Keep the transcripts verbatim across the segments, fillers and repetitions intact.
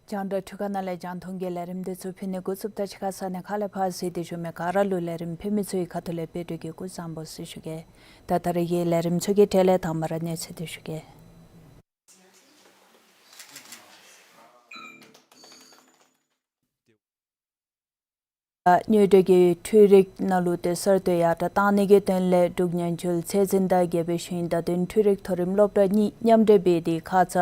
རྒྱང་བསྒྲགས་འཕྲུལ་ཁང་ནང་ལས་རྒྱང་མཐོང་གི་ལས་རིམ་འདི་ཚུ་ཕུལ་ནི་འགོ་བཙུགསཔ་ད་གཅིག་ཁར་ས་གནས་ཁག་ལས་ཕར་གཟིགས་ཏེ་བཞུགས་མི་ག་ར་ལུ་ལས་རིམ་ཕུལ་མི་ཚུ་གི་ཁ་ཐུག་ལས་དཔལ་སྒྲོན་གྱིས་སྐུ་གཟུགས་བཟང་པོ་ཟེར་ཞུ་གེ། ད་ད་རེས་ཀྱི་ལས་རིམ་ཚུ་གི་གྲས་ལས་དང་པ་ར་གནས་ཚུལ་འདི་ཞུ་གེ། དངུལ་འབྲེལ་གྱི་འཕྲུལ་རིག་ནང་ལུ་ཏེ་གསར་གཏོད་ཡར་དྲགས་གཏང་ནི་གི་དོན་ལས་འབྲུག་ཉེན་བཅོལ་ཚད་འཛིན་དང་རྒྱལ་པོའི་ཞིང་བདག་འདོན་འཕྲུལ་རིག་མཐོ་རིམ་སློབ་གྲྭ་གཉིས་མཉམ་འབྲེལ་འབད་དེ་ཁ་ཙ་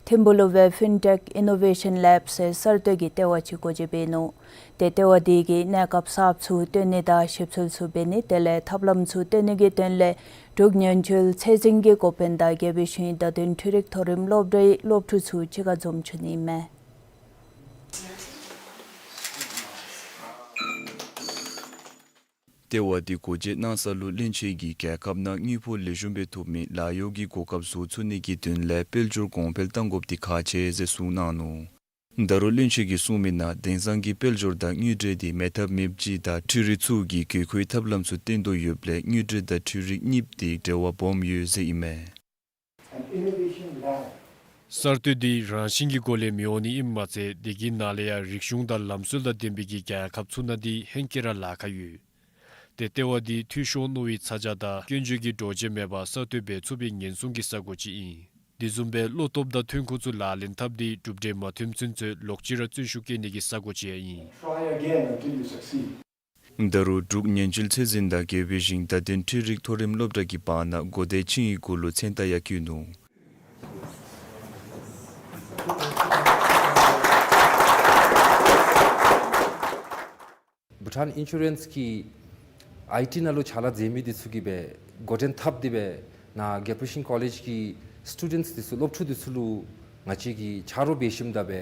ཐིམ་ཕུག་ལུ་སྦེ་ཕིན་ཊེཀ་ཨི་ནོ་ཝེ་ཤཱན་ལེབ་ཟེར་གསར་གཏོད་ཀྱི་ལྟེ་བ་ཅིག་སྒོ་འབྱེད་འབད་ནུག། ཏེ་ལྟེ་བ་འདི་གིས་གནས་སྐབས་གསརཔ་ཚུ་སྟོན་ནི་དང་ཞིབ་འཚོལ་ཚུ་འབད་ནི་དེ་ལས་ཐབས་ལམ་ཚུ་སྟོན་ནི་གི་དོན་ལས་འབྲུག་ཉེན་བཅོལ་ཚད་འཛིན་གྱི་འགོ་དཔོན་དང་རྒྱལ་པོའི་ཞིང་བདག་འདོན་འཕྲུལ་རིག་མཐོ་རིམ་སློབ་གྲྭའི་སློབ་ཕྲུག་ཚུ་གཅིག་ཁར་འཛོམས་བྱོན་ནི་ཨིན་མས། ལྟེ་བ་འདི་སྒོ་འབྱེད་གནང་ས་ལུ་བློན་ཆེན་གྱིས་རྒྱལ་ཁབ་ནང་དངུལ་ཕོགས་ལེགས་ཤོམ་སྦེ་ཐོབ་མི་ལཱ་གཡོག་གི་གོ་སྐབས་བཟོ་ཚུགས་ནི་གི་དོན་ལས་དཔལ་འབྱོར་གོང་འཕེལ་གཏང་དགོཔ་འདི་ཁག་ཆེ་ཟེར་གསུངས་གནང་ནུག། ད་རུང་བློན་ཆེན་གྱིས་གསུངས་མི་ནང་དེང་སང་གི་དཔལ་འབྱོར་དང་དངུལ་འབྲེལ་འདི་མེད་ཐབས་མེདཔ་ཅིག་དང་འཕྲུལ་རིག་ཚུ་གིས་དགོས་མཁོའི་ཐབས་ལམ་ཚུ་བཏོན་དོ་ཡོདཔ་ལས་དངུལ་འབྲེལ་དང་འཕྲུལ་རིག་གཉིསཔོ་འདི་འབྲེལ་བ་སྦོམ་ཡོད་ཟེར་ཨིན་མས། གསར་གཏོད་འདི་རང་བཞིན་གྱི་སྒོ་ལས་མི་འོང་ནི་ཨིནམ་མ་ཚད་དེ་གི་ནང་ལས་ཡང་རིག་གཞུང་དང་ལམ་སྲོལ་དང་ལྡན་པའི་གི་རྒྱལ་ཁབ་ཚུ་ནང་འདི་ཧེང་སྐལ་ར་ལཱ་ཁག་ཡོད། ཏེ་ལྟེ་བ་འདི་འཐུས་ཤོར་མནོ་བའི་ཚ་གྱང་དང་སྐྱོན་བརྗོད་ཀྱི་འདྲོག་བྱེལ་མེད་པར་གསར་གཏོད་འབད་ཚུགས་པའི་ཉེན་སྲུང་གི་ས་སྒོ་ཅིག་ཨིན། དེ་བཟུམ་སྦེ་བློ་སྟོབས་དང་ཐོན་ཁུངས་ཚུ་ལག་ལེན་འཐབ་སྟེ་གྲུབ་འབྲས་མ་ཐོན་ཚུན་ཚོད་ལོག་ཅི་ར་བརྩོན་ཤུགས་བསྐྱེད་ནི་གི་ས་སྒོ་ཅིག་ཡང་ཨིན། Try again until you succeed. ད་རུང་འབྲུག་ཉེན་བཅོལ་ཚད་འཛིན་དང་རྒྱལ་པོའི་ཞིང་བདག་འདོན་འཕྲུལ་རིག་མཐོ་རིམ་སློབ་གྲྭ་གི་བར་ན་སྒོ་བདེ་ཅིང་གི་གུ་ལུ་མཚན་རྟགས་ཡང་བཀོད་ནུག། བྷུ་ཊཱན་ཨིན་ཤུ་རེནསི་གི་ཨའི་ཊི་ནང་ལུ་ཕྱག་ལཱ་མཛད་མི་འདི་ཚུ་གིས་སྦེ་འགོ་འདྲེན་འཐབ་སྟེ་སྦེ་ནཱ་རྒྱལ་པོའི་ཞིང་ཀོ་ལེཇ་གི་སི་ཊུ་ཌེནཊསི་འདི་ཚུ་སློབ་ཕྲུག་འདི་ཚུ་ལུ་ང་བཅས་ཀྱིས་ཆ་རོགས་འབད་ཞིནམ་ད་སྦེ་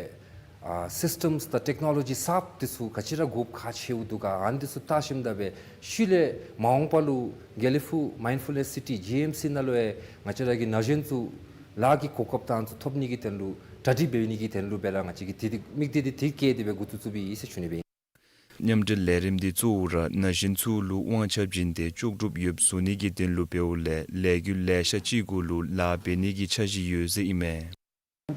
ཨ་སིསི་ཊེམསི་དང་ཊེཀ་ནོ་ལོ་ཇི་གསརཔ་འདི་ཚུ་ག་ཅི་ར་དགོཔ་ཁག་ཆེཝ་འདུག་ག་ཨ་ནི་འདི་ཚུ་བལྟ་ཞིནམ་ད་སྦེ་ཤུལ་ལས་མ་འོངས་པ་ལུ་དགེ་ལེགས་ཕུག་མའིན་ཕུལ་ནེསི་སི་ཊི་ཇི་ཨེམ་སི་ནང་ལུ་ཡང་ང་བཅས་ར་གི་ན་གཞོན་ཚུ་ལཱ་གི་གོ་སྐབས་དང་ཚུ་ཐོབ་ནི་གི་དོན་ལུ་གྲ་སྒྲིག་འབད་ནི་གི་དོན་ལུ་སྦེ་ར་ང་བཅས་ཀྱིས་དེ་དེ་དམིགས་གཏད་འདི་དེ་བསྐྱེད་དེ་སྦེ་འགོ་བཙུགས་བཙུགསཔ་ཨིན་ཟེར་ཞུ་ནི་སྦེ་ཨིན། མཉམ་འབྲེལ་ལས་རིམ་འདི་གཙོ་བོ་ར་ན་གཞོན་ཚུ་ལུ་དབང་ཆ་བྱིན་ཏེ་ལྕོགས་གྲུབ་ཡོདཔ་བཟོ་ནི་གི་དོན་ལུ་འབདཝ་ལས་ལས་འགུལ་ལེ་ཤ་ཅིག་གུ་ལུ་ལཱ་འབད་ནི་གི་འཆར་གཞི་ཡོད་ཟེར་ཨིན་མས།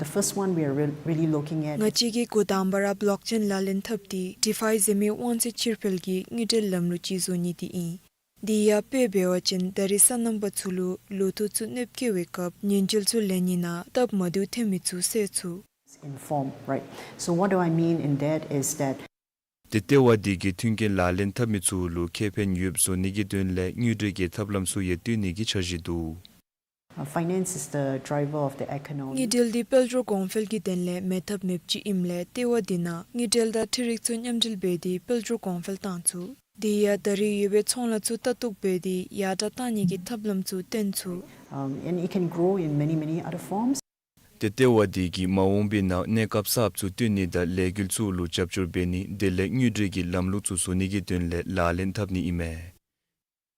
The first one we are re- really looking at ང་བཅས་ཀྱིས་འགོ་དང་པ་ར་བོ་ལོག་ཅེན་ལག་ལེན་འཐབ་སྟེ་ཌི་ཕའི་ཟེར་མི་དབང་ཚད་ཕྱིར་འཕུལ་གྱི་དངུལ་འབྲེལ་ལམ་ལུགས་ཅིག་བཟོ་ནི་འདི་ཨིན། དེ་ཡང་དཔེ་འབད་བ་ཅིན་ད་རེས་སོ་ནམ་པ་ཚུ་ལུ་ལོ་ཐོག་ཚུ་གནོདཔ་བཀལ་བའི་སྐབས་ཉེན་བཅོལ་ཚུ་ལེན་ནི་ནང་སྟབས་མ་བདེཝ་ཐོན་མི་ཚུ་སེལ་ཚུགས། Inform, right? So what do I mean in that is that ཏེ་ལྟེ་བ་འདི་གིས་མཐུན་རྐྱེན་ལག་ལེན་འཐབ་མི་ཚུ་ལུ་ཁེ་ཕན་ཡོདཔ་བཟོ་ནི་གི་དོན་ལས་དངུལ་འབྲེལ་གྱི་ཐབས་ལམ་ཚུ་ཡང་བཏོན་ནི་གི་འཆར་གཞི་འདུག། Uh, finance is the driver of the economy. དངུལ་འབྲེལ་འདི་དཔལ་འབྱོར་གོང་འཕེལ་གྱི་དོན་ལས་མེད་ཐབས་མེདཔ་ཅིག་ཨིནམ་ལས་ལྟེ་བ་འདི་ནང་དངུལ་འབྲེལ་དང་འཕྲུལ་རིག་ཚུ་མཉམ་འབྲེལ་འབད་དེ་དཔལ་འབྱོར་གོང་འཕེལ་བཏང་ཚུགས། དེ་ཡང་ད་རེས་ཡོད་པའི་ཚོང་ལཱ་ཚུ་ལྟ་རྟོག་འབད་དེ་ཡར་དྲགས་གཏང་ནི་གི་ཐབས་ལམ་ཚུ་བཏོན་ཚུགས། Um, and it can grow in many, many other forms. ཏེ་ལྟེ་བ་འདི་གིས་མ་འོངས་པའི་ནང་གནས་སྐབས་གསརཔ་ཚུ་བཏོན་ནི་དང་ལས་འགུལ་ཚུ་ལུ་རྒྱབ་སྐྱོར་འབད་ནི་དེ་ལས་དངུལ་འབྲེལ་གྱི་ལམ་ལུགས་ཚུ་བཟོ་ནི་གི་དོན་ལས་ལག་ལེན་འཐབ་ནི་ཨིན་མས།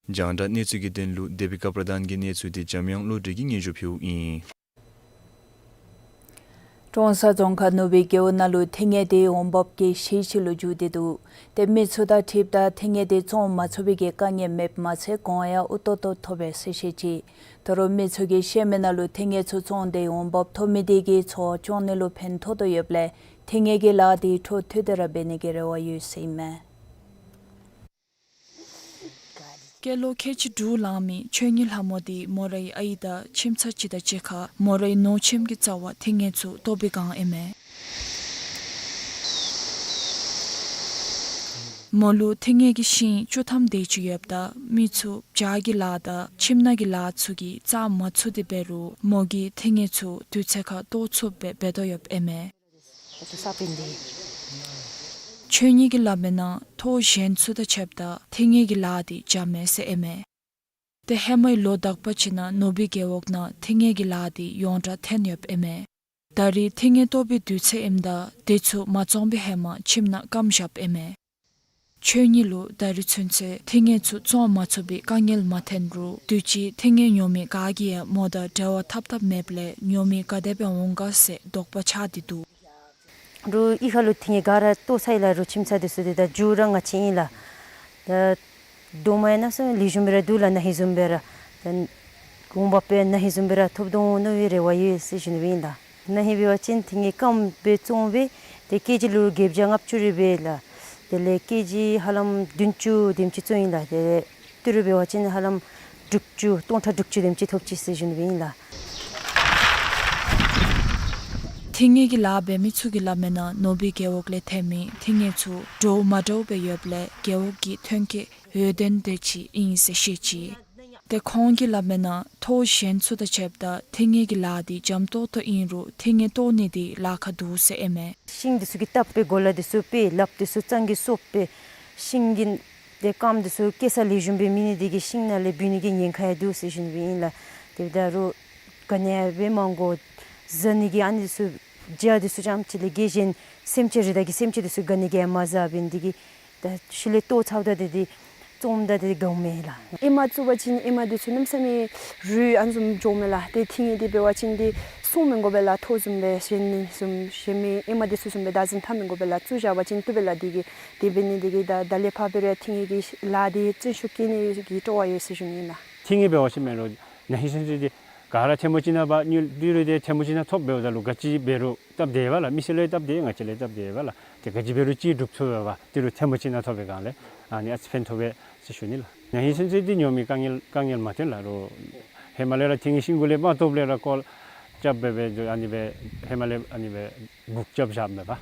རྒྱང་བསྒྲགས་གནས་ཚུལ་གྱི་དོན་ལུ་དེ་བི་ཀ་པྲ་དཱན་གྱི་གནས་ཚུལ་འདི་འཇམ་དབྱངས་བློ་གྲོས་ཀྱིས་སྙན་ཞུ་ཕུལཝ་ཨིན། ཀྲོང་གསར་རྫོང་ཁག་ནུབ་སྦིས་རྒེད་འོག་ནང་ལུ་ཐིང་ངེ་དེ་འོང་འབབ་ཀྱི་གཞི་ཅིག་ལུ་འགྱུར་ཏེ་འདུག། ཏེ་མི་ཚུ་དང་འཁྲིལཝ་ད་ཐིང་ངེ་དེ་བཙོང་མ་ཚུགས་པའི་གི་དཀའ་ངལ་མེདཔ་མ་ཚད་གོང་ཡང་ཨུ་ཏོག་ཏོ་ཐོབ་པས་ཟེར་བཤད་ཅི། ད་རུང་མི་ཚུ་གིས་བཤད་མི་ནང་ལུ་ཐིང་ངེ་ཚུ་བཙོང་སྟེ་འོང་འབབ་ཐོབ་མི་དེ་གིས་ཚོང་ལཱ་འགྱོ་ནི་ལུ་ཕན་ཐོགས་ཏོག་ཏོ་ཡོདཔ་ལས་ཐིང་ངེ་གི་ལཱ་དེ་འཕྲོ་མཐུད་དེ་ར་འབད་ནི་གི་རེ་བ་ཡོད་ཟེར་ཨིན་མས། སྐྱེས་ལོ་ཁལ་གཅིག་དྲུག་ལང་མི་ཆོས་ཉིད་ལྷ་མོ་དེ་མོ་རའི་ཨའི་དང་ཁྱིམ་ཚང་ཅིག་དང་གཅིག་ཁར་མོ་རའི་ནོར་ཁྱིམ་གྱི་རྩ་བར་ཐིང་ངེ་ཚུ་བཏོག་པའི་སྒང་ཨིན་མས། མོ་ལུ་ཐིང་ངེ་གི་ཤིང་བཅུ་ཐམ་དེ་ཅིག་ཡོདཔ་ད་མི་ཚུ་བྱག་གི་ལཱ་དང་ཁྱིམ་ནང་གི་ལཱ་ཚུ་གིས་བཙོང་མ་ཚུགས་ཏེ་འབད་རུང་མོ་གིས་ཐིང་ངེ་ཚུ་དུས་ཚོད་ཁར་བཏོག་ཚུགསཔ་སྦེ་འབད་དོ་ཡོདཔ་ཨིན་མས། ཆོས་ཉིད་ཀྱིས་སླབ་མི་ནང་ཐོག་གཞན་ཚུ་དང་ཕྱདཔ་ད་ཐིང་ངེ་གི་ལཱ་དེ་འཇམ་མས་ཟེར་ཨིན་མས། ཏེ་ཧེ་མའི་ལོ་དག་པ་ཅིག་ནང་ནུབ་སྦིས་རྒེད་འོག་ནང་ཐིང་ངེ་གི་ལཱ་དེ་ཡོངས་གྲགས་ཐོན་ཡོདཔ་ཨིན་མས། ད་རེས་ཐིང་ངེ་བཏོག་པའི་དུས་ཚོད་ཨིནམ་ད་དེ་ཚུ་མ་བཙོང་པའི་ཧེ་མ་ཁྱིམ་ནང་སྐམ་བཞགཔ་ཨིན་མས། ཆོས་ཉིད་ལུ་ད་རེས་ཚུན་ཚོད་ཐིང་ངེ་ཚུ་བཙོང་མ་ཚུགས་པའི་དཀའ་ངལ་མ་ཐོན་རུང་དུས་ཅི་ཐིང་ངེ་ཉོ་མི་ག་གིས་ཡང་མོ་དང་འབྲེལ་བ་འཐབ་འཐབ་མེདཔ་ལས་ཉོ་མི་ག་དེ་སྦེ་འོང་ག་ཟེར་དོགས་པ་ཆགས་ཏེ་འདུག། རུང་གཡུས་ཁ་ལུ་ཐིང་ངེ་ག་ར་བཏོག་ཚར་ཡི་ལགས། རུང་ཁྱིམ་ཚང་དེ་ཚུ་དེ་ད་མཇུག་ར་ང་བཅས་ཨིན་ལགས། ད་རྡོག་མ་ཡང་གནམ་མེད་ས་མེད་ལེགས་ཤོམ་སྦེ་ར་འདུག་ལགས། ན་ཧིང་བཟུམ་སྦེ་ར་ད་འོང་འབབ་སྦེ་ན་ཧིང་བཟུམ་སྦེ་ར་ཐོབ་དོ་འོང་མནོ་བའི་རེ་བ་ཡོད་ཟེར་ཞུ་ནི་སྦེ་ཨིན་ལགས། ན་ཧིང་འབད་བ་ཅིན་ཐིང་ངེ་སྐམ་སྦེ་བཙོང་སྦེ་ཏེ་ཀེ་ཇི་ལུ་བརྒྱད་བརྒྱ་ལྔ་བཅུ་རེ་འབད་ལགས། དེ་ལས་ཀེ་ཇི་ཧ་ལམ་བདུན་ཅུ་དེམ་ཅིག་བཙོང་ཡི་ལགས། དེ་ལས་ཏི་རུ་འབད་བ་ཅིན་ཧ་ལམ་དྲུག་ཅུ་སྟོང་ཕྲག་དྲུག་ཅུ་དེམ་ཅིག་ཐོབ་ཅི་ཟེར་ཞུ་ནི་སྦེ་ཨིན་ལགས། ཐིང་ངེ་གི་ལཱ་འབད་མི་ཚུ་གིས་སླབ་མི་ནང་ནུབ་སྦིས་རྒེད་འོག་ལས་ཐོན་མི་ཐིང་ངེ་ཚུ་འདྲཝ་མ་འདྲཝ་སྦེ་ཡོདཔ་ལས་རྒེད་འོག་གི་ཐོན་སྐྱེད་འོས་ལྡན་དེ་ཅིག་ཨིན་ཟེར་བཤད་ཅི། ཏེ་ཁོང་གིས་སླབ་མི་ནང་ཐོག་གཞན་ཚུ་དང་ཕྱདཔ་ད་ཐིང་ངེ་གི་ལཱ་དེ་འཇམ་ཏོག་ཏོ་ཨིན་རུང་ཐིང་ངེ་བཏོག་ནི་དེ་ལཱ་ཁག་འདུག་ཟེར་ཨིན་མས། ཤིང་དེ་ཚུ་གིས་བཏབ་སྦེ་གོ་ལ་དེ་ཚུ་སྦེ་ལགཔ་དེ་ཚུ་གཙང་གིས་སོབ་སྦེ་ཤིང་གི་ཏེ་སྐམ་དེ་ཚུ་སྐྱེ་ས་ལེགས་ཤོམ་སྦེ་མེད་ནི་དེ་གིས་ཤིང་ནང་ལས་བུད་ནི་གི་ཉེན་ཁ་ཡང་འདུག་ཟེར་ཞུ་ནི་སྦེ་ཨིན་ལགས། དེ་འབདཝ་ད་རུང་ག་ནི་ཡང་འབད་མ་དགོ། བཟའ་ནི་གི་ཨ་ནི་དེ་ཚུ་བྱ་དེ་ཚུ་རྐྱངམ་ཅིག་ལས་བརྒལ་གཞན་སེམས་ཅན་རི་དྭགས་ཀྱི་སེམས་ཅན་དེ་ཚུ་ག་ནི་གིས་ཡང་མ་བཟའ་བའི་དེ་གིས་ད་ཤུལ་ལས་བཏོག་ཚརཝ་ད་དེ་དེ་བཙོངམ་ད་དེ་དགའཝ་མས་ལགས། ཨེ་མ་བཙུགས་པ་ཅིན་ཨེ་མ་དེ་ཚུ་གནམ་མེད་ས་མེད་རུལ་ཨ་ནི་བཟུམ་འགྱོཝ་མས་ལགས། ཏེ་ཐིང་ངེ་དེ་འབད་བ་ཅིན་དེ་སོང་མི་དགོ་པས་ལགས། ཐོག་བཟུམ་སྦེ་གཞན་བཟུམ་གཞན་མི་ཨེ་མ་དེ་ཚུ་བཟུམ་སྦེ་བདག་འཛིན་འཐབ་མི་དགོ་པས་ལགས། བཙུགས་བཞག་པ་ཅིན་བཏུབ་པས་ལགས། དེ་གིས་དེ་འབད་ནི་དེ་གིས་ད་ད་ལས་ཕར་འབད་རུང་ཐིང་ངེ་གི་ལཱ་དེ་བརྩོན་ཤུགས་བསྐྱེད་ནི་གི་སྤྲོ་བ་ཡོད་ཟེར་ཞུ་ནི་ཨིན་ལགས། ཐིང་ངེ་འབད་བ་ཅིན་མེན་རུང་ན་ཧིང་ཚུན་ཚོད་དེ་ག་ར་ཐེངས་མ་གཅིག་ནང་འབག་ནི་ཏི་རུ་དེ་ཐེངས་མ་གཅིག་ནང་ཐོབ་འབདཝ་ད་ལུ་ག་ཅི་འབད་རུང་སྟབས་བདེ་བས་ལགས། མི་སེར་ལུ་ཡང་སྟབས་བདེ་ང་བཅས་ལུ་ཡང་སྟབས་བདེ་བས་ལགས། ཏེ་ག་ཅི་འབད་རུང་ཅིག་སྒྲུབ་ཚུགས་པས། ཏི་རུ་ཐེངས་མ་གཅིག་ནང་ཐོབ་པའི་སྒང་ལས་ཨ་ནི་ཨ་ཙི་ཕན་ཐོགས་པས་ཟེར་ཞུ་ནི་ལགས། ན་ཧིང་ཚུན་ཚོད་དེ་ཉོ་མི་དཀའ་ངལ་དཀའ་ངལ་མ་ཐོན་ལགས། རོགས་ཧེ་མ་ལས་ར་ཐིང་ངེ་ཤིང་གུ་ལས་མར་བཏོགཔ་ལས་ར་བཀོ་རྐྱབ་སྦེ་སྦེ་ཨ་ནི་སྦེ་ཧེ་མ་ལས་ཨ་ནི་སྦེ་སྒུག་རྐྱབ་བཞགཔ་མས་པ།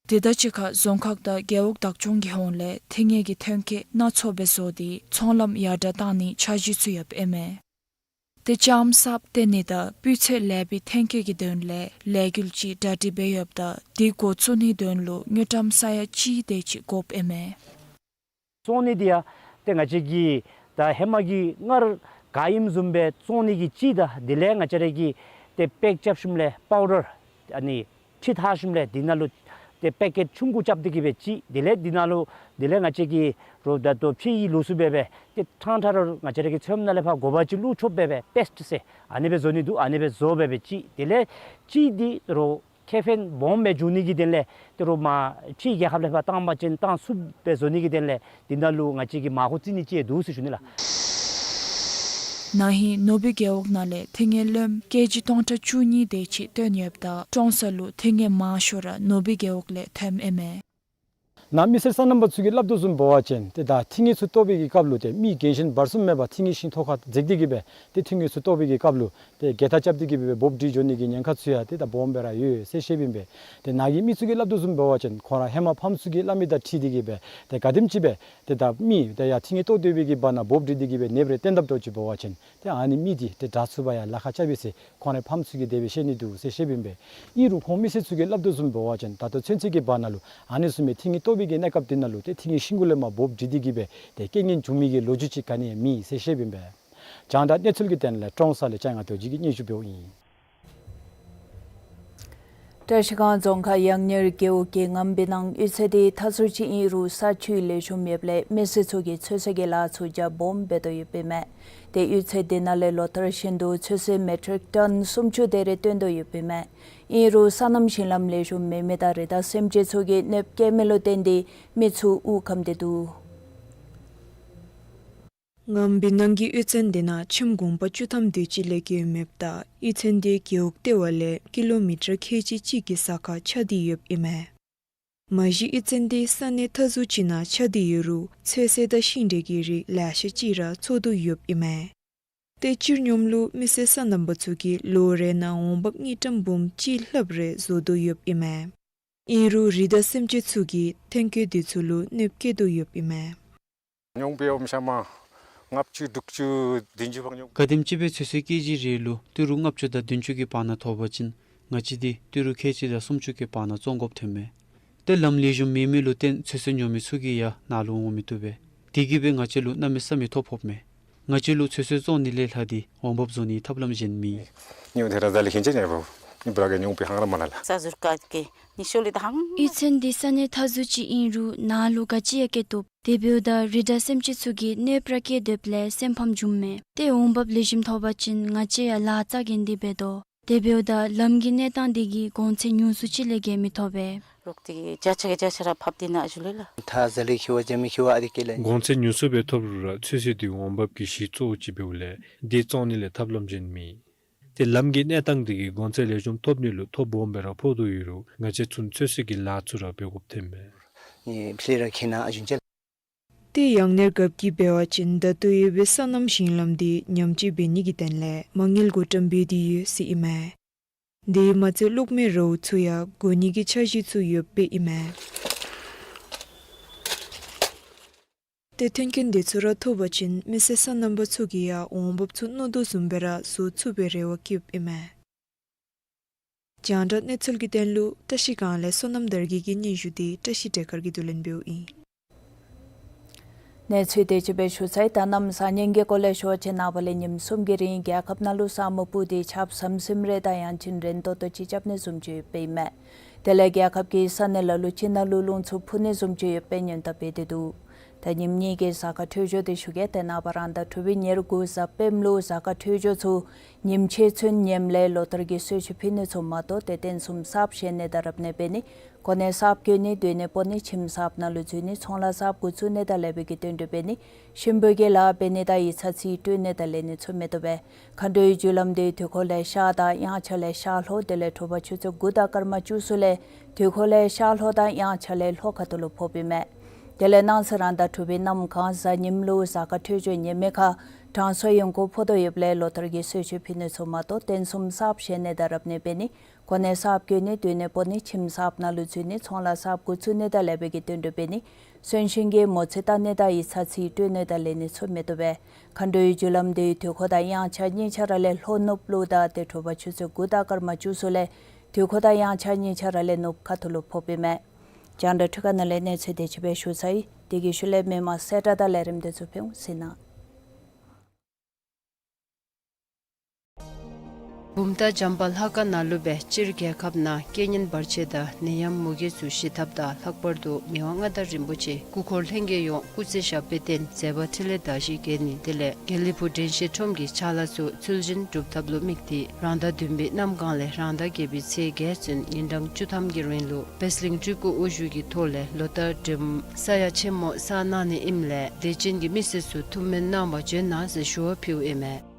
དེ་དང་གཅིག་ཁར་རྫོང་ཁག་དང་རྒེད་འོག་བདག་སྐྱོང་གི་ཧོངས་ལས་ཐིང་ངེ་གི་ཐོན་སྐྱེད་སྣ་ཚོགས་སྦེ་བཟོ་སྟེ་ཚོང་ལམ་ཡར་དྲག་བཏང་ནིའི་འཆར་གཞི་ཚུ་ཡོདཔ་ཨིན་མས། ཏེ་ལྕངམ་གསརཔ་བཏོན་ནི་དང་སྤུས་ཚད་ལེགས་པའི་ཐོན་སྐྱེད་ཀྱི་དོན་ལས་ལས་འགུལ་ཅིག་གྲ་སྒྲིག་འབད་ཡོདཔ་ད་དེ་འགོ་བཙུགས་ནིའི་དོན་ལུ་དངུལ་ཀྲམ་ས་ཡ་གཅིག་དེ་ཅིག་དགོཔ་ཨིན་མས། བཙོང་ནི་དེ་ཡང་ཏེ་ང་བཅས་ཀྱིས་ད་ཧེ་མ་གི་སྔར་ག་ཨིནམ་བཟུམ་སྦེ་བཙོང་ནི་གི་གཅིག་དང་དེ་ལས་ང་བཅས་ར་གིས་ཏེ་པེཀ་རྐྱབ་ཞིནམ་ལས་པའུ་ཌར་ཨ་ནི་ཁྲིད་ཚར་ཞིནམ་ལས་དེ་ནང་ལུ་ཏེ་པེ་ཀེཊ་ཆུང་ཀུ་རྐྱབ་སྟེ་གི་སྦེ་གཅིག། དེ་ལས་དེ་ནང་ལུ་དེ་ལས་ང་བཅས་ཀྱིས་རོགས་ད་ལྟོ་ཕྱེ་ཡི་ལོགས་སུ་སྦེ་སྦེ་ཏེ་ཕྲང་ཕྲང་ར་ང་བཅས་ར་གི་ཚོདམ་ནང་ལས་ཕར་དགོ་པ་ཅིན་བླུག་ཆོགཔ་སྦེ་སྦེ་པེསཊ་ཟེར་ཨ་ནི་སྦེ་བཟོ་ནི་འདུག། ཨ་ནི་སྦེ་བཟོ་སྦེ་སྦེ་གཅིག། དེ་ལས་གཅིག་འདི་རོགས་ཁེ་ཕན་སྦོམ་སྦེ་འབྱུང་ནི་གི་དོན་ལས་ཏེ་རོགས་མར་ཕྱི་རྒྱལ་ཁབ་ལས་ཕར་བཏང་པ་ཅིན་བཏང་ཚུགསཔ་སྦེ་བཟོ་ནི་གི་དོན་ལས་དེ་ནང་ལུ་ང་བཅས་ཀྱིས་མར་ཁུ་བཙུགས་ནི་ཅིག་འདུག་ཟེར་ཞུ་ནི་ལགས། ན་ཧིང་ནུབ་སྦིས་རྒེད་འོག་ནང་ལས་ཐིང་ངེ་རློནམ་ཀེ་ཇི་སྟོང་ཕྲག་བཅུ་གཉིས་དེ་ཅིག་བཏོན་ཡོདཔ་ད་ཀྲོང་གསར་ལུ་ཐིང་ངེ་མང་ཤོས་ར་ནུབ་སྦིས་རྒེད་འོག་ལས་ཐོནམ་ཨིན་མས། ནཱ་མི་སེར་སོ་ནམ་པ་ཚུ་གིས་སླབ་དོ་བཟུམ་འབད་བ་ཅིན་ཏེ་ད་ཐིང་ངེ་ཚུ་བཏོག་པའི་གི་སྐབས་ལུ་ཏེ་མི་རྒན་གཞོན་བར་གསུམ་མེད་པར་ཐིང་ངེ་ཤིང་ཐོག་ཁར་འཛེགས་ཏེ་གི་སྦེ་ཏེ་ཐིང་ངེ་ཚུ་བཏོག་པའི་གི་སྐབས་ལུ་ཏེ་རྒྱལ་ཐ་རྐྱབ་སྟེ་གི་སྦེ་འབོབ་སྒྲིལ་འགྱོ་ནི་གི་ཉེན་ཁ་ཚུ་ཡང་ཏེ་ད་སྦོམ་སྦེ་ར་ཡོད་ཟེར་བཤདཔ་ཨིན་པས། ཏེ་ནཱ་གི་མི་ཚུ་གིས་སླབ་དོ་བཟུམ་འབད་བ་ཅིན་ཁོང་ར་ཧེ་མ་ཕམ་ཚུ་གིས་སླབ་མི་དང་འཁྲིལ་ཏེ་གི་སྦེ་ཏེ་ག་དེམ་ཅིག་སྦེ་ཏེ་ད་མི་ཏེ་ཡར་ཐིང་ངེ་བཏོག་སྡོད་པའི་གི་བར་ན་འབོབ་སྒྲིལ་ཏེ་གི་སྦེ་ནདཔ་རེ་བཏོན་དཔ་འདྲཝ་ཅིག་འབད་བ་ཅིན་ཏེ་ཨ་ནི་མི་འདི་ཏེ་དྲག་ཚུགས་པར་ཡང་ལཱ་ཁག་རྐྱབ་ཨིན་ཟེར་ཁོང་རའི་ཕམ་ཚུ་གིས་དེ་སྦེ་བཤད་ནི་འདུག་ཟེར་བཤདཔ་ཨིན་པས། ཨིན་རུང་ཁོང་མི་སེར་ཚུ་གིས་སླབ་དོ་བཟུམ་འབད་བ་ཅིན་ད་ལྟོ་ཚུན་ཚོད་ཀྱི་བར་ན་ལུ་ཨ་ནི་བཟུམ་མའི་ཐིང་ངེ་བཏོག་པའི་གི་གནས་སྐབས་འདི་ནང་ལུ་ཏེ་ཐིང་ངེ་ཤིང་གུ་ལས་མར་འབོབ་སྒྲིལ་ཏེ་གི་སྦེ་ཏེ་རྐྱེན་ངན་བྱུང་མི་གི་ལོ་རྒྱུས་ཅིག་ག་ནི་ཡང་མེད་ཟེར་བཤདཔ་ཨིན་པས། རྒྱང་བསྒྲགས་གནས་ཚུལ་གྱི་དོན་ལས་ཀྲོང་གསར་ལས་ལྕང་ང་རྡོ་རྗེ་གིས་སྙན་ཞུ་འབདཝ་ཨིན། བཀྲ་ཤིས་སྒང་རྫོང་ཁག་གཡང་གཉེར་རྒེད་འོག་གི་རྔམ་པའི་ནང་གཡུས་ཚན་དེ་མཐའ་ཟུར་ཅིག་ཨིན་རུང་ས་ཆུ་ལེགས་ཤོམ་ཡོདཔ་ལས་མི་སེར་ཚུ་གིས་ཚོད་བསྲེ་གི་ལཱ་ཚུ་རྒྱ་སྦོམ་འབད་དོ་ཡོདཔ་ཨིན་མས། ཏེ་གཡུས་ཚན་དེ་ནང་ལས་ལོ་ལྟར་བཞིན་དུ་ཚོད་བསྲེ་མེ་ཊིག་ཊོན་སུམ་ཅུ་དེ་རེ་བཏོན་དོ་ཡོདཔ་ཨིན་མས། ཨིན་རུང་སོ་ནམ་ཞིང་ལམ་ལེགས་ཤོམ་མེད་མི་དང་རི་དྭགས་སེམས་ཅན་ཚུ་གིས་གནོདཔ་བཀལ་མི་ལུ་བརྟེན་ཏེ་མི་ཚུ་དབུགས་སྐམ་སྟེ་འདུག། རྔམ་པའི་ནང་གི་གཡུས་ཚན་དེ་ནང་ཁྱིམ་གུང་པ་བཅུ་ཐམ་དེ་ཅིག་ལས་བརྒལ་མེདཔ་ད་གཡུས་ཚན་དེ་རྒེད་འོག་ལྟེ་བ་ལས་ཀི་ལོ་མི་ཊར་ཁལ་གཅིག་གཅིག་གི་ས་ཁར་ཆགས་ཏེ་ཡོདཔ་ཨིན་མས། མ་གཞི་གཡུས་ཚན་དེ་ས་གནས་མཐའ་ཟུར་ཅིག་ནང་ཆགས་ཏེ་ཡོད་རུང་ཚོད་བསྲེ་དང་ཤིང་འབྲས་ཀྱི་རིགས་ལེ་ཤ་ཅིག་ར་འཚོ་དོ་ཡོདཔ་ཨིན་མས། ཏེ་སྤྱིར་སྙོམས་ལུ་མི་སེར་སོ་ནམ་པ་ཚུ་གིས་ལོ་རེ་ནང་འོང་འབབ་དངུལ་ཀྲམ་འབུམ་གཅིག་ལྷགཔ་རེ་བཟོ་དོ་ཡོདཔ་ཨིན་མས། ཨིན་རུང་རི་དྭགས་སེམས་ཅན་ཚུ་གིས་ཐོན་སྐྱེད་དེ་ཚུ་ལུ་གནོདཔ་བཀལ་དོ་ཡོདཔ་ཨིན་མས། ཉུང་པའི་འོང་ཤ་མ་ལྔ་བཅུ་དྲུག་ཅུ་བདུན་ཅུ་བར་ཉུང་། ག་དེམ་ཅིག་སྦེ་ཚོད་བསྲེ་ཀེ་ཇི་རེ་ལུ་ཏི་རུ་ལྔ་བཅུ་དང་བདུན་ཅུ་གི་བར་ན་ཐོབ་པ་ཅིན་ང་བཅས་འདི་ཏི་རུ་ཁལ་གཅིག་དང་སུམ་ཅུ་གི་བར་ན་བཙོང་དགོཔ་ཐོན་མས། ཏེ་ལམ་ལེགས་ཤོམ་མེད་མི་ལུ་བརྟེན་ཚོད་བསྲེ་ཉོ་མི་ཚུ་གིས་ཡང་ནཱ་ལུ་འོང་མི་བཏུབ་པས། དེ་གིས་སྦེ་ང་བཅས་ལུ་གནམ་མེད་ས་མེད་ཐོ་ཕོགཔ་མས། ང་བཅས་ལུ་ཚོད་བསྲེ་བཙོང་ནི་ལས་ལྷག་སྟེ་འོང་འབབ་བཟོ་ནིའི་ཐབས་ལམ་གཞན་མེད། ཉུང་དེ་ར་ཟ་ལེ་ཁྱེད་ཅག་ཉེ་བོ་ཉེ་བོ་ར་གི་ཉུང་པའི་ཧང་ར་མ་ལ་ལ། ས་ཟུར་ཀ་གི་ཉི་ཤུ་ལི་ད་ཧང་། གཡུས་ཚན་འདི་ས་གནས་མཐའ་ཟུར་ཅིག་ཨིན་རུང་ནཱ་ལུ་ག་ཅི་ཡང་སྐྱེ་བཏུབ། དེ་འབདཝ་ད་རི་དྭགས་སེམས་ཅན་ཚུ་གིས་གནོདཔ་ར་བཀལ་དོ་ཡོདཔ་ལས་སེམས་ཕམ་བྱུངམ་མས། ཏེ་འོང་འབབ་ལེགས་ཤོམ་ཐོབ་པ་ཅིན་ང་བཅས་ཡང་ལཱ་རྩ་འགེངས་ཏེ་འབད་དོ། དེ་འབདཝ་ད་ལམ་གྱི་གནས་སྟངས་དེ་གིས་གོང་ཚད་ཉུང་སུ་ཅིག་ལས་བརྒལ་མི་ཐོབ་པས། རོགས་དེ་གིས་བརྒྱ་ཆ་གི་བརྒྱ་ཆ་ར་ཕབ་སྟེ་ནཱ་ཞུ་ལེ་ལགས། ད་ཟ་ལེ་ཁྱེད་བ་རྒྱ་མི་ཁྱེད་བ་ཨ་རི་སྐད་ལ། གོང་ཚད་ཉུང་སུ་སྦེ་ཐོབ་རུང་ར་ཚོད་བསྲེ་དེ་འོང་འབབ་ཀྱི་གཞི་གཙོ་བོ་ཅིག་འབདཝ་ལས་དེ་བཙོང་ནི་ལས་ཐབས་ལམ་གཞན་མེད། ཏེ་ལམ་གྱི་གནས་སྟངས་དེ་གིས་གོང་ཚད་ལེགས་ཤོམ་ཐོབ་ནི་ལུ་ཐོ་སྦོམ་སྦེ་ར་ཕོག་དོ་ཡོད་རུང་ང་བཅས་ཚུན་ཚོད་བསྲེ་གི་ལཱ་ཚུ་ར་འབད་དགོཔ་ཐོན་མས། ཨེ་ཕྱི་ར་ཁྱེད་ནཱ་ཨ་ཞུན་ཅ། ཏེ་གཡང་གཉེར་རྒཔོ་གིས་འབད་བ་ཅིན་ད་ལྟོ་ཡོད་པའི་སོ་ནམ་ཞིང་ལམ་དེ་ཉམས་བཅོས་འབད་ནི་གི་དོན་ལས་མ་དངུལ་བགོ་བཀྲམ་འབད་དེ་ཡོད་ཟེར་ཨིན་མས། དེ་མ་ཚད་གློག་མེ་རོ་ཚུ་ཡང་བགོ་ནི་གི་འཆར་གཞི་ཚུ་ཡོདཔ་ཨིན་མས། ཏེ་ཐོན་སྐྱེད་དེ་ཚུ་ར་ཐོབ་པ་ཅིན་མི་སེར་སོ་ནམ་པ་ཚུ་གིས་ཡང་འོང་འབབ་ཚུ་མནོ་དོ་བཟུམ་སྦེ་ར་བཟོ་ཚུགས་པའི་རེ་བ་བསྐྱེདཔ་ཨིན་མས། རྒྱང་བསྒྲགས་གནས་ཚུལ་གྱི་དོན་ལུ་བཀྲ་ཤིས་སྒང་ལས་བསོད་ནམས་དར་རྒྱས་ཀྱི་སྙན་ཞུ་དེ་བཀྲ་ཤིས་བདེ་དཀར་གྱིས་བསྡུ་ལེན་འབདཝ་ཨིན། གནས་ཚུལ་དེ་ཅིག་སྦེ་ཞུ་ཚར་ཡི། ད་གནམ་བཟང་ངན་གྱི་སྐོར་ལས་ཞུ་བ་ཅིན་ནངས་པ་ལས་ཉིནམ་གསུམ་གྱི་རིང་རྒྱལ་ཁབ་ནང་ལུ་ས་སྨུག་སྤུབས་ཏེ་ཆརཔ་ཟམ་ཟིམ་རེ་དང་ཡང་ཅིན་རན་ཏོག་ཏོ་ཅིག་རྐྱབ་ནི་བཟུམ་ཅིག་ཡོདཔ་ཨིན་མས། དེ་ལས་རྒྱལ་ཁབ་ཀྱི་ས་གནས་ལ་ལུ་ཅིག་ནང་ལུ་རླུང་འཚུབ་འཕུ་ནི་བཟུམ་ཅིག་ཡོད་པའི་སྔོན་བརྡ་འབད་དེ་འདུག། ད་ཉིནམ་གཉིས་ཀྱི་གཟའ་སྐར་འཕྲོད་སྦྱོར་དེ་ཞུ་གེ། ཏེ་ནངས་པ་རང་ཟླ་དྲུག་པའི་ཉེར་དགུ་གཟའ་སྤེནམ་ལུ་གཟའ་སྐར་འཕྲོད་སྦྱོར་ཚུ་ཉིམ་ཕྱེད་ཚུན་ཉེམ་ལས་ལོ་ལྟར་གྱི་གསོལ་མཆོད་ཕུལ་ནི་ཚུ་མ་གཏོགས་ཏེ་རྟེན་གསུམ་གསརཔ་བཞེངས་ནི་དང་རབ་གནས་འབད་ནི་གོ་གནས་གསརཔ་བསྐོ་ནི་སྡོད་གནས་སྤོ་ནི་ཁྱིམ་གསརཔ་ནང་ལུ་འཛུལ་ནི་ཚོང་ལཱ་གསརཔ་འགོ་བཙུགས་ནི་དང་ལེགས་པའི་གི་དོན་སྒྲུབ་འབད་ནི་གཤིན་པོའི་གི་ལཱ་འབད་ནི་དང་ཡིག་ཚང་རྩིས་སྤྲོད་ནི་དང་ལེན་ནི་ཚུ་མི་བཏུབ་པས། མཁའ་འགྲོའི་རྒྱུ་ལམ་དེ་དུས་འཁོར་ལས་ཤར་དང་དབྱངས་འཆར་ལས་ཤར་ལྷོ་དེ་ལས་དྲོ་པ་ཆུ་ཚོད་དགུ་དང་སྐར་མ་བཅུ་གསུམ་ལས་དུས་འཁོར་ལས་ཤར་ལྷོ་དང་དབྱངས་འཆར་ལས་ལྷོ་ཁ་ཐུག་ལུ་ཕོགཔ་ཨིན་མས། དེ་ལས་གནངས་ཚེ་རང་ཟླ་དྲུག་པའི་གནམ་གང་གཟའ་ཉིམ་ལུ་གཟའ་སྐར་འཕྲོད་སྦྱོར་ཉེ་མི་ཁར་དྲང་སྲོང་ཡོན་སྐོར་ཕོག་དོ་ཡོདཔ་ལས་ལོ་ལྟར་གྱི་གསོལ་མཆོད་ཕུལ་ནི་ཚུ་མ་གཏོགས་རྟེན་གསུམ་གསརཔ་བཞེངས་ནི་དང་རབ་གནས་འབད་ནི་གོ་གནས་གསརཔ་བསྐོ་ནི་སྡོད་གནས་སྤོ་ནི་ཁྱིམ་གསརཔ་ནང་ལུ་འཛུལ་ནི་ཚོང་ལཱ་གསརཔ་འགོ་བཙུགས་ནི་དང་ལེགས་པའི་གི་དོན་སྒྲུབ་འབད་ནི་གསོན་གཤིན་གྱི་མོ་རྩིས་བལྟ་ནི་དང་ཡིག་ཚང་རྩིས་སྤྲོད་ནི་དང་ལེན་ནི་ཚུ་མི་བཏུབ་པས། མཁའ་འགྲོའི་རྒྱུ་ལམ་དེ་དུས་འཁོར་དང་དབྱངས་འཆར་གཉིས་ཆ་ར་ལས་ལྷོ་ནུབ་ལུ་དང་ཏེ་དྲོ་པ་ཆུ་ཚོད་དགུ་དང་སྐར་མ་བཅུ་གསུམ་ལས་དུས་འཁོར་དང་དབྱངས་འཆར་གཉིས་ཆ་ར་ལས་ནུབ་ཁ་ཐུག་ལུ་ཕོགཔ་ཨིན་མས། རྒྱང་བསྒྲགས་འཕྲུལ་ཁང་ནང་ལས་གནས་ཚུལ་དེ་ཅིག་སྦེ་ཞུ་ཚར་ཡི། དེ་གི་ཤུལ་ལས་མི་མང་གསལ་བསྒྲགས་དང་ལས་རིམ་དེ་ཚུ་ཕུལ་འོང་ཟེར་ན། བུམ་ཐང་བྱམས་པ་ལྷ་ཁང་ནང་ལུ་སྦེ་སྤྱིར་རྒྱལ་ཁབ་ནང་རྐྱེན་ངན་བར་ཆད་དང་ནད་ཡམས་མུ་གེ་ཚུ་ཞི་ཐབས་དང་ལྷག་པར་དུ་མི་དབང་མངའ་བདག་རིན་པོ་ཆེ་སྐུ་འཁོར་ལྷན་རྒྱས་ཡོངས་སྐུ་ཚེ་ཞབས་པད་བརྟན་མཛད་པ་འཕྲིན་ལས་དར་ཞིང་རྒྱས་ནི་དེ་ལས་དགེ་ལེགས་ཕུག་དྲན་ཤེས་ཁྲོམ་གྱི་ཕྱག་ལཱ་ཚུ་ཚུལ་བཞིན་སྒྲུབ་ཐབས་ལུ་དམིགས་ཏེ་རང་ཟླ་བདུན་པའི་གནམ་གང་ལས་རང་ཟླ་བརྒྱད་པའི་ཚེས་བརྒྱད་ཚུན་ཉིན་གྲངས་བཅུ་ཐམ་གྱི་རིང་ལུ་བེ་སླིང་སྤྲུལ་སྐུ་དབུ་བཞུགས་ཀྱི་ཐོག་ལས་ལོ་ལྟར་སྒྲོལམ་ས་ཡ་ཆེན་མོ་བསགས་གནང་ནི་ཨིནམ་ལས་དད་ཅན་གྱི་མི་སེར་ཚུ་ཐུགས་སྨོན་གནང་བར་བྱོན་གནང་ཟེར་ཞུ་བ་ཕུལཝ་ཨིན་མས།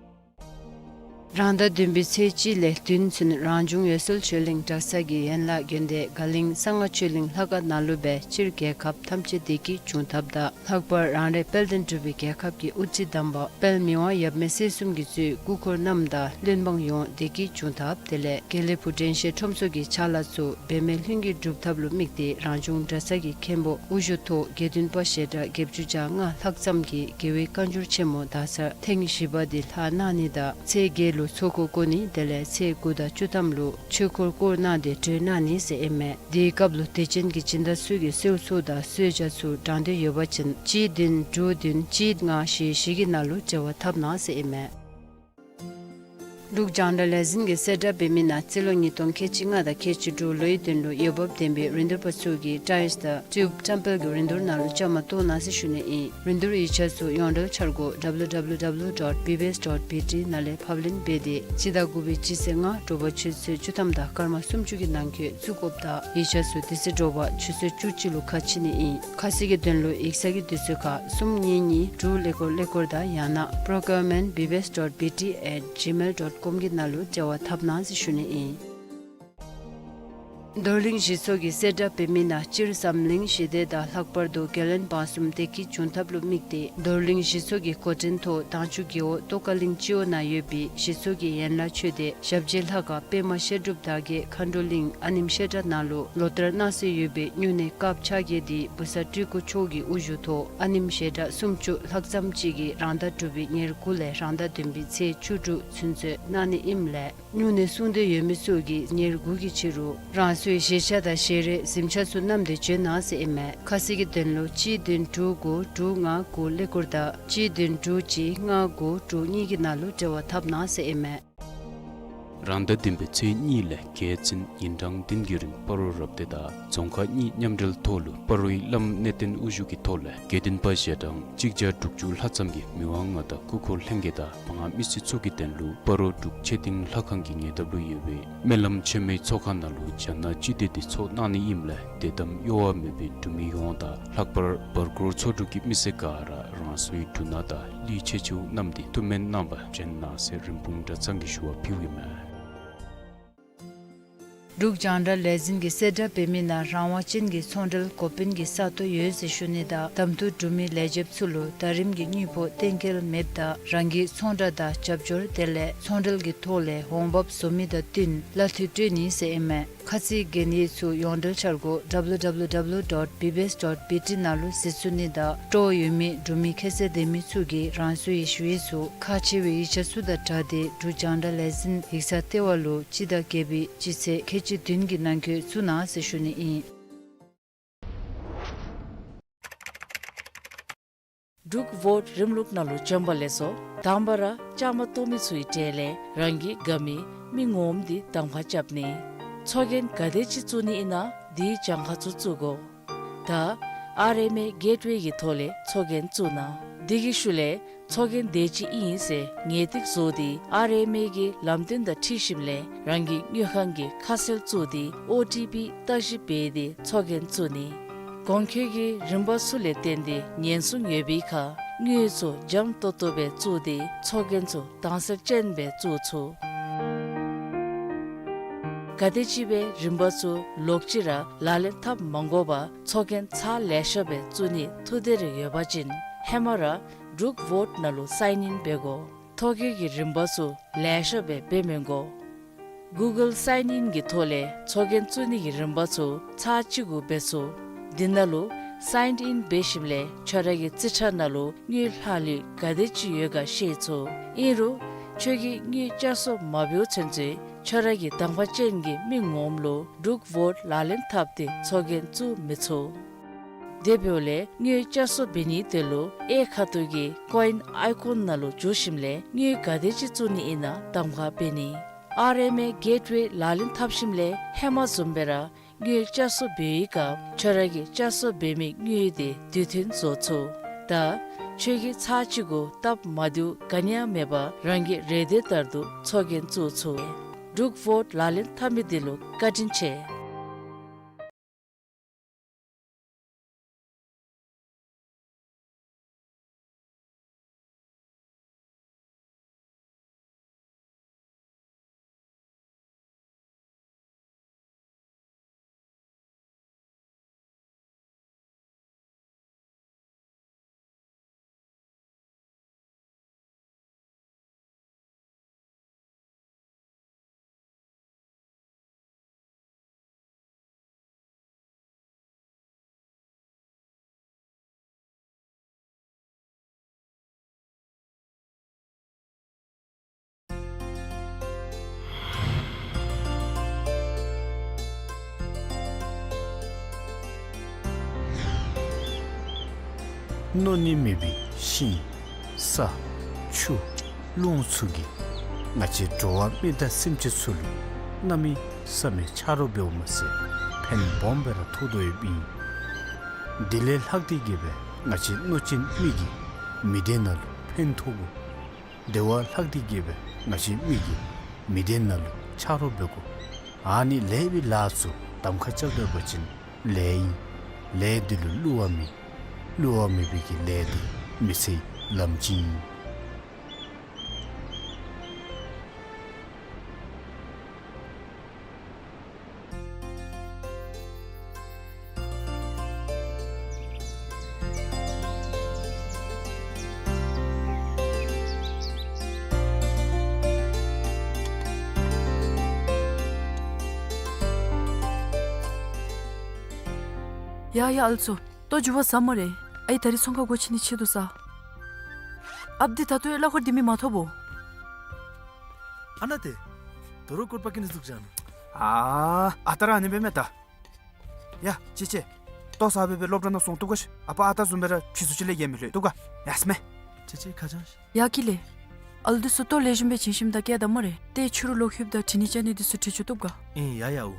རང་ཟླ་བདུན་པའི་ཚེས་གཅིག་ལས་བདུན་ཚུན་རང་བྱུང་འོད་གསལ་ཆོས་གླིང་གྲྭ་ཚང་གི་ཡན་ལག་དགོན་སྡེ་དགའ་གླིང་གསང་སྔགས་ཆོས་གླིང་ལྷ་ཁང་ནང་ལུ་སྦེ་སྤྱིར་རྒྱལ་ཁབ་ཐམས་ཅད་བདེ་སྐྱིད་འབྱུང་ཐབས་དང་ལྷག་པར་རང་རེ་དཔལ་ལྡན་འབྲུག་པའི་རྒྱལ་ཁབ་ཀྱི་དབུ་ཁྲིད་དམ་པ་དཔལ་མི་དབང་ཡབ་མེས་སྲས་གསུམ་གྱིས་གཙོས་སྐུ་འཁོར་རྣམས་དང་བློན་འབངས་ཡོངས་བདེ་སྐྱིད་འབྱུང་ཐབས་དེ་ལས་དགེ་ལེགས་ཕུག་དྲན་ཤེས་ཁྲོམ་ཚོགས་ཀྱི་ཕྱག་ལཱ་ཚུ་འབད་མེད་ལྷུན་གྱིས་འགྲུབ་ཐབས་ལུ་དམིགས་ཏེ་རང་བྱུང་གྲྭ་ཚང་གི་མཁན་པོ་དབུ་བཞུགས་ཐོག་དགེ་འདུན་པ་ཞལ་གྲངས་བརྒྱད་ཅུ་གྱ་ལྔ་ལྷག་ཙམ་གྱིས་རྒྱལ་བའི་བཀའ་འགྱུར་ཆེན་མོ་དག་ཚར་ཐེངས་བཞི་པ་འདི་ལྷག་གནང་ནི་དང་ཚེས་བརྒྱད་ལུ་ཚོགས་འཁོར་བསྐོར་ནི་དེ་ལས་ཚེས་དགུ་དང་བཅུ་ཐམ་ལུ་ཆོས་འཁོར་བསྐོར་གནང་སྟེ་གྲོལ་གནང་ནི་ཟེར་ཨིན་མས། དེའི་སྐབས་ལུ་དད་ཅན་གྱི་སྦྱིན་བདག་ཚུ་གིས་གསོལ་ཚོགས་དང་གསོལ་ཇ་ཚུ་དྲང་དོན་ཡོད་པ་ཅིན་གཅིག་བདུན་དྲུག་བདུན་གཅིག་ལྔ་བཞི་བཞི་གི་ནང་ལུ་འབྲེལ་བ་འཐབ་གནང་ཟེར་ཨིན་མས། འབྲུག་རྒྱང་བསྒྲགས་ལས་འཛིན་གྱིས་གསལ་བསྒྲགས་འབད་མི་ནང་རྩིས་ལོ་ཉིས་སྟོང་ཁལ་གཅིག་ལྔ་དང་ཁལ་གཅིག་དྲུག་ལོའི་དོན་ལུ་འོས་འབབ་ལྡན་པའི་རིན་བསྡུར་པ་ཚུ་གིས་ཊའིལསི་དང་ཊིའུབ་ཊེམ་པལ་གྱི་རིན་བསྡུར་ནང་ལུ་བཅའ་མར་གཏོགས་གནང་ཟེར་ཞུ་ནི་ཨིན། རིན་བསྡུར་ཡིག་ཆ་ཚུ་ཡོངས་འབྲེལ་འཆར་སྒོ་W W W dot B B S dot B T ནང་ལས་ཕབ་ལེན་འབད་དེ་སྤྱི་ཟླ་དགུ་པའི་སྤྱི་ཚེས་ལྔ་དྲོ་པ་ཆུ་ཚོད་བཅུ་ཐམ་དང་སྐར་མ་སུམ་ཅུ་གི་ནང་འཁོད་བཙུགས་དགོཔ་དང་ཡིག་ཆ་ཚུ་དེ་ཚེ་དྲོ་པ་ཆུ་ཚོད་བཅུ་གཅིག་ལུ་ཁ་ཕྱེ་ནི་ཨིན། ཁ་གསལ་གྱི་དོན་ལུ་ཡིག་ཚང་གི་དུས་ཚོད་ཁར་གསུམ་གཉིས་གཉིས་དྲུག་ཀླད་ཀོར་ཀླད་ཀོར་དང་ཡང་ན་procurement B B S dot B T at gmail dot com གི་ནང་ལུ་འབྲེལ་བ་འཐབ་གནང་ཟེར་ཞུ་ནི་ཨིན། རྡོར་གླིང་གཞི་ཚོགས་ཀྱིས་གསལ་བསྒྲགས་འབད་མི་ནང་སྤྱིར་འཛམ་གླིང་ཞི་བདེ་དང་ལྷག་པར་དུ་རྒྱལ་བློན་འབངས་གསུམ་བདེ་སྐྱིད་འབྱུང་ཐབས་ལུ་དམིགས་ཏེ་རྡོར་གླིང་གཞི་ཚོགས་ཀྱི་འགོ་འདྲེན་ཐོག་དྭངས་ཆུ་རྒེད་འོག་ཏོག་དཀར་གླིང་སྤྱི་འོག་ནང་ཡོད་པའི་གཞི་ཚོགས་ཀྱི་ཡན་ལག་ཆོས་སྡེ་ཞབས་རྗེས་ལྷ་ཁང་པདྨ་བཤད་སྒྲུབ་དར་རྒྱས་མཁའ་འགྲོ་གླིང་ཨ་ནེམ་བཤད་གྲྭ་ནང་ལུ་ལོ་ལྟར་གནང་སྲོལ་ཡོད་པའི་སྨྱུང་གནས་སྐབས་ཆ་བརྒྱད་དེ་བུ་གསར་སྤྲུལ་སྐུ་མཆོག་གི་དབུ་བཞུགས་ཐོག་ཨ་ནེམ་བཤད་གྲྭ་སུམ་ཅུ་ལྷག་ཙམ་ཅིག་གིས་རང་ཟླ་དྲུག་པའི་ཉེར་དགུ་ལས་རང་ཟླ་བདུན་པའི་ཚེས་བཅུ་དྲུག་ཚུན་ཚོད་གནང་ནི་ཨིནམ་ལས་སྨྱུང་གནས་སྲུང་འདོད་ཡོད་མི་ཚུ་གིས་ཉེར་དགུ་གི་ཕྱི་རུ་རང་སོའི་བཞེས་ཆ་དང་བཞེས་རས་གཟིམ་ཆ་ཚུ་བསྣམས་ཏེ་འབྱོན་གནང་ཟེར་ཨིན་མས། ཁ་གསལ་གྱི་དོན་ལུ་གཅིག་བདུན་དྲུག་དགུ་དྲུག་ལྔ་དགུ་ཀླད་ཀོར་དང་གཅིག་བདུན་དྲུག་གཅིག་ལྔ་དགུ་དྲུག་གཉིས་ཀྱི་ནང་ལུ་འབྲེལ་བ་འཐབ་གནང་ཟེར་ཨིན་མས། རང་ཟླ་བདུན་པའི་ཚེས་གཉིས་ལས་བརྒྱད་ཚུན་ཉིན་གྲངས་བདུན་གྱི་རིང་སྤ་རོ་རབ་སྡེ་དང་རྫོང་ཁག་གཉིས་མཉམ་འབྲེལ་ཐོག་ལུ་སྤ་རོའི་བླམ་གནས་བརྟན་དབུ་བཞུགས་ཀྱི་ཐོག་ལས་དགེ་འདུན་པ་ཞལ་གྲངས་གཅིག་བརྒྱ་དྲུག་ཅུ་ལྷག་ཙམ་གྱིས་མི་དབང་མངའ་བདག་སྐུ་འཁོར་ལྷན་རྒྱས་དང་མང་མི་སེར་ཚུ་གི་དོན་ལུ་སྤ་རོ་འབྲུག་ཆོས་སྡིངས་ལྷ་ཁང་གི་ཉེ་འདབས་ལུ་ཡོད་པའི་སྨོན་ལམ་ཆེན་མོའི་ཚོགས་ཁང་ནང་ལུ་རྒྱ་ནག་སྤྱི་མདོས་འདི་ཚོགས་གནང་ནི་ཨིནམ་ལས་དད་དམ་གཡོ་བ་མེད་པའི་འབྲུག་མི་ཡོངས་དང་ལྷག་པར་བར་སྐོར་ཚོ་དྲུག་གི་མི་སེར་ག་ར་རང་སོའི་འབྲུ་སྣ་དང་གླུད་ཆེ་ཆེཝ་བསྣམས་ཏེ་ཐུགས་སྨོན་གནང་བར་འབྱོན་གནང་ཟེར་རིན་སྤུངས་གྲྭ་ཚང་གིས་ཞུ་བ་ཕུལཝ་ཨིན་མས། འབྲུག་རྒྱང་བསྒྲགས་ལས་འཛིན་གྱིས་གསལ་བསྒྲགས་འབད་མི་ནང་རང་དབང་ཅན་གྱི་ཚོང་འབྲེལ་འགོ་དཔོན་གྱི་ས་སྟོང་ཡོད་ཟེར་ཞུ་ནི་དང་གདམ་འཐུ་གྲུབ་མི་ལས་བྱེདཔ་ཚུ་ལུ་ཟླ་རིམ་གྱི་དངུལ་ཕོགས་གཏན་འཁེལ་མེདཔ་དང་རང་གི་ཚོང་བསྒྲགས་དང་རྒྱབ་སྐྱོར་དེ་ལས་ཚོང་འབྲེལ་གྱི་ཐོག་ལས་འོང་འབབ་བཟོ་མི་དང་བསྟུན་གླ་འཐུས་སྤྲོད་ནི་ཟེར་ཨིན་མས། ཁ་ཚིག་གན་ཡིག་ཚུ་ཡོངས་འབྲེལ་འཆར་སྒོ་W W W dot B B S dot B T ནང་ལུ་གཟིགས་ཚུགས་ནི་དང་སྤྲོ་བ་ཡོད་མི་འབྲུག་མི་ཁྱད་ཚད་ལྡན་མི་ཚུ་གིས་རང་སོའི་ཞུ་ཡིག་ཚུ་ཁག་ཆེ་བའི་ཡིག་ཆ་ཚུ་དང་སྦྲགས་ཏེ་འབྲུག་རྒྱང་བསྒྲགས་ལས་འཛིན་ཡིག་ཚང་ལྟེ་བ་ལུ་སྤྱི་ཟླ་བརྒྱད་པའི་སྤྱི་ཚེས་ཁལ་གཅིག་བདུན་གྱི་ནང་འཁོད་བཙུགས་གནང་ཟེར་ཞུ་ནི་ཨིན། འབྲུག་ཝོཊ་རིམ་ལུགས་ནང་ལུ་བྱོན་པ་ལེགས་སོ། དང་པ་ར་བཅའ་མར་གཏོགས་མི་ཚུའི་གྲས་ལས་རང་གི་དགའ་མི་མི་ངོམ་འདི་གདམ་ཁ་རྐྱབ་ནི། ཚོགས་རྒྱན་ག་དེ་ཅིག་བཙུགས་ནི་ཨིན་ན་དེའི་གྱངས་ཁ་ཚུ་བཙུགས་དགོ། ད་ཨར་ཨེམ་ཨེ་གེཊ་ཝེ་གི་ཐོག་ལས་ཚོགས་རྒྱན་བཙུགས་གནང་། དེ་གི་ཤུལ་ལས་ཚོགས་རྒྱན་དེ་ཅིག་ཨིན་ཟེར་ངེས་ཏིག་བཟོ་སྟེ་ཨར་ཨེམ་ཨེ་གི་ལམ་སྟོན་དང་འཁྲིལ་ཞིནམ་ལས་རང་གི་དངུལ་ཁང་གི་ཁ་གསལ་བཙུགས་ཏེ་ཨོ་ཊི་པི་བརྟག་ཞིབ་འབད་དེ་ཚོགས་རྒྱན་བཙུགས་ནི། གོང་འཁོད་ཀྱི་རིམ་པ་ཚུ་ལས་བརྟེན་ཏེ་ཉེན་སྲུང་ཡོད་པའི་ཁར་དངུལ་ཚུ་འཇམ་ཏོང་ཏོ་སྦེ་བཙུགས་ཏེ་ཚོགས་རྒྱན་ཚུ་དྭངས་གསལ་ཅན་སྦེ་བཙུགས་ཚུགས། ག་དེ་ཅིག་སྦེ་རིམ་པ་ཚུ་ལོག་ཅི་ར་ལག་ལེན་འཐབ་མ་དགོ་པར་ཚོགས་རྒྱན་ཚར་ལེ་ཤ་སྦེ་བཙུགས་ནིའི་ཐུགས་འདོད་རེ་ཡོད་པ་ཅིན་ཧེ་མ་ར་འབྲུག་ཝོཊ་ནང་ལུ་སའིན་ཨིན་འབད་དགོ། ཐོ་བཀོད་ཀྱི་རིམ་པ་ཚུ་ལེ་ཤ་སྦེ་འབད་མི་དགོ། གུ་གཱལ་སའིན་ཨིན་གྱི་ཐོག་ལས་ཚོགས་རྒྱན་བཙུགས་ནི་གི་རིམ་པ་ཚུ་ཚར་གཅིག་གུ་འབད་ཚུགས། འདི་ནང་ལུ་སའིན་ཨིན་འབད་ཞིནམ་ལས་ཁྱོད་ར་གི་རྩིས་ཁྲ་ནང་ལུ་དངུལ་ལྷག་ལུས་ག་དེ་ཅིག་ཡོད་ག་ཤེས་ཚུགས། ཨིན་རུང་ཁྱོད་ཀྱིས་དངུལ་བསྐྱར་གསོ་མ་འབདཝ་ཚུན་ཚོད་ཁྱོད་ར་གི་དང་པ་ཅན་གྱི་མི་ངོམ་ལུ་འབྲུག་ཝོཊ་ལག་ལེན་འཐབ་སྟེ་ཚོགས་རྒྱན་བཙུགས་མི་ཚུགས། དེ་འབདཝ་ལས་དངུལ་བསྐྱར་གསོ་འབད་ནིའི་དོན་ལུ་གཡས་ཁ་ཐུག་གི་ཀོ་ཨིན་ཨའི་ཀོན་ནང་ལུ་འཛུལ་ཞིནམ་ལས་དངུལ་ག་དེ་ཅིག་བཙུགས་ནི་ཨིན་ན་གདམ་ཁ་འབད་ནི། ཨར་ཨེམ་ཨེ་གེཊ་ཝེ་ལག་ལེན་འཐབ་ཞིནམ་ལས་ཧེ་མ་བཟུམ་སྦེ་ར་དངུལ་བསྐྱར་གསོ་འབད་བའི་སྐབས་ཁྱོད་ར་གིས་བསྐྱར་གསོ་འབད་མི་དངུལ་དེ་དུས་མཐུན་བཟོ་ཚུགས། ད་ཁྱོད་ཀྱིས་ཚར་གཅིག་གུ་སྟབས་མ་བདེཝ་ག་ནི་ཡང་མེད་པར་རང་གི་རེ་འདོད་ལྟར་དུ་ཚོགས་རྒྱན་བཙུགས་ཚུགས། འབྲུག་ཝོཊ་ལག་ལེན་འཐབ་མི་འདི་ལུ་བཀའ་དྲིན་ཆེ། གནོད་ནི་མེད་པའི་ཤིང་ས་ཆུ་རླུང་ཚུ་གི་ ང་བཅས་འགྲོ་བ་མི་དང་སེམས་ཅན་ཚུ་ལུ་གནམ་མེད་ས་མེད་ཆ་རོགས་འབདཝ་མ་ཚད་ཕན་སྦོམ་སྦེ་ར་ཐོགས་དོ་ཡོདཔ་ཨིན། དེ་ལས་ལྷག་སྟེ་གི་སྦེ་ང་བཅས་གནོད་སྦྱིན་མི་གིས་མི་སྡེ་ནང་ལུ་ཕན་ཐོགས་དགོ། དེ་བ་ལྷག་སྟེ་གི་སྦེ་ང་བཅས་མི་གིས་མི་སྡེ་ནང་ལུ་ཆ་རོགས་འབད་དགོ། ཨ་ནི་ལེགས་པའི་ལཱ་ཚུ་གདམ་ཁ་རྐྱབ་སྡོད་པ་ཅིན་ལེགས་ཨིན། ལས་འདི་ལུ་བསླུ་བ་མེད། བསླུ་བ་མེད་པའི་གི་ལས་འདི་མི་ཚེའི་ལམ་སྤྱི་ཨིན། ཡ་ཡ་ཨ་ལུ་ཚུ། ལྟོ་འགྱོ་བ་ཟ་སྨ་རེ། ཨའི་ད་རིས་ཚོང་ཁང་སྒོ་ཕྱེ་ནི་ཆེད་དུ་ས། ཨཔ་འདི་ད་ལྟོ་ཡང་གླ་འཁོར་འདི་མི་མ་ཐོབ་བོ། ཨ་ན་ཏེ། དོ་རུང་སྐོར་པ་ཀི་ནི་འཛུགས་བཞག་ནུག། ཨ་ཨ་ཏ་ར་ཨ་ནི་སྦེ་མེན་ད། ཡ་ཅི་ཅི། ལྟོ་ཟ་སྦེ་སྦེ་སློབ་གྲྭ་ནང་སོང་བཏུབ་ག་ཤིག། ཨ་པ་ཨ་ཏ་བཟུམ་སྦེ་ར་ཕྱི་སུ་ཅིག་ལས་ཡལ་མི་ལྷོད་བཏུབ་ག། ཡ་སྨེ། ཅི་ཅི་ཁ་བྱང་ཤིག། ཡ་ཀི་ལེ། ཨ་ལུ་འདི་ཚུ་ལྟོ་ལེགས་ཤོམ་སྦེ་བྱིན་ཞིནམ་ད་བསྐྱལ་ད་སྨ་རེ། ཏེ་ཕྱི་རུ་ལོག་ལྷོདཔ་ད་དྲི་ནི་བཅའ་ནི་འདི་ཚུ་དྲི་བཅུག་བཏུབ་ག། ཨིན་ཡ་ཡ་འོ།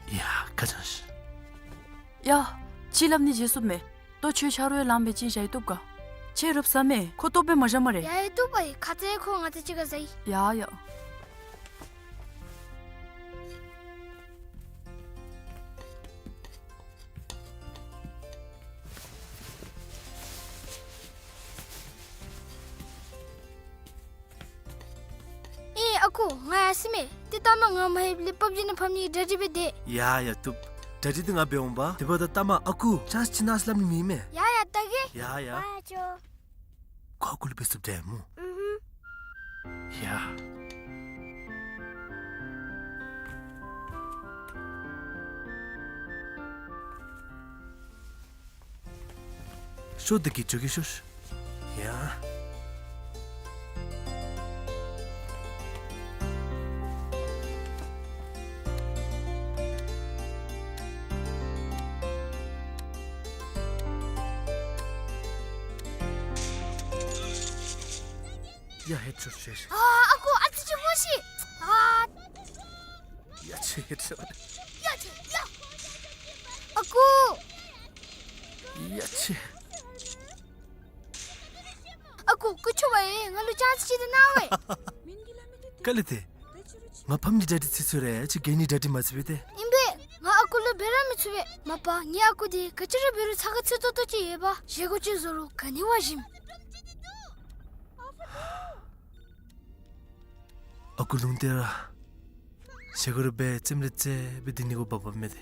ཡ་ཁ་བྱང་ཤིག། ཡ། ཅིག་སླབ་ནི་བརྗེད་སོངམ་མས། ལྟོ་ཁྱོད་ཆ་རོགས་ཡང་ལངམ་སྦེ་བྱིན་བཞག་ཡི་བཏུབ་ག། ཁྱོད་རོགས་ཟ་མས། ཁོ་ལྟོ་སྦེ་མ་བཞག་སྨ་རེ། ཡ་ཡ་བཏུབ་པ་ཡི། ཁ་ཙ་ཁོ་ང་དང་གཅིག་ཁར་ཟ་ཡི། ཡ་ཡ། ཨེ་ཨ་ཁུ་ང་ཡར་སོ་མས། ཏེ་ལྟ་མ་ང་མ་ལྷོདཔ་ལས་པབ་ཇི་ནང་ཕབ་ནི་གི་གྲ་སྒྲིག་འབད་དེས། ཡ་ཡ་བཏུབ། གྲ་སྒྲིག་འདི་ང་འབད་འོང་པ། དེ་འབདཝ་ད་ལྟ་མ་ཨ་ཁུ་ཅཱནསི་ཅིག་གནང་སླབ་ནི་མེད་མས། ཡ་ཡ་ལྟ་གེ། ཡ་ཡ། ཨ་ཅོ། ཁོ་ཨ་ཁུ་ལུ་འབད་ཚུགསཔ་འདྲས་སྨོ། ཨུ་ཧུམ། ཡ། ཤོག་འདི་གིས་འགྱོ་གེ་ཤོག། ཡ། ཡ་ཧེད་ཤོག་ཤོག། ཨ་ཨ་ཁུ་ཨ་ཙི་ཅིག་སྨོ་ཤིག། ཨ། ཡ་ཆེ་ཧེད་ཤོག། ཡ་ཆེ་ཡ། ཨ་ཁུ། ཡ་ཆེ། ཨ་ཁུ་སྐུ་མཁྱེན་པ་ཡིས་ང་ལུ་ཅཱནསི་ཅིག་ཏེ་གནང་བས། ག་ལས་ཏེ། ང་ཕམ་གྱི་གྲ་སྒྲིག་ཚར་ཚར་ར་ཅིག་ག་ནི་གྲ་སྒྲིག་མ་ཚར་བས་ཏེ། ཨིན་པས། ང་ཨ་ཁུ་ལུ་འབད་ར་མི་ཚུགས་པས། མ་པ་ངེའི་ཨ་ཁུ་འདི་ག་ཅི་ར་འབད་རུང་ཚ་ཁ་ཚ་ཏོག་ཏོ་ཅིག་ཡོད་པས། བཞེས་སྒོ་ཅིག་བཟོ་རུང་ག་ནི་བ་ཞིམ། ཨ་ཁུ་ལུང་བསྟན་ར། བཞེས་སྒོ་ར་འབད་རྩེདམོ་ར་རྩེ་སྦེ་སྡོད་ནི་གུ་བབ་བབ་མས་ཏེ།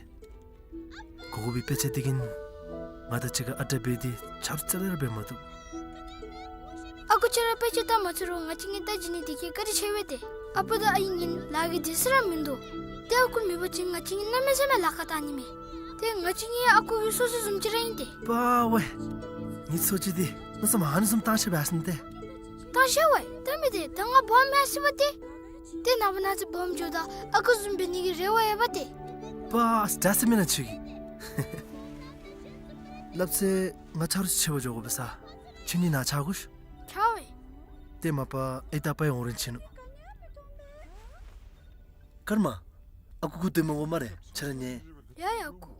གོ་གོ་བའི་དཔེ་ཆ་འདི་གིས་ང་དང་གཅིག་ཁར་ཨ་རྟག་འབད་དེ་ཆབ་རྩེ་ར་འབད་མ་བཏུབ། ཨ་ཁུ་ཁྱོད་ར་དཔེ་ཆ་ལྟ་མ་ཚུགས་རུང་ང་བཅས་གཉིས་ལྟ་བྱིན་ནི་འདི་གིས་བཀའ་དྲིན་ཆེ་བས་ཏེ། ཨ་པ་དང་ཨའི་གཉིས་ལཱ་གི་དུས་ཚོད་ར་མིན་འདུག། ཏེ་ཨ་ཁུ་མེད་པ་ཅིན་ང་བཅས་གཉིས་གནམ་མེད་ས་མེད་ལཱ་ཁག་བཏང་ནི་མས། ཏེ་ང་བཅས་གཉིས་ཨ་ཁུ་གི་སོ་སོ་བཟུམ་ཅིག་ར་ཨིན་ཏེ། པ་ཝེ། ངེའི་སོ་ཅིག་འདི་མནོ་བསམ་ཨ་ནི་བཟུམ་བཏང་ཤེས་པས་ཨ་ནི་ཏེ། བཏང་ཤེས་པས། ད་མི་འདི་ད་ང་སྦོམ་མི་ཨ་སི་བ་ཏེ། ཏེ་ནངས་པ་གནངས་ཚེ་སྦོམ་འགྱོཝ་ད་ཨ་ཁུ་བཟུམ་འབད་ནི་གི་རེ་བ་ཡོད་པ་ཏེ། པ་ཨ་ཙི་ད་ཟེར་མེན་ན་ཁྱོད་ཀྱིས། སླབ་ཚེ་ང་ཆ་རོགས་ཅིག་འབད་འགྱོ་དགོ་པས་ས། ཁྱོད་གཉིས་ནཱ་ཆ་དགོ་ཤིག། ཆ་བས། ཏེ་མ་པ་ཨའི་དང་པའི་འོང་རན་ཆི་ནུག། ཀརྨ། ཨ་ཁུ་ཁུ་སྡོད་མི་དགོ་སྨ་རེ། ཁྱོད་ར་ཉལ། ཡ་ཡ་ཨ་ཁུ།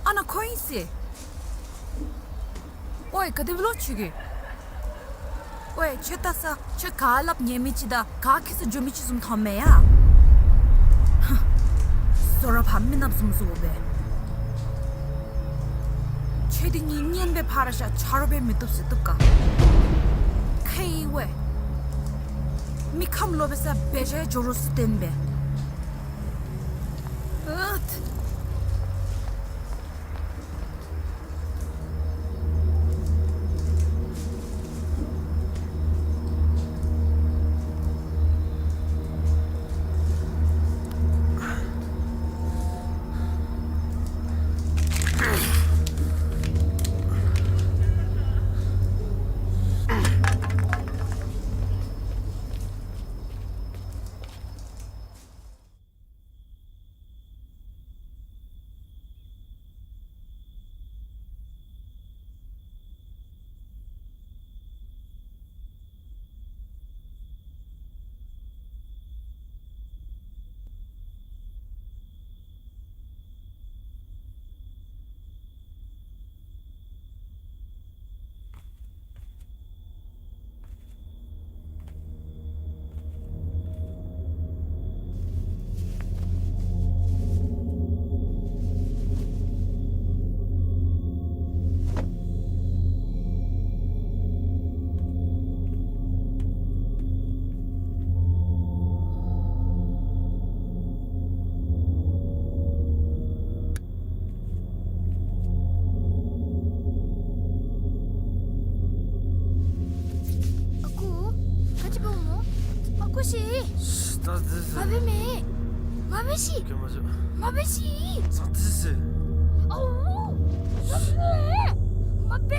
ཨ་ན་ཁོ་ཨིན་ཟེར། ཝའེ་ག་དེ་སྦེ་ལོག་ཅི་གི། ཝའེ་ཁྱོད་ལྟ་ས། ཁྱོད་ག་སླབ་ཉན་མི་ཅིག་དང་ག་ཁྱད་སུ་འགྱོ་མི་ཅིག་བཟུམ་མཐོངམ་མས་ཡ། ཧ། ཟོར་ར་ཕམ་མི་ནགཔ་བཟུམ་བཟོ་སྦེ། ཁྱོད་འདི་གཉིས་གཉེན་སྦེ་ཕར་བཞག་ཆ་རོགས་འབད་མི་བཏུབ་ཟེར་བཏུབ་ག། ཁེ་ཝའེ། མི་ཁམས་ལོག་པའི་ས་འབད་བཞག་འགྱོ་རོགས་ཟེར་བསྟན་པས། ཨུད། ཨ་ཁུ་ཤི། ད་དེ་ཟེར། མ་འབད་མེ། མ་འབད་ཤི། ག་མ་བྱོ། མ་འབད་ཤི། ད་དེ་ཟེར། ཨོ། མ་འབད། མ་འབད།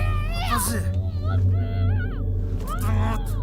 ད་ཟེར། མ་འབད། ད་ད།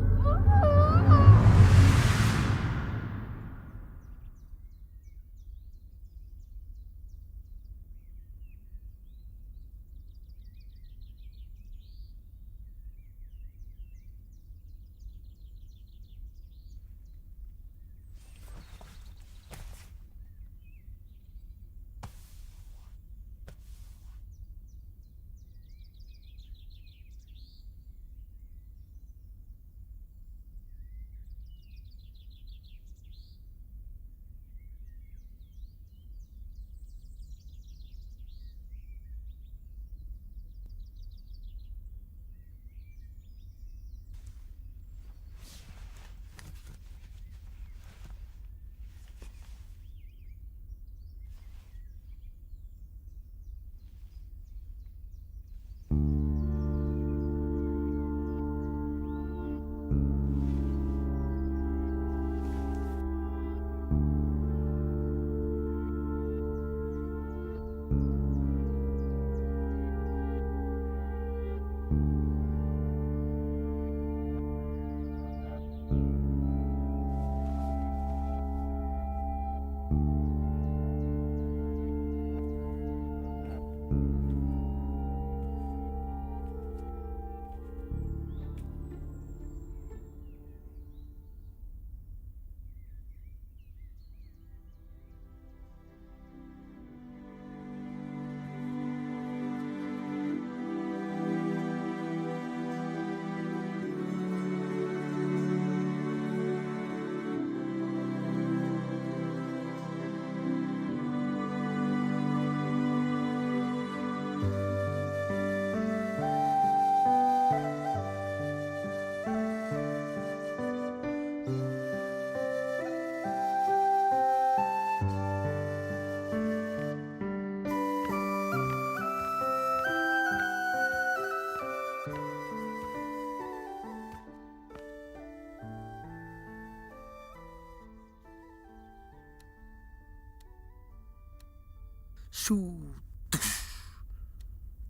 ཤུ། དུཤ།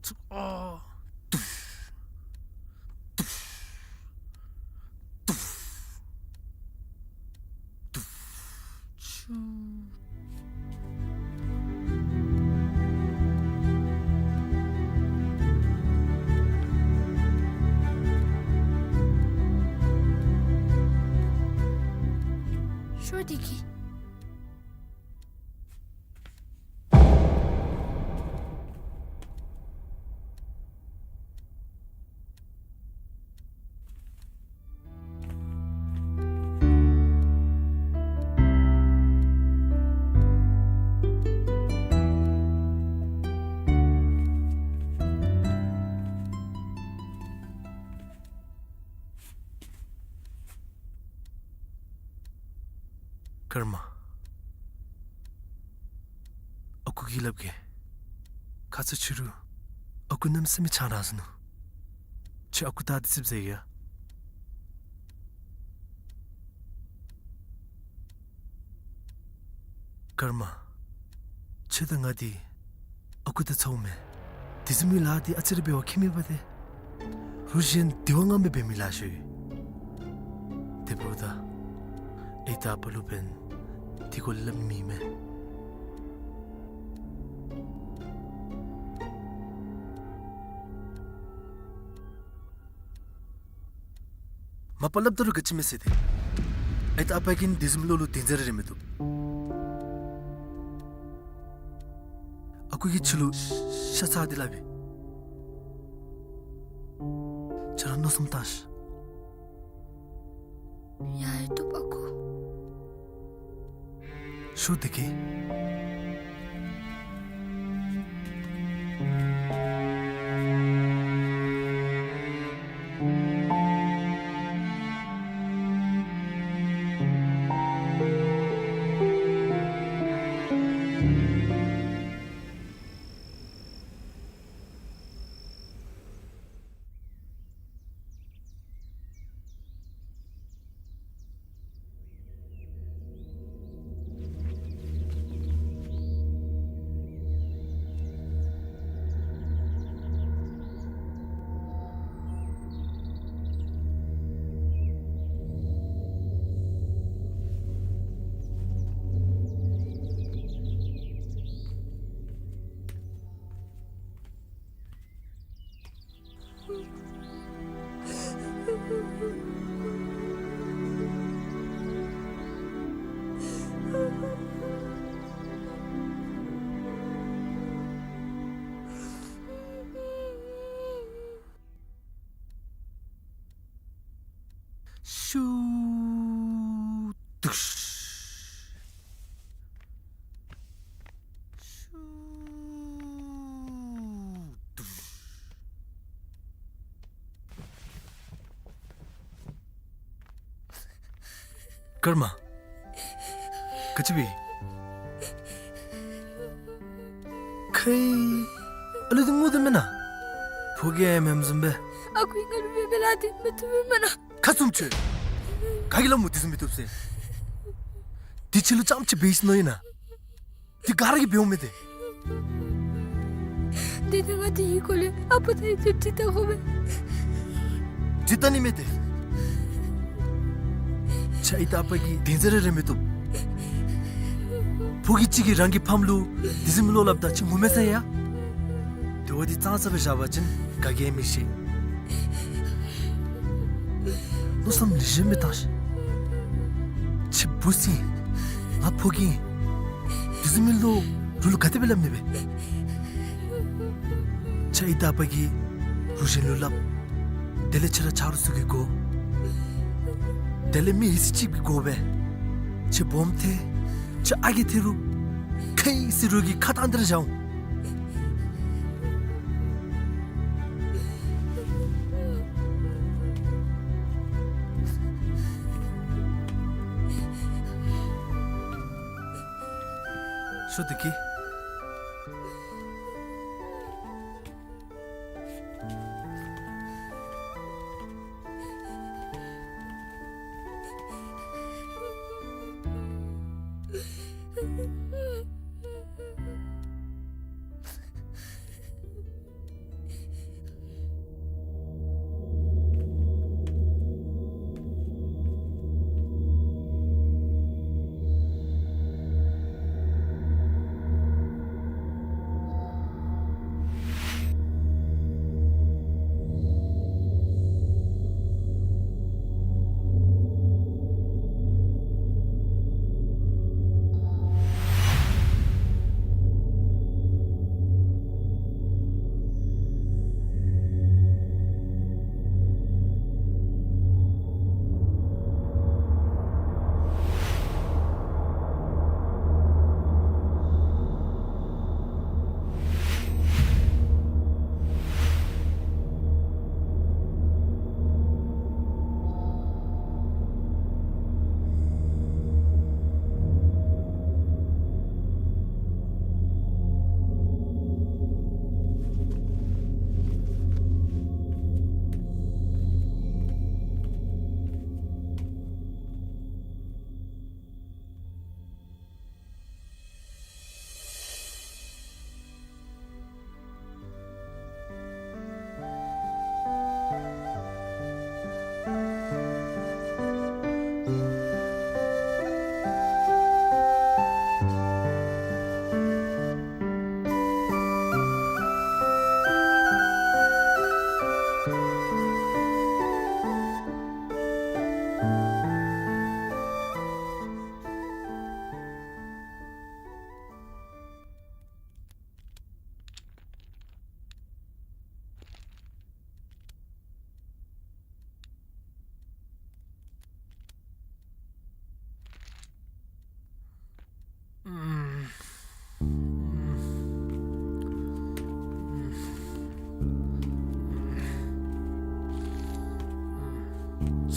ཚུགས། ཨ། དུཤ། དུཤ། དུཤ། དུཤ། ཤུ། ཤོ་དེ་གི། ཀརྨ། ཨ་ཁུ་གིས་སླབ་གེ། ཁ་ཙ་ཕྱི་རུ་ཨ་ཁུ་གནམ་མེད་ས་མེད་ཆང་རག་ཟ་ནུག། ཁྱོད་ཨ་ཁུ་ད་དེ་ཙིགཔ་ཟ་ཡི་ཡ། ཀརྨ། ཁྱོད་དང་ང་འདི་ཨ་ཁུ་དང་ཚ་བོ་མེན། དེ་བཟུམ་མའི་ལཱ་འདི་ཨ་ཙི་རེ་འབད་བ་ཁྱད་མེད་པ་ཏེ། རུ་གཞན་འདི་བ་ང་མི་འབད་མི་ལཱ་ཤོས་ཡོད། དེ་འབདཝ་ད་ཨའི་དང་ཨ་པ་ལུ་འབདན་འདི་སྐོར་སླབ་ནི་མེད་མེན། མ་པ་སླབ་ད་རུང་ག་ཅི་མེད་ཟེར་ཏེ། ཨའི་དང་ཨ་པ་གིས་དེ་བཟུམ་བློ་ལུ་གདེང་ཚད་རེ་རེ་མི་བཏུབ། ཨ་ཁུ་གིས་ཁྱོད་ལུ་ཤ་ཚ་འདི་སླབ་ཨིན། ཁྱོད་ར་མནོ་བསམ་བཏང་ཤིག། ཡ་ཡ་བཏུབ་ཨ་ཁུ། ཤོ་དེ་གི། ཤུ་དུ་ཤུ་དུ། ཀརྨ། ག་ཅི་འབད། ཁའི་ཨ་ལུ་འདི་ངུ་དོ་མེན་ན། ཕོ་རྒྱས་མེནམ་བཟུམ་སྦེ། ཨ་ཁུ་ང་ལུ་མེ་མེ་ལ་དེ་མི་ཐུབ་མེན་ན། ཁ་ཚུམ་ཆོད། ག་གིས་སླབ་སྨོ་དེ་བཟུམ་མི་བཏུབ་ཟེར། དེ་ཁྱོད་ལུ་རྐྱངམ་ཅིག་འབད་ཡི་ཟེར་མནོ་ཡི་ན། དེ་ག་ར་གིས་འབདཝ་མས་ཏེ། དེ་ནི་ང་དེ་གི་སྐོར་ལས་ཨ་པ་དང་ཡུ་ཅུ་དྲི་བལྟ་དགོ་པས། དྲི་བལྟ་ནི་མེད་ཏེ། ཁྱོད་ཨའི་དང་ཨ་པ་གིས་དེ་ཟེར་ར་རེ་མི་བཏུབ། ཕོ་རྒྱས་ཅིག་གིས་རང་གི་ཕམ་ལུ་དེ་བཟུམ་མའི་བློ་སླབ་ད་ཁྱོད་ངོ་མ་ཚ་ཡ། དེ་བ་འདི་གཙང་ས་སྦེ་བཞག་པ་ཅིན་ག་གིས་མི་ཤེས། མནོ་བསམ་ལེགས་ཤོམ་སྦེ་བཏང་ཤིག། ཁྱོད་བུ་ཚ་ཨིན། ང་ཕོ་རྒྱས་ཨིན། དེ་བཟུམ་མའི་བློ་རོགས་ལུ་ག་དེ་སྦེ་སླབ་ནི་སྦེ། ཁྱོད་ཨའི་དང་ཨ་པ་གིས་རོགས་གཞན་ལུ་སླབ། དེ་ལས་ཁྱོད་ར་ཆ་རོགས་ཚུ་གིས་གོ། དེ་ལས་མི་ཡི་སྲིད་ཅིག་གིས་གོ་སྦེ། ཁྱོད་སྦོམ་ཐལ། ཁྱོད་ཨ་རྒས་ཐལ་རུང་། ཁའི་སྲིད་རོགས་ཀྱིས་ཁ་བཏང་སྟེ་ར་བཞག་འོང་། ཤོག་བདེ་སྐྱིད།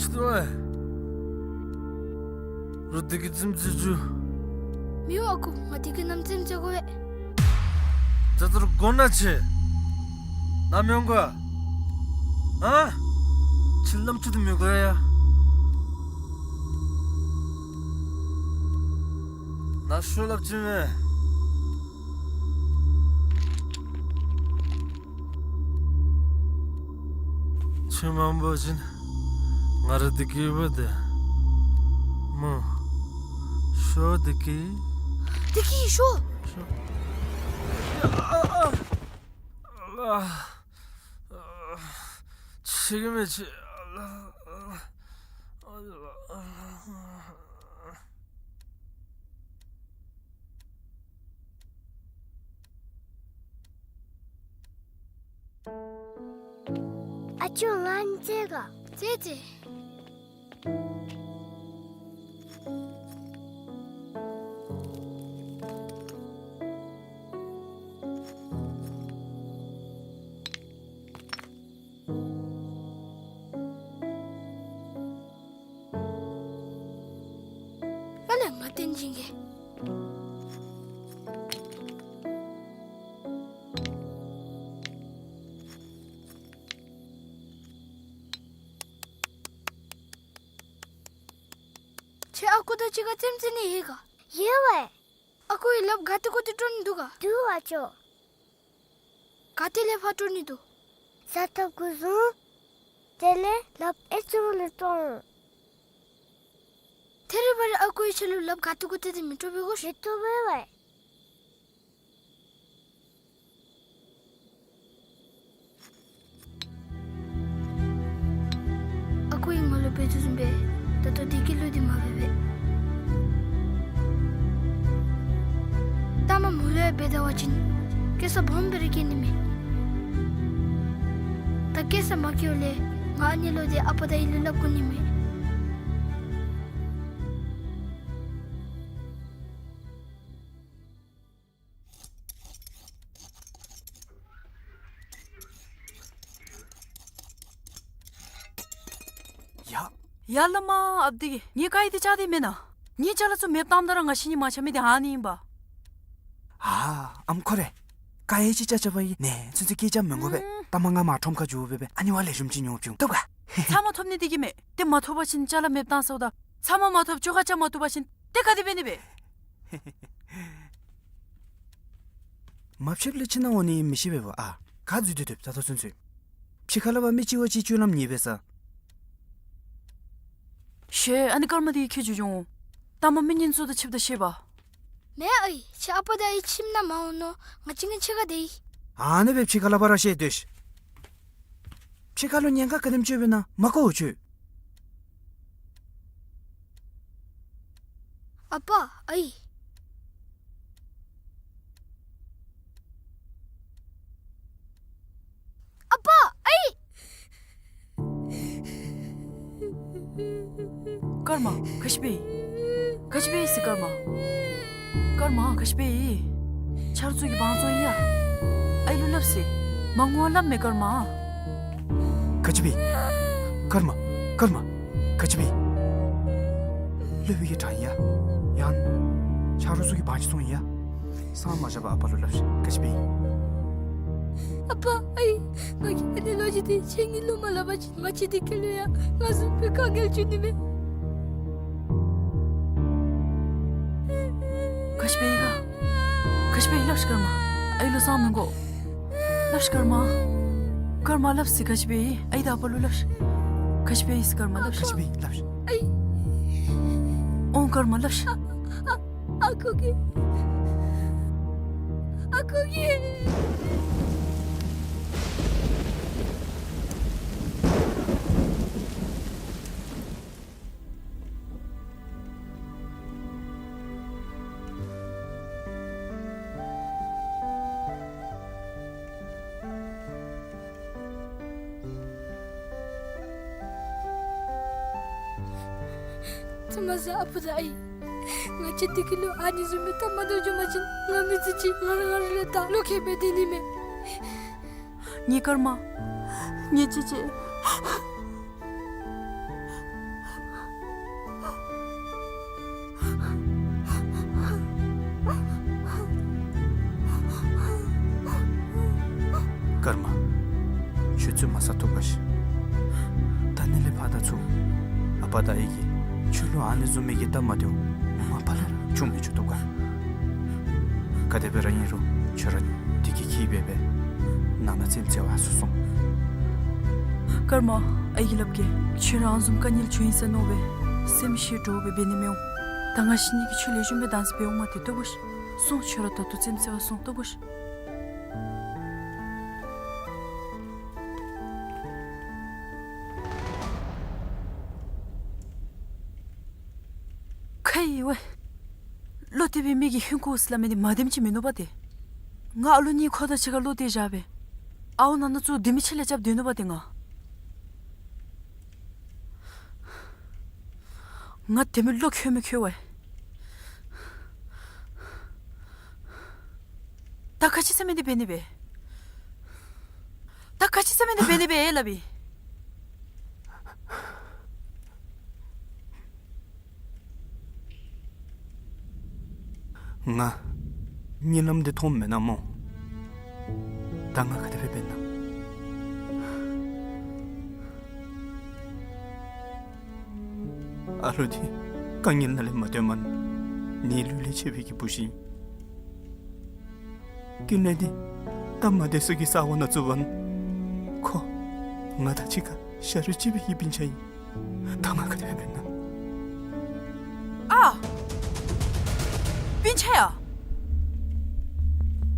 ཤི་དོ་ཨེ། རོགས་བདེ་སྐྱིད་རྫུན་རྫུན་ཞུ། མི་འོང་ཨ་ཁུ། ང་བདེ་སྐྱིད་ནམ་རྫུན་རྫུན་གོ་བས། ད་ལྟོ་ར་དགོ་ན་ཆེ། ནཱ་མི་འོང་ག། ཨ། ཁྱོད་ལམ་ཁྱོད་དུ་མི་དགོ་ཡ། ནཱ་ཤོག་སླབ་ཅི་མས། ཁྱོད་མ་འབོ་བ་ཅིན་ང་ར་བདེ་སྐྱིད་འབོ་དེས་སྨོ། ཤོག་བདེ་སྐྱིད། བདེ་སྐྱིད་ཤོག། ཤོག། ཨ། ཨ། ཆེ་གི་མེད་ཆེ། ཨ་ཅོ་ལན་ཅི་ག་ཅི་ཅི། ཨ་ལས་ང་བསྟན་སྦྱིན་གྱིས། ཁྱོད་ཨ་ཁུ་དང་གཅིག་ཁར་རྩེདམོ་རྩེ་ནི་ཡོད་ག། ཡོད་པས། ཨ་ཁུ་གིས་ལགཔ་ག་ཏེ་གུ་ཏེ་དཀྲོག་ནི་འདུག་ག། འདུག་པ་ཅོ། ག་ཏེ་ལས་ཕར་དཀྲོག་ནི་འདུག། ས་ཐོབ་གུ་བཟུང་། དེ་ལས་ལགཔ་ཨེ་ཙུག་ལས་དཀྲོག་འོང་། ཐད་རི་བ་རི་ཨ་ཁུ་གིས་ཁྱོད་ལུ་ལགཔ་ག་ཏེ་གུ་ཏེ་ཏེ་མི་དཀྲོག་པས་གོ་ཤིག། མི་དཀྲོག་པས་པ། ཨ་ཁུ་གིས་ང་ལུ་འབད་དོ་བཟུམ་སྦེ་ད་ལྟོ་བདེ་སྐྱིད་ལུ་འདི་མ་འབད་བས། ལྟ་མ་མོ་ལུ་ཡང་འབད་ད་པ་ཅིན་སྐྱེ་ས་སྦོམ་སྦེ་ར་སྐྱེ་ནི་མས། ད་སྐྱེ་ས་མ་སྐྱེཝ་ལས་ང་ཨ་ནི་ལུ་འདི་ཨ་པ་དང་ཨའི་ལུ་སླབ་དགོ་ནི་མས། ཡ། ཡ་བླ་མ་ཨཔ་འདི་གིས་ངེའི་ཀ་ཡི་འདི་བཅག་སྟེ་མེན་ན། ངེའི་ཅ་ལ་ཚུ་མེདཔ་བཏངམ་ད་ར་ང་ཤི་ནི་མ་ཆ་མི་འདི་ཨ་ནི་ཨིན་པ། ཨ་ཨམ་ཁོ་རེ། ཀ་ཡི་ཅིག་བཅག་བཅགཔ་ཨིན་ནི་ཚུན་ཚོད་སྐད་རྐྱབ་མི་དགོ་པས། ཨུམ། ལྟ་མ་ང་མ་ཁྲོམ་ཁར་འགྱོ་སྦེ་སྦེ་ཨ་ནི་བ་ལེགས་ཤོམ་ཅིག་ཉོ་བྱིན་འོང་། བཏུབ་ག། ཚབ་མ་ཐོབ་ནི་འདི་གིས་མེན། ཏེ་མ་ཐོབ་པ་ཅིན་ཅ་ལ་མེདཔ་བཏང་སོ་ད། ཚབ་མ་མ་ཐོབ་ཅོག་ཁ་རྐྱབ་མ་བཏུབ་པ་ཅིན་ཏེ་ག་དེ་འབད་ནི་སྦེ། མ་ཕྱདཔ་ལས་ཕྱི་ནང་འོང་ནི་མི་ཤེས་པས་པ། ཨ་ག་འཛུལ་ཏེ་སྡོདཔ་ད་ལྟོ་ཚུན་ཚོད། ཕྱི་ཁ་ལས་ཕར་མི་གཅིག་བ་གཅིག་སྤྱོད་ལམ་ཉེས་པས་ས། ཤེས། ཨ་ནི་སྐར་མ་འདི་ཁྱོད་འགྱོ་འོང་། ལྟ་མ་མི་ངན་ཚུ་དང་ཕྱདཔ་ད་ཤེས་པ། མེན་ཨའི། ཁྱོད་ཨ་པ་དང་ཨའི་ཁྱིམ་ནང་མ་འོང་ནོ། ང་གཅིག་ངེའི་ཕྱི་ཁར་སྡོད་ཡི། ཨ་ནི་སྦེ་ཕྱི་ཁ་ལས་ཕར་ར་བཤད་སྡོད་ཤིག། ཕྱི་ཁ་ལུ་ཉེན་ཁ་ག་དེམ་ཅིག་ཡོདཔ་ཨིན་ན་མ་གོ་འོང་ཁྱོད། ཨ་པ་ཨའི། ཨ་པ་ཨའི། སྐར་མ་ག་ཅི་འབད་ཡི། ག་ཅི་འབད་ཡི་ཟེར་སྐར་མ། སྐར་མ་ག་ཅི་འབད་ཡི། ཆ་རོགས་ཚུ་གིས་དབང་བཙོང་ཡི་ཡ། ཨའི་ལུ་སླབ་ཟེར། མ་ངུ་བར་སླབ་མས་སྐར་མ། ག་ཅི་འབད་ཡི། སྐར་མ། སྐར་མ། ག་ཅི་འབད་ཡི། སློབ་དཔོན་གྱིས་དྲང་ཡི་ཡ། ཡང་ཆ་རོགས་ཚུ་གིས་དབང་ཅིག་བཙོང་ཡི་ཡ། སངས་མ་རྒྱས་པར་ཨ་པ་ལུ་སླབ་ཤིག། ག་ཅི་འབད་ཡི། ཨ་པ་ཨའི། ང་གིས་ཨ་ནི་ལོ་རྒྱུས་འདི་ཁྱེད་གཉིས་ལུ་མ་སླབ་པ་ཅིན་ང་བཅས་འདི་ཁར་ལུ་ཡང་ང་བཟུམ་སྦེ་དཀའ་ངལ་འབྱུང་ནི་མས། ག་ཅི་འབད་ཡི་ག། ག་ཅི་འབད་ཡི་སླབ་ཤིག་སྐར་མ། ཨའི་ལུ་གསང་མི་དགོ། སླབ་ཤིག་སྐར་མ། སྐར་མ་སླབ་ཟེར་ག་ཅི་འབད་ཡི། ཨའི་དང་ཨ་པ་ལུ་སླབ་ཤིག། ག་ཅི་འབད་ཡི་ཟེར་སྐར་མ་སླབ་ཤིག། ག་ཅི་འབད་ཡི་སླབ་ཤིག། ཨའི། འོང་སྐར་མ་སླབ་ཤིག། ཨ་ཨ་ཨ་ཁུ་གིས། ཨ་ཁུ་གིས། ཙི་མ་ཟེར་ཨ་པ་དང་ཨའི། ང་བཅས་འདི་ཁར་ལུ་ཨ་ནི་བཟུམ་སྦེ་སྟབས་མ་བདེཝ་བྱུང་པ་ཅིན་ང་མི་ཚུགས་ཅི། ང་ར་ང་ར་ལུ་ད་བློ་ཁེལ་སྦེ་སྡོད་ནི་མས། ངེའི་སྐར་མ། ངེའི་ཅེ་ཅེ། སྐར་མ། ཁྱོད་ཚུད་མ་ས་ཐུབ་ག་ཤིག། ད་ནི་ལས་ཕར་ད་ཚུར་ཨ་པ་དང་ཨའི་གིས་ཁྱོད་ལུ་ཨ་ནི་བཟུམ་མའི་གི་སྟབས་མ་བདེཝ་མ་པ་ལས་ར་བྱུང་མི་བཅུག་ཐུབ་ག། ག་དེ་སྦེ་ར་ཨིན་རུང་ཁྱོད་ར་བདེ་སྐྱིད་འཁྱིད་སྦེ་སྦེ་ནང་ན་རྩེདམོ་རྩེ་བར་ཚུར་སོང་། སྐར་མ། ཨའི་གིས་སླབ་གེ། ཁྱོད་ར་ཨ་ནི་བཟུམ་དཀའ་ངལ་བྱུང་ཡི་ཟེར་མནོ་སྦེ་སེམས་ཤི་འདྲོག་སྦེ་འབད་ནི་མི་འོང་། ད་ང་ཤི་ནི་གི་ཆོས་ལེགས་ཤོམ་སྦེ་བདག་འཛིན་འབད་འོང་མ་སྟེར་བཏུབ་ག་ཤིག། སོང་། ཁྱོད་ར་ད་ལྟོ་རྩེདམོ་རྩེ་བར་སོང་། བཏུབ་ག་ཤིག། ཁེ་ཝེ། བློ་གཏད་པའི་མི་གིས་ཧིང་ཁུ་ཟེར་སླབ་མི་འདི་མ་བདེནམ་ཅིག་མིན་ནུག་པ་ཏེ། ང་ཨ་ལོ་གཉིས་ཁོ་དང་གཅིག་ཁར་བློ་གཏད་བཞག་སྦེ་ཨའུ་ནང་ན་ཚུར་སྡོད་མི་ཆེད་ལས་རྐྱབ་སྡོད་ནུག་པ་ཏེ་ང་། ང་དེ་མི་བློ་འཁྱོལ་མི་འཁྱོལ་བས། ད་ག་ཅི་ཟེར་མི་འདི་འབད་ནི་སྦེ། ད་ག་ཅི་ཟེར་མི་འདི་འབད་ནི་སྦེ་ལགས་པས། ང་གཉིད་ལམ་འདི་མཐོངམ་མེན་ན་སྨོ། ད་ང་ག་དེ་སྦེ་འབད་ན། ཨ་ལུ་འདི་དཀའ་ངལ་ནང་ལས་མ་བཏོན་མ་ནི་ལུས་ལས་ཆད་པའི་གི་བུ་ཤིང་། ཀུན་ལེགས་འདི་ད་མ་བདེ་སུ་གི་ས་འོག་ནང་བཙུགས་པ་ནི། ཁོ་ང་དང་གཅིག་ཁར་ཤ་རུས་གཅིག་པའི་གི་སྤུན་ཆ་ཨིན། ད་ང་ག་དེ་སྦེ་འབད་ན། ཨ། སྤུན་ཆ་ཡ།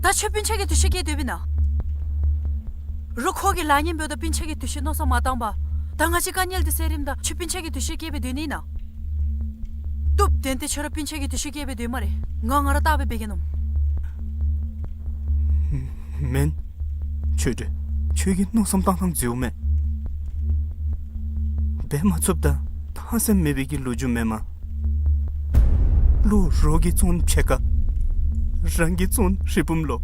ད་ཁྱོད་སྤུན་ཆ་གི་འདུ་ཤེས་བསྐྱེད་སྡོདཔ་ཨིན་ན། རོགས་ཁོ་གི་ལཱ་ངན་འབདཝ་ད་སྤུན་ཆ་གི་འདུ་ཤེས་མནོ་བསམ་མ་བཏང་པར། ད་ང་བཅས་དཀའ་ངལ་འདི་སེལ་རནམ་ད་ཁྱོད་སྤུན་ཆ་གི་འདུ་ཤེས་བསྐྱེད་སྦེ་སྡོད་ནི་ཨིན་ན། བཏུབ། དེ་འདི་ཁྱོད་ར་སྤུན་ཆ་གི་འདུ་ཤེས་བསྐྱེད་སྦེ་སྡོད་སྨ་རེ། ང་ང་ར་བལྟ་སྦེ་འབད་གེ་ནོ། མེན། ཆོས་སྒྲོན། ཁྱོད་ཀྱིས་མནོ་བསམ་བཏང་ཐངས་འཛོལཝ་མས། འབད་མ་ཚུགསཔ་དང་ཕངས་སེམས་མེད་པའི་གི་ལོ་རྒྱུས་མེན་མས། བློ་རོགས་ཀྱིས་བཙོང་ཕྱེད་ཀ། རང་གིས་བཙོང་རི་བུམ་ལོ།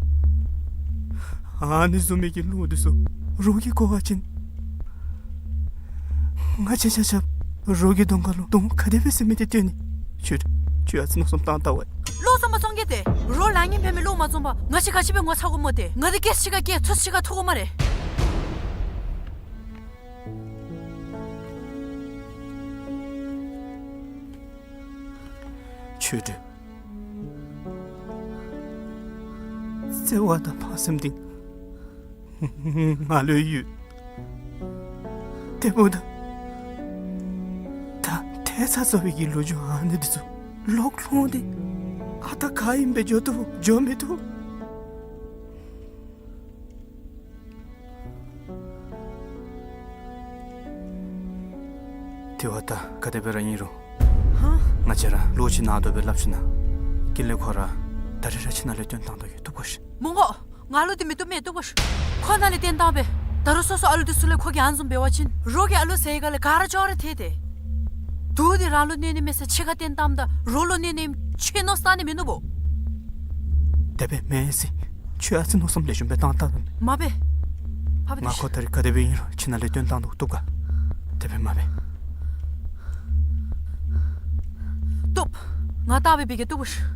ཨ་ནི་བཟུམ་མའི་གི་བློ་འདི་ཚུ་རོགས་ཀྱིས་གོ་བ་ཅིན། ང་བཅས་ཆ་ཁྱབ་རོགས་ཀྱི་གདོང་ཁ་ལུ་གདོང་ག་དེ་སྦེ་ཟེར་མི་འདི་སྟོན་ནི། ཁྱོད་ཁྱོད་ཨ་ཙི་མནོ་བསམ་བཏང་བལྟ་བས། བློ་བཙོང་མ་བཙོང་གེ་ཏེ། རོགས་ལཱ་ངན་འབད་མི་བློ་མ་བཙོང་པར་ང་བཅས་ག་ཅི་སྦེ་ངོ་ཚ་དགོཔ་སྨོ་ཏེ། ང་འདི་སྐད་ཅིག་ཁར་སྐད་ཚུགས་ཅིག་ཁར་ཐུག་དགོ་སྨ་རེ། ཆོས་སྒྲོན། བརྩེ་བ་དང་ཕངས་སེམས་འདི་ང་ལུ་ཡོད། དེ་འབདཝ་ད་ད་ཐལ་ཚ་ཚ་བའི་གི་ལོ་རྒྱུས་ཨ་ནི་འདི་ཚུ་ལོག་ལྷོང་སྟེ་ཨ་རྟག་ག་ཨིནམ་སྦེ་འགྱོ་བཏུབ་འགྱོ་མི་བཏུབ། དེ་བ་ད་ག་དེ་སྦེ་ར་ཨིན་རུང་། ཧ། ང་བཅས་ར་ལོག་ཕྱི་ནང་དོག་སྦེ་སླབ་ཞིན་ན། ཀུན་ལེགས་ཁོ་ར་ད་རིས་ར་ཁྱིམ་ནང་ལས་བཏོན་བཏང་དོ་ཡོད། བཏུབ་གོ་ཤིག། མི་དགོ། ང་ལུ་འདི་མི་བཏུབ་མས། བཏུབ་གོ་ཤིག། ཁོ་ནཱ་ལས་བཏོན་བཏངམ་སྦེ། ད་རུང་སོ་སོ་ཨ་ལུ་འདི་ཚུ་ལས་ཁོ་གིས་ཨ་ནི་བཟུམ་འབད་བ་ཅིན་རོགས་ཀྱིས་ཨ་ལུ་ཟེར་ག་ལས་ག་ར་ཅོག་ར་ཐལ་ཏེ། དུག་འདི་རང་ལུ་གནོད་ནི་མེད་ཟེར་ཕྱེད་ཀ་བཏོན་བཏངམ་ད་རོགས་ལུ་གནོད་ནི་ཨིནམ་ཁྱོད་མནོ་བསམ་བཏང་ནི་མིན་ནུག་པོ། དེ་སྦེ་མེན་ཟེར། ཁྱོད་ཨ་ཙི་མནོ་བསམ་ལེགས་ཤོམ་སྦེ་བཏང་བལྟ་ད། མ་འབད། ཕ་བུ་ང་ཁོ་ད་རིས་ག་དེ་སྦེ་ཨིན་རུང་ཁྱིམ་ནང་ལས་བཏོན་བཏང་དོ། བཏུབ་ག། དེ་སྦེ་མ་འབད། བཏུབ། ང་བལྟ་སྦེ་འབད་གེ། བཏུབ་གོ་ཤིག།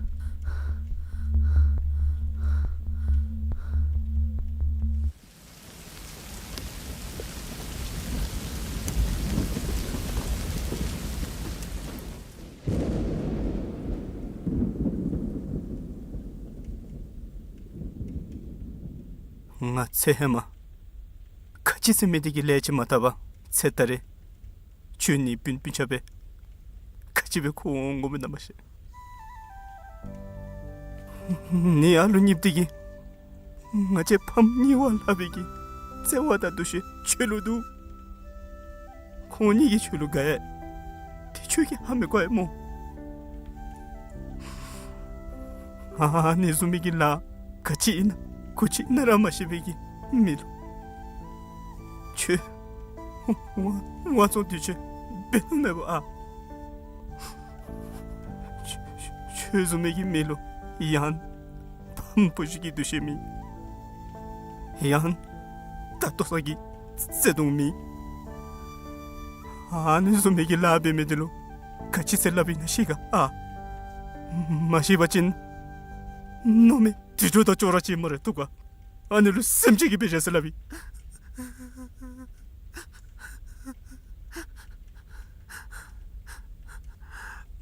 ང་ཚེ་ཧེ་མ་ག་ཅི་ཟེར་མི་འདི་གི་ལས་ཅིག་མ་བཏབ་པར་ཚེ་ད་རེས་ཁྱོད་ནི་སྤུན་སྤུན་ཆ་སྦེ་ག་ཅི་སྦེ་འཁོར་འོང་དགོ་མི་ན་མ་ཤེས། ནི་ཨ་ལུ་གཉིསཔོ་འདི་གིས་ང་བཅས་ཕམ་གཉིས་པ་སླབ་པའི་གི་བརྩེ་བ་དང་འདུ་ཤེས་ཁྱོད་ལུ་འདུག། ཁོང་གཉིས་ཀྱིས་ཁྱོད་ལུ་དགའ་ཡི། དེ་ཁྱོད་ཀྱིས་ཧ་མི་གོ་ཡི་སྨོ། ཨ་ནི་བཟུམ་མའི་གི་ལཱ་ག་ཅི་ཨིན་ན་གུ་ཅི་ཨིན་ན་ར་མ་ཤེས་པའི་གི་མི་ལུ་ཁྱོད་ང་ང་ཚོ་འདི་ཁྱོད་འབད་ནི་མེད་པ་ཨ། ཁྱོད་ཁྱོད་བཟུམ་མའི་གི་མི་ལུ་ཡང་ཕམ་བུ་གཞི་གི་འདུ་ཤེས་མེད། ཡང་ད་ལྟོ་ས་གི་བརྩེ་དུང་མེད། ཨ་ནི་བཟུམ་མའི་གི་ལཱ་འབད་མི་འདི་ལུ་ག་ཅི་ཟེར་སླབ་ཨིན་ན་ཤེས་ག་ཨ། མ་ཤེས་པ་ཅིན་མནོ་མེད་དུད་འགྲོ་དང་ཅོག་ར་ཅིག་སྨ་རེ། བཏུབ་ག། ཨ་ནི་ལུ་སེམས་ཅན་གྱི་དཔེ་བཞག་སྟེ་སླབ་ཨིན།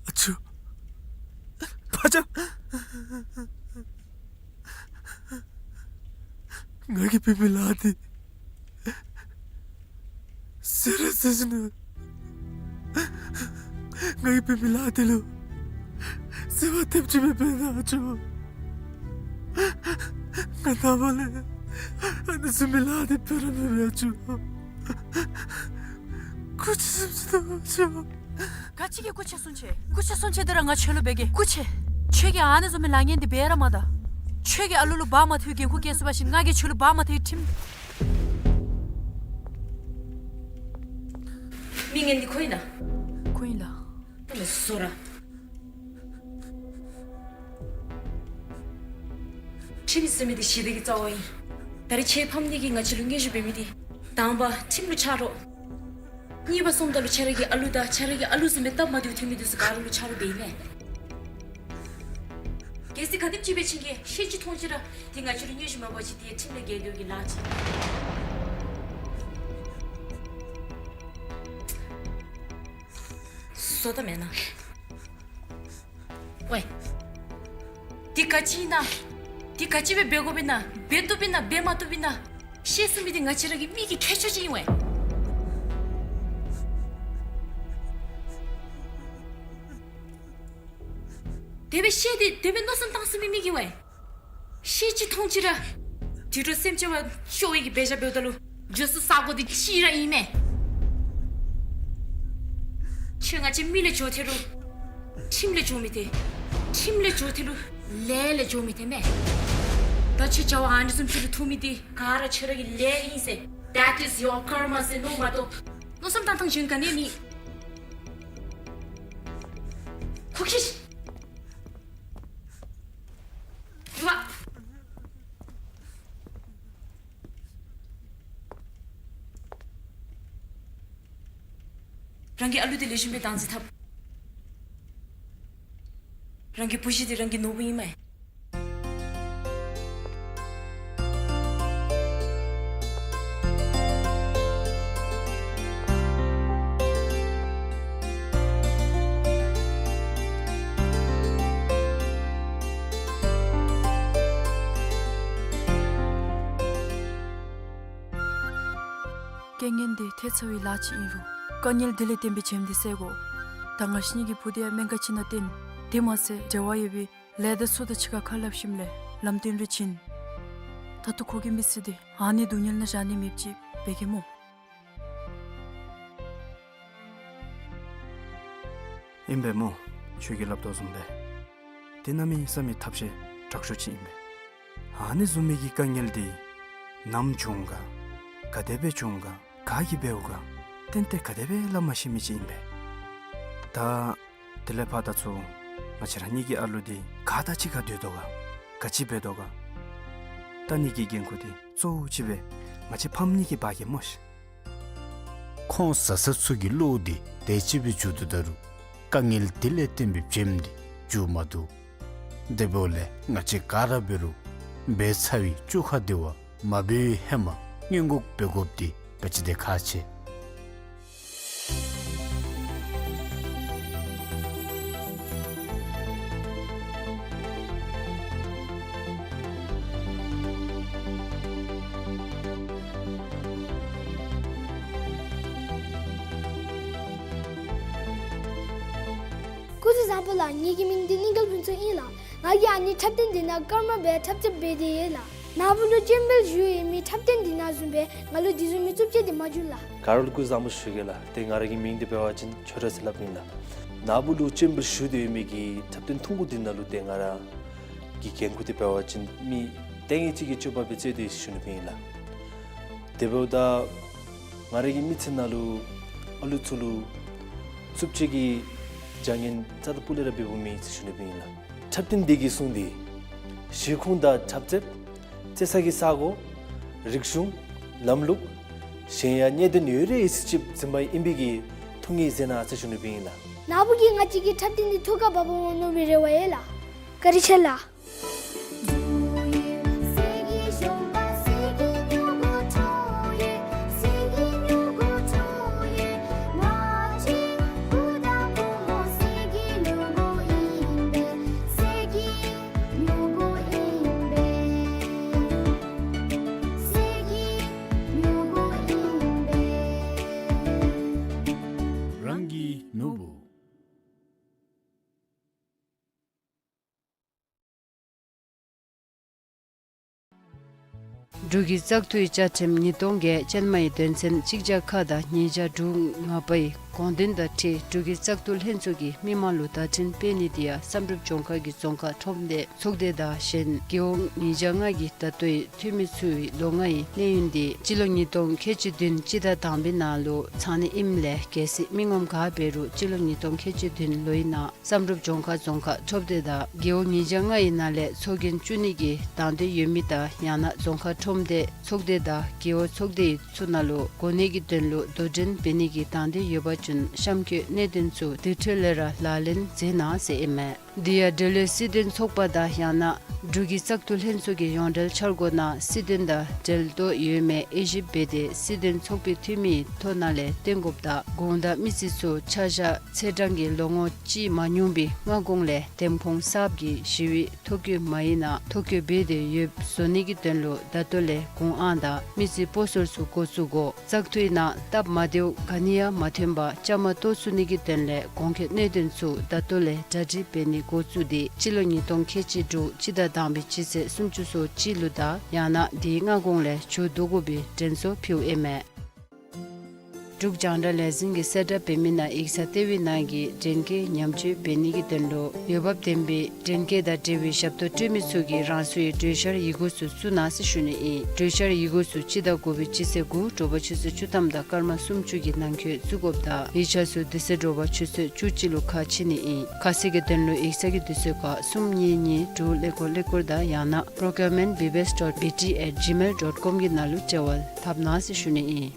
ཨ་ཅོ། ཕ་ཅག། ང་གིས་འབད་མི་ལཱ་འདི་ཟེར་ར་ཟེར་ཞིན་ན་ང་གིས་འབད་མི་ལཱ་འདི་ལུ་བརྩེ་བ་ཐེབས་ཅིག་མེད་པས་ན་ཨ་ཅོ། ང་ནངས་པ་ལས་ཨ་ནི་བཟུམ་མའི་ལཱ་འདི་འབད་ར་མི་འབད་ཨ་ཅོ། སྐུ་མཁྱེན་གསུང་ཅི་ད་ཨ་ཅོ། ག་ཅི་གི་སྐུ་མཁྱེན་གསུང་ཅི། སྐུ་མཁྱེན་གསུང་ཅི་འདི་ར་ང་ཁྱོད་ལུ་འབད་གེ། སྐུ་མཁྱེན། ཁྱོད་ཀྱིས་ཨ་ནི་བཟུམ་མའི་ལཱ་ངན་འདི་འབད་ར་མ་ད། ཁྱོད་ཀྱིས་ཨ་ལུ་ལུ་བག་མ་ཐོན་འགན་ཁུར་བཀལ་ཚུགས་པ་ཅིན་ང་གིས་ཁྱོད་ལུ་བག་མ་ཐོན་ཁྲིམས། མི་ངན་འདི་ཁོ་ཨིན་ན། ཁོ་ཨིན་ལགས། བཟོ་ར། ཁྲིམས་ཟེར་མི་འདི་ཞི་བདེ་གི་རྩ་བ་ཨིན། ད་རེས་ཁྱོད་ཕམ་གཉིས་ཀྱིས་ང་བཅས་ལུ་སྙན་ཞུ་འབད་མི་འདི། དང་པ་ཁྲིམས་ལུ་ཆ་རོགས། གཉིས་པ་སོངམ་ད་ལུ་ཁྱོད་ར་གི་ཨ་ལུ་དང་ཁྱོད་ར་གི་ཨ་ལུ་བཟུམ་སྦེ་སྟབས་མ་བདེཝ་ཐོན་མི་འདི་ཚུ་ག་ར་ལུ་ཆ་རོགས་འབད་ཨིན་མས། གལ་སྲིད་ག་དེམ་ཅིག་སྦེ་ཕྱིན་གེ་ཤེས་ཅིག་མཐོང་ཅི་ར། འདི་ང་བཅས་ལུ་སྙན་ཞུ་མ་འབད་བ་ཅིན་འདི་ཁྲིམས་ལས་འགལ་འགྱོ་གི་ལཱ་ཅིག་བཟོ་ད་མེན་ན། ཝའེ། འདི་ག་ཅི་ཨིན་ན། འདི་ག་ཅི་སྦེ་འབད་དགོཔ་ཨིན་ན། འབད་བཏུབ་ཨིན་ན་འབད་མ་བཏུབ་ཨིན་ན། ཤེས་ཚུགས་མི་འདི་ང་བཅས་ར་གི་མི་གི་ཁྱད་ཆོས་ཅིག་ཨིན་ཝའེ། དེ་སྦེ་ཤེས་ཏེ་དེ་སྦེ་མནོ་བསམ་བཏང་ཚུགས་མི་མི་གིས་ཝའེ། ཤེས་ཅིག་མཐོང་ཅི་ར། དུད་འགྲོ་སེམས་ཅན་བ་སྐྱོ་བའི་གི་འབད་བཞག་འབདཝ་ད་ལུ་འགྱོ་ས་ས་གོ་འདི་གཅིག་ར་ཨིན་མས། ཁྱོད་ང་བཅས་མི་ལས་འགྱོ་ཐལ་རུང་ཁྲིམས་ལས་འགྱོ་མི་ཐལ། ཁྲིམས་ལས་འགྱོ་ཐལ་རུང་ལས་ལས་འགྱོ་མི་ཐལ་མས། ད་ཁྱོད་བྱ་བ་ཨ་ནི་བཟུམ་ཅིག་ལུ་ཐུག་མི་འདི་ག་ར་ཁྱོད་ར་གི་ལས་ཨིན་ཟེར། That is your karma ཟེར་མནོ་མ་གཏོགས། མནོ་བསམ་བཏང་ཐངས་གཞན་ག་ནི་མེད། ཁོ་ཁྱོད། རང་གི་ཨ་ལུ་འདི་ལེགས་ཤོམ་སྦེ་བདག་འཛིན་འཐབ། རང་གི་བུ་གཞི་འདི་རང་གི་ནོར་བུ་ཨིན་མས། རྐྱེན་ངན་འདི་ཐལ་ཚར་བའི་ལཱ་ཅིག་ཨིན་རུང་། དཀའ་ངལ་འདི་ལས་བརྟེན་པའི་བྱེམ་འདི་སེལ་དགོ། ད་ང་བཅས་གཉིས་ཀྱི་བུ་འདི་ཡང་སྨན་ཁང་ཅིག་ནང་བསྟེན། དེ་མ་ཚད་འབྲེལ་བ་ཡོད་པའི་ལས་སྡེ་ཚུ་དང་གཅིག་ཁར་ཁ་སླབ་ཞིནམ་ལས་ལམ་སྟོན་རེ་བྱིན། ད་ལྟོ་ཁོ་གི་མི་ཚེ་འདི་ཨ་ནི་སྡུག་བསྔལ་ནང་བཞག་ནི་མེདཔ་ཅིག་འབད་གེ་སྨོ། ཨིན་པས་སྨོ། ཁྱོད་ཀྱིས་སླབ་དོ་བཟུམ་སྦེ་དེ་གནམ་མེད་ས་མེད་ཐབས་ཤེས་དྲག་ཤོས་ཅིག་ཨིན་པས། ཨ་ནི་བཟུམ་མའི་གི་དཀའ་ངལ་འདི་ནམ་བྱུང་ག། ག་དེ་སྦེ་བྱུང་ག། ག་གིས་འབདཝ་ག། ཏན་ཏན་ག་དེ་སྦེ་སླབ་མ་ཤེས་མི་ཅིག་ཨིན་པས། ད་དེ་ལས་ཕར་ད་ཚུར་ང་བཅས་ར་གཉིས་ཀྱི་ཨ་ལུ་འདི་ག་དང་གཅིག་ཁར་སྡོད་དོ་ག། ག་ཅི་འབད་དོ་ག། ད་ཨ་ནི་གི་འགན་ཁུར་འདི་གཙོ་བོ་ཅིག་སྦེ་ང་བཅས་ཕམ་གཉིས་ཀྱིས་འབག་གེ་སྨོ་ཤིག། ཁོང་བཟའ་ཚང་ཚུ་གི་བློ་འདི་དེ་ཅིག་སྦེ་འགྱུར་དོ་ད་རུང་དཀའ་ངལ་འདི་ལས་བརྟེན་པའི་བྱེམ་འདི་འགྱུར་མ་བཏུབ། དེ་འབདཝ་ལས་ང་བཅས་ག་ར་འབད་རུང་འབད་ཚར་བའི་བཅོ་ཁ་འདི་བ་མ་འབད་བའི་ཧེ་མ་སྔོན་འགོག་འབད་དགོཔ་འདི་ག་ཅི་དེ་ཁག་ཆེ། སྐུ་གཟུགས་བཟང་པོ་ལགས། ངེ་གི་མིང་འདི་གླིང་དཀར་ཕུན་ཚོགས་ཨིན་ལགས། ང་གིས་ཨ་ནི་འཁྲབ་སྟོན་འདི་ནང་ཀརྨ་སྦེ་འཁྲབ་རྩེད་འབད་དེ་ཡོད་ལགས། ནཱ་བུ་ལུ་སྤྱན་འབུལ་ཞུ་ཡོད་མི་འཁྲབ་སྟོན་འདི་ནང་བཟུམ་སྦེ་ང་ལུ་འདི་བཟུམ་མའི་རྩུབ་སྤྱོད་འདི་མ་འགྱོ་ལགས། ག་ར་ལུ་སྐུ་གཟུགས་བཟང་པོ་ཞུ་གེ་ལགས། ཏེ་ང་ར་གི་མིང་འདི་འབད་བ་ཅིན་ཆོས་གྲགས་ཟེར་སླབ་ཨིན་ལགས། ནཱ་བུ་ལུ་སྤྱན་འབུལ་ཞུ་སྟེ་ཡོད་མི་གི་འཁྲབ་སྟོན་ཐུང་ཀུ་འདི་ནང་ལུ་ཏེ་ང་ར་གི་འགན་ཁུར་འདི་འབད་བ་ཅིན་མི་ལྟས་ངན་ཅིག་གི་སྤྱོད་པ་སྦེ་རྩེད་དེ་ཞུ་ནི་སྦེ་ཨིན་ལགས། དེ་འབདཝ་ད་ང་ར་གི་མི་ཚེ་ནང་ལུ་ཨ་ལུ་ཚུ་ལུ་རྩུབ་སྤྱོད་ཀྱི་བྱ་ངན་རྩ་དང་སྤུ་ལས་ར་འབདཝ་མེད་ཟེར་ཞུ་ནི་སྦེ་ཨིན་ལགས། འཁྲབ་སྟོན་འདི་གི་སྲུང་འདི་གཞིས་ཁོངས་དང་འཁྲབ་རྩེད་རྩེ་ས་གི་ས་གོ་རིག་གཞུང་ལམ་ལུགས་གཞན་ཡང་གནད་དོན་ཡོད་རིགས་ཡོད་ཚད་ཅིག་འཛིན་པ་ཨིན་པའི་གི་ཐུགས་ངེས་མཛད་གནང་ཟེར་ཞུ་ནི་སྦེ་ཨིན་ལགས། ནཱ་བུ་གིས་ང་བཅས་ཀྱི་འཁྲབ་སྟོན་འདི་ཐུགས་ཁར་བབ་འོང་མནོ་བའི་རེ་བ་ཡོད་ལགས། བཀའ་དྲིན་ཆེ་ལགས། རང་གི་ནོར་བུ། འབྲུག་གི་བཙག་འཐུའི་བཅའ་ཁྲིམས་ཉིས་སྟོང་བརྒྱད། ཅན་མའི་དོན་ཚན་གཅིག་བརྒྱ་ཁ་དང་ཉིས་བརྒྱ་དྲུག་ང་པའི་ དགོངས་དོན་དང་འཁྲིལ་འབྲུག་གི་བཙག་འཐུ་ལྷན་ཚོགས་ཀྱིས་མི་མང་ལུ་བརྡ་འཕྲིན་སྤེལ་ནི་དེ་ཡང་བསམ་གྲུབ་ལྗོངས་མཁར་གྱི་རྫོང་ཁག་ཁྲོམ་སྡེ་ཚོགས་སྡེ་དང་གཞན་རྒེད་འོག་ཉིས་བརྒྱ་ལྔ་གི་ད་ལྟོའི་འཐུས་མི་ཚུའི་ལོ་ལྔའི་གནས་ཡུན་དེ་སྤྱི་ལོ་ཉིས་སྟོང་ཁལ་གཅིག་བདུན་སྤྱི་ཟླ་དང་པའི་ནང་ལུ་ཚང་ནི་ཨིནམ་ལས་གལ་སྲིད་མི་ངོམ་ག་འབད་རུང་སྤྱི་ལོ་ཉིས་སྟོང་ཁལ་གཅིག་བདུན་ལོའི་ནང་བསམ་གྲུབ་ལྗོངས་མཁར་རྫོང་ཁག་ཁྲོམ་སྡེ་དང་རྒེད་འོག་ཉིས་བརྒྱ་ལྔའི་ནང་ལས་ཚོགས་རྒྱན་བཙུགས་ནི་གི་དང་འདོད་ཡོད་མི་དང་ཡང་ན་རྫོང་ཁག་ཁྲོམ་སྡེ་ཚོགས་སྡེ་དང་རྒེད་འོག་ཚོགས་སྡེའི་ཚུ་ནང་ལུ་གོ་གནས་ཀྱི་དོན་ལུ་དོ་འགྲན་འབད་ནི་གི་དང་འདོད་ཡོད་པ་ཅིན་གཤམ་འཁོད་གནད་དོན་ཚུ་དེ་འཕྲོ་ལས་ར་ལག་ལེན་མཛད་གནང་ཟེར་ཨིན་མས། དེ་ཡང་འབྲེལ་ཡོད་སྲིད་དོན་ཚོགས་པ་དང་ཡང་ན་འབྲུག་གི་བཙག་འཐུ་ལྷན་ཚོགས་ཀྱི་ཡོངས་འབྲེལ་འཆར་སྒོ་ནང་སྲིད་དོན་དང་འབྲེལ་གཏོགས་ཡོད་མེད་དབྱེ་ཞིབ་འབད་དེ་སྲིད་དོན་ཚོགས་པའི་འཐུས་མིའི་ཐོ་ནང་ལས་བཏོན་དགོཔ་དང་གུང་དང་མི་རྩིས་ཚུ་ཆ་བཞག་ཚེས་གྲངས་ཀྱི་ལོ་ངོ་གཅིག་མ་ཉུང་བའི་སྔ་གོང་ལས་འདེམས་ཁོངས་གསརཔ་གི་ཞི་བའི་ཐོ་བཀོད་མ་ཡིག་ནང་ཐོ་བཀོད་འབད་དེ་ཡོདཔ་བཟོ་ནི་གི་དོན་ལུ་ད་ལྟོ་ལས་གུང་ཨང་དང་མི་རྩིས་སྤོ་སོར་ཚུ་འགོ་བཙུགས་དགོ། བཙག་འཐུའི་ནང་སྟབས་མ་བདེཝ་ག་ནི་ཡང་མ་ཐོན་པར་བཅའ་མར་གཏོགས་ཚུགས་ནི་གི་དོན་ལས་གོང་འཁོད་གནད་དོན་ཚུ་ད་ལྟོ་ལས་གྲ་སྒྲིག་འབད་ནི་འགོ་བཙུགས་ཏེ་སྤྱི་ལོ་ཉིས་སྟོང་ཁལ་གཅིག་དྲུག་སྤྱི་ཟླ་དང་པའི་སྤྱི་ཚེས་སུམ་ཅུ་སོ་གཅིག་ལུ་དང་ཡང་ན་དེའི་སྔ་གོང་ལས་མཇུག་བསྡུ་དགོ་པའི་དྲན་གསོ་ཕུལཝ་ཨིན་མས། འབྲུག་རྒྱང་བསྒྲགས་ལས་འཛིན་གྱིས་གསལ་བསྒྲགས་འབད་མི་ནང་ཡིག་ཚང་ལྟེ་བའི་ནང་གི་འདྲེན་སྐས་ཉམས་བཅོས་འབད་ནི་གི་དོན་ལུ་འོས་འབབ་ལྡན་པའི་འདྲེན་སྐས་དང་འབྲེལ་བའི་ཞབས་ཏོག་སྤྲོད་མི་ཚུ་གིས་རང་སོའི་གྲོས་འཆར་ཡི་གུ་ཚུ་བཙུགས་གནང་ཟེར་ཞུ་ནི་ཨིན། གྲོས་འཆར་ཡི་གུ་ཚུ་སྤྱི་ཟླ་དགུ་པའི་སྤྱི་ཚེས་དགུ་དྲོ་པ་ཆུ་ཚོད་བཅུ་ཐམ་དང་སྐར་མ་སུམ་ཅུ་གི་ནང་འཁོད་བཙུགས་དགོཔ་དང་ཡིག་ཆ་ཚུ་དེ་ཚེ་དྲོ་པ་ཆུ་ཚོད་བཅུ་གཅིག་ལུ་ཁ་ཕྱེ་ནི་ཨིན། ཁ་གསལ་གྱི་དོན་ལུ་ཡིག་ཚང་གི་དུས་ཚོད་ཁར་གསུམ་གཉིས་གཉིས་དྲུག་ཀླད་ཀོར་ཀླད་ཀོར་དང་ཡང་ན་procurement B B S dot B T at gmail dot com གི་ནང་ལུ་འབྲེལ་བ་འཐབ་གནང་ཟེར་ཞུ་ནི་ཨིན།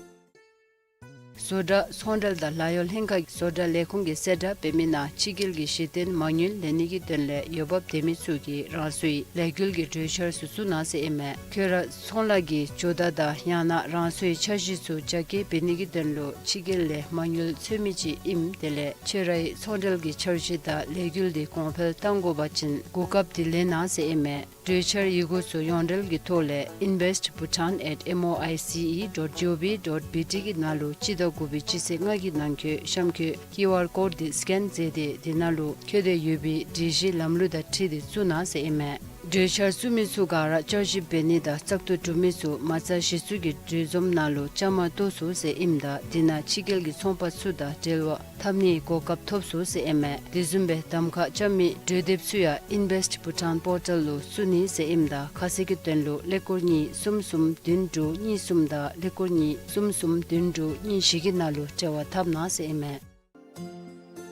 བཟོ་གྲྭ་ཚོང་འབྲེལ་དང་ལཱ་གཡོག་ལྷན་ཁག་བཟོ་གྲྭ་ལས་ཁུངས་ཀྱིས་གསལ་བསྒྲགས་འབད་མི་ནང་ཕྱི་རྒྱལ་གྱི་གཞི་རྟེན་མ་དངུལ་ལེན་ནི་གི་དོན་ལས་འོས་འབབ་ལྡན་མི་ཚུ་གིས་རང་སོའི་ལས་འགུལ་གྱི་གྲོས་འཆར་ཚུ་བཙུགས་གནང་ཟེར་ཨིན་མས། ཁྱོད་ར་ཚོང་ལཱ་གི་ཇོ་བདག་དང་ཡང་ན་རང་སོའི་འཆར་གཞི་ཚུ་རྒྱ་སྐྱེད་འབད་ནི་གི་དོན་ལུ་ཕྱི་རྒྱལ་ལས་མ་དངུལ་འཚོལ་མི་ཅིག་ཨིནམ་དེ་ལས་ཁྱོད་རའི་ཚོང་འབྲེལ་གྱི་འཆར་གཞི་དང་ལས་འགུལ་འདི་གོང་འཕེལ་གཏང་དགོ་པ་ཅིན་གོ་སྐབས་འདི་ལེན་གནང་ཟེར་ཨིན་མས། གྲོས་འཆར་ཡི་གུ་ཚུ་ཡོངས་འབྲེལ་གྱི་ཐོག་ལས་invest bhutan at M O I C E dot G O V dot B T གི་ནང་ལུ་སྤྱི་ཟླ་དགུ་པའི་སྤྱི་ཚེས་ལྔ་གི་ནང་འཁོད་གཤམ་འཁོད་ཀིའུ་ཨར་ཀོཌ་འདི་སི་ཀེན་མཛད་དེ་དེ་ནང་ལུ་འཁོད་དེ་ཡོད་པའི་སྒྲིག་གཞི་ལམ་ལུགས་དང་འཁྲིལ་ཏེ་བཙུགས་གནང་ཟེར་ཨིན་མས། གྲོས་འཆར་བཙུགས་མི་ཚུ་ག་ར་བསྐྱར་ཞིབ་འབད་ནི་དང་བཙག་འཐུ་གྲུབ་མི་ཚུ་མ་རྩ་གཞི་བཙུགས་ཀྱི་གྲོས་འཛོམས་ནང་ལུ་བཅའ་མར་གཏོགས་ཚུགས་ཟེར་ཨིནམ་ད་དེ་ནང་ཕྱི་རྒྱལ་གྱི་ཚོང་པ་ཚུ་དང་འབྲེལ་བ་འཐབ་ནིའི་གོ་སྐབས་ཐོབ་ཚུགས་ཟེར་ཨིན་མས། དེ་བཟུམ་སྦེ་གདམ་ཁ་རྐྱབ་མི་གྲོས་འདེབས་ཚུ་ཡང་Invest Bhutan Portal ལུ་བཙུགས་ནི་ཟེར་ཨིནམ་ད་ཁ་གསལ་གྱི་དོན་ལུ་ཀླད་ཀོར་གཉིས་གསུམ་གསུམ་བདུན་དྲུག་གཉིས་གསུམ་དང་ཀླད་ཀོར་གཉིས་གསུམ་གསུམ་བདུན་དྲུག་གཉིས་བཞི་གི་ནང་ལུ་འབྲེལ་བ་འཐབ་གནང་ཟེར་ཨིན་མས།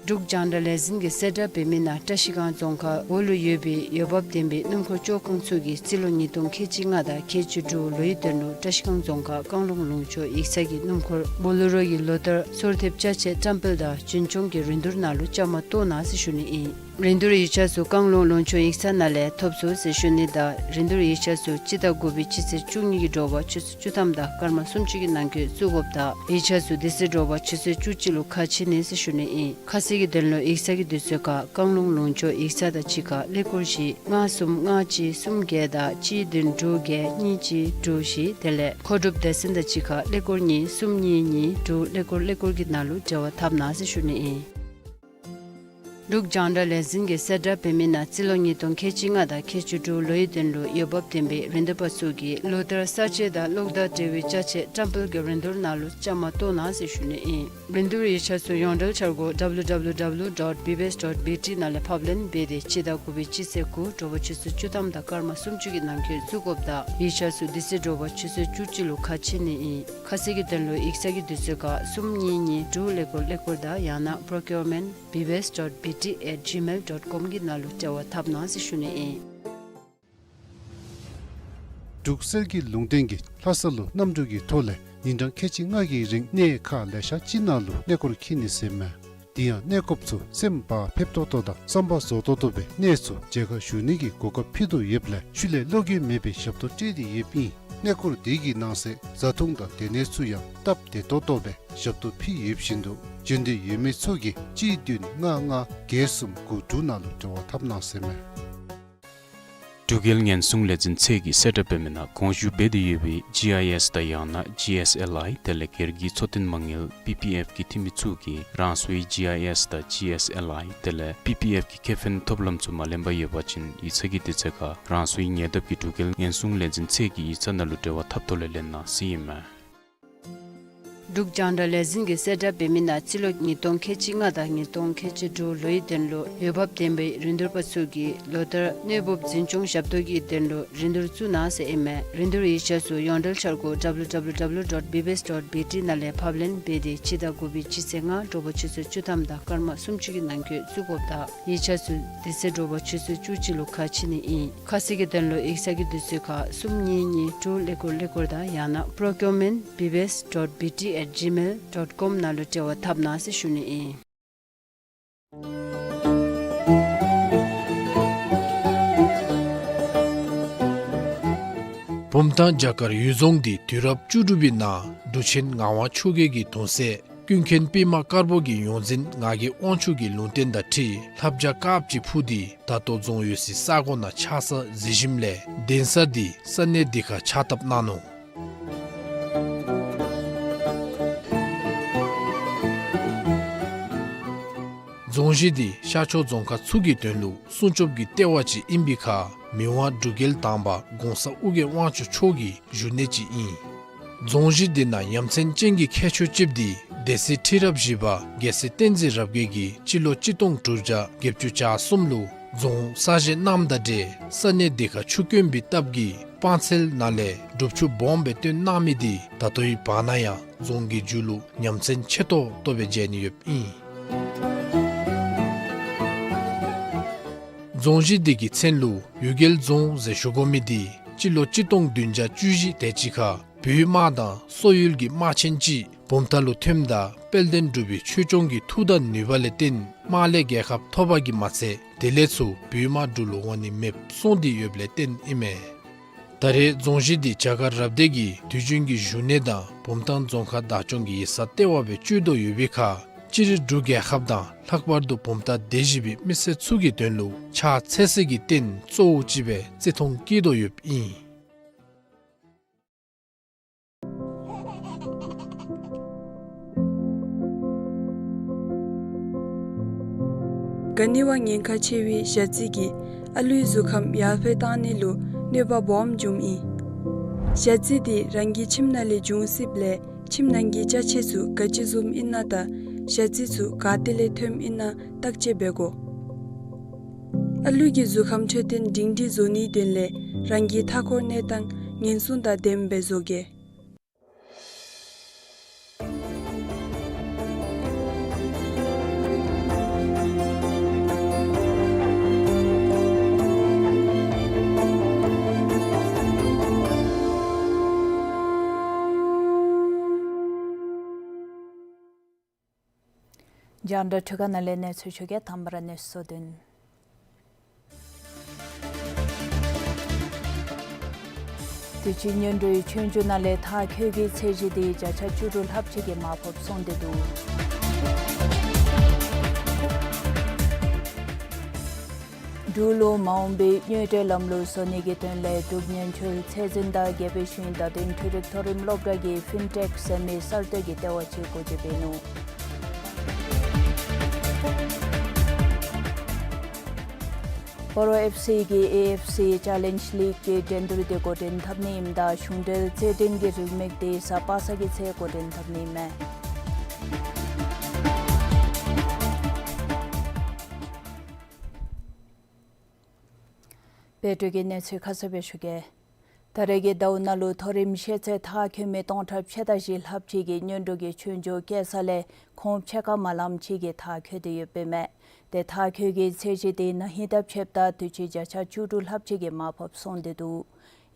འབྲུག་རྒྱང་བསྒྲགས་ལས་འཛིན་གྱིས་གསལ་བསྒྲགས་འབད་མི་ནང་བཀྲ་ཤིས་སྒང་རྫོང་ཁག་འོག་ལུ་ཡོད་པའི་འོས་འབབ་ལྡན་པའི་སྣུམ་འཁོར་བཅོ་ཁང་ཚུ་གིས་རྩིས་ལོ་ཉིས་སྟོང་ཁལ་གཅིག་ལྔ་དང་ཁལ་གཅིག་དྲུག་ལོའི་དོན་ལུ་བཀྲ་ཤིས་སྒང་རྫོང་ཁག་བཀང་ལུང་ལུང་ཕྱོགས་ཡིག་ཚང་གི་སྣུམ་འཁོར་བོ་ལེ་རོ་གི་ལོ་ལྟར་སོར་ཐེབས་ཅ་ཆས་བཀྲམ་སྤེལ་དང་རྒྱུན་སྐྱོང་གི་རིན་བསྡུར་ནང་ལུ་བཅའ་མར་གཏོགས་གནང་ཟེར་ཞུ་ནི་ཨིན། རིན་བསྡུར་ཡིག་ཆ་ཚུ་བཀང་ལུང་ལུང་ཕྱོགས་ཡིག་ཚང་ནང་ལས་ཐོབ་ཚུགས་ཟེར་ཞུ་ནི་དང་རིན་བསྡུར་ཡིག་ཆ་ཚུ་སྤྱི་ཟླ་དགུ་པའི་སྤྱི་ཚེས་བཅུ་གཉིས་ཀྱི་དྲོ་པ་ཆུ་ཚོད་བཅུ་ཐམ་དང་སྐར་མ་སུམ་ཅུ་གི་ནང་འཁོད་བཙུགས་དགོཔ་དང་ཡིག་ཆ་ཚུ་དེ་ཚེ་དྲོ་པ་ཆུ་ཚོད་བཅུ་གཅིག་ལུ་ཁ་ཕྱེ་ནི་ཟེར་ཞུ་ནི་ཨིན། ཁ་གསལ་གྱི་དོན་ལུ་ཡིག་ཚང་གི་དུས་ཚོད་ཁར་བཀང་ལུང་ལུང་ཕྱོགས་ཡིག་ཚང་དང་གཅིག་ཁར་ཀླད་ཀོར་བཞི་ལྔ་གསུམ་ལྔ་གཅིག་གསུམ་བརྒྱད་དང་གཅིག་བདུན་དྲུག་བརྒྱད་གཉིས་གཅིག་དྲུག་བཞི་དེ་ལས་མཁོ་སྒྲུབ་སྡེ་ཚན་དང་གཅིག་ཁར་ཀླད་ཀོར་གཉིས་གསུམ་གཉིས་གཉིས་དྲུག་ཀླད་ཀོར་ཀླད་ཀོར་གྱི་ནང་ལུ་འབྲེལ་བ་འཐབ་གནང་ཟེར་ཞུ་ནི་ཨིན། འབྲུག་རྒྱང་བསྒྲགས་ལས་འཛིན་གྱིས་གསལ་བསྒྲགས་འབད་མི་ནང་རྩིས་ལོ་ཉིས་སྟོང་ཁལ་གཅིག་ལྔ་དང་ཁལ་གཅིག་དྲུག་ལོའི་དོན་ལུ་འོས་འབབ་ལྡན་པའི་རིན་བསྡུར་པ་ཚུ་གིས་ལོ་ལྟར་གསར་བརྗེ་དང་གློག་དང་འབྲེལ་བའི་ཅ་ཆས་བཀྲམ་སྤེལ་གྱི་རིན་བསྡུར་ནང་ལུ་བཅའ་མར་གཏོགས་གནང་ཟེར་ཞུ་ནི་ཨིན། རིན་བསྡུར་ཡིག་ཆ་ཚུ་ཡོངས་འབྲེལ་འཆར་སྒོ་W W W dot B B S dot B T ནང་ལས་ཕབ་ལེན་འབད་དེ་སྤྱི་ཟླ་དགུ་པའི་སྤྱི་ཚེས་དགུ་དྲོ་པ་ཆུ་ཚོད་བཅུ་ཐམ་དང་སྐར་མ་སུམ་ཅུ་གི་ནང་འཁོད་བཙུགས་དགོཔ་དང་ཡིག་ཆ་ཚུ་དེ་ཚེ་དྲོ་པ་ཆུ་ཚོད་བཅུ་གཅིག་ལུ་ཁ་ཕྱེ་ནི་ཨིན། ཁ་གསལ་གྱི་དོན་ལུ་ཡིག་ཚང་གི་དུས་ཚོད་ཁར་གསུམ་གཉིས་གཉིས་དྲུག་ཀླད་ཀོར་ཀླད་ཀོར་དང་ཡང་ན་procurement B B S dot B T at gmail dot com གི་ནང་ལུ་འབྲེལ་བ་འཐབ་གནང་ཟེར་ཞུ་ནི་ཨིན། འབྲུག་གསེར་གྱི་ལུང་བསྟན་གྱིས་ལྷ་ས་ལུ་གནམ་གྲུ་གི་ཐོག་ལས་ཉིན་གྲངས་ཁལ་གཅིག་ལྔ་གི་རིང་གནས་ཁག་ལེ་ཤ་ཅིག་ནང་ལུ་གནས་སྐོར་འཁྱིད་ནི་ཟེར་མས། དེ་ཡང་གནས་སྐོརཔ་ཚུ་སེམས་བག་ཕེབས་ཏོག་ཏོ་དང་བསམ་པ་རྫོགས་ཏོག་ཏོ་སྦེ་གནས་ཚུ་མཇལ་ཁ་ཞུ་ནི་གི་གོ་སྐབས་ཕུལ་དོ་ཡོདཔ་ལས་ཤུལ་ལས་བློ་འགྱོད་མེད་པའི་ཞབས་ཏོག་སྤྲོད་དེ་ཡོདཔ་ཨིན། གནས་སྐོར་དེ་གི་ནང་གསེས་བཟའ་འཐུང་དང་སྡོད་གནས་ཚུ་ཡང་སྟབས་བདེ་ཏོག་ཏོ་སྦེ་ཞབས་ཏོག་ཕུལ་ཡོདཔ་བཞིན་དུ་འབྱོན་འདོད་ཡོད་མི་ཚུ་གིས་གཅིག་བདུན་ལྔ་ལྔ་བརྒྱད་གསུམ་དགུ་དྲུག་ནང་ལུ་འབྲེལ་བ་འཐབ་གནང་ཟེར་མས། འབྲུག་རྒྱལ་ཉེན་སྲུང་ལས་འཛིན་ཚད་ཀྱིས་གསལ་བསྒྲགས་འབད་མི་ནང་གོང་ཞུ་འབད་དེ་ཡོད་པའི་ཇི་ཨའི་ཨེསི་དང་ཡང་ན་ཇི་ཨེསི་ཨེལ་ཨའི་དེ་ལས་སྒེར་གྱི་འཚོ་རྟེན་མ་དངུལ་པི་པི་ཨེཕ་གི་འཐུས་མི་ཚུ་གིས་རང་སོའི་ཇི་ཨའི་ཨེསི་དང་ཇི་ཨེསི་ཨེལ་ཨའི་དེ་ལས་པི་པི་ཨེཕ་གི་ཁེ་ཕན་ཐོབ་ལམ་ཚུ་མ་ལེན་པར་ཡོད་པ་ཅིན་ཡིག་ཚང་གི་དུས་ཚོད་ཁར་རང་སོའི་ཉེ་འདབས་ཀྱི་འབྲུག་རྒྱལ་ཉེན་སྲུང་ལས་འཛིན་ཚད་ཀྱི་ཡིག་ཚང་ནང་ལུ་འབྲེལ་བ་འཐབ་ཐོག་ལས་ལེན་གནང་ཟེར་ཨིན་མས། འབྲུག་རྒྱང་བསྒྲགས་ལས་འཛིན་གྱིས་གསལ་བསྒྲགས་འབད་མི་ནང་སྤྱི་ལོ་ཉིས་སྟོང་ཁལ་གཅིག་ལྔ་དང་ཉིས་སྟོང་ཁལ་གཅིག་དྲུག་ལོའི་དོན་ལུ་འོས་འབབ་ལྡན་པའི་རིན་བསྡུར་པ་ཚུ་གིས་ལོ་ལྟར་གནོད་འབུབ་འཛིན་སྐྱོང་ཞབས་ཏོག་གི་དོན་ལུ་རིན་བསྡུར་བཙུགས་གནང་ཟེར་ཨིན་མས། རིན་བསྡུར་ཡིག་ཆ་ཚུ་ཡོངས་འབྲེལ་འཆར་སྒོ་W W W dot B B S dot B T ནང་ལས་ཕབ་ལེན་འབད་དེ་སྤྱི་ཟླ་དགུ་པའི་སྤྱི་ཚེས་ལྔ་དྲོ་པ་ཆུ་ཚོད་བཅུ་ཐམ་དང་སྐར་མ་སུམ་ཅུ་གི་ནང་འཁོད་བཙུགས་དགོཔ་དང་ཡིག་ཆ་ཚུ་དེ་ཚེ་དྲོ་པ་ཆུ་ཚོད་བཅུ་གཅིག་ལུ་ཁ་ཕྱེ་ནི་ཨིན། ཁ་གསལ་གྱི་དོན་ལུ་ཡིག་ཚང་གི་དུས་ཚོད་ཁར་གསུམ་གཉིས་གཉིས་དྲུག་ཀླད་ཀོར་ཀླད་ཀོར་དང་ཡང་ན་procurement B B S dot B T at gmail dot com ནང་ལུ་འབྲེལ་བ་འཐབ་གནང་ཟེར་ཞུ་ནི་ཨིན། བུམ་ཐང་བྱ་དཀར་གཡུལ་རྫོང་འདི་དུས་རབས་བཅུ་དྲུག་པའི་ནང་འབྲུག་ཆེན་ངག་དབང་ཆོས་རྒྱལ་གྱི་གདུང་སྲས་ཀུན་མཁྱེན་པདྨ་དཀར་པོ་གི་ཡོངས་འཛིན་ངག་གི་དབང་ཕྱུག་གི་ལུང་བསྟན་དང་འཁྲིལ་ལྷ་བྱ་དཀརཔོ་ཅིག་འཕུར་ཏེ་ད་ལྟོ་རྫོང་ཡོད་སའི་ས་གོ་ནང་ཆགས་ས་གཟིགས་ཞིནམ་ལས་གདན་ས་འདི་ས་གནས་འདི་ཁར་ཕྱག་བཏབ་གནང་ནུག། རྫོང་གཞི་འདི་ཤར་ཕྱོགས་རྫོང་ཁག་ཚུ་གི་དོན་ལུ་སྲུང་སྐྱོབ་ཀྱི་ལྟེ་བ་ཅིག་ཨིན་པའི་ཁར་མི་དབང་འབྲུག་རྒྱལ་དང་པ་གོང་ས་ཨོ་རྒྱན་དབང་ཕྱུག་མཆོག་གི་བཞུགས་གནས་ཅིག་ཨིན། རྫོང་གཞི་འདི་ནང་ཡ་མཚན་ཅན་གྱི་ཁྱད་ཆོས་ཅིག་འདི་སྡེ་སྲིད་ཁྲི་རབས་བཞི་པ་རྒྱལ་སྲས་བསྟན་འཛིན་རབ་རྒྱས་ཀྱིས་སྤྱི་ལོ་གཅིག་སྟོང་དྲུག་བརྒྱ་བརྒྱད་ཅུ་གྱ་གསུམ་ལུ་རྫོང་གསར་བཞེངས་གནངམ་དང་འབྲེལ་ས་གནས་འདི་ཁར་ཆུ་དཀོན་པའི་སྟབས་ཀྱིས་སྤང་ཚལ་ནང་ལས་སྒྲུབ་ཆུ་སྦོམ་སྦེ་བཏོན་གནང་མི་འདི་ད་ལྟོའི་བར་ན་ཡང་རྫོང་གི་མཇུག་ལུ་ཡ་མཚན་ཆེ་ཏོག་ཏོ་སྦེ་མཇལ་ནི་ཡོདཔ་ཨིན། རྫོང་གཞི་འདི་གི་མཚན་ལུ་གཡུལ་རྒྱལ་རྫོང་ཟེར་ཞུ་དགོ་མི་འདི་སྤྱི་ལོ་གཅིག་སྟོང་བདུན་བརྒྱ་བཅུ་བཞི་དེ་ཅིག་ཁར་བོད་དམག་དང་སོག་ཡུལ་གྱི་དམག་ཆེན་ཅིག་བུམ་ཐང་ལུ་ཐོནམ་ད་དཔལ་ལྡན་འབྲུག་པའི་ཆོས་སྐྱོང་གི་མཐུ་དང་ནུས་པ་ལས་བརྟེན་དམག་ལས་རྒྱལ་ཁ་ཐོབ་པ་གིས་མ་ཚད་དེ་ལས་ཚུར་བོད་དམག་འབྲུག་ལུ་འོང་ནི་མེདཔ་སོང་སྟེ་ཡོདཔ་ལས་བརྟེན་ཨིན་མས། ད་རེས་རྫོང་གཞི་འདི་བྱ་དཀར་རབ་སྡེ་གི་དུས་རྒྱུན་གྱི་བཞུགས་གནས་དང་བུམ་ཐང་རྫོང་ཁག་བདག་སྐྱོང་གི་ཡིག་ཚང་ལྟེ་བ་སྦེ་སྤྱོད་དོ་ཡོད་པའི་ཁར་སྤྱིར་འབྲུག་རྒྱལ་ཁབ་དང་ལྷག་པར་དུ་བུམ་ཐང་སྡེ་བཞི་པའི་མི་སེར་ཚུ་གི་དོན་ལུ་ཕྱག་འཚལ་སའི་གི་རྟེན་གཙོ་བོ་ཅིག་སྦེ་བརྩི་མཐོང་བསྐྱེད་དོ་ཡོདཔ་ཨིན། ག་ནི་བ་ཉེན་ཁ་ཆེ་བའི་ཞ་རྩི་གིས་ཨ་ལུའི་གཟུགས་ཁམས་ཡར་འཕེལ་བཏང་ནི་ལུ་གནོད་པ་སྦོམ་འབྱུངམ་ཨིན། ཞ་རྩི་འདི་རང་གི་ཁྱིམ་ནང་ལས་འབྱུང་སྲིདཔ་ལས་ཁྱིམ་ནང་གི་ཅ་ཆས་ཚུ་ག་ཅི་བཟུམ་ཨིན་ན་དང་ཞ་རྩི་ཚུ་ག་ཏེ་ལས་ཐོནམ་ཨིན་ན་བརྟག་དཔྱད་འབད་དགོ། ཨ་ལུ་གི་གཟུགས་ཁམས་འཕྲོད་བསྟེན་སྒྲིང་སྒྲིང་བཟོ་ནིའི་དོན་ལས་རང་གི་མཐའ་འཁོར་གནས་སྟངས་ཉེན་སྲུང་དང་ལྡནམ་སྦེ་བཟོ་གེ། རྒྱང་བསྒྲགས་འཕྲུལ་ཁང་ནང་ལས་གནས་ཚུལ་ཞུ་གེ། དང་པ་ར་གནས་ཚུལ་གཙོ་དོན། དུས་ཅི་སྔོན་འགྲོའི་ཆོས་རྒྱུགས་ནང་ལས་མཐའ་འཁྱོལ་གྱི་ཚད་གཞི་དེ་བརྒྱ་ཆ་བཅུ་དྲུག་ལྷགཔ་ཅིག་གིས་མ་ཕོགཔ་སོང་སྟེ་འདུག། འབྲུག་ལུ་མ་འོངས་པའི་དངུལ་འབྲེལ་ལམ་ལུགས་བཟོ་ནི་གི་དོན་ལས་འབྲུག་ཉེན་བཅོལ་ཚད་འཛིན་དང་རྒྱལ་པོའི་ཞིང་བརྡ་དོན་འཕྲུལ་རིག་མཐོ་རིམ་སློབ་གྲྭ་གིས་ཕིན་ཊེཀ་ཟེར་མི་གསར་གཏོད་ཀྱི་ལྟེ་བ་ཅིག་སྒོ་འབྱེད་འབད་ནུག། སྤ་རོ་ཨེཕ་སི་གིས་ཨེ་ཨེཕ་སི་ཅེ་ལེནཇ་ལིག་གི་འགྲན་བསྡུར་དེ་འགོ་འདྲེན་འཐབ་ནི་ཨིནམ་ད་གཞུང་འབྲེལ་རྩེད་འགྲན་གྱི་རིན་མེད་དེ་གཟའ་པ་སངས་ཀྱི་ཚེ་འགོ་འདྲེན་འཐབ་ནི་ཨིན་མས། བོད་འབྲུག་གི་གནས་ཚུལ་ཁ་གསལ་སྦེ་ཞུ་གེ། ད་རེས་ཀྱི་ཟླཝ་ནང་ལུ་མཐོ་རིམ་ཤེས་ཚད་མཐར་འཁྱོལ་མི་སྟོང་ཕྲག་ཕྱེད་དང་བཞི་ལྷགཔ་ཅིག་གིས་སྔོན་འགྲོ་གི་ཆོས་རྒྱུགས་བཀལ་ས་ལས་ཁོང་ཕྱེད་ཀ་མ་ལངམ་ཅིག་གིས་མཐར་འཁྱོལ་ཏེ་ཡོདཔ་ཨིན་མས། ཏེ་མཐར་འཁྱོལ་གྱི་ཚད་གཞི་དེ་ན་ཧིང་དང་ཕྱདཔ་ད་དུས་ཅི་བརྒྱ་ཆ་བཅུ་དྲུག་ལྷགཔ་ཅིག་གིས་མ་ཕོགཔ་སོང་སྟེ་འདུག།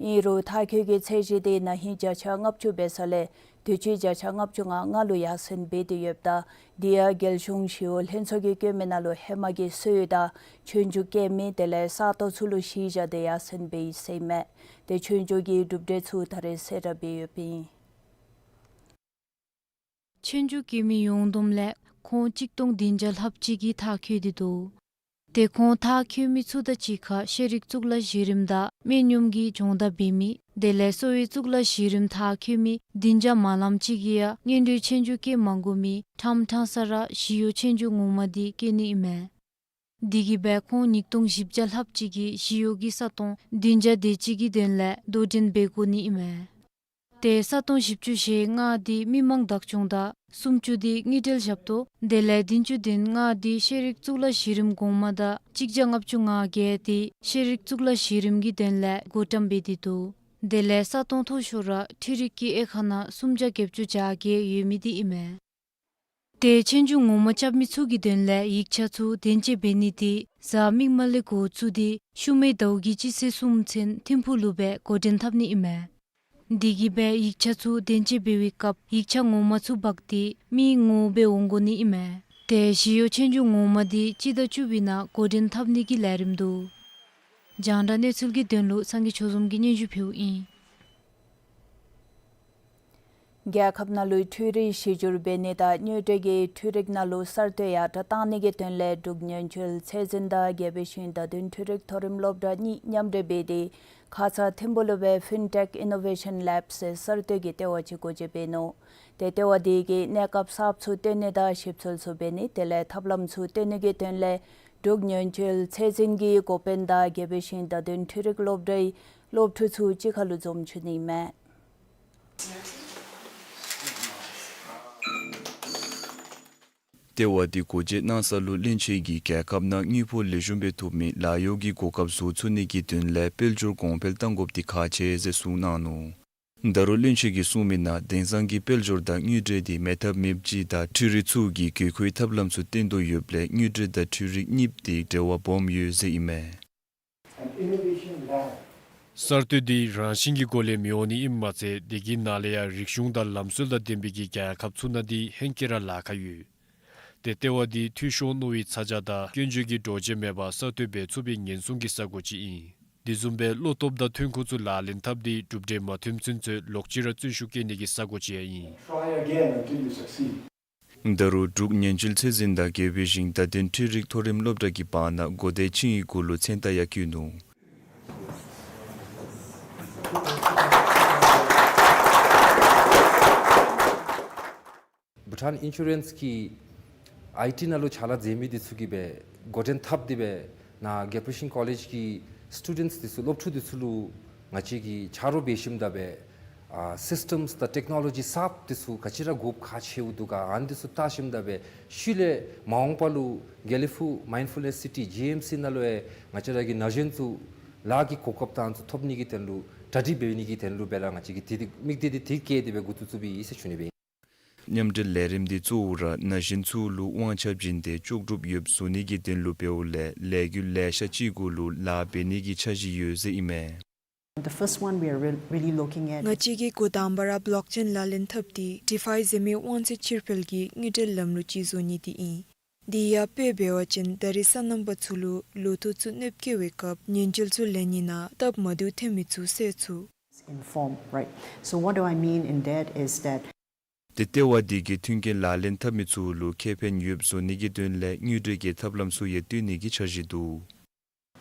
ཨིན་རུང་མཐར་འཁྱོལ་གྱི་ཚད་གཞི་དེ་ན་ཧིང་བརྒྱ་ཆ་ལྔ་བཅུ་འབད་ས་ལས་དུས་ཅི་བརྒྱ་ཆ་ལྔ་བཅུ་ང་ལྔ་ལུ་ཡར་སེང་འབད་དེ་ཡོདཔ་ད་དེ་ཡང་རྒྱལ་གཞུང་ཞི་གཡོག་ལྷན་ཚོགས་ཀྱིས་བཀོད་མི་ནང་ལུ་ཧེ་མ་གི་སྲོལ་ཡོད་དང་ཆོས་རྒྱུགས་བཀལ་མི་དེ་ལས་ས་སྟོང་ཚུ་ལུ་གཞི་བཞག་སྟེ་ཡར་སེང་འབད་ཡི་ཟེར་ཨིན་མས། ཏེ་ཆོས་རྒྱུགས་ཀྱི་གྲུབ་འབྲས་ཚུ་ད་རེས་གསལ་བསྒྲགས་འབད་ཡོདཔ་ཨིན། ཆོས་རྒྱུགས་བཀལ་མི་ཡོངས་བསྡོམས་ལས་ཁོང་གཅིག་སྟོང་བདུན་བརྒྱ་ལྷགཔ་ཅིག་གིས་མཐར་འཁྱོལ་ཏེ་འདུག། ཏེ་ཁོང་མཐར་འཁྱོལ་མི་ཚུ་དང་གཅིག་ཁར་ཤེས་རིག་གཙུག་ལག་གཞི་རིམ་དང་སྨན་གཡོགམ་གྱི་སྦྱོང་བརྡར་འབད་མི་དེ་ལས་གསོ་བའི་གཙུག་ལག་གཞི་རིམ་མཐར་འཁྱོལ་མི་བདུན་བརྒྱ་མ་ལངམ་ཅིག་གིས་ཡང་སྔོན་འགྲོའི་ཆོས་རྒྱུགས་བཀལ་མ་དགོ་མི་ཁྲམ་ཁྲང་ས་ར་ཞི་གཡོག་ཆོས་རྒྱུགས་ངོ་མ་དེ་བཀལ་ནི་ཨིན་མས། དེ་གིས་སྦེ་ཁོང་ཉིས་སྟོང་བཞི་བརྒྱ་ལྷགཔ་ཅིག་གིས་ཞི་གཡོག་གི་ས་སྟོང་བདུན་བརྒྱ་དེ་ཅིག་གི་དོན་ལས་དོ་འགྲན་འབད་དགོ་ནི་ཨིན་མས། ཏེ་ས་སྟོང་བཞི་བཅུ་ཞེ་ལྔ་འདི་མི་མང་བདག་སྐྱོང་དང་སུམ་ཅུ་འདི་དངུལ་འབྲེལ་ཞབས་ཏོག། དེ་ལས་བདུན་ཅུ་དོན་ལྔ་འདི་ཤེས་རིག་གཙུག་ལག་གཞི་རིམ་གོང་མ་དང་གཅིག་བརྒྱ་ལྔ་བཅུ་ང་བརྒྱད་འདི་ཤེས་རིག་གཙུག་ལག་གཞི་རིམ་གྱི་དོན་ལས་བགོ་བཀྲམ་འབད་དེ་འདུག། དེ་ལས་ས་སྟོང་མཐོ་ཤོས་ར་འཕྲུལ་རིག་གི་དབྱེ་ཁག་ནང་སུམ་བརྒྱ་བརྒྱད་ཅུ་གྱ་བརྒྱད་ཡོད་མི་འདི་ཨིན་མས། ཏེ་ཆོས་རྒྱུགས་ངོ་མ་རྐྱབ་མི་ཚུ་གི་དོན་ལས་ཡིག་ཆ་ཚུ་དན་རྐྱབ་འབད་ནི་འདི་གཟའ་མིག་དམར་ལས་འགོ་བཙུགས་ཏེ་ཤུལ་མའི་ཟླཝ་གི་སྤྱི་ཚེས་གསུམ་ཚུན་ཐིམ་ཕུག་ལུ་སྦེ་འགོ་འདྲེན་འཐབ་ནི་ཨིན་མས། དེ་གིས་སྦེ་ཡིག་ཆ་ཚུ་དན་རྐྱབ་འབད་བའི་སྐབས་ཡིག་ཆ་ངོ་མ་ཚུ་འབག་སྟེ་མི་ངོ་སྦེ་འོང་དགོ་ནི་ཨིན་མས། ཏེ་ཞི་གཡོག་ཆོས་རྒྱུགས་ངོ་མ་འདི་སྤྱི་ཟླ་བཅུ་པའི་ནང་འགོ་འདྲེན་འཐབ་ནི་གི་ལས་རིམ་འདུག། རྒྱང་བསྒྲགས་གནས་ཚུལ་གྱི་དོན་ལུ་སངས་རྒྱས་ཆོས་འཛོམས་ཀྱིས་སྙན་ཞུ་ཕུལཝ་ཨིན། རྒྱལ་ཁབ་ནང་ལུ་འཕྲུལ་རིག་གཞི་བསྒྱུར་འབད་ནི་དང་དངུལ་འབྲེལ་གྱི་འཕྲུལ་རིག་ནང་ལུ་གསར་གཏོད་ཡར་དྲགས་གཏང་ནི་གི་དོན་ལས་འབྲུག་ཉེན་བཅོལ་ཚད་འཛིན་དང་དགེ་འཕེལ་ཞིང་བདག་འདོན་འཕྲུལ་རིག་མཐོ་རིམ་སློབ་གྲྭ་གཉིས་མཉམ་འབྲེལ་འབད་དེ་ཁ་ཙ་ཐིམ་ཕུག་ལུ་སྦེ་ཕིན་ཊེཀ་ཨི་ནོ་ཝེ་ཤཱན་ལེབ་ཟེར་གསར་གཏོད་ཀྱི་ལྟེ་བ་ཅིག་སྒོ་འབྱེད་འབད་ནུག། ཏེ་ལྟེ་བ་འདི་གིས་གནས་སྐབས་གསརཔ་ཚུ་སྟོན་ནི་དང་ཞིབ་འཚོལ་ཚུ་འབད་ནི་དེ་ལས་ཐབས་ལམ་ཚུ་སྟོན་ནི་གི་དོན་ལས་འབྲུག་ཉེན་བཅོལ་ཚད་འཛིན་གྱི་འགོ་དཔོན་དང་དགེ་འཕེལ་ཞིང་བདག་འདོན་འཕྲུལ་རིག་སློབ་གྲྭའི་སློབ་ཕྲུག་ཚུ་གཅིག་ཁར་ལུ་འཛོམས་བཅུག་ནི་ཨིན་མས། ལྟེ་བ་འདི་སྒོ་འབྱེད་གནང་ས་ལུ་བློན་ཆེན་གྱིས་རྒྱལ་ཁབ་ནང་དངུལ་ཕོགས་ལེགས་ཤོམ་སྦེ་ཐོབ་མི་ལཱ་གཡོག་གི་གོ་སྐབས་བཟོ་ཚུགས་ནི་གི་དོན་ལས་དཔལ་འབྱོར་གོང་འཕེལ་གཏང་དགོཔ་འདི་ཁག་ཆེ་ཟེར་གསུངས་གནང་ནུག། ད་རུང་བློན་ཆེན་གྱིས་གསུངས་མི་ནང་དེང་སང་གི་དཔལ་འབྱོར་དང་དངུལ་འབྲེལ་འདི་མེད་ཐབས་མེདཔ་ཅིག་དང་འཕྲུལ་རིག་ཚུ་གིས་དགོས་མཁོའི་ཐབས་ལམ་ཚུ་སྟོན་དོ་ཡོདཔ་ལས་དངུལ་འབྲེལ་དང་འཕྲུལ་རིག་གཉིསཔོ་འདི་འབྲེལ་བ་སྦོམ་ཡོད་ཟེར་ཨིན་མས། གསར་གཏོད་འདི་རང་བཞིན་གྱི་སྒོ་ལས་མི་འོང་ནི་ཨིནམ་མ་ཚད་དེ་གི་ནང་ལས་ཡང་རིག་གཞུང་དང་ལམ་སྲོལ་དང་ལྡན་པའི་གི་རྒྱལ་ཁབ་ཚུ་ནང་འདི་ཧེང་སྐལ་ར་ལཱ་ཁག་ཡོད། ཏེ་ལྟེ་བ་འདི་འཐུས་ཤོར་རྣོ་བའི་ཚ་གྱང་དང་སྐྱོན་བརྗོད་ཀྱི་འགྲོ་བྱེད་མེད་པར་གསར་གཏོད་འབད་ཚུགས་པའི་ཉེན་སྲུང་གི་ས་སྒོ་ཅིག་ཨིན། དེ་བཟུམ་སྦེ་བློ་སྟོབས་དང་ཐོན་ཁུངས་ཚུ་ལག་ལེན་འཐབ་སྟེ་གྲུབ་འབྲས་མ་ཐོན་ཚུན་ཚོད་ལོག་ཅི་ར་བརྩོན་ཤུགས་བསྐྱེད་ནི་གི་ས་སྒོ་ཅིག་ཡང་ཨིན། Try again until you succeed. ད་རུང་འབྲུག་ཉེན་བཅོལ་ཚད་འཛིན་དང་དགེ་འཕེལ་ཞིང་བདག་འདོན་འཕྲུལ་རིག་མཐོ་རིམ་སློབ་གྲྭ་གི་བར་ན་གོ་བདེ་ཆིངས་ཡིག་གུ་ལུ་མཚན་རྟགས་ཡང་བཀོད་ནུག། བྷུ་ཊཱན་ཨིན་ཤུ་རེནསི་གིས་ཨའི་ཊི་ནང་ལུ་ཕྱག་ལཱ་མཛད་མི་འདི་ཚུ་གིས་སྦེ་འགོ་འདྲེན་འཐབ་སྟེ་སྦེ་ནཱ་དགེ་འཕེལ་ཞིང་ཀོ་ལེཇ་གི་སི་ཊུ་ཌེནཊསི་འདི་ཚུ་སློབ་ཕྲུག་འདི་ཚུ་ལུ་ང་བཅས་ཀྱིས་ཆ་རོགས་འབད་ཞིནམ་ད་སྦེ་ཨ་སིསི་ཊེམསི་དང་ཊེཀ་ནོ་ལོ་ཇི་གསརཔ་འདི་ཚུ་ག་ཅི་ར་དགོཔ་ཁག་ཆེཝ་འདུག་ག། ཨ་ནི་འདི་ཚུ་བལྟ་ཞིནམ་ད་སྦེ་ཤུལ་ལས་མ་འོངས་པ་ལུ་དགེ་ལེགས་ཕུག་མའིནཌ་ཕུལ་ནེསི་སི་ཊི་ཇི་ཨེམ་སི་ནང་ལུ་ཡང་ང་བཅས་ར་གི་ན་གཞོན་ཚུ་ལཱ་གི་གོ་སྐབས་དང་ཚུ་ཐོབ་ནི་གི་དོན་ལུ་གྲ་སྒྲིག་འབད་ནི་གི་དོན་ལུ་སྦེ་ར་ང་བཅས་ཀྱིས་དེ་དམིགས་གཏད་འདི་དེ་བསྐྱེད་དེ་སྦེ་འགོ་བཙུགས་བཙུགསཔ་ཨིན་ཟེར་ཞུ་ནི་སྦེ་ཨིན། མཉམ་འབྲེལ་ལས་རིམ་འདི་གཙོ་བོ་ར་ན་གཞོན་ཚུ་ལུ་དབང་ཆ་བྱིན་ཏེ་ལྕོགས་གྲུབ་ཡོདཔ་བཟོ་ནི་གི་དོན་ལུ་འབདཝ་ལས་ལས་འགུལ་ལེ་ཤ་ཅིག་གུ་ལུ་ལཱ་འབད་ནི་གི་འཆར་གཞི་ཡོད་ཟེར་ཨིན་མས། The first one we are real- really looking at. ང་བཅས་ཀྱིས་འགོ་དང་པ་ར་བི་ལོག་ཅེན་ལག་ལེན་འཐབ་སྟེ་ཌི་ཕའི་ཟེར་མི་དབང་ཚད་ཕྱིར་སྤེལ་གྱི་དངུལ་འབྲེལ་ལམ་ལུགས་ཅིག་བཟོ་ནི་འདི་ཨིན། དེ་ཡང་དཔེ་འབད་བ་ཅིན་ད་རེས་སོ་ནམ་པ་ཚུ་ལུ་ལོ་ཐོག་ཚུ་གནོདཔ་བཀལ་བའི་སྐབས་ཉེན་བཅོལ་ཚུ་ལེན་ནི་ནང་སྟབས་མ་བདེཝ་ཐོན་མི་ཚུ་སེལ་ཚུགས། Inform, right? So what do I mean in that is that ཏེ་ལྟེ་བ་འདི་གིས་མཐུན་རྐྱེན་ལག་ལེན་འཐབ་མི་ཚུ་ལུ་ཁེ་ཕན་ཡོདཔ་བཟོ་ནི་གི་དོན་ལས་དངུལ་འབྲེལ་གྱི་ཐབས་ལམ་ཚུ་ཡང་བཏོན་ནི་གི་འཆར་གཞི་འདུག།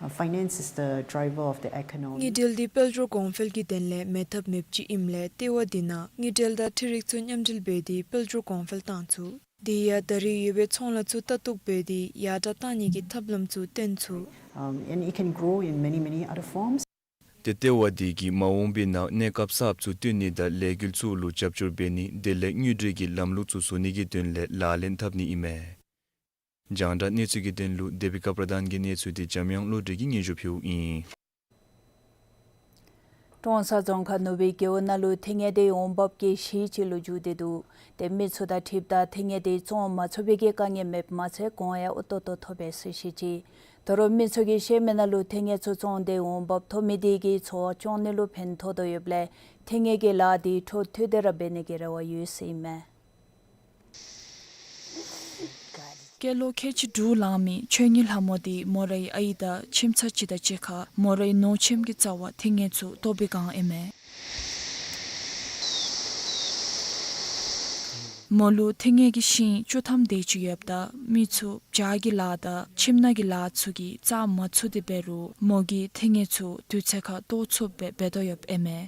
Uh, finance is the driver of the economy. དངུལ་འབྲེལ་འདི་དཔལ་འབྱོར་གོང་འཕེལ་གྱི་དོན་ལས་མེད་ཐབས་མེདཔ་ཅིག་ཨིནམ་ལས་ལྟེ་བ་འདི་ནང་དངུལ་འབྲེལ་དང་འཕྲུལ་རིག་ཚུ་མཉམ་འབྲེལ་འབད་དེ་དཔལ་འབྱོར་གོང་འཕེལ་གཏང་ཚུགས། དེ་ཡང་ད་རེས་ཡོད་པའི་ཚོང་ལཱ་ཚུ་ལྟ་རྟོག་འབད་དེ་ཡར་དྲགས་གཏང་ནི་གི་ཐབས་ལམ་ཚུ་སྟོན་ཚུགས། Um, and it can grow in many, many other forms. ཏེ་ལྟེ་བ་འདི་གིས་མ་འོངས་པའི་ནང་གནས་སྐབས་གསརཔ་ཚུ་བཏོན་ནི་དང་ལས་འགུལ་ཚུ་ལུ་རྒྱབ་སྐྱོར་འབད་ནི་དེ་ལས་དངུལ་འབྲེལ་གྱི་ལམ་ལུགས་ཚུ་བཟོ་ནི་གི་དོན་ལས་ལག་ལེན་འཐབ་ནི་ཨིན་མས། རྒྱང་བསྒྲགས་གནས་ཚུལ་གྱི་དོན་ལུ་དེ་བི་ཀ་པྲ་དཱན་གྱི་གནས་ཚུལ་འདི་འཇམ་དབྱངས་བློ་གྲོས་ཀྱིས་སྙན་ཞུ་ཕུལཝ་ཨིན། ཀྲོང་གསར་རྫོང་ཁག་ནུབ་སྦིས་རྒེད་འོག་ནང་ལུ་ཐོན་དངོས་འདི་འོང་འབབ་ཀྱི་གཞི་ཅིག་ལུ་གྱུར་ཏེ་འདུག། ཏེ་མི་ཚུ་དང་འཁྲིལཝ་ད་ཐོན་དངོས་འདི་བཙོང་མ་ཚུགས་པའི་གི་དཀའ་ངལ་མེདཔ་མ་ཚད་གོང་ཡང་འུ་ཏོག་ཏོ་ཐོབ་པས་ཟེར་བཤད་ཅི། ད་རུང་མི་ཚུ་གིས་བཤད་མི་ནང་ལུ་ཐོན་དངོས་ཚུ་བཙོང་སྟེ་འོང་འབབ་ཐོབ་མི་འདི་གིས་འཚོ་བ་སྐྱོང་ནི་ལུ་ཕན་ཐོགས་དོ་ཡོདཔ་ལས་ཐོན་དངོས་ཀྱི་ལཱ་འདི་འཕྲོ་མཐུད་དེ་ར་འབད་ནི་གི་རེ་བ་ཡོད་ཟེར་ཨིན་མས། སྐྱེས་ལོ་ཁལ་གཅིག་དྲུག་ལང་མི་ཆོས་ཉིད་ལྷ་མོ་འདི་མོ་རའི་ཨའི་དང་ཁྱིམ་ཚང་ཅིག་དང་གཅིག་ཁར་མོ་རའི་ནོར་ཁྱིམ་གྱི་རྩ་བར་ཐོན་དངོས་ཚུ་བཏོག་པའི་སྒང་ཨིན་མས། མོ་ལུ་ཐོན་དངོས་ཀྱི་ཤིང་བཅུ་ཐམ་དེ་ཅིག་ཡོདཔ་ད་མི་ཚུ་བྱག་གི་ལཱ་དང་ཁྱིམ་ནང་གི་ལཱ་ཚུ་གིས་བཙག་མ་ཚུགས་ཏེ་འབད་རུང་མོ་གིས་ཐོན་དངོས་ཚུ་དུས་ཚོད་ཁར་བཏོག་ཚུགསཔ་སྦེ་འབད་དོ་ཡོདཔ་ཨིན་མས།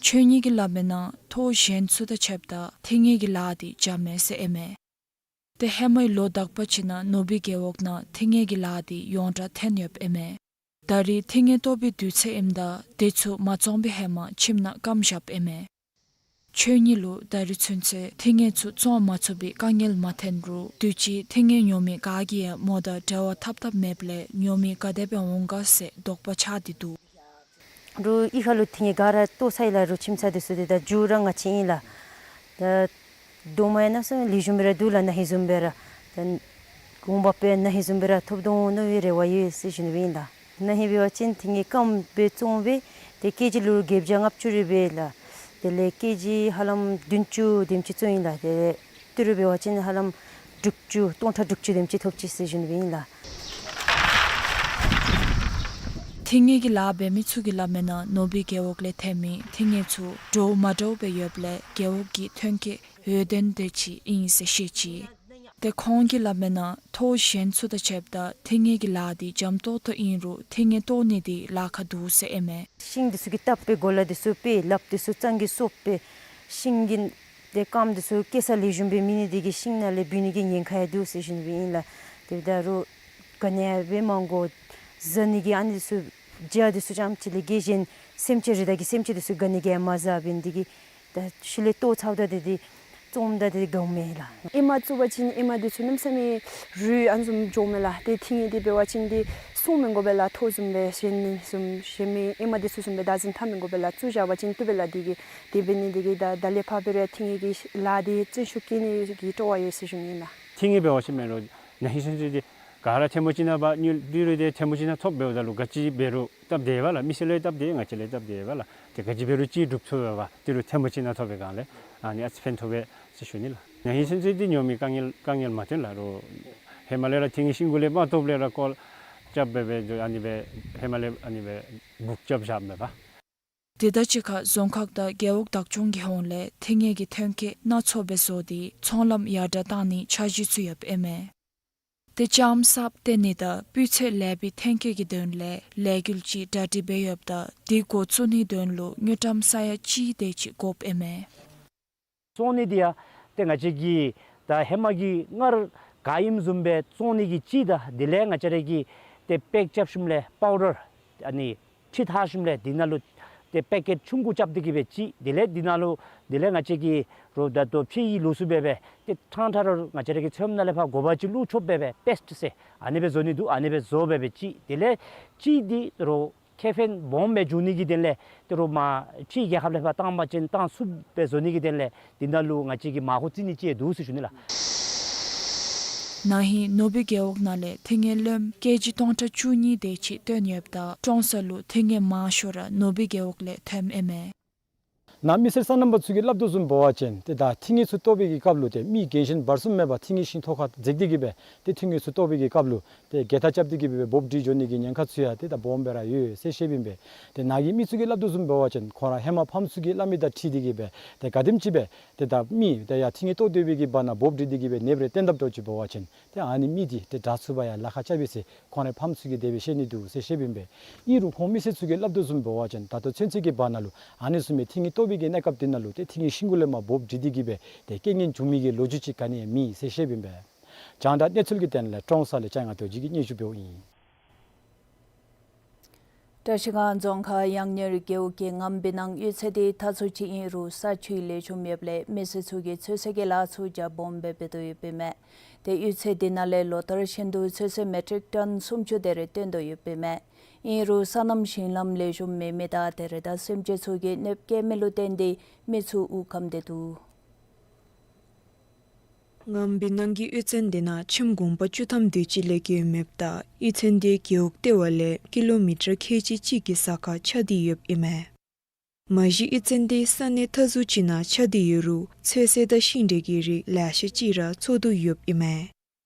ཆོས་ཉིད་ཀྱིས་སླབ་མིའི་ནང་ཐོག་གཞན་ཚུ་དང་ཕྱདཔ་ད་ཐོན་དངོས་ཀྱི་ལཱ་འདི་འཇམ་མས་ཟེར་ཨིན་མས། ཏེ་ཧེ་མའི་ལོ་དག་པ་ཅིག་ནང་ནུབ་སྦིས་རྒེད་འོག་ནང་ཐོན་དངོས་ཀྱི་ལཱ་འདི་ཡོངས་གྲགས་ཐོན་ཡོདཔ་ཨིན་མས། ད་རིས་ཐིང་ངེ་བཏོག་པའི་དུས་ཚོད་ཨིནམ་ད་དེ་ཚུ་མ་བཙོང་པའི་ཧེ་མ་ཁྱིམ་ནང་སྐམ་བཞགཔ་ཨིན་མས། ཆོས་ཉིད་ལུ་ད་རིས་ཚུན་ཚོད་ཐིང་ངེ་ཚུ་བཙོང་མ་ཚུགས་པའི་དཀའ་ངལ་མ་ཐོན་རུང་དུས་ཅི་ཐིང་ངེ་ཉོ་མི་ག་གིས་ཡང་མོ་དང་འབྲེལ་བ་འཐབ་འཐབ་མེདཔ་ལས་ཉོ་མི་ག་དེ་སྦེ་འོང་ག་ཟེར་དོགས་པ་ཆགས་ཏེ་འདུག། རུང་གཡུས་ཁ་ལུ་ཐིང་ངེ་ག་ར་བཏོག་ཚར་ཡི་ལགས། རུང་ཁྱིམ་ཚང་འདི་ཚུ་འདི་ད་མཇུག་ར་ང་བཅས་ཨིན་ལགས། ད་རྡོག་མ་ཡང་གནམ་མེད་ས་མེད་ལེགས་ཤོམ་སྦེ་ར་འདུག་ལགས། ན་ཧིང་བཟུམ་སྦེ་ར་ད་གོང་བབ་སྦེ་ན་ཧིང་བཟུམ་སྦེ་ར་ཐོབ་འོང་མནོ་བའི་རེ་བ་ཡོད་ཟེར་ཞུ་ནི་སྦེ་ཨིན་ལགས། ན་ཧིང་འབད་བ་ཅིན་ཐིང་ངེ་སྐམ་སྦེ་བཙོང་སྦེ་ཏེ་ཀེ་ཇི་ལུ་བརྒྱད་བརྒྱ་ལྔ་བཅུ་རེ་སྦེ་ལགས། དེ་ལས་ཀེ་ཇི་ཧ་ལམ་བདུན་ཅུ་དེམ་ཅིག་བཙོང་ཡི་ལགས། དེ་ལས་ཏི་རུ་འབད་བ་ཅིན་ཧ་ལམ་དྲུག་ཅུ་སྟོང་ཕྲག་དྲུག་ཅུ་དེམ་ཅིག་ཐོབ་ཅི་ཟེར་ཞུ་ནི་སྦེ་ཨིན་ལགས། ཐིང་ངེ་གི་ལཱ་འབད་མི་ཚུ་གིས་སླབ་མིའི་ནང་ནོར་བུའི་རྒེད་འོག་ལས་ཐོན་མི་ཐིང་ངེ་ཚུ་འདྲོག་མ་འདྲོག་སྦེ་ཡོདཔ་ལས་རྒེད་འོག་གི་ཐོན་སྐྱེད་འོས་ལྡན་དེ་ཅིག་ཨིན་ཟེར་བཤད་ཅི། ཏེ་ཁོང་གིས་སླབ་མིའི་ནང་ཐོག་གཞན་ཚུ་དང་ཕྱདཔ་ད་ཐིང་ངེ་གི་ལཱ་འདི་འཇམ་ཏོག་ཏོ་ཨིན་རུང་ཐིང་ངེ་བཏོག་ནི་འདི་ལཱ་ཁག་འདུག་ཟེར་ཨིན་མས། ཤིང་འདི་ཚུ་གི་བཏབ་སྦེ་གོ་ལ་འདི་ཚུ་སྦེ་ལགཔ་འདི་ཚུ་གཙང་གི་སོབ་སྦེ་ཤིང་གི་ཏེ་སྐམ་འདི་ཚུ་སྐྱེ་ས་ལེགས་ཤོམ་སྦེ་མེད་ནི་འདི་གིས་ཤིང་ནང་ལས་འབུད་ནི་གི་ཉེན་ཁ་ཡང་འདུག་ཟེར་ཞུ་ནི་སྦེ་ཨིན་ལགས། དེ་འབདཝ་ད་རུང་ག་ནི་ཡང་འབད་མ་དགོ། བཟའ་ནི་གི་ཨ་ནི་འདི་ཚུ་བྱ་འདི་ཚུ་ཙམ་ཅིག་ལས་གཞན་སེམས་ཅན་རི་དྭགས་ཀྱི་སེམས་ཅན་འདི་ཚུ་ག་ནི་གིས་ཡང་མ་བཟའ་བར་འདི་གིས་ད་ཤུལ་ལས་བཏོག་ཚརཝ་ད་འདི་འདི་བཙོངམ་ད་འདི་དགའཝ་མས་ལགས། ཨེ་མ་བཙུགས་པ་ཅིན་ཨེ་མ་འདི་ཚུ་གནམ་མེད་ས་མེད་རུལ་ཨ་ནི་བཟུམ་འགྱོཝ་མས་ལགས། ཏེ་ཐིང་ངེ་འདི་འབད་བ་ཅིན་འདི་སྲུང་མི་དགོ་པས་ལགས། ཐོག་བཟུམ་སྦེ་གཞན་བཟུམ་གཞན་མི་ཨེ་མ་འདི་ཚུ་བཟུམ་སྦེ་བདག་འཛིན་འཐབ་མི་དགོ་པས་ལགས། བཙུགས་བཞག་པ་ཅིན་བཏུབ་པས་ལགས། འདི་གིས་དེ་འབད་ནི་འདི་གིས་ད་ད་ལས་ཕར་འབད་རུང་ཐིང་ངེ་གི་ལཱ་འདི་བརྩོན་ཤུགས་བསྐྱེད་ནི་གི་སྤྲོ་བ་ཡོད་ཟེར་ཞུ་ནི་ཨིན་ལགས། ཐིང་ངེ་འབད་བ་ཅིན་མེན་རུང་ན་ཧིང་ཚུན་ཚོད་འདི་ག་ར་ཐལ་མོ་ཅིག་ནང་འབག་ནི་ལུ་ཏི་རུ་འདི་ཐལ་མོ་ཅིག་ནང་ཐོབ་འབདཝ་ད་ལུ་ག་ཅི་འབད་རུང་སྟབས་བདེ་བས་ལགས། མི་སེར་ལུ་ཡང་སྟབས་བདེ་ང་བཅས་ལུ་ཡང་སྟབས་བདེ་བས་ལགས། ཏེ་ག་ཅི་འབད་རུང་ཅིག་སྒྲུབ་ཚུགས་པས། ཏི་རུ་ཐལ་མོ་ཅིག་ནང་ཐོབ་པའི་སྒང་ལས་ཨ་ནི་ཨ་ཙི་ཕན་ཐོགས་པས་ཟེར་ཞུ་ནི་ལགས། ན་ཧིང་ཚུན་ཚོད་འདི་ཉོ་མི་དཀའ་ངལ་དཀའ་ངལ་མ་ཐོན་ལགས། རོགས་ཧེ་མ་ལས་ར་ཐིང་ངེ་ཤིང་གུ་ལས་མར་བཏོགཔ་ལས་ར་བཀོལ་རྐྱབ་འབད་འབད་ཨ་ནི་སྦེ་ཧེ་མ་ལས་ཨ་ནི་སྦེ་འབུག་རྐྱབ་བཞགཔ་མས་པ། དེ་དང་གཅིག་ཁར་རྫོང་ཁག་དང་རྒེད་འོག་བདག་སྐྱོང་གི་ཧོངས་ལས་ཐིང་ངེ་གི་ཐོན་སྐྱེད་སྣ་ཚོགས་སྦེ་བཟོ་སྟེ་ཚོང་ལམ་ཡར་དྲགས་བཏང་ནིའི་འཆར་གཞི་ཚུ་ཡོདཔ་ཨིན་མས། ཏེ་ལྕངམ་གསརཔ་བཏོན་ནི་དང་སྤུས་ཚད་ལེགས་པའི་ཐོན་སྐྱེད་ཀྱི་དོན་ལས་ལས་འགུལ་ཅིག་གྲ་སྒྲིག་འབད་ཡོདཔ་ད་དེ་འགོ་བཙུགས་ནིའི་དོན་ལུ་དངུལ་ཀྲམ་ས་ཡ་གཅིག་དེ་ཅིག་དགོཔ་ཨིན་མས། བཙོང་ནི་འདི་ཡང་ཏེ་ང་བཅས་ཀྱིས་ད་ཧེ་མ་གི་སྔར་ག་ཨིནམ་བཟུམ་སྦེ་བཙོང་ནི་གི་ཅིག་དང་དེ་ལས་ང་བཅས་ར་གིས་ཏེ་པེཀ་རྐྱབ་ཞིནམ་ལས་པའུ་ཌར་ཨ་ནི་ཁྲིད་ཚར་ཞིནམ་ལས་འདི་ནང་ལུ་ཏེ་པེ་ཀེཊ་ཆུང་ཀུ་རྐྱབ་སྟེ་གི་སྦེ་ཅིག་དེ་ལས་འདི་ནང་ལུ་དེ་ལས་ང་བཅས་ཀྱིས་རོགས་ད་ལྟོ་ཕྱེ་ཡི་ལོགས་སུ་སྦེ་སྦེ་ཏེ་ཕྲང་ཕྲང་ར་ང་བཅས་ར་གི་ཚོདམ་ནང་ལས་ཕར་དགོ་པ་ཅིན་བླུག་ཆོགཔ་སྦེ་སྦེ་པེསཊ་ཟེར་ཨ་ནི་སྦེ་བཟོ་ནི་འདུག། ཨ་ནི་སྦེ་བཟོ་སྦེ་སྦེ་ཅིག་དེ་ལས་ཅིག་འདི་རོགས་ཁེ་ཕན་སྦོམ་སྦེ་འབྱུང་ནི་གི་དོན་ལས་ཏེ་རོགས་མར་ཕྱི་རྒྱལ་ཁབ་ལས་ཕར་བཏང་པ་ཅིན་བཏང་ཚུགསཔ་སྦེ་བཟོ་ནི་གི་དོན་ལས་འདི་ནང་ལུ་ང་བཅས་ཀྱིས་མར་ཁུ་བཙིར་ནི་ཅིག་འདུག་ཟེར་ཞུ་ནི་ལགས། ན་ཧིང་ནོར་བུའི་རྒེད་འོག་ནང་ལས་ཐིང་ངེ་རློནམ་ཀེ་ཇི་སྟོང་ཕྲག་བཅུ་གཉིས་དེ་ཅིག་བཏོན་ཡོདཔ་ད་ཀྲོང་གསར་ལུ་ཐིང་ངེ་མང་ཤོས་ར་ནོར་བུའི་རྒེད་འོག་ལས་ཐོནམ་ཨིན་མས། ནཱ་མི་སེར་སོ་ནམ་པ་ཚུ་གིས་སླབ་དོ་བཟུམ་འབད་བ་ཅིན་ཏེ་ད་ཐིང་ངེ་ཚུ་བཏོག་པའི་གི་སྐབས་ལུ་ཏེ་མི་རྒན་གཞོན་བར་གསུམ་མེད་པར་ཐིང་ངེ་ཤིང་ཐོག་ཁར་འཛེགས་ཏེ་གི་སྦེ་ཏེ་ཐིང་ངེ་ཚུ་བཏོག་པའི་གི་སྐབས་ལུ་ཏེ་གྱལ་ཐ་རྐྱབ་སྟེ་གི་སྦེ་སྦོབ་སྦྲིད་འགྱོ་ནི་གི་ཉེན་ཁ་ཚུ་ཡང་ཏེ་ད་སྦོམ་སྦེ་ར་ཡོད་ཟེར་བཤདཔ་ཨིན་པས། ཏེ་ནཱ་གི་མི་ཚུ་གིས་སླབ་དོ་བཟུམ་འབད་བ་ཅིན་ཁོང་ར་ཧེ་མ་ཕམ་ཚུ་གིས་སླབ་མི་དང་འཁྲིལ་ཏེ་གི་སྦེ་ཏེ་ག་དེམ་ཅིག་སྦེ་ཏེ་ད་མི་ཏེ་ཡར་ཐིང་ངེ་བཏོག་སྡོད་པའི་གི་བར་ན་སྦོབ་སྦྲིད་དེ་གི་སྦེ་ནདཔ་རེ་བཏོན་དཔ་འདྲཝ་ཅིག་འབད་བ་ཅིན་ཏེ་ཨ་ནི་མི་འདི་ཏེ་དྲག་ཚུགས་པར་ཡང་ལཱ་ཁག་རྐྱབ་ཨིན་ཟེར་ཁོང་རའི་ཕམ་ཚུ་གིས་དེ་སྦེ་བཤད་ནི་འདུག་ཟེར་བཤདཔ་ཨིན་པས། ཨིན་རུང་ཁོང་མི་སེར་ཚུ་གིས་སླབ་དོ་བཟུམ་འབད་བ་ཅིན་ད་ལྟོ་ཚུན་ཚོད་ཀྱི་བར་ན་ལུ་ཨ་ནི་བཟུམ་མའི་ཐིང་ངེ་བཏོག་པའི་གི་གནས་སྐབས་འདི་ནང་ལུ་ཏེ་ཐིང་ངེ་ཤིང་གུ་ལས་མར་སྦོབ་སྦྲིད་དེ་གི་སྦེ་ཏེ་རྐྱེན་ངན་བྱུང་མི་གི་ལོ་རྒྱུས་ཅིག་ག་ནི་ཡང་མེད་ཟེར་བཤདཔ་ཨིན་པས། རྒྱང་བསྒྲགས་གནས་ཚུལ་གྱི་དོན་ལས་ཀྲོང་གསར་ལས་ལྕང་ང་རྡོ་རྗེ་གིས་སྙན་ཞུ་འབདཝ་ཨིན། བཀྲ་ཤིས་སྒང་རྫོང་ཁག་གཡང་གཉེར་རྒེད་འོག་གི་ངམ་པའི་ནང་གཡུས་ཚན་འདི་ཐ་ཚུ་ཅིག་ཨིན་རུང་ས་ཆུ་ལེགས་ཤོམ་ཡོདཔ་ལས་མི་སེར་ཚུ་གིས་ཚོད་བསྲེ་གི་ལཱ་ཚུ་རྒྱ་སྦོམ་སྦེ་འབད་དོ་ཡོདཔ་ཨིན་མས། ཏེ་གཡུས་ཚན་འདི་ནང་ལས་ལོ་ལྟར་བཞིན་དུ་ཚོད་བསྲེ་མེ་ཊིག་ཊོན་སུམ་ཅུ་དེ་རེ་བཏོན་དོ་ཡོདཔ་ཨིན་མས། ཨིན་རུང་སོ་ནམ་ཞིང་ལམ་ལེགས་ཤོམ་མེད་མི་དང་དེ་རེ་ད་སེམས་ཅན་ཚུ་གིས་གནོདཔ་བཀལ་མི་ལུ་བརྟེན་ཏེ་མི་ཚུ་དབུགས་སྐམ་སྟེ་འདུག། ངམ་པའི་ནང་གི་གཡུས་ཚན་འདི་ནང་ཁྱིམ་གུང་པ་བཅུ་ཐམ་དེ་ཅིག་ལས་བརྒལ་མེདཔ་ད་གཡུས་ཚན་འདི་རྒེད་འོག་ལྟེ་བ་ལས་ཀི་ལོ་མི་ཊར་ཁལ་གཅིག་གཅིག་གི་ས་ཁར་ཆགས་ཏེ་ཡོདཔ་ཨིན་མས། མ་གཞི་གཡུས་ཚན་འདི་ས་གནས་ཐ་ཚུ་ཅིག་ནང་ཆགས་ཏེ་ཡོད་རུང་ཚོད་བསྲེ་དང་ཤིང་འབྲས་ཀྱི་རིགས་ལེ་ཤ་ཅིག་ར་འཚོ་དོ་ཡོདཔ་ཨིན་མས།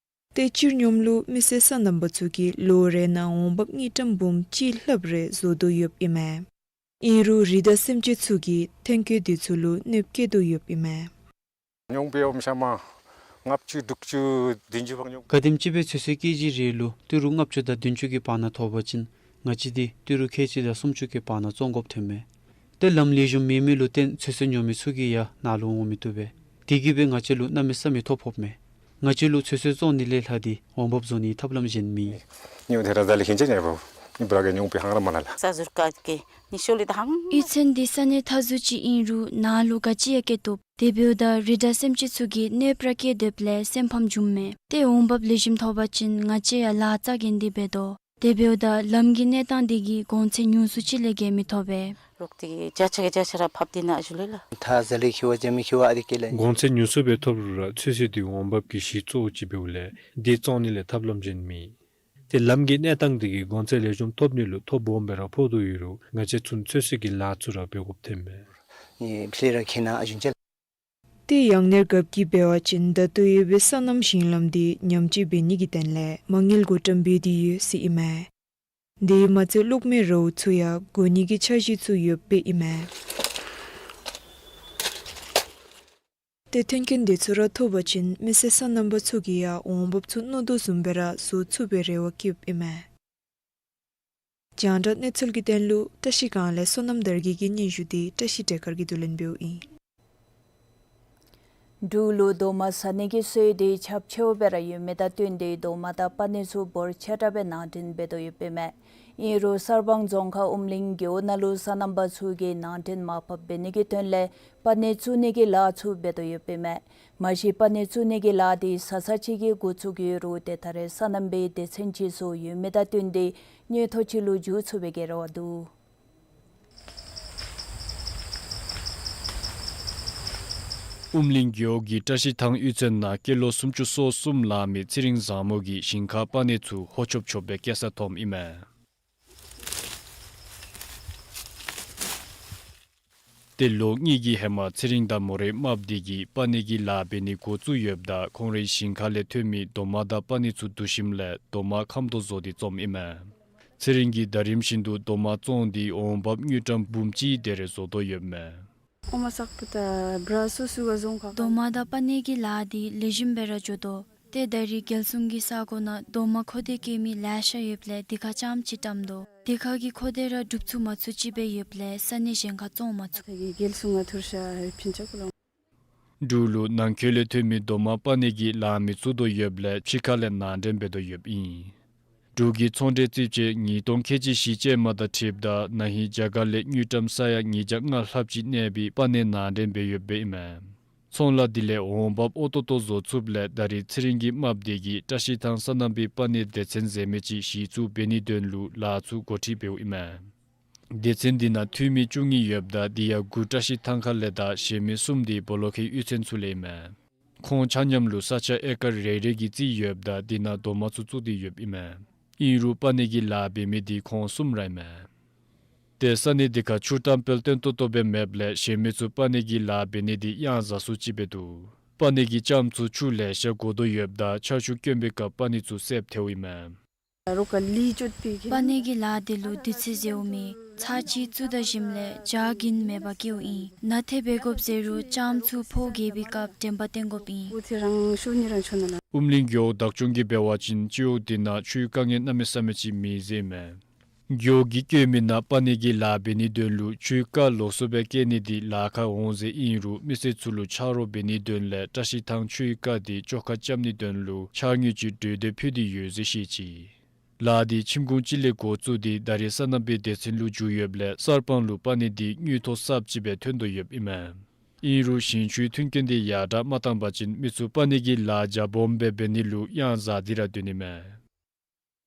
ཏེ་སྤྱིར་སྙོམས་ལུ་མི་སེར་སོ་ནམ་པ་ཚུ་གིས་ལོ་རེ་ནང་འོང་འབབ་དངུལ་ཀྲམ་འབུམ་གཅིག་ལྷགཔ་རེ་བཟོ་དོ་ཡོདཔ་ཨིན་མས། ཨིན་རུང་རི་དྭགས་སེམས་ཅན་ཚུ་གིས་ཐོན་སྐྱེད་འདི་ཚུ་ལུ་གནོདཔ་བཀལ་དོ་ཡོདཔ་ཨིན་མས། ཉུང་སྦེ་འོངམ་ཤ་མ་ལྔ་བཅུ་དྲུག་ཅུ་བདུན་ཅུ་བར་ཉུང་། ག་དེམ་ཅིག་སྦེ་ཚོད་བསྲེ་ཀེ་ཇི་རེ་ལུ་ཏི་རུ་ལྔ་བཅུ་དང་བདུན་ཅུ་གི་བར་ན་ཐོབ་པ་ཅིན་ང་བཅས་འདི་ཏི་རུ་ཁལ་གཅིག་དང་སུམ་ཅུ་གི་བར་ན་བཙོང་དགོཔ་ཐོན་མས། ཏེ་ལམ་ལེགས་ཤོམ་མེད་མི་ལུ་བརྟེན་ཚོད་བསྲེ་ཉོ་མི་ཚུ་གིས་ཡང་ནཱ་ལུ་འོང་མི་བཏུབ་པས། དེ་གིས་སྦེ་ང་བཅས་ལུ་གནམ་མེད་ས་མེད་ཐོ་ཕོགཔ་མས། ང་བཅས་ལུ་ཚོད་བསྲེ་བཙོང་ནི་ལས་ལྷག་སྟེ་འོང་འབབ་བཟོ་ནིའི་ཐབས་ལམ་གཞན་མེད། ཉུང་དེ་ར་ད་ལས་ཁྱེད་ཅག་ཉེ་བོ། ཨིན་པ་ར་གི་ཉུང་པའི་ཧང་ར་མ་ན་ལ། ས་ཟུར་ཀ་གི་ཉི་ཤུ་ལི་ད་ཧང་། གཡུས་ཚན་འདི་ས་གནས་མཐའ་ཟུར་ཅིག་ཨིན་རུང་ནཱ་ལུ་ག་ཅི་ཡང་སྐྱེ་བཏུབ། དེ་འབདཝ་ད་རི་དྭགས་སེམས་ཅན་ཚུ་གིས་གནོདཔ་ར་བཀལ་སྡོདཔ་ལས་སེམས་ཕམ་བྱུངམ་མས། ཏེ་འོང་འབབ་ལེགས་ཤོམ་ཐོབ་པ་ཅིན་ང་བཅས་ཡང་ལཱ་རྩ་འགེངས་ཏེ་འབད་དོ། དེ་འབདཝ་ད་ལམ་གྱི་གནས་སྟངས་འདི་གིས་གོང་ཚད་ཉུང་སུ་ཅིག་ལས་བརྒལ་མི་ཐོབ་པས། རོགས་འདི་བརྒྱ་ཆ་གི་བརྒྱ་ཆ་ར་ཕབ་སྟེ་ནཱ་ཞུ་ལེ་ལགས། ད་ཟ་ལེ་ཁེ་བ་ཇ་མི་ཁེ་བ་ཨ་རི་ཀེ་ལ། གོང་ཚད་ཉུང་སུ་སྦེ་ཐོབ་རུང་ར་ཚོད་བསྲེ་འདི་འོང་འབབ་ཀྱི་གཞི་གཙོ་བོ་ཅིག་འབདཝ་ལས་འདི་བཙོང་ནི་ལས་ཐབས་ལམ་གཞན་མེད། ཏེ་ལམ་གྱི་གནས་སྟངས་འདི་གིས་གོང་ཚད་ལེགས་ཤོམ་ཐོབ་ནི་ལུ་ཐོ་སྦོམ་སྦེ་ར་ཕོག་དོ་ཡོད་རུང་ང་བཅས་ཚུན་ཚོད་བསྲེ་གི་ལཱ་ཚུ་ར་འབད་དགོཔ་ཐོནམ་མས། ནི་ཕྱི་ལས་ར་ཁེ་ནང་ཨ་ཞུན་ཅ། ཏེ་ཡང་ན་རྒཔོ་གིས་འབད་བ་ཅིན་ད་ལྟོ་ཡོད་པའི་སོ་ནམ་ཞིང་ལམ་འདི་ཉམས་བཅོས་འབད་ནི་གི་དོན་ལས་མ་དངུལ་བགོ་བཀྲམ་འབད་དེ་ཡོད་ཟེར་ཨིན་མས། དེ་མ་ཚད་གློག་མེ་རོགས་ཚུ་ཡང་བགོ་ནི་གི་འཆར་གཞི་ཚུ་ཡོདཔ་ཨིན་མས། ཏེ་མཐུན་རྐྱེན་དེ་ཚུ་ར་ཐོབ་པ་ཅིན་མི་སེར་སོ་ནམ་པ་ཚུ་གིས་ཡང་འོང་འབབ་ཚུ་མནོ་དོ་བཟུམ་སྦེ་ར་བཟོ་ཚུགས་པའི་རེ་བ་བསྐྱེདཔ་ཨིན་མས། རྒྱང་བསྒྲགས་གནས་ཚུལ་གྱི་དོན་ལུ་བཀྲ་ཤིས་སྒང་ལས་བསོད་ནམས་དར་རྒྱས་ཀྱི་སྙན་ཞུ་འདི་བཀྲ་ཤིས་བདེ་དཀར་གྱིས་བསྡུ་ལེན་འབདཝ་ཨིན། འབྲུག་ལུ་རྡོག་མ་ཟ་ནི་གི་སྲོལ་འདི་ཁྱབ་ཆེཝ་སྦེ་ར་ཡོད་མི་དང་བསྟུན་ཏེ་རྡོག་མ་དང་པ་ནི་ཚུ་འབོར་ཆེ་དྲགས་སྦེ་ནང་འདྲེན་འབད་དོ་ཡོདཔ་ཨིན་མས། ཨིན་རུང་གསར་སྤང་རྫོང་ཁག་ཨུམ་གླིང་རྒེད་འོག་ནང་ལུ་སོ་ནམ་པ་ཚུ་གིས་ནང་འདྲེན་མར་ཕབ་འབད་ནི་གི་དོན་ལས་པ་ནི་བཙུགས་ནི་གི་ལཱ་ཚུ་འབད་དོ་ཡོདཔ་ཨིན་མས། མ་གཞི་པ་ནི་བཙུགས་ནི་གི་ལཱ་འདི་གཟའ་ཚང་ཅིག་གིས་འགོ་བཙུགས་ཡོད་རུང་ཏེ་ད་རེས་སོ་ནམ་པའི་སྡེ་ཚན་ཅིག་སོར་ཡོད་མི་དང་བསྟུན་ཏེ་དངུལ་ཐོག་ཅིག་ལུ་འགྱུར་ཚུགས་པའི་གི་རེ་བ་འདུག། ཨུམ་གླིང་རྒེད་འོག་གི་བཀྲ་ཤིས་ཐང་གཡུས་ཚན་ནང་སྐྱེས་ལོ་སུམ་ཅུ་སོ་གསུམ་ལང་མི་ཚེ་རིང་བཟང་མོ་གིས་ཞིང་ཁར་པ་ནི་ཚུ་ཧོ་ཆོབ་ཆོབ་སྦེ་སྐྱེ་ས་ཐོནམ་ཨིན་མས། ཏེ་ལོ་གཉིས་ཀྱི་ཧེ་མ་ཚེ་རིང་དང་མོ་རའི་རྨགཔ་འདི་གིས་པ་ནི་གི་ལཱ་འབད་ནི་འགོ་བཙུགས་ཡོདཔ་ད་ཁོང་རའི་ཞིང་ཁ་ལས་ཐོན་མི་རྡོག་མ་དང་པ་ནི་ཚུ་བསྡུ་ཞིནམ་ལས་རྡོག་མ་ཁམ་དོ་བཟོ་སྟེ་བཙོངམ་ཨིན་མས། ཚེ་རིང་གིས་ད་རིམ་བཞིན་དུ་རྡོག་མ་བཙོངས་ཏེ་འོང་འབབ་དངུལ་ཀྲམ་འབུམ་གཅིག་དེ་རེ་བཟོ་དོ་ཡོདཔ་མས། ཨོ་མ་སག་པུ་ཏ་བྲ་སུ་སུ་ག་ཟོང་ཁ། རྡོག་མ་དང་པ་ནི་གི་ལཱ་འདི་ལེགས་ཤོམ་སྦེ་ར་འགྱོ་དོ། ཏེ་ད་རིས་རྒྱལ་སྲུང་གི་ས་གོ་ནང་རྡོག་མ་མཁོ་འདོད་བསྐྱེད་མི་ལེ་ཤ་ཡོདཔ་ལས་དེ་ཁར་ལྕངམ་ཅིག་བཀྲམ་དོ། དེ་ཁ་གི་མཁོ་འདོད་ར་སྒྲུབ་ཚུགས་མ་ཚུགས་ཅིག་སྦེ་ཡོདཔ་ལས་ས་གནས་གཞན་ཁར་བཙོང་མ་ཚུགས། རྒྱལ་སྲུང་ང་ཐུར་ཤ་ཕིན་ཆ་ཀུ་ལོང་། འབྲུག་ལུ་ནང་འཁོད་ལས་ཐོན་མི་རྡོག་མ་པ་ནི་གི་ལཱ་མི་བཙུགས་དོ་ཡོདཔ་ལས་ཕྱི་ཁ་ལས་ནང་འདྲེན་འབད་དོ་ཡོདཔ་ཨིན། འབྲུག་གི་ཚོང་འབྲེལ་རྩིས་དཔྱད་ཉིས་སྟོང་ཁལ་གཅིག་བཞི་ཅན་མ་དང་འཁྲིལཝ་ད་ན་ཧིང་རྒྱ་གར་ལས་དངུལ་ཀྲམ་ས་ཡ་ཉིས་བརྒྱ་ལྔ་ལྷགཔ་ཅིག་གནས་པའི་པ་ནི་ནང་འདྲེན་འབད་ཡོདཔ་ཨིན་མས། ཚོང་ལཱ་འདི་ལས་འོང་འབབ་ཨོ་ཏོ་ཏོ་བཟོ་ཚུགསཔ་ལས་ད་རིས་ཚེ་རིང་གི་རྨགཔ་འདི་གིས་བཀྲ་ཤིས་ཐང་སོ་ནམ་པའི་པ་ནི་སྡེ་ཚན་ཟེར་མི་ཅིག་གཞི་བཙུགས་འབད་ནིའི་དོན་ལུ་ལཱ་ཚུ་འགོ་ཁྲིད་འབདཝ་ཨིན་མས། སྡེ་ཚན་འདི་ནང་འཐུས་མི་བཅུ་གཉིས་ཡོདཔ་ད་དེ་ཡང་དགུ་བཀྲ་ཤིས་ཐང་ཁ་ལས་དང་གཞན་མི་གསུམ་འདི་སྦོ་ལོགས་ཁའི་གཡུས་ཚན་ཚུ་ལས་ཨིན་མས། ཁོང་ཆ་མཉམ་ལུ་ས་ཆ་ཨེ་ཀར་རེ་རེ་གི་རྩིས་ཡོདཔ་ད་དེ་ནང་རྡོག་མ་ཚུ་བཙུགས་ཏེ་ཡོདཔ་ཨིན་མས། ཨིན་རུང་པ་ནི་གི་ལཱ་འབད་མི་འདི་ཁོང་གསུམ་ར་ཨིན་མས། ཏེ་ས་གནས་འདི་ཁར་ཆུ་དང་དཔལ་བརྟན་ཏོག་ཏོ་སྦེ་མེདཔ་ལས་གཞན་མི་ཚུ་པ་ནི་གི་ལཱ་འབད་ནི་འདི་གཡང་ཟ་སུ་ཅིག་སྦེ་འདུག། པ་ནི་གི་ལྕངམ་ཚུ་ཆུ་ལེ་ཤ་དགོ་དོ་ཡོདཔ་ད་ཆར་ཆུ་སྐྱོན་པའི་སྐབས་པ་ནི་ཚུ་སེབ་ཐལཝ་ཨིན་མས། རོགས་ཀ་ལི་ཅོད་པི་ཁེ། པ་ནི་གི་ལཱ་འདི་ལུ་དུས་ཚོད་ཟེརཝ་མེད། ཚར་གཅིག་བཙུགས་ད་ཞིནམ་ལས་བྱཱར་གིན་མེད་པར་བཀལཝ་ཨིན། ནཱ་ཏེ་འབད་དགོཔ་ཟེར་རུང་ལྕངམ་ཚུ་ཕོ་རྒྱས་པའི་སྐབས་དྲན་པ་བཏོན་དགོཔ་ཨིན། ཨུ་ཐི་རང་ཤོ་ཉི་རང་ཆོ་ན་ལ། ཨུམ་གླིང་རྒེད་འོག་བདག་སྐྱོང་གིས་འབད་བ་ཅིན་སྤྱི་འོག་འདི་ནང་ཆུའི་དཀའ་ངལ་གནམ་མེད་ས་མེད་ཅིག་མེད་ཟེར་ཨིན་མས། རྒེད་འོག་གིས་བཀོད་མི་ནང་པ་ནི་གི་ལཱ་འབད་ནིའི་དོན་ལུ་ཆུའི་རྐ་ལོགས་སུ་སྦེ་བཀལ་ནི་འདི་ལཱ་ཁག་འོང་ཟེར་ཨིན་རུང་མི་སེར་ཚུ་ལུ་ཆ་རོགས་འབད་ནིའི་དོན་ལས་བཀྲ་ཤིས་ཐང་ཆུའི་རྐ་འདི་བཅོ་ཁ་རྐྱབ་ནིའི་དོན་ལུ་ཕྱག་དངུལ་ཅིག་གྲོས་འདེབས་ཕུལ་ཏེ་ཡོད་ཟེར་བཤད་ཅི། ལཱ་འདི་ཁྱིམ་གུང་གཅིག་ལས་འགོ་བཙུགས་ཏེ་ད་རེས་སོ་ནམ་པའི་སྡེ་ཚན་ལུ་འགྱུར་ཡོདཔ་ལས་གསར་སྤང་ལུ་པ་ནི་འདི་དངུལ་ཐོག་གསརཔ་ཅིག་སྦེ་ཐོན་དོ་ཡོདཔ་ཨིན་མས། ཨིན་རུང་ཞིང་ཆུའི་མཐུན་རྐྱེན་འདི་ཡར་དྲག་མ་བཏང་པ་ཅིན་མི་ཚུ་པ་ནི་གི་ལཱ་རྒྱ་སྦོམ་སྦེ་འབད་ནི་ལུ་གཡང་ཟ་སྟེ་ར་སྡོད་ནི་མས།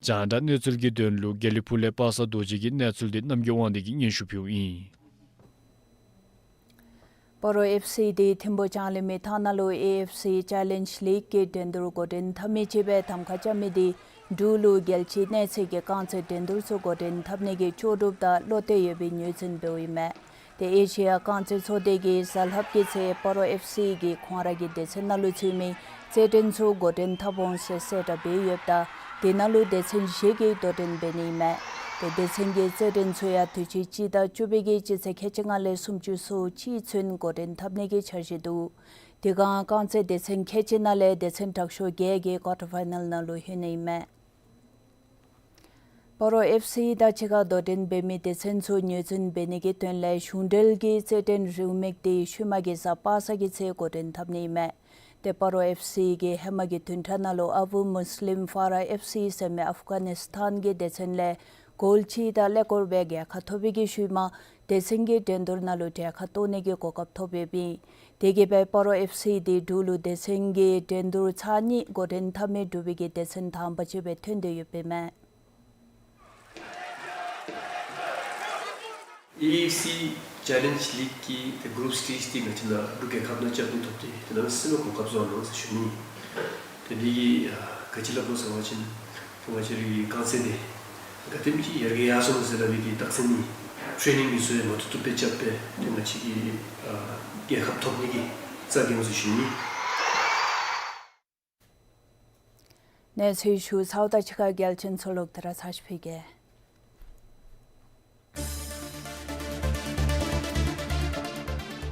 རྒྱང་བསྒྲགས་གནས་ཚུལ་གྱི་དོན་ལུ་དགེ་ལེགས་ཕུག་ལས་པ་སངས་རྡོ་རྗེ་གི་གནས་ཚུལ་འདི་རྣམ་རྒྱལ་དབང་འདུས་ཀྱིས་སྙན་ཞུ་ཕུལཝ་ཨིན། སྤ་རོ་ཨེཕ་སི་འདི་ཐིམ་ཕུག་ལྕང་གླིང་མི་ཐང་ནང་ལུ་ཨེ་ཨེཕ་སི་ཅེ་ལེནཇ་ལིག་གི་འགྲན་བསྡུར་འགོ་འདྲེན་འཐབ་མི་ཅིག་སྦེ་གདམ་ཁ་རྐྱབ་མི་འདི་འབྲུག་ལུ་རྒྱལ་སྤྱིའི་གནས་ཚད་ཀྱི་རྐང་རྩེད་འགྲན་བསྡུར་ཚུ་འགོ་འདྲེན་འཐབ་ནི་གི་ལྕོགས་གྲུབ་དང་བློ་གཏད་ཡོད་པའི་ངོས་འཛིན་འབདཝ་ཨིན་མས། ཏེ་ཨེ་ཤི་ཡ་རྐང་རྩེད་ཚོགས་སྡེ་གིས་གཟའ་ལྷགཔ་ཀྱི་ཚེ་སྤ་རོ་ཨེཕ་སི་གིས་ཁོང་ར་གི་སྡེ་ཚན་ནང་ལུ་ཚུད་མི་རྩེད་འགྲན་ཚུ་འགོ་འདྲེན་འཐབ་འོང་ཟེར་གསལ་བསྒྲགས་འབད་ཡོདཔ་ད་དེ་ནང་ལུ་སྡེ་ཚན་བཞི་གིས་དོ་འགྲན་འབད་ནི་ཨིན་མས། ཏེ་སྡེ་ཚན་གྱི་རྩེད་འགྲན་ཚུ་ཡང་དུས་ཅི་སྤྱི་ཟླ་བཅུ་པའི་གི་སྤྱི་ཚེས་ཁལ་གཅིག་ལྔ་ལས་སུམ་ཅུ་སོ་གཅིག་ཚུན་འགོ་འདྲེན་འཐབ་ནི་གི་འཆར་གཞི་འདུག། དེ་སྒང་རྐང་རྩེད་སྡེ་ཚན་ཁལ་གཅིག་ནང་ལས་སྡེ་ཚན་དྲག་ཤོས་བརྒྱད་ཀྱིས་ཀོར་ཊར་ཕའི་ནཱལ་ནང་ལུ་ལྷོད་ནི་ཨིན་མས། སྤ་རོ་ཨེཕ་སི་དང་གཅིག་ཁར་དོ་འགྲན་འབད་མི་སྡེ་ཚན་ཚུ་ངོས་འཛིན་འབད་ནི་གི་དོན་ལས་གཞུང་འབྲེལ་གྱི་རྩེད་འགྲན་རེའུ་མིག་འདི་ཤུལ་མ་གི་གཟའ་པ་སངས་ཀྱི་ཚེ་འགོ་འདྲེན་འཐབ་ནི་ཨིན་མས། ཏེ་སྤ་རོ་ཨེཕ་སི་གིས་ཧེ་མ་གི་བདུན་ཕྲག་ནང་ལུ་ཨ་བུ་མུས་ལིམ་ཕཱ་ར་ཨེཕ་སི་ཟེར་མི་ཨཕ་གྷ་ནིས་ཐཱན་གྱི་སྡེ་ཚན་ལས་ གོལ་གཅིག་དང་ཀླད་ཀོར་སྦེ་རྒྱལ་ཁ་ཐོབ་པའི་གི་ཤུལ་མ་སྡེ་ཚན་གྱི་འགྲན་བསྡུར་ནང་ལུ་གྲལ་ཁར་གཏོགས་ནི་གི་གོ་སྐབས་ཐོབ་ཡོདཔ་ཨིན། དེ་གིས་སྦེ་སྤ་རོ་ཨེཕ་སི་འདི་འབྲུག་ལུ་སྡེ་ཚན་གྱི་འགྲན་བསྡུར་ཚར་གཉིས་འགོ་འདྲེན་འཐབ་མི་འབྲུག་པའི་གི་སྡེ་ཚན་དང་པ་ཅིག་སྦེ་ཐོན་ཏེ་ཡོདཔ་ཨིན་མས། ཨེ་ཨེཕ་སི་ཅེ་ལེནཇ་ལིག་གི་ཏེ་གུ་རུབ་སི་ཊེཇ་འདི་ང་བཅས་ནཱ་འབྲུག་རྒྱལ་ཁབ་ནང་རྐྱབ་ནི་ཐོབ་སྟེ་ཏེ་ནཱ་སེམས་ལུ་གོ་སྐབས་བཟོ་ནུག་ཟེར་ཞུ་ནི། ཏེ་འདི་གིས་ཨ་ག་ཅི་སླབ་དོ་ཟེར་བ་ཅིན་ཏེ་ང་བཅས་རའི་རྐང་རྩེད་འདི་ག་དེམ་ཅིག་ཡར་རྒྱས་ཡར་སོང་ཟེར་སླབ་པའི་གི་རྟགས་མཚན་ཨིན། ཊེ་ནིང་གི་ཚུ་ཡང་མ་ཐུབ་ཐུབ་སྦེ་རྐྱབ་སྦེ་ཏེ་ང་བཅས་ཀྱིས་ཨ་རྒྱལ་ཁབ་ཐོབ་ནི་གི་རྩ་འགེངས་ཟེར་ཞུ་ནི། གནས་ཚུལ་ཞུ་ཚརཝ་དང་གཅིག་ཁར་རྒྱལ་སྤྱིའི་ཚུ་ལོག་སྟེ་ར་ཚར་ཅིག་ཕུལ་གེ།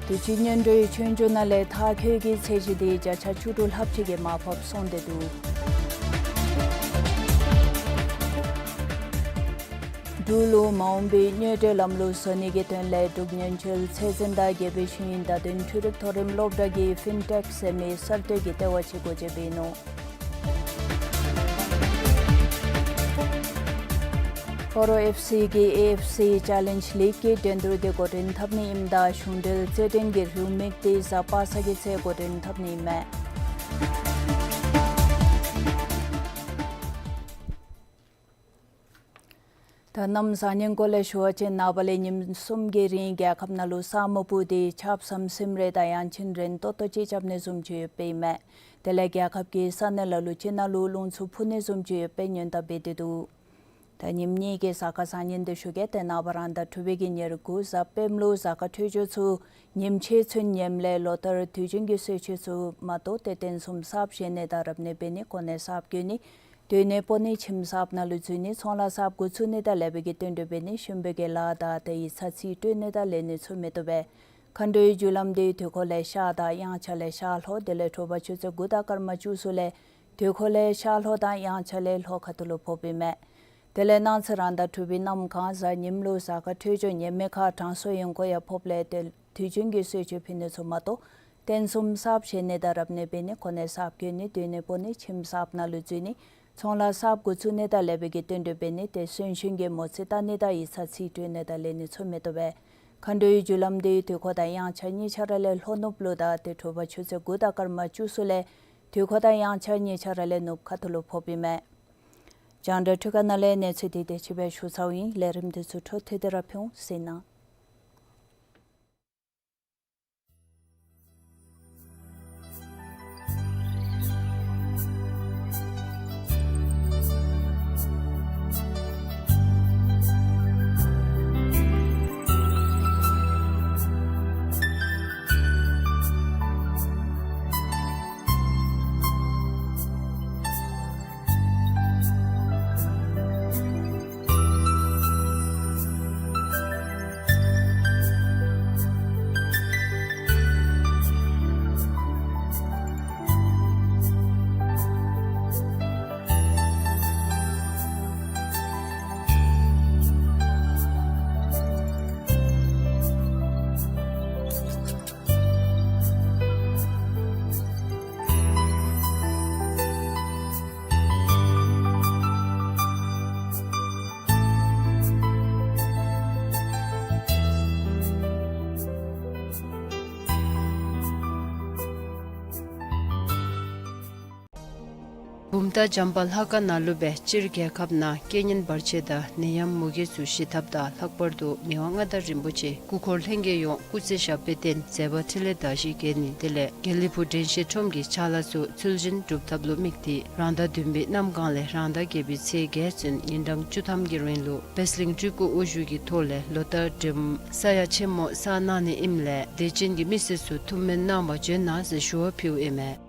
དུས་ཅི་སྔོན་འགྲོའི་ཆོས་རྒྱུགས་ནང་ལས་མཐར་འཁྱོལ་གྱི་ཚད་གཞི་འདི་བརྒྱ་ཆ་བཅུ་དྲུག་ལྷགཔ་ཅིག་གིས་མར་ཕབ་སོང་སྟེ་འདུག། འབྲུག་ལུ་མ་འོངས་པའི་དངུལ་འབྲེལ་ལམ་ལུགས་བཟོ་ནི་གི་དོན་ལས་འབྲུག་སྔོན་ཆད་ཚད་འཛིན་དང་དགེ་བའི་བཤེས་གཉེན་བརྡ་དོན་འཕྲུལ་རིག་མཐོ་རིམ་སློབ་གྲྭ་གིས་ཕིན་ཊེཀ་ཟེར་མི་གསར་གཏོད་ཀྱི་ལྟེ་བ་ཅིག་སྒོ་འབྱེད་འབད་ནུག། སྤ་རོ་ཨེཕ་སི་གིས་ཨེ་ཨེཕ་སི་ཅེ་ལེནཇ་ལིག་གི་འགྲན་བསྡུར་འདི་འགོ་འདྲེན་འཐབ་ནི་ཨིནམ་ད་གཞུང་འབྲེལ་རྩེད་འགྲན་གྱི་རེའུ་མིག་འདི་གཟའ་པ་སངས་ཀྱི་ཚེ་འགོ་འདྲེན་འཐབ་ནི་ཨིན་མས། ད་གནམ་བཟང་ངན་སྐོར་ལས་ཞུ་བ་ཅིན་ནངས་པ་ལས་ཉིནམ་གསུམ་གྱི་རིང་རྒྱལ་ཁབ་ནང་ལུ་ས་སྨུག་སྤུབས་ཏེ་ཆརཔ་ཟམ་ཟིམ་རེ་དང་དབྱངས་ཅན་རིང་ཏོག་ཏོ་ཅིག་རྐྱབ་ནི་བཟུམ་ཅིག་ཡོདཔ་ཨིན་མས། དེ་ལས་རྒྱལ་ཁབ་ཀྱི་ས་གནས་ལ་ལུ་ཅིག་ནང་ལུ་རླུང་འཚུབ་འཕུ་ནི་བཟུམ་ཅིག་ཡོདཔ་སྦེ་སྔོན་བརྡ་འབད་དེ་འདུག། ད་ཉིནམ་གཉིས་ཀྱི་གཟའ་སྐར་བཟང་ངན་འདི་ཞུ་གེ། ཏེ་ནངས་པ་རང་ཟླ་དྲུག་པའི་གི་ཉེར་དགུ་གཟའ་སྤེནམ་ལུ་གཟའ་སྐར་འཕྲོད་སྦྱོར་ཚུ་ཉིམ་ཆད་ཚུན་ཉེམ་ལས་ལོ་ལྟར་དུས་རྒྱུན་གྱི་གསོལ་མཆོད་ཚུ་མ་གཏོགས་ཏེ་རྟེན་གསུམ་གསརཔ་བཞེངས་ནི་དང་རབ་གནས་འབད་ནི་གོ་གནས་གསརཔ་གྱོན་ནི་སྡོད་གནས་སྤོ་ནི་ཁྱིམ་གསརཔ་ནང་ལུ་འཛུལ་ནི་ཚོང་ལཱ་གསརཔ་འགོ་བཙུགས་ནི་དང་ལེགས་པའི་གི་བསྟུན་གྲོས་འབད་ནི་གཤིན་པོའི་གི་ལཱ་དང་ཏེ་ཡིག་ཚང་རྩིས་སྤྲོད་ནི་དང་ལེན་ནི་ཚུ་མི་བཏུབ་པས། མཁའ་འགྲོའི་རྒྱུ་ལམ་འདི་དུས་འཁོར་ལས་ཤར་དང་དབྱངས་འཆར་ལས་ཤར་ལྷོ་དེ་ལས་དྲོ་པ་ཆུ་ཚོད་དགུ་དང་སྐར་མ་བཅུ་གསུམ་ལས་དུས་འཁོར་ལས་ཤར་ལྷོ་དང་དབྱངས་འཆར་ལས་ལྷོ་ཁ་ཐུག་ལུ་ཕོགཔ་ཨིན་མས། དེ་ལས་གནངས་ཚེ་རང་ཟླ་དྲུག་པའི་གནམ་གང་གཟའ་ཉིམ་ལུ་གཟའ་སྐར་འཕྲོད་སྦྱོར་ཉེས་མེད་ཁར་དྲང་སྲོང་ཡོན་ཁོ་ཡང་ཕོགཔ་ལས་ཏེ་དུས་རྒྱུན་གྱི་གསོལ་མཆོད་ཕུལ་ནི་ཚུ་མ་གཏོགས་རྟེན་གསུམ་གསརཔ་བཞེངས་ནི་དང་རབ་གནས་འབད་ནི་གོ་གནས་གསརཔ་གྱོན་ནི་སྡོད་གནས་སྤོ་ནི་ཁྱིམ་གསརཔ་ནང་ལུ་འཛུལ་ནི་ཚོང་ལཱ་གསརཔ་འགོ་བཙུགས་ནི་དང་ལེགས་པའི་གི་བསྟུན་གྲོས་འབད་ནི་ཏེ་གསོན་གཤིན་གྱི་མོ་རྩིས་བལྟ་ནི་དང་ཡིག་ཚང་རྩིས་སྤྲོད་ནི་དང་ལེན་ནི་ཚུ་མི་བཏུབ་པས། མཁའ་འགྲོའི་རྒྱུ་ལམ་འདི་དུས་འཁོར་དང་དབྱངས་འཆར་གཉིས་ཆ་ར་ལས་ལྷོ་ནུབ་ལུ་དང་ཏེ་དྲོ་པ་ཆུ་ཚོད་དགུ་དང་སྐར་མ་བཅུ་གསུམ་ལས་དུས་འཁོར་དང་དབྱངས་འཆར་གཉིས་ཆ་ར་ལས་ནུབ་ཁ་ཐུག་ལུ་ཕོགཔ་ཨིན་མས། རྒྱང་བསྒྲགས་འཕྲུལ་ཁང་ནང་ལས་གནས་ཚུལ་འདི་དེ་ཅིག་སྦེ་ཞུ་ཚརཝ་ཨིན། ལས་རིམ་འདི་ཚུ་འཕྲོ་མཐུད་དེ་ར་ཕུལ་འོང་ཟེར་ན། བུམ་ཐང་བྱམས་པ་ལྷ་ཁང་ནང་ལུ་སྦེ་སྤྱིར་རྒྱལ་ཁབ་ནང་རྐྱེན་ངན་བར་ཆད་དང་ནད་ཡམས་མུ་གེ་ཚུ་ཞི་ཐབས་དང་ལྷག་པར་དུ་མི་དབང་མངའ་བདག་རིན་པོ་ཆེ་སྐུ་འཁོར་ལྷན་རྒྱས་ཡོངས་སྐུ་ཚེ་ཞབས་པད་བརྟན་མཛད་པ་འཕྲིན་ལས་དར་ཞིང་རྒྱས་ནི་དེ་ལས་དགེ་ལེགས་ཕུག་དྲན་ཤེས་ཁྲོམ་གྱི་ཕྱག་ལཱ་ཚུ་ཚུལ་བཞིན་སྒྲུབ་ཐབས་ལུ་དམིགས་ཏེ་རང་ཟླ་བདུན་པའི་གནམ་གང་ལས་རང་ཟླ་བརྒྱད་པའི་ཚེས་བརྒྱད་ཚུན་ཉིན་གྲངས་བཅུ་ཐམ་གྱི་རིང་ལུ་པད་གླིང་སྤྲུལ་སྐུ་དབུ་བཞུགས་ཀྱི་ཐོག་ལས་ལོ་ལྟར་འགྲེམས་ས་ཡ་ཆེན་མོ་བསགས་གནང་ནི་ཨིནམ་ལས་དད་ཅན་གྱི་མི་སེར་ཚུ་ཐུགས་སྨོན་གནང་བར་བྱོན་གནང་ཟེར་ཞུ་བ་ཕུལཝ་ཨིན་མས།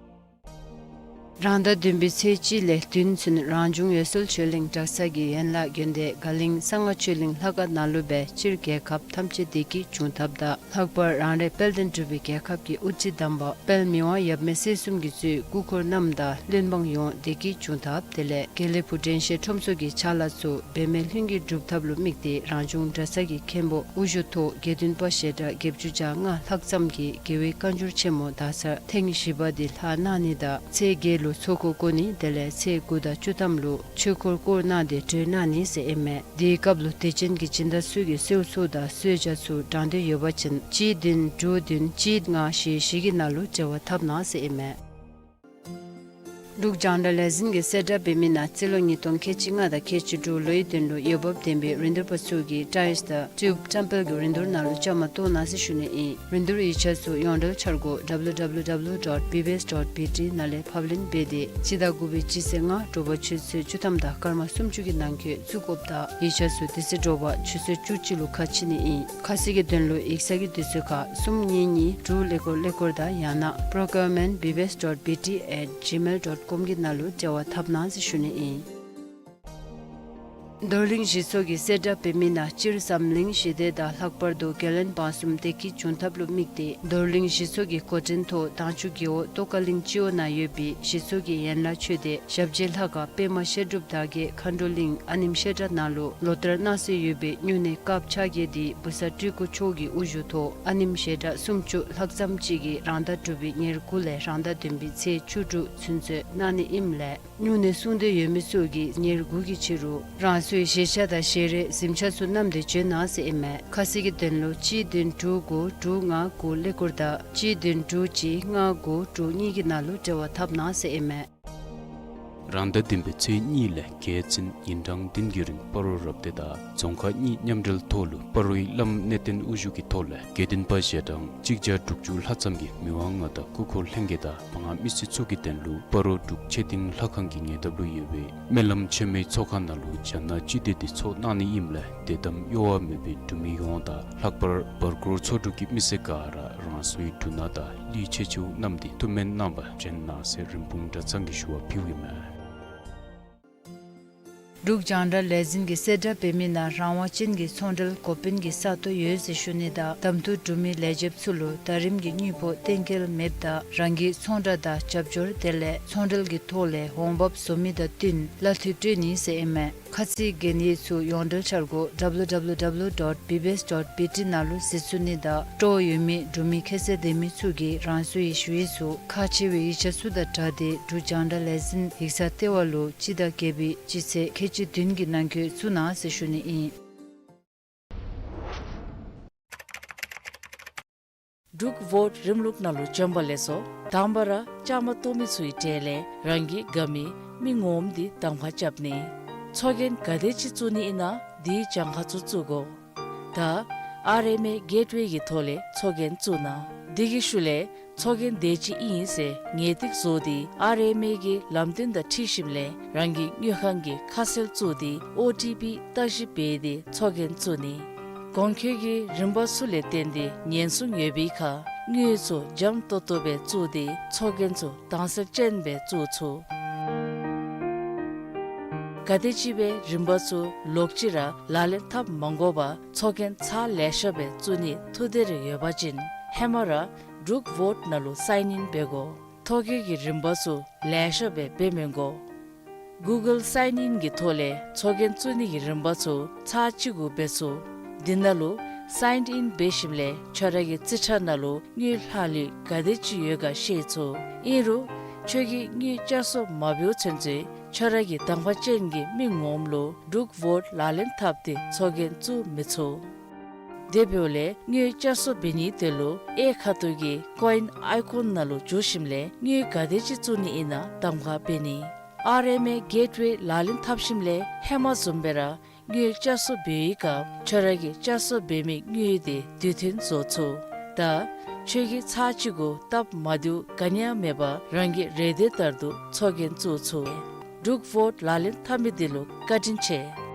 རང་ཟླ་བདུན་པའི་ཚེས་གཅིག་ལས་བདུན་ཚུན་རང་བྱུང་འོད་གསལ་ཆོས་གླིང་གྲྭ་ཚང་གི་ཡན་ལག་དགོན་སྡེ་དགའ་གླིང་གསང་སྔགས་ཆོས་གླིང་ལྷ་ཁང་ནང་ལུ་སྦེ་སྤྱིར་རྒྱལ་ཁབ་ཐམས་ཅད་བདེ་སྐྱིད་འབྱུང་ཐབས་དང་ལྷག་པར་རང་རེ་དཔལ་ལྡན་འབྲུག་པའི་རྒྱལ་ཁབ་ཀྱི་དབུ་ཁྲིད་དམ་པ་དཔལ་མི་དབང་ཡབ་མེས་སྲས་གསུམ་གྱིས་གཙོས་སྐུ་འཁོར་རྣམས་དང་བློན་འབངས་ཡོངས་བདེ་སྐྱིད་འབྱུང་ཐབས་དེ་ལས་དགེ་ལེགས་ཕུག་དྲན་ཤེས་ཁྲོམ་ཚོགས་ཀྱི་ཕྱག་ལཱ་ཚུ་འབད་མེད་ལྷུན་གྱིས་འགྲུབ་ཐབས་ལུ་དམིགས་ཏེ་རང་བྱུང་གྲྭ་ཚང་གི་མཁན་པོ་དབུ་བཞུགས་ཐོག་དགེ་འདུན་པ་ཞལ་གྲངས་བརྒྱད་ཅུ་གྱ་ལྔ་ལྷག་ཙམ་གྱིས་རྒྱལ་བའི་བཀའ་འགྱུར་ཆེན་མོ་དག་ཚར་ཐེངས་བཞི་པ་འདི་ལྷག་གནང་ནི་དང་ཚེས་བརྒྱད་ ལུ་ཚོགས་འཁོར་བསྐོར་ནི་དེ་ལས་ཚེས་དགུ་དང་བཅུ་ཐམ་ལུ་ཆོས་འཁོར་བསྐོར་གནང་སྟེ་གྲོལ་གནང་ནི་ཟེར་ཨིན་མས། དེའི་སྐབས་ལུ་དད་ཅན་གྱི་སྦྱིན་བདག་ཚུ་གིས་གསོལ་ཚོགས་དང་གསོལ་ཇ་ཚུ་དྲང་འདོད་ཡོད་པ་ཅིན་གཅིག་བདུན་དྲུག་བདུན་གཅིག་ལྔ་བཞི་བཞི་གི་ནང་ལུ་འབྲེལ་བ་འཐབ་གནང་ཟེར་ཨིན་མས། འབྲུག་རྒྱང་བསྒྲགས་ལས་འཛིན་གྱིས་གསལ་བསྒྲགས་འབད་མི་ནང་རྩིས་ལོ་ཉིས་སྟོང་ཁལ་གཅིག་ལྔ་དང་ཁལ་གཅིག་དྲུག་ལོའི་དོན་ལུ་འོས་འབབ་ལྡན་པའི་རིན་བསྡུར་པ་ཚུ་གིས་ཊའིསི་དང་ཊིའུབ་བཀྲམ་སྤེལ་གྱི་རིན་བསྡུར་ནང་ལུ་བཅའ་མར་གཏོགས་གནང་ཟེར་ཞུ་ནི་ཨིན། རིན་བསྡུར་ཡིག་ཆ་ཚུ་ཡོངས་འབྲེལ་འཆར་སྒོ་W W W dot B B S dot B T ནང་ལས་ཕབ་ལེན་འབད་དེ་སྤྱི་ཟླ་དགུ་པའི་སྤྱི་ཚེས་ལྔ་དྲོ་པ་ཆུ་ཚོད་བཅུ་ཐམ་དང་སྐར་མ་སུམ་ཅུ་གི་ནང་འཁོད་བཙུགས་དགོཔ་དང་ཡིག་ཆ་ཚུ་དེ་ཚེ་དྲོ་པ་ཆུ་ཚོད་བཅུ་གཅིག་ལུ་ཁ་ཕྱེ་ནི་ཨིན། ཁ་གསལ་གྱི་དོན་ལུ་ཡིག་ཚང་གི་དུས་ཚོད་ཁར་གསུམ་གཉིས་གཉིས་དྲུག་ཀླད་ཀོར་ཀླད་ཀོར་དང་ཡང་ན་procurement B B S dot B T at gmail dot com གི་ནང་ལུ་འབྲེལ་བ་འཐབ་གནང་ཟེར་ཞུ་ནི་ཨིན། རྡོར་གླིང་གཞི་ཚོགས་ཀྱིས་གསལ་བསྒྲགས་འབད་མི་ནང་སྤྱིར་འཛམ་གླིང་ཞི་བདེ་དང་ལྷག་པར་དུ་རྒྱལ་ཡོངས་འབད་བརྩོན་བདེ་སྐྱིད་འབྱུང་ཐབས་ལུ་དམིགས་ཏེ་རྡོར་གླིང་གཞི་ཚོགས་ཀྱི་འགོ་འདྲེན་ཐོག་དྭངས་ཆུ་རྒེད་འོག་ཏོག་དཀར་གླིང་སྤྱི་འོག་ནང་ཡོད་པའི་གཞི་ཚོགས་ཀྱི་ཡན་ལག་ཆོས་སྡེ་ཞབས་རྗེས་ལྷ་ཁང་པདྨ་བཤད་སྒྲུབ་དར་རྒྱས་མཁའ་འགྲོ་གླིང་ཨ་ནེམ་བཤད་གྲྭ་ནང་ལུ་ལོ་ལྟར་གནང་སྲོལ་ཡོད་པའི་སྨྱུང་གནས་སྐབས་ཆ་བརྒྱད་འདི་བུ་གསར་སྤྲུལ་སྐུ་མཆོག་གི་དབུ་བཞུགས་ཐོག་ཨ་ནེམ་བཤད་གྲྭ་སུམ་ཅུ་ལྷག་ཙམ་ཅིག་གིས་རང་ཟླ་དྲུག་པའི་ཉེར་དགུ་ལས་རང་ཟླ་བདུན་པའི་ཚེས་བཅུ་དྲུག་ཚུན་ཚོད་གནང་ནི་ཨིནམ་ལས་སྨྱུང་གནས་སྲུང་འདོད་ཡོད་མི་ཚུ་གིས་ཉེར་དགུ་གི་ཕྱི་རུ་རང་སོའི་བཞེས་ཆ་དང་བཞེས་རས་གཟིམ་ཆ་ཚུ་བསྣམས་ཏེ་འབྱོན་གནང་ཟེར་ཨིན་མས། ཁ་གསལ་གྱི་དོན་ལུ་གཅིག་བདུན་དྲུག་དགུ་དྲུག་ལྔ་དགུ་ཀླད་ཀོར་དང་གཅིག་བདུན་དྲུག་གཅིག་ལྔ་དགུ་དྲུག་གཉིས་ཀྱི་ནང་ལུ་འབྲེལ་བ་འཐབ་གནང་ཟེར་ཨིན་མས། རང་ཟླ་བདུན་པའི་ཚེས་གཉིས་ལས་བརྒྱད་ཚུན་ཉིན་གྲངས་བདུན་གྱི་རིང་སྤ་རོ་རབ་སྡེ་དང་རྫོང་ཁག་གཉིས་མཉམ་འབྲེལ་ཐོག་ལུ་སྤ་རོའི་བླམ་གནས་བརྟན་དབུ་བཞུགས་ཀྱི་ཐོག་ལས་དགེ་འདུན་པ་ཞལ་གྲངས་གཅིག་བརྒྱ་དྲུག་ཅུ་ལྷག་ཙམ་གྱིས་མི་དབང་མངའ་བདག་སྐུ་འཁོར་ལྷན་རྒྱས་དང་མ་དངུལ་མི་སེར་ཚུ་གི་དོན་ལུ་སྤ་རོ་འབྲུག་ཆོས་སྡིངས་ལྷ་ཁང་གི་ཉེ་འདབས་ལུ་ཡོད་པའི་སྨོན་ལམ་ཆེན་མོའི་ཚོགས་ཁང་ནང་ལུ་རྒྱ་ནག་སྤྱི་མདོས་འདི་ཚོགས་གནང་ནི་ཨིནམ་ལས་དད་དམ་གཡོ་བ་མེད་པའི་འབྲུག་མི་ཡོངས་དང་ལྷག་པར་བར་སྐོར་ཚོ་དྲུག་གི་མི་སེར་ག་ར་རང་སོའི་འབྲུ་སྣ་དང་གླུད་ཆེ་ཆུང་བསྣམས་ཏེ་ཐུགས་སྨོན་གནང་བར་འབྱོན་གནང་ཟེར་རིན་སྤུངས་གྲྭ་ཚང་གིས་ཞུ་བ་ཕུལཝ་ཨིན་མས། འབྲུག་རྒྱང་བསྒྲགས་ལས་འཛིན་གྱིས་གསལ་བསྒྲགས་འབད་མི་ནང་རང་དབང་ཅན་གྱི་ཚོང་འབྲེལ་འགོ་དཔོན་གྱི་ས་སྟོང་ཡོད་ཟེར་ཞུ་ནི་དང་གདམ་འཐུ་གྲུབ་མི་ལས་བྱེདཔ་ཚུ་ལུ་ཟླ་རིམ་གྱི་དངུལ་ཕོགས་གཏན་འཁེལ་མེདཔ་དང་རང་གི་ཚོང་བསྒྲགས་དང་རྒྱབ་སྐྱོར་དེ་ལས་ཚོང་འབྲེལ་གྱི་ཐོག་ལས་འོང་འབབ་བཟོ་མི་དང་བསྟུན་གླ་འཐུས་སྤྲོད་ནི་ཟེར་ཨིན་མས། ཁ་ཚིག་གན་ཡིག་ཚུ་ཡོངས་འབྲེལ་འཆར་སྒོ་W W W dot B B S dot B T ནང་ལུ་གཟིགས་ཚུགས་ནི་དང་སྤྲོ་བ་ཡོད་མི་འབྲུག་མི་ཁྱད་ཚད་ལྡན་མི་ཚུ་གིས་རང་སོའི་ཞུ་ཡིག་ཚུ་ཁག་ཆེ་བའི་ཡིག་ཆ་ཚུ་དང་སྦྲགས་ཏེ་འབྲུག་རྒྱང་བསྒྲགས་ལས་འཛིན་ཡིག་ཚང་ལྟེ་བ་ལུ་སྤྱི་ཟླ་བརྒྱད་པའི་སྤྱི་ཚེས་ཁལ་གཅིག་བདུན་གྱི་ནང་འཁོད་བཙུགས་གནང་ཟེར་ཞུ་ནི་ཨིན། འབྲུག་ཝོཊ་རིམ་ལུགས་ནང་ལུ་བྱོན་པ་ལེགས་སོ། དང་པ་ར་བཅའ་མར་གཏོགས་མི་ཚུའི་གྲས་ལས་རང་གི་དགའ་མི་མི་ངོམ་འདི་གདམ་ཁ་རྐྱབ་ནི། ཚོགས་རྒྱན་ག་དེ་ཅིག་བཙུགས་ནི་ཨིན་ན་དེའི་གྱངས་ཁ་ཚུ་བཙུགས་དགོ། ད་ཨར་ཨེམ་ཨེ་གེཊ་ཝེ་གི་ཐོག་ལས་ཚོགས་རྒྱན་བཙུགས་གནང་། དེ་གི་ཤུལ་ལས་ཚོགས་རྒྱན་དེ་ཅིག་ཨིན་ཟེར་ངེས་ཏིག་བཟོ་སྟེ་ཨར་ཨེམ་ཨེ་གི་ལམ་སྟོན་དང་འཁྲིལ་ཞིནམ་ལས་རང་གི་དངུལ་ཁང་གི་ཁ་གསལ་བཙུགས་ཏེ་ཨོ་ཊི་པི་བརྟག་ཞིབ་འབད་དེ་ཚོགས་རྒྱན་བཙུགས་ནི། གོང་འཁོད་ཀྱི་རིམ་པ་ཚུ་ལས་བརྟེན་ཏེ་ཉེན་སྲུང་ཡོད་པའི་ཁར་དངུལ་ཚུ་འཇམ་ཏོང་ཏོ་སྦེ་བཙུགས་ཏེ་ཚོགས་རྒྱན་ཚུ་དྭངས་གསལ་ཅན་སྦེ་བཙུགས་ཚུགས། ག་དེམ་ཅིག་སྦེ་རིམ་པ་ཚུ་ལོག་ཅི་ར་ལག་ལེན་འཐབ་མ་དགོ་པར་ཚོགས་རྒྱན་ཚར་ལེ་ཤ་སྦེ་བཙུགས་ནིའི་ཐུགས་འདོད་རེ་ཡོད་པ་ཅིན་ཧེ་མ་ར་འབྲུག་ཝོཊ་ནང་ལུ་སའིན་ཨིན་འབད་དགོ། ཐོ་བཀོད་ཀྱི་རིམ་པ་ཚུ་ལེ་ཤ་སྦེ་འབད་མི་དགོ། གུ་གཱལ་སའིན་ཨིན་གྱི་ཐོག་ལས་ཚོགས་རྒྱན་བཙུགས་ནི་གི་རིམ་པ་ཚུ་ཚར་གཅིག་གུ་འབད་ཚུགས། འདི་ནང་ལུ་སའིན་ཨིན་འབད་ཞིནམ་ལས་ཁྱོད་ར་གི་རྩིས་ཁྲ་ནང་ལུ་དངུལ་ལྷག་ལུས་ག་དེ་ཅིག་ཡོད་ག་ཤེས་ཚུགས། ཨིན་རུང་ཁྱོད་ཀྱིས་དངུལ་བསྐྱར་གསོ་མ་འབདཝ་ཚུན་ཚོད་ཁྱོད་ར་གི་གདམ་ཁ་ཅན་གྱི་མི་ངོམ་ལུ་འབྲུག་ཝོཊ་ལག་ལེན་འཐབ་སྟེ་ཚོགས་རྒྱན་བཙུགས་མི་ཚུགས། དེ་འབདཝ་ལས་དངུལ་བསྐྱར་གསོ་འབད་ནིའི་དོན་ལུ་གཡས་ཁ་ཐུག་གི་ཀོ་ཨིན་ཨའི་ཀོན་ནང་ལུ་འཛུལ་ཞིནམ་ལས་དངུལ་ག་དེ་ཅིག་བཙུགས་ནི་ཨིན་ན་གདམ་ཁ་འབད་ནི། ཨར་ཨེམ་ཨེ་གེཊ་ཝེ་ལག་ལེན་འཐབ་ཞིནམ་ལས་ཧེ་མ་བཟུམ་སྦེ་ར་དངུལ་བསྐྱར་གསོ་འབད་བའི་སྐབས་ཁྱོད་ར་གིས་བསྐྱར་གསོ་འབད་མི་དངུལ་དེ་དུས་མཐུན་བཟོ་ཚུགས། ད་ཁྱོད་ཀྱིས་ཚར་གཅིག་གུ་སྟབས་མ་བདེཝ་ག་ནི་ཡང་མེད་པར་རང་གི་རེ་འདོད་ལྟར་དུ་ཚོགས་རྒྱན་བཙུགས་ཚུགས། འབྲུག་ཝོཊ་ལག་ལེན་འཐབ་མི་འདི་ལུ་བཀའ་དྲིན་ཆེ།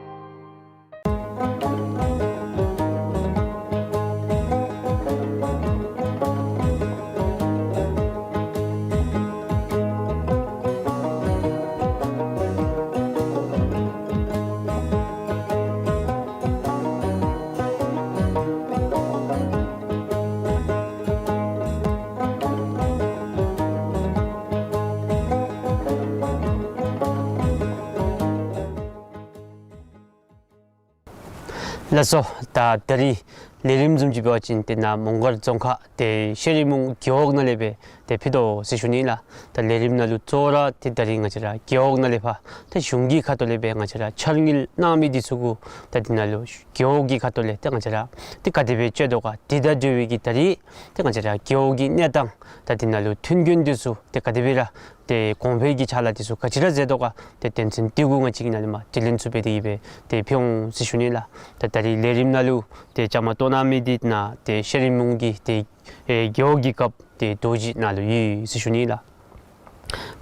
ལགས་སོ། ད་ད་རིས་ལས་རིམ་བཟུམ་ཅིག་འབད་བ་ཅིན་དེ་ནང་མོང་སྒར་རྫོང་ཁག་ཏེ་ཤེ་རི་མོང་རྒེད་འོག་ནང་ལས་སྦེ་ ཏེ་ཕུལ་དོ་ཟེར་ཞུ་ནི་ལགས། ད་ལས་རིམ་ནང་ལུ་གཙོ་བོ་ར་ཏེ་ད་རིས་ང་བཅས་ར་རྒེད་འོག་ནང་ལས་ཕར་ད་གཞུང་གི་ཁ་ཐུག་ལས་སྦེ་ང་བཅས་ར་འཆར་དངུལ་གནང་མི་འདི་ཚུ་གུ་ད་འདི་ནང་ལུ་རྒེད་འོག་གི་ཁ་ཐུག་ལས་ཏེ་ང་བཅས་ར་ཏེ་ག་དེ་སྦེ་སྤྱོད་དོ་ག། དེ་དང་འབྲེལ་བའི་གི་ད་རིས་ཏེ་ང་བཅས་ར་རྒེད་འོག་གི་གནས་སྟངས་ད་འདི་ནང་ལུ་མཐུན་རྐྱེན་འདི་ཚུ་ཏེ་ག་དེ་སྦེ་ར་ཏེ་གོང་འཕེལ་གྱི་ཕྱག་ལཱ་འདི་ཚུ་ག་ཅི་ར་མཛད་དོ་ག། ཏེ་དོན་ཚན་འདི་གུ་ང་བཅས་ཀྱིས་ནཱ་ལས་མར་དྲི་ལན་ཚུ་འབད་དེ་གི་སྦེ་ཏེ་ཕུལ་འོང་ཟེར་ཞུ་ནི་ལགས། ད་ད་རིས་ལས་རིམ་ནང་ལུ་ཏེ་བཅའ་མར་གཏོགས་གནང་མི་འདི་ནཱ་ཏེ་ཤེ་རི་མོང་གི་ཏེ་ཨེ་རྒེད་འོག་གི་རྒཔོ་ཏེ་རྡོ་རྗེ་ནཱ་ལུ་ཡོད་ཟེར་ཞུ་ནི་ལགས།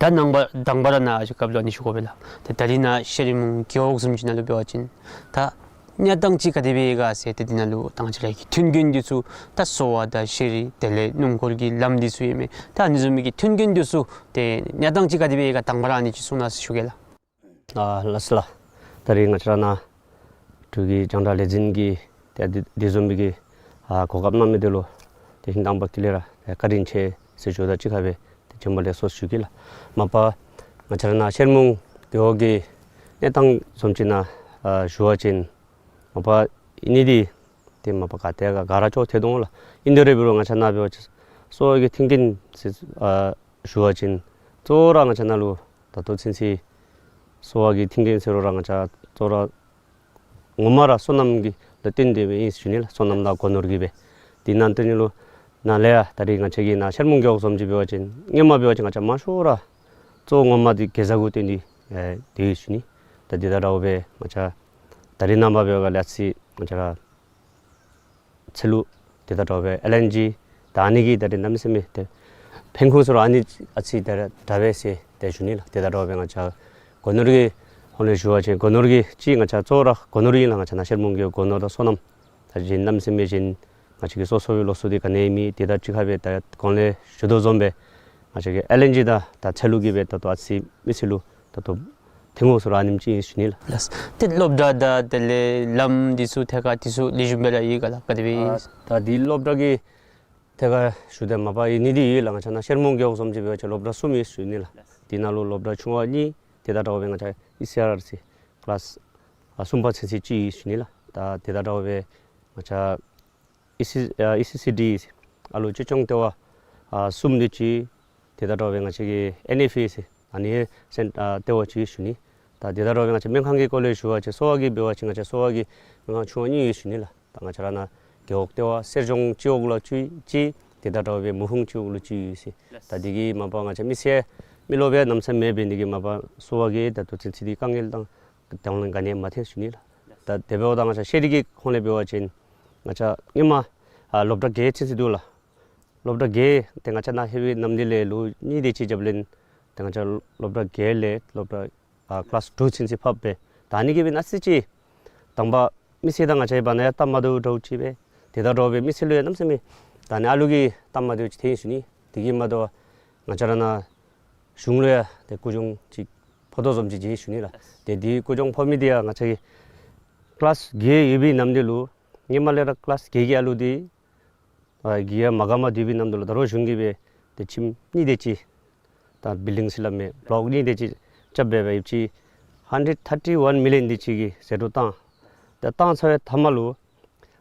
ད་ནངས་པ་དང་པ་ར་ནཱ་ཨ་ཞུ་རྒཔོ་ལུ་ཨ་ནི་ཞུ་དགོ་པས་ལགས། ད་ད་རིས་ནཱ་ཤེ་རི་མོང་རྒེད་འོག་བཟུམ་ཅིག་ནང་ལུ་འབད་བ་ཅིན་ད་གནས་སྟངས་ཅིག་ག་དེ་སྦེ་ཡོད་ག་ཟེར་ཏེ་འདི་ནང་ལུ་ད་ང་བཅས་ར་གི་མཐུན་རྐྱེན་འདི་ཚུ་ད་གསོ་བ་དང་ཤེས་རིག་དེ་ལས་སྣུམ་འཁོར་གྱི་ལམ་འདི་ཚུ་ཨིན་མས། ད་ཨ་ནི་བཟུམ་མའི་གི་མཐུན་རྐྱེན་འདི་ཚུ་ཏེ་གནས་སྟངས་ཅིག་ག་དེ་སྦེ་ཡོད་ག་དང་པ་ར་ཨ་ནི་ཅིག་གསུང་གནང་ཟེར་ཞུ་གེ་ལགས། ཨ་ལགས་སོ་ལགས། ད་རིས་ང་བཅས་ར་ནཱ་འབྲུག་གི་རྒྱང་བསྒྲགས་ལས་འཛིན་གྱིས་ཏེ་འདི་འདི་བཟུམ་མའི་གི་ཨ་གོ་སྐབས་གནང་མི་འདི་ལུ་ཏེ་ཧིང་དྭངས་པ་ཀུན་ལས་ར་ཏེ་བཀའ་དྲིན་ཆེ་ཟེར་ཞུ་དང་གཅིག་ཁར་སྦེ་ཏེ་བྱོན་པ་ལེགས་སོ་ཞུ་གེ་ལགས། མ་པ་ང་བཅས་ར་ནཱ་ཤེ་རི་མོང་རྒེད་འོག་གི་གནས་སྟངས་བཟུམ་ཅིག་ནང་ཨ་ཞུ་བ་ཅིན་མ་པ་ཨིན་ནི་འདི་ཏེ་མ་པ་ག་ཏེ་ག་ག་ར་ཅོག་འཐད་དོ་ལགས། ཨིན་དེ་ར་འབད་རུང་ང་བཅས་ནཱ་འབད་བ་ཅིན་གསོ་བ་གི་མཐུན་རྐྱེན་ཟེར་ཨ་ཞུ་བ་ཅིན་གཙོ་བོ་ར་ང་བཅས་ནཱ་ལུ་ད་ལྟོ་ཚུན་ཚོད་གསོ་བ་གི་མཐུན་རྐྱེན་ཟེར་རུང་ར་ང་བཅས་གཙོ་བོ་ར་ངོ་མ་ར་སོ་ནམ་གྱི་ལུ་བརྟེན་ཏེ་སྦེ་ཨིན་ཟེར་ཞུ་ནི་ལགས། སོ་ནམ་དང་སྒོ་ནོར་གྱི་སྦེ། དེ་ནང་དོན་ལུ་ནཱ་ལས་ཡར་ད་རིས་ང་བཅས་ཀྱི་ནཱ་ཤེ་རི་མོང་རྒེད་འོག་བཟུམ་ཅིག་འབད་བ་ཅིན་སྔོན་མ་འབད་བ་ཅིན་ང་བཅས་མང་ཤོས་ར་གཙོ་བོ་ངོ་མ་འདི་གེ་ཛ་གུ་བརྟེན་ཏེ་ཨེ་སྡོད་ཡི་ཟེར་ཞུ་ནི། ད་དེ་དང་འདྲཝ་སྦེ་ང་བཅས་ད་རིས་ནངས་པ་འབད་བ་ཅིན་ལགས་ང་བཅས་ར་ཚལ་ལུ་དེ་དང་འདྲཝ་སྦེ་ཨེལ་ཨེན་ཇི་ད་ཨ་ནི་གི་ད་རིས་གནམ་མེད་ས་མེད་ཏེ་ཕན་ཁུངས་ཚུ་ར་ཨ་ནི་ཨ་ཙི་ད་ར་དྲག་པས་ཟེར་ཏེ་ཞུ་ནི་ལགས། དེ་དང་འདྲཝ་སྦེ་ང་བཅས་སྒོ་ནོར་གྱི་ཧོང་ལས་ཞུ་བ་ཅིན་སྒོ་ནོར་གྱི་ཅིག་ང་བཅས་གཙོ་བོ་ར་སྒོ་ནོར་ཨིན་ལགས། ང་བཅས་ནཱ་ཤེ་རི་མོང་གི་སྒོ་ནོར་དང་སོ་ནམ་ད་གཞན་གནམ་མེད་ས་མེད་གཞན་ང་བཅས་ཀྱི་སོ་སོ་སྦེ་ལོགས་སུ་འདི་ག་ནི་མེད། དེ་དང་གཅིག་ཁར་སྦེ་ད་གོང་ལས་ཞུ་དོ་བཟུམ་སྦེ་ང་བཅས་ཀྱི་ཨེལ་ཨེན་ཇི་དང་ད་ཚལ་ལུ་གི་སྦེ་ད་ལྟོ་ཨ་ཙི་མི་སེར་ལུ་ད་ལྟོ་ཐོན་ཁུངས་ཚུ་ར་ཨ་ནེམ་ཅིག་ཨིན་ཟེར་ཞུ་ནི་ལགས། ལགས། ཏེ་སློབ་གྲྭ་དང་དེ་ལས་ལམ་འདི་ཚུ་ཐད་ཁར་འདི་ཚུ་ལེགས་ཤོམ་སྦེ་ར་ཡོད་ག་ལགས། ག་དེ་སྦེ་ཨིན། ད་འདི་སློབ་གྲྭ་གི་ཐད་ཁར་ཞུ་སྟེ་མ་པ་ཨིན་ནི་འདི་ཡོད་ལགས། ང་བཅས་ནཱ་ཤེ་རི་མོང་རྒེད་འོག་བཟུམ་ཅིག་འབད་བ་ཅིན་སློབ་གྲྭ་གསུམ་ཨིན་ཟེར་ཞུ་ནི་ལགས། དེ་ནང་ལུ་སློབ་གྲྭ་ཆུང་བ་གཉིས་དེ་དང་འདྲཝ་སྦེ་ང་བཅས་ཨི་སི་ཨར་ཟེར་ཀི་ལཱསི་ཨ་གསུམ་པ་ཚུན་ཚོད་ཅིག་ཨིན་ཟེར་ཞུ་ནི་ལགས། ད་དེ་དང་འདྲཝ་སྦེ་ང་བཅས་ཨི་སི་ཨ་ཨི་སི་སི་ཌི་ཨ་ལུ་གཅེས་སྐྱོང་ལྟེ་བ་ཨ་གསུམ་དེ་ཅིག། དེ་དང་འདྲཝ་སྦེ་ང་བཅས་ཀྱི་ཨེན་ཨེཕ་ཨེ་ཟེར་ཨ་ནི་སེན་ཨ་ལྟེ་བ་ཅིག་ཞུ་ནི། ད་དེ་དང་འདྲཝ་སྦེ་ང་བཅས་སྨན་ཁང་གི་སྐོར་ལས་ཞུ་བ་ཅིན་གསོ་བ་གི་འབད་བ་ཅིན་ང་བཅས་གསོ་བ་གི་སྨན་ཁང་ཆུང་བ་གཉིས་ཡོད་ཞུ་ནི་ལགས། ད་ང་བཅས་ར་ནཱ་རྒེད་འོག་ལྟེ་བ་གསེར་ལྗོངས་སྤྱི་འོག་ལུ་ཅིག་ཅིག། དེ་དང་འདྲཝ་སྦེ་མུ་ཧུང་སྤྱི་འོག་ལུ་ཅིག་ཡོད་ཟེར། ད་དེ་གིས་མ་པ་ང་བཅས་མི་སེར་མི་རློབས་སྦེ་གནམ་མེད་ས་མེད་འབད་ནི་དེ་གིས་མ་པ་གསོ་བ་གི་ད་ལྟོ་ཚུན་ཚོད་འདི་དཀའ་ངལ་དང་དང་ལེན་ག་ནི་མ་ཐོན་ཞུ་ནི་ལགས། ད་དེ་འབདཝ་ད་ང་བཅས་ཤེས་རིག་གི་ཁོངས་ལས་འབད་བ་ཅིན་ང་བཅས་སྔོན་མ་ཨ་སློབ་གྲྭ་བརྒྱད་ཚུན་ཚོད་འདུག་ལགས། སློབ་གྲྭ་བརྒྱད་དེ་ང་བཅས་ནཱ་ལྷོད་པའི་ནམ་དུས་ལས་ལོ་གཉིས་དེ་ཅིག་རྒྱབ་ལས་ཏེ་ང་བཅས་སློབ་གྲྭ་བརྒྱད་ལས་སློབ་གྲྭ་ཨ་ཀི་ལཱསི་ཊུ་ཚུན་ཚོད་ཕབ་སྦེ། ད་ཨ་ནི་གིས་སྦེ་ཨ་ཙི་ཅིག་དང་པ་མི་སེར་དང་ང་བཅས་བར་ན་ཡང་སྟབས་མ་བདེཝ་འདྲཝ་ཅིག་སྦེ། དེ་དང་འདྲཝ་སྦེ་མི་སེར་ལུ་ཡང་གནམ་མེད་ས་མེད་ད་ཨ་ནི་ཨ་ལུ་གིས་སྟབས་མ་བདེཝ་ཅིག་ཐོན་ཡི་ཞུ་ནི། དེ་གིས་མ་དོ་ང་བཅས་ར་ནཱ་གཞུང་ལུ་ཡང་ཏེ་སྐུ་གྱོང་ཅིག་ཕོག་དོ་བཟུམ་ཅིག་མཇལ་ཡི་ཞུ་ནི་ལགས། ཏེ་དེ་སྐུ་གྱོང་ཕོག་མི་དེ་ཡང་ང་བཅས་ཀྱི་ཀི་ལཱསི་བརྒྱད་ཡོད་པའི་ནམ་དུས་ལུ་སྔོན་མ་ལས་ར་ཀི་ལཱསི་བརྒྱད་ཀྱི་ཨ་ལུ་དེ་ཨ་གི་ཡ་མ་ག་མ་དུས་པའི་ནམ་དུས་ལུ་ད་རུང་གཞུང་གིས་སྦེ་ཏེ་ཁྱིམ་གཉིས་དེ་ཅིག་ད་བིལ་ཌིང་ཟེར་སླབ་མི་བློག་གཉིས་དེ་ཅིག་རྐྱབ་སྦེ་སྦེ་ཡོདཔ་ཅིག་ཧན་ཌེཌ་ཐར་ཊི་ཝན་མི་ལི་ཡཱན་དེ་ཅིག་གི་ཟད་འགྲོ་བཏང་། ད་བཏང་ཚར་བའི་མཐའ་མ་ལུ་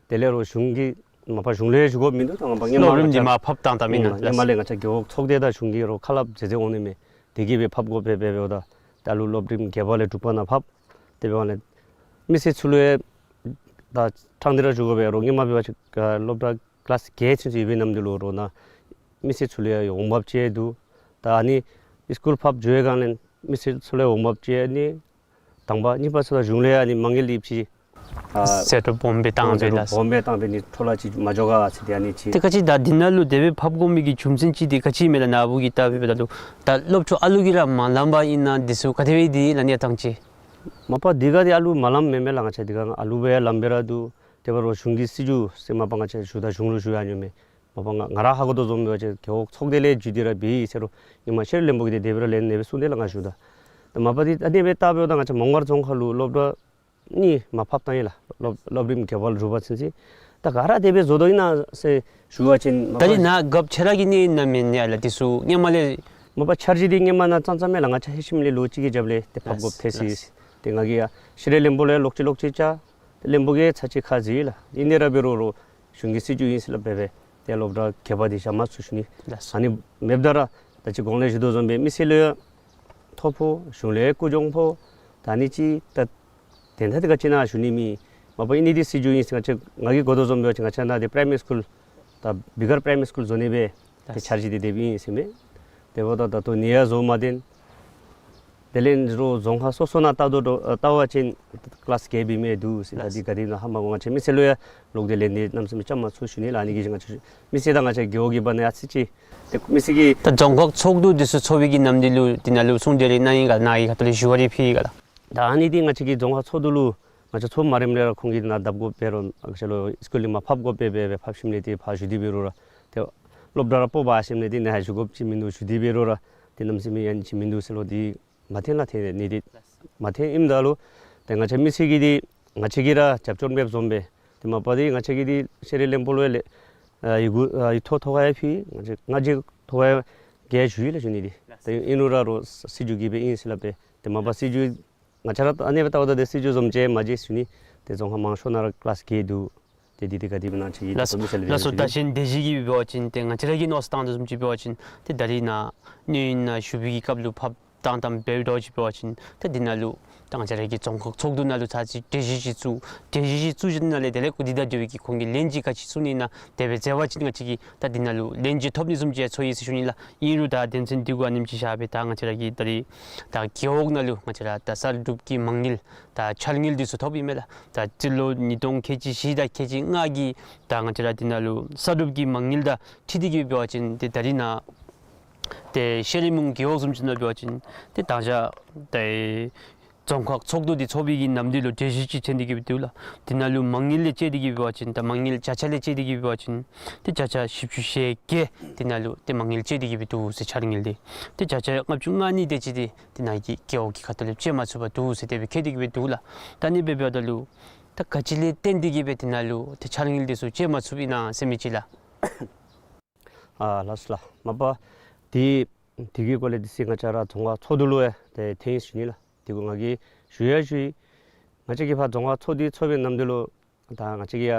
དེ་ལས་རོགས་གཞུང་གིས་མ་པ་གཞུང་ལས་ཞུ་དགོཔ་མིན་འདུག། ད་མ་པ་སྔོན་མ་སློབ་རིམ་འདི་མར་ཕབ་བཏང་བཏངམ་ཨིན་ན་ལགས། སྔོན་མ་ལས་ང་བཅས་རྒེད་འོག་ཚོགས་སྡེ་དང་གཞུང་གིས་རོགས་ཁ་སླབ་མཛད་མཛད་འོང་ནི་མས། དེ་གིས་སྦེ་ཕབ་དགོ་པས་སྦེ་འབདཝ་ད་ད་ལུ་སློབ་རིམ་བརྒྱད་པ་ལས་དྲུག་པ་ནང་ཕབ། དེ་འབདཝ་ལས་མི་སེར་ཚུ་ལུ་ཡང་ད་ཕྲང་སྟེ་ར་ཞུ་དགོ་པས། རོགས་སྔོན་མ་འབད་བ་ཅིན་སློབ་གྲྭ་ཀི་ལཱསི་བརྒྱད་ཚུན་ཚོད་ཡོད་པའི་ནམ་དུས་ལུ་རོགས་ནཱ་མི་སེར་ཚུ་ལུ་ཡང་འོང་འབབ་ཅིག་འདུག། ད་ཨ་ནི་སི་ཀུལ་ཕབ་འགྱོ་བའི་སྒང་ལས་མི་སེར་ཚུ་ལུ་ཡང་འོང་འབབ་ཅིག་ཨ་ནི་དང་པ། གཉིས་པ་ཚུ་ད་གཞུང་ལས་ཨ་ནི་མ་དངུལ་ཡོདཔ་ཅིག་ཨ་ཟད་འགྲོ་སྦོམ་སྦེ་བཏང་ཟད་འགྲོ་སྦེ་སྦོམ་སྦེ་བཏང་སྦེ་ནི་འཕྲོ་བརླག་ཅིག་མ་འགྱོ་ག་ཟེར་ཏེ་ཨ་ནི་ཅིག། ཏེ་ག་ཅི་ད་འདི་ནང་ལུ་དེ་སྦེ་ཕབ་དགོ་མི་གི་རྒྱུ་མཚན་ཅིག་དེ་ག་ཅི་ཨིན་མས་ལགས། ནཱ་བུ་གིས་བལྟ་བའི་སྦེ་ད་ལུ་ད་སློབ་ཕྲུག་ཨ་ལུ་གིས་ར་མ་ལངམ་པ་ཨིན་ན་འདི་ཚུ་ག་དེ་སྦེ་འདི་ལགས་གནས་སྟངས་ཅིག། མ་པ་འདི་ག་འདི་ཨ་ལུ་མ་ལངམ་མེན་མས་ལགས། ང་བཅས་འདི་ག་ཨ་ལུ་སྦེ་ལངམ་སྦེ་ར་འདུག། དེ་འབད་རུང་གཞུང་གི་སྲིད་བྱུས་ཟེར་མ་པ་ང་བཅས་ཞུ་ད་གཞུང་ལུ་ཞུ་ཡང་ཡོད་མས། མ་པ་ང་ང་ར་ཧ་གོ་དོ་བཟུམ་འབད་བ་ཅིན་རྒེད་འོག་ཚོགས་སྡེ་ལས་བརྒྱུད་དེ་ར་འབད་ཡི་ཟེར་རུང་ཉིན་མ་ཤེས་རིག་བློན་པོ་གིས་དེ་སྦེ་ར་ལན་ཨ་ནེ་སྦེ་གསུངས་ཏེ་ལགས་ང་ཞུ་ད། ད་མ་པ་འདི་ཨ་ནེ་སྦེ་བལྟ་འབདཝ་ད་ང་བཅས་མོང་སྒར་རྫོང་ཁག་ལུ་སློབ་གྲྭ་གཉིས་མར་ཕབ་བཏང་ཡི་ལགས། སློབ་སློབ་རིམ་བརྒྱད་པ་ལས་དྲུག་པ་ཚུན་ཚོད་ད་ག་ར་དེ་སྦེ་བཟོ་དོ་ཨིན་ན་ཟེར་ཞུ་བ་ཅིན་མ་ད་རིས་པ་ནཱ་རྒཔོ་ཁྱོད་ར་གིས་ཨིན་ན་མེན་ན་ལགས། འདི་ཚུ་སྔོན་མ་ལས་མ་པ་འཆར་གཞི་འདི་སྔོན་མ་ནཱ་བརྩམས་བརྩམསམ་མས་ལགས། ང་བཅས་ལྷོད་ཞིནམ་ལས་ལོ་གཅིག་གི་རྒྱབ་ལས་ཏེ་ཕབ་དགོཔ་ཐལ་སོ་ཡི་ཟེར། ཏེ་ང་གིས་ཡང་ཤེས་རིག་བློན་པོ་ལུ་ལོག་ཅི་ལོག་ཅི་བཅར། བློན་པོ་གིས་ཚར་གཅིག་ཁ་བཟེད་ཡི་ལགས། ཨིན་ཏེ་ར་འབད་རུང་རོགས་གཞུང་གི་སྲིད་བྱུས་ཨིན་ཟེར་སླབ་སྦེ་སྦེ་ ཏེ་སློབ་གྲྭ་ག་ཡེ་བ་འདི་བཞག་མ་ཚུགས་ཞུ་ནི། ལགས་སོ། ཨ་ནི་མེདཔ་ད་ར་ད་ཅི་གོང་ལས་ཞུ་དོ་བཟུམ་སྦེ་མི་སེར་ལུ་ཡང་ཐོ་ཕོག། གཞུང་ལུ་ཡང་ཀུན་སྦྱོང་ཕོག། ད་ཨ་ནི་ཅིག་ད་དོན་དག་འདི་ག་ཅི་ཨིན་ན་ཞུ་ནི་མེད། མ་པ་ཨིན་ནི་འདི་སྲིད་བྱུས་ཨིན་ཟེར། ང་བཅས་ང་གིས་གོ་དོ་བཟུམ་སྦེ་ང་བཅས་ནཱ་འདི་པ་རའི་མ་རི་སི་ཀུལ་ད་བི་གར་པ་རའི་མ་རི་སི་ཀུལ་བཟོ་ནི་སྦེ་ཏེ་འཆར་གཞི་འདི་དེ་སྦེ་ཨིན་ཟེར་མས། དེ་འབདཝ་ད་ད་ལྟོ་ནི་ཡང་བཟོ་མ་ཚར། དེ་ལས་རོགས་རྫོང་ཁག་སོ་སོ་ནང་ལྟ་དོ་ལྟ་བ་ཅིན་ཀི་ལཱསི་བརྒྱད་སྦེ་མི་འདུག་ཟེར། ད་འདི་ག་དེ་ཨིན་ན་ཧ་མ་གོ། ང་བཅས་མི་སེར་ལུ་ཡང་ལོག་སྟེ་ལན་འདི་གནམ་མེད་ས་མེད་རྐྱབ་མ་ཚུགས་ཞུ་ནི་ལགས། ཨ་ནི་གིས་ང་བཅས་མི་སེར་དང་ང་བཅས་རྒེད་འོག་གི་བར་ན་ཡང་ཨ་ཙི་ཅིག་ཏེ་མི་སེར་གྱིས་ད་རྫོང་ཁག་ཚོགས་འདུ་འདི་ཚུ་ཚོགས་པའི་གི་ནམ་དུས་ལུ་འདི་ནང་ལུ་གསུང་གྲོས་རེ་གནང་ཡི་ག་ལགས། ནཱ་གི་ཁ་ཐུག་ལས་ཞུ་བ་རེ་ཕུལ་ཡི་ག་ལགས། ད་ཨ་ནི་འདི་ང་བཅས་ཀྱི་རྫོང་ཁག་ཚོགས་འདུ་ལུ་ང་བཅས་ཚོགས་མ་རནམ་ལས་ར་ཁོང་གིས་ནཱ་བརྡབ་དགོཔ་འབད་རུང་ང་བཅས་ལུ་སི་ཀུལ་ལས་མར་ཕབ་དགོཔ་འབད་འབད་འབད་ཕབ་ཞིནམ་ལས་ཏེ་ཕར་ཞུ་སྟེ་འབད་རུང་ར་ཏེ་སློབ་གྲྭ་ར་སྤོ་བ་ཞིནམ་ལས་ཏེ་ནཱ་ཞུ་དགོཔ་ཅིག་མིན་འདུག། ཞུ་སྟེ་འབད་རུང་ར་ཏེ་གནམ་མེད་ས་མེད་ཨ་ནི་ཅིག་མིན་འདུག་ཟེར་ལོ། འདི་མ་འཐོན་ལགས། འཐོན་ནི་འདི་མ་འཐོན་ཨིནམ་ད་ལུ་ཏེ་ང་བཅས་མི་སེར་གྱིས་འདི་ང་བཅས་ཀྱིས་ར་རྒྱབ་སྐྱོར་འབདཝ་བཟུམ་སྦེ་ཏེ་མ་པ་འདི་ང་བཅས་ཀྱིས་འདི་ཤེས་རིག་བློན་པོ་ལུ་ཡང་ལས་ཨ་ཡི་གུ་ཨ་ཡིག་ཐོག་ཐོག་ཁར་ཡང་ཕུལ། ང་བཅས་ང་བཅས་ཐོག་ཁར་ཡང་ཞུ་ཡི་ལགས་ཞུ་ནི་འདི། ཏེ་ཨིན་རུང་ར་རོགས་སྲིད་བྱུས་ཀྱིས་སྦེ་ཨིན་ཟེར་སླབ་སྦེ་ཏེ་མ་པ་སྲིད་བྱུས་ང་བཅས་ར་ཨ་ནི་སྦེ་ལྟཝ་ད་ཏེ་སྲིད་བྱུས་བཟུམ་ཅིག་མ་མཇལ་ཞུ་ནི། ཏེ་རྫོང་ཁག་མང་ཤོས་ནང་ར་ཀི་ལཱསི་བརྒྱད་འདུག། ཏེ་འདི་ཏེ་ག་དེ་སྦེ་ཨིན་ན་ཅིག་ལགས་སོ། ལགས་སོ། ད་གཞན་དེ་བཞིན་གྱི་འབད་བ་ཅིན་ཏེ་ང་བཅས་ར་གིས་མནོ་བསམ་བཏང་དོ་བཟུམ་ཅིག་འབད་བ་ཅིན་ཏེ་ད་རིས་ནཱ་སྣེ་ཡོད་ནང་ཞུ་བའི་གི་སྐབས་ལུ་ཕབ་བཏང་བཏངམ་འབད་བ་ཅིན་འབད་བ་ཅིན་ཏེ་འདི་ནང་ལུ་ད་ང་བཅས་ར་གི་རྫོང་ཁག་ཚོགས་འདུ་ནང་ལུ་ཚར་ཅིག་གྲོས་གཞི་ཅིག་བཙུགས། གྲོས་གཞི་ཅིག་བཙུགས་ཞིནམ་ལས་དེ་ལས་ཁོ་འདི་དང་འབྲེལ་བའི་གི་ཁོང་གི་ལན་ཅིག་ག་ཅི་གསུང་ནི་ཨིན་ན་དེ་སྦེ་མཛད་པ་ཅིན་ང་བཅས་ཀྱིས་ད་འདི་ནང་ལུ་ལན་ཅིག་ཐོབ་ནི་བཟུམ་ཅིག་ཚོར་ཡི་ཟེར་ཞུ་ནི་ལགས། ཨིན་རུང་ད་དོན་ཚན་འདི་གུ་ཨ་ནེམ་ཅིག་བཞག་སྦེ་ད་ང་བཅས་ར་གི་ད་རིས་ད་རྒེད་འོག་ནང་ལུ་ང་བཅས་ར་ད་གསར་སྒྲུབ་ཀྱི་མ་དངུལ་ད་འཆར་དངུལ་འདི་ཚུ་ཐོབ་ཨིན་མས་ལགས། ད་སྤྱི་ལོ་ཉིས་སྟོང་ཁལ་གཅིག་བཞི་དང་ཁལ་གཅིག་ལྔ་གི་ད་ང་བཅས་ར་འདི་ནང་ལུ་གསར་སྒྲུབ་ཀྱི་མ་དངུལ་དང་འཁྲིལ་ཏེ་གི་འབད་བ་ཅིན་ཏེ་ད་རིས་ནཱ་ཏེ་ཤེ་རི་མུང་རྒེད་འོག་བཟུམ་ཅིག་ནང་འབད་བ་ཅིན་ཏེ་ད་ཆ་ཏེ་རྫོང་ཁག་ཚོགས་འདུ་འདི་ཚོགས་པའི་གི་ནམ་དུས་ལུ་གྲོས་གཞི་ཅིག་ཚུད་དེ་གི་སྦེ་འདུག་ལགས། འདི་ནང་ལུ་མ་དངུལ་ལས་བཅད་དེ་གི་འབད་བ་ཅིན་ད་མ་དངུལ་བརྒྱ་ཆ་ལས་བཅད་དེ་གི་འབད་བ་ཅིན་ཏེ་བརྒྱ་ཆ་བཞི་བཅུ་ཞེ་བརྒྱད་འདི་ནང་ལུ་ཏེ་མ་དངུལ་བཅད་དེ་གི་སྦེ་འདུག་ཟེར། འཆར་དངུལ་འདི་ཏེ་བརྒྱ་ཆ་ལྔ་བཅུ་ང་གཉིས་དེ་ཅིག་འདི་འདི་ནང་གི་རྒེད་འོག་གི་ཁ་ཐུག་ལས་བཅད་མ་ཚུགས་པར་འདུག་ཟེར་དེ་སྦེ་བཀོད་དེ་གི་སྦེ་འདུག་ལགས། ད་ཨ་ནི་སྦེ་འབདཝ་ད་ལུ་ད་ག་ཅི་ལས་བརྟེན་ཏེ་གི་སྦེ་འདི་ནང་ལུ་ཏེ་འཆར་དངུལ་འདི་ཚུ་བཅད་མ་ཚུགསཔ་ཨིན་ན་ཟེར་མི་ཅིག་ལགས། ཨ་ལགས་སོ་ལགས། མ་པ་འདི་འདི་གི་སྐོར་ལས་འདི་ཚེ་ང་བཅས་ར་རྫོང་ཁག་ཚོགས་འདུ་ལུ་ཡང་ཏེ་ཐོན་ཡི་ཟེར་ཞུ་ནི་ལགས། འདི་གུ་ང་གིས་ཞུ་ཡང་ཞུ་ཡི། ང་བཅས་ཀྱིས་ཕར་རྫོང་ཁག་ཚོགས་འདུ་ཚོགས་པའི་ནམ་དུས་ལུ་ད་ང་བཅས་ཀྱི་ཡ་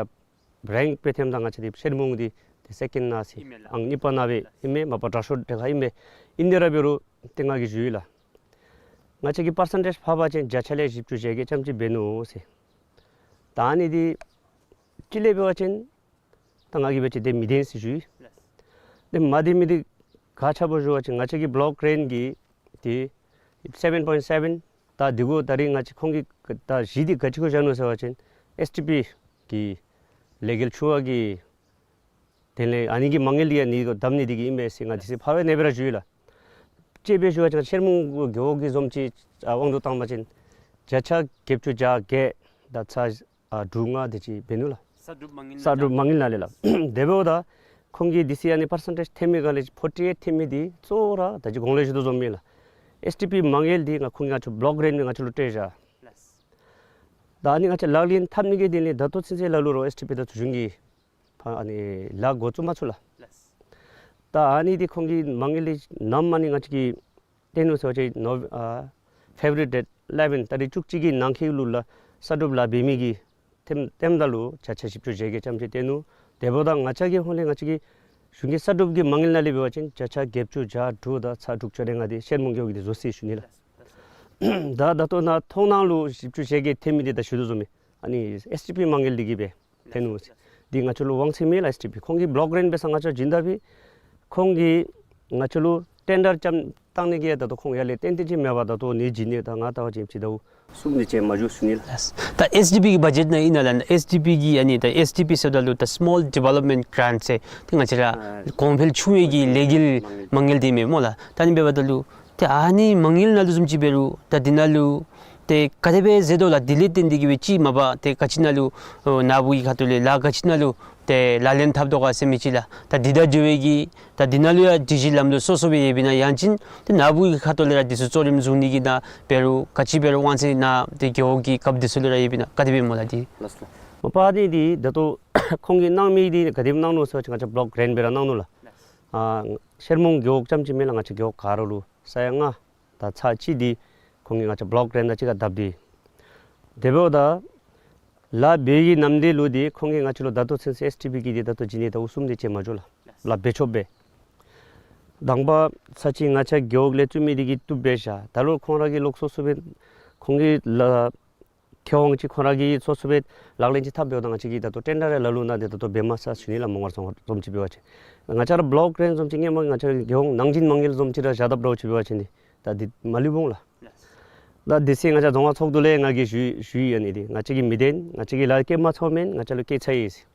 རེངཀ་སྦེ་འཐོནམ་ད་ང་བཅས་འདི་ཤེ་རི་མུང་འདི་ཏེ་སེ་ཀེནཌ་ནང་ཟེར་ཨིན་མས་ལགས། ཨང་གཉིས་པ་ནང་སྦེ་ཨིན་མས། མ་པ་དྲག་ཤོས་དེ་ཁར་ཨིན་མས། ཨིན་ཏེ་ར་འབད་རུང་ཏེ་ང་གིས་ཞུ་ཡི་ལགས། ང་བཅས་ཀྱི་པར་སེན་ཊེཇ་ཕབ་པ་ཅིན་བརྒྱ་ཆ་ལས་བཞི་བཅུ་ཞེ་བརྒྱད་ཙམ་ཅིག་འབད་ནུག་ཟེར། ད་ཨ་ནི་འདི་གཅིག་ལས་འབད་བ་ཅིན་ད་ང་གིས་འབད་བ་ཅིན་དེ་མི་བདེན་ཟེར་ཞུ་ཡི། ཏེ་མ་བདེན་མི་འདི་ག་ཅི་འབད་ཞུ་བ་ཅིན་ང་བཅས་ཀྱི་བློཀ་གྲེནཊ་ཀྱི་ཏེ་སེ་བེན་པོའིནཊ་སེ་བེན། ད་འདི་གུ་ད་རིས་ང་བཅས་ཁོང་གིས་ད་གཞི་འདི་ག་ཅི་གུ་བཞག་ནུག་ཟེར་བ་ཅིན་ཨེསི་ཌི་པི་གི་ལས་འགུལ་ཆུང་བ་གི་དེ་ལས་ཨ་ནི་གི་མ་དངུལ་འདི་ཡང་ཨ་ནི་གུ་བསྡམ་ནི་འདི་གིས་ཨིན་མས་ཟེར་ང་འདི་ཚེ་ཕར་སྦེ་ཨ་ནེ་སྦེ་ར་ཞུ་ཡི་ལགས། དཔྱེ་སྦེ་ཞུ་བ་ཅིན་ཤེ་རི་མུང་རྒེད་འོག་གི་བཟུམ་ཅིག་ཨ་དབང་དུ་བཏང་བ་ཅིན་བརྒྱ་ཆ་བརྒྱད་ཅུ་གྱ་བརྒྱད་དང་ཚག་ཨ་དྲུག་ལྔ་དེ་ཅིག་འབད་ནུག་ལགས། གསར་སྒྲུབ་མ་དངུལ་གསར་སྒྲུབ་མ་དངུལ་ནང་ལས་ལགས། དེ་འབདཝ་ད་ཁོང་གིས་འདི་ཚེ་ཨ་ནི་པར་སེན་ཊེཇ་འཐོན་མི་ག་ལས་ཕོར་ཊི་ཨེཊ་འཐོན་མི་འདི་གཙོ་བོ་ར་ད་ཅི་གོང་ལས་ཞུ་དོ་བཟུམ་སྦེ་ལགས། ཨེསི་ཌི་པི་མ་དངུལ་འདི་ང་ཁོང་གིས་ང་བཅས་བློཀ་གྲེནཊ་ང་བཅས་ལུ་སྤྲོད་བཞག། ད་ཨ་ནི་ང་བཅས་ལག་ལེན་འཐབ་ནི་གི་དོན་ལས་ད་ལྟོ་ཚུན་ཚོད་ལ་ལུ་རོགས་ཨེསི་ཌི་པི་དང་འབྲུག་གཞུང་གིས་ཕར་ཨ་ནི་ལཱ་འགོ་བཙུགས་མ་ཚུགས་ལགས། ད་ཨ་ནི་འདི་ཁོང་གིས་མ་དངུལ་འདི་ནམ་ཨ་ནི་ང་བཅས་ཀྱིས་བཏོན་ནུག་ཟེར་བ་ཅིན་ནོ་ཨ་ཕེབ་རུ་ཝ་རི་ཌེཊ་ཨི་ལེ་བེན་ཏ་རིག་བཅུ་གཅིག་གི་ནང་འཁོད་ལུ་ལགས་གསར་སྒྲུབ་ལཱ་འབད་མི་གི་འཐོནམ་འཐོནམ་ད་ལུ་བརྒྱ་ཆ་བཞི་བཅུ་ཞེ་བརྒྱད་ཙམ་ཅིག་བཏོན་ནུག། དེ་འབདཝ་ད་ང་བཅས་ཀྱི་ཧོངས་ལས་ང་བཅས་ཀྱི་གཞུང་གི་གསར་སྒྲུབ་ཀྱི་མ་དངུལ་ནང་ལས་འབད་བ་ཅིན་བརྒྱ་ཆ་བརྒྱད་ཅུ་གྱ་དྲུག་དང་ཚག་དྲུག་ཅུ་རེ་ལྔ་འདི་ཤེ་རི་མུང་རྒེད་འོག་གིས་འདི་བཟོ་ཡི་ཟེར་ཞུ་ནི་ལགས། ད་ད་ལྟོ་ནཱ་མཐོང་སྣང་ལུ་བཞི་བཅུ་ཞེ་བརྒྱད་འཐོན་མི་འདི་ད་ཞུ་དོ་བཟུམ་སྦེ་ཨ་ནི་ཨེསི་ཌི་པི་མ་དངུལ་འདི་གིས་སྦེ་འཐོན་ནུག་ཟེར། འདི་ང་བཅས་ལུ་དབང་ཚད་མེད་ལགས། ཨེསི་ཌི་པི་ཁོང་གིས་བློཀ་གྲེནཊ་འབད་ས་ང་བཅས་བྱིན་ད་པས། ཁོང་གིས་ང་བཅས་ལུ་ཊེན་ཌར་རྐྱངམ་བཏང་ནི་གི་ད་ལྟོ་ཁོང་ཡར་ལས་ཏན་ཏན་ཅིག་མེད་པར་ད་ལྟོ་ནི་བྱིན་ནི་ད་ང་ལྟ་བ་ཅིན་ཅིག་ད་གསུང་ནི་ཅིག་མ་བྱུང་ཟེར་ཞུ་ནི་ལགས། ད་ཨེསི་ཌི་པི་གི་བ་ཇེཊ་ནང་ཨིན་ན་ལགས། ཨེསི་ཌི་པི་གི་ཨ་ནི་ད་ཨེསི་ཌི་པི་ཟེརཝ་ད་ལུ་ད་སི་མོལ་ཌི་ཝེ་ལོབ་མེནཊ་གྲཱནཊ་ཟེར་ཏེ་ང་བཅས་ར་ཨ་གོང་འཕེལ་ཆུང་བའི་གི་ལས་འགུལ་མ་དངུལ་འདི་མེན་སྨོ་ལགས། ད་ཨ་ནི་འབདཝ་ད་ལུ་ཏེ་ཨ་ནི་མ་དངུལ་ནང་ལུ་བཟུམ་ཅིག་འབད་རུང་ད་འདི་ནང་ལུ་ཏེ་ག་དེ་སྦེ་ཟེར་དོ་ལགས། འདི་ལས་བརྟེན་ཏེ་གི་སྦེ་ཅིག་མ་པ་ཏེ་ག་ཅི་ནང་ལུ་ཨོ་ནཱ་བུ་གི་ཁ་ཐུག་ལས་ལཱ་ག་ཅི་ནང་ལུ་ཏེ་ལག་ལེན་འཐབ་དོ་ག་ཟེར་མི་ཅིག་ལགས། ད་འདི་དང་འབྲེལ་བའི་གི་ད་འདི་ནང་ལུ་ཡང་སྒྲིག་གཞི་ལམ་ལུགས་སོ་སོ་སྦེ་ཡོདཔ་ཨིན་ན་ཡང་ཅིན་ཏེ་ནཱ་བུ་གི་ཁ་ཐུག་ལས་ར་འདི་ཚུ་གཙོ་རིམ་བཟུང་ནི་གི་ནང་འབད་རུང་ག་ཅི་འབད་རུང་དབང་ཚད་ནཱ་ཏེ་རྒེད་འོག་གི་སྐབས་འདི་ཚུ་ལུ་ར་ཡོདཔ་ཨིན་ན་ག་དེ་སྦེ་སྨོ་ལགས། འདི་ལགས་སོ། མ་པ་འདི་འདི་ད་ལྟོ་ཁོང་གིས་གནང་མི་འདི་ག་དེ་སྦེ་གནང་ནུག་ཟེར་བ་ཅིན་ང་བཅས་བློཀ་གྲེནཊ་སྦེ་ར་གནང་ནུག་ལགས། ཨ་ཤེ་རི་མུང་རྒེད་འོག་རྐྱངམ་ཅིག་མེན་ལགས། ང་བཅས་རྒེད་འོག་ག་ར་ལུ་ས་ཡ་ལྔ་དང་ཚག་གཅིག་འདི་ཁོང་གིས་ང་བཅས་བློཀ་གྲེནཊ་དང་གཅིག་ཁར་བསྡབས་ཏེ། དེ་འབདཝ་ད་ ལཱ་འབད་བའི་ནམ་དུས་ལུ་འདི་ཁོང་གིས་ང་བཅས་ལུ་ད་ལྟོ་ཚུན་ཚོད་ཨེསི་ཊི་བི་གིས་འདི་ད་ལྟོ་བྱིན་ནི་ད་ཨུ་ཚུགས་འདི་ཅིག་མ་འགྱོ་ལགས། ལཱ་འབད་ཆོགཔ་སྦེ། དང་པ་ས་ཅིག་ང་བཅས་རྒེད་འོག་ལས་བཙུགས་མི་འདི་གིས་བཏུབ་པས་ཤ། ད་ལུ་ཁོང་ར་གིས་ལོག་སོ་སོ་སྦེ་ཁོང་གི་ལཱ་ཁེ་དབང་ཅིག་ཁོང་ར་གིས་སོ་སོ་སྦེ་ལག་ལེན་ཅིག་འཐབ་འབདཝ་ད་ང་བཅས་ཀྱིས་ད་ལྟོ་ཊེན་ཌར་ར་ལ་ལུ་ནཱ་འདི་ད་ལྟོ་འབད་མ་ཚར་ཞུ་ནི་ལགས། མོང་སྒར་རྫོང་ཁག་བཟུམ་ཅིག་འབད་བ་ཅིན། ང་བཅས་ར་བློག་རེ་བཟུམ་ཅིག་ཧེ་མ་ང་བཅས་རྒེད་འོག་ནང་བཞིན་མ་དངུལ་བཟུམ་ཅིག་ར་བཞག་དཔ་འདྲཝ་ཅིག་འབད་བ་ཅིན་འདི་ད་འདི་མ་ལུས་འོང་ལགས། ད་དེ་སྦེ་ང་བཅས་རྫོང་ཁག་ཚོགས་འདུ་ལས་ང་གིས་ཞུ་ཞུ་ཡི་ཨ་ནི་འདི་ང་བཅས་ཀྱིས་མི་བདེན། ང་བཅས་ཀྱིས་ལཱ་བཀལ་མ་ཚུགས་མེན། ང་བཅས་ལུ་བཀལ་ཚར་ཡི་ཟེར།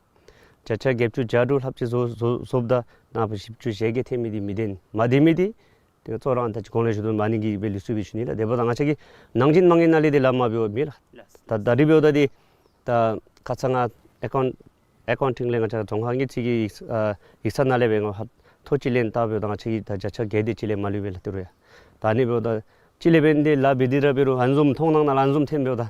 བརྒྱ་ཆ་བརྒྱད་ཅུ་གྱ་དྲུག་ལྷགཔ་ཅིག་བཟོ་བཟོ་བཟོཝ་ད་ནཱ་བཞི་བཅུ་ཞེ་བརྒྱད་ཐོན་མི་འདི་མི་བདེན། མ་བདེན་མི་འདི་དེ་གཙོ་ར་ད་ཅི་གོང་ལས་ཞུ་དོ་བཟུམ་ཨ་ནི་གི་སྦེ་ལུས་སོ་སྦེ་ཞུ་ནི་ལགས། དེ་འབདཝ་ད་ང་བཅས་ཀྱིས་ནང་བཞིན་མ་དངུལ་ནང་ལས་འདི་ལཱ་མ་འབདཝ་མེན་ལགས། ད་ད་རིས་འབདཝ་ད་འདི་ད་ཁ་ཙ་ང་ཨེ་ཀའུནཊ་ཨེ་ཀའུནཊིང་ལས་ང་བཅས་ར་རྫོང་ཁག་དངུལ་རྩིས་ཀྱི་ཡིག་ཨ་ཡིག་ཚང་ནང་ལས་འབད་ང་ཧ་ཐོ་ཅིག་ལེན་བལྟ་འབདཝ་ད་ང་བཅས་ཀྱིས་ད་བརྒྱ་ཆ་བརྒྱད་དེ་ཅིག་ལས་མ་ལུས་པས་ལགས་ཏི་རུ་ཡ། ད་ཨ་ནི་འབདཝ་ད་ཅིག་ལས་འབད་ནི་འདི་ལཱ་འབད་དེ་ར་འབད་རུང་ཨ་ནི་བཟུམ་མཐོང་སྣང་ནང་ལུ་ཨ་ནི་བཟུམ་ཐོན་འབདཝ་ད་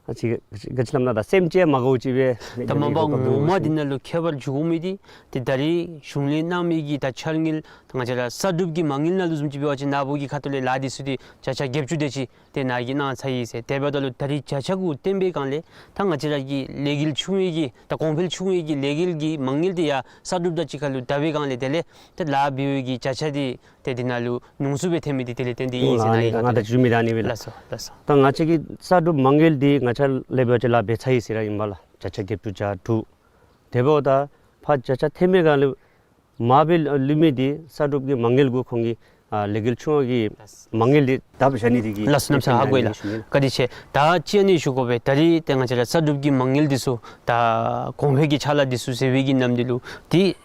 ཨ་ཅིག་ག་ཅི་སླབ་ན་ད་སེམས་ཅན་མ་དགའཝ་ཅིག་སྦེ། ད་མ་པ་ངོ་མ་འདི་ནང་ལུ་ཁྱད་པར་འགྱོ་མི་འདི་ཏེ་ད་རིས་གཞུང་ལས་གནང་མི་གི་ད་འཆར་དངུལ་ད་ང་བཅས་ར་གསར་སྒྲུབ་ཀྱི་མ་དངུལ་ནང་ལུ་བཟུམ་ཅིག་འབད་བ་ཅིན་ནཱ་བུ་གི་ཁ་ཐུག་ལས་ལཱ་འདི་ཚུ་འདི་བརྒྱ་ཆ་བརྒྱད་ཅུ་དེ་ཅིག་ཏེ་ནཱ་གིས་གནང་ཚར་ཡི་ཟེར། དེ་འབདཝ་ད་ལུ་ད་རིས་བརྒྱ་ཆ་གུ་བརྟེན་པའི་སྒང་ལས་ད་ང་བཅས་ར་གི་ལས་འགུལ་ཆུང་བའི་གི་ད་གོང་འཕེལ་ཆུང་བའི་གི་ལས་འགུལ་གྱི་མ་དངུལ་འདི་ཡང་གསར་སྒྲུབ་དང་གཅིག་ཁར་ལུ་བསྡུ་བའི་སྒང་ལས་དེ་ལས་ད་ལཱ་འབད་བའི་གི་བརྒྱ་ཆ་འདི་ཏེ་འདི་ནང་ལུ་ཉུང་སུ་སྦེ་ཐོན་མི་འདི་དེ་ལས་བརྟེན་ཏེ་ཨིན་ཟེར་ཨ་ནི་ང་ད་ཞུ་མི་ད་ཨ་ནི་སྦེ་ལགས། ལགས་སོ་ལགས་སོ། ད་ང་བཅས་ཀྱི་གསར་སྒྲུབ་མ་དངུལ་འདི་ང་བཅས་ལས་འབད་བ་ཅིན་ལཱ་འབད་ཚར་ཡི་ཟེར་ར་ཨིན་པས་ལགས། བརྒྱ་ཆ་བརྒྱད་ཅུ་གྱ་དྲུག། དེ་འབདཝ་ད་ཕར་བརྒྱ་ཆ་ཐོན་མི་སྒང་ལས་མར་སྦེ་ལུས་མི་འདི་གསར་སྒྲུབ་ཀྱི་མ་དངུལ་གུ་ཁོང་གི་ཨ་ལས་འགུལ་ཆུང་བ་གི་མ་དངུལ་འདི་བཏབ་བཞག་ནི་འདི་གིས། ལགས་སོ་གནམ་མེད་ས་མེད་ཧ་གོ་ཡི་ལགས། བཀའ་དྲིན་ཆེ། ད་ཅི་ཨ་ནི་ཞུ་དགོ་པས། ད་རིས་ཏེ་ང་བཅས་ར་གསར་སྒྲུབ་ཀྱི་མ་དངུལ་འདི་ཚུ་ད་གོང་འཕེལ་གྱི་ཕྱག་ལཱ་འདི་ཚུ་ཟེར་བའི་གི་ནམ་དུས་ལུ་ཏེ་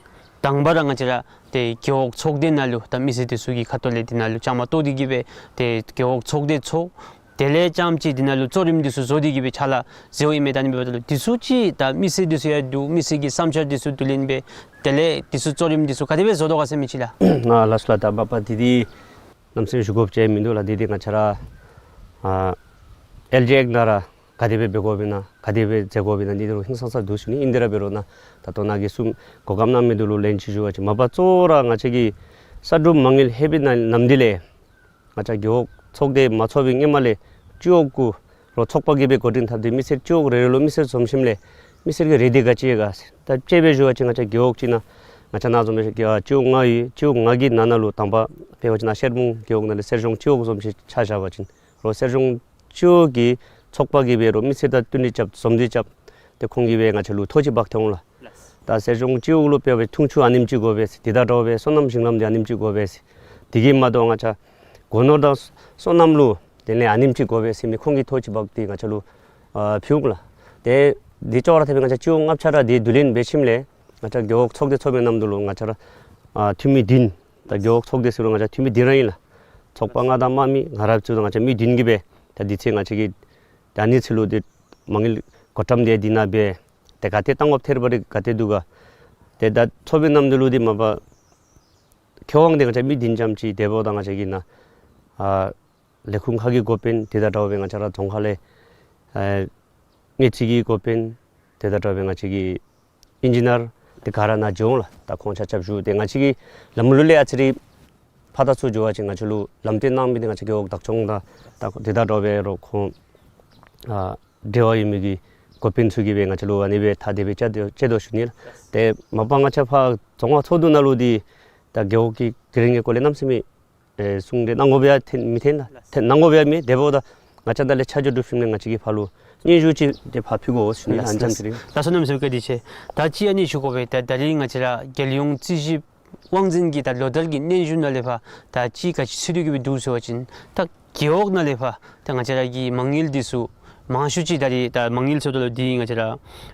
དང་པ་ར་ང་བཅས་ར་ཏེ་རྒེད་འོག་ཚོགས་སྡེ་ནང་ལུ་ད་མི་སེར་འདི་ཚུ་གི་ཁ་ཐུག་ལས་འདི་ནང་ལུ་བཅའ་མར་གཏོགས་ཏེ་གི་སྦེ་ཏེ་རྒེད་འོག་ཚོགས་སྡེ་ཚོགས། དེ་ལས་རྐྱངམ་ཅིག་འདི་ནང་ལུ་གཙོ་རིམ་འདི་ཚུ་བཟོ་སྟེ་གི་སྦེ་ཕྱག་ལཱ་མཛད་དོ་ཨིན་མས། ད་ཨ་ནི་འབདཝ་ད་ལུ་འདི་ཚུ་ཅིག་ད་མི་སེར་འདི་ཚུ་ཡང་འདུག། མི་སེར་གྱི་བསམ་འཆར་འདི་ཚུ་བསྡུ་ལེན་འབད་དེ་ལས་འདི་ཚུ་གཙོ་རིམ་འདི་ཚུ་ག་དེ་སྦེ་བཟོ་དོ་ག་ཟེར་མི་ཅིག་ལགས། ཨ་ལགས་སོ་ལགས། ད་མ་པ་འདི་འདི་གནམ་མེད་ས་མེད་ཞུ་དགོཔ་ཅིག་མིན་འདུག་ལགས། འདི་འདི་ང་བཅས་ར་ཨ་ཨེལ་ཇི་ཨེཀཊ་ནང་ར་ག་དེ་སྦེ་འབད་དགོཔ་ཨིན་ན་ག་དེ་སྦེ་མཛད་དགོཔ་ཨིན་ན་འདི་འདི་རུང་ཧིང་སངས་ས་འདུག་ཞུ་ནི། ཨིན་དེ་ར་འབད་རུང་ནཱ་ད་ལྟོ་ནཱ་གིས་གསུངས་གོ་སྐབས་གནང་མི་འདི་ལུ་ལན་ཅིག་ཞུ་བ་ཅིན་མ་པ་གཙོ་བོ་ར་ང་བཅས་ཀྱི་གསར་སྒྲུབ་མ་དངུལ་ལྷོད་པའི་ནང་ནམ་དུས་ལས་ང་བཅས་རྒེད་འོག་ཚོགས་སྡེ་མ་ཚོགས་པའི་སྔོན་མ་ལས་སྤྱི་འོག་གུ་རོགས་ཚོགས་པ་གིས་སྦེ་འགོ་འདྲེན་འཐབ་སྟེ་མི་སེར་སྤྱི་འོག་རེ་རེ་ལུ་མི་སེར་འཛོམས་ཞིནམ་ལས་མི་སེར་གྱི་རེ་འདོད་ག་ཅི་ཡོད་ག་ཟེར། ད་དཔྱེ་སྦེ་ཞུ་བ་ཅིན་ང་བཅས་རྒེད་འོག་ཅིག་ནང་ང་བཅས་ནཱ་འཛོམས་པའི་སྤྱི་འོག་ལྔ་ཡོད། སྤྱི་འོག་ལྔ་གི་ནང་ན་ལུ་དང་པ་འབད་བ་ཅིན་ནཱ་ཤེར་སྦུང་རྒེད་འོག་ནང་ལས་གསེར་གཞོང་སྤྱི་འོག་བཟུམ་ཅིག་ཆ་བཞག་པ་ཅིན་རོགས་གསེར་གཞོང་སྤྱི་འོག་གི་ཚོགས་པ་གིས་སྦེ་རོགས་མི་སེར་དང་བསྟུན་ཏེ་རྐྱབ་འཛོམས་ཏེ་རྐྱབ་ཏེ་ཁོང་གིས་སྦེ་ང་བཅས་ལུ་ཐོ་ཅིག་འབག་སྟེ་འོང་ལགས། ད་གསེར་གཞོང་སྤྱི་འོག་ལུ་དཔེ་འབད་བ་ཅིན་འཐུང་ཆུ་ཨ་ནེམ་ཅིག་དགོ་པས་ཟེར། དེ་དང་འདྲཝ་སྦེ་སོ་ནམ་ཞིང་ལམ་འདི་ཨ་ནེམ་ཅིག་དགོ་པས་ཟེར། དེ་གིས་མ་དོ་ང་བཅས་སྒོ་ནོར་དང་སོ་ནམ་ལུ་དེ་ལས་ཨ་ནེམ་ཅིག་དགོ་པས་ཟེར་མི་ཁོང་གིས་ཐོ་ཅིག་འབག་སྟེ་ང་བཅས་ལུ་ཨ་ཕུལ་འོང་ལགས། ཏེ་འདི་ཅོག་ར་འཐདཔ་སྦེ་ང་བཅས་སྤྱི་འོག་ལྔ་ཆ་ར་འདི་བསྡུ་ལེན་འབད་ཞིནམ་ལས་ང་བཅས་རྒེད་འོག་ཚོགས་སྡེ་ཚོགས་པའི་ནམ་དུས་ལུ་ང་བཅས་ར་ཨ་འཐུས་མི་བདུན། ད་རྒེད་འོག་ཚོགས་སྡེ་ཟེར་རུང་ང་བཅས་འཐུས་མི་བདུན་ར་ཨིན་ལགས། ཚོགས་པ་ལྔ་དང་དམངས་མི་ལྔ་ར་བཅུ་དང་ང་བཅས་མི་བདུན་གྱིས་སྦེ་ད་འདི་ཚེ་ང་བཅས་ཀྱིས་ད་ཨ་ནི་ཚེ་ལུ་འདི་ད་ཨ་ནི་ཚེ་ལུ་འདི་མ་དངུལ་བགོ་བཀྲམ་འདི་འདི་ནང་འབད་ཏེ་ག་ཏེ་བཏང་དགོཔ་ཐེར་པ་རེ་ག་ཏེ་འདུག་ག། ཏེ་ད་ཚོགས་པའི་ནམ་དུས་ལུ་འདི་མ་པ་མཁས་དབང་འདི་ང་བཅས་མི་བདུན་ཙམ་ཅིག་དེ་འབདཝ་ད་ང་བཅས་ཀྱི་ནཱ་ཨ་ལས་ཁུངས་ཁག་གི་འགོ་དཔོན་དེ་དང་འདྲཝ་སྦེ་ང་བཅས་ར་རྫོང་ཁག་ལས་ཨ་དངུལ་རྩིས་ཀྱི་འགོ་དཔོན་དེ་དང་འདྲཝ་སྦེ་ང་བཅས་ཀྱི་ཨིན་ཇི་ནིར་དེ་ག་ར་ནཱ་འགྱོ་འོང་ལགས། ད་ཁོང་ཆ་ཁྱབ་བཞུགས་ཏེ་ང་བཅས་ཀྱི་ལམ་ལུགས་ལས་ཨ་ཙི་རེ་ཕར་དང་ཚུར་འགྱོ་བ་ཅིན་ང་བཅས་ལུ་ལམ་སྟོན་གནང་མི་འདི་ང་བཅས་རྒེད་འོག་བདག་སྐྱོང་དང་ད་དེ་དང་འདྲཝ་སྦེ་རོགས་ཁོང་ཨ་འབྲེལ་བ་ཡོད་མི་གི་འགོ་དཔོན་ཚུ་གིས་སྦེ་ང་བཅས་ལུ་ཨ་ནི་སྦེ་ཐ་དད་སྦེ་བཅའ་སྟེ་བཅའ་དོ་ཞུ་ནི་ལགས། ཏེ་མ་པ་ང་བཅས་ཕར་རྫོང་ཁག་ཚོགས་འདུ་ནང་ལུ་འདི་ད་རྒེད་འོག་གི་དེ་རིང་གི་སྐོར་ལས་གནམ་མེད་ས་མེད་ཨེ་གསུང་གྲོས་གནང་དགོཔ་ཡང་ཐོན་མི་ཐོན་ལགས། ཐོན་གནང་དགོཔ་ཡང་མེད། དེ་འབདཝ་ད་ང་བཅས་ད་ལས་ཆ་འཇོག་གྲུབ་ཞིནམ་ལས་ང་བཅས་ཀྱིས་ཕར་ལུ་སྙན་ཞུ་ཅིག་ཏེ་ཕར་ཕུལ་དགོ་ཟེར་ཞུ་ནི་ལགས། ལགས་སོ་གནམ་མེད་ས་མེད་བཀའ་དྲིན་ཆེ། ད་ཅི་ཨ་ནི་ཞུ་དགོ་པས། ད་ད་རིས་ང་བཅས་ར་རྒྱལ་ཡོངས་རྩིས་ཞིབ་དབང་འཛིན་གྱི་ད་ལོ་བསྟར་གྱི་སྙན་ཞུ་ནང་ལས་ཕར་ད་ཅི་ག་ཅི་ཚུད་དེ་གི་སྦེ་འདུག་ཟེར་བ་ཅིན་ད་རྒེད་འོག་ནང་ལས་ཕར་ད་ང་བཅས་ར་གི་མ་དངུལ་འདི་ཚུ་མང་ཤོས་ཅིག་ད་རིས་ད་མ་དངུལ་ཟེརཝ་ད་ལུ་འདི་ང་བཅས་ར་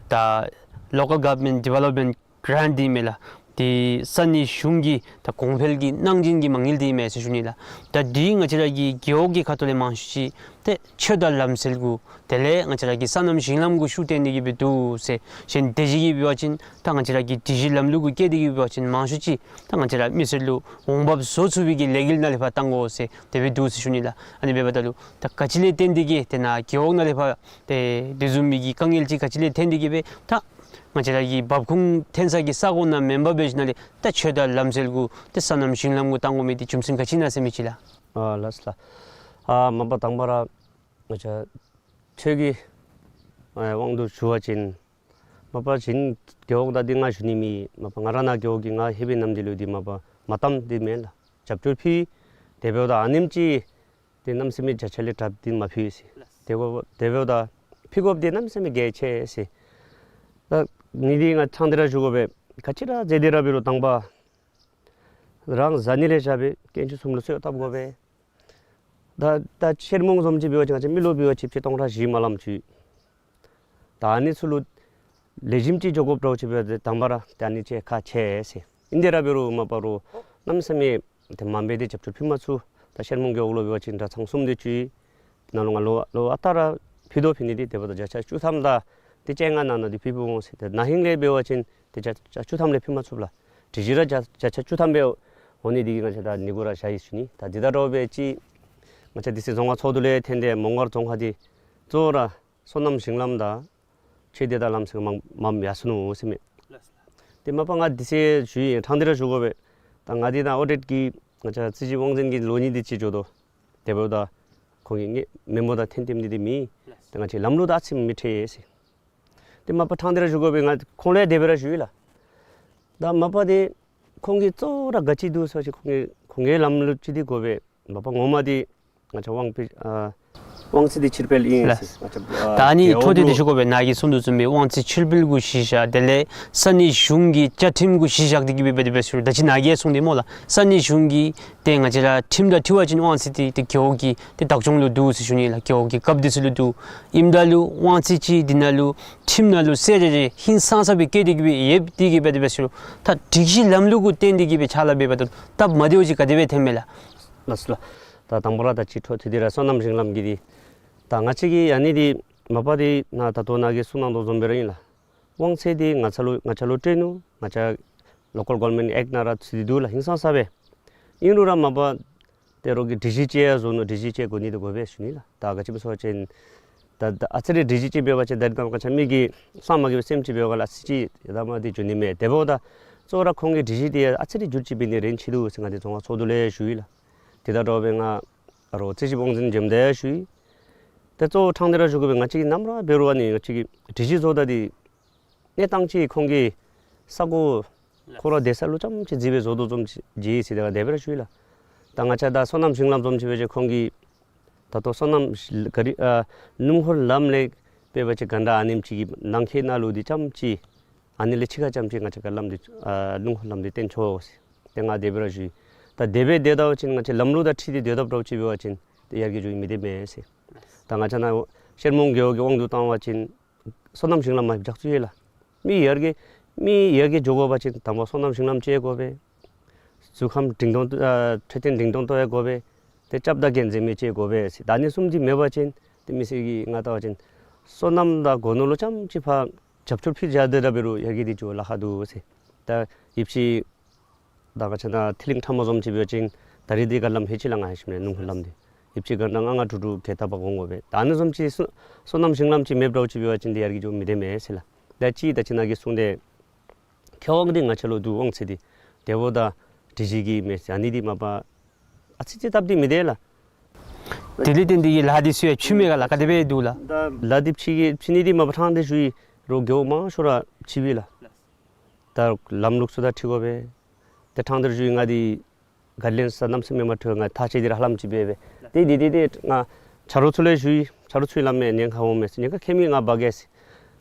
ད་Local Government Development Grant འདི་མས་ལགས། འདི་ས་གནས་གཞུང་གི་ད་གོང་འཕེལ་གྱི་གནང་སྦྱིན་གྱི་མ་དངུལ་འདི་མས་ཟེར་ཞུ་ནི་ལགས། ད་འདི་ང་བཅས་ར་གི་རྒེད་འོག་གི་ཁ་ཐུག་ལས་མང་ཤོས་ཅིག་ཏེ་ཆོས་དང་ལམ་སྲོལ་གུ་དེ་ལས་ང་བཅས་ར་གི་སོ་ནམ་ཞིང་ལམ་གུ་ཤུགས་བཏོན་ཏེ་གི་སྦེ་འདུག་ཟེར། གཞན་དེ་ཅིག་གིས་འབད་བ་ཅིན་ད་ང་བཅས་ར་གི་སྒྲིག་གཞི་ལམ་ལུགས་གུ་བཀལ་ཏེ་གི་འབད་བ་ཅིན་མང་ཤོས་ཅིག་ད་ང་བཅས་ར་མི་སེར་ལུ་འོང་འབབ་བཟོ་ཚུགས་པའི་གི་ལས་འགུལ་ནང་ལས་ཕར་བཏང་དགོ་ཟེར་དེ་སྦེ་འདུག་ཟེར་ཞུ་ནི་ལགས། ཨ་ནི་འབདཝ་ད་ལུ་ད་ག་ཅི་ལས་བརྟེན་ཏེ་གི་ཏེ་ནཱ་རྒེད་འོག་ནང་ལས་ཕར་ཏེ་དེ་བཟུམ་མའི་གི་དཀའ་ངལ་ཅིག་ག་ཅི་ལས་བརྟེན་ཏེ་གི་སྦེ་ད་ང་བཅས་ར་གི་འབབ་ཁུངས་ཐོན་ས་གི་ས་གོ་ནང་མེན་པར་འབད་ཞིནམ་ལས་ད་ཆོས་དང་ལམ་སྲོལ་གུ་ཏེ་སོ་ནམ་ཞིང་ལམ་གུ་བཏང་དགོ་མི་འདི་རྒྱུ་མཚན་ག་ཅི་ཨིན་ན་ཟེར་མི་ཅིག་ལགས། ཨ་ལགས་ལགས། ཨ་མ་པ་དང་པ་ར་ང་བཅས་ཆོས་ཀྱི་ ཨེ་དབང་དུ་ཞུ་བ་ཅིན་མ་པ་གཞན་རྒེད་འོག་དང་འདི་ང་ཞུ་ནི་མེད། མ་པ་ང་ར་ནཱ་རྒེད་འོག་གི་ང་ཧེ་བེ་ནམ་འདི་ལུ་འདི་མ་པ་མ་བཏངམ་འདི་མེན་ལགས། རྒྱབ་སྐྱོར་ཕུལ། དེ་འབདཝ་ད་ཨ་ནེམ་ཅིག་ཏེ་གནམ་མེད་ས་མེད་བརྒྱ་ཆ་ལས་དྲགཔ་འདི་མ་ཕུལ་ཟེར། དེ་འབདཝ་དེ་འབདཝ་ད་ཕུལ་དགོཔ་འདི་གནམ་མེད་ས་མེད་གལ་ཆེ་ཟེར། ད་ནི་འདི་ང་ཕྲང་སྟེ་ར་ཞུ་དགོ་པས། ག་ཅི་ར་མཛད་དེ་ར་འབད་རུང་དང་པ་རང་བཟའ་ནི་ལས་བཞག་སྦེ་དཀོན་མཆོག་གསུམ་ལུ་གསོལ་བ་བཏབ་དགོ་པས། ད་ད་ཤེར་མོང་བཟུམ་ཅིག་འབད་བ་ཅིན་ང་བཅས་མི་ལུ་འབད་བ་ཅིན་ཆིག་སྟོང་ཕྲག་བཞི་དམའ་ལམ་ཅིག། ད་ཨ་ནི་ཚུ་ལུ་ལེགས་ཤོམ་ཅིག་འགྱོ་དགོཔ་འདྲཝ་ཅིག་འབད་དེ་དང་པ་ར་ད་ཨ་ནི་ཅིག་ཁག་ཆེ་ཟེར། ཨིན་དེ་ར་འབད་རུང་མ་པ་རོགས་གནམ་མེད་ས་མེད་ཏེ་མང་སྦེ་ཏེ་རྒྱབ་སྐྱོར་ཕུལ་མ་ཚུགས། ད་ཤེར་མོང་རྒེད་འོག་ལུ་འབད་བ་ཅིན་གྲྭ་ཚང་གསུམ་དེ་ཅིག་ནང་ལུ་ང་ལོ་ལོ་ཨ་རྟག་ར་ཕུལ་དོ་ཕུལ་ནི་འདི་དེ་འབདཝ་ད་བརྒྱ་ཆ་བཅུ་ཐམ་དང་ཏེ་བཅོ་ལྔ་ནང་ན་འདི་ཕུལ་ཕུལ་འོང་ཟེར། ཏེ་ན་ཧིང་ལས་འབད་བ་ཅིན་ཏེ་བརྒྱ་ཆ་བཅུ་ཐམ་ལས་ཕུལ་མ་ཚུགས་ལགས། དེ་བཞིན་ར་བརྒྱ་བརྒྱ་ཆ་བཅུ་ཐམ་སྦེ་འོང་ནི་འདི་གིས་ང་བཅས་ད་ནི་གུ་ར་བཞག་ཡི་ཞུ་ནི། ད་འདི་དང་འདྲཝ་སྦེ་ཅིག་ང་བཅས་འདི་ཚེ་རྫོང་ཁག་ཚོགས་འདུ་ལས་ཐོན་ཏེ་མོང་སྒར་རྫོང་ཁག་འདི་གཙོ་བོ་ར་སོ་ནམ་ཞིང་ལམ་དང་ཆོས་སྡེ་དང་ལམ་སེང་མངམ་མངམ་ཡར་སོ་ནུག་ཟེར་མས། ཏེ་མ་པ་ང་འདི་ཚེ་ཞུ་ཡི། ཕྲང་སྟེ་ར་ཞུ་དགོ་པས། ད་ང་འདི་ནཱ་ཨོ་ཌིཊ་གི་ང་བཅས་རྩིས་ཞིབ་དབང་འཛིན་གྱི་ལོ་གཉིས་དེ་ཅིག་འགྱོ་དོ། དེ་འབདཝ་ད་ཁོང་གིས་ངེའི་མི་མོ་དང་འཐེན་འཐེནམ་འདི་འདི་མེད། ཏེ་ང་བཅས་ལམ་ལུགས་དང་ཨ་ཙི་མི་འཁྲིལ་ཟེར། ཏེ་མ་པ་ཕྲང་སྟེ་ར་ཞུ་དགོ་པས། ང་ཁོང་ལུ་ཡང་དེ་སྦེ་ར་ཞུ་ཡི་ལགས། ད་མ་པ་འདི་ཁོང་གིས་གཙོ་བོ་ར་ག་ཅི་འདུག་ཟེར་བ་ཅིན་ཁོང་གིས་ཁོང་གི་ལམ་ལུགས་ཅིག་འདི་དགོ་པས། མ་པ་ངོ་མ་འདི་ང་བཅས་དབང་སྤྱི་ཨ་དབང་ཚད་འདི་ཕྱིར་སྤེལ་ཨིན་ཟེར། ལགས། ང་བཅས་ཨ་ད་ཨ་ནི་རྒེད་འོག་འཕྲོ་མཐུད་དེ་ལུ་ཞུ་དགོ་པས། ནཱ་གིས་གསུང་དོ་བཟུམ་སྦེ་དབང་ཚད་ཕྱིར་སྤེལ་གུ་གཞི་བཞག་དེ་ལས་ས་གནས་གཞུང་གི་བཅའ་ཁྲིམས་གུ་གཞི་བཞག་སྟེ་གི་སྦེ་འབད་དེ་འབད་ཟེར། ད་ཅི་ནཱ་གིས་གསུངས་ཏེ་སྨོ་ལགས། ས་གནས་གཞུང་གི་ཏེ་ང་བཅས་ར་ཁྲིམས་དང་འཁྲིལ་བ་ཅིན་དབང་ཚད་འདི་ཏེ་རྒེད་འོག་གི་ཏེ་བདག་སྐྱོང་ལུ་འདུག་ཟེར་ཞུ་ནི་ལགས། རྒེད་འོག་གི་རྒཔོ་འདི་ཚུ་ལུ་འདུག། ཨིནམ་ད་ལུ་དབང་ཚད་ཅིག་འདི་ནང་ལུ་ཁྲིམས་ནང་ལུ་གསལ་རེ་རེ་ཧིང་སངས་ས་སྦེ་བཀོད་དེ་གི་སྦེ་ཡོད། དེ་གི་སྦེ་དེ་སྦེ་ཟེར་རུང་ད་སྒྲིག་གཞི་ལམ་ལུགས་གུ་བརྟེན་ཏེ་གི་སྦེ་ཕྱག་ལཱ་འབད་བ་ད་སྟབས་མ་བདེཝ་ཅིག་ག་དེ་སྦེ་ཐོནམ་མས་ལགས། ལགས་སོ་ལགས། ད་དང་པ་ར་ད་ཅི་འཕྲོ་མཐུད་དེ་ར་སོ་ནམ་ཞིང་ལམ་གྱི་འདི་ད་ང་བཅས་ཀྱིས་ཨ་ནི་འདི་མ་པ་འདི་ནཱ་ད་ལྟོ་ནཱ་གིས་གསུང་གནང་དོ་བཟུམ་སྦེ་ར་ཨིན་ལགས། དབང་ཚད་འདི་ང་བཅས་ལུ་ང་བཅས་ལུ་སྤྲོད་ནུག། ང་བཅས་ལོ་ཀཱལ་གོ་ཝར་མེནཊ་ཨེཀཊ་ནང་ར་ཚུད་དེ་འདུག་ལགས། ཧིང་སངས་ས་སྦེ། ཨིན་རུང་ར་མ་པ་ཏེ་རོགས་ཀྱིས་སྒྲིག་གཞི་ཅིག་ཡང་བཟོ་ནུག། སྒྲིག་གཞི་ཅིག་དགོ་ནི་འདི་དགོ་པས་ཞུ་ནི་ལགས། ད་ག་ཅི་སྨོ་ཟེར་བ་ཅིན་ད་ད་ཨ་ཙི་རེ་སྒྲིག་གཞི་ཅིག་འབད་བ་ཅིན་ད་རེས་ནངས་པ་ང་བཅས་མི་གིས་སངས་མ་རྒྱས་པའི་སེམས་ཅིག་འབད་བ་ལ་ཨ་ཙི་ཅིག་ཡ་ད་མ་འདི་འགྱོ་ནི་མས། དེ་འབདཝ་ད་གཙོ་བོ་ར་ཁོང་གིས་སྒྲིག་གཞི་འདི་ཨ་ཙི་རེ་འགྱུར་བཅོས་འབད་ནི་རན་ཆི་ལུ་ཟེར་ང་འདི་རྫོང་ཁག་ཚོགས་འདུ་ལས་ཞུ་ཡི་ལགས། དེ་དང་འདྲཝ་སྦེ་ང་ཨ་རོགས་རྩིས་ཞིབ་དབང་འཛིན་འཇམ་དཔལ་ཞུ་ཡི། ཏེ་གཙོ་བོ་ཕྲང་སྟེ་ར་ཞུ་དགོ་པས། ང་བཅས་ཀྱིས་ནམ་ར་འབད་རུང་ཨ་ནི་ང་བཅས་ཀྱིས་སྒྲིག་གཞི་བཟོ་ད་འདི་གནས་སྟངས་ཅིག་ཁོང་གིས་ས་གོ་ཁོ་ར་སྡོད་ས་ལུ་ཙམ་ཅིག་བརྩིས་སྦེ་བཟོ་དོ་བཟུམ་ཅིག་ཟེར་ཏེ་ང་དེ་སྦེ་ར་ཞུ་ཡི་ལགས། ད་ང་བཅས་ད་སོ་ནམ་ཞིང་ལམ་བཟུམ་ཅིག་འབད་བ་ཅིན་ཁོང་གིས་ད་ལྟོ་སོ་ནམ་ག་རི་ཨ་སྣུམ་འཁོར་ལམ་ལས་འབད་བ་ཅིན་ག་འདྲ་ཨ་ནེམ་ཅིག་གི་ནང་འཁོད་ནང་ལུ་འདི་ཙམ་ཅིག་ཨ་ནི་ལས་ཕྱི་ཁ་ཙམ་ཅིག་ང་བཅས་ཀྱི་ལམ་འདི་ཨ་སྣུམ་འཁོར་ལམ་འདི་བཏོན་ཆོག་ཟེར་ཏེ་ང་དེ་སྦེ་ར་ཞུ་ཡི། ད་དེ་སྦེ་སྡོད་ད་པ་ཅིན་ང་བཅས་ལམ་ལུགས་དང་འཁྲིལ་ཏེ་སྡོད་དཔ་འདྲཝ་ཅིག་འབད་བ་ཅིན་ཏེ་ཡར་རྒྱས་འགྱོ་མི་སྡོད་མས་ཟེར། ད་ང་བཅས་ནཱ་ཤེར་མོང་རྒེད་འོག་གི་དབང་དུ་བཏང་བ་ཅིན་སོ་ནམ་ཞིང་ལམ་མ་རྒྱགས་ཚུགས་ཡོད་ལགས། མི་ཡར་རྒྱས་མི་ཡར་རྒྱས་འགྱོ་དགོ་པ་ཅིན་དང་པ་སོ་ནམ་ཞིང་ལམ་ཅིག་དགོ་པས། གཟུགས་ཁམས་འབྲིང་ཐོན་ཨ་འཕྲོད་བསྟེན་འབྲིང་ཐོན་ཏོག་ཡང་དགོ་པས། ཏེ་སྐྱབས་དང་རྒྱལ་མཚན་མི་ཅིག་དགོ་པས་ཟེར། ད་ཨ་ནི་གསུམ་འདི་མེད་པ་ཅིན་ཏེ་མི་སེར་གྱིས་ང་བལྟ་བ་ཅིན་སོ་ནམ་དང་སྒོ་ནོར་ལུ་ཙམ་ཅིག་ཕར་རྒྱབ་སྐྱོར་ཕུལ་བཞག་སྡོད་ད་འབད་རུང་ཡར་རྒྱས་འདི་འགྱོ་ལཱ་ཁག་འདུག་ཟེར། ད་ཡུདཔ་ཅིག་ད་ང་བཅས་ནཱ་ཐིག་ལིང་ཁྲ་མོ་བཟུམ་ཅིག་འབད་བ་ཅིན་ད་རིས་འདི་ག་ལམ་ཧེ་ཅིག་ལང་ང་ཧེ་ཤེས་མེད། སྣུམ་འཁོར་ལམ་འདི་ཡུདཔ་ཅིག་ག་ནང་ང་ང་དྲུག་དྲུག་གི་ཐགཔ་འགོ་འོང་དགོ་པས། ད་ཨ་ནི་བཟུམ་ཅིག་སོ་སོ་ནམ་ཞིང་ལམ་ཅིག་མེདཔ་འདྲཝ་ཅིག་འབད་བ་ཅིན་འདི་ཡར་རྒྱས་འགྱོ་མི་སྡོད་མས་ཟེར་ལགས། ད་ཅི་ད་ཅི་ནཱ་གིས་གསུངས་ཏེ་མཁས་དབང་འདི་ང་བཅས་ལུ་འདུག། དབང་ཚད་འདི་དེ་འབདཝ་ད་སྒྲིག་གཞི་གི་མེད་ཟེར་ཨ་ནི་འདི་མ་པ་ཨ་ཙི་ཅིག་སྟབས་འདི་མི་བདེ་ལགས། དེ་ལས་བརྟེན་ཏེ་གི་ལཱ་འདི་ཚུ་ཡང་ཕྱིས་མས་ག་ལགས། ག་དེ་སྦེ་འདུག་ལགས། ད་ལཱ་འདི་ཕྱིས་ཀྱི་ཕྱིས་ནི་འདི་མ་པ་ཕྲང་སྟེ་ཞུ་ཡི། རོགས་རྒེད་འོག་མང་ཤོས་ར་ཕྱིས་པས་ལགས། ད་ལམ་ལུགས་ཚུ་དང་འཁྲིལ་དགོ་པས། ཏེ་ཕྲང་སྟེ་ར་ཞུ་ཡི། ང་འདི་ག་ལེན་ས་གནམ་མེད་ས་མེད་མ་འཁྲུལ། ང་ཐག་བཅད་དེ་ར་ཧ་ལམ་ཅིག་འབད་འབད་ཏེ་འདི་འདི་འདི་ང་ཆ་རོགས་ཚུ་ལུ་ཞུ་ཡི། ཆ་རོགས་ཚུ་སླབ་མས་ཉེན་ཁ་འོང་མས་ཟེར། ཉེན་ཁ་ཁྱད་མེད། ང་འབག་གེ་ཟེར།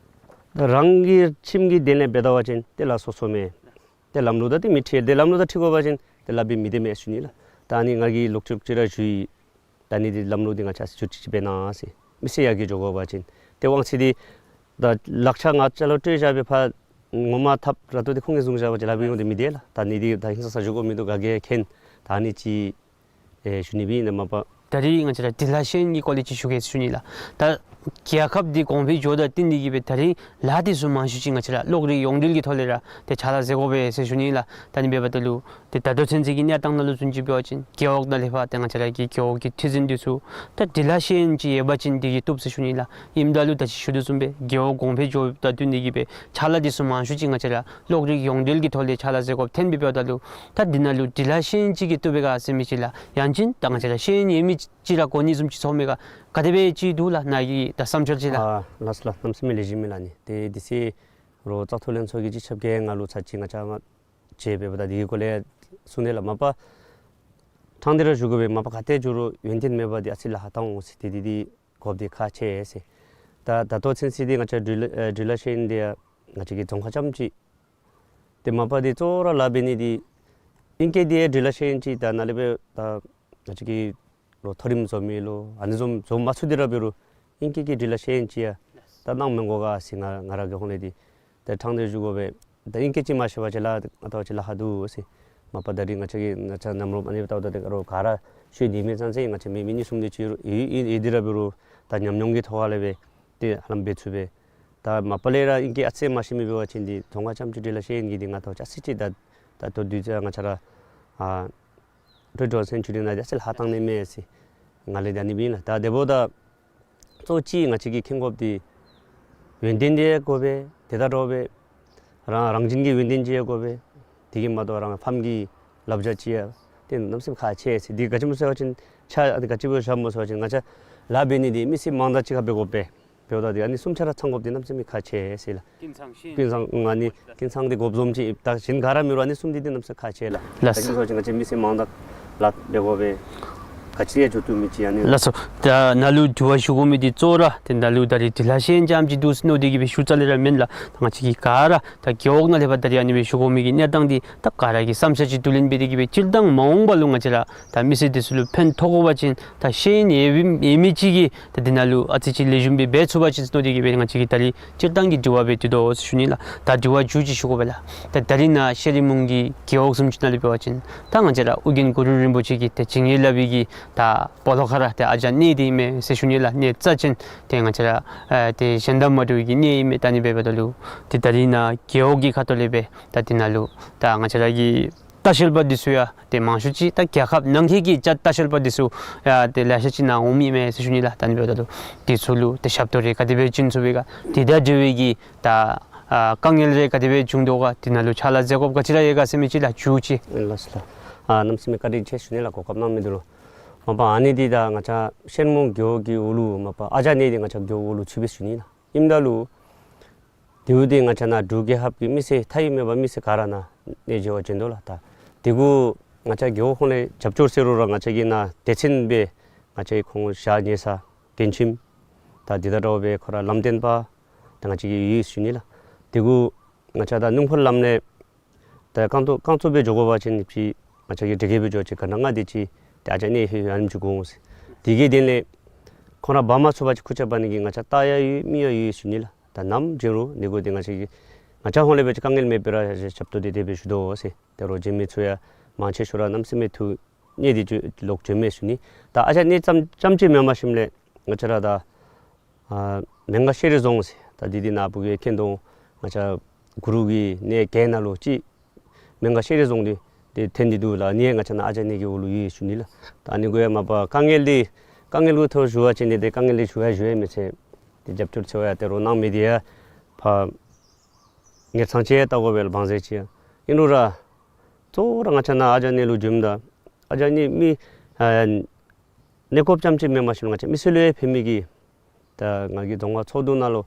ད་རང་གི་ཁྱིམ་གྱི་དོན་ལས་འབད་ད་པ་ཅིན་ཏེ་ལཱ་སོ་སོ་མས། ཏེ་ལམ་ལུགས་དང་འདི་མི་འཁྲིལ། ཏེ་ལམ་ལུགས་དང་འཁྲིལ་དགོ་པ་ཅིན་ཏེ་ལཱ་འབད་མི་སྡོད་མས་ཞུ་ནི་ལགས། ད་ཨ་ནི་ང་གིས་ལོག་ཅི་ལོག་ཅི་ར་ཞུ་ཡི། ད་ཨ་ནི་འདི་ལམ་ལུགས་འདི་ང་བཅས་ཨ་ཙི་བསྒྱུར་བཅོས་ཅིག་འབད་གནང་ཟེར། མི་སེར་ཡར་རྒྱས་འགྱོ་དགོ་པ་ཅིན་ཏེ་དབང་ཚད་འདི་ད་ལག་ཆ་ང་བཅས་ལུ་སྤྲོད་བཞག་པའི་ཕར་ངོ་མ་ཐགཔ་ར་ཏོ་འདི་ཁོང་གིས་བཟུང་བཞག་པ་ཅིན་ལཱ་འབད་འོང་དེ་མི་བདེ་ལགས། ད་ཨ་ནི་འདི་ད་ཧིང་སངས་ས་ཞུ་དགོ་མི་འདུག། ག་གིས་མཁྱེན། ད་ཨ་ནི་ཅིག་ཨེ་ཞུ་ནི་སྦེ་ཨིན་ན་མ་པ། ད་རིས་ང་བཅས་ར་འབྲི་ལྷག་ཤེས་ཡོན་གྱི་སྐོར་ལས་ཅིག་ཞུ་གེ་ཟེར་ཞུ་ནི་ལགས། ད་རྒྱལ་ཁབ་འདི་གོང་འཕེལ་འགྱོཝ་དང་བསྟུན་ཏེ་གི་སྦེ་ད་རིས་ལཱ་འདི་ཚུ་མང་ཤོས་ཅིག་ང་བཅས་ར་གློག་རིག་ཡོངས་འབྲེལ་གྱི་ཐོག་ལས་ར་ཏེ་ཕྱག་ལཱ་མཛད་དགོ་པས་ཟེར་ཞུ་ནི་ལགས། ད་ཨ་ནི་འབདཝ་ད་ལུ་ཏེ་ད་ལྟོ་ཚུན་ཚོད་ཀྱི་གནས་སྟངས་ནང་ལུ་བཟུམ་ཅིག་འབད་བ་ཅིན་རྒེད་འོག་དང་ལས་ཕར་ཏེ་ང་བཅས་ར་གི་རྒེད་འོག་གི་འཐུས་ཚན་འདི་ཚུ་ད་འབྲི་ལྷག་ཤེས་ཡོན་ཅིག་ཡོད་པ་ཅིན་འདི་གིས་བཏུབ་ཟེར་ཞུ་ནི་ལགས། ཨིནམ་ད་ལུ་ད་ཅི་ཞུ་དོ་བཟུམ་སྦེ་རྒེད་འོག་གོང་འཕེལ་འགྱོཝ་དང་བསྟུན་ཏེ་གི་སྦེ་ཕྱག་ལཱ་འདི་ཚུ་མང་ཤོས་ཅིག་ང་བཅས་ར་གློག་རིག་ཡོངས་འབྲེལ་གྱི་ཐོག་ལས་ཕྱག་ལཱ་མཛད་དགོཔ་ཐོན་པའི་འབདཝ་ད་ལུ་ད་འདི་ནང་ལུ་འབྲི་ལྷག་ཤེས་ཡོན་ཅིག་གིས་བཏུབ་པས་ག་ཟེར་མི་ཅིག་ལགས། ཡང་ཅིན་ད་ང་བཅས་ར་ཤེས་ཡོན་ཡོད་མི་ཅིག་ར་དགོ་ནི་བཟུམ་ཅིག་ཚོར་མས་ག། ག་དེ་སྦེ་ཅིག་འདུག་ལགས་ནཱ་གི་ད་བསམ་འཆར་ཅིག་ལགས། ཨ་ལགས་སོ་ལགས། གནམ་མེད་ས་མེད་ལེགས་ཤོམ་ཨིན་ལགས། ཨ་ནི་ཏེ་དེ་ཚེ་རོགས་བཙག་འཐུ་ལྷན་ཚོགས་ཀྱི་སྤྱི་ཁྱབ་ཀྱིས་ང་ལུ་ཚར་གཅིག་ང་བཅས་མཇལ་འབདཝ་ད་དེ་གི་སྐོར་ལས་གསུངས་ནི་ལགས། མ་པ་ཕྲང་སྟེ་ར་ཞུ་དགོ་པས། མ་པ་ག་ཏེ་འགྱོ་རུང་ཡོན་ཏན་མེད་པར་འདི་ཨ་ཙི་ལཱ་ཁག་བཏང་འོང་ཟེར། ཏེ་འདི་འདི་དགོཔ་འདི་ཁག་ཆེ་ཟེར། ད་ད་ལྟོ་ཚུན་ཚོད་འདི་ང་བཅས་འབྲི་ལ་ཨེ་འབྲི་ལྷག་ཤེས་ཡོན་འདི་ཡང་ང་བཅས་ཀྱི་རྫོང་ཁག་རྐྱངམ་གཅིག། ཏེ་མ་པ་འདི་གཙོ་བོ་ར་ལཱ་འབད་ནི་འདི་ཨིང་སྐད་འདི་ཡང་འབྲི་ལྷག་ཤེས་ཡོན་ཅིག་ད་ནཱ་ལས་འབད་ད་ང་བཅས་ཀྱི་ལོག་མཐོ་རིམ་འཛོམས་མི་ལོ་ཨ་ནི་འཛོམས་འཛོམས་མ་ཚུགས་ཏེ་ར་འབད་རུང་ཨིང་སྐད་ཀྱི་འབྲི་ལྷག་ཤེས་ཡོན་ཅིག་ཡང་ད་གནང་མི་དགོ་ག་ཟེར་ང་ང་ར་གི་ཧོངས་ལས་འདི་ད་ཕྲང་སྟེ་ཞུ་དགོ་པས། ད་ཨིང་སྐད་ཅིག་མ་ཤེས་པ་ཅིན་ལཱ་ང་བཅས་ལཱ་ཁག་འདུག་ཟེར། མ་པ་ད་རིས་ང་བཅས་ཀྱི་ང་བཅས་རྣམ་རོགས་ཨ་ནི་འབདཝ་ད་ད་རོགས་ག་ར་ཤེས་ནི་མེད་ཙང་ཟེར། ང་བཅས་མི་མི་གཉིས་གསུམ་འདི་ཅིག་ཡོད་ཡོད་ཡོད་དེ་ར་འབད་རུང་ད་ཉམས་མྱོང་གི་ཐོག་ལས་འབད་ཏེ་ཧ་ལམ་འབད་ཚུགས་པས། ད་མ་པ་ལས་ར་ཨིང་སྐད་ཨ་ཙི་མ་ཤེས་མི་འབད་བ་ཅིན་འདི་རྫོང་ཁག་རྐྱངམ་གཅིག་འབྲི་ལྷག་ཤེས་ཡོན་གྱི་འདི་ང་བཅས་ཨ་ཙི་ཅིག་ད་ད་ལྟོ་དུས་ཚོད་ང་བཅས་ར་ཨ་ཊུ་ཐའུ་ཛེན་སེན་ཅུ་རི་ནང་འདི་ཨ་ཙི་ལཱ་ཁག་བཏང་ནི་མས་ཟེར་ང་ལས་ད་ཨ་ནི་སྦེ་ཨིན་ལགས། ད་དེ་འབདཝ་ད་གཙོ་བོ་གཅིག་ང་བཅས་ཀྱིས་མཁྱེན་དགོཔ་འདི་ཡོན་ཏན་འདི་ཡང་དགོ་པས། དེ་དང་འདྲཝ་སྦེ་རང་རང་བཞིན་གྱི་ཡོན་ཏན་ཅིག་ཡང་དགོ་པས། དེ་གིས་མ་གཏོགས་རང་ཕམ་གྱི་བསླབ་བྱ་ཅིག་ཡང་ཏེ་གནམ་མེད་ས་མེད་ཁག་ཆེ་ཟེར། འདི་ག་ཅི་སྨོ་ཟེར་བ་ཅིན་ཆ་ཨ་ནི་ག་ཅི་སྦེ་བཞགཔ་སྨོ་ཟེར་བ་ཅིན་ང་བཅས་ལཱ་འབད་ནི་འདི་མི་སེར་མང་དག་ཅིག་ཁར་འབད་དགོ་པས། འབདཝ་ད་འདི་ཨ་ནི་གསུམ་ཆ་ར་ཚང་དགོཔ་འདི་གནམ་མེད་ས་མེད་ཁག་ཆེ་ཟེར་ལགས། ཀུན་བཟང་ཨ་ནི་ཀུན་བཟང་འདི་དགོཔ་བཟུམ་ཅིག་ད་གཞན་ག་ར་མེད་རུང་ཨ་ནི་གསུམ་འདི་འདི་གནམ་མེད་ས་མེད་ཁག་ཆེ་ལགས། ལགས་སོ། ག་ཅི་སྨོ་ཟེར་བ་ཅིན་ང་བཅས་མི་སེར་མང་དག་ལཱ་འབད་དགོ་པས། ག་ཅི་ཡང་འགྱོ་བཏུབ་མི་ཅིག་ཨ་ནི། ལགས་སོ། ད་ནཱ་ལུ་དྲི་བ་ཞུ་དགོ་མི་འདི་གཙོ་བོ་ར་ཏེ་ནཱ་ལུ་ད་རིས་འབྲི་ལྷག་ཤེས་ཡོན་རྐྱངམ་གཅིག་འདུག་ཟེར་མནོ་སྟེ་གིས་སྦེ་ཞུ་རྩ་ལས་ར་མེན་ལགས། ད་ང་བཅས་ཀྱིས་ག་ར་ད་རྒེད་འོག་ནང་ལས་འབད་ད་རིས་ཨ་ནི་སྦེ་ཞུ་དགོ་མི་གི་གནས་སྟངས་འདི་ད་ག་ར་གི་བསམ་འཆར་ཅིག་བསྡུ་ལེན་འབད་དེ་གིས་སྦེ་སྤྱིར་བཏང་མ་འོངས་པ་ལུ་ང་བཅས་ར་ད་མི་སེར་འདི་ཚུ་ལུ་ཕན་ཐོགས་དགོ་པ་ཅིན་ད་ཤེས་ཡོན་ཡོད་མི་ཡོད་མི་ཅིག་གིས་ད་འདི་ནང་ལུ་ཨ་ཙི་ཅིག་ལེགས་ཤོམ་སྦེ་འབད་ཚུགས་པ་ཅིན་ཟེར་མནོ་སྟེ་གིས་སྦེ་ང་བཅས་ཀྱིས་ད་རིས་སྤྱིར་བཏང་གི་དྲི་བ་སྦེ་འདི་དོ་ཟེར་ཞུ་ནི་ལགས། ད་དྲི་བ་མཇུག་ཅིག་ཞུ་དགོ་པས་ལགས། ད་ད་རིས་ནཱ་ཤེས་རིག་མུན་གྱི་རྒེད་འོག་བཟུམ་ཅིག་ནང་ལས་འབད་བ་ཅིན་ད་ང་བཅས་ར་ཨོ་རྒྱན་གུ་རུ་རིན་པོ་ཆེ་གི་ཏེ་བྱིན་གྱིས་བརླབས་པའི་གི་ད་སྤོ་ལོ་ཁ་ར་ཏེ་ཨ་ཅག་གནས་འདི་ཨིན་མས་ཟེར་ཞུ་ནི་ལགས། གནས་རྩ་ཅན་ཏེ་ང་བཅས་ར་ཨ་ཏེ་གཞན་དང་མ་འདྲ་བའི་གི་གནས་ཨིན་མས། ད་ཨ་ནི་འབདཝ་ད་ལུ་ཏེ་ད་རིས་ནཱ་རྒེད་འོག་གི་ཁ་ཐུག་ལས་སྦེ་ད་འདི་ནང་ལུ་ད་ང་བཅས་ར་གི་ལྟ་བཤལ་པ་འདི་ཚུ་ཡང་ཏེ་མང་ཤོས་ཅིག་ད་རྒྱལ་ཁབ་ནང་འཁོད་ཀྱི་ལྟ་ལྟ་བཤལ་པ་འདི་ཚུ་ཡང་ཏེ་ལེ་ཤ་ཅིག་ནཱ་འོངམ་ཨིན་མས་ཟེར་ཞུ་ནི་ལགས། ད་ཨ་ནི་འབདཝ་ད་ལུ་འདི་ཚུ་ལུ་ཏེ་ཞབས་ཏོག་རེ་ག་དེ་སྦེ་བྱིན་ཚུགས་པས་ག། དེ་དང་འབྲེལ་བའི་གི་ད་ཨ་དཀའ་ངལ་རེ་ག་དེ་སྦེ་བྱུང་དོ་ག། འདི་ནང་ལུ་ཕྱག་ལཱ་མཛད་དགོཔ་ག་ཅི་ར་ཡོད་ག་ཟེར་མི་ཅིག་ལགས་མཇུག་ཅིག། ལགས་སོ་ལགས། ཨ་གནམ་མེད་ས་མེད་བཀའ་དྲིན་ཆེ་ཞུ་ནི་ལགས། གོ་སྐབས་གནང་མི་འདི་ལུ། མ་པ་ཨ་ནི་འདི་ད་ང་བཅས་ཤེར་མོང་རྒེད་འོག་གི་འོག་ལུ་མ་པ་ཨ་ཅག་གནས་འདི་ང་བཅས་རྒེད་འོག་ལུ་ཚུད་པས་ཞུ་ནི་ལགས། ཨིནམ་ད་ལུ་དེ་འབདཝ་ད་ང་བཅས་ནཱ་འབྲུག་རྒྱལ་ཁབ་ཀྱི་མི་སེར་མཐའ་དབུས་མེད་པར་མི་སེར་ག་ར་ནཱ་གནས་མཇལ་བར་བྱོན་དོ་ལགས། ད་དེ་གུ་ང་བཅས་རྒེད་འོག་ཁོངས་ལས་རྒྱབ་སྐྱོར་ཟེར་རུང་ར་ང་བཅས་ཀྱི་ནཱ་སྡེ་ཚན་སྦེ་ང་བཅས་ཁོང་ཞབས་ཉེ་ས་རྒན་ཁྱིམ་ད་འདི་དང་འདྲཝ་སྦེ་ཁོ་ར་ལམ་སྟོན་པ་ད་ང་བཅས་ཀྱི་ཡོད་ཞུ་ནི་ལགས། དེ་གུ་ང་བཅས་ད་སྣུམ་འཁོར་ལམ་ལས་ད་རྐང་ཐང་རྐང་ཐང་སྦེ་འགྱོ་དགོ་པ་ཅིན་ཅིག་ང་བཅས་ཀྱིས་འདྲེ་རྒྱས་སྦེ་འགྱོ་ཅིག་ག་ན་ང་དེ་ཅིག་ཏེ་ཨ་ཅག་གནས་ཧེ་ཧེ་ཨ་ནེམ་ཅིག་དགོ་འོང་ཟེར། དེ་གི་དོན་ལས་ཁོང་ར་འབག་མ་ཚུགས་པ་ཅིན་ཁུར་ཆ་འབག་ནི་གི་ང་བཅས་རྟགས་ཡང་ཡོད་མི་ཡང་ཡོད་ཞུ་ནི་ལགས། ད་ནམ་བྱུང་རུང་འདི་གུ་ཏེ་ང་བཅས་ཀྱིས་ང་བཅས་ཧོངས་ལས་འབད་ཅིག་དཀའ་ངལ་མེད་པར་ར་ཞབས་ཏོག་འདི་དེ་སྦེ་ཞུ་དོ་ཟེར། ད་རོགས་བྱོན་མི་ཚུ་ཡང་མང་ཆེ་ཤོས་ར་གནམ་མེད་ས་མེད་ཐུགས་མཉེས་ཏེ་ལོག་བྱོན་མས་ཞུ་ནི། ད་ཨ་ཅག་གནས་རྐྱངམ་རྐྱངམ་ཅིག་མེན་པར་ཞིནམ་ལས་ང་བཅས་ར་ད་ཨ་མོན་གྷལ་ཤེས་རིག་རྫོང་ཟེར་ད་འདི་འདི་ནཱ་ཕར་གི་ཁེན་ཏོང་ང་བཅས་གུ་རུ་གི་གནས་གྱལ་ནང་ལུ་ཅིག་མོན་གྷལ་ཤེས་རིག་རྫོང་འདི་ཏེ་ཐོན་ཏེ་འདུག་ལགས། ཨ་ནི་ཡང་ང་བཅས་ནཱ་ཨ་ཅག་གནས་ཀྱི་འོག་ལུ་ཡོད་ཞུ་ནི་ལགས། ད་ཨ་ནི་གུ་ཡང་མ་པ་དཀའ་ངལ་འདི་དཀའ་ངལ་གྱི་ཐོག་ཞུ་བ་ཅིན་འདི་ཏེ་དཀའ་ངལ་འདི་ཞུ་ཡང་ཞུ་ཡང་མི་ཚར། ཏེ་རྒྱབ་སྐྱོར་ཚུ་ཡང་ད་རོགས་གནང་མི་འདི་ཡང་ཕར་ངེད་ཚང་ཅིག་ཡང་བལྟ་དགོ་པས་ལགས། བང་མཛོད་ཅིག་ཡང་ཨིན་རུང་ར་གཙོ་བོ་ར་ང་བཅས་ནཱ་ཨ་ཅག་གནས་ལུ་བྱོནམ་ད་ཨ་ཅག་གནས་མི་ཨ་གནས་སྐོརཔ་རྐྱངམ་ཅིག་མེན་པར་ཞིནམ་ང་བཅས་མི་སེར་ལུ་ཡང་ཕན་མི་གི་ད་ང་གིས་རྫོང་ཁག་ཚོགས་འདུ་ནང་ལུ་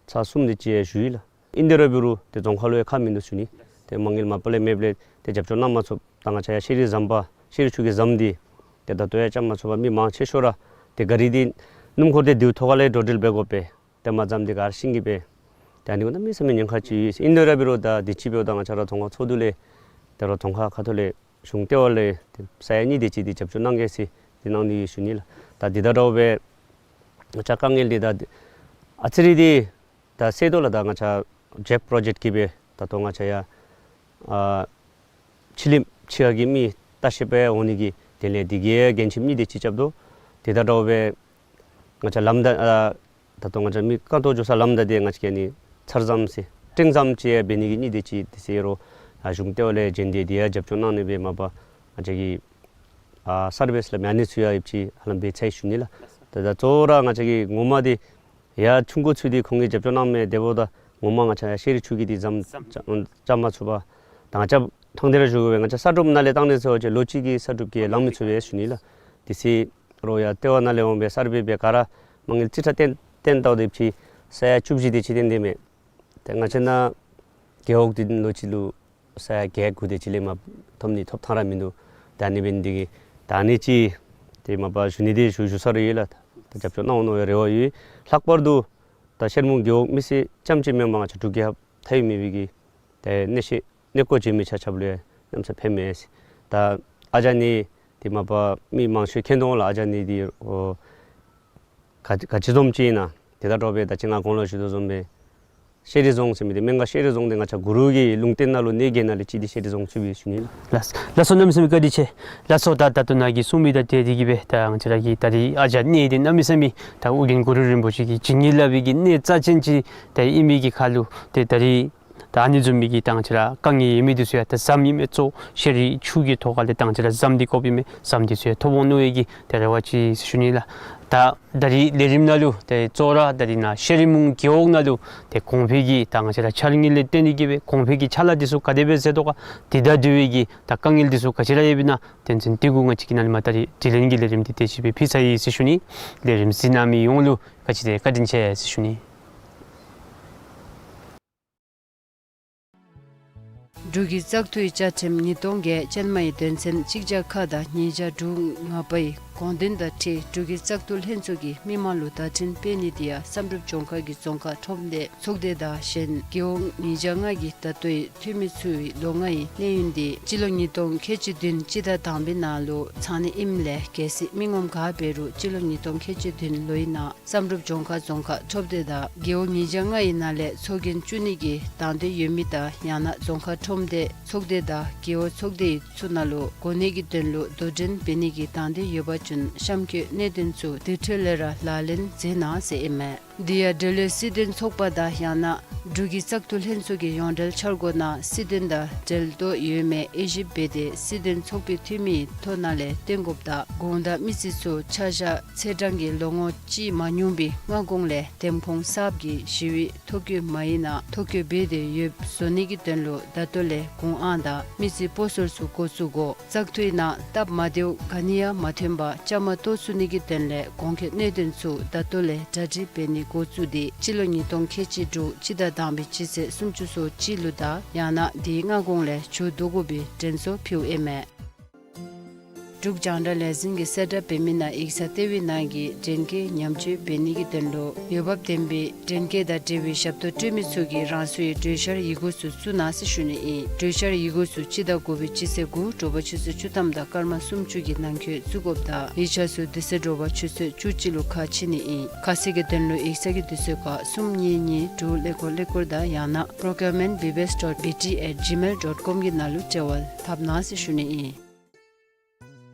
ཚར་གསུམ་དེ་ཅིག་ཡང་ཞུ་ཡི་ལགས། ཨིན་དེ་ར་འབད་རུང་ཏེ་རྫོང་ཁག་ལུ་ཡང་ཁག་མིན་འདུག་ཞུ་ནི། ཏེ་མ་དངུལ་མ་པ་ལས་མེདཔ་ལས་ཏེ་རྒྱབ་སྐྱོར་གནང་མ་ཚུགས། ད་ང་བཅས་ཡར་ཤེས་རིག་ཟམ་པ་ཤེས་རིག་ཆུ་གི་ཟམ་འདི་ཏེ་ད་ལྟོ་ཡང་རྐྱབ་མ་ཚུགས་པར་མི་མང་ཆེ་ཤོས་ར་ཏེ་ག་རི་འདི་སྣུམ་འཁོར་འདི་དེའུ་ཐོག་ཁ་ལས་འགྲོ་འགྲུལ་འབད་དགོ་པས། ཏེ་མ་ཟམ་འདི་ག་ར་ཤིང་གི་སྦེ་ཏེ་ཨ་ནི་གུ་གནམ་མེད་ས་མེད་ཉེན་ཁ་ཅིག་ཡོད། ཨིན་དེ་ར་འབད་རུང་ད་དུས་ཅི་འབདཝ་ད་ང་བཅས་ར་རྫོང་ཁག་ཚོགས་འདུ་ལས་ཏེ་རོགས་རྫོང་ཁག་ཁ་ཐུག་ལས་གཞུང་ལྟེ་བ་ལས་ཏེ་ས་ཡ་གཉིས་དེ་ཅིག་འདི་རྒྱབ་སྐྱོར་གནང་གེ་ཟེར་འདི་གནང་ནི་ཡོད་ཞུ་ནི་ལགས། ད་འདི་དང་འདྲཝ་སྦེ་ང་བཅས་དཀའ་ངལ་འདི་ད་ཨ་ཙི་རེ་འདི་ད་སེལ་དོ་ལགས། ད་ང་བཅས་ཇེབ་པྲོ་ཇེཀཊ་གིས་སྦེ་ད་ལྟོ་ང་བཅས་ཡར་ཨ་ཕྱི་གླིངམ་ཕྱི་ཁ་གི་མི་ལྟ་བཤལ་པར་འོང་ནི་གི་དོན་ལས་འདི་གི་འགན་ཁྲི་གཉིས་དེ་ཅིག་རྐྱབ་དོ། དེ་དང་འདྲཝ་སྦེ་ང་བཅས་ལམ་ད་ཨ་ད་ལྟོ་ང་བཅས་མི་རྐང་ཐང་འགྱོ་ས་ལམ་ད་འདི་ང་བཅས་ཀྱིས་ཨ་ནི་ཚར་ཟམ་ཟེར་སྤྲིང་ཟམ་ཅིག་འབད་ནི་གི་གཉིས་དེ་ཅིག་འདི་ཟེར་རོགས་ཨ་གཞུང་ལྟེ་བ་ལས་བྱོན་ཏེ་འདི་ཡང་རྒྱབ་སྐྱོར་གནང་ནི་སྦེ་མ་པ་ང་བཅས་ཀྱི་ཨ་སར་བིསི་ལགས་མི་ཨ་ནི་ཚུ་ཡང་ཡོདཔ་ཅིག་ཧ་ལམ་འབད་ཚར་ཡི་ཞུ་ནི་ལགས། ད་ད་གཙོ་བོ་ར་ང་བཅས་ཀྱི་ངོ་མ་འདི་ཡར་ཆུང་ཀུ་ཚུ་འདི་ཁོང་གིས་རྒྱབ་སྐྱོར་གནང་མས། དེ་འབདཝ་ད་ངོ་མ་ང་བཅས་ཡར་ཤེས་རིག་ཆུ་གི་འདི་ཟམ་རྐྱབ་མ་ཚུགས་པར་ད་ང་བཅས་ཕྲང་སྟེ་ར་ཞུ་དགོ་པས། ང་བཅས་ས་སྒྲུབ་ནང་ལས་བཏང་ནི་ཟེར་བ་ཅིན་ལོ་གཅིག་གི་ས་སྒྲུབ་ཀྱིས་ལང་མི་ཚུགས་པས་ཞུ་ནི་ལགས། དེ་ཚེ་ རོགས་ཡར་ལྟེ་བ་ནང་ལས་འོང་སྦེ་གསར་སྦས་སྦེ་ག་ར་མ་དངུལ་རྩིས་ཁྲ་བཏོན་བཏོན་བལྟཝ་ད་ཕྱི་ས་ཡ་བཅུ་བཞི་དེ་ཅིག་བཏོན་དེས་མས། ཏེ་ང་བཅས་ནཱ་རྒེད་འོག་འདི་ལོ་གཅིག་ལུ་ས་ཡ་བརྒྱད་དགུ་དེ་ཅིག་ལས་མར་ཐོབ་ནི་ཐོབ་ཐངས་ར་མིན་འདུག། ད་ཨ་ནི་འབད་ནི་འདི་གིས་ད་ཨ་ནི་ཅིག་ཏེ་མ་པ་ཞུ་ནི་དེ་ཞུ་ཞུ་ས་ར་ཡོད་ལགས། ད་རྒྱབ་སྐྱོར་གནང་འོང་མནོ་བའི་རེ་བ་ཡོད། ལྷག་པར་དུ་ད་ཤེར་མུང་རྒེད་འོག་མི་སེར་རྐྱངམ་ཅིག་མེན་པར་ང་བཅས་འབྲུག་རྒྱལ་ཁབ་མཐའ་དབུས་མེད་པའི་གི་ཏེ་གནས་བཤད་གནས་སྐོར་བྱོན་མི་ཆ་ཁྱབ་ལུ་ཡང་གནམ་ས་ཕན་མས། ད་ཨ་ཅག་ནི་ཏེ་མ་པ་མི་མང་ཤོས་མཁྱེན་དོ་འོང་ལགས། ཨ་ཅག་ནི་འདི་ཨོ་ག་ག་ཅི་བཟུམ་ཅིག་ཨིན་ན། ཏེ་ད་དྲོ་པ་ད་ཅི་ང་གོང་ལུ་ཞུ་དོ་བཟུམ་སྦེ་ཤེ་རི་རྫོང་ཟེར་མི་འདི་སྨན་ཁང་ཤེ་རི་རྫོང་འདི་ང་བཅས་གུ་རུ་གི་ལུང་བསྟན་ནང་ལུ་གནས་བརྒྱད་ནང་ལས་གཅིག་འདི་ཤེ་རི་རྫོང་ཚུད་པས་ཞུ་ནི་ལགས། ལགས་ལགས་སོ། གནམ་མེད་ས་མེད་བཀའ་དྲིན་ཆེ། ལགས་སོ། ད་ད་ལྟོ་ནཱ་གིས་གསུངས་མི་དང་འཁྲིལ་ཏེ་གིས་སྦེ་ད་ང་བཅས་ར་གི་ད་རིས་ཨ་ཅག་གནས་འདི་གནམ་མེད་ས་མེད་ད་ཨོ་རྒྱན་གུ་རུ་རིན་པོ་ཆེ་གི་བྱིན་གྱིས་བརླབས་པའི་གི་གནས་རྩ་ཆེན་ཅིག་ད་ཨིན་མི་གི་ཁར་ལུ་ཏེ་ད་རིས་ད་ཨ་ནི་བཟུམ་མའི་གི་ད་ང་བཅས་ར་དཀའ་ངལ་ཡོད་མི་འདི་ཚུ་ཡང་ད་ཟམ་ཨིན་མས། གཙོ་ཤེ་རི་ཆུ་གི་ཐོག་ཁ་ལས་ད་ང་བཅས་ར་ཟམ་འདི་བཀོདཔ་ཨིན་མས། ཟམ་འདི་ཚུ་ཡང་ཐོབ་འོང་མནོ་བའི་གི་ཏེ་རེ་བ་ཅིག་ཞུ་ནི་ལགས། ད་ད་རིས་ལས་རིམ་ནང་ལུ་ཏེ་གཙོ་བོ་ར་ད་རིས་ནཱ་ཤེ་རི་མུང་རྒེད་འོག་ནང་ལུ་ཏེ་གོང་འཕེལ་གྱི་ད་ང་བཅས་ར་འཆར་དངོས་ལས་བརྟེན་ཏེ་གིས་སྦེ་གོང་འཕེལ་གྱི་ཕྱག་ལཱ་འདི་ཚུ་ག་དེ་སྦེ་མཛད་དོ་ག། དེ་དང་འབྲེལ་བའི་གི་ད་དཀའ་ངལ་འདི་ཚུ་ག་ཅི་ར་ཡོདཔ་ཨིན་ན་དོན་ཚན་དེ་གུ་ང་བཅས་ཀྱིས་ནཱ་ལས་མར་ད་རིས་དྲི་ལན་གྱི་ལས་རིམ་འདི་དེ་ཅིག་སྦེ་ཕུལ་ཚར་ཡི་ཟེར་ཞུ་ནི། ལས་རིམ་གཟིགས་གནང་མི་ཡོངས་ལུ་ག་ཅི་དེ་བཀའ་དྲིན་ཆེ་ཟེར་ཞུ་ནི། འབྲུག་གི་བཙག་འཐུའི་བཅའ་ཁྲིམས་ཉིས་སྟོང་བརྒྱད་ཅན་མའི་དོན་ཚན་གཅིག་བརྒྱ་ཁ་དང་ཉིས་བརྒྱ་དྲུག་ང་པའི་དགོངས་དོན་དང་འཁྲིལ་འབྲུག་གི་བཙག་འཐུ་ལྷན་ཚོགས་ཀྱིས་མི་མང་ལུ་བརྡ་འཕྲིན་སྤེལ་ནི་དེ་ཡང་བསམ་གྲུབ་ལྗོངས་མཁར་གྱི་རྫོང་ཁག་ཁྲོམ་སྡེ་ཚོགས་སྡེ་དང་གཞན་རྒེད་འོག་ཉིས་བརྒྱ་ལྔ་གི་ད་ལྟོའི་འཐུས་མི་ཚུའི་ལོ་ལྔའི་གནས་ཡུན་དེ་སྤྱི་ལོ་ཉིས་སྟོང་ཁལ་གཅིག་བདུན་སྤྱི་ཟླ་དང་པའི་ནང་ལུ་ཚང་ནི་ཨིནམ་ལས་གལ་སྲིད་མི་ངོམ་ག་འབད་རུང་སྤྱི་ལོ་ཉིས་སྟོང་ཁལ་གཅིག་བདུན་ལོའི་ནང་བསམ་གྲུབ་ལྗོངས་མཁར་རྫོང་ཁག་ཁྲོམ་སྡེ་དང་རྒེད་འོག་ཉིས་བརྒྱ་ལྔའི་ནང་ལས་ཚོགས་རྒྱན་བཙུགས་ནི་གི་དང་འདོད་ཡོད་མི་དང་ཡང་ན་རྫོང་ཁག་ཁྲོམ་སྡེ་ཚོགས་སྡེ་དང་རྒེད་འོག་ཚོགས་སྡེའི་ཚུ་ནང་ལུ་གོ་གནས་ཀྱི་དོན་ལུ་དོ་འགྲན་འབད་ནི་གི་དང་འདོད་ཡོད་པ་ཅིན་གཤམ་འཁོད་གནད་དོན་ཚུ་དེ་འཕྲོ་ལས་ར་ལག་ལེན་མཛད་གནང་ཟེར་ཨིན་མས། དེ་ཡང་འབྲེལ་ཡོད་སྲིད་དོན་ཚོགས་པ་དང་ཡང་ན་འབྲུག་གི་བཙག་འཐུ་ལྷན་ཚོགས་ཀྱི་ཡོངས་འབྲེལ་འཆར་སྒོ་ནང་སྲིད་དོན་དང་འབྲེལ་གཏོགས་ཡོད་མེད་དབྱེ་ཞིབ་འབད་དེ་སྲིད་དོན་ཚོགས་པའི་འཐུས་མིའི་ཐོ་ནང་ལས་བཏོན་དགོཔ་དང་གུང་དང་མི་རྩིས་ཚུ་ཆ་བཞག་ཚེས་གྲངས་ཀྱི་ལོ་ངོ་གཅིག་མ་ཉུང་བའི་སྔ་གོང་ལས་འདེམས་ཁོངས་གསརཔ་གི་ཞི་བའི་ཐོ་བཀོད་མ་ཡིག་ནང་ཐོ་བཀོད་འབད་དེ་ཡོདཔ་བཟོ་ནི་གི་དོན་ལུ་ད་ལྟོ་ལས་གུང་ཨང་དང་མི་རྩིས་སྤོ་སོར་ཚུ་འགོ་བཙུགས་དགོ། བཙག་འཐུའི་ནང་སྟབས་མ་བདེཝ་ག་ནི་ཡང་མ་ཐོན་པར་བཅའ་མར་གཏོགས་ཚུགས་ནི་གི་དོན་ལས་གོང་འཁོད་གནད་དོན་ཚུ་ད་ལྟོ་ལས་གྲ་སྒྲིག་འབད་ནི་འགོ་བཙུགས་ཏེ་སྤྱི་ལོ་ཉིས་སྟོང་ཁལ་གཅིག་དྲུག་སྤྱི་ཟླ་དང་པའི་སྤྱི་ཚེས་སུམ་ཅུ་སོ་གཅིག་ལུ་དང་ཡང་ན་དེའི་སྔ་གོང་ལས་མཇུག་བསྡུ་དགོ་པའི་དྲན་གསོ་ཕུལཝ་ཨིན་མས། འབྲུག་རྒྱང་བསྒྲགས་ལས་འཛིན་གྱིས་གསལ་བསྒྲགས་འབད་མི་ནང་ཡིག་ཚང་ལྟེ་བའི་ནང་གི་འདྲེན་སྐས་ཉམས་བཅོས་འབད་ནི་གི་དོན་ལུ་འོས་འབབ་ལྡན་པའི་འདྲེན་སྐས་དང་འབྲེལ་བའི་ཞབས་ཏོག་སྤྲོད་མི་ཚུ་གིས་རང་སོའི་གྲོས་འཆར་ཡི་གུ་ཚུ་བཙུགས་གནང་ཟེར་ཞུ་ནི་ཨིན། གྲོས་འཆར་ཡི་གུ་ཚུ་སྤྱི་ཟླ་དགུ་པའི་སྤྱི་ཚེས་དགུ་དྲོ་པ་ཆུ་ཚོད་བཅུ་ཐམ་དང་སྐར་མ་སུམ་ཅུ་གི་ནང་འཁོད་བཙུགས་དགོཔ་དང་ཡིག་ཆ་ཚུ་དེ་ཚེ་དྲོ་པ་ཆུ་ཚོད་བཅུ་གཅིག་ལུ་ཁ་ཕྱེ་ནི་ཨིན། ཁ་གསལ་གྱི་དོན་ལུ་ཡིག་ཚང་གི་དུས་ཚོད་ཁར་གསུམ་གཉིས་གཉིས་དྲུག་ཀླད་ཀོར་ཀླད་ཀོར་དང་ཡང་ན་procurement B B S dot B T at gmail dot com གི་ནང་ལུ་འབྲེལ་བ་འཐབ་གནང་ཟེར་ཞུ་ནི་ཨིན།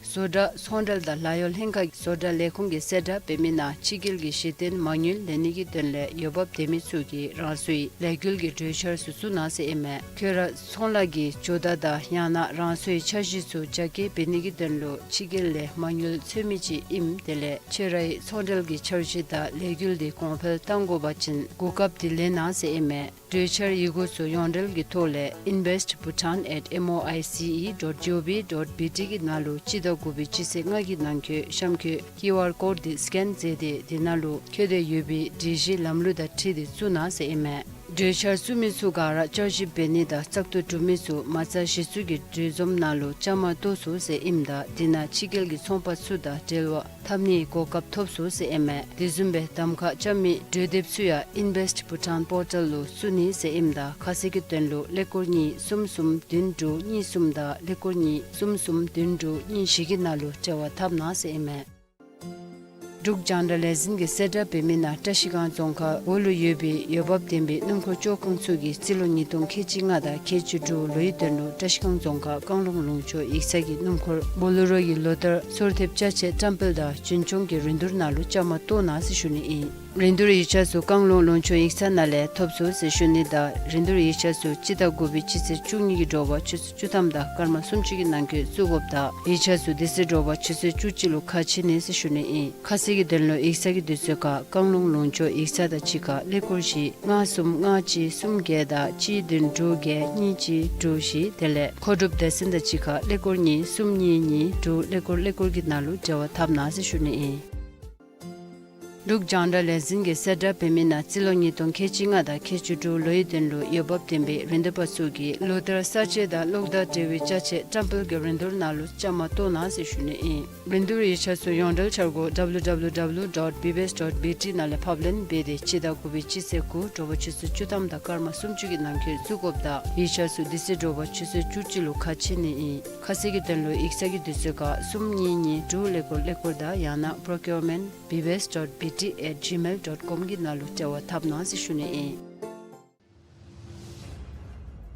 བཟོ་གྲྭ་ཚོང་འབྲེལ་དང་ལཱ་གཡོག་ལྷན་ཁག་གི་བཟོ་གྲྭ་ལས་ཁུངས་ཀྱིས་གསལ་བསྒྲགས་འབད་མི་ནང་ཕྱི་རྒྱལ་གྱི་གཞི་རྟེན་མ་དངུལ་ལེན་ནི་གི་དོན་ལས་འོས་འབབ་ལྡན་མི་ཚུ་གིས་རང་སོའི་ལས་འགུལ་གྱི་གྲོས་འཆར་ཚུ་བཙུགས་གནང་ཟེར་ཨིན་མས། ཁྱོད་ར་ཚོང་ལཱ་གི་ཇོ་བདག་དང་ཡང་ན་རང་སོའི་འཆར་གཞི་ཚུ་རྒྱ་སྐྱེད་འབད་ནི་གི་དོན་ལུ་ཕྱི་རྒྱལ་ལས་མ་དངུལ་འཚོལ་མི་ཅིག་ཨིནམ་དེ་ལས་ཁྱོད་རའི་ཚོང་འབྲེལ་གྱི་འཆར་གཞི་དང་ལས་འགུལ་དེ་གོང་འཕེལ་གཏང་དགོ་པ་ཅིན་གོ་སྐབས་དེ་ལེན་གནང་ཟེར་ཨིན་མས། གྲོས་འཆར་ཡི་གུ་ཚུ་ཡོངས་འབྲེལ་གྱི་ཐོག་ལས་invest bhutan at M O I C E dot G O V dot B T གི་ནང་ལུ་སྤྱི་ཟླ་དགུ་པའི་སྤྱི་ཚེས་ལྔ་གི་ནང་འཁོད་གཤམ་འཁོད་ཀིའུ་ཨར་ཀོཌ་དེ་སི་ཀེན་མཛད་དེ་དེ་ནང་ལུ་འཁོད་དེ་ཡོད་པའི་སྒྲིག་གཞི་ལམ་ལུགས་དང་འཁྲིལ་ཏེ་བཙུགས་གནང་ཟེར་ཨིན་མས། གྲོས་འཆར་བཙུགས་མི་ཚུ་ག་ར་བསྐྱར་ཞིབ་འབད་ནི་དང་བཙག་འཐུ་གྲུབ་མི་ཚུ་མ་རྩ་གཞི་བཙུགས་ཀྱི་གྲོས་འཛོམས་ནང་ལུ་བཅའ་མར་གཏོགས་ཚུགས་ཟེར་ཨིནམ་ད་དེ་ནང་ཕྱི་རྒྱལ་གྱི་ཚོང་པ་ཚུ་དང་འབྲེལ་བ་འཐབ་ནིའི་གོ་སྐབས་ཐོབ་ཚུགས་ཟེར་ཨིན་མས། དེ་བཟུམ་སྦེ་གདམ་ཁ་རྐྱབ་མི་གྲོས་འདེབས་ཚུ་ཡང་Invest Bhutan Portal ལུ་བཙུགས་ནི་ཟེར་ཨིནམ་ད་ཁ་གསལ་གྱི་དོན་ལུ་ཀླད་ཀོར་གཉིས་གསུམ་གསུམ་བདུན་དྲུག་གཉིས་གསུམ་དང་ཀླད་ཀོར་གཉིས་གསུམ་གསུམ་བདུན་དྲུག་གཉིས་བཞི་གི་ནང་ལུ་འབྲེལ་བ་འཐབ་གནང་ཟེར་ཨིན་མས། འབྲུག་རྒྱང་བསྒྲགས་ལས་འཛིན་གྱིས་གསལ་བསྒྲགས་འབད་མི་ནང་བཀྲ་ཤིས་སྒང་རྫོང་ཁག་འོག་ལུ་ཡོད་པའི་འོས་འབབ་ལྡན་པའི་སྣུམ་འཁོར་བཅོ་ཁང་ཚུ་གིས་རྩིས་ལོ་ཉིས་སྟོང་ཁལ་གཅིག་ལྔ་དང་ཁལ་གཅིག་དྲུག་ལོའི་དོན་ལུ་བཀྲ་ཤིས་སྒང་རྫོང་ཁག་བཀང་ལུང་ལུང་ཕྱོགས་ཡིག་ཚང་གི་སྣུམ་འཁོར་བོ་ལེ་རོ་གི་ལོ་ལྟར་སོར་ཐེབས་ཅ་ཆས་བཀྲམ་སྤེལ་དང་རྒྱུན་སྐྱོང་གི་རིན་བསྡུར་ནང་ལུ་བཅའ་མར་གཏོགས་གནང་ཟེར་ཞུ་ནི་ཨིན། རིན་བསྡུར་ཡིག་ཆ་ཚུ་བཀང་ལུང་ལུང་ཕྱོགས་ཡིག་ཚང་ནང་ལས་ཐོབ་ཚུགས་ཟེར་ཞུ་ནི་དང་རིན་བསྡུར་ཡིག་ཆ་ཚུ་སྤྱི་ཟླ་དགུ་པའི་སྤྱི་ཚེས་བཅུ་གཉིས་ཀྱི་དྲོ་པ་ཆུ་ཚོད་བཅུ་ཐམ་དང་སྐར་མ་སུམ་ཅུ་གི་ནང་འཁོད་བཙུགས་དགོཔ་དང་ཡིག་ཆ་ཚུ་དེ་ཚེ་དྲོ་པ་ཆུ་ཚོད་བཅུ་གཅིག་ལུ་ཁ་ཕྱེ་ནི་ཟེར་ཞུ་ནི་ཨིན། ཁ་གསལ་གྱི་དོན་ལུ་ཡིག་ཚང་གི་དུས་ཚོད་ཁར་བཀང་ལུང་ལུང་ཕྱོགས་ཡིག་ཚང་དང་གཅིག་ཁར་ཀླད་ཀོར་བཞི་ལྔ་གསུམ་ལྔ་གཅིག་གསུམ་བརྒྱད་དང་གཅིག་བདུན་དྲུག་བརྒྱད་གཉིས་གཅིག་དྲུག་བཞི་དེ་ལས་མཁོ་སྒྲུབ་སྡེ་ཚན་དང་གཅིག་ཁར་ཀླད་ཀོར་གཉིས་གསུམ་གཉིས་གཉིས་དྲུག་ཀླད་ཀོར་ཀླད་ཀོར་གྱི་ནང་ལུ་འབྲེལ་བ་འཐབ་གནང་ཟེར་ཞུ་ནི་ཨིན། འབྲུག་རྒྱང་བསྒྲགས་ལས་འཛིན་གྱིས་གསལ་བསྒྲགས་འབད་མི་ནང་རྩིས་ལོ་ཉིས་སྟོང་ཁལ་གཅིག་ལྔ་དང་ཁལ་གཅིག་དྲུག་ལོའི་དོན་ལུ་འོས་འབབ་ལྡན་པའི་རིན་བསྡུར་པ་ཚུ་གིས་ལོ་བསྟར་གསར་བརྗེ་དང་གློག་དང་འབྲེལ་བའི་ཅ་ཆས་བཀྲམ་སྤེལ་གྱི་རིན་བསྡུར་ནང་ལུ་བཅའ་མར་གཏོགས་གནང་ཟེར་ཞུ་ནི་ཨིན། རིན་བསྡུར་ཡིག་ཆ་ཚུ་ཡོངས་འབྲེལ་འཆར་སྒོ་W W W dot B B S dot B T ནང་ལས་ཕབ་ལེན་འབད་དེ་སྤྱི་ཟླ་དགུ་པའི་སྤྱི་ཚེས་དགུ་དྲོ་པ་ཆུ་ཚོད་བཅུ་ཐམ་དང་སྐར་མ་སུམ་ཅུ་གི་ནང་འཁོད་བཙུགས་དགོཔ་དང་ཡིག་ཆ་ཚུ་དེ་ཚེ་དྲོ་པ་ཆུ་ཚོད་བཅུ་གཅིག་ལུ་ཁ་ཕྱེ་ནི་ཨིན། ཁ་གསལ་གྱི་དོན་ལུ་ཡིག་ཚང་གི་དུས་ཚོད་ཁར་གསུམ་གཉིས་གཉིས་དྲུག་ཀླད་ཀོར་ཀླད་ཀོར་དང་ཡང་ན་procurement B B S dot B T at gmail dot com གི་ནང་ལུ་འབྲེལ་བ་འཐབ་གནང་ཟེར་ཞུ་ནི་ཨིན།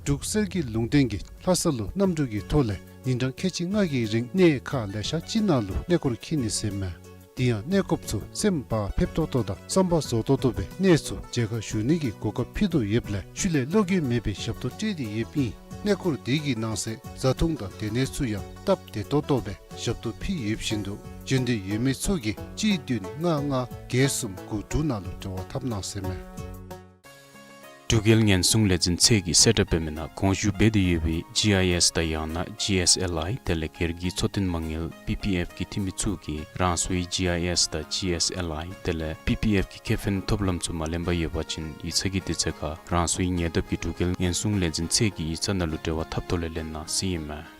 འབྲུག་གསེར་གྱི་ལུང་བསྟན་གྱིས་ལྷ་ས་ལུ་གནམ་གྲུ་གི་ཐོག་ལས་ཉིན་གྲངས་ཁལ་གཅིག་ལྔ་གི་རིང་གནས་ཁག་ལེ་ཤ་ཅིག་ནང་ལུ་གནས་སྐོར་འཁྱིད་ནི་ཟེར་མས། དེ་ཡང་གནས་སྐོརཔ་ཚུ་སེམས་བག་ཕེབས་ཏོག་ཏོ་དང་བསམ་པ་རྫོགས་ཏོག་ཏོ་སྦེ་གནས་ཚུ་མཇལ་ཁ་ཞུ་ནི་གི་གོ་སྐབས་ཕུལ་དོ་ཡོདཔ་ལས་ཤུལ་ལས་བློ་འགྱོད་མེད་པའི་ཞབས་ཏོག་སྤྲོད་དེ་ཡོདཔ་ཨིན། གནས་སྐོར་དེ་གི་ནང་གསེས་བཟའ་འཐུང་དང་སྡོད་གནས་ཚུ་ཡང་སྟབས་བདེ་ཏོག་ཏོ་སྦེ་ཞབས་ཏོག་ཕུལ་ཡོདཔ་བཞིན་དུ་འབྱོན་འདོད་ཡོད་མི་ཚུ་གིས་གཅིག་བདུན་ལྔ་ལྔ་བརྒྱད་གསུམ་དགུ་དྲུག་ནང་ལུ་འབྲེལ་བ་འཐབ་གནང་ཟེར་མས། འབྲུག་རྒྱལ་ཉེན་སྲུང་ལས་འཛིན་ཚད་ཀྱིས་གསལ་བསྒྲགས་འབད་མི་ནང་གོང་ཞུ་འབད་དེ་ཡོད་པའི་G I S དང་ཡང་ན་G S L I དེ་ལས་སྒེར་གྱི་འཚོ་རྟེན་མ་དངུལ་P P F གི་འཐུས་མི་ཚུ་གིས་རང་སོའི་G I S དང་G S L I དེ་ལས་P P F གི་ཁེ་ཕན་ཐོབ་ལམ་ཚུ་མ་ལེན་པར་ཡོད་པ་ཅིན་ཡིག་ཚང་གི་དུས་ཚོད་ཁར་རང་སོའི་ཉེ་འདབས་ཀྱི་འབྲུག་རྒྱལ་ཉེན་སྲུང་ལས་འཛིན་ཚད་ཀྱི་ཡིག་ཚང་ནང་ལུ་འབྲེལ་བ་འཐབ་ཐོག་ལས་ལེན་གནང་ཟེར་ཨིན་མས།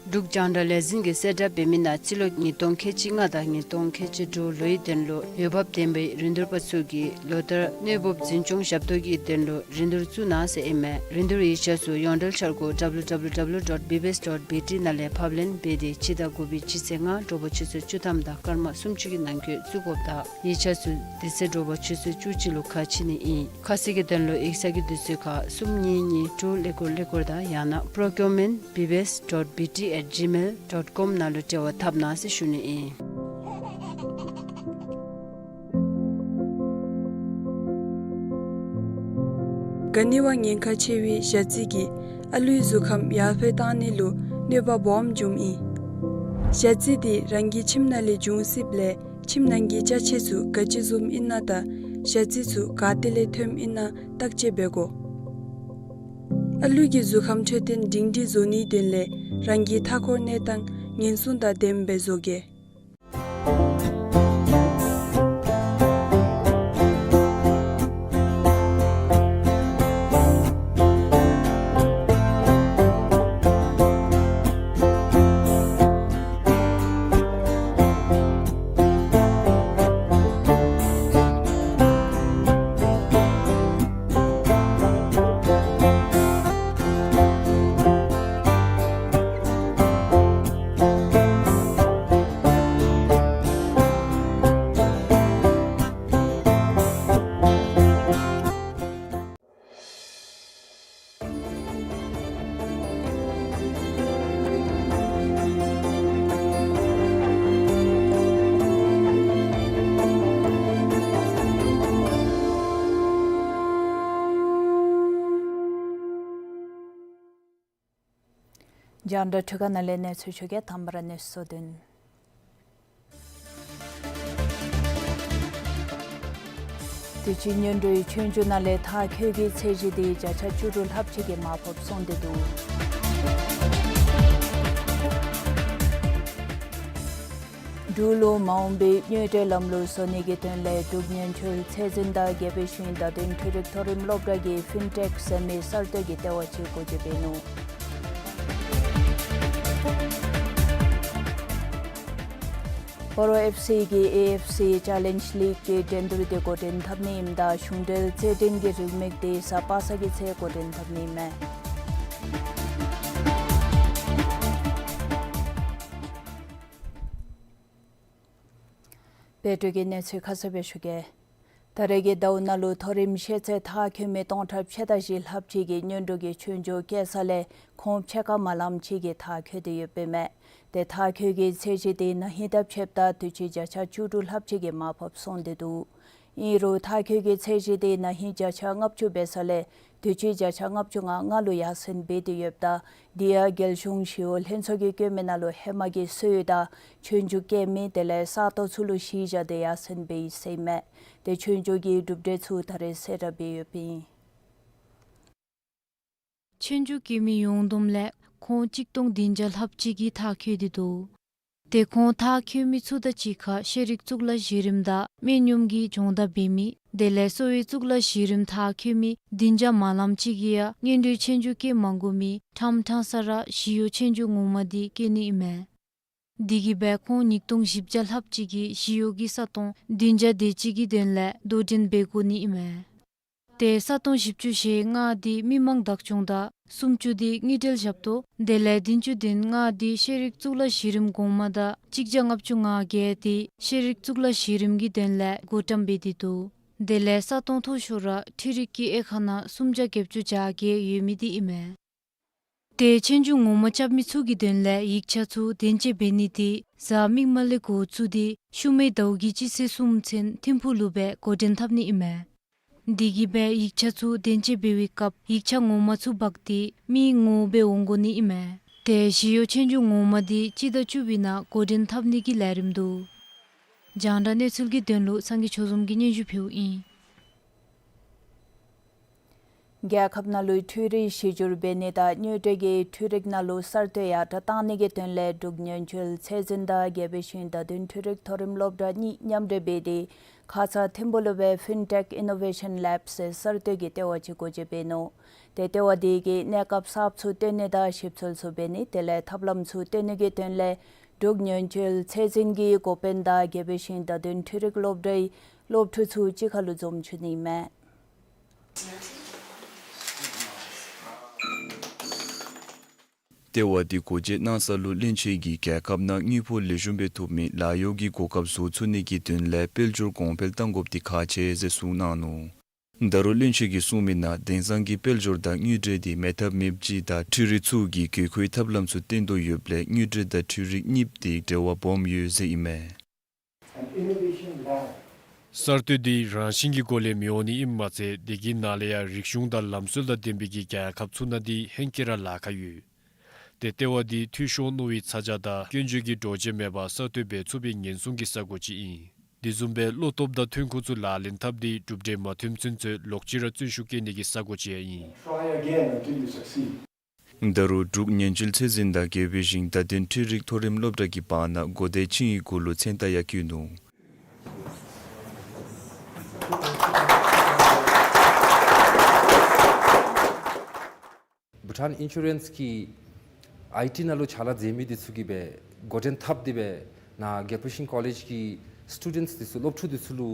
འབྲུག་རྒྱང་བསྒྲགས་ལས་འཛིན་གྱིས་གསལ་བསྒྲགས་འབད་མི་ནང་རྩིས་ལོ་ཉིས་སྟོང་ཁལ་གཅིག་ལྔ་དང་ཉིས་སྟོང་ཁལ་གཅིག་དྲུག་ལོའི་དོན་ལུ་འོས་འབབ་ལྡན་པའི་རིན་བསྡུར་པ་ཚུ་གིས་ལོ་བསྟར་གནོད་འབུབ་འཛིན་སྐྱོང་ཞབས་ཏོག་གི་དོན་ལུ་རིན་བསྡུར་བཙུགས་གནང་ཟེར་ཨིན་མས། རིན་བསྡུར་ཡིག་ཆ་ཚུ་ཡོངས་འབྲེལ་འཆར་སྒོ་W W W dot B B S dot B T ནང་ལས་ཕབ་ལེན་འབད་དེ་སྤྱི་ཟླ་དགུ་པའི་སྤྱི་ཚེས་ལྔ་དྲོ་པ་ཆུ་ཚོད་བཅུ་ཐམ་དང་སྐར་མ་སུམ་ཅུ་གི་ནང་འཁོད་བཙུགས་དགོཔ་དང་ཡིག་ཆ་ཚུ་དེ་ཚེ་དྲོ་པ་ཆུ་ཚོད་བཅུ་གཅིག་ལུ་ཁ་ཕྱེ་ནི་ཨིན། ཁ་གསལ་གྱི་དོན་ལུ་ཡིག་ཚང་གི་དུས་ཚོད་ཁར་གསུམ་གཉིས་གཉིས་དྲུག་ཀླད་ཀོར་ཀླད་ཀོར་དང་ཡང་ན་procurement B B S dot B T at gmail dot com ནང་ལུ་འབྲེལ་བ་འཐབ་གནང་ཟེར་ཞུ་ནི་ཨིན། ག་ནི་བ་ཉེན་ཁ་ཆེ་བའི་ཞ་རྩི་གིས་ཨ་ལུའི་གཟུགས་ཁམས་ཡར་འཕེལ་བཏང་ནི་ལུ་གནོད་པ་སྦོམ་འབྱུངམ་ཨིན། ཞ་རྩི་དེ་རང་གི་ཁྱིམ་ནང་ལས་འབྱུང་སྲིདཔ་ལས་ཁྱིམ་ནང་གི་ཅ་ཆས་ཚུ་ག་ཅི་བཟུམ་ཨིན་ན་དང་ཞ་རྩི་ཚུ་ག་ཏེ་ལས་ཐོནམ་ཨིན་ན་བརྟག་དཔྱད་འབད་དགོ། ཨ་ལུ་གི་གཟུགས་ཁམས་འཕྲོད་བསྟེན་སྒྲིང་སྒྲིང་བཟོ་ནིའི་དོན་ལས་རང་གི་མཐའ་འཁོར་གནས་སྟངས་ཉེན་སྲུང་དང་ལྡནམ་སྦེ་བཟོ་གེ། རྒྱང་བསྒྲགས་འཕྲུལ་ཁང་ནང་ལས་གནས་ཚུལ་ཞུ་གེ། དང་པ་ར་གནས་ཚུལ་གཙོ་དོན། དུས་ཅི་སྔོན་འགྲོའི་ཆོས་རྒྱུགས་ནང་ལས་མཐར་འཁྱོལ་གྱི་ཚད་གཞི་དེ་བརྒྱ་ཆ་བཅུ་དྲུག་ལྷགཔ་ཅིག་གིས་མ་ཕོགཔ་སོང་སྟེ་འདུག། འབྲུག་ལུ་མ་འོངས་པའི་དངུལ་འབྲེལ་ལམ་ལུགས་བཟོ་ནི་གི་དོན་ལས་འབྲུག་ཉེན་བཅོལ་ཚད་འཛིན་དང་རྒྱལ་པོའི་ཤིང་རྟ་དོན་འཕྲུལ་རིག་མཐོ་རིམ་སློབ་གྲྭ་གིས་ཕིན་ཊེཀ་ཟེར་མི་གསར་གཏོད་ཀྱི་ལྟེ་བ་ཅིག་སྒོ་འབྱེད་འབད་ནུག། སྤ་རོ་ཨེཕ་སི་གིས་ཨེ་ཨེཕ་སི་ཅེ་ལེནཇ་ལིག་གི་འགྲན་བསྡུར་དེ་འགོ་འདྲེན་འཐབ་ནི་ཨིནམ་ད་གཞུང་འབྲེལ་རྩེད་འགྲན་གྱི་རེའུ་མིག་དེ་གཟའ་པ་སངས་ཀྱི་ཚེ་འགོ་འདྲེན་འཐབ་ནི་ཨིན་མས། བོད་ཀྱི་གནས་ཚུལ་ཁ་གསལ་སྦེ་ཞུ་གེ། ད་རེས་ཀྱི་ཟླཝ་ནང་ལུ་མཐོ་རིམ་ཤེས་ཚད་མཐར་འཁྱོལ་མི་སྟོང་ཕྲག་ཕྱེད་དང་བཞི་ལྷགཔ་ཅིག་གིས་སྔོན་འགྲོ་གི་ཆོས་རྒྱུགས་བཀལ་ས་ལས་ཁོང་ཕྱེད་ཀ་མ་ལངམ་ཅིག་གིས་མཐར་འཁྱོལ་ཏེ་ཡོདཔ་ཨིན་མས། ཏེ་མཐར་འཁྱོལ་གྱི་ཚད་གཞི་དེ་ན་ཧིང་དང་ཕྱདཔ་ད་དུས་ཅི་བརྒྱ་ཆ་བཅུ་དྲུག་ལྷགཔ་ཅིག་གིས་མར་ཕབ་སོང་སྟེ་འདུག། ཨིན་རུང་མཐར་འཁྱོལ་གྱི་ཚད་གཞི་དེ་ན་ཧིང་བརྒྱ་ཆ་ལྔ་བཅུ་འབད་ས་ལས་དུས་ཅི་བརྒྱ་ཆ་ལྔ་བཅུ་ང་ལྔ་ལུ་ཡར་སེང་འབད་དེ་ཡོདཔ་ད་དེ་ཡང་རྒྱལ་གཞུང་ཞི་གཡོག་ལྷན་ཚོགས་ཀྱིས་བཀོད་མི་ནང་ལུ་ཧེ་མ་གི་སྲོལ་ཡོད་ད་ཆོས་རྒྱུགས་བཀལ་མི་དེ་ལས་ས་སྟོང་ཚུ་ལུ་གཞི་བཞག་སྟེ་ཡར་སེང་འབད་ཡི་ཟེར་ཨིན་མས། ཏེ་ཆོས་རྒྱུགས་ཀྱི་གྲུབ་འབྲས་ཚུ་ད་རེས་གསལ་བསྒྲགས་འབད་ཡོདཔ་ཨིན། ཆོས་རྒྱུགས་བཀལ་མི་ཡོངས་བསྡོམས་ལས་ཁོང་གཅིག་སྟོང་བདུན་བརྒྱ་ལྷགཔ་ཅིག་གིས་མཐར་འཁྱོལ་ཏེ་འདུག། ཏེ་ཁོང་མཐར་འཁྱོལ་མི་ཚུ་དང་གཅིག་ཁར་ཤེས་རིག་གཙུག་ལག་གཞི་རིམ་དང་སྨན་གཡོགམ་གྱི་སྦྱོང་བརྡར་འབད་མི་དེ་ལས་གསོ་བའི་གཙུག་ལག་གཞི་རིམ་མཐར་འཁྱོལ་མི་བདུན་བརྒྱ་མ་ལངམ་ཅིག་གིས་ཡང་སྔོན་འགྲོའི་ཆོས་རྒྱུགས་བཀལ་མ་དགོ་མི་ཕྲངམ་ཕྲང་ས་ར་ཞི་གཡོག་ཆོས་རྒྱུགས་ངོ་མ་དེ་བཀལ་ནི་ཨིན་མས། དེ་གིས་སྦེ་ཁོང་ཉིས་སྟོང་བཞི་བརྒྱ་ལྷགཔ་ཅིག་གིས་ཞི་གཡོག་གི་ས་སྟོང་བདུན་བརྒྱ་དེ་ཅིག་གི་དོན་ལས་དོ་འགྲན་འབད་དགོ་ནི་ཨིན་མས། ཏེ་ས་སྟོང་བཞི་བཅུ་ཞེ་ལྔ་དེ་མི་མང་བདག་སྐྱོང་དང་སུམ་ཅུ་དེ་དངུལ་འབྲེལ་ཞབས་ཏོག་དེ་ལས་བདུན་ཅུ་དོན་ལྔ་དེ་ཤེས་རིག་གཙུག་ལག་གཞི་རིམ་གོང་མ་དང་གཅིག་བརྒྱ་ལྔ་བཅུ་ང་བརྒྱད་དེ་ཤེས་རིག་གཙུག་ལག་གཞི་རིམ་གྱི་དོན་ལས་བགོ་བཀྲམ་འབད་དེ་འདུག། དེ་ལས་ས་སྟོང་མཐོ་ཤོས་ར་འཕྲུལ་རིག་གི་དབྱེ་ཁག་ནང་སུམ་བརྒྱ་བརྒྱད་ཅུ་གྱ་བརྒྱད་ཡོད་མི་དེ་ཨིན་མས། ཏེ་ཆོས་རྒྱུགས་ངོ་མ་རྐྱབ་མི་ཚུ་གི་དོན་ལས་ཡིག་ཆ་ཚུ་དོན་གཅོད་འབད་ནི་དེ་གཟའ་མིག་དམར་ལས་འགོ་བཙུགས་ཏེ་ཤུལ་མའི་ཟླཝ་གི་སྤྱི་ཚེས་གསུམ་ཚུན་ཐིམ་ཕུག་ལུ་སྦེ་འགོ་འདྲེན་འཐབ་ནི་ཨིན་མས། དེ་གིས་སྦེ་ཡིག་ཆ་ཚུ་དོན་གཅོད་འབད་བའི་སྐབས་ཡིག་ཆ་ངོ་མ་ཚུ་འབག་སྟེ་མི་ངོ་སྦེ་འོང་དགོ་ནི་ཨིན་མས། ཏེ་ཞི་གཡོག་ཆོས་རྒྱུགས་ངོ་མ་དེ་སྤྱི་ཟླ་བཅུ་པའི་ནང་འགོ་འདྲེན་འཐབ་ནི་གི་ལས་རིམ་འདུག། རྒྱང་བསྒྲགས་གནས་ཚུལ་གྱི་དོན་ལུ་སངས་རྒྱས་ཆོས་འཛོམས་ཀྱིས་སྙན་ཞུ་ཕུལཝ་ཨིན། རྒྱལ་ཁབ་ནང་ལུ་འཕྲུལ་རིག་གཞི་བསྒྱུར་འབད་ནི་དང་དངུལ་འབྲེལ་གྱི་འཕྲུལ་རིག་ནང་ལུ་གསར་གཏོད་ཡར་དྲགས་གཏང་ནི་གི་དོན་ལས་འབྲུག་ཉེན་བཅོལ་ཚད་འཛིན་དང་དགེ་བའི་ཤིང་བརྡ་དོན་འཕྲུལ་རིག་མཐོ་རིམ་སློབ་གྲྭ་གཉིས་མཉམ་འབྲེལ་འབད་དེ་ཁ་ཙ་ཐིམ་ཕུག་ལུ་སྦེ་ཕིན་ཊེཀ་ཨི་ནོ་ཝེ་ཤཱན་ལེབ་ཟེར་གསར་གཏོད་ཀྱི་ལྟེ་བ་ཅིག་སྒོ་འབྱེད་འབད་ནུག། ཏེ་ལྟེ་བ་དེ་གིས་གནས་སྐབས་གསརཔ་ཚུ་བཏོན་ནི་དང་ཞིབ་འཚོལ་ཚུ་འབད་ནི་དེ་ལས་ཐབས་ལམ་ཚུ་བཏོན་ནི་གི་དོན་ལས་འབྲུག་ཉེན་བཅོལ་ཚད་འཛིན་གྱི་འགོ་དཔོན་དང་དགེ་བའི་ཤིང་བརྡ་དོན་འཕྲུལ་རིག་སློབ་གྲྭའི་སློབ་ཕྲུག་ཚུ་གཅིག་ཁར་ལུ་འཛོམས་བཅུག་ནི་ཨིན་མས། ལྟེ་བ་དེ་སྒོ་འབྱེད་གནང་ས་ལུ་བློན་ཆེན་གྱིས་རྒྱལ་ཁབ་ནང་དངུལ་ཕོགས་ལེགས་ཤོམ་སྦེ་ཐོབ་མི་ལཱ་གཡོག་གི་གོ་སྐབས་བཟོ་ཚུགས་ནི་གི་དོན་ལས་དཔལ་འབྱོར་གོང་འཕེལ་གཏང་དགོཔ་དེ་ཁག་ཆེ་ཟེར་གསུངས་གནང་ནུག། ད་རུང་བློན་ཆེན་གྱིས་གསུངས་མི་ནང་དེང་སང་གི་དཔལ་འབྱོར་དང་དངུལ་འབྲེལ་དེ་མེད་ཐབས་མེདཔ་ཅིག་དང་འཕྲུལ་རིག་ཚུ་གིས་དགོས་མཁོའི་ཐབས་ལམ་ཚུ་བཏོན་དོ་ཡོདཔ་ལས་དངུལ་འབྲེལ་དང་འཕྲུལ་རིག་གཉིསཔོ་དེ་འབྲེལ་བ་སྦོམ་ཡོད་ཟེར་ཨིན་མས། གསར་གཏོད་འདི་རང་བཞིན་གྱི་སྒོ་ལས་མི་འོང་ནི་ཨིནམ་མ་ཚད་དེ་གི་ནང་ལས་ཡང་རིག་གཞུང་དང་ལམ་སྲོལ་དང་ལྡན་པའི་གི་རྒྱལ་ཁབ་ཚུ་ནང་འདི་ཧེང་སྐལ་ར་ལཱ་ཁག་ཡོད། ཏེ་ལྟེ་བ་འདི་འཐུས་ཤོར་མནོ་བའི་ཚ་གྱང་དང་སྐྱོན་བརྗོད་ཀྱི་འགྲོ་བྱེད་མེད་པར་གསར་གཏོད་འབད་ཚུགས་པའི་ཉེན་སྲུང་གི་ས་སྒོ་ཅིག་ཨིན། དེ་བཟུམ་སྦེ་བློ་སྟོབས་དང་ཐོན་ཁུངས་ཚུ་ལག་ལེན་འཐབ་སྟེ་གྲུབ་འབྲས་མ་ཐོནམ་ཚུན་ཚོད་ལོག་ཅི་ར་བརྩོན་ཤུགས་བསྐྱེད་ནི་གི་ས་སྒོ་ཅིག་ཡང་ཨིན། Try again until you succeed. ད་རུང་འབྲུག་ཉེན་བཅོལ་ཚད་འཛིན་དང་དགེ་བའི་ཤིང་བརྡ་དོན་འཕྲུལ་རིག་མཐོ་རིམ་སློབ་གྲྭ་གི་བར་ན་གོ་བརྡའི་ཆིངས་ཡིག་གུ་ལུ་མཚན་རྟགས་ཡང་བཀོད་ནུག། བྷུ་ཊཱན་ཨིན་ཤུ་རེནསི་གིས་ཨའི་ཊི་ནང་ལུ་ཕྱག་ལཱ་མཛད་མི་འདི་ཚུ་གིས་སྦེ་འགོ་འདྲེན་འཐབ་སྟེ་སྦེ་ནཱ་དགེ་བའི་ཤིང་ཀོ་ལེཇ་གི་སི་ཊུ་ཌེནཊསི་འདི་ཚུ་སློབ་ཕྲུག་འདི་ཚུ་ལུ་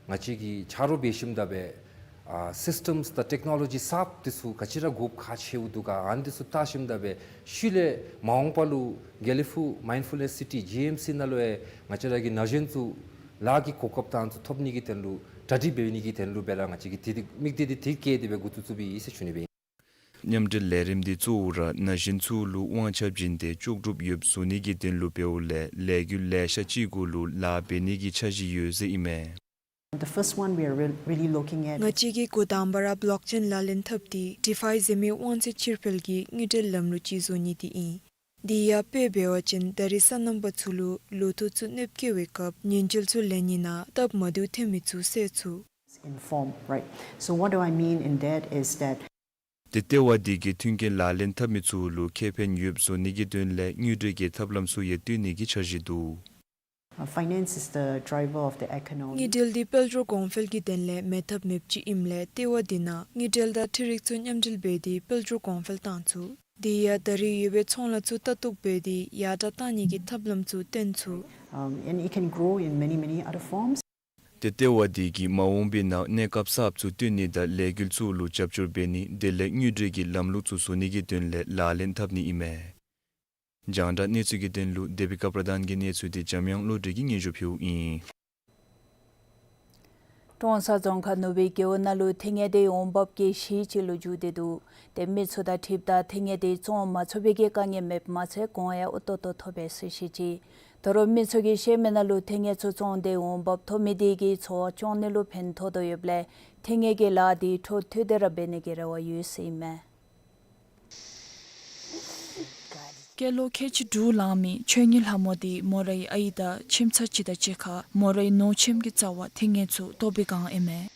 ང་བཅས་ཀྱིས་ཆ་རོགས་འབད་ཞིནམ་ད་སྦེ་ཨ་སིསི་ཊེམསི་དང་ཊེཀ་ནོ་ལོ་ཇི་གསརཔ་འདི་ཚུ་ག་ཅི་ར་དགོཔ་ཁག་ཆེཝ་འདུག་ག་ཨ་ནི་འདི་ཚུ་བལྟ་ཞིནམ་ད་སྦེ་ཤུལ་ལས་མ་འོངས་པ་ལུ་དགེ་ལེགས་ཕུག་མའིནཌ་ཕུལ་ནེསི་སི་ཊི་ཇི་ཨེམ་སི་ནང་ལུ་ཡང་ང་བཅས་ར་གི་ན་གཞོན་ཚུ་ལཱ་གི་གོ་སྐབས་དང་ཚུ་ཐོབ་ནི་གི་དོན་ལུ་གྲ་སྒྲིག་འབད་ནི་གི་དོན་ལུ་སྦེ་ར་ང་བཅས་ཀྱིས་དེ་དམིགས་གཏད་འདི་དེ་བསྐྱེད་དེ་སྦེ་འགོ་བཙུགས་བཙུགསཔ་ཨིན་ཟེར་ཞུ་ནི་སྦེ་ཨིན། མཉམ་འབྲེལ་ལས་རིམ་འདི་གཙོ་བོ་ར་ན་གཞོན་ཚུ་ལུ་དབང་ཆ་བྱིན་ཏེ་ལྕོགས་གྲུབ་ཡོདཔ་བཟོ་ནི་གི་དོན་ལུ་འབདཝ་ལས་ལས་འགུལ་ལེ་ཤ་ཅིག་གུ་ལུ་ལཱ་འབད་ནི་གི་འཆར་གཞི་ཡོད་ཟེར་ཨིན་མས། The first one we are real- really looking at ང་བཅས་ཀྱིས་འགོ་དང་པ་ར་བི་ལོག་ཅེན་ལག་ལེན་འཐབ་སྟེ་ཌི་ཕའི་ཟེར་མི་དབང་ཚད་ཕྱིར་སྤེལ་གྱི་དངུལ་འབྲེལ་ལམ་ལུགས་ཅིག་བཟོ་ནི་འདི་ཨིན། དེ་ཡང་དཔེ་འབད་བ་ཅིན་ད་རེས་སོ་ནམ་པ་ཚུ་ལུ་ལོ་ཐོག་ཚུ་གནོདཔ་བཀལ་བའི་སྐབས་ཉེན་བཅོལ་ཚུ་ལེན་ནི་ནང་སྟབས་མ་བདེཝ་ཐོན་མི་ཚུ་སེལ་ཚུགས། Inform, right? So what do I mean in that is that ཏེ་ལྟེ་བ་འདི་གིས་མཐུན་རྐྱེན་ལག་ལེན་འཐབ་མི་ཚུ་ལུ་ཁེ་ཕན་ཡོདཔ་བཟོ་ནི་གི་དོན་ལས་དངུལ་འབྲེལ་གྱི་ཐབས་ལམ་ཚུ་ཡང་བཏོན་ནི་གི་འཆར་གཞི་འདུག། Uh, finance is the driver of the economy. དངུལ་འབྲེལ་འདི་དཔལ་འབྱོར་གོང་འཕེལ་གྱི་དོན་ལས་མེད་ཐབས་མེདཔ་ཅིག་ཨིནམ་ལས་ལྟེ་བ་འདི་ནང་དངུལ་འབྲེལ་དང་འཕྲུལ་རིག་ཚུ་མཉམ་འབྲེལ་འབད་དེ་དཔལ་འབྱོར་གོང་འཕེལ་བཏང་ཚུགས། དེ་ཡང་ད་རེས་ཡོད་པའི་ཚོང་ལཱ་ཚུ་ལྟ་རྟོག་འབད་དེ་ཡར་དྲགས་གཏང་ནི་གི་ཐབས་ལམ་ཚུ་བཏོན་ཚུགས། Um, and it can grow in many, many other forms. ཏེ་ལྟེ་བ་འདི་གིས་མ་འོངས་པའི་ནང་གནས་སྐབས་གསརཔ་ཚུ་བཏོན་ནི་དང་ལས་འགུལ་ཚུ་ལུ་རྒྱབ་སྐྱོར་འབད་ནི་དེ་ལས་དངུལ་འབྲེལ་གྱི་ལམ་ལུགས་ཚུ་བཟོ་ནི་གི་དོན་ལས་ལག་ལེན་འཐབ་ནི་ཨིན་མས། རྒྱང་བསྒྲགས་གནས་ཚུལ་གྱི་དོན་ལུ་དེ་བི་ཀ་པྲ་དཱན་གྱི་གནས་ཚུལ་འདི་འཇམ་དབྱངས་བློ་གྲོས་ཀྱིས་སྙན་ཞུ་ཕུལཝ་ཨིན། ཀྲོང་གསར་རྫོང་ཁག་ནུབ་སྦིས་རྒེད་འོག་ནང་ལུ་ཐིང་ངེ་དེ་འོང་འབབ་ཀྱི་གཞི་ཅིག་ལུ་འགྱུར་ཏེ་འདུག། ཏེ་མི་ཚུ་དང་འཁྲིལཝ་ད་ཐིང་ངེ་དེ་བཙོང་མ་ཚུགས་པའི་གི་དཀའ་ངལ་མེདཔ་མ་ཚད་གོང་ཡང་ཨོ་ཏོག་ཏོ་ཐོབ་པས་ཟེར་བཤད་ཅི། ད་རུང་མི་ཚུ་གིས་བཤད་མི་ནང་ལུ་ཐིང་ངེ་ཚུ་བཙོང་སྟེ་འོང་འབབ་ཐོབ་མི་དེ་གིས་འཚོ་བ་སྐྱོང་ནི་ལུ་ཕན་ཐོགས་དོ་ཡོདཔ་ལས་ཐིང་ངེ་གི་ལཱ་དེ་འཕྲོ་མཐུད་དེ་ར་འབད་ནི་གི་རེ་བ་ཡོད་ཟེར་ཨིན་མས། སྐྱེས་ལོ་ཁལ་གཅིག་དྲུག་ལང་མི་ཆོས་ཉིད་ལྷ་མོ་དེ་མོ་རའི་ཨའི་དང་ཁྱིམ་ཚང་ཅིག་དང་གཅིག་ཁར་མོ་རའི་ནོར་ཁྱིམ་གྱི་རྩ་བར་ཐིང་ངེ་ཚུ་བཏོག་སྦེ་བཀང་ཨིན་མས།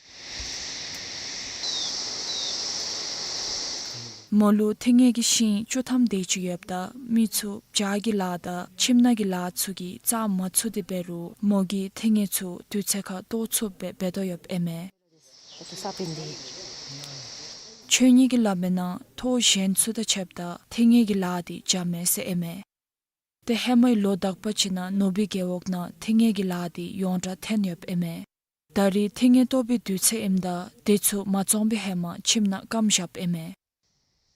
མོ་ལུ་ཐིང་ངེ་གི་ཤིང་བཅུ་ཐམ་དེ་ཅིག་ཡོདཔ་ད་མི་ཚུ་བྱག་གི་ལཱ་དང་ཁྱིམ་ནང་གི་ལཱ་ཚུ་གིས་བཙའ་མ་ཚུགས་ཏེ་འབད་རུང་མོ་གིས་ཐིང་ངེ་ཚུ་དུས་ཚོད་ཁར་བཏོག་ཚུགསཔ་སྦེ་འབད་དོ་ཡོདཔ་ཨིན་མས། ཆོས་ཉིད་ཀྱིས་སླབ་མི་ནང་ཐོག་གཞན་ཚུ་དང་ཕྱདཔ་ད་ཐིང་ངེ་གི་ལཱ་དེ་འཇམ་མས་ཟེར་ཨིན་མས། ཏེ་ཧེ་མའི་ལོ་དག་པ་ཅིག་ནང་ནུབ་སྦིས་རྒེད་འོག་ནང་ཐིང་ངེ་གི་ལཱ་དེ་ཡོངས་གྲགས་ཐོན་ཡོདཔ་ཨིན་མས། ད་རེས་ཐིང་ངེ་བཏོག་པའི་དུས་ཚོད་ཨིནམ་ད་དེ་ཚུ་མ་བཙོང་པའི་ཧེ་མ་ཁྱིམ་ནང་སྐམ་བཞགཔ་ཨིན་མས།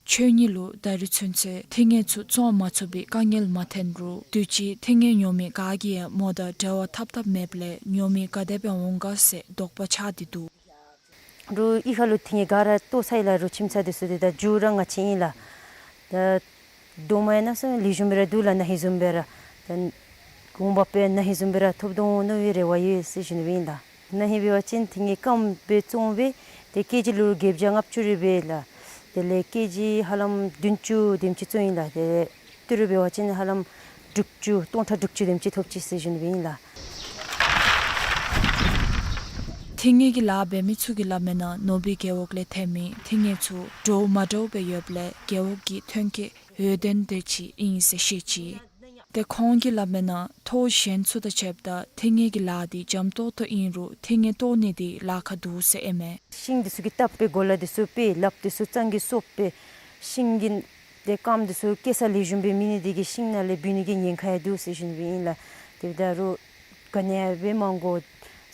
ཆོས་ཉིད་ལུ་ད་རེས་ཚུན་ཚོད་ཐིང་ངེ་ཚུ་བཙོང་མ་ཚུགས་པའི་དཀའ་ངལ་མ་ཐོན་རུང་དུས་ཅི་ཐིང་ངེ་ཉོ་མི་ག་གིས་ཡང་མོ་དང་འབྲེལ་བ་འཐབ་འཐབ་མེདཔ་ལས་ཉོ་མི་ག་དེ་སྦེ་འོང་ག་ཟེར་དོགས་པ་ཆགས་ཏེ་འདུག། རུང་གཡུས་ཁ་ལུ་ཐིང་ངེ་ག་ར་བཏོག་ཚར་ཡི་ལགས། རུང་ཁྱིམ་ཚང་དེ་ཚུ་དེ་ད་མཇུག་ར་ང་བཅས་ཨིན་ལགས། ད་རྡོག་མ་ཡང་ན་སོང་ལེགས་ཤོམ་སྦེ་ར་འདུག་ལགས། ན་ཧིང་བཟུམ་སྦེ་ར་ད་གོང་འབབ་སྦེ་ན་ཧིང་བཟུམ་སྦེ་ར་ཐོབ་དོ་འོང་མནོ་བའི་རེ་བ་ཡོད་ཟེར་ཞུ་ནི་སྦེ་ཨིན་ལགས། ན་ཧིང་འབད་བ་ཅིན་ཐིང་ངེ་སྐམ་སྦེ་བཙོང་སྦེ་ཏེ་ཀེ་ཇི་ལུ་བརྒྱད་བརྒྱ་ལྔ་བཅུ་རེ་འབད་ལགས། དེ་ལས་ཀེ་ཇི་ཧ་ལམ་བདུན་ཅུ་དེམ་ཅིག་བཙོང་ཡི་ལགས། དེ་ལས་ཏི་རུ་འབད་བ་ཅིན་ཧ་ལམ་དྲུག་ཅུ་སྟོང་ཕྲག་དྲུག་ཅུ་དེམ་ཅིག་ཐོབ་ཅི་ཟེར་ཞུ་ནི་སྦེ་ཨིན་ལགས། ཐིང་ངེ་གི་ལཱ་འབད་མི་ཚུ་གིས་སླབ་མི་ནང་ནུབ་སྦིས་རྒེད་འོག་ལས་ཐོན་མི་ཐིང་ངེ་ཚུ་འདྲཝ་མ་འདྲཝ་སྦེ་ཡོདཔ་ལས་རྒེད་འོག་གི་ཐོན་སྐྱེད་འོས་ལྡན་དེ་ཅིག་ཨིན་ཟེར་བཤད་ཅི། ཏེ་ཁོང་གིས་སླབ་མི་ནང་ཐོག་གཞན་ཚུ་དང་ཕྱདཔ་ད་ཐིང་ངེ་གི་ལཱ་དེ་འཇམ་ཏོག་ཏོ་ཨིན་རུང་ཐིང་ངེ་བཏོག་ནི་དེ་ལཱ་ཁག་འདུག་ཟེར་ཨིན་མས། ཤིང་དེ་ཚུ་གི་བཏབ་སྦེ་གོ་ལ་དེ་ཚུ་སྦེ་ལགཔ་དེ་ཚུ་གཙང་གིས་སོབ་སྦེ་ཤིང་གི་ཏེ་སྐམ་དེ་ཚུ་སྐྱེ་ས་ལེགས་ཤོམ་སྦེ་མེད་ནི་དེ་གིས་ཤིང་ནང་ལས་འབུད་ནི་གི་ཉེན་ཁ་ཡང་འདུག་ཟེར་ཞུ་ནི་སྦེ་ཨིན་ལགས། དེ་འབདཝ་ད་རུང་ག་ནི་ཡང་འབད་མ་དགོ།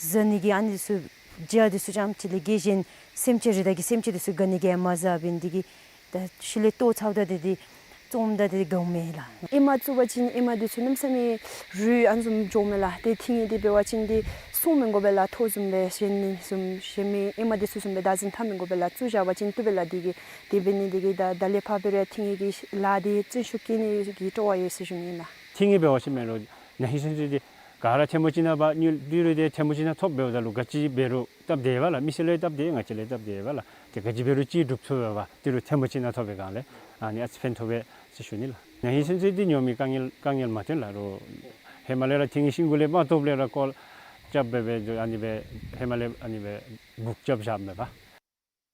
བཟའ་ནི་གི་ཨ་ནི་དེ་ཚུ་བྱ་དེ་ཚུ་ཙམ་ཅིག་ལས་གཞན་སེམས་ཅན་རི་དྭགས་ཀྱི་སེམས་ཅན་དེ་ཚུ་ག་ནི་གིས་ཡང་མ་བཟའ་འབད་ནི་དེ་གིས་ད་ཤུལ་ལས་བཏོག་ཚརཝ་ད་དེ་དེ་བཙོངམ་ད་དེ་དགའཝ་མས་ལགས། ཨེ་མ་བཙུགས་པ་ཅིན་ཨེ་མ་དེ་ཚུ་གནམ་མེད་ས་མེད་རུལ་ཨ་ནི་བཟུམ་འགྱོཝ་མས་ལགས། ཏེ་ཐིང་ངེ་དེ་འབད་བ་ཅིན་དེ་སོང་མི་དགོ་པས་ལགས། ཐོག་བཟུམ་སྦེ་གཞན་བཟུམ་གཞན་མི་ཨེ་མ་དེ་ཚུ་བཟུམ་སྦེ་བདག་འཛིན་འཐབ་མི་དགོ་པས་ལགས། བཙུགས་བཞག་པ་ཅིན་བཏུབ་པས་ལགས། དེ་གིས་དེ་འབད་ནི་དེ་གིས་ད་ད་ལས་ཕར་འབད་རུང་ཐིང་ངེ་གི་ལཱ་དེ་བརྩོན་ཤུགས་བསྐྱེད་ནི་གི་སྤྲོ་བ་ཡོད་ཟེར་ཞུ་ནི་ཨིན་ལགས། ཐིང་ངེ་འབད་བ་ཅིན་མེན་རུང་ན་ཧིང་སོང་ཚུ་དེ་ག་ར་ཐེངས་མ་གཅིག་ནང་འབག་ནི་ཏི་རུ་དེ་ཐེངས་མ་གཅིག་ནང་ཐོབ་འབདཝ་ད་ལུ་ག་ཅི་འབད་རུང་སྟབས་བདེ་བས་ལགས། མི་སེར་ལུ་ཡང་སྟབས་བདེ་ང་བཅས་ལུ་ཡང་སྟབས་བདེ་བས་ལགས། ཏེ་ག་ཅི་འབད་རུང་ཅིག་སྒྲུབ་ཚུགས་པས། ཏི་རུ་ཐེངས་མ་གཅིག་ནང་ཐོབ་པའི་སྒང་ལས་ཨ་ནི་ཨ་ཙི་ཕན་ཐོགས་པས་ཟེར་ཞུ་ནི་ལགས། ན་ཧིང་སོང་ཚུ་དེ་ཉོ་མི་དཀའ་ངལ་དཀའ་ངལ་མ་ཐོན་ལགས། རོགས་ཧེ་མ་ལས་ར་ཐིང་ངེ་ཤིང་གུ་ལས་མར་བཏོགཔ་ལས་ར་སྐོར་རྐྱབ་སྦེ་སྦེ་ཨ་ནི་སྦེ་ཧེ་མ་ལས་ཨ་ནི་སྦེ་སྦུག་རྐྱབ་བཞགཔ་མས་པ།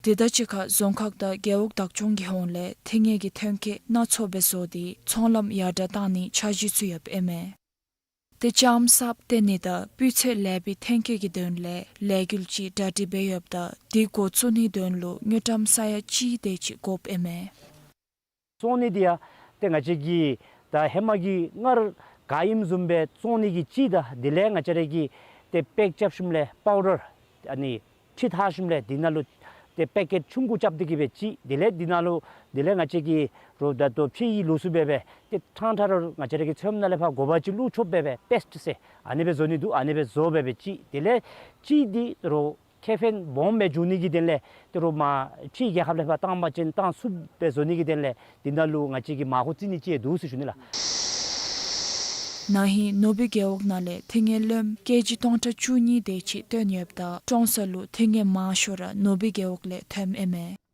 དེ་དང་གཅིག་ཁར་རྫོང་ཁག་དང་རྒེད་འོག་བདག་སྐྱོང་གི་ཧོངས་ལས་ཐིང་ངེ་གི་ཐོན་སྐྱེད་སྣ་ཚོགས་སྦེ་བཟོ་སྟེ་ཚོང་ལམ་ཡར་དྲག་བཏང་ནིའི་འཆར་གཞི་ཚུ་ཡོདཔ་ཨིན་མས། ཏེ་ལྕངམ་གསརཔ་བཏོན་ནི་དང་སྤུས་ཚད་ལེགས་པའི་ཐོན་སྐྱེད་ཀྱི་དོན་ལས་ལས་འགུལ་ཅིག་གྲ་སྒྲིག་འབད་ཡོདཔ་ད་དེ་འགོ་བཙུགས་ནིའི་དོན་ལུ་དངུལ་ཀྲམ་ས་ཡ་གཅིག་དེ་ཅིག་དགོཔ་ཨིན་མས། བཙོང་ནི་དེ་ཡང་ཏེ་ང་བཅས་ཀྱིས་ད་ཧེ་མ་གི་སྔར་ག་ཨིནམ་བཟུམ་སྦེ་བཙོང་ནི་གི་ཅིག་དང་དེ་ལས་ང་བཅས་ར་གིས་ཏེ་པེཀ་རྐྱབ་ཞིནམ་ལས་པའུ་ཌར་ཨ་ནི་འཁྲུད་ཚར་ཞིནམ་ལས་དེ་ནང་ལུ་ཏེ་པེ་ཀེཊ་ཆུང་ཀུ་རྐྱབ་སྟེ་གི་སྦེ་ཅིག་དེ་ལས་དེ་ནང་ལུ་དེ་ལས་ང་བཅས་ཀྱིས་རོགས་ད་ལྟོ་ཕྱེ་ཡི་ལོགས་སུ་སྦེ་སྦེ་ཏེ་ཕྲང་ཕྲང་ར་ང་བཅས་ར་གི་ཚོདམ་ནང་ལས་ཕར་དགོ་པ་ཅིན་བླུག་ཆོགཔ་སྦེ་སྦེ་པེསཊ་ཟེར་ཨ་ནི་སྦེ་བཟོ་ནི་འདུག། ཨ་ནི་སྦེ་བཟོ་སྦེ་སྦེ་ཅིག་དེ་ལས་ཅིག་དེ་རོགས་ཁེ་ཕན་སྦོམ་སྦེ་འབྱུང་ནི་གི་དོན་ལས་ཏེ་རོགས་མར་ཕྱི་རྒྱལ་ཁབ་ལས་ཕར་བཏང་པ་ཅིན་བཏང་ཚུགསཔ་སྦེ་བཟོ་ནི་གི་དོན་ལས་དེ་ནང་ལུ་ང་བཅས་ཀྱིས་མར་ཁུ་བརྩི་ནི་ཅིག་འདུག་ཟེར་ཞུ་ནི་ལགས། ན་ཧིང་ནུབ་སྦིས་རྒེད་འོག་ནང་ལས་ཐིང་ངེ་རློནམ་ཀེ་ཇི་སྟོང་ཕྲག་བཅུ་གཉིས་དེ་ཅིག་བཏོན་ཡོདཔ་ད་ཀྲོང་གསར་ལུ་ཐིང་ངེ་མང་ཤོས་ར་ནུབ་སྦིས་རྒེད་འོག་ལས་ཐོནམ་ཨིན་མས།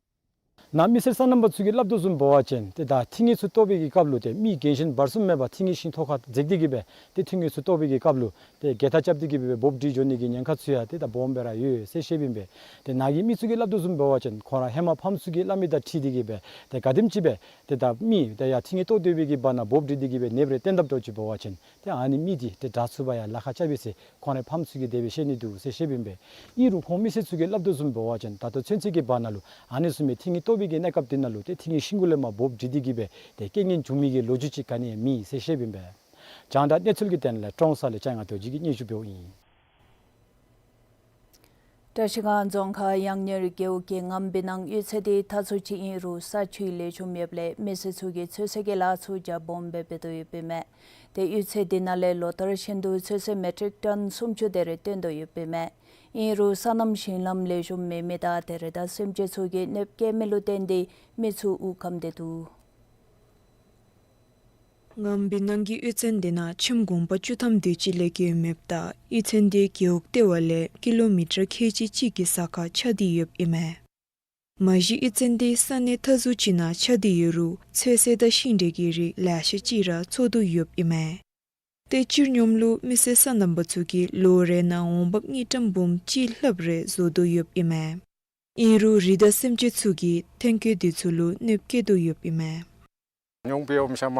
ནཱ་མི་སེར་སོ་ནམ་པ་ཚུ་གིས་སླབ་དོ་བཟུམ་འབད་བ་ཅིན་ཏེ་ད་ཐིང་ངེ་ཚུ་བཏོག་པའི་གི་སྐབས་ལུ་ཏེ་མི་རྒན་གཞོན་བར་གསུམ་མེད་པར་ཐིང་ངེ་ཤིང་ཐོག་ཁར་འཛེགས་ཏེ་གི་སྦེ་ཏེ་ཐིང་ངེ་ཚུ་བཏོག་པའི་གི་སྐབས་ལུ་ཏེ་འགལ་ཟླ་རྐྱབ་སྟེ་གི་སྦེ་འབོ་སྒྲིག་འགྱོ་ནི་གི་ཉེན་ཁ་ཚུ་ཡང་ཏེ་ད་སྦོམ་སྦེ་ར་ཡོད་ཟེར་བཤདཔ་ཨིན་པས། ཏེ་ནཱ་གི་མི་ཚུ་གིས་སླབ་དོ་བཟུམ་འབད་བ་ཅིན་ཁོང་ར་ཧེ་མ་ཕམ་ཚུ་གི་སླབ་མི་དང་འཁྲིལ་ཏེ་གི་སྦེ་ཏེ་ག་དེམ་ཅིག་སྦེ་ཏེ་ད་མི་ཏེ་ཡར་ཐིང་ངེ་བཏོག་སྡོད་པའི་གི་བར་ན་འབོ་སྒྲིག་སྟེ་གི་སྦེ་ནདཔ་རེ་བཏོན་དཔ་འདྲཝ་ཅིག་འབད་བ་ཅིན་ཏེ་ཨ་ནི་མི་འདི་ཏེ་དྲག་ཚུགས་པར་ཡང་ལཱ་ཁག་རྐྱབ་ཨིན་ཟེར་ཁོང་རའི་ཕམ་ཚུ་གིས་དེ་སྦེ་བཤད་ནི་འདུག་ཟེར་བཤདཔ་ཨིན་པས། ཨིན་རུང་ཁོང་མི་སེར་ཚུ་གིས་སླབ་དོ་བཟུམ་འབད་བ་ཅིན་ད་ལྟོ་ཚུན་ཚོད་ཀྱི་བར་ན་ལུ་ཨ་ནི་བཟུམ་མའི་ཐིང་ངེ་བཏོག་པའི་གི་གནས་སྐབས་འདི་ནང་ལུ་ཏེ་ཐིང་ངེ་ཤིང་གུ་ལས་མར་འབོ་སྒྲིག་སྟེ་གི་སྦེ་ཏེ་རྐྱེན་ངན་བྱུང་མི་གི་ལོ་རྒྱུས་ཅིག་ག་ནི་ཡང་མེད་ཟེར་བཤདཔ་ཨིན་པས། རྒྱང་བསྒྲགས་གནས་ཚུལ་གྱི་དོན་ལས་ཀྲོང་གསར་ལས་ལྕང་ང་རྡོ་རྗེ་གིས་སྙན་ཞུ་འབདཝ་ཨིན། བཀྲ་ཤིས་སྒང་རྫོང་ཁག་གཡང་གཉེར་རྒེད་འོག་གི་རྔམ་པའི་ནང་གཡུས་ཚན་དེ་མཐའ་ཚུ་ཅིག་ཨིན་རུང་ས་ཆུའི་ལེགས་ཤོམ་ཡོདཔ་ལས་མི་སེར་ཚུ་གིས་ཚོད་བསྲེ་གི་ལཱ་ཚུ་རྒྱ་སྦོམ་སྦེ་འབད་དོ་ཡོདཔ་ཨིན་མས། ཏེ་གཡུས་ཚན་དེ་ནང་ལས་ལོ་ལྟར་བཞིན་དུ་ཚོད་བསྲེ་མེ་ཊིག་ཊོན་སུམ་ཅུ་དེ་རེ་བཏོན་དོ་ཡོདཔ་ཨིན་མས། ཨིན་རུང་སོ་ནམ་ཞིང་ལམ་ལེགས་ཤོམ་མེད་མི་དང་དེ་རི་དྭགས་སེམས་ཅན་ཚུ་གིས་གནོདཔ་བཀལ་མི་ལུ་བརྟེན་ཏེ་མི་ཚུ་དབུགས་སྐམ་སྟེ་འདུག། ངམ་བི་ནང་གི་གཡུས་ཚན་འདི་ནང་ཁྱིམ་གུང་པ་བཅུ་ཐམ་དེ་ཅིག་ལས་བརྒལ་མེདཔ་ད་གཡུས་ཚན་འདི་རྒེད་འོག་ལྟེ་བ་ལས་ཀི་ལོ་མི་ཊར་ཁལ་གཅིག་གཅིག་གི་ས་ཁར་ཆགས་ཏེ་ཡོདཔ་ཨིན་མས། མ་གཞི་གཡུས་ཚན་འདི་ས་གནས་མཐའ་ཟུར་ཅིག་ནང་ཆགས་ཏེ་ཡོད་རུང་ཚོད་བསྲེ་དང་ཤིང་འབྲས་ཀྱི་རིགས་ལེ་ཤ་ཅིག་ར་འཚོ་དོ་ཡོདཔ་ཨིན་མས། ཏེ་སྤྱིར་སྙོམས་ལུ་མི་སེར་སོ་ནམ་པ་ཚུ་གིས་ལོ་རེ་ནང་འོང་འབབ་དངུལ་ཀྲམ་འབུམ་གཅིག་ལྷགཔ་རེ་བཟོ་དོ་ཡོདཔ་ཨིན་མས། ཨིན་རུང་རི་དྭགས་སེམས་ཅན་ཚུ་གིས་ཐོན་སྐྱེད་འདི་ཚུ་ལུ་གནོདཔ་བཀལ་དོ་ཡོདཔ་ཨིན་མས། ཉུང་པའི་འོང་ཤ་མ་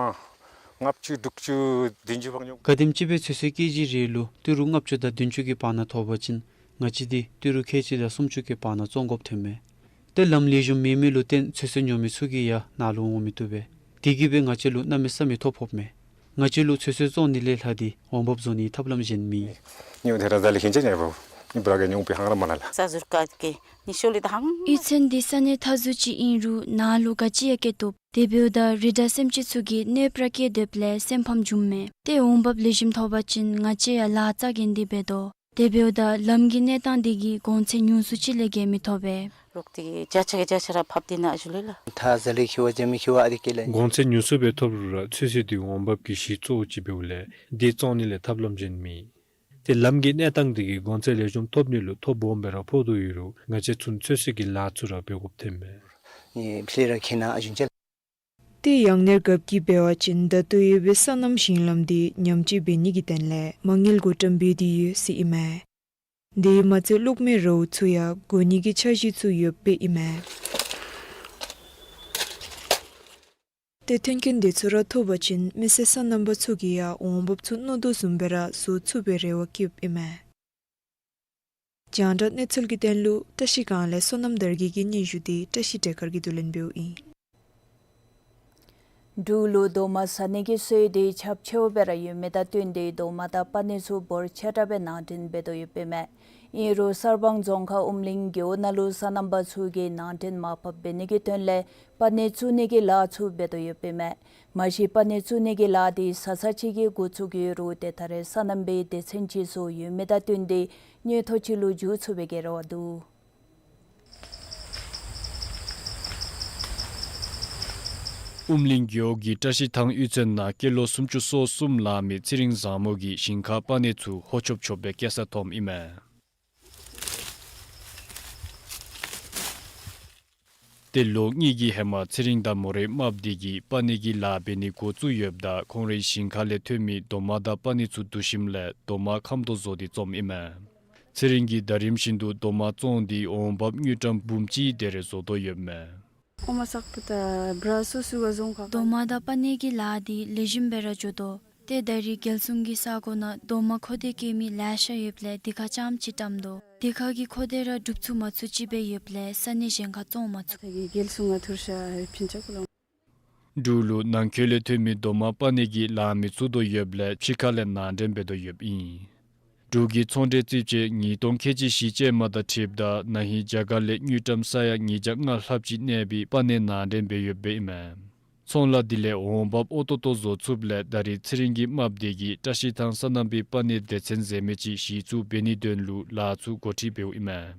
ལྔ་བཅུ་དྲུག་ཅུ་བདུན་ཅུ་བར་ཉུང་། ག་དེམ་ཅིག་སྦེ་ཚོད་བསྲེ་ཀེ་ཇི་རེ་ལུ་ཏི་རུ་ལྔ་བཅུ་དང་བདུན་ཅུ་གི་བར་ན་ཐོབ་པ་ཅིན་ང་བཅས་འདི་ཏི་རུ་ཁལ་གཅིག་དང་སུམ་ཅུ་གི་བར་ན་བཙོང་དགོཔ་ཐོན་མས། ཏེ་ལམ་ལེགས་ཤོམ་མེད་མི་ལུ་བརྟེན་ཚོད་བསྲེ་ཉོ་མི་ཚུ་གིས་ཡང་ནཱ་ལུ་འོང་མི་བཏུབ་པས། དེ་གིས་སྦེ་ང་བཅས་ལུ་གནམ་མེད་ས་མེད་ཐོ་ཕོགཔ་མས། ང་བཅས་ལུ་ཚོད་བསྲེ་བཙོང་ནི་ལས་ལྷག་སྟེ་འོང་འབབ་བཟོ་ནིའི་ཐབས་ལམ་གཞན་མེད། ཉུང་དེ་ར་ཟ་ལེ་ཁྱིན་ཅ་ཉེ་བོ། ཉི་བུ་ར་གི་ཉུང་པའི་ཧང་ར་མ་ན་ལ། ས་ཟུར་ཀ་གི་ནི་ཤོ་ལི་ད་ཧང་། གཡུས་ཚན་འདི་ས་གནས་མཐའ་ཟུར་ཅིག་ཨིན་རུང་ནཱ་ལུ་ག་ཅི་ཡང་སྐྱེ་བཏུབ། དེ་འབདཝ་ད་རི་དྭགས་སེམས་ཅན་ཚུ་གིས་གནོདཔ་ར་བཀལ་སྡོདཔ་ལས་སེམས་ཕམ་བྱུངམ་མས། ཏེ་འོང་འབབ་ལེགས་ཤོམ་ཐོབ་པ་ཅིན་ང་བཅས་ཡང་ལཱ་རྩ་འགེངས་ཏེ་འབད་དོ། དེ་འབདཝ་ད་ལམ་གྱི་གནས་སྟངས་འདི་གིས་གོང་ཚད་ཉུང་སུ་ཅིག་ལས་བརྒལ་མི་ཐོབ་པས། རོགས་ཏེ་བརྒྱ་ཆ་གི་བརྒྱ་ཆ་ར་ཕབ་སྟེ་ན་ཞུ་ལེ་ལ། ཐ་ཟ་ལེ་ཁྱི་བ་ཇ་མི་ཁྱི་བ་ཨ་དེ་ཀེ་ལ། གོང་ཚད་ཉུང་སུ་སྦེ་ཐོབ་རུང་ར་ཚོད་བསྲེ་འདི་འོང་འབབ་ཀྱི་གཞི་གཙོ་བོ་ཅིག་འབདཝ་ལས་འདི་བཙོང་ནི་ལས་ཐབས་ལམ་གཞན་མེད། ཏེ་ལམ་གྱི་གནས་སྟངས་འདི་གིས་གོང་ཚད་ལེགས་ཤོམ་ཐོབ་ནི་ལུ་ཐོ་སྦོམ་སྦེ་ར་ཕོག་དོ་ཡོད་རུང་ང་བཅས་ཚུན་ཚོད་བསྲེ་གི་ལཱ་ཚུ་ར་འབད་དགོཔ་ཐོན་མས། ནི་ཕི་ལེ་ར་ཁེ་ན་ཨ་ཞུན་ཅ། ཏེ་ཡང་ན་རྒཔོ་གིས་འབད་བ་ཅིན་ད་ལྟོ་ཡོད་པའི་སོ་ནམ་ཞིང་ལམ་འདི་ཉམས་བཅོས་འབད་ནི་གི་དོན་ལས་མ་དངུལ་བགོ་བཀྲམ་འབད་དེ་ཡོད་ཟེར་ཨིན་མས། དེ་མ་ཚད་གློག་མེ་རོ་ཚུ་ཡང་བགོ་ནི་གི་འཆར་གཞི་ཚུ་ཡོདཔ་ཨིན་མས། ཏེ་མཐུན་རྐྱེན་འདི་ཚུ་ར་ཐོབ་པ་ཅིན་མི་སེར་སོ་ནམ་པ་ཚུ་གིས་ཡང་འོང་འབབ་ཚུ་མནོ་དོ་བཟུམ་སྦེ་ར་བཟོ་ཚུགས་པའི་རེ་བ་བསྐྱེདཔ་ཨིན་མས། རྒྱང་བསྒྲགས་གནས་ཚུལ་གྱི་དོན་ལུ་བཀྲ་ཤིས་སྒང་ལས་བསོད་ནམས་དར་རྒྱས་ཀྱི་སྙན་ཞུ་འདི་བཀྲ་ཤིས་བདེ་དཀར་གྱིས་བསྡུ་ལེན་འབདཝ་ཨིན། འབྲུག་ལུ་རྡོག་མ་ཟ་ནི་གི་སྲོལ་འདི་ཁྱབ་ཆེཝ་སྦེ་ར་ཡོད་མི་དང་བསྟུན་ཏེ་རྡོག་མ་དང་པ་ནི་ཚུ་འབོར་ཆེ་དྲགས་སྦེ་ནང་འདྲེན་འབད་དོ་ཡོདཔ་ཨིན་མས། ཨིན་རུང་གསར་སྤང་རྫོང་ཁག་ཨུམ་གླིང་རྒེད་འོག་ནང་ལུ་སོ་ནམ་པ་ཚུ་གིས་ནང་འདྲེན་མར་ཕབ་འབད་ནི་གི་དོན་ལས་པ་ནི་བཙུགས་ནི་གི་ལཱ་ཚུ་འབད་དོ་ཡོདཔ་ཨིན་མས། མ་གཞི་པ་ནི་བཙུགས་ནི་གི་ལཱ་འདི་ས་ས་ཅིག་གིས་འགོ་བཙུགས་ཡོད་རུང་ཏེ་ད་རེས་སོ་ནམ་པའི་སྡེ་ཚན་ཅིག་སོགས་ཡོད་མི་དང་བསྟུན་ཏེ་དངུལ་ཐོག་ཅིག་ལུ་འགྱུར་ཚུགས་པའི་གི་རེ་བ་འདུག། ཨུམ་གླིང་རྒེད་འོག་གི་བཀྲ་ཤིས་ཐང་གཡུས་ཚན་ནང་སྐྱེས་ལོ་སུམ་ཅུ་སོ་གསུམ་ལང་མི་ཚེ་རིང་བཟང་མོ་གིས་ཞིང་ཁར་པ་ནི་ཚུ་ཧོ་ཆོབ་ཆོབ་སྦེ་སྐྱེ་ས་མཐོངམ་ཨིན་མས། ཏེ་ལོ་གཉིས་ཀྱི་ཧེ་མ་ཚེ་རིང་དང་མོ་རའི་རྨགཔ་འདི་གིས་པ་ནི་གི་ལཱ་འབད་ནི་འགོ་བཙུགས་ཡོདཔ་ད་ཁོང་རའི་ཞིང་ཁ་ལས་ཐོན་མི་རྡོག་མ་དང་པ་ནི་ཚུ་བསྡུ་ཞིནམ་ལས་རྡོག་མ་ཁམ་དོ་བཟོ་སྟེ་བཙོངམ་ཨིན་མས། ཚེ་རིང་གིས་ཟླ་རིམ་བཞིན་དུ་རྡོག་མ་བཙོངས་ཏེ་འོང་འབབ་དངུལ་ཀྲམ་འབུམ་གཅིག་དེ་རེ་བཟོ་དོ་ཡོདཔ་མས། ཨོ་མ་སག་པུ་ཏ་བྲ་སུ་སུ་ག་ཟོང་ཁ། རྡོག་མ་དང་པ་ནི་གི་ལཱ་འདི་ལེགས་ཤོམ་སྦེ་ར་འགྱོ་དོ། ཏེ་ད་རིས་རྒྱལ་སྲུང་གི་ས་གོ་ནང་རྡོག་མ་ཁོ་དེ་སྐྱེ་མི་ལེ་ཤ་ཡོདཔ་ལས་དེ་ཁར་ལྕངམ་ཅིག་བཀྲམ་དོ། དེ་ཁར་གྱི་ཁོ་དེ་ར་སྒྲུབ་ཚུགས་མ་ཚུགས་ཅིག་སྦེ་ཡོདཔ་ལས་ས་གནས་གཞན་ཁར་བཙོང་མ་ཚུགས། ད་གི་རྒྱལ་སྲུང་ང་ཐུར་ཤ་ཕིན་ཆ་ཀུ་ལོང་། འབྲུག་ལུ་ནང་འཁོད་ལས་ཐོན་མི་རྡོག་མ་པ་ནི་གི་ལཱ་མི་ཚུགས་དོ་ཡོདཔ་ལས་ཕྱི་ཁ་ལས་ནང་འདྲེན་འབད་དོ་ཡོདཔ་ཨིན། འབྲུག་གི་ཚོང་འབྲེལ་རྩིས་དཔྱད་ཉིས་སྟོང་ཁལ་གཅིག་བཞི་ཅན་མ་དང་འཁྲིལཝ་ད་ན་ཧིང་རྒྱ་གར་ལས་དངུལ་ཀྲམ་ས་ཡ་ཉིས་བརྒྱ་ལྔ་ལྷགཔ་ཅིག་གནས་པའི་པ་ནི་ནང་འདྲེན་འབད་ཡོདཔ་ཨིན་མས། ཚོང་ལཱ་འདི་ལས་འོང་འབབ་ཨོ་ཏོ་ཏོ་བཟོ་ཚུགསཔ་ལས་ད་རིས་ཚེ་རིང་གི་རྨགཔ་འདི་གིས་བཀྲ་ཤིས་ཐང་སོ་ནམ་པའི་པ་ནི་སྡེ་ཚན་ཟེར་མི་ཅིག་གཞི་བཙུགས་འབད་ནིའི་དོན་ལུ་ལཱ་ཚུ་འགོ་ཁྲིད་འབདཝ་ཨིན་མས།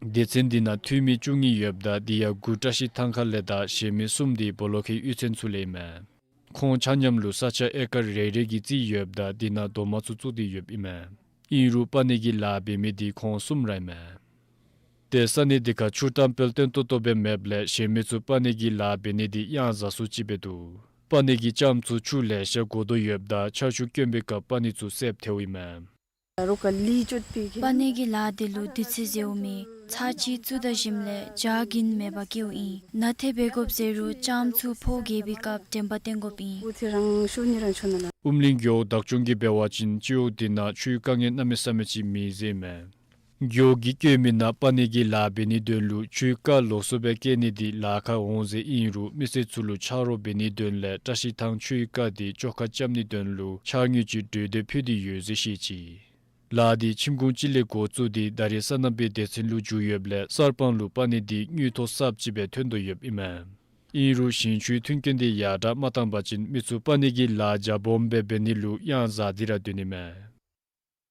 སྡེ་ཚན་འདི་ནང་འཐུས་མི་བཅུ་གཉིས་ཡོདཔ་ད་དེ་ཡང་དགུ་བཀྲ་ཤིས་ཐང་ཁ་ལས་དང་གཞན་མི་གསུམ་འདི་སྦོ་ལོགས་ཁའི་གཡུས་ཚན་ཚུ་ལས་ཨིན་མས། ཁོང་ཆ་མཉམ་ལུ་ས་ཆ་ཨེ་ཀར་རེ་རེ་གི་རྩིས་ཡོདཔ་ད་དེ་ནང་རྡོག་མ་ཚུ་བཙུགས་ཏེ་ཡོདཔ་ཨིན་མས། ཨིན་རུང་པ་ནི་གི་ལཱ་འབད་མི་འདི་ཁོང་གསུམ་ར་ཨིན་མས། ཏེ་ས་གནས་འདི་ཁར་ཆུ་དང་དཔལ་བརྟན་ཏོག་ཏོ་སྦེ་མེདཔ་ལས་གཞན་མི་ཚུ་པ་ནི་གི་ལཱ་འབད་ནི་འདི་གཡང་ཟ་སུ་ཅིག་སྦེ་འདུག། པ་ནི་གི་ལྕངམ་ཚུ་ཆུ་ལེ་ཤ་དགོ་དོ་ཡོདཔ་ད་ཆར་ཆུ་དཀོན་པའི་སྐབས་པ་ནི་ཚུ་སེབ་ཐལཝ་ཨིན་མས། རོ་ཀ་ལི་ཅོད་པི་ཁེ། པ་ནི་གི་ལཱ་འདི་ལུ་དུས་ཚོད་ཟེརཝ་མེད། ཚར་གཅིག་བཙུགས་ད་ཞིནམ་ལས་བྱ་རྒྱུན་མེད་པར་སྐྱེཝ་ཨིན། ནཱ་ཏེ་འབད་དགོཔ་ཟེར་རུང་ལྕངམ་ཚུ་ཕོ་རྒྱས་པའི་སྐབས་དྲན་པ་བཏོན་དགོཔ་ཨིན། འུ་ཐེ་རང་ཤོ་ཉི་རང་ཆོ་ན་ལ། ཨུམ་གླིང་རྒེད་འོག་བདག་སྐྱོང་གིས་འབད་བ་ཅིན་སྤྱི་འོག་འདི་ནང་ཆུའི་དཀའ་ངལ་གནམ་མེད་ས་མེད་ཅིག་མེད་ཟེར་ཨིན་མས། རྒེད་འོག་གི་བཀོད་མི་ནང་པ་ནི་གི་ལཱ་འབད་ནིའི་དོན་ལུ་ཆུའི་རྐ་ལོགས་སུ་སྦེ་བཀལ་ནི་འདི་ལཱ་ཁག་འོང་ཟེར་ཨིན་རུང་མི་སེར་ཚུ་ལུ་ཆ་རོགས་འབད་ནིའི་དོན་ལས་བཀྲ་ཤིས་ཐང་ཆུའི་རྐ་འདི་བཅོ་ཁ་རྐྱབ་ནིའི་དོན་ལུ་ཕྱག་དངུལ་ཅིག་གྲོས་འདེབས་ཕུལ་ཏེ་ཡོད་ཟེར་བཤད་ཅི། ལཱ་འདི་ཁྱིམ་གུང་གཅིག་ལས་འགོ་བཙུགས་ཏེ་ད་རེས་སོ་ནམ་པའི་སྡེ་ཚན་ལུ་འགྱུར་ཡོདཔ་ལས་གསར་སྤང་ལུ་པ་ནི་འདི་དངུལ་ཐོག་གསརཔ་ཅིག་སྦེ་ཐོན་དོ་ཡོདཔ་ཨིན་མས། ཨིན་རུང་ཞིང་ཆུའི་མཐུན་རྐྱེན་འདི་ཡར་དྲག་མ་བཏང་པ་ཅིན་མི་ཚུ་པ་ནི་གི་ལཱ་རྒྱ་སྦོམ་སྦེ་འབད་ནི་ལུ་གཡང་ཟ་སྟེ་ར་སྡོད་ནི་མས།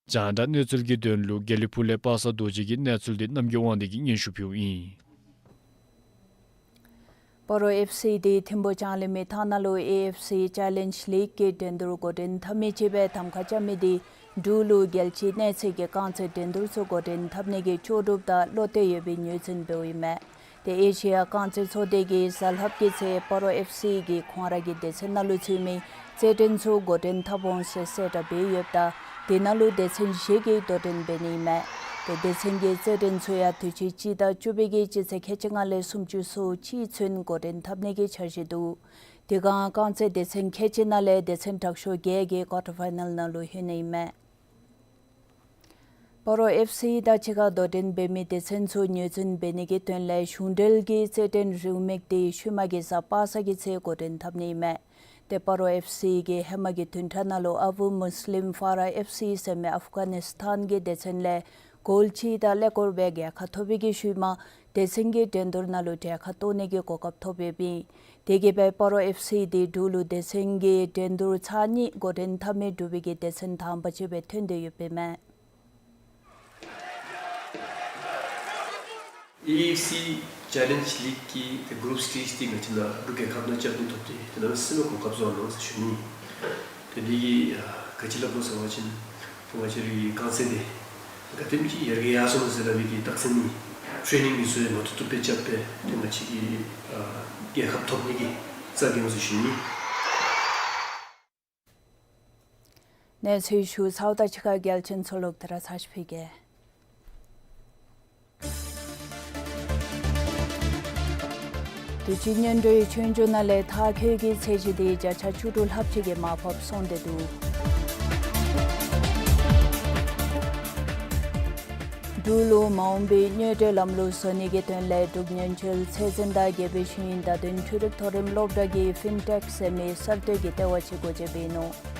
རྒྱང་བསྒྲགས་གནས་ཚུལ་གྱི་དོན་ལུ་དགེ་ལེགས་ཕུག་ལས་པ་སངས་རྡོ་རྗེ་གི་གནས་ཚུལ་འདི་རྣམ་རྒྱལ་དབང་འདུས་ཀྱིས་སྙན་ཞུ་ཕུལཝ་ཨིན། སྤ་རོ་ཨེཕ་སི་འདི་ཐིམ་ཕུག་ལྕང་གླིང་མི་ཐང་ནང་ལུ་ཨེ་ཨེཕ་སི་ཅེ་ལེནཇ་ལིག་གི་འགྲན་བསྡུར་འགོ་འདྲེན་འཐབ་མི་ཅིག་སྦེ་གདམ་ཁ་རྐྱབ་མི་འདི་འབྲུག་ལུ་རྒྱལ་སྤྱིའི་གནས་ཚད་ཀྱི་རྐང་རྩེད་འགྲན་བསྡུར་ཚུ་འགོ་འདྲེན་འཐབ་ནི་གི་ལྕོགས་གྲུབ་དང་བློ་གཏད་ཡོད་པའི་ངོས་འཛིན་འབདཝ་ཨིན་མས། ཏེ་ཨེ་ཤི་ཡ་རྐང་རྩེད་ཚོགས་སྡེ་གིས་གཟའ་ལྷགཔ་གི་ཚེ་སྤ་རོ་ཨེཕ་སི་གིས་ཁོང་ར་གི་སྡེ་ཚན་ནང་ལུ་ཚུད་མི་རྩེད་འགྲན་ཚུ་འགོ་འདྲེན་འཐབ་འོང་ཟེར་གསལ་བསྒྲགས་འབད་ཡོདཔ་ད་དེ་ནང་ལུ་སྡེ་ཚན་བཞི་གིས་དོ་འགྲན་འབད་ནི་ཨིན་མས། ཏེ་སྡེ་ཚན་གྱི་རྩེད་འགྲན་ཚུ་ཡང་དུས་ཅི་སྤྱི་ཟླ་བཅུ་པའི་གི་སྤྱི་ཚེས་ཁལ་གཅིག་ལྔ་ལས་སུམ་ཅུ་སོ་གཅིག་ཚུན་འགོ་འདྲེན་འཐབ་ནི་གི་འཆར་གཞི་འདུག། དེ་སྒང་རྐང་རྩེད་སྡེ་ཚན་ཁལ་གཅིག་ནང་ལས་སྡེ་ཚན་དྲག་ཤོས་བརྒྱད་ཀྱིས་ཀོར་ཊར་ཕའི་ནཱལ་ནང་ལུ་ལྷོད་ནི་ཨིན་མས། སྤ་རོ་ཨེཕ་སི་དང་གཅིག་ཁར་དོ་འགྲན་འབད་མི་སྡེ་ཚན་ཚུ་ངོས་འཛིན་འབད་ནི་གི་དོན་ལས་གཞུང་འབྲེལ་གྱི་རྩེད་འགྲན་རེའུ་མིག་འདི་ཤུལ་མ་གི་གཟའ་པ་སངས་ཀྱི་ཚེ་འགོ་འདྲེན་འཐབ་ནི་ཨིན་མས། ཏེ་སྤ་རོ་ཨེཕ་སི་གིས་ཧེ་མ་གི་བདུན་ཕྲག་ནང་ལུ་ཨ་བུ་མུས་ལིམ་ཕཱ་ར་ཨེཕ་སི་ཟེར་མི་ཨཕ་གྷ་ནིས་ཐཱན་གྱི་སྡེ་ཚན་ལས་གོལ་གཅིག་དང་ཀླད་ཀོར་སྦེ་རྒྱལ་ཁ་ཐོབ་པའི་གི་ཤུལ་མ་སྡེ་ཚན་གྱི་འགྲན་བསྡུར་ནང་ལུ་གྲལ་ཁར་གཏོགས་ནི་གི་གོ་སྐབས་ཐོབ་ཡོདཔ་ཨིན། དེ་གིས་སྦེ་སྤ་རོ་ཨེཕ་སི་འདི་འབྲུག་ལུ་སྡེ་ཚན་གྱི་འགྲན་བསྡུར་ཚར་གཉིས་འགོ་འདྲེན་འཐབ་མི་འབྲུག་པའི་གི་སྡེ་ཚན་དང་པ་ཅིག་སྦེ་ཐོན་ཏེ་ཡོདཔ་ཨིན་མས། ཨེ་ཨེཕ་སི་ཅེ་ལེནཇ་ལིག་གི་ཏེ་གུ་རུབ་སི་ཊེཇ་འདི་ང་བཅས་ནཱ་འབྲུག་རྒྱལ་ཁབ་ནང་རྐྱབ་སྟེ་ཐོབ་སྟེ་ཏེ་གནམ་མེད་ས་མེད་གོ་སྐབས་བཟོ་ནུག་ཟེར་ཞུ་ནི། ཏེ་འདི་གིས་ཨ་ག་ཅི་སླབ་དགོ་ཟེར་བ་ཅིན་ཏེ་ང་བཅས་རའི་རྐང་རྩེད་འདི་ག་དེམ་ཅིག་ཡར་རྒྱས་ཡར་སོང་ཟེར་སླབ་པའི་གི་རྟགས་མཚན་ཨིན། ཊེ་ནིང་འདི་ཚུ་ཡང་མ་ཐུབ་ཐུབ་སྦེ་རྐྱབ་སྦེ་ཏེ་ང་བཅས་ཀྱིས་ཨ་རྒྱལ་ཁབ་ཐོབ་ནི་གི་རྩ་འགེངས་ཟེར་ཞུ་ནི། གནས་ཚུལ་ཞུ་ཚརཝ་དང་གཅིག་ཁར་གལ་ཆེན་ཚུ་ལོག་སྟེ་ར་ཚར་ཅིག་ཕུལ་གེ། དུས་ཅི་སྔོན་འགྲོའི་ཆོས་རྒྱུགས་ནང་ལས་མཐར་འཁྱོལ་གྱི་ཚད་གཞི་འདི་བརྒྱ་ཆ་བཅུ་དྲུག་ལྷགཔ་ཅིག་གིས་མར་ཕབ་སོང་སྟེ་འདུག། འབྲུག་ལུ་མ་འོངས་པའི་དངུལ་འབྲེལ་ལམ་ལུགས་བཟོ་ནི་གི་དོན་ལས་འབྲུག་སྔོན་ཆད་ཚད་འཛིན་དང་སྒེར་བའི་ཤེས་ཡོན་བརྡ་དོན་འཕྲུལ་རིག་མཐོ་རིམ་སློབ་གྲྭ་གིས་ཕིན་ཊེཀ་ཟེར་མི་གསར་གཏོད་ཀྱི་ལྟེ་བ་ཅིག་སྒོ་འབྱེད་འབད་ནུག།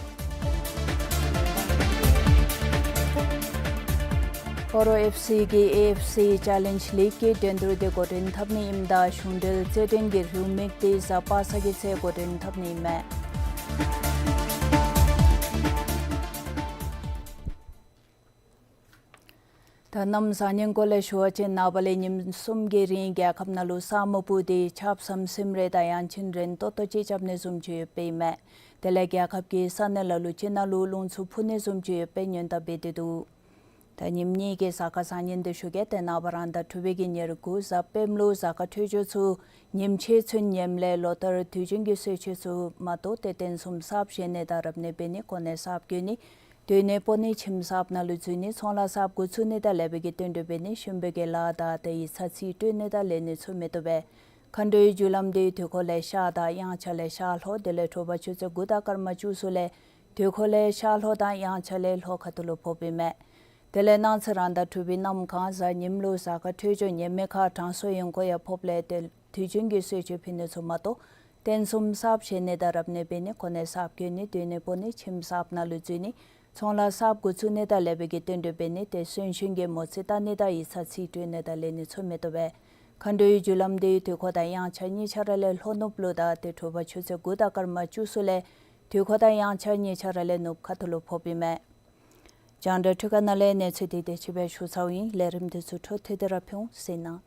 སྤ་རོ་ཨེཕ་སི་གིས་ཨེ་ཨེཕ་སི་ཅེ་ལེནཇ་ལིག་གི་འགྲན་བསྡུར་འདི་འགོ་འདྲེན་འཐབ་ནི་ཨིནམ་ད་གཞུང་འབྲེལ་རྩེད་འགྲན་གྱི་རེའུ་མིག་འདི་གཟའ་པ་སངས་ཀྱི་ཚེ་འགོ་འདྲེན་འཐབ་ནི་ཨིན་མས། ད་གནམ་བཟང་ངན་སྐོར་ལས་ཞུ་བ་ཅིན་ནངས་པ་ལས་ཉིནམ་གསུམ་གྱི་རིང་རྒྱལ་ཁབ་ནང་ལུ་ས་སྨུག་སྤུབས་ཏེ་ཆརཔ་ཟམ་ཟིམ་རེ་དང་ཡང་ཅིན་རན་ཏོག་ཏོ་ཅིག་རྐྱབ་ནི་བཟུམ་ཅིག་ཡོདཔ་ཨིན་མས། དེ་ལས་རྒྱལ་ཁབ་ཀྱི་ས་གནས་ལ་ལུ་ཅིག་ནང་ལུ་རླུང་འཚུབ་འཕུ་ནི་བཟུམ་ཅིག་ཡོད་པའི་ཉེན་བརྡ་འབད་དེ་འདུག། ད་ཉིནམ་གཉིས་ཀྱི་གཟའ་སྐར་བཟང་ངན་འདི་ཞུ་གེ། ཏེ་ནངས་པ་རང་ཟླ་དྲུག་པའི་གི་ཉེར་དགུ་གཟའ་སྤེནམ་ལུ་གཟའ་སྐར་འཕྲོད་སྦྱོར་ཚུ་ཉིནམ་ཕྱེད་ཚུན་ངནམ་ལས་ལོ་ལྟར་དུས་རྒྱུན་གྱི་གསོལ་མཆོད་ཚུ་མ་གཏོགས་ཏེ་རྟེན་གསུམ་གསརཔ་བཞེངས་ནི་དང་རབ་གནས་འབད་ནི་གོ་གནས་གསརཔ་བསྐོ་ནི་སྡོད་གནས་སྤོ་ནི་ཁྱིམ་གསརཔ་ནང་ལུ་འཛུལ་ནི་ཚོང་ལཱ་གསརཔ་འགོ་བཙུགས་ནི་དང་ལེགས་པའི་གི་བསྟུན་གྲོས་འབད་ནི་གཤིན་པོའི་གི་ལཱ་དང་ཏེ་ཡིག་ཚང་རྩིས་སྤྲོད་ནི་དང་ལེན་ནི་ཚུ་མི་བཏུབ་པས། མཁའ་འགྲོའི་རྒྱུ་ལམ་འདི་དུས་འཁོར་ལས་ཤར་དང་དབྱངས་འཆར་ལས་ཤར་ལྷོ་དེ་ལས་དྲོ་པ་ཆུ་ཚོད་དགུ་དང་སྐར་མ་བཅུ་གསུམ་ལས་དུས་འཁོར་ལས་ཤར་ལྷོ་དང་དབྱངས་འཆར་ལས་ལྷོ་ཁ་ཐུག་ལུ་ཕོགཔ་ཨིན་མས། དེ་ལས་གནངས་ཚེ་རང་ཟླ་དྲུག་པའི་གནམ་གང་གཟའ་ཉིམ་ལུ་གཟའ་སྐར་འཕྲོད་སྦྱོར་ངནམ་མེད་ཁར་དྲང་སྲོང་ཡོན་ཀོང་ཡང་ཕོགཔ་ལས་ཏེ་དུས་རྒྱུན་གྱི་གསོལ་མཆོད་ཕུལ་ནི་ཚུ་མ་གཏོགས་རྟེན་གསུམ་གསརཔ་བཞེངས་ནི་དང་རབ་གནས་འབད་ནི་གོ་གནས་གསརཔ་བསྐོ་ནི་སྡོད་གནས་སྤོ་ནི་ཁྱིམ་གསརཔ་ནང་ལུ་འཛུལ་ནི་ཚོང་ལཱ་གསརཔ་འགོ་བཙུགས་ནི་དང་ལེགས་པའི་གི་བསྟུན་གྲོས་འབད་ནི་ཏེ་གསོན་གཤིན་གྱི་མོ་རྩིས་བལྟ་ནི་དང་ཡིག་ཚང་རྩིས་སྤྲོད་ནི་དང་ལེན་ནི་ཚུ་མི་བཏུབ་པས། མཁའ་འགྲོའི་རྒྱུ་ལམ་འདི་དུས་འཁོར་དང་དབྱངས་འཆར་གཉིས་ཆ་ར་ལས་ལྷོ་ནུབ་ལུ་དང་ཏེ་དྲོ་པ་ཆུ་ཚོད་དགུ་དང་སྐར་མ་བཅུ་གསུམ་ལས་དུས་འཁོར་དང་དབྱངས་འཆར་གཉིས་ཆ་ར་ལས་ནུབ་ཁ་ཐུག་ལུ་ཕོགཔ་ཨིན་མས། རྒྱང་བསྒྲགས་འཕྲུལ་ཁང་ནང་ལས་གནས་ཚུལ་འདི་དེ་ཅིག་སྦེ་ཞུ་ཚརཝ་ཨིན། ལས་རིམ་འདི་ཚུ་འཕྲོ་མཐུད་དེ་ར་ཕུལ་འོང་གཟིགས་གནང་།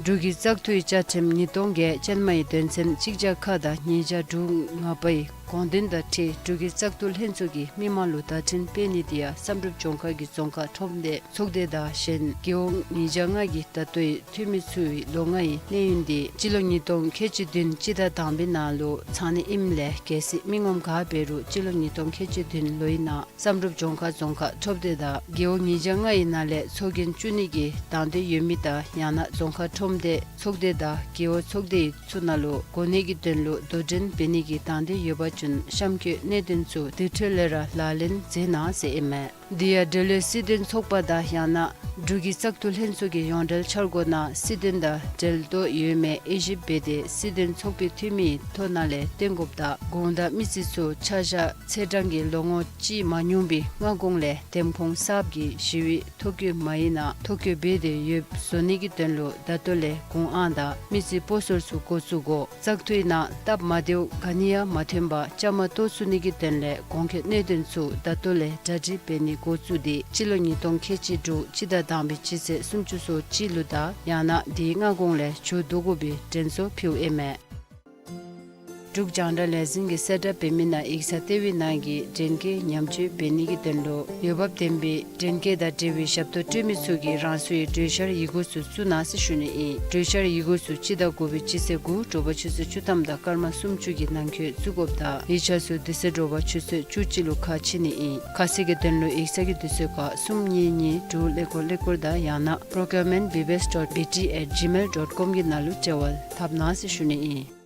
འབྲུག་གི་བཙག་འཐུའི་བཅའ་ཁྲིམས་ཉིས་སྟོང་བརྒྱད་ཅན་མའི་དོན་ཚན་གཅིག་བརྒྱ་ཁ་དང་ཉིས་བརྒྱ་དྲུག་ང་པའི་དགོངས་དོན་དང་འཁྲིལ་འབྲུག་གི་བཙག་འཐུ་ལྷན་ཚོགས་ཀྱིས་མི་མང་ལུ་བརྡ་འཕྲིན་སྤེལ་ནི་དེ་ཡང་བསམ་གྲུབ་ལྗོངས་མཁར་གྱི་རྫོང་ཁག་ཁྲོམ་སྡེ་ཚོགས་སྡེ་དང་གཞན་རྒེད་འོག་ཉིས་བརྒྱ་ལྔ་གི་ད་ལྟོའི་འཐུས་མི་ཚུའི་ལོ་ལྔའི་གནས་ཡུན་དེ་སྤྱི་ལོ་ཉིས་སྟོང་ཁལ་གཅིག་བདུན་སྤྱི་ཟླ་དང་པའི་ནང་ལུ་ཚང་ནི་ཨིནམ་ལས་གལ་སྲིད་མི་ངོམ་ག་འབད་རུང་སྤྱི་ལོ་ཉིས་སྟོང་ཁལ་གཅིག་བདུན་ལོའི་ནང་བསམ་གྲུབ་ལྗོངས་མཁར་རྫོང་ཁག་ཁྲོམ་སྡེ་དང་རྒེད་འོག་ཉིས་བརྒྱ་ལྔའི་ནང་ལས་ཚོགས་རྒྱན་བཙུགས་ནི་གི་དང་འདོད་ཡོད་མི་དང་ཡང་ན་རྫོང་ཁག་ཁྲོམ་སྡེ་ཚོགས་སྡེ་དང་རྒེད་འོག་ཚོགས་སྡེའི་ཚུ་ནང་ལུ་གོ་གནས་ཀྱི་དོན་ལུ་དོ་འགྲན་འབད་ནི་གི་དང་འདོད་ཡོད་པ་ཅིན་གཤམ་འཁོད་གནད་དོན་ཚུ་དེ་འཕྲོ་ལས་ར་ལག་ལེན་མཛད་གནང་ཟེར་ཨིན་མས། དེ་ཡང་འབྲེལ་ཡོད་སྲིད་དོན་ཚོགས་པ་དང་ཡང་ན་འབྲུག་གི་བཙག་འཐུ་ལྷན་ཚོགས་ཀྱི་ཡོངས་འབྲེལ་འཆར་སྒོ་ནང་སྲིད་དོན་དང་འབྲེལ་གཏོགས་ཡོད་མེད་དབྱེ་ཞིབ་འབད་དེ་སྲིད་དོན་ཚོགས་པའི་འཐུས་མིའི་ཐོ་ནང་ལས་བཏོན་དགོཔ་དང་དགོངས་དག་མི་རྩིས་ཚུ་ཆ་བཞག་ཚེས་གྲངས་ཀྱི་ལོ་ངོ་གཅིག་མ་ཉུང་བའི་སྔ་གོང་ལས་འདེམས་ཁོངས་གསརཔ་གི་ཞི་བའི་ཐོ་བཀོད་མ་ཡིག་ནང་ཐོ་བཀོད་འབད་དེ་ཡོདཔ་བཟོ་ནི་གི་དོན་ལུ་ད་ལྟོ་ལས་གུང་ཨང་དང་མི་རྩིས་སྤོ་སོར་ཚུ་འགོ་བཙུགས་དགོ། བཙག་འཐུའི་ནང་སྟབས་མ་བདེཝ་ག་ནི་ཡང་མ་ཐོན་པར་བཅའ་མར་གཏོགས་ཚུགས་ནི་གི་དོན་ལས་གོང་འཁོད་གནད་དོན་ཚུ་ད་ལྟོ་ལས་གྲ་སྒྲིག་འབད་ནི་འགོ་བཙུགས་ཏེ་སྤྱི་ལོ་ཉིས་སྟོང་ཁལ་གཅིག་དྲུག་སྤྱི་ཟླ་དང་པའི་སྤྱི་ཚེས་སུམ་ཅུ་སོ་གཅིག་ལུ་དང་ཡང་ན་དེའི་སྔ་གོང་ལས་མཇུག་བསྡུ་དགོ་པའི་དྲན་གསོ་ཕུལཝ་ཨིན་མས། འབྲུག་རྒྱང་བསྒྲགས་ལས་འཛིན་གྱིས་གསལ་བསྒྲགས་འབད་མི་ནང་ཡིག་ཚང་ལྟེ་བའི་ནང་གི་འདྲེན་སྐས་ཉམས་བཅོས་འབད་ནི་གི་དོན་ལུ་འོས་འབབ་ལྡན་པའི་འདྲེན་སྐས་དང་འབྲེལ་བའི་ཞབས་ཏོག་སྤྲོད་མི་ཚུ་གིས་རང་སོའི་གྲོས་འཆར་ཡི་གུ་ཚུ་བཙུགས་གནང་ཟེར་ཞུ་ནི་ཨིན། གྲོས་འཆར་ཡི་གུ་ཚུ་སྤྱི་ཟླ་དགུ་པའི་སྤྱི་ཚེས་དགུ་དྲོ་པ་ཆུ་ཚོད་བཅུ་ཐམ་དང་སྐར་མ་སུམ་ཅུ་གི་ནང་འཁོད་བཙུགས་དགོཔ་དང་ཡིག་ཆ་ཚུ་དེ་ཚེ་དྲོ་པ་ཆུ་ཚོད་བཅུ་གཅིག་ལུ་ཁ་ཕྱེ་ནི་ཨིན། ཁ་གསལ་གྱི་དོན་ལུ་ཡིག་ཚང་གི་དུས་ཚོད་ཁར་གསུམ་གཉིས་གཉིས་དྲུག་ཀླད་ཀོར་ཀླད་ཀོར་དང་ཡང་ན་procurement B B S dot B T at gmail dot com གི་ནང་ལུ་འབྲེལ་བ་འཐབ་གནང་ཟེར་ཞུ་ནི་ཨིན།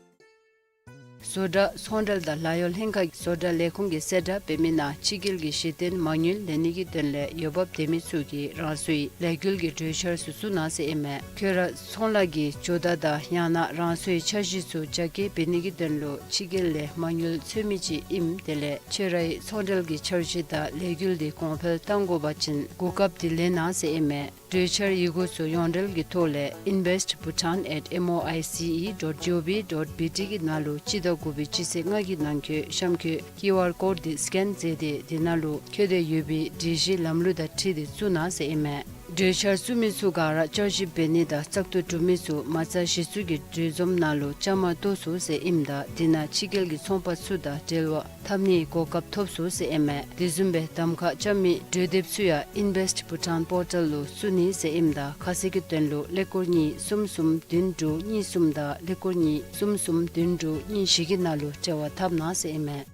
བཟོ་གྲྭ་ཚོང་འབྲེལ་དང་ལཱ་གཡོག་ལྷན་ཁག་གི་བཟོ་གྲྭ་ལས་ཁུངས་ཀྱིས་གསལ་བསྒྲགས་འབད་མི་ནང་ཕྱི་རྒྱལ་གྱི་གཞི་རྟེན་མ་དངུལ་ལེན་ནི་གི་དོན་ལས་འོས་འབབ་ལྡན་མི་ཚུ་གིས་རང་སོའི་ལས་འགུལ་གྱི་གྲོས་འཆར་ཚུ་བཙུགས་གནང་ཟེར་ཨིན་མས། ཁྱོད་ར་ཚོང་ལཱ་གི་ཇོ་བདག་དང་ཡང་ན་རང་སོའི་འཆར་གཞི་ཚུ་རྒྱ་སྐྱེད་འབད་ནི་གི་དོན་ལུ་ཕྱི་རྒྱལ་ལས་མ་དངུལ་འཚོལ་མི་ཅིག་ཨིནམ་དེ་ལས་ཁྱོད་རའི་ཚོང་འབྲེལ་གྱི་འཆར་གཞི་དང་ལས་འགུལ་འདི་གོང་འཕེལ་གཏང་དགོ་པ་ཅིན་གོ་སྐབས་འདི་ལེན་གནང་ཟེར་ཨིན་མས། གྲོས་འཆར་ཡི་གུ་ཚུ་ཡོངས་འབྲེལ་གྱི་ཐོག་ལས་invest bhutan at M O I C E dot G O V dot B T གི་ནང་ལུ་སྤྱི་ཟླ་དགུ་པའི་སྤྱི་ཚེས་ལྔ་གི་ནང་འཁོད་གཤམ་འཁོད་ཀིའུ་ཨར་ཀོཌ་འདི་སི་ཀེན་མཛད་དེ་དེ་ནང་ལུ་འཁོད་དེ་ཡོད་པའི་སྒྲིག་གཞི་ལམ་ལུགས་དང་འཁྲིལ་ཏེ་བཙུགས་གནང་ཟེར་ཨིན་མས། གྲོས་འཆར་བཙུགས་མི་ཚུ་ག་ར་བསྐྱར་ཞིབ་འབད་ནི་དང་བཙག་འཐུ་གྲུབ་མི་ཚུ་མ་རྩ་གཞི་བཙུགས་ཀྱི་གྲོས་འཛོམས་ནང་ལུ་བཅའ་མར་གཏོགས་ཚུགས་ཟེར་ཨིནམ་ད་དེ་ནང་ཕྱི་རྒྱལ་གྱི་ཚོང་པ་ཚུ་དང་འབྲེལ་བ་འཐབ་ནིའི་གོ་སྐབས་ཐོབ་ཚུགས་ཟེར་ཨིན་མས། དེ་བཟུམ་སྦེ་གདམ་ཁ་རྐྱབ་མི་གྲོས་དེབ་ཚུ་ཡང་Invest Bhutan Portal ལུ་བཙུགས་ནི་ཟེར་ཨིནམ་ད་ཁ་གསལ་གྱི་དོན་ལུ་ཀླད་ཀོར་གཉིས་གསུམ་གསུམ་བདུན་དྲུག་གཉིས་གསུམ་དང་ཀླད་ཀོར་གཉིས་གསུམ་གསུམ་བདུན་དྲུག་གཉིས་བཞི་གི་ནང་ལུ་འབྲེལ་བ་འཐབ་གནང་ཟེར་ཨིན་མས།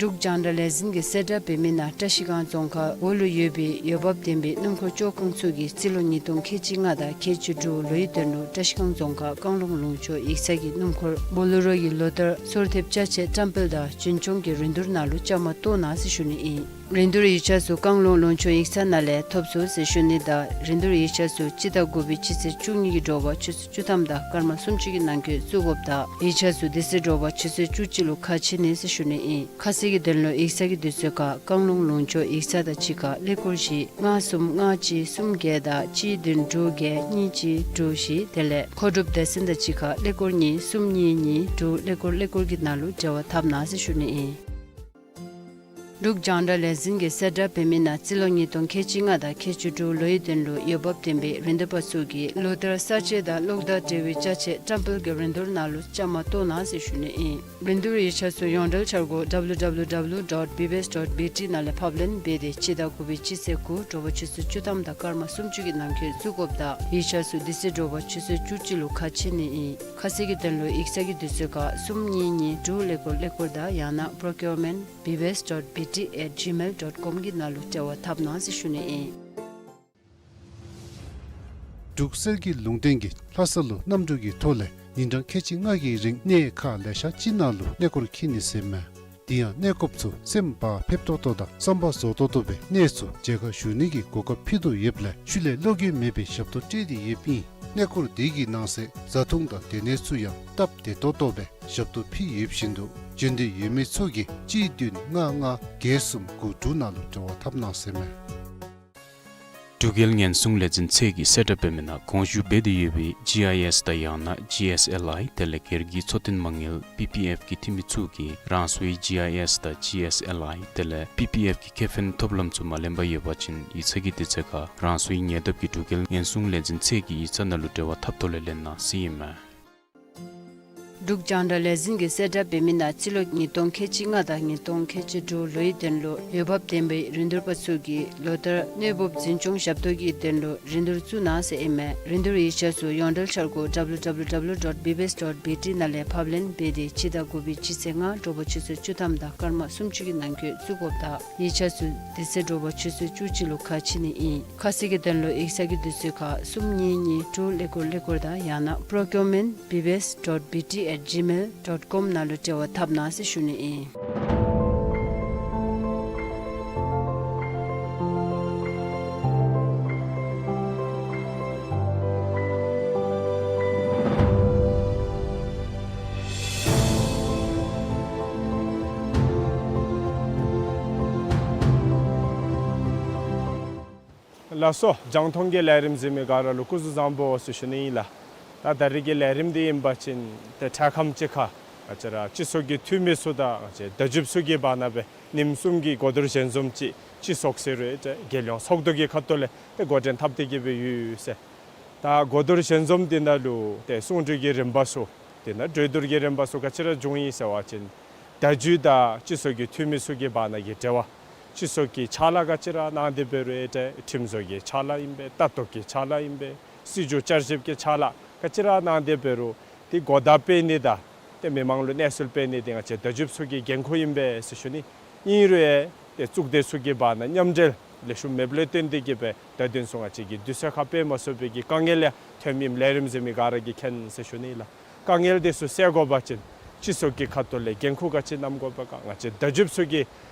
འབྲུག་རྒྱང་བསྒྲགས་ལས་འཛིན་གྱིས་གསལ་བསྒྲགས་འབད་མི་ནང་བཀྲ་ཤིས་སྒང་རྫོང་ཁག་འོག་ལུ་ཡོད་པའི་འོས་འབབ་ལྡན་པའི་སྣུམ་འཁོར་བཅོ་ཁང་ཚུ་གིས་རྩིས་ལོ་ཉིས་སྟོང་ཁལ་གཅིག་ལྔ་དང་ཁལ་གཅིག་དྲུག་ལོའི་དོན་ལུ་བཀྲ་ཤིས་སྒང་རྫོང་ཁག་བཀང་ལུང་ལུང་ཕྱོགས་ཡིག་ཚང་གི་སྣུམ་འཁོར་བོ་ལེ་རོ་གི་ལོ་ལྟར་སོར་ཐེབས་ཅ་ཆས་བཀྲམ་སྤེལ་དང་རྒྱུན་སྐྱོང་གི་རིན་བསྡུར་ནང་ལུ་བཅའ་མར་གཏོགས་གནང་ཟེར་ཞུ་ནི་ཨིན། རིན་བསྡུར་ཡིག་ཆ་ཚུ་བཀང་ལུང་ལུང་ཕྱོགས་ཡིག་ཚང་ནང་ལས་ཐོབ་ཚུགས་ཟེར་ཞུ་ནི་དང་རིན་བསྡུར་ཡིག་ཆ་ཚུ་སྤྱི་ཟླ་དགུ་པའི་སྤྱི་ཚེས་བཅུ་གཉིས་ཀྱི་དྲོ་པ་ཆུ་ཚོད་བཅུ་ཐམ་དང་སྐར་མ་སུམ་ཅུ་གི་ནང་འཁོད་བཙུགས་དགོཔ་དང་ཡིག་ཆ་ཚུ་དེ་ཚེ་དྲོ་པ་ཆུ་ཚོད་བཅུ་གཅིག་ལུ་ཁ་ཕྱེ་ནི་ཟེར་ཞུ་ནི་ཨིན། ཁ་གསལ་གྱི་དོན་ལུ་ཡིག་ཚང་གི་དུས་ཚོད་ཁར་བཀང་ལུང་ལུང་ཕྱོགས་ཡིག་ཚང་དང་གཅིག་ཁར་ཀླད་ཀོར་བཞི་ལྔ་གསུམ་ལྔ་གཅིག་གསུམ་བརྒྱད་དང་གཅིག་བདུན་དྲུག་བརྒྱད་གཉིས་གཅིག་དྲུག་བཞི་དེ་ལས་མཁོ་སྒྲུབ་སྡེ་ཚན་དང་གཅིག་ཁར་ཀླད་ཀོར་གཉིས་གསུམ་གཉིས་གཉིས་དྲུག་ཀླད་ཀོར་ཀླད་ཀོར་གྱི་ནང་ལུ་འབྲེལ་བ་འཐབ་གནང་ཟེར་ཞུ་ནི་ཨིན། འབྲུག་རྒྱང་བསྒྲགས་ལས་འཛིན་གྱིས་གསལ་བསྒྲགས་འབད་མི་ནང་རྩིས་ལོ་ཉིས་སྟོང་ཁལ་གཅིག་ལྔ་དང་ཁལ་གཅིག་དྲུག་ལོའི་དོན་ལུ་འོས་འབབ་ལྡན་པའི་རིན་བསྡུར་པ་ཚུ་གིས་ལོ་ལྟར་གསར་བརྗེ་དང་གློག་དང་འབྲེལ་བའི་ཅ་ཆས་བཀྲམ་སྤེལ་གྱི་རིན་བསྡུར་ནང་ལུ་བཅའ་མར་གཏོགས་གནང་ཟེར་ཞུ་ནི་ཨིན། རིན་བསྡུར་ཡིག་ཆ་ཚུ་ཡོངས་འབྲེལ་འཆར་སྒོ་W W W dot B B S dot B T ནང་ལས་ཕབ་ལེན་འབད་དེ་སྤྱི་ཟླ་དགུ་པའི་སྤྱི་ཚེས་དགུ་དྲོ་པ་ཆུ་ཚོད་བཅུ་ཐམ་དང་སྐར་མ་སུམ་ཅུ་གི་ནང་འཁོད་བཙུགས་དགོཔ་དང་ཡིག་ཆ་ཚུ་དེ་ཚེ་དྲོ་པ་ཆུ་ཚོད་བཅུ་གཅིག་ལུ་ཁ་ཕྱེ་ནི་ཨིན། ཁ་གསལ་གྱི་དོན་ལུ་ཡིག་ཚང་གི་དུས་ཚོད་ཁར་གསུམ་གཉིས་གཉིས་དྲུག་ཀླད་ཀོར་ཀླད་ཀོར་དང་ཡང་ན་procurement B B S dot B T at gmail dot com གི་ནང་ལུ་འབྲེལ་བ་འཐབ་གནང་ཟེར་ཞུ་ནི་ཨིན། འབྲུག་གསེར་གྱི་ལུང་བསྟན་གྱིས་ལྷ་ས་ལུ་གནམ་གྲུ་གི་ཐོག་ལས་ཉིན་གྲངས་ཁལ་གཅིག་ལྔ་གི་རིང་གནས་ཁག་ལེ་ཤ་ཅིག་ནང་ལུ་གནས་སྐོར་འཁྱིད་ནི་ཟེར་མས། དེ་ཡང་གནས་སྐོརཔ་ཚུ་སེམས་བག་ཕེབས་ཏོག་ཏོ་དང་བསམ་པ་རྫོགས་ཏོག་ཏོ་སྦེ་གནས་ཚུ་མཇལ་ཁ་ཞུ་ནི་གི་གོ་སྐབས་ཕུལ་དོ་ཡོདཔ་ལས་ཤུལ་ལས་བློ་འགྱོད་མེད་པའི་ཞབས་ཏོག་སྤྲོད་དེ་ཡོདཔ་ཨིན། གནས་སྐོར་དེ་གི་ནང་གསེས་བཟའ་འཐུང་དང་སྡོད་གནས་ཚུ་ཡང་སྟབས་བདེ་ཏོག་ཏོ་སྦེ་ཞབས་ཏོག་ཕུལ་ཡོདཔ་བཞིན་དུ་འབྱོན་འདོད་ཡོད་མི་ཚུ་གིས་གཅིག་བདུན་ལྔ་ལྔ་བརྒྱད་གསུམ་དགུ་དྲུག་ནང་ལུ་འབྲེལ་བ་འཐབ་གནང་ཟེར་མས། འབྲུག་རྒྱལ་ཉེན་སྲུང་ལས་འཛིན་ཚད་ཀྱི་གསལ་བསྒྲགས་འབད་མི་ནང་དགོངས་ཞུ་འབད་དེ་ཡོད་པའི་ཇི་ཨའི་ཨེསི་དང་ཡང་ན་ཇི་ཨེསི་ཨེལ་ཨའི་དེ་ལས་སྒེར་གྱི་འཚོ་རྟེན་མ་དངུལ་པི་པི་ཨེཕ་གི་འཐུས་མི་ཚུ་གིས་རང་སོའི་ཇི་ཨའི་ཨེསི་དང་ཇི་ཨེསི་ཨེལ་ཨའི་དེ་ལས་པི་པི་ཨེཕ་གི་ཁེ་ཕན་ཐོབ་ལམ་ཚུ་མ་ལེན་པར་ཡོད་པ་ཅིན་ཡིག་ཚང་གི་དུས་ཚོད་ཁར་རང་སོའི་ཉེ་འདབས་ཀྱི་འབྲུག་རྒྱལ་ཉེན་སྲུང་ལས་འཛིན་ཚད་ཀྱི་ཡིག་ཚང་ནང་ལུ་འབྲེལ་བ་འཐབ་ཐོག་ལས་ལེན་གནང་ཟེར་ཨིན་མས། འབྲུག་རྒྱང་བསྒྲགས་ལས་འཛིན་གྱི་གསལ་བསྒྲགས་འབད་མི་ནང་སྤྱི་ལོ་ཉིས་སྟོང་ཁལ་གཅིག་ལྔ་དང་ཉིས་སྟོང་ཁལ་གཅིག་དྲུག་ལོའི་དོན་ལུ་འོས་འབབ་ལྡན་པའི་རིན་བསྡུར་པ་ཚུ་གིས་ལོ་ལྟར་གནོད་འབུབ་འཛིན་སྐྱོང་ཞབས་ཏོག་གི་དོན་ལུ་རིན་བསྡུར་བཙུགས་གནང་ཟེར་ཨིན་མས། རིན་བསྡུར་ཡིག་ཆ་ཚུ་ཡོངས་འབྲེལ་འཆར་སྒོ་W W W dot B B S dot B T ནང་ལས་ཕབ་ལེན་འབད་དེ་སྤྱི་ཟླ་དགུ་པའི་སྤྱི་ཚེས་ལྔ་དྲོ་པ་ཆུ་ཚོད་བཅུ་ཐམ་དང་སྐར་མ་སུམ་ཅུ་གི་ནང་འཁོད་བཙུགས་དགོཔ་དང་ཡིག་ཆ་ཚུ་དེ་ཚེ་དྲོ་པ་ཆུ་ཚོད་བཅུ་གཅིག་ལུ་ཁ་ཕྱེ་ནི་ཨིན། ཁ་གསལ་གྱི་དོན་ལུ་ཡིག་ཚང་གི་དུས་ཚོད་ཁར་གསུམ་གཉིས་གཉིས་དྲུག་ཀླད་ཀོར་ཀླད་ཀོར་དང་ཡང་ན་པྲོ་ཀིའུར་མེནཊ་བི་བི་ཨེསི་ཌོཊ་བི་ཊི་ཨེཊ་ཇི་མེལ་ཌོཊ་ཀོམ་ནང་ལུ་འབྲེལ་བ་འཐབ་གནང་ཟེར་ཞུ་ནི་ཨིན། ལགས་སོ། རྒྱང་མཐོང་གི་ལས་རིམ་གཟིགས་མི་ག་ར་ལུ་སྐུ་གཟུགས་བཟང་པོ་ཟེར་ཞུ་ནི་ཨིན་ལགས། ད་ད་རིས་ཀྱི་ལས་རིམ་འདི་ཨིན་པ་ཅིན་ཏེ་འཕྲལ་ཁམས་ཅིག་ཁར་ང་བཅས་ར་སྤྱི་ཚོགས་ཀྱི་འཐུས་མི་ཚུ་དང་ང་བཅས་བརྡ་བརྒྱུདཔ་ཚུ་གི་བར་ན་སྦེ་ཉིནམ་གསུམ་གྱི་གོ་བསྡུར་ཞལ་འཛོམས་ཅིག་སྤྱི་ཚོགས་ཟེར་རུང་ཏེ་རྒྱལ་ཡོངས་ཚོགས་འདུ་གི་ཁ་ཐུག་ལས་ཏེ་འགོ་འདྲེན་འཐབ་སྟེ་གི་སྦེ་ཡོད་ཟེར། ད་གོ་བསྡུར་ཞལ་འཛོམས་འདི་ནང་ལུ་ཏེ་གསུང་གྲོས་ཀྱི་རིམ་པ་ཚུ་དེ་ནང་གྲོས་བསྡུར་གྱི་རིམ་པ་ཚུ་ག་ཅི་ར་བྱུང་ཡི་ཟེར་བ་ཅིན་བརྡ་བརྒྱུད་དང་སྤྱི་ཚོགས་ཀྱི་འཐུས་མི་ཚུ་གི་བར་ན་གི་འབྲེལ་བ། སྤྱི་ཚོགས་ཀྱི་ཕྱག་ལཱ་ག་ཅི་ར་གནང་སྟེ་འབད་རུང་ཨེ་ཏེ་ཁྲིམས་བཟོ་གི་ཕྱག་ལཱ་ཨིན་པས། ལྟ་རྟོག་གི་ཕྱག་ལཱ་ཨིན་པས། སྲིད་བྱུས་བསྐྱར་ཞིབ་ཀྱི་ཕྱག་ལཱ་ག་ཅི་ར་གནང་སྟེ་འབད་རུང་ཏེ་གོ་བརྡ་སྤེལ་ནི་དང་ཏེ་མི་མང་ལུ་གནས་ཚུལ་སྤེལ་ནི་འདི་ང་བཅས་བརྡ་བརྒྱུདཔ་ཚུ་གི་འགན་ཁུར་ཨིན་པས་ཟེར་ཞུ་ནི། ཨིན་རུང་ཨེ་ཏེ་གཙུག་སྡེ་ཚུ་གི་བར་ན་མཉམ་འབྲེལ་ལེགས་ཤོམ་མེདཔ་ལས་བརྟེན་ཏེ་གི་སྦེ་ད་དེ་ཚུ་ང་བཅས་ཀྱིས་དུས་ཚོད་ཁར་སྤེལ་མ་ཚུགས་པའི་གི་དཀའ་ངལ་ཡང་ཐོནམ་ཨིནམ་ལས་རིམ་གཟིགས་མི་ག་ར་གིས་མཁྱེན་ཟེར་ཞུ་ནི་ལགས། དཀའ་ངལ་དེ་ཚུ་སེལ་དགོ་པ་ཅིན་སྤྱི་ཚོགས་ཀྱི་ཁ་ཐུག་ལས་འགན་ཁུར་ག་ཅི་བསྣམ་དགོ་པས་ག། ང་བཅས་བརྡ་བརྒྱུདཔ་ཚུ་གིས་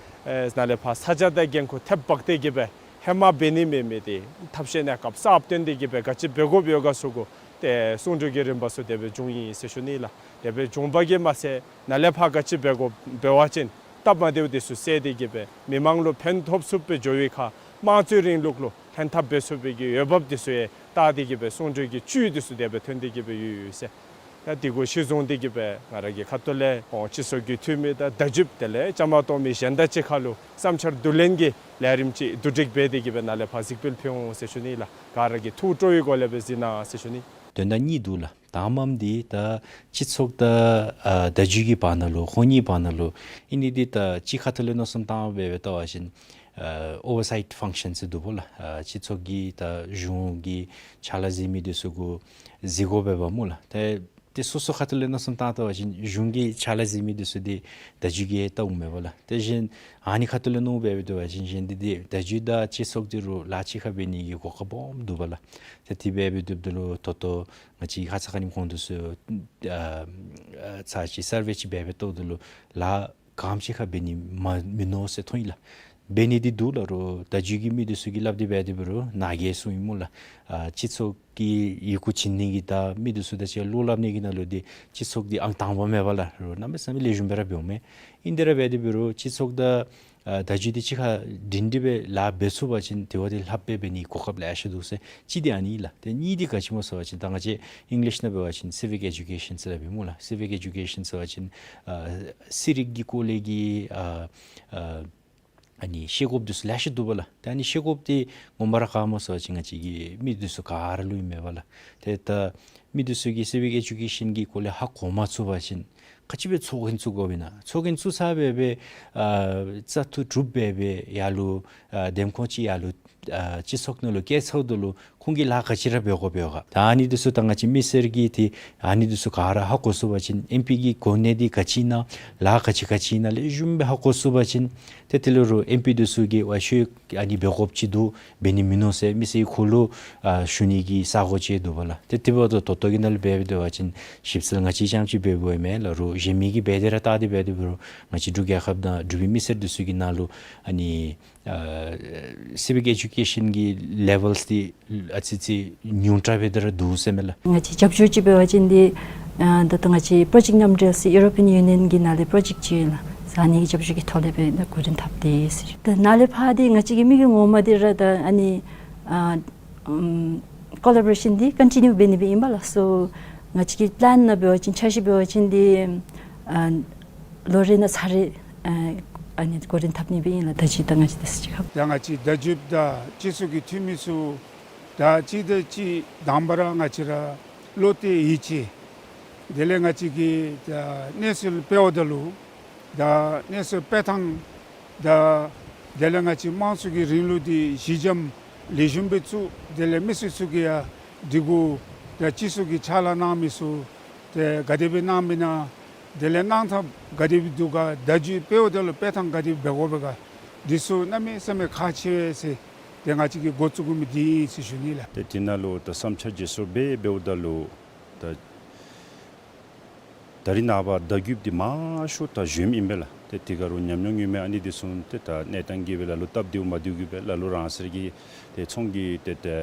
ཨེ་ནཱ་ལས་ཕར་ས་ཆ་དང་འགན་ཁུར་ཐེབས་འབག་སྟེ་གི་སྦེ་ཧེ་མ་འབད་ནི་མེད་མི་དེ་ཐབས་ཤེས་གནས་སྐབས་གསརཔ་བཏོན་ཏེ་གི་སྦེ་ག་ཅི་འབད་དགོཔ་ཡོད་ག་ཚུ་གུ་ཏེ་གསུང་གྲོས་ཀྱི་རིམ་པ་ཚུ་དེ་སྦེ་བྱུང་ཡི་ཟེར་ཞུ་ནི་ལགས། དེ་སྦེ་བྱུང་བ་གིས་མ་ཚད་ནཱ་ལས་ཕར་ག་ཅི་འབད་དགོཔ་འབད་བ་ཅིན་སྟབས་མ་བདེཝ་དེ་ཚུ་སེལ་ཏེ་གི་སྦེ་མི་མང་ལུ་ཕན་ཐོགས་ཚུགསཔ་སྦེ་འགྱོ་བའི་ཁར་དམངས་གཙོའི་རིང་ལུགས་ལུ་ལྷན་ཐབས་འབད་ཚུགས་པའི་གི་འོས་འབབ་དེ་ཚུ་ཡང་བལྟ་སྟེ་གི་སྦེ་གསུང་གྲོས་ཀྱི་བཅུད་དེ་ཚུ་དེ་སྦེ་ཐོན་ཏེ་གི་སྦེ་ཡོད་ཡོད་ཟེར། ད་དེ་གུ་གཞི་བཟུང་སྟེ་གི་སྦེ་ང་ར་གི་ཁ་ཐུག་ལས་ཁོང་སྤྱི་ཚོགས་ཀྱི་འཐུས་མི་དང་བརྡ་བརྒྱུདཔ་དེ་ལས་བཅའ་མར་གཏོགས་མི་གཞན་དང་གཅིག་ཁར་ལུ་བསམ་འཆར་བསྡུ་ལེན་གྱི་ལས་རིམ་ཅིག་བསྡུ་སྒྲིག་འབད་དེ་གི་སྦེ་ནཱ་ལས་ཕར་གཟིགས་འབུལ་ཕུལ་འོང་ཟེར་ཞུ་ནི་ལགས། ག་ར་གིས་ཐུགས་སྤྲོ་བའི་སྒོ་ལས་སྦེ་གཟིགས་གནང་ཟེར་ཞུ་ནི། དོན་དག་གཉིས་འདུག་ལགས། དང་པམ་འདི་ད་སྤྱི་ཚོགས་དང་ཨ་བརྡ་བརྒྱུད་ཀྱི་བར་ན་ལུ་ཁོང་གཉིས་བར་ན་ལུ་ཨིན་ནི་འདི་ད་གཅིག་ཁ་ཐུག་ལས་མནོ་བསམ་བཏང་སྦེ་སྦེ་བལྟ་བ་ཅིན་ཨ་ཨོ་ཝར་སའིཊ་ཕང་ཤཱན་ཟེར་འདུག་པ་ལགས། ཨ་སྤྱི་ཚོགས་ཀྱི་ད་གཞུང་གི་ཕྱག་ལཱ་གཟིགས་མི་དེ་ཚུ་གུ་གཟིགས་དགོ་པས་པ་སྨོ་ལགས། ཏེ་ཏེ་སོ་སོ་ཁ་ཐུག་ལས་མནོ་བསམ་བཏང་བལྟ་བ་ཅིན་གཞུང་གི་ཕྱག་ལཱ་གཟིགས་མི་དེ་ཚུ་འདི་བརྡ་བརྒྱུད་ཀྱིས་བལྟ་འོང་མས་པ་ལགས། དེ་བཞིན་ཨ་ནི་ཁ་ཐུག་ལས་མནོ་སྦེ་སྦེ་བལྟ་བ་ཅིན་གཞན་འདི་འདི་བརྡ་བརྒྱུད་དང་སྤྱི་ཚོགས་འདི་རུ་ལཱ་གཅིག་ཁར་འབད་ནི་གི་གོ་སྐབས་སྦོམ་འདུག་པ་ལགས། ཏེ་དེ་སྦེ་སྦེ་སྡོདཔ་ད་ལུ་ད་ལྟོ་ང་བཅས་ཁ་ཙ་ཁ་ཉིནམ་གོང་དུ་སོ་ཨ་ཨ་ཚར་ཅིག་སར་ཝེ་ཅིག་འབད་སྦེ་བལྟཝ་ད་ལུ་ལཱ་ག་དེམ་ཅིག་ཁར་འབད་ནི་མ་མིན་ནུག་ཟེར་མཐོང་ཡི་ལགས། འབད་ནི་འདི་འདུག་ལགས། རོགས་བརྡ་བརྒྱུད་ཀྱི་མི་འདི་ཚུ་གིས་སླབ་སྟེ་འབད་དེ་འབད་རུང་ནཱ་གིས་གསུངས་ཡི་སྨོ་ལགས། ཨ་སྤྱི་ཚོགས་ཀྱི་ཡི་གུ་བྱིན་ནི་གི་དང་མི་འདི་ཚུ་དང་གཅིག་ཁར་བློ་སླབ་ནི་གི་ནང་ལུ་འདི་སྤྱི་ཚོགས་འདི་ཨང་དང་པ་མས་པ་ལགས། རོགས་གནམ་མེད་ས་མེད་ལེགས་ཤོམ་སྦེ་ར་འབདཝ་མས། ཨིན་དེ་ར་འབད་དེ་འབད་རུང་སྤྱི་ཚོགས་དང་ཨ་བརྡ་བརྒྱུད་འདི་གཅིག་ཁར་སྒྲིང་སྒྲི་སྦེ་ལཱ་འབད་ཚུགས་པ་ཅིན་དེ་བ་འདི་ལྷགཔ་སྦེ་འབད་ནི་གོ་སྐབས་ལེ་ཤ་འདུག་ཟེར་གཅིག་འདི་ཨ་ནི་ལགས། ཏེ་གཉིས་འདི་ག་ཅི་སྨོ་ཟེར་བ་ཅིན་ད་ང་བཅས་ཨིང་ལིཤ་ནང་འབད་བ་ཅིན་སི་བིག་ཨེ་ཌུ་ཀེ་ཤཱན་ཟེར་སླབ་ཨིན་སྨོ་ལགས། སི་བིག་ཨེ་ཌུ་ཀེ་ཤཱན་ཟེར་བ་ཅིན་ཨ་ཚན་རིག་གི་སྐོར་ལས་ཀྱི་ཨ་ཨ་ཨ་ནི་ཤེས་དགོཔ་འདི་ཚུ་ལེ་ཤ་འདུག་པ་ལགས། ད་ཨ་ནི་ཤེས་དགོཔ་འདི་ངོ་མ་ར་ག་སྨོ་ཟེར་བ་ཅིན་ང་བཅས་ཀྱི་མི་འདི་ཚུ་ག་ར་ལུ་ཨིན་མས་པ་ལགས། ཏེ་ད་མི་འདི་ཚུ་གིས་སི་བིག་ཨེ་ཌུ་ཀེ་ཤཱན་གྱི་སྐོར་ལས་ཧ་གོ་མ་ཚུགས་པ་ཅིན་ག་ཅི་སྦེ་ཚོགས་རྒྱན་བཙུགས་དགོཔ་ཨིན་ན། ཚོགས་རྒྱན་བཙུགས་ཚར་སྦེ་སྦེ་ཨ་བཙག་འཐུ་གྲུབ་སྦེ་སྦེ་ཡར་ལུ་ཨ་འདེམས་ཁོངས་ཅིག་ཡར་ལུ་ཨ་སྤྱི་ཚོགས་ནང་ལུ་བསྐྱལ་ཚརཝ་ད་ལུ་ཁོང་གིས་ལཱ་ག་ཅི་ར་འབད་དགོཔ་ཡོད་ག། ད་ཨ་ནི་འདི་ཚུ་ད་ང་བཅས་མི་སེར་གྱིས་ཏེ་ཨ་ནི་འདི་ཚུ་ག་ར་ཧ་གོ་ཚུགས་པ་ཅིན་ཨེམ་པི་གི་གོ་གནས་འདི་ག་ཅི་ཨིན་ན་ལཱ་ག་ཅི་ག་ཅི་ཨིན་ན་ལེགས་ཤོམ་སྦེ་ཧ་གོ་ཚུགས་པ་ཅིན་ཏེ་དེ་ལས་རོགས་ཨེམ་པི་འདི་ཚུ་གིས་ཝའི་ཤོད་ཨ་ནི་འབད་དགོཔ་ཅིག་འདུག། འབད་ནི་མིན་ནུག་ཟེར་མི་སེར་གྱི་ཁ་ལུ་ཨ་ཞུ་ནི་གི་ས་གོ་ཅིག་འདུག་པ་ལགས། ཏེ་དེ་འབདཝ་ད་ད་ལྟོ་གི་ནང་ལུ་འབད་འབད་བ་ཅིན་ཞིབ་འཚོལ་ང་བཅས་རྐྱངམ་ཅིག་འབད་འབདཝ་མེན་ལགས། རོགས་གཞན་མི་གིས་འབད་དེ་ར་བལྟ་སྟེ་འབད་དེ་འབད་རུང་ང་བཅས་འབྲུག་རྒྱལ་ཁབ་ནང་འབྲུག་པའི་མི་སེར་འདི་ཚུ་གི་ནང་ལུ་ཨ་ནི་ཨ་སི་བིག་ཨེ་ཌུ་ཀེ་ཤཱན་གྱི་ལེ་བཱལ་འདི་ཨ་ཙི་ཙི་ཉུང་དྲགས་སྦེ་དེ་ར་འདུག་ཟེར་མས་ལགས། ང་བཅས་རྒྱབ་སྐྱོར་ཅིག་འབད་བ་ཅིན་འདི་ཨ་ད་ལྟོ་ང་བཅས་པྲོ་ཇེཀཊ་མཉམ་འབྲེལ་ཟེར་ཡུ་རོ་པི་ཡཱན་ཡུ་ནི་ཡཱན་གྱི་ནང་ལས་པྲོ་ཇེཀཊ་ཅིག་ཡོད་ལགས། ཨ་ནི་གི་རྒྱབ་སྐྱོར་གྱི་ཐོག་ལས་སྦེ་ད་འགོ་འདྲེན་འཐབ་སྟེ་ཟེར། ད་ནཱ་ལས་ཕར་འདི་ང་བཅས་ཀྱི་མི་གི་ངོ་མ་འདི་ར་ད་ཨ་ནི་ ཨ་ཨམ་ཀོ་ལ་བོ་རེ་ཤཱན་འདི་ཀོན་ཊི་ནིའུ་འབད་ནི་སྦེ་ཨིན་པས་ལགས། སོ་ང་བཅས་ཀྱི་པི་ལཱན་ནང་འབད་བ་ཅིན་འཆར་གཞི་འབད་བ་ཅིན་འདི་ཨ་ལོ་རེ་ནང་ཚར་རེ་ཨ་ཨ་ནི་འགོ་འདྲེན་འཐབ་ནི་སྦེ་ཨིན་ལགས། བརྡ་བརྒྱུད་དང་ང་བཅས་དེ་ཚུ་ཅིག་ཁར། ད་ང་བཅས་བརྡ་བརྒྱུད་དང་སྤྱི་ཚོགས་ཀྱི་འཐུས་མི་ཚུ་ད་གཅིག་དང་གཅིག་དང་པ་ར་ང་བཅས་ར་བློ་གཏད་ཡིད་ཆེས། དེ་ལས་ང་བཅས་ཀྱིས་ད་གནས་ཚུལ་སྤེལཝ་ད་ལུ་ད་གནས་ཚུལ་སྤེལ་ཐངས་དང་དེ་ལས་ང་བཅས་དམངས་གཙོ་གི་རིང་ལུགས་འདི་གཞི་འགྱམ་ལེགས་ཤོམ་སྦེ་བཙུགས། དེ་ལས་མི་སེར་ཚུ་གིས་ཡང་སྒྲིག་གོ་ད་སྤྱི་ཚོགས་ཀྱི་ཕྱག་ལཱ་གནང་མི་ཚུ་ཏེ་ག་དེ་སྦེ་གནང་མི་ན་དེ་ལས་གནང་ཐངས་ག་དེ་སྦེ་འདུག་ག། བརྡ་བརྒྱུད་སྤེལཝ་ད་ལུ་སྤེལ་ཐངས་ག་དེ་སྦེ་འབད་དགོ་པས་ག། འདི་ཚུ་གནམ་མེད་ས་མེད་ཁག་ཆེ་བས་ཟེར་ཏེ་ང་བཅས་ཀྱིས་འགོ་བཙུགས་དགོ་མི་འདི་ཨིན་ཟེར་ཞུ་ནི་ལགས། ཏེ་དེ་ནང་ལུ་ད་བསམ་འཆར་བརྗེ་སོར་འབད་འབདཝ་ད་ལུ་ད་ད་རིས་ནངས་པ་བརྡ་བརྒྱུད་འདི་མང་ཤོས་ད་གཞོནམ་ཨིན་པས་ལགས། ཏེ་དེ་ག་རུང་ཉམས་མྱོང་ཡོད་མི་ཨ་ནི་འདི་ཚུ་ཏེ་ད་གནས་སྟངས་ཀྱིས་སྦེ་ལ་ལུ་སྟབས་བདེཝ་མ་བདེཝ་གིས་སྦེ་ལ་ལུ་རང་སོའི་གི་ཏེ་ཚོང་གི་ཏེ་ཏེ་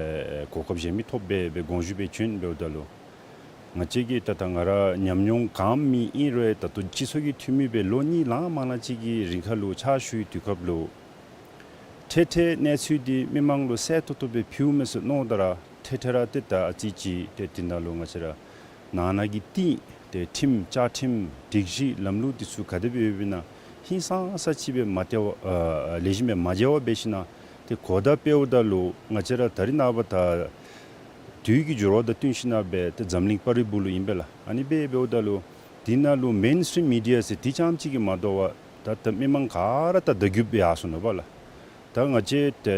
གོ་སྐབས་གཞན་མི་ཐོབ་སྦེ་སྦེ་དགོངས་ཞུ་སྦེ་བྱོན་འབདཝ་ད་ལུ་ང་བཅས་ཀྱིས་ད་ད་ང་ར་ཉམས་མྱོང་གང་མེད་ཨིན་རུང་ད་ལྟོ་སྤྱི་ཚོགས་ཀྱི་འཐུས་མི་སྦེ་ལོ་གཉིས་ལངམ་ལངམ་ཅིག་གི་རིང་ཁར་ལུ་ཕྱག་ཞུ་བའི་དུས་སྐབས་ལུ་འཕྲལ་འཕྲལ་གནས་ཚུལ་འདི་མི་མང་ལུ་གསལ་ཏོག་ཏོ་སྦེ་ཕུལཝ་མས་ཟེར་མནོཝ་ད་ར་འཕྲལ་འཕྲལ་ར་ཏེ་ད་ཨ་ཙི་ཅིག་ཏེ་དེ་ནང་ལུ་ང་བཅས་ར་ནང་ན་གི་རྟིང་ཏེ་ཁྲིམས་བཅའ་ཁྲིམས་སྒྲིག་གཞི་ལམ་ལུགས་འདི་ཚུ་ག་དེ་སྦེ་ཡོདཔ་ཨིན་ན་ཧིང་སངས་ས་ཅིག་སྦེ་མ་བལྟ་བར་ཨ་ལེགས་ཤོམ་སྦེ་མ་མཇལ་བར་འབད་ཞིན་ན་ཏེ་གོ་བརྡ་སྤེལཝ་ད་ལུ་ང་བཅས་ར་ད་རིས་ནངས་པ་ད་དུས་ཀྱི་འགྱུར་བ་དང་བསྟུན་ཞིན་ན་སྦེ་ཏེ་འཛམ་གླིང་པར་རིས་བུ་ལུ་ཨིན་པས་ལགས། ཨ་ནི་སྦེ་འབདཝ་ད་ལུ་དེ་ནང་ལུ་མེན་སི་ཊིམ་མི་ཌི་ཡ་ཟེར་དེ་རྐྱངམ་ཅིག་གིས་མ་དོ་བར་ད་ད་མི་མང་ག་ར་ད་བརྡ་བརྒྱུད་སྦེ་ཡར་སོང་ནུག་པ་ལགས། ད་ང་བཅས་ཏེ་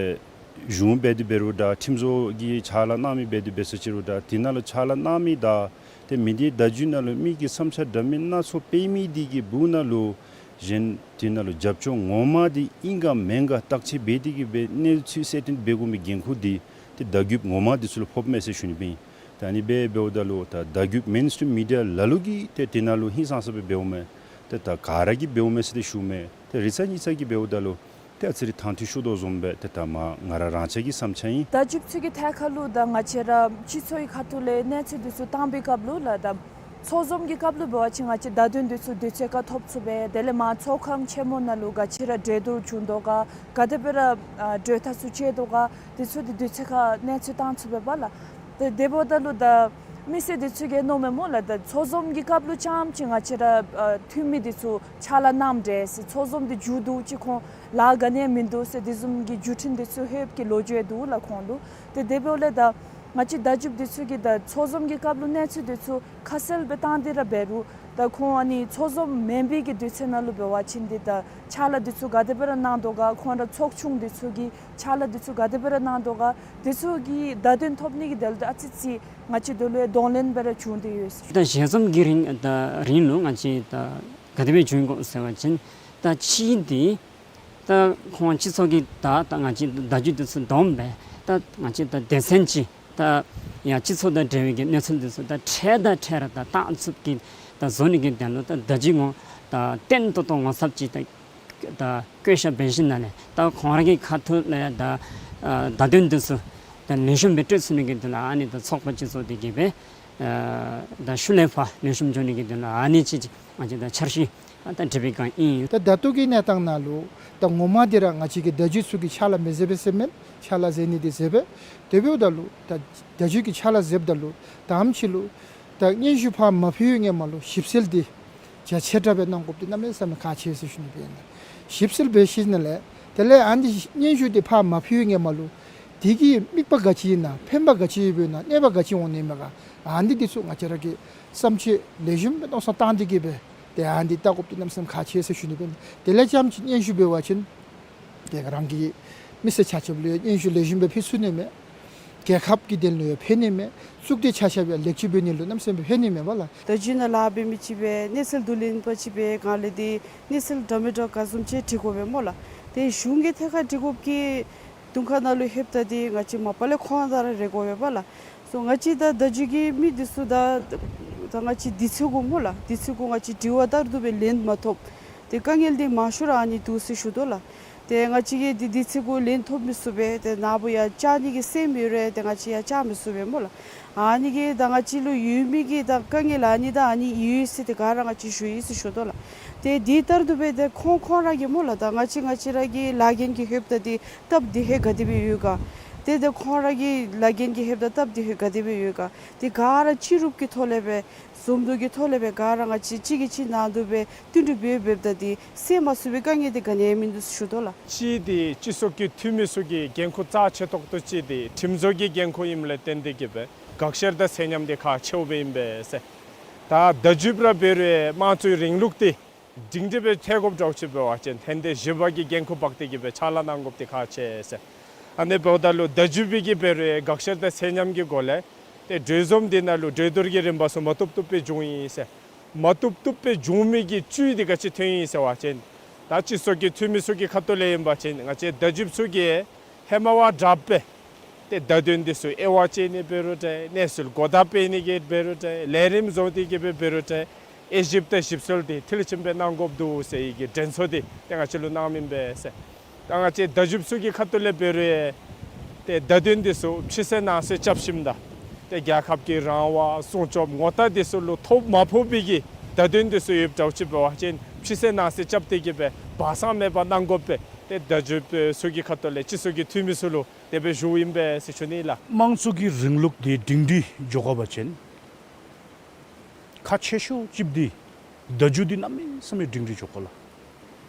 གཞུང་འབད་དེ་འབད་རུང་འདྲ་ཁྲིམས་བཟོ་གི་ཕྱག་ལཱ་གནང་མི་འབད་དེ་འབད་སོ་ཅི་རུང་འདྲ་དེ་ནང་ལུ་ཕྱག་ལཱ་གནང་མི་དང་ཏེ་མི་སྡེ་བརྡ་བརྒྱུད་ནང་ལུ་མི་གི་བསམ་འཆར་འདྲ་མིན་སྣ་ཚོགས་སྤེལ་མི་འདི་གི་སྦུག་ནང་ལུ་གཞན་དེ་ནང་ལུ་རྒྱབ་སྐྱོར་ངོ་མ་འདི་ཨིན་ག་མེན་ག་བརྟག་དཔྱད་འབད་དེ་གི་སྦེ་གནས་ཚུལ་གསལ་སྟོན་འབད་དགོ་མི་འགན་ཁུར་འདི་ཏེ་བརྡ་བརྒྱུད་ངོ་མ་འདི་ཚུ་ལུ་ཕོགཔ་མས་ཟེར་ཞུ་ནི་སྦེ་ཨིན། ད་ཨ་ནི་སྦེ་འབདཝ་ད་ལུ་ད་བརྡ་བརྒྱུད་མེན་སི་ཊིམ་མི་ཌི་ཡ་ལ་ལུ་གིས་ཏེ་དེ་ནང་ལུ་ཧིང་སངས་ས་སྦེ་འབདཝ་མས། ཏེ་ད་ག་ར་གིས་འབདཝ་མས་ཟེར་ཏེ་ཞུཝ་མས། ཏེ་རི་ཚ་ཉི་ཚ་གིས་འབདཝ་ད་ལུ་ཏེ་ཨ་ཙི་རེ་ཐང་ཐུང་ཤོར་དོ་བཟུམ་སྦེ་ཏེ་ད་མ་ང་ར་རང་ཅག་གི་བསམ་འཆར་ཨིན། བརྡ་བརྒྱུད་ཚུ་གི་ཐད་ཁར་ལུ་ད་ང་བཅས་ར་སྤྱི་ཚོགས་ཀྱི་ཁ་ཐུག་ལས་གནས་ཚུལ་འདི་ཚུ་བཏང་པའི་སྐབས་ལུ་ལགས་ད་ཚོགས་འཛོམས་ཀྱི་སྐབས་ལུ་འབད་བ་ཅིན་ང་བཅས་བརྡ་དོན་འདི་ཚུ་དུས་ཚོད་ཁར་ཐོབ་ཚུགས་པས། དེ་ལས་མར་ཚོགས་ཁང་ཆེན་མོ་ནང་ལུ་ག་ཅི་ར་གྲོས་བསྡུར་བྱུང་དོ་ག་ག་དེ་སྦེ་ར་ཨ་གྲོས་ཐག་ཚུ་བཅད་དོ་ག་འདི་ཚུ་འདི་དུས་ཚོད་ཁར་གནས་ཚུལ་བཏང་ཚུགས་པས་པ་ལགས། ཏེ་དེ་འབདཝ་ད་ལུ་ད་མི་སེར་འདི་ཚུ་གིས་མནོཝ་མས་སྨོ་ལགས། ད་ཚོགས་འཛོམས་ཀྱི་སྐབས་ལུ་རྐྱངམ་ཅིག་ང་བཅས་ར་ཨ་འཐུས་མི་འདི་ཚུ་ཕྱག་ལཱ་གནངམ་འདྲས་ཟེར། ཚོགས་འཛོམས་འདི་མཇུག་བསྡུཝ་ཅིག་ཁོང་ལཱ་ག་ནི་ཡང་མིན་འདུག་ཟེར་དེ་བཟུམ་གྱི་བརྒྱུད་འཕྲིན་འདི་ཚུ་ལྷོདཔ་གི་ལོ་རྒྱུས་འདུག་ལགས་ཁོང་ལུ། ཏེ་དེ་འབདཝ་ལས་ད་ང་བཅས་བརྡ་བརྒྱུད་འདི་ཚུ་གིས་ད་ཚོགས་འཛོམས་ཀྱི་སྐབས་ལུ་གནས་ཚུལ་འདི་ཚུ་ཁ་གསལ་སྦེ་བཏང་སྟེ་ར་འབད་རུང་ད་ཁོང་ཨ་ནི་ཚོགས་འཛོམས་མེན་པའི་གི་དུས་ཚོད་ནང་ལུ་འབད་བ་ཅིན་འདི་ད་ཕྱག་ལཱ་འདི་ཚུ་ག་དེ་སྦེ་ར་གནང་དོ་ག་ཁོང་ར་ཚོགས་ཆུང་འདི་ཚུ་གིས་ཕྱག་ལཱ་འདི་ཚུ་ག་དེ་སྦེ་ར་གནང་དོ་ག་འདི་ཚུ་གི་བརྡ་དོན་ཐོབ་ནི་གི་དོན་ལུ་ཨ་ཙི་ཙི་ང་བཅས་འདི་ལུ་གདོང་ལེན་སྦེ་ར་བྱུང་སྟེ་ཡོད་ཟེར། ད་ཞལ་འཛོམས་ཀྱི་རིང་ད་རིང་ལུ་ང་བཅས་ད་ག་དེ་སྦེ་བྱུང་དགོ་ཟེར་བ་ཅིན་ད་གཅིག་འདི་ད་ཁོང་སྤྱི་ཚོགས་ཀྱི་ད་ད་ང་བཅས་བརྡ་བརྒྱུད་འདི་ཚུ་བསྡོམས་སྦེ་ད་ང་བཅས་ད་སྡེ་ཚན་ཅིག་ད་ཡང་སྤྱི་ཚོགས་དང་འབྲེལ་བའི་གི་གནས་ཚུལ་འདི་ཚུ་ད་འཕྲལ་དང་འཕྲལ་ར་ད་བཏང་ཚུགསཔ་གི་ད་བཟོ་ནི་གི་དོན་ལུ་ད་བརྡ་བརྒྱུད་ངོ་ད་བརྟན་ཏོག་ཏོ་ངོ་ཚབ་ཅིག་ད་ད་བཀོད་བཞག་འབད་ཞིནམ་ལས་ད་ཁོང་ར་གི་ཁ་ཐུག་ལས་ད་ཨ་བརྡ་དོན་འདི་ཚུ་ད་ལེགས་ཤོམ་སྦེ་སྤྲོད་ཚུགས་ནི་གི་དོན་ལུ་ཨ་ནི་ད་ཚོགས་པ་སྤྱི་ཚོགས་འདི་གིས་སྦེ་ཨ་ད་ཤུལ་ལས་ཕར་ལེགས་ཤོམ་འགྱོ་ནི་གི་དོན་ལུ་ཨ་ནི་ཅིག་ང་བཅས་ད་འཆར་གཞི་ཨ་ད་སྒྲིག་པའི་བསྒང་ཨིན། ད་ད་ལྟོ་གི་གནས་སྟངས་ནང་ལུ་ད་ངོ་མ་འདི་ར་ང་བཅས་ཀྱི་བརྡ་བརྒྱུད་ཚུ་གིས་ཕྱག་ལཱ་མི་མཛད་པས་ཟེར་མེན། ཕྱག་ལཱ་མཛད་ནི་འདི་མཛད་པས། དེ་འབདཝ་ད་ལུ་ད་བརྡ་བརྒྱུད་ཀྱིས་ཕྱག་ལཱ་མཛདཔ་ད་ལུ་ད་ཨམ་ཅིག་ལུ་ད་སྙན་ཞུ་ཕར་མ་ཕུལ་བའི་སྔ་མ་ལུ་ཞིབ་འཚོལ་འདི་རྒྱ་ཆེ་དྲགས་སྦེ་གནང་དགོཔ་འདི་གནམ་མེད་ས་མེད་ཁག་ཆེ་ཟེར་ཞུ་ནི་སྦེ་ཨིན་ལགས། ཞིབ་འཚོལ་འབད་ཞིནམ་ལས་དེ་ལས་ཨ་ནི་སྙན་ཞུ་འདི་ཕར་མ་ཕུལ་བའི་སྔ་མ་ལུ་དེ་གིས་དམིགས་པ་ག་ཅི་ཨིན་ན་ཕན་པ་ག་ཅི་ཡོདཔ་ཨིན་ན་གནོད་པ་ག་ཅི་འོང་ནི་མས་ག། ཨ་ནི་འདི་ཚུ་ང་བཅས་ར་གིས་བསམ་འཆར་ལེགས་ཤོམ་སྦེ་མནོ་བསམ་བཏང་སྟེ་གི་སྦེ་ཏེ་ཨ་ནི་འདི་བལྟ་དགོཔ་འདི་གནམ་མེད་ས་མེད་ཁག་ཆེ་ཟེར་ཞུ་ནི་སྦེ་ཨིན། དེ་ལས་རྐྱངམ་ཅིག་སྙན་ཞུ་འབད་བ་ཅིན་ཏེ་རང་གི་མི་སེར་ཆ་ཁྱབ་ལུ་ཡང་སྙན་ཞུ་ལེགས་ཤོམ་སྦེ་ཕུལ་ཚུགས་ནི་མས། རྒྱལ་ཁབ་ཀྱི་དོན་ལུ་ཡང་ཕན་ནི་མས། གཙུག་སྡེ་ཆ་ཁྱབ་ཡང་ལེགས་བཅོས་འབད་ནི་ལུ་གནམ་མེད་ས་མེད་ཕན་ནི་མས་པ་ལགས། བརྡ་བརྒྱུད་ནང་ལཱ་འབད་མི་ཅིག་སྦེ་གནས་ཚུལ་བསྡུ་ལེན་པ་ཅིག་སྦེ་གང་ལས་འདི་གནས་ཚུལ་འདྲ་མི་འདྲ་ག་བཟུམ་ཅིག་སྒྲིག་དགོ་པས་སྨོ་ལགས། ཏེ་གཞུང་གི་ཐད་ཁར་སྒྲིག་དགོཔ་གི་དུང་ཁ་ནང་ལུ་ལྷོདཔ་ད་འདི་ང་བཅས་མ་པ་ལས་ཁོང་དང་ར་རེ་དགོ་པས་པ་ལགས། སོ་ང་བཅས་ད་བརྡ་བརྒྱུད་ཀྱི་མི་འདི་ཚུ་ད་ད་ང་བཅས་དུས་ཚོད་གུ་སྨོ་ལགས། དུས་ཚོད་གུ་ང་བཅས་དྲི་བ་བསྟར་དོ་སྦེ་ལན་མ་ཐོབ། ཏེ་དཀའ་ངལ་འདི་མང་ཤོས་ར་ཨ་ནི་འདུག་ཟེར་ཞུ་དོ་ལགས། ཏེ་ང་བཅས་ཀྱིས་འདི་དུས་ཚོད་གུ་ལན་ཐོབ་མི་ཚུགས་པས། ཏེ་ནཱ་བུ་ཡང་བཅར་ནི་གི་སེམས་ཡོད་རུང་ཏེ་ང་བཅས་ཡང་བཅར་མི་ཚུགས་པས་སྨོ་ལགས། ཨ་ནི་གིས་ད་ང་བཅས་ལུ་ཡོད་མི་གི་ད་དཀའ་ངལ་ཨ་ནི་ད་ཨ་ནི་ཡོད་ཟེར་ཏེ་ག་ར་ང་བཅས་ཞུ་ཡི་ཟེར་ཞུ་དོ་ལགས། ཏེ་འདི་ལྟར་དུ་སྦེ་ཏེ་ཁོང་ཁོང་ར་གིས་སྨོ་ལགས་ད་ང་བཅས་ང་བཅས་ར་གི་ལཱ་འགན་གྱི་ལྷོདཔ་ད་འདི་སྟབས་བདེ་ཧེ་ག་དེ་སྦེ་ཡོད་ག། ཏེ་ཏེ་ཁོང་ར་གི་ལཱ་འགན་གྱི་ལྷོདཔ་ད་སྟབས་བདེ་ཧེ་ག་དེ་སྦེ་ཡོད་ག། ཏེ་ག་ར་སྤྱི་རུབ་ཀྱི་ཐོག་ལས་སྦེ་འཛོམས་འདུ་གི་ཐོག་ལས་སྦེ་ག་ར་ང་བཅས་གཅིག་གིས་གཅིག་ནང་དུ་སྦེ་བསྟུན་གྲོས་འབད་འབདཝ་ད་ཏེ་སེལ་མ་ཚུགས་པའི་དཀའ་ངལ་འདི་ག་ནི་ཡང་མིན་འདུག་ཟེར་ཞུ་དོ་ལགས། གཅིག་འདི་སྤྱི་ཚོགས་ཀྱི་འཐུས་མི་ཚུ་གི་འགན་ཁུར་རྩ་ཆེ་ཏོག་ཏོ་ཅིག་འདི་ཁྲིམས་བཟོ་གི་འགན་ཁུར་ཨིནམ་ལས་བརྟེན་ཏེ་གིས་སྦེ་དགག་བཤེར་དང་ཚད་མཉམ་འདི་ཁག་ཆེཝ་སྦེ་ཨིན་པས་ཟེར། ད་བརྡ་བརྒྱུདཔ་ར་འབད་རུང་དམངས་གཙོའི་རིང་ལུགས་འདི་སྒྲིང་སྒྲི་སྦེ་འཐོན་དགོཔ་འདྲཝ་ཅིག་འབད་བ་ཅིན་ལྷན་སྡེ་བཞི་པ་གིས་འགན་ཁུར་འབག་སྟེ་གིས་སྦེ་ཕྱག་ལཱ་གནང་དགོཔ་འདི་ཁག་ཆེ་ཟེར། ཨ་ནི་འབདཝ་ད་ལུ་བརྡ་བརྒྱུདཔ་གིས་འབད་རུང་དགག་བཤེར་དང་ཚད་མཉམ་གྱི་སྒོ་ལས་ཏེ་གྲོས་འཛོམས་འདི་ནང་ལུ་གྲོས་བསྡུར་གྱི་རིམ་པ་ཚུ་མ་བཏུབ་བཏུབ་སྦེ་བྱུང་ཡི་ཟེར། མ་བཏུབ་བཏུབ་སྦེ་བྱུང་མི་གི་བཅུད་འདི་ག་ཅི་ཐོན་ཡི་ཟེར་བ་ཅིན་ད་སྤྱི་ཚོགས་ཀྱི་འཐུས་མི་ཚུ་གི་ཁ་ཐུག་ལས་ཨིན་པ་ཅིན་ང་བཅས་བརྡ་བརྒྱུདཔ་ཚུ་གིས་ཧེ་མ་བ་དྲགཔ་སྦེ་ཏེ་བརྡ་དོན་འདི་ཚུ་དབྱེ་བ་དཔྱད་ནི་འབད་རུང་འདྲ། གནས་ཚུལ་གོ་བརྡ་སྤེལ་ནི་གི་འབད་རུང་འདྲ། ལས་རིམ་བཟོ་སྟེ་གིས་སྦེ་འབད་རུང་འདྲ། དབྱེ་ཞིབ་དང་ཞིབ་འཚོལ་འདི་མཐིལ་ཕྱིནམ་སྦེ་གནང་དགོཔ་འདུག་ཟེར་བའི་གི་དྲན་གསོ་འདི་ཏེ་ང་བཅས་ལུ་གནངམ་ཨིན་པས་ཟེར། ད་ང་བཅས་བརྡ་བརྒྱུདཔ་ཚུ་གི་ཁ་ཐུག་ལས་འབད་རུང་ཏེ་བརྡ་དོན་འདི་ཚུ་ཕྱི་གསལ་ནང་གསལ་རྐྱབ་ཞིནམ་ད་ཏེ་རྒྱལ་ཁབ་ཀྱི་རང་དབང་སྲུང་སྐྱོབ་ངོ་རྟགས་འདི་ཚུ་ལུ་ཐོ་མ་ཕོག་པའི་གི་བརྡ་དོན་འདི་ཚུ་ཡོདཔ་འདྲཝ་ཅིག་འབད་བ་ཅིན་ཕྱི་གསལ་ནང་གསལ་རྐྱབ་སྟེ་གིས་སྦེ་སྦ་གསང་མེད་པར་གནང་དགོ་པས། ཏེ་བརྡ་བརྒྱུདཔ་ཚུ་གི་ཁ་ཐུག་ལས་སྤྱི་ཚོགས་ཀྱི་འཐུས་མི་ཚུ་ལུ་དེ་སྦེ་ཞུཝ་ཨིན་པས་ཟེར་ཞུ་ནི་ལགས། དམངས་གཙོ་གི་རིང་ལུགས་འདི་སྒྲིང་སྒྲི་འགྱོ་དགོ་པ་ཅིན་ཁག་ཆེ་ཤོས་ཅིག་འདི་བརྡ་བརྒྱུད་འདི་གནམ་མེད་ས་མེད་སྒྲིང་སྒྲི་འགྱོ་དགོ་ལགས།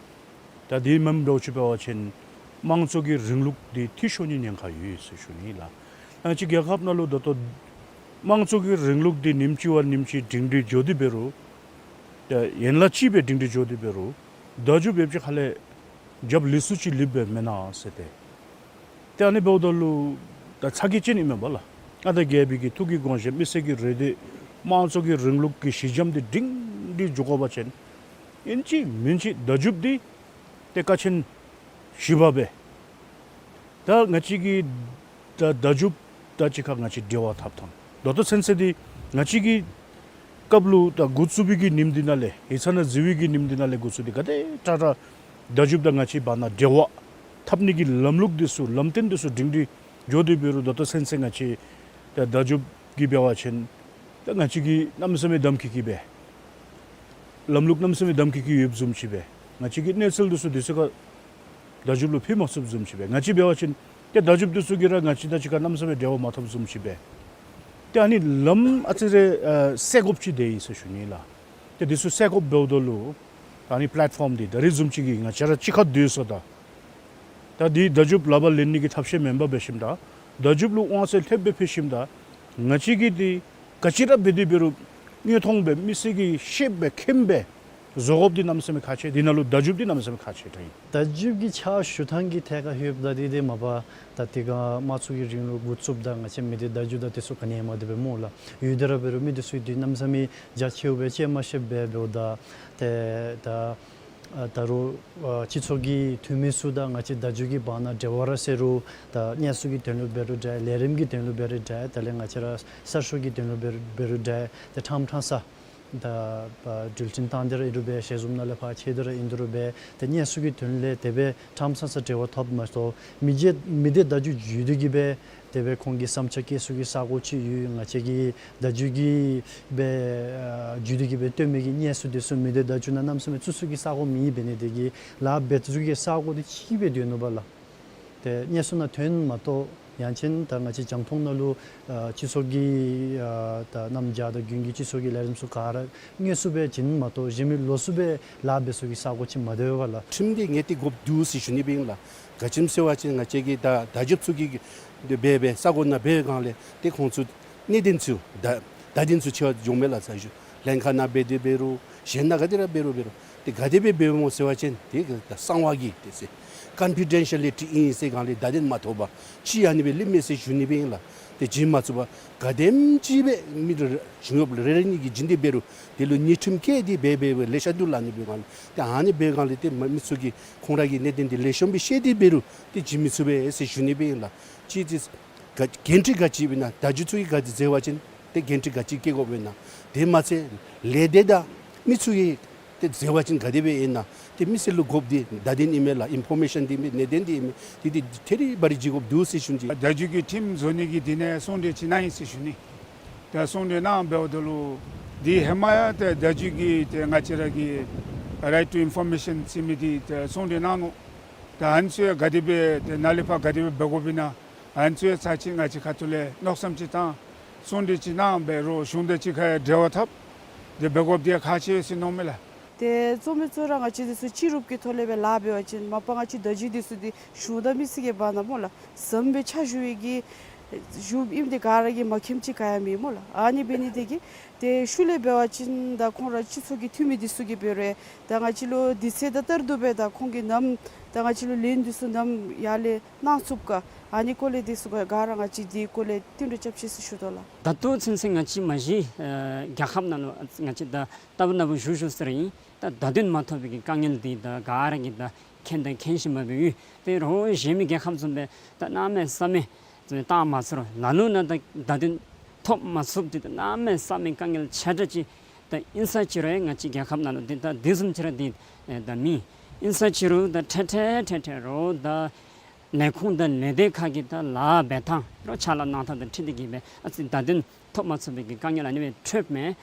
ད་དེ་མེནམ་འདྲཝ་ཅིག་འབད་བ་ཅིན་དམངས་གཙོ་གི་རིང་ལུགས་འདི་འཐུས་ཤོར་ནིའི་ཉེན་ཁ་ཡོད་ཟེར་ཞུ་ནི་ལགས། ང་བཅས་རྒྱལ་ཁབ་ནང་ལུ་ད་ལྟོ་དམངས་གཙོ་གི་རིང་ལུགས་འདི་ཉིནམ་གཅིག་བ་ཉིནམ་གཅིག་སྒྲིང་སྒྲི་འགྱོ་སྟེ་འབད་རུང་ད་ཡན་ལག་གཅིག་སྦེ་སྒྲིང་སྒྲི་འགྱོ་སྟེ་འབད་རུང་བརྡ་བརྒྱུད་འབད་བ་ཅིན་ཧ་ལས་རྒྱབ་ལེགས་ཤོམ་ཅིག་ལེགསཔ་སྦེ་མེན་ན་ཟེར་ཏེ། ཏེ་ཨ་ནི་འབདཝ་ད་ལུ་ད་ཚ་གྱང་ཅན་ཨིན་མས་པ་ལགས། ཨ་ད་རྒྱལ་པོའི་གི་ཐུགས་ཀྱི་དགོངས་བཞེད་མི་སེར་གྱི་རེ་འདོད་དམངས་གཙོ་གི་རིང་ལུགས་ཀྱི་གཞི་འགྱམ་འདི་སྒྲིང་སྒྲི་འགྱོ་དགོ་པ་ཅིན་ཨིན་ཅི་མིན་ཅི་བརྡ་བརྒྱུད་འདི་ཏེ་ཀ་ཆེན་བཞི་པ་སྦེ་ད་ང་བཅས་ཀྱི་ད་བརྡ་བརྒྱུད་དང་གཅིག་ཁར་ང་བཅས་འབྲེལ་བ་འཐབ་ཐངས་ད་ལྟོ་ཚུན་ཚོད་འདི་ང་བཅས་ཀྱི་སྐབས་ལུ་ད་འགོ་བཙུགས་པའི་གི་ཉིནམ་འདི་ནང་ལས་ཡིག་ཚང་ནང་འཛུལ་བའི་གི་ཉིནམ་འདི་ནང་ལས་འགོ་བཙུགས་ཏེ་ག་དེ་དྲག་དྲག་བརྡ་བརྒྱུད་དང་ང་བཅས་བར་ན་འབྲེལ་བ་འཐབ་ནི་གི་ལམ་ལུགས་འདི་ཚུ་ལམ་སྟོན་འདི་ཚུ་སྒྲིང་སྒྲི་འགྱོ་སྟེ་འབད་རུང་ད་ལྟོ་ཚུན་ཚོད་ང་བཅས་ད་བརྡ་བརྒྱུད་ཀྱི་འབད་བ་ཅིན་ད་ང་བཅས་ཀྱིས་གནམ་མེད་ས་མེད་གདམ་ཁ་གིས་སྦེ་ལམ་ལུགས་གནམ་མེད་ས་མེད་གདམ་ཁ་གིས་ཡོདཔ་བཟུམ་ཅིག་སྦེ་ང་བཅས་ཀྱི་གནས་ཚུལ་འདི་ཚུ་དུས་ཚོད་ཁར་བརྡ་བརྒྱུད་ལུ་ཕུལ་མ་ཚུགསཔ་བཟུམ་ཅིག་སྦེ་ང་བཅས་འབད་བ་ཅིན་ཏེ་བརྡ་བརྒྱུད་འདི་ཚུ་གིས་ར་ང་བཅས་དང་གཅིག་ཁར་གནམ་མེད་ས་མེད་འབྲེལ་བ་མ་འཐབ་བཟུམ་ཅིག་སྦེ་ཏེ་ཨ་ནི་ལམ་ཨ་ཙི་རེ་ཨ་སེལ་དགོཔ་ཅིག་འདི་ཨིན་ཟེར་ཞུ་ནི་ལགས། ཏེ་འདི་ཚུ་སེལ་དགོཔ་འབདཝ་ད་ལུ་ད་ཨ་ནི་པ་ལེཊ་ཕོམ་འདི་ད་རིས་བཟུམ་ཅིག་གིས་ང་བཅས་ར་གཅིག་ཁར་སྡོད་སོ་ད་ད་འདི་བརྡ་བརྒྱུད་ལག་པར་ལེན་ནི་གི་ཐབས་ཤེས་མེན་པར་འབད་ཞིནམ་ད་བརྡ་བརྒྱུད་ལུ་དབང་ཚད་ལྷོདཔ་སྦེ་ཕུལ་ཞིནམ་ད་ང་བཅས་ཀྱིས་འདི་ག་ཅི་ར་འབད་དེ་འབད་རུང་དངོས་མཐོང་སྦེ་མི་སེར་གྱིས་ཤེསཔ་སྦེ་མཁྱེནམ་སྦེ་བཟོ་དགོཔ་འདི་གནམ་མེད་ས་མེད་ཁག་ཆེ། དེ་ནང་ལུ་བརྡ་བརྒྱུད་འདི་གནམ་མེད་ས་མེད་ཁག་ཆེ་དྲགས་ཨིན། བརྡ་བརྒྱུད་ཀྱི་ཕྱག་ཞུ་ཐངས་ཀྱི་ཐད་ཁར་ལྷོདཔ་ད་འདི་འདི་མ་པ་ད་དེ་སྒང་དམངས་གཙོ་གི་རིང་ལུགས་འགོ་བཙུགསཔ་ད་ང་བཅས་མི་སྡེ་བརྡ་བརྒྱུད་དང་དེ་ཚུ་ག་ནི་ཡང་མ་དེ་སྦེ་སྨོ་ལགས། ཡོད་དེ་ར་འབད་རུང་མི་འདི་ཚུ་འདི་གནམ་མེད་ས་མེད་རྒྱ་ཆེཝ་སྦེ་དཔྱད་མ་ཤེསཔ་སྦེ་འབདཝ་ད་ཏེ་ད་ཨ་ད་རུང་ཨ་སྤྱི་ཚོགས་ཀྱི་འཐུས་མི་ཚུ་དང་ང་བཅས་བརྡ་བརྒྱུད་ཀྱི་བར་ན་འབྲེལ་བ་ར་ཟེར་རུང་ད་གནས་ཚུལ་གྱི་དོན་ལུ་འབད་རུང་འདྲ། ལས་རིམ་གྱི་དོན་ལུ་འབད་རུང་འདྲ། དེ་ལས་ང་བཅས་ར་གསར་ཤོག་གི་དོན་ལུ་འབད་རུང་འབད་རུང་འདྲ། ཏེ་ཕྲང་ཕྲང་ས་ད་ཨ་འགྲུལ་འཕྲིན་དང་འདི་ར་ཨིན་རུང་སྦེ་ཞལ་འཛོམས་ནང་ལས་ཕར་ཁྱེར་ཏེ་ར་ཨིན་རུང་སྦེ་ཏེ་གནས་ཚུལ་གྱི་དོན་ལས་དེ་སྦེ་ཕྲང་ཕྲང་ས་འབྲེལ་བ་འཐབ་མ་གཏོགས་མི་སྡེ་མི་སྡེ་བརྡ་བརྒྱུད་བརྒྱུད་དེ་གིས་སྦེ་དེ་སྦེ་ཁོང་གི་བསམ་འཆར་བཀོད་ཚུགས་ཀྱི་ས་གོ་ཅིག་ཡོད། ང་བཅས་ཀྱིས་བརྡ་བརྒྱུད་ཀྱིས་སྦེ་ཨ་བརྒྱུད་དེ་གིས་སྦེ་སྟོན་མི་གི་གནས་ཚུལ་འདི་ཚུ་མི་སྡེ་བརྡ་བརྒྱུད་ནང་གནམ་མེད་ས་མེད་བཙུགས་ཚུགས་ཀྱི་ས་གོ་མེད་པས། ཨ་ནི་དེ་གིས་ལཱ་འབད་ཚུགས་ཀྱི་ས་གོ་འདི་གཅིག་སྦེ་སྡོད་ནུག་པ་ལགས། ཏེ་གནས་ཚུལ་ནང་ཐོན་མ་གཏོགས་ཡང་ཅིན་ད་ང་བཅས་རྒྱང་མཐོང་ནང་ལུ་ཨ་སྤྱི་ཚོགས་ཀྱི་ཨ་ད་གནམ་བྱཱར་དང་དགུན་གྱི་སྤྱི་ཚོགས་ཀྱི་ལས་རིམ་ཚུ་ག་ར་དངོས་སུ་སྦེ་བྱིན་མ་གཏོགས་གཞན་མི་ལོགས་སུ་སྦེ་ལཱ་འབད་ཚུགས་ཀྱི་ས་གོ་ཅིག་མ་སྡོད་པས་ལགས། ཁྲིམས་འདི་ངེས་ཏིག་དགོཔ་འདུག་ཟེར་ཞུ་ནི་སྦེ་ཨིན་ལགས། ག་ཅི་སྨོ་ཟེར་བ་ཅིན་ང་བཅས་ཀྱི་ད་བརྡ་བརྒྱུད་ཚུ་གིས་འབད་འབད་ས་གོ་ནང་འབད་བའི་སྒང་ལས་ཏེ་ཁོང་ཚུ་གནད་དོན་ཚུ་བརྡ་བརྡ་དོན་ཚུ་ཆེ་བ་འགྱོཝ་མས་ལགས། ས་ཞུ་ལྷན་ཁག་ནང་འབད་དེ་འབད་རུང་གཞན་ནང་ག་ཏེ་ར་འབད་རུང་འབད་རུང་ཏེ་ག་དེ་སྦེ་འབདཝ་སྨོ་ཟེར་བ་ཅིན་ཏེ་གི་ད་གསང་བ་གི་ཏེ་ཟེར་ཀོན་ཕི་ཌེན་ཤ་ལི་ཊི་ཨིན་ཟེར་སྒང་ལས་བརྡ་དོན་མ་ཐོབ་པར་ཅིག་ཨ་ནི་སྦེ་ལུས་མས་ཟེར་ཞུ་ནི་སྦེ་ཨིན་ལགས། ཏེ་བྱིན་མ་ཚུགས་པར་ག་དེམ་ཅིག་སྦེ་མི་རེ་བྱིན་ཡོདཔ་ལས་རེ་རེ་གཉིས་ཀྱིས་བྱིན་ཏེ་འབད་རུང་དེ་ལུ་ཉེས་ཁྲིམས་བཀལ་ཏེ་འབད་འབད་འབད་ལེ་ཤ་འདུག་ལགས། ཨ་ནི་འབད་སྒང་ལས་ཏེ་ཨ་ནི་འབད་སྒང་ལས་ཏེ་མི་ཚུ་གིས་ཁོང་ར་གི་གནད་དོན་འདི་ལེགས་ཤོམ་སྦེ་ཤེས་ཏེ་འབད་རུང་ཏེ་བྱིན་མི་ཚུགས་པས་ཟེར་ཞུ་ནི་སྦེ་ཨིན་ལགས། ཅིག་ཏེ་ག་འགན་འཁྲི་ག་ཅི་ཨིན་ན་བརྡ་བརྒྱུད་ཚུ་གིས་ག་ཅི་མཛད་པ་ཅིན་ཏེ་འགན་འཁྲི་ག་ཅི་བཀལ་དགོཔ་ཨིན་ན། དེ་མ་ཚད་ལས་སྡེ་དང་མི་ཚུ་གིས་ཏེ་མཛད་པ་ཅིན་ག་དེ་སྦེ་ཨིན་ན། ཏེ་མི་སེར་ལུ་དགོཔ་འདི་བརྡ་དོན་ཨིན་མས་ལགས། ཨིན་ཕོར་མེ་ཤཱན་འདི་ཨིན་མས། གནད་དོན་འདི་ཨིན་མས། ཏེ་འདི་ཐད་རི་བ་རི་བྱིན་དགོཔ་འདུག་ཟེར་ཞུ་ནི། བརྡ་བརྒྱུད་ཀྱི་ཁྲིམས་བཟོ་ནི་གི་དེ་ནང་གསུང་གྲོས་ཅིག་གནང་ཡི་ཟེར་ཞུ་ནི། ཏེ་གསུང་གྲོས་གནངམ་འབདཝ་ད་ལུ་འདི་ཧེ་མ་ཡང་ཏེ་བརྡ་བརྒྱུད་ཀྱི་ཏེ་ང་བཅས་ར་གི་རའིཊ་ཊུ་ཨིན་ཕོར་མེ་ཤཱན་ཟེར་མི་འདི་ཏེ་གསུང་གྲོས་གནང་ནུག། ད་ཨ་ནི་ཚུ་ཡང་ག་དེ་སྦེ་ཏེ་ནཱ་ལས་ཕར་ག་དེ་སྦེ་འབད་དགོཔ་ཨིན་ན། ཨ་ནི་ཚུ་ཡང་ཚར་གཅིག་ང་བཅས་ཁ་ཐུག་ལས་མནོ་བསམ་ཅིག་བཏང་གསུང་གྲོས་ཅིག་གནང་སྦེ་རོགས་གཞུང་དང་གཅིག་ཁར་འབྲེལ་བ་འཐབ་སྟེ་འབད་དགོཔ་འདི་ཁག་ཆེ་ཟེར་མནོཝ་མས་ལགས། ཏེ་གཙོ་མོ་གཙོ་བོ་ར་ང་བཅས་འདི་ཚུ་སྤྱི་རུབ་ཀྱི་ཐོག་ལས་སྦེ་ལཱ་འབད་བ་ཅིན་མ་པ་ང་བཅས་བརྡ་བརྒྱུད་འདི་ཚུ་འདི་གཞུང་དང་མི་སེར་གྱི་བར་ན་སྨོ་ལགས། ཟམ་སྦེ་ཕྱག་ཞུ་བའི་གི་ཞུཝ་ཨིནམ་འདི་ག་ར་གིས་མ་མཁྱེནམ་ཅིག་ག་ཡང་མེད་སྨོ་ལགས། ཨ་ནི་འབད་ནི་དེ་གིས་ཏེ་ཤུལ་ལས་འབད་བ་ཅིན་ད་ཁོང་ར་སྤྱི་ཚོགས་ཀྱི་འཐུས་མི་འདི་ཚུ་གིས་འབད་རུང་ད་ང་བཅས་ལུ་དུས་ཚོད་དང་བསྟུན་ཏེ་སྦེ་ད་ཁོང་གིས་ནམ་ད་ང་བཅས་ལུ་ལན་འདི་ཚུ་ནམ་ཡར་ལས་གནང་ཚུགས་ག། ཨ་ནི་སྐོར་ལས་འདི་ཚུ་ག་ག་ར་ང་བཅས་འདི་སྐོར་ལས་བསྟུན་གྲོས་རྐྱབ་ཤིག་ཟེར་ཞུ་དོ་ལགས། ད་ལྟོ་ཚུན་ཚོད་ང་བཅས་མ་གཞི་ཨ་རྒྱལ་ཁབ་ནང་ལུ་ང་བཅས་ད་ལྟ་བུ་ན་བུ་བཞུགས་བཞུགས་ས་ར་ཨིན། ད་བརྡ་དོན་མ་ཐོབ་པའི་གི་དཀའ་ངལ་འདི་ད་ག་ར་གིས་ད་མཁྱེན་དང་མཁྱེན་བཞིན་པ་སྦེ་ཡོད། ཏེ་རོགས་གཞན་མི་རྒྱལ་ཁབ་བཟུམ་སྦེ་ད་གནམ་མེད་ས་མེད་བཏང་མ་ཚུགས་རུང་ལ་ལུ་ནང་ད་བརྡ་དོན་ཐོབ་མ་ཚུགསཔ་འདི་ད་གནམ་མེད་ས་མེད་དཀའ་ངལ་ཆེ་དྲགས་ཅིག་ད་ཨིན་ས་ཅི་རུང་ང་བཅས་རྒྱལ་ཁབ་ནང་ལུ་འདི་ད་དེ་བཟུམ་ཅིག་ར་འདི་ཨེ་ད་མེད། ཨིན་ས་ཅི་རུང་ད་འཕྲལ་འཕྲལ་འཕྲལ་འཕྲལ་རོགས་ད་ལས་ཁུངས་དང་ལས་སྡེ་ཁག་གིས་ད་ལཱ་འབད་ཐངས་རོགས་ཕྱག་ལཱ་གནང་ཐངས་དང་འཁྲིལ་ཏེ་གིས་སྦེ་ཨ་ཙི་བརྡ་དོན་ཐོབ་མ་ཚུགས་པའི་གི་དཀའ་ངལ་ཨ་ནི་སྦེ་འཕྲད་མས།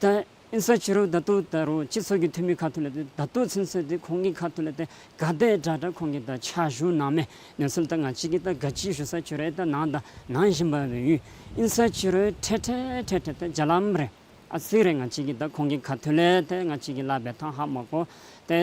ད་ཨིན་ས་ཅི་རུང་ད་ལྟོ་ད་རོགས་སྤྱི་ཚོགས་ཀྱི་འཐུས་མི་ཁ་ཐུག་ལས་ཏེ་ད་ལྟོ་ཚུན་ཚོད་འདི་ཁོང་གི་ཁ་ཐུག་ལས་ཏེ་ག་དེ་དྲག་དྲག་ཁོང་གིས་ད་ཕྱག་ཞུ་གནང་མི་གནས་ཚུལ་ད་ང་བཅས་ཀྱིས་ད་ག་ཅི་ཞུ་ས་ཅི་རུང་ད་གནང་ད་གནང་བཞིན་པ་སྦེ་ཡོད། ཨིན་ས་ཅི་རུང་འཕྲལ་འཕྲལ་འཕྲལ་འཕྲལ་ད་རྒྱ་ལམ་རེ་ཨ་ཙི་རེ་ང་བཅས་ཀྱིས་ད་ཁོང་གི་ཁ་ཐུག་ལས་ཏེ་ང་བཅས་ཀྱི་ལཱ་འབད་ཐངས་ཧ་མ་གོ། ཏེ་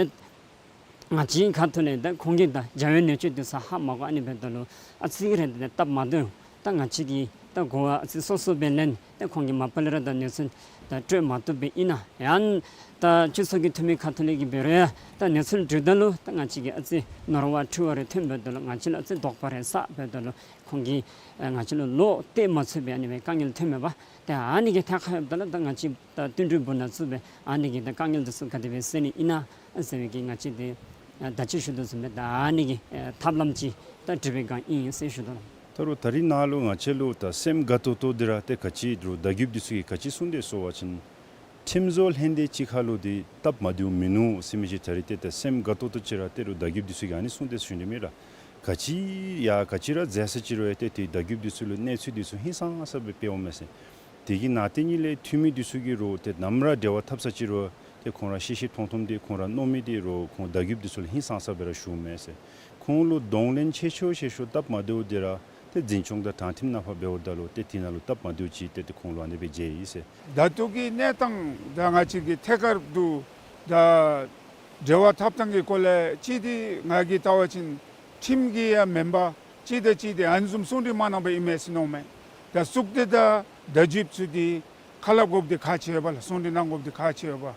ང་བཅས་ཁ་ཐུག་ལས་ད་ཁོང་གི་ད་བྱ་བའི་ནུས་ཅན་འདི་ཚུ་ཧ་མ་གོ། ཨ་ནི་འབདཝ་ད་ལུ་ཨ་ཙི་རེ་ད་སྟབས་མ་བདེཝ་ད་ང་བཅས་ཀྱིས་ད་གོ་བ་ཨ་ཙི་སོ་སོ་སྦེ་ལེན། ཏེ་ཁོང་གིས་མ་པ་ལས་ར་ད་གནས་ཚུལ་ད་སྤྲོད་མ་བཏུབ་པའི་ཨིན་ན་ཡང་ད་སྤྱི་ཚོགས་ཀྱི་འཐུས་མི་ཁ་ཐུག་ལས་ཀྱིས་འབད་རུང་ད་གནས་ཚུལ་སྤྲོདཔ་ད་ལུ་ད་ང་བཅས་ཀྱིས་ཨ་ཙི་ནོར་བ་འཁྲུལ་བ་རེ་ཐོན་འབདཝ་ད་ལུ་ང་བཅས་ལུ་ཨ་ཙི་དོགས་པ་རེ་ཟ་འབདཝ་ད་ལུ་ཁོང་གིས་ཨ་ང་བཅས་ལུ་བློ་གཏད་མ་ཚུགས་པའི་ཨ་ནི་སྦེ་དཀའ་ངལ་ཐོན་མས་པ། ཏེ་ཨ་ནི་གི་ཐད་ཁར་ཡོདཔ་ད་ལུ་ད་ང་བཅས་ད་བསྟུན་གྲོས་འབུལ་ནང་བཙུགས་སྦེ་ཨ་ནི་གི་ད་དཀའ་ངལ་འདི་ཚུ་ག་དེ་སྦེ་སེལ་ནི་ཨིན་ན་ཟེར་བའི་གི་ང་བཅས་འདི་ད་ཅི་ཞུ་དོ་བཟུམ་སྦེ་ད་ཨ་ནི་གི་ཐབས་ལམ་ཅིག་ད་སྒྲིག་པའི་བསྒང་ཨིན་ཟེར་ཞུ་དོ་ལགས། ད་རུང་ད་རིས་ནཱ་ལུ་ང་བཅས་ལུ་ད་སེམས་དགའ་ཏོག་ཏོ་འདི་ར་ཏེ་ག་ཅི་རུང་བརྡ་བརྒྱུདཔ་འདི་ཚུ་གིས་ག་ཅི་གསུངས་དེས་ཟེར་བ་ཅིན་ཁྲིམས་བཟོ་ལྷན་སྡེ་གཅིག་ཁར་ལུ་འདི་སྟབས་མ་བདེཝ་མིན་ནུག་ཟེར་མི་ཅིག་ད་རིས་ཏེ་ད་སེམས་དགའ་ཏོག་ཏོ་ཅིག་ར་ཏེ་རུང་བརྡ་བརྒྱུདཔ་འདི་ཚུ་གིས་ཨ་ནི་གསུངས་དེས་ཟེར་ཞུ་ནི་མས་ལགས། ག་ཅི་ཡང་ག་ཅི་ར་མཛད་ས་ཅིག་རུང་ཡང་ཏེ་ཏེ་བརྡ་བརྒྱུདཔ་འདི་ཚུ་ལུ་གནས་ཚུལ་འདི་ཚུ་ཧིང་སངས་ས་སྦེ་སྤེལཝ་མས་ཟེར། དེ་གི་ནང་དེ་ཉིད་ལས་འཐུས་མི་འདི་ཚུ་གིས་རུང་ཏེ་ནམ་ར་འབྲེལ་བ་འཐབ་ས་ཅིག་རུང་ཏེ་ཁོང་ར་ཤེས་ཤེས་མཐོང་མཐོངམ་འདི་ཁོང་ར་མནོ་མི་འདི་རུང་ཁོང་བརྡ་བརྒྱུདཔ་འདི་ཚུ་ལུ་ཧིང་སངས་ས་སྦེ་ར་ཞུཝ་མས་ཟེར། ཁོང་ལུ་གདོང་ལེན་ཆེ་ཤོས་ཆེ་ཤོས་སྟབས་མ་བདེཝ་འདི་ར་ཏེ་འཛིན་སྐྱོང་དང་དྲང་ཁྲིམས་ནང་ཕར་འབདཝ་ད་ལུ་ཏེ་དེ་ནང་ལུ་སྟབས་མ་བདེཝ་ཅིག་ཏེ་ཏེ་ཁོང་ལུ་ཨ་ནི་སྦེ་མཇལ་ཡི་ཟེར། ད་ལྟོ་གི་གནས་སྟངས་ད་ང་བཅས་ཀྱི་ཐད་ཀར་དུ་ད་འབྲེལ་བ་འཐབ་ཐངས་ཀྱི་སྐོར་ལས་ཅིག་འདི་ང་གིས་བལྟ་བ་ཅིན་ཁྲིམས་ཀྱི་ཡང་མེན་པར་གཅིག་དང་གཅིག་འདི་ཨ་ནི་བཟུམ་གསུང་གྲོས་མ་གནང་པར་ཨིན་མས་ཟེར་མནོཝ་མས། ད་གཙུག་སྡེ་དང་བརྡ་བརྒྱུདཔ་ཚུ་འདི་ཁ་སླབ་དགོཔ་འདི་ཁག་ཆེ་བས་ལགས། གསུང་གྲོས་གནང་དགོཔ་འདི་ཁག་ཆེ་བས།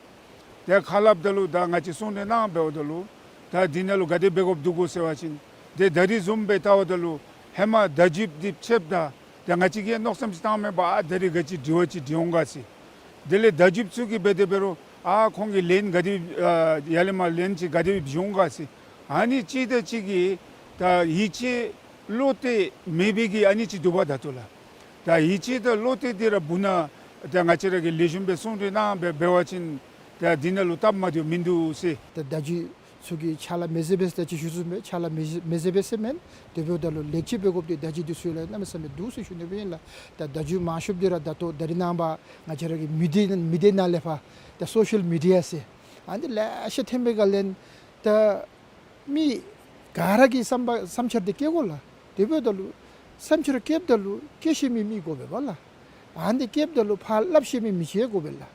ཏེ་ཁ་སླབ་ད་ལུ་ད་ང་བཅས་གསུང་གྲོས་གནང་འབདཝ་ད་ལུ་ད་འདི་ནང་ལུ་ག་དེ་འབད་དགོཔ་འདུག་གོ་ཟེར་བ་ཅིན་ཏེ་ད་རིས་བཟུམ་སྦེ་བལྟཝ་ད་ལུ་ཧེ་མ་བརྡ་བརྒྱུདཔ་འདི་ཕྱདཔ་ད་ད་ང་བཅས་ཀྱིས་མནོ་བསམ་ཅིག་བཏངམ་མས་པ། ཨ་ད་རིས་ག་ཅི་དྲི་བ་ཅིག་དྲི་འོང་ག་ཟེར། དེ་ལས་བརྡ་བརྒྱུདཔ་ཚུ་གིས་འབད་དེ་འབད་རུང་ཨ་ཁོང་གིས་ལན་ག་དེ་ཨ་ཡར་ལས་མར་ལན་ཅིག་ག་དེ་སྦེ་འབྱུང་ག་ཟེར། ཨ་ནི་གཅིག་དང་གཅིག་གིས་ད་ཡིད་ཆེས་བློ་གཏད་མེད་པའི་གི་ཨ་ནི་ཅིག་འདུག་པ། ད་ལྟོ་ལགས་ད་ཡིད་ཆེས་དང་བློ་གཏད་འདི་ར་བུ་ན་ད་ང་བཅས་ར་གིས་ལེགས་ཤོམ་སྦེ་གསུང་གྲོས་གནང་སྦེ་འབད་བ་ཅིན་ད་འདི་ནང་ལུ་སྟབས་མ་བདེཝ་མིན་འདུག་ཟེར། ད་བརྡ་བརྒྱུད་ཚུ་གིས་ཕྱག་ལཱ་མི་མཛད་པས་ཟེར་ད་ཅི་ཞུ་ཚུགས་མས། ཕྱག་ལཱ་མི་མཛད་མི་མཛད་པས་ཟེར་མེན། དེ་འབདཝ་ད་ལུ་ལེགས་བཅོས་འབད་དགོཔ་འདི་བརྡ་བརྒྱུད་འདི་ཚུ་ལུ་གནམ་མེད་ས་མེད་འདུག་ཟེར་ཞུ་ནི་སྦེ་ཨིན་ལགས། ད་བརྡ་བརྒྱུད་མང་ཤོས་འདི་ར་ད་ལྟོ་ད་རིས་ནངས་པ་ང་བཅས་ར་གི་མི་སྡེ་མི་སྡེ་ནང་ལས་ཕར་ད་སོ་ཤལ་མི་ཌི་ཡ་ཟེར་ཨ་ནི་ལེ་ཤ་ཐོན་པའི་སྒང་ལས་ད་མི་ག་ར་གིས་བསམ་པ་བསམ་འཆར་འདི་བཀོད་དགོ་ལགས། དེ་འབདཝ་ད་ལུ་བསམ་འཆར་བཀོདཔ་ད་ལུ་བཀོད་ཤེས་མི་མི་དགོ་པས་པ་ལགས། ཨ་ནི་བཀོདཔ་ད་ལུ་ཕར་སླབ་ཤེས་མི་མི་ཅིག་དགོ་པས་ལགས།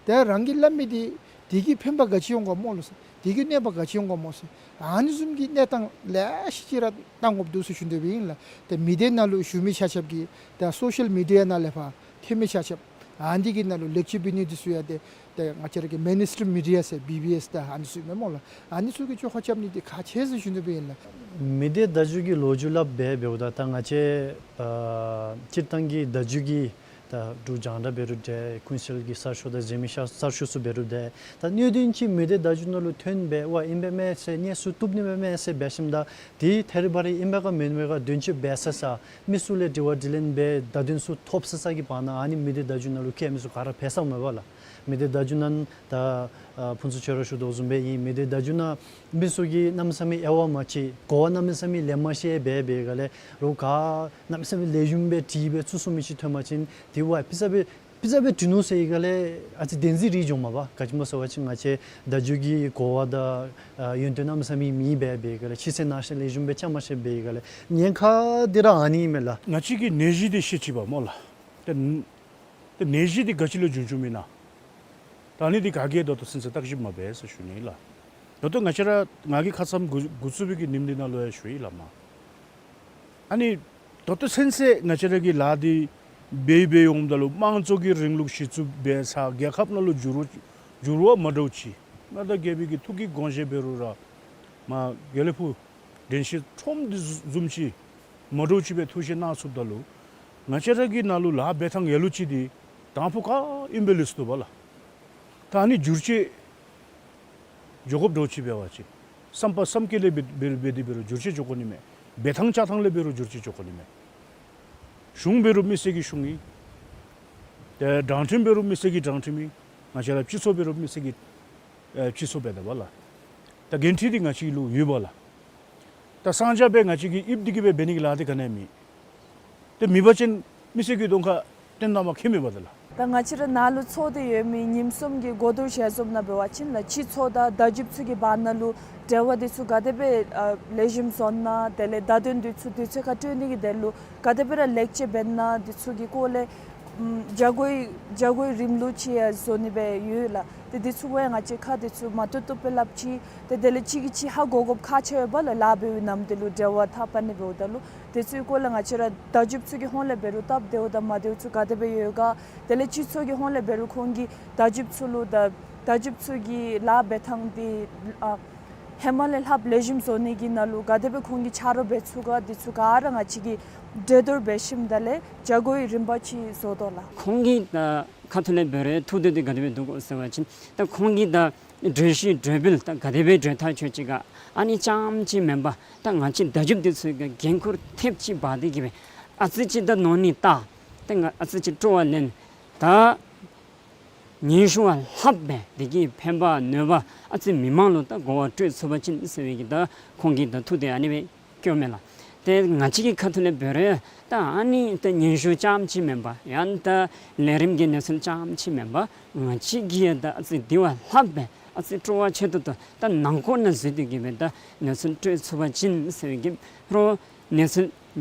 ཏེ་རང་གིས་སླབ་མི་འདི་དེ་གིས་ཕན་པ་ག་ཅི་འོང་ག་སྨོ་ལགས་ཟེར། དེ་གིས་གནོད་པ་ག་ཅི་འོང་ག་སྨོ་ཟེར། ཨ་ནི་བཟུམ་གྱི་གནས་སྟངས་ལེ་ཤ་ཅིག་ར་བཏང་དགོཔ་འདུག་ཟེར་ཞུ་ནི་སྦེ་ཨིན་ལགས། ཏེ་མི་སྡེ་ནང་ལུ་བཞུགས་མི་ཆ་ཁྱབ་ཀྱིས་ད་སོ་ཤལ་མི་ཌི་ཡ་ནང་ལས་ཕར་ཐོན་མི་ཆ་ཁྱབ་ཨ་ནི་གི་ནང་ལུ་ལེགས་བཅོས་འབད་ནི་འདི་ཚུ་ཡང་ཏེ་ཏེ་ང་བཅས་ར་གི་མེན་སི་ཊིམ་མི་ཌི་ཡ་ཟེར་བི་བི་ཨེསི་དང་ཨ་ནི་ཚུ་ཨིན་མས་སྨོ་ལགས། ཨ་ནི་ཚུ་གིས་བཅོས་ཁ་རྐྱབ་ནི་འདི་ཁག་ཆེ་ཟེར་ཞུ་ནི་སྦེ་ཨིན་ལགས། མི་སྡེ་བརྡ་བརྒྱུད་ཀྱི་ལོ་རྒྱུས་སླབ་སྦེ་འབདཝ་ད་ད་ང་བཅས་ཨ་སྤྱིར་བཏང་གི་བརྡ་བརྒྱུད་ཀྱི་ད་འབྲུག་རྒྱང་བསྒྲགས་འབད་རུང་འདྲ་ཀུན་གསལ་གྱི་གསར་ཤོག་དང་གཞན་མི་ཤ་གསར་ཤོག་ཚུ་འབད་རུང་འདྲ་ད་གནད་དོན་ཅིག་མི་སྡེ་བརྡ་བརྒྱུད་ནང་ལུ་ཐོན་སྦེ་ཝ་ཨིན་པས་མས་ཟེར་གནས་ཚུལ་བཏུབ་ནི་མས་མས་ཟེར་འབད་ཞིནམ་ད་དེ་ཐད་རི་བ་རི་ཨིན་པས་ག་མེན་པས་ག་དོན་གཅོད་འབད་ས་ས་མི་ཚུ་ལས་དྲི་བ་དྲིས་ལན་འབད་བརྡ་དོན་ཚུ་ཐོབ་ས་ས་གི་བར་ན་ཨ་ནི་མི་སྡེ་བརྡ་བརྒྱུད་ནང་ལུ་བཀལ་མི་ཚུ་ག་ར་ཕེ་སོངམ་མས་པ་ལགས། མི་སྡེ་བརྡ་བརྒྱུད་ནང་ད་ཨ་ཕུན་ཚོགས་ཁྱོད་ར་ཞུ་དོ་བཟུམ་སྦེ་ཨིན། མི་སྡེ་བརྡ་བརྒྱུད་ནང་མི་ཚུ་གིས་གནམ་མེད་ས་མེད་དབྱེ་བ་མ་ཕྱེ་གོ་བ་གནམ་མེད་ས་མེད་ལེན་མ་ཤེས་སྦེ་འབད་སྒང་ལས་རོགས་ག་གནམ་མེད་ས་མེད་ལེགས་ཤོམ་སྦེ་དྲིས་སྦེ་ཚུར་གསུང་མི་ཅིག་ཐོན་པ་ཅིན་དེ་ཝ་ཕི་ས་སྦེ་ ཕི་ཟ་སྦེ་འབྲི་ནུག་ཟེར་བའི་སྒང་ལས་ཨ་ཙི་བདེན་འཛིན་རེ་འབྱུངམ་མས་པ། ག་ཅི་སྨོ་ཟེར་བ་ཅིན་ང་བཅས་བརྡ་བརྒྱུད་ཀྱི་གོ་བ་དང་ཨ་ཡོན་ཏན་གནམ་མེད་ས་མེད་མེད་པས། སྦེ་སྒང་ལས་ཕྱི་གསལ་ནང་གསལ་ལེགས་ཤོམ་སྦེ་རྐྱབ་མ་ཤེས་པས། སྦེ་སྒང་ལས་ཉེན་ཁ་འདི་ར་ཨ་ནི་མས་ལགས། ང་བཅས་ཀྱིས་ནད་གཞི་འདི་ཤེས་ཅི་པ་སྨོ་ལགས། ཏེ་ཏེ་ནད་གཞི་འདི་ག་ཅི་ལས་བྱུང་བྱུངམ་ཨིན་ན། ད་ཨ་ནི་འདི་ག་གིས་ད་ལྟོ་ཚུན་ཚོད་བརྟག་ཞིབ་མ་འབད་ཟེར་ཞུ་ནི་ལགས། ད་ལྟོ་ང་བཅས་ར་ང་གིས་ཁ་ཙ་འགོ་འགོ་བཙུགས་པའི་གི་ཉིནམ་འདི་ནང་ལུ་ཡང་ཞུ་ཡི་ལགས་མ། ཨ་ནི་ད་ལྟོ་ཚུན་ཚོད་ང་བཅས་ར་གིས་ལཱ་འདི་འབད་འབད་འོངམ་ད་ལུ་དམངས་གཙོ་གི་རིང་ལུགས་གཞི་བཙུགས་འབད་ས་རྒྱལ་ཁབ་ནང་ལུ་འགྱུར་བ་འགྱུར་བ་མ་འདྲཝ་ཅིག། མངའ་བདག་རྒྱལ་པོའི་གི་ཐུགས་ཀྱི་དགོངས་བཞེད་འབད་རུང་ར་མ་དགེ་ལེགས་ཕུག་དྲན་ཤེས་ཁྲོམ་འདི་བཟུམ་ཅིག་མ་འདྲཝ་ཅིག་སྦེ་ཐུགས་བཞེད་གནང་ཚུགསཔ་ད་ལུ་ང་བཅས་ར་གི་ནང་ལུ་ལཱ་འབད་ཐངས་ཡ་ལུ་ཅིག་འདི་དང་ཕུ་ག་ཨིནམ་སྦེ་ལུས་སོ་བ་ལགས། ད་ཨ་ནི་འགྱུར་བཅོས་འགྱོ་དགོཔ་འདྲཝ་ཅིག་འབད་བ་ཅིན་བསམ་པ་བསམ་སྐྱེ་ལས་འབད་འབད་འབད་དེ་འབད་རུང་འགྱུར་བཅོས་འགྱོ་དགོ་ནི་མས། འབད་ཐངས་བཅའ་ཐངས་ལས་འབད་རུང་འགྱུར་བཅོས་འགྱོ་དགོ་ནི་མས། གཞུང་འབད་རུང་མི་སེར་གྱི་གཞུང་ཨིན། ཏེ་དྲང་ཁྲིམས་འབད་རུང་མི་སེར་གྱི་དྲང་ཁྲིམས་ཨིན། ང་བཅས་ར་སྤྱི་ཚོགས་འབད་རུང་མི་སེར་གྱི་ཨེ་སྤྱི་ཚོགས་འབད་དོ་བ་ལགས། ད་འགན་འཁྲི་འདི་ང་བཅས་ལུ་ཡོད་པ་ལགས། ད་གསང་རྒྱ་སྦེ་ང་བཅས་ཀྱིས་ཨིབ་འདི་གིས་སྦེ་འབད་ནི་གི་ལཱ་འདི་ག་ནི་ཡང་མེད། ཏེ་མེད་པ་ཅིན་མི་སེར་གྱི་གདོང་ཁར་སྟོན་གནང་བ་ཁྱད་མེད་པ་ད་ལགས། ད་ང་བཅས་ར་ནཱ་ལུ་ཚོགས་ཏེ་ཡོད་མི་ཉིནམ་གསུམ་གྱི་གོ་བསྡུར་ཞལ་འཛོམས་ནང་འབད་བ་ཅིན་ལགས་སྤྱི་ཚོགས་དང་བརྡ་བརྒྱུདཔ་ཚུ་གི་བར་ན་ལུ་འབྲེལ་བ་འདི་ཚུ་ག་དེ་སྦེ་ཨ་ལེགས་ཤོམ་བཟོ་ན། དེ་ལས་བརྡ་དོན་འདི་ཚུ་དུས་ཚོད་ཁར་སྤྲོད་ནི་གི་དོན་ལུ་ག་དེ་སྦེ་ར་ལེགས་བཅོས་འབད་ན། འདི་ཚུ་གི་སྐོར་ལས་ཨམ་བྱ་སྒོའི་བྱ་སྒོའི་རིམ་ལུགས་ཅིག་ཡང་བཟོ་ནི་སྦེ་ཡོད་ལགས། ཏེ་འདི་ཚུ་གུ་ཡང་ང་བཅས་ཁ་འདི་ཚུ་མ་བཏུབ་བཏུབ་སྦེ་སླབ་ཅི། ཏེ་དེ་ལས་གཅིག་གིས་གཅིག་ཧ་གོ་དགོཔ་ཁག་ཆེ་བས་ལགས། ལཱ་འབད་བའི་ནམ་དུས་ལུ་འབྲེལ་བ་འཐབ་པ་ནི་འབདཝ་ད་ལུ་དེ་ཚུ་གི་སྐོར་ལས་ང་བཅས་ར་བརྡ་བརྒྱུདཔ་ཚུ་གི་ཧོངས་ལས་འབད་རུང་སྟབས་བདེཝ་དང་མ་བདེཝ་ཚུ་ག་དེ་སྦེ་ཡོད་ག། དེ་ལས་སྤྱི་ཚོགས་ཀྱི་ཧོངས་ལས་འབད་རུང་ཁོང་གིས་བརྡ་བརྒྱུདཔ་ཚུ་ལུ་ད་བརྡ་བརྒྱུདཔ་ཚུ་གི་ལཱ་འབད་ཐངས་འདི་ཨ་ཧེ་མ་ལས་ལྷགཔ་ལེགས་ཤོམ་བཟོ་ནི་གི་ནང་ལུ་ག་དེ་སྦེ་ཁོང་གིས་ཆ་རོགས་འབད་ཚུགས་ག། འདི་ཚུ་ག་ར་ང་བཅས་ཀྱིས་གྲོས་བསྡུར་འབད་ཞིནམ་ད་ལས་བྱ་སྒོའི་རིམ་པ་ཅིག་བཟོ་དོ་ལགས། ཁོང་གི་ད་ཁ་ཐུག་ལས་འབད་རུང་ཐུགས་འདོད་འདི་ག་དེ་སྦེ་འདུག་གོ་ཟེར་བ་ཅིན་ད་ཁོང་གི་ད་གྲོས་གཞི་གྲོས་འབུལ་ད་ག་དེ་སྦེ་གྲོས་ཐག་ཆོད་ཅི་ག། ཨ་ནི་རྐྱངམ་ཅིག་མེན་པར་ད་ང་བཅས་བརྡ་བརྒྱུདཔ་འདི་ཚུ་གི་འགན་ཁུར་ཐེབས་ཅིག་འབག་སྟེ་གི་སྦེ་ཨ་ཙི་ཅིག་ད་ནོར་ནི་ད་ད་ང་ཨ་ཙི་ཅིག་སྤྲོ་བ་ལེན། ད་སྙན་ཞུ་བ་ལྷགཔ་སྦེ་དེ་གིས་ཕན་པ་གནོད་པ་ཨ་ཙི་མི་མང་ལུ་ད་གོ་བ་སྤྲོད་ཚུགས་པ་ཅིན་ཟེར་བའི་གི་ད་ཁོང་གི་ད་ཐུགས་འདོད་ཨ་ནི་སྦེ་བསྐྱེདཔ་མས་ལགས། ཏེ་ང་བཅས་ཀྱི་ཁ་ཐུག་ལས་འབད་རུང་ད་ཨ་ནི་ད་སྙན་ཞུ་རྐྱངམ་ཅིག་མེན་པར་ཡང་ད་ལས་རིམ་གྱི་གནས་ཚུལ་རྐྱངམ་ཅིག་མེན་པར་ང་བཅས་ཀྱིས་ཡང་ད་ཨ་ཙི་དེ་བ་ལྷགཔ་སྦེ་ཨ་ཙི་སྤྲོ་བ་ཆེ་ཏོག་ཏོ་ད་ནང་འཁོད་ནང་འཛུལ་ཏེ་གི་སྦེ་ད་གནས་ཚུལ་སྤྲོད་ཚུགས་པ་ཅིན་ཟེར་བའི་གི་ཕར་གནས་ཚུལ་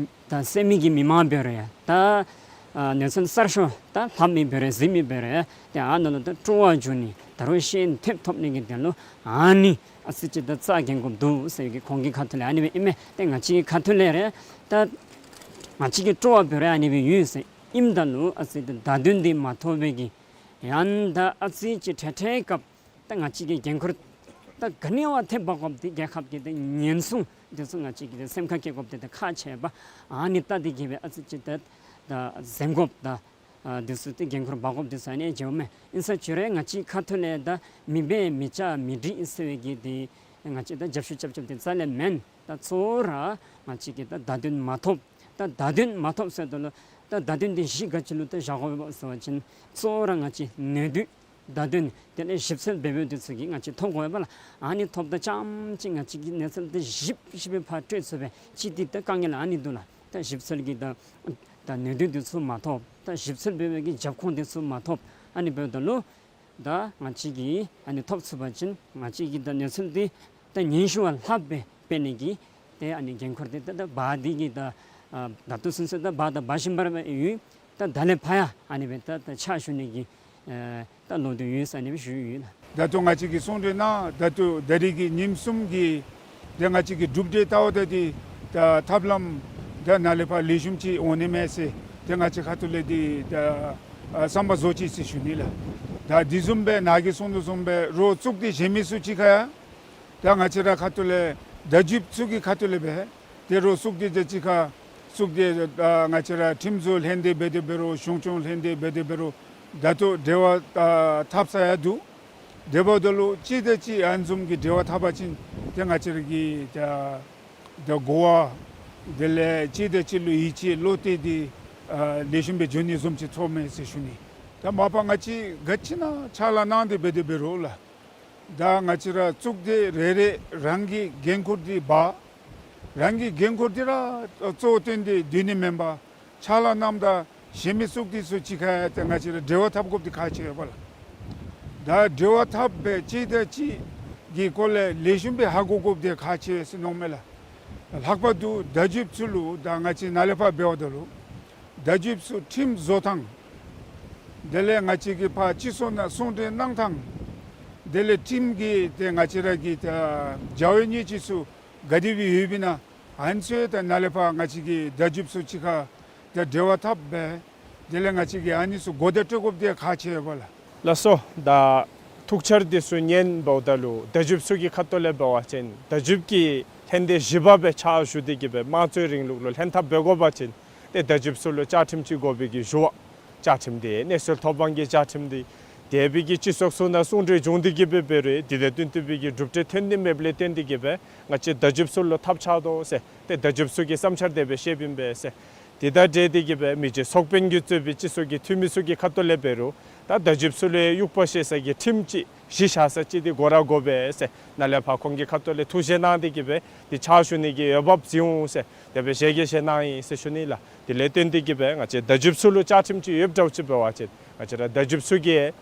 ད་གསན་མི་གི་མི་མང་འབད་རུང་ཡང་ད་ཨ་གནས་ཚུལ་གསར་ཤོས་ད་ལྷབ་མི་འབད་རུང་གཟིགས་མི་འབད་རུང་ཡང་ཏེ་ཨ་ནཱ་ལུ་ད་སྤྲོ་བ་འབྱུང་ནི་ད་རུང་ཤེས་ཡོན་ཐོབ་ཐོབ་ནི་གི་དོན་ལུ་ཨ་ནི་ཨ་ཙི་ཅིག་ད་རྩ་འགེངས་དགོཔ་འདུག་ཟེར་གི་ཁོང་གི་ཁ་ཐུག་ལས་ཨ་ནི་སྦེ་ཨིན་མས། ཏེ་ང་བཅས་ཀྱི་ཁ་ཐུག་ལས་ར་ད་ང་བཅས་ཀྱི་སྤྲོ་བ་འབད་རུང་ཨ་ནི་སྦེ་ཡོད་ཟེར་ཨིནམ་ད་ལུ་ཨ་ཙི་ད་བརྡ་དོན་འདི་མ་ཐོབ་པའི་གི་ཡང་ད་ཨ་ཙི་ཅིག་འཕྲལ་འཕྲལ་སྐབས་ད་ང་བཅས་ཀྱི་འགན་ཁུར་ད་ག་ནི་བ་ཐེབས་འབག་དགོཔ་འདི་རྒྱལ་ཁབ་ཀྱི་ད་ཉེན་སྲུང་འདི་ཚུ་ང་བཅས་ཀྱིས་ད་སེམས་ཁར་བཀལ་དགོཔ་འདི་ད་ཁག་ཆེ་བས། ཨ་ནི་ད་དེ་གིས་སྦེ་ཨ་ཙི་ཅིག་ད་ད་འཛེམ་དགོཔ་ད་ཨ་འདི་ཚུ་ད་འགན་ཁུར་འབག་དགོཔ་འདི་ཚུ་ཨ་ནི་བྱུངམ་མས། ཨིན་ས་ཅི་རུང་ང་བཅས་ཁ་ཐུག་ལས་ད་མི་འབད་མི་བྱ་མི་འདྲི་ཟེར་བའི་གི་འདི་ང་བཅས་ད་རྒྱབ་བཤུད་རྐྱབ་རྐྱབ་འདི་རྩ་ལས་མེན། ད་གཙོ་བོ་ར་ང་བཅས་ཀྱིས་ད་བརྡ་དོན་མ་ཐོབ། ད་བརྡ་དོན་མ་ཐོབ་ཟེརཝ་ད་ལུ་ད་བརྡ་དོན་འདི་གཞི་ག་ཅི་ལུ་ད་བཞག་དགོ་པས་ཟེར་བ་ཅིན་གཙོ་བོ་ར་ང་བཅས་ནད་དུག་བརྡ་དོན་དེ་ལས་ཞིབ་འཚོལ་འབད་འབདཝ་འདི་ཚུ་གིས་ང་བཅས་ཐོབ་དགོ་པས་ལགས། ཨ་ནི་ཐོབ་ད་རྐྱངམ་ཅིག་ང་བཅས་ཀྱིས་གནས་ཚུལ་འདི་ཞིབ་ཞིབ་སྦེ་ཕར་སྤྲོད་ཚུགས་པས། ཅིག་འདི་ད་དཀའ་ངལ་ཨ་ནི་འདུག་ལགས། ད་ཞིབ་འཚོལ་གྱི་ད་ད་ནད་དུག་འདི་ཚུ་མ་ཐོབ། ད་ཞིབ་འཚོལ་འབད་བའི་གི་རྒྱབ་ཁུངས་འདི་ཚུ་མ་ཐོབ། ཨ་ནི་འབདཝ་ད་ལུ་ད་ང་བཅས་ཀྱིས་ཨ་ནི་ཐོབ་ཚུགས་པ་ཅིན་ང་བཅས་ཀྱིས་ད་གནས་ཚུལ་འདི་ད་སྙན་ཞུ་བ་ལྷགཔ་སྦེ་སྤེལ་ནི་གི་ཏེ་ཨ་ནི་འགན་ཁུར་འདི་ད་ད་འབག་སྟེ་གི་ད་ཨ་ད་ལྟོ་ཚུན་ཚོད་ད་འབག་ད་འབག་བཞིན་པ་ར་ཡོད། ད་ད་ལས་ཕར་ཡང་ཨ་ནི་སྦེ་ད་ད་ཕྱག་ཞུ་ནི་གི་ཨེ་ད་བློ་འདོད་ཡོད་ཟེར་ཨ་ནི་སྦེ་ཞུ་ཡི་ལགས། ད་ལྟོ་ང་བཅས་ཀྱིས་གསུང་གྲོས་གནང་ད་ལྟོ་ད་རིས་ཀྱི་ཉིནམ་གསུམ་གྱི་ཏེ་ང་བཅས་ཀྱི་གྲུབ་འབྲས་ལྟ་བ་ད་འདི་ད་ཐབས་ལམ་ད་ནཱ་ལས་ཕར་ལེགས་ཤོམ་ཅིག་འོང་ནི་མས་ཟེར་ཏེ་ང་བཅས་ཁ་ཐུག་ལས་འདི་ད་ཨ་བསམ་པ་བཟོ་ཅི་ཟེར་ཞུ་ནི་ལགས། ད་འདི་བཟུམ་སྦེ་ནཱ་གིས་གསུང་དོ་བཟུམ་སྦེ་རོགས་གཙུག་སྡེ་གཞན་མི་ཚུ་ཅིག་ཁར་ཡང་ད་ང་བཅས་ར་ཁ་ཐུག་ལས་བརྡ་བརྒྱུདཔ་ཚུ་གི་ཁ་ཐུག་ལས་སྦེ་ཏེ་རོགས་གཙུག་སྡེ་དེ་ཅིག་ཁར་གཙུག་སྡེ་ཨ་ང་བཅས་ར་ཁྲིམས་བཟོ་ལྷན་སྡེ་འབད་དེ་འབད་རུང་གཞུང་སྐྱོང་ལྷན་སྡེ་འབད་དེ་འབད་རུང་ད་ལྟོ་འབྲེལ་བ་ཨ་འཐབ་ས་ཡང་འདུག། དེ་འབདཝ་ད་ལུ་གཅིག་དང་གཅིག་ཨ་ནི་བཟུམ་གྱི་འབྲེལ་བ་འཐབ་པ་ཅིན་ཏེ་ང་བཅས་ར་གི་ད་ད་གོ་བ་དེ་ལས་གཅིག་དང་གཅིག་ལུ་ཡིད་ཆེས་བློ་གཏད་འདི་ཨ་ལེགས་ཤོམ་སྦེ་འགྱོ་ནི་བཟུམ་ཅིག་ཚོརཝ་མས་ཟེར་ཞུ་ནི། ད་མ་པ་ང་བཅས་ག་ཅི་ནང་ཕྱག་ལཱ་གནང་སྟེ་འབད་དེ་འབད་རུང་ལགས། ད་ང་བཅས་ར་གཙུག་སྡེ་རེ་རེ་རང་གི་འགན་ཁུར་འདི་འབག། རང་གི་འགན་ཁུར་འདི་ར་གཙོ་བོ་བཏོན་ཏེ་སྡོད་ནི་མེན་པར་ཕྱག་ལཱ་གནངམ་ད་ གཞན་མི་ཚུ་དེ་ཚུ་གཅིག་ཁར་ཏེ་ང་བཅས་ར་འབྲེལ་བ་འཐབ་དགོཔ་འདི་ཁག་ཆེ་ཡོདཔ་ལགས། ད་འབྲེལ་བ་འཐབ་སྦེ་གཅིག་དང་གཅིག་གི་སྐོར་ལས་ལེགས་ཤོམ་སྦེ་ཧ་གོ་དགོཔ་འདི་ཁག་ཆེ་ཟེར་མནོཝ་མས་ལགས། ལྷག་པར་དུ་བརྡ་བརྒྱུདཔ་ཚུ་ལུ་ད་ང་བཅས་ནཱ་ལས་ཕར་འབད་བ་ད་ལུ་བརྡ་བརྒྱུདཔ་ཚུ་ཁྲིམས་བཟོ་ཐངས། དེ་ལས་ང་བཅས་ཀྱིས་ཕར་སྤྱི་ཚོགས་ནང་གསུང་གྲོས་གནང་ཐངས། དེ་ལས་ཁྲིམས་ཀྱི་ཏེ་ང་བཅས་ར་གི་ད་བྱ་བའི་སྣེ་ཁྲིད་ཚུ་ག་དེ་སྦེ་ཡོདཔ་ཨིན་ན། ཨ་ནི་ཚུ་ད་ནཱ་ལས་ཕར་ང་བཅས་ཀྱི་བརྡ་བརྒྱུདཔ་ཚུ་གཅིག་ཁར་ད་འབྲེལ་བ་འཐབ་སྦེ་དེ་ལས་ང་བཅས་ཀྱིས་ཨ་ནི་ཚུ་གོ་བརྡ་སྤྲོད་དགོཔ་འདི་ཁག་ཆེ་ཡོདཔ་ལགས། ལགས་སོ། ད་ཐུགས་འཆར་འདི་ཚུ་ཉན་འབདཝ་ད་ལུ་བརྡ་བརྒྱུདཔ་ཚུ་གི་ཁ་ཐུག་ལས་འབད་བ་ཅིན་བརྡ་བརྒྱུདཔ་ཀྱི་ལྷན་སྡེ་བཞི་པ་སྦེ་ཕྱག་ཞུ་སྟེ་གི་སྦེ་དམངས་གཙོའི་རིང་ལུགས་ལུ་ལྷན་ཐབས་འབད་དགོ་པ་ཅིན་ཏེ་བརྡ་བརྒྱུདཔ་ཚུ་ལུ་བཅའ་ཁྲིམས་ཅིག་དགོ་པའི་གི་ཞུ་བ། བཅའ་ཁྲིམས་འདི་གནས་ཚུལ་ཐོབ་དབང་གི་བཅའ་ཁྲིམས་འདི་དེ་སྦེ་གི་སྤྱི་ཚོགས་ཚུ་ནང་གསུང་གྲོས་བྱུང་སྟེ་གི་སྦེ་འབད་རུང་དེ་ལས་བརྟེན་ཏེ་སྦེ་གི་གྲུབ་འབྲས་ཐོན་ནི་མེདཔ་ལས་བརྟེན་ཏེ་གི་སྦེ་ང་བཅས་བརྡ་བརྒྱུདཔ་ཚུ་ལུ་ཐབས་ཆག་དོ་ཟེར་ཏེ་བརྡ་བརྒྱུདཔ་ཚུ་གི་བསམ་འཆར་དེ་སྦེ་བཤདཔ་ཨིན་པས་ཟེར། དེ་དང་འབྲེལ་ཏེ་གི་སྦེ་མི་རྗེ་ཚོགས་དཔོན་གྱིས་གཙོས་པའི་སྤྱི་ཚོགས་ཀྱི་འཐུས་མི་ཚུ་གི་ཁ་ཐུག་ལས་འབད་རུང་ད་བརྡ་བརྒྱུདཔ་ཚུ་ལུ་དབྱུག་པ་བཞེས་ས་གི་ཁྲིམས་ཅིག་གཞི་བཞག་ས་ཅིག་འདི་དགོ་ར་དགོ་པས་ཟེར་ནཱ་ལས་ཕར་ཁོང་གི་ཁ་ཐུག་ལས་ཐུགས་བཞེད་གནང་སྟེ་གི་སྦེ་འདི་ཕྱག་ཞུ་ནི་གི་འོས་འབབ་བྱིན་འོང་ཟེར་དེ་སྦེ་ཞལ་གྱིས་བཞེས་གནང་ཡི་ཟེར་ཞུ་ནི་ལགས། དེ་ལས་བརྟེན་ཏེ་གི་སྦེ་ང་བཅས་བརྡ་བརྒྱུདཔ་ཚུ་ལུ་བཅའ་ཁྲིམས་ཅིག་ཡོདཔ་འདྲཝ་ཅིག་འབད་བ་ཅིན་ང་བཅས་ར་བརྡ་བརྒྱུདཔ་ཚུ་གིས་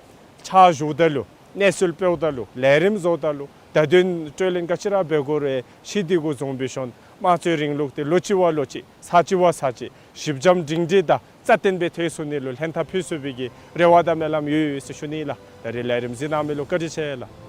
ཕྱག་ཞུཝ་ད་ལུ་གནས་ཚུལ་སྤེལཝ་ད་ལུ་ལས་རིམ་བཟོཝ་ད་ལུ་བརྡ་དོན་སྤྲོད་ལེན་ག་ཅི་ར་འབད་དགོ་རུང་ཤེས་ཏེ་གི་བཟུམ་སྦེ་ཤོང་། དམངས་གཙོའི་རིང་ལུགས་འདི་ལོ་གཅིག་བ་ལོ་གཅིག་ཚར་གཅིག་བ་ཚར་གཅིག་ཞིབ་འཇམ་སྒྲིང་སྒྲི་དང་རྩ་བརྟན་སྦེ་ཐོན་ཚུགས་ནི་ལུ་ལྷན་ཐབས་ཕུལ་ཚུགས་པའི་གི་རེ་བ་དང་སྨོན་ལམ་ཡོད་ཡོད་ཟེར་ཞུ་ནི་ལགས། ད་རིས་ལས་རིམ་གཟིགས་གནང་མི་ལུ་བཀའ་དྲིན་ཆེ་ལགས།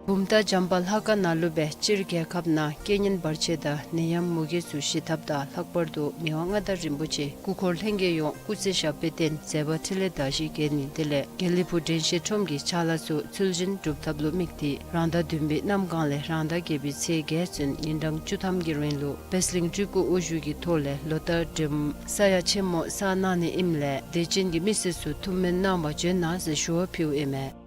བུམ་ཐང་བྱམས་པ་ལྷ་ཁང་ནང་ལུ་སྦེ་སྤྱིར་རྒྱལ་ཁབ་ནང་རྐྱེན་ངན་བར་ཆད་དང་ནད་ཡམས་མུ་གེ་ཚུ་ཞི་ཐབས་དང་ལྷག་པར་དུ་མི་དབང་མངའ་བདག་རིན་པོ་ཆེ་སྐུ་འཁོར་ལྷན་རྒྱས་ཡོངས་སྐུ་ཚེ་ཞབས་པད་བརྟན་མཛད་པ་འཕྲིན་ལས་དར་ཞིང་རྒྱས་ནི་དེ་ལས་དགེ་ལེགས་ཕུག་དྲན་ཤེས་ཁྲོམ་གྱི་ཕྱག་ལཱ་ཚུ་ཚུལ་བཞིན་སྒྲུབ་ཐབས་ལུ་དམིགས་ཏེ་རང་ཟླ་བདུན་པའི་གནམ་གང་ལས་རང་ཟླ་བརྒྱད་པའི་ཚེས་བརྒྱད་ཚུན་ཉིན་གྲངས་བཅུ་ཐམ་གྱི་རིང་ལུ་པད་གླིང་སྤྲུལ་སྐུ་དབུ་བཞུགས་ཀྱི་ཐོག་ལས་ལོ་ལྟར་འགྲེམས་ས་ཡ་ཆེན་མོ་བསགས་གནང་ནི་ཨིནམ་ལས་དད་ཅན་གྱི་མི་སེར་ཚུ་ཐུགས་སྨོན་གནང་བར་བྱོན་གནང་ཟེར་ཞུ་བ་ཕུལཝ་ཨིན་མས།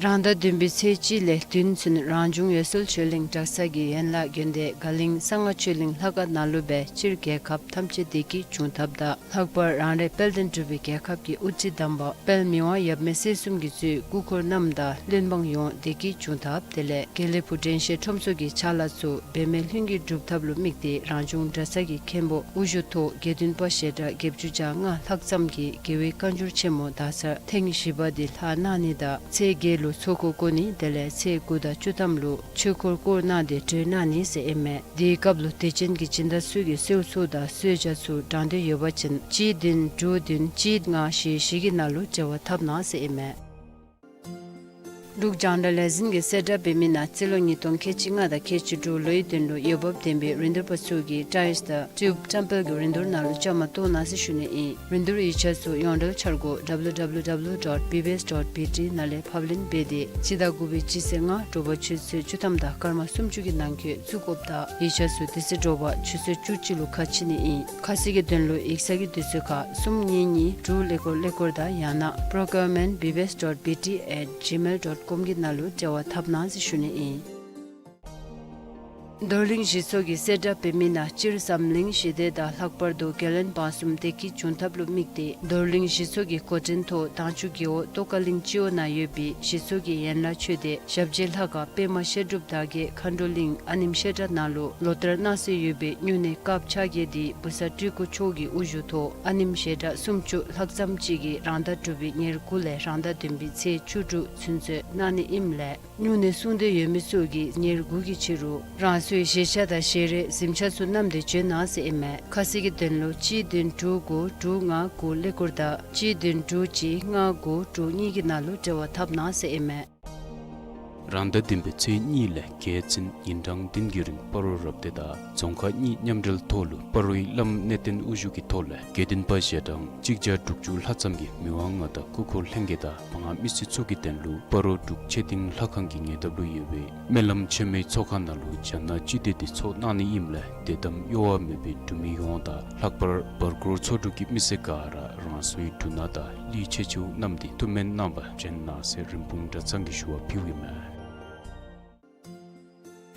རང་ཟླ་བདུན་པའི་ཚེས་གཅིག་ལས་བདུན་ཚུན་རང་བྱུང་འོད་གསལ་ཆོས་གླིང་གྲྭ་ཚང་གི་ཡན་ལག་དགོན་སྡེ་དགའ་གླིང་གསང་སྔགས་ཆོས་གླིང་ལྷ་ཁང་ནང་ལུ་སྦེ་སྤྱིར་རྒྱལ་ཁབ་ཐམས་ཅད་བདེ་སྐྱིད་འབྱུང་ཐབས་དང་ལྷག་པར་རང་རེ་དཔལ་ལྡན་འབྲུག་པའི་རྒྱལ་ཁབ་ཀྱི་དབུ་ཁྲིད་དམ་པ་དཔལ་མི་དབང་ཡབ་མེས་སྲས་གསུམ་གྱིས་གཙོས་སྐུ་འཁོར་རྣམས་དང་བློན་འབངས་ཡོངས་བདེ་སྐྱིད་འབྱུང་ཐབས་དེ་ལས་དགེ་ལེགས་ཕུག་དྲན་ཤེས་ཁྲོམ་ཚོགས་ཀྱི་ཕྱག་ལཱ་ཚུ་འབད་མེད་ལྷུན་གྱིས་འགྲུབ་ཐབས་ལུ་དམིགས་ཏེ་རང་བྱུང་གྲྭ་ཚང་གི་མཁན་པོ་དབུ་བཞུགས་ཐོག་དགེ་འདུན་པ་ཞལ་གྲངས་བརྒྱད་ཅུ་གྱ་ལྔ་ལྷག་ཙམ་གྱིས་རྒྱལ་བའི་བཀའ་འགྱུར་ཆེན་མོ་དག་ཚར་ཐེངས་བཞི་པ་འདི་ལྷག་གནང་ནི་དང་ཚེས་བརྒྱད་ལུ་ཚོགས་འཁོར་བསྐོར་ནི་དེ་ལས་ཚེས་དགུ་དང་བཅུ་ཐམ་ལུ་ཆོས་འཁོར་བསྐོར་གནང་སྟེ་གྲོལ་གནང་ནི་ཟེར་ཨིན་མས། དེའི་སྐབས་ལུ་དད་ཅན་གྱི་སྦྱིན་བདག་ཚུ་གིས་གསོལ་ཚོགས་དང་གསོལ་ཇ་ཚུ་དྲང་འདོད་ཡོད་པ་ཅིན་གཅིག་བདུན་དྲུག་བདུན་གཅིག་ལྔ་བཞི་བཞི་གི་ནང་ལུ་འབྲེལ་བ་འཐབ་གནང་ཟེར་ཨིན་མས། འབྲུག་རྒྱང་བསྒྲགས་ལས་འཛིན་གྱིས་གསལ་བསྒྲགས་འབད་མི་ནང་རྩིས་ལོ་ཉིས་སྟོང་ཁལ་གཅིག་ལྔ་དང་ཁལ་གཅིག་དྲུག་ལོའི་དོན་ལུ་འོས་འབབ་ལྡན་པའི་རིན་བསྡུར་པ་ཚུ་གིས་ཊའིམསི་དང་ཊིའུབ་བཀྲམ་སྤེལ་གྱི་རིན་བསྡུར་ནང་ལུ་བཅའ་མར་གཏོགས་གནང་ཟེར་ཞུ་ནི་ཨིན། རིན་བསྡུར་ཡིག་ཆ་ཚུ་ཡོངས་འབྲེལ་འཆར་སྒོ་W W W dot B B S dot B T ནང་ལས་ཕབ་ལེན་འབད་དེ་སྤྱི་ཟླ་དགུ་པའི་སྤྱི་ཚེས་ལྔ་དྲོ་པ་ཆུ་ཚོད་བཅུ་ཐམ་དང་སྐར་མ་སུམ་ཅུ་གི་ནང་འཁོད་བཙུགས་དགོཔ་དང་ཡིག་ཆ་ཚུ་དེ་ཚེ་དྲོ་པ་ཆུ་ཚོད་བཅུ་གཅིག་ལུ་ཁ་ཕྱེ་ནི་ཨིན། ཁ་གསལ་གྱི་དོན་ལུ་ཡིག་ཚང་གི་དུས་ཚོད་ཁར་གསུམ་གཉིས་གཉིས་དྲུག་ཀླད་ཀོར་ཀླད་ཀོར་དང་ཡང་ན་procurement B B S dot B T at gmail dot com གི་ནང་ལུ་འབྲེལ་བ་འཐབ་གནང་ཟེར་ཞུ་ནི་ཨིན། རྡོར་གླིང་གཞི་ཚོགས་ཀྱིས་གསལ་བསྒྲགས་འབད་མི་ནང་སྤྱིར་འཛམ་གླིང་ཞི་བདེ་དང་ལྷག་པར་དུ་རྒྱལ་བློན་འབངས་གསུམ་བདེ་སྐྱིད་འབྱུང་ཐབས་ལུ་དམིགས་ཏེ་རྡོར་གླིང་གཞི་ཚོགས་ཀྱི་འགོ་འདྲེན་ཐོག་དྭངས་ཆུ་རྒེད་འོག་ཏོག་དཀར་གླིང་སྤྱི་འོག་ནང་ཡོད་པའི་གཞི་ཚོགས་ཀྱི་ཡན་ལག་ཆོས་སྡེ་ཞབས་རྗེས་ལྷ་ཁང་པདྨ་བཤད་སྒྲུབ་དར་རྒྱས་མཁའ་འགྲོ་གླིང་ཨ་ནེམ་བཤད་གྲྭ་ནང་ལུ་ལོ་ལྟར་གནང་སྲོལ་ཡོད་པའི་སྨྱུང་གནས་སྐབས་ཆ་བརྒྱད་འདི་བུ་གསར་སྤྲུལ་སྐུ་མཆོག་གི་དབུ་བཞུགས་ཐོག་ཨ་ནེམ་བཤད་གྲྭ་སུམ་ཅུ་ལྷག་ཙམ་ཅིག་གིས་རང་ཟླ་དྲུག་པའི་ཉེར་དགུ་ལས་རང་ཟླ་བདུན་པའི་ཚེས་བཅུ་དྲུག་ཚུན་ཚོད་གནང་ནི་ཨིནམ་ལས་སྨྱུང་གནས་སྲུང་འདོད་ཡོད་མི་ཚུ་གིས་ཉེར་དགུ་གི་ཕྱི་རུ་རང་སོའི་བཞེས་ཆ་དང་བཞེས་རས་གཟིམ་ཆ་ཚུ་བསྣམས་ཏེ་བྱོན་གནང་ཟེར་ཨིན་མས། ཁ་གསལ་གྱི་དོན་ལུ་གཅིག་བདུན་དྲུག་དགུ་དྲུག་ལྔ་དགུ་ཀླད་ཀོར་དང་གཅིག་བདུན་དྲུག་གཅིག་ལྔ་དགུ་དྲུག་གཉིས་ཀྱི་ནང་ལུ་འབྲེལ་བ་འཐབ་གནང་ཟེར་ཨིན་མས། རང་ཟླ་བདུན་པའི་ཚེས་གཉིས་ལས་བརྒྱད་ཚུན་ཉིན་གྲངས་བདུན་གྱི་རིང་སྤ་རོ་རབ་སྡེ་དང་རྫོང་ཁག་གཉིས་མཉམ་འབྲེལ་ཐོག་ལུ་སྤ་རོའི་བླམ་གནས་བརྟན་དབུ་བཞུགས་ཀྱི་ཐོག་ལས་དགེ་འདུན་པ་ཞལ་གྲངས་གཅིག་བརྒྱ་དྲུག་ཅུ་ལྷག་ཙམ་གྱིས་མི་དབང་མངའ་བདག་སྐུ་འཁོར་ལྷན་རྒྱས་དང་མང་མི་སེར་ཚུ་གི་དོན་ལུ་སྤ་རོ་འབྲུག་ཆོས་སྡིངས་ལྷ་ཁང་གི་ཉེ་འདབས་ལུ་ཡོད་པའི་སྨོན་ལམ་ཆེན་མོའི་ཚོགས་ཁང་ནང་ལུ་རྒྱ་ནག་སྤྱི་མདོས་འདི་ཚོགས་གནང་ནི་ཨིནམ་ལས་དད་དམ་གཡོ་བ་མེད་པའི་འབྲུག་མི་ཡོངས་དང་ལྷག་པར་བར་སྐོར་ཚོ་དྲུག་གི་མི་སེར་ག་ར་རང་སོའི་འབྲུ་སྣ་དང་གླུད་ཆེ་ཆེཝ་བསྣམས་ཏེ་ཐུགས་སྨོན་གནང་བར་བྱོན་གནང་ཟེར་རིན་སྤུངས་གྲྭ་ཚང་གིས་ཞུ་བ་ཕུལཝ་ཨིན་མས།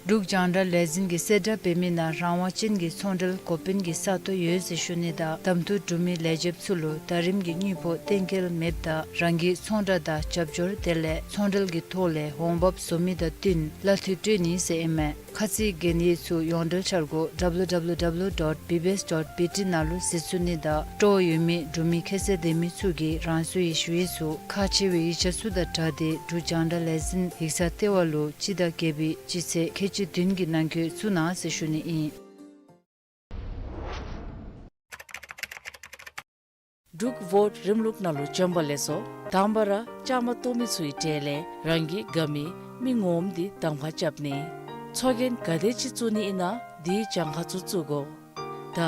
འབྲུག་རྒྱང་བསྒྲགས་ལས་འཛིན་གྱིས་གསལ་བསྒྲགས་འབད་མི་ནང་རང་དབང་ཅན་གྱི་ཚོང་འབྲེལ་འགོ་དཔོན་གྱི་ས་སྟོང་ཡོད་ཟེར་ཞུ་ནི་དང་གདམ་འཐུ་གྲུབ་མི་ལས་བྱེདཔ་ཚུ་ལུ་ཟླ་རིམ་གྱི་དངུལ་ཕོགས་གཏན་འཁེལ་མེདཔ་ད་རང་གི་ཚོང་བསྒྲགས་དང་རྒྱབ་སྐྱོར་དེ་ལས་ཚོང་འབྲེལ་གྱི་ཐོག་ལས་འོང་འབབ་བཟོ་མི་དང་བསྟུན་གླ་འཐུས་སྤྲོད་ནི་ཟེར་ཨིན་མས། ཁ་ཚིག་གན་ཡིག་ཚུ་ཡོངས་འབྲེལ་འཆར་སྒོ་W W W dot B B S dot B T ནང་ལུ་གཟིགས་ཚུགས་ནི་དང་སྤྲོ་བ་ཡོད་མི་འབྲུག་མི་ཁྱད་ཚད་ལྡན་མི་ཚུ་གིས་རང་སོའི་ཞུ་ཡིག་ཚུ་ཁག་ཆེ་བའི་ཡིག་ཆ་ཚུ་དང་སྦྲགས་ཏེ་འབྲུག་རྒྱང་བསྒྲགས་ལས་འཛིན་ཡིག་ཚང་ལྟེ་བ་ལུ་སྤྱི་ཟླ་བརྒྱད་པའི་སྤྱི་ཚེས་ཁལ་གཅིག་བདུན་གྱི་ནང་འཁོད་བཙུགས་གནང་ཟེར་ཞུ་ནི་ཨིན། འབྲུག་བོཊ་རིམ་ལུགས་ནང་ལུ་བྱོན་པ་ལེགས་སོ། དང་པ་ར་བཅའ་མར་གཏོགས་མི་ཚུའི་གྲས་ལས་རང་གི་དགའ་མི་མི་ངོམ་འདི་གདམ་ཁ་རྐྱབ་ནི། ཚོགས་རྒྱན་ག་དེ་ཅིག་བཙུགས་ནི་ཨིན་ན་དེའི་གྱངས་ཁ་ཚུ་བཙུགས་དགོ། ད་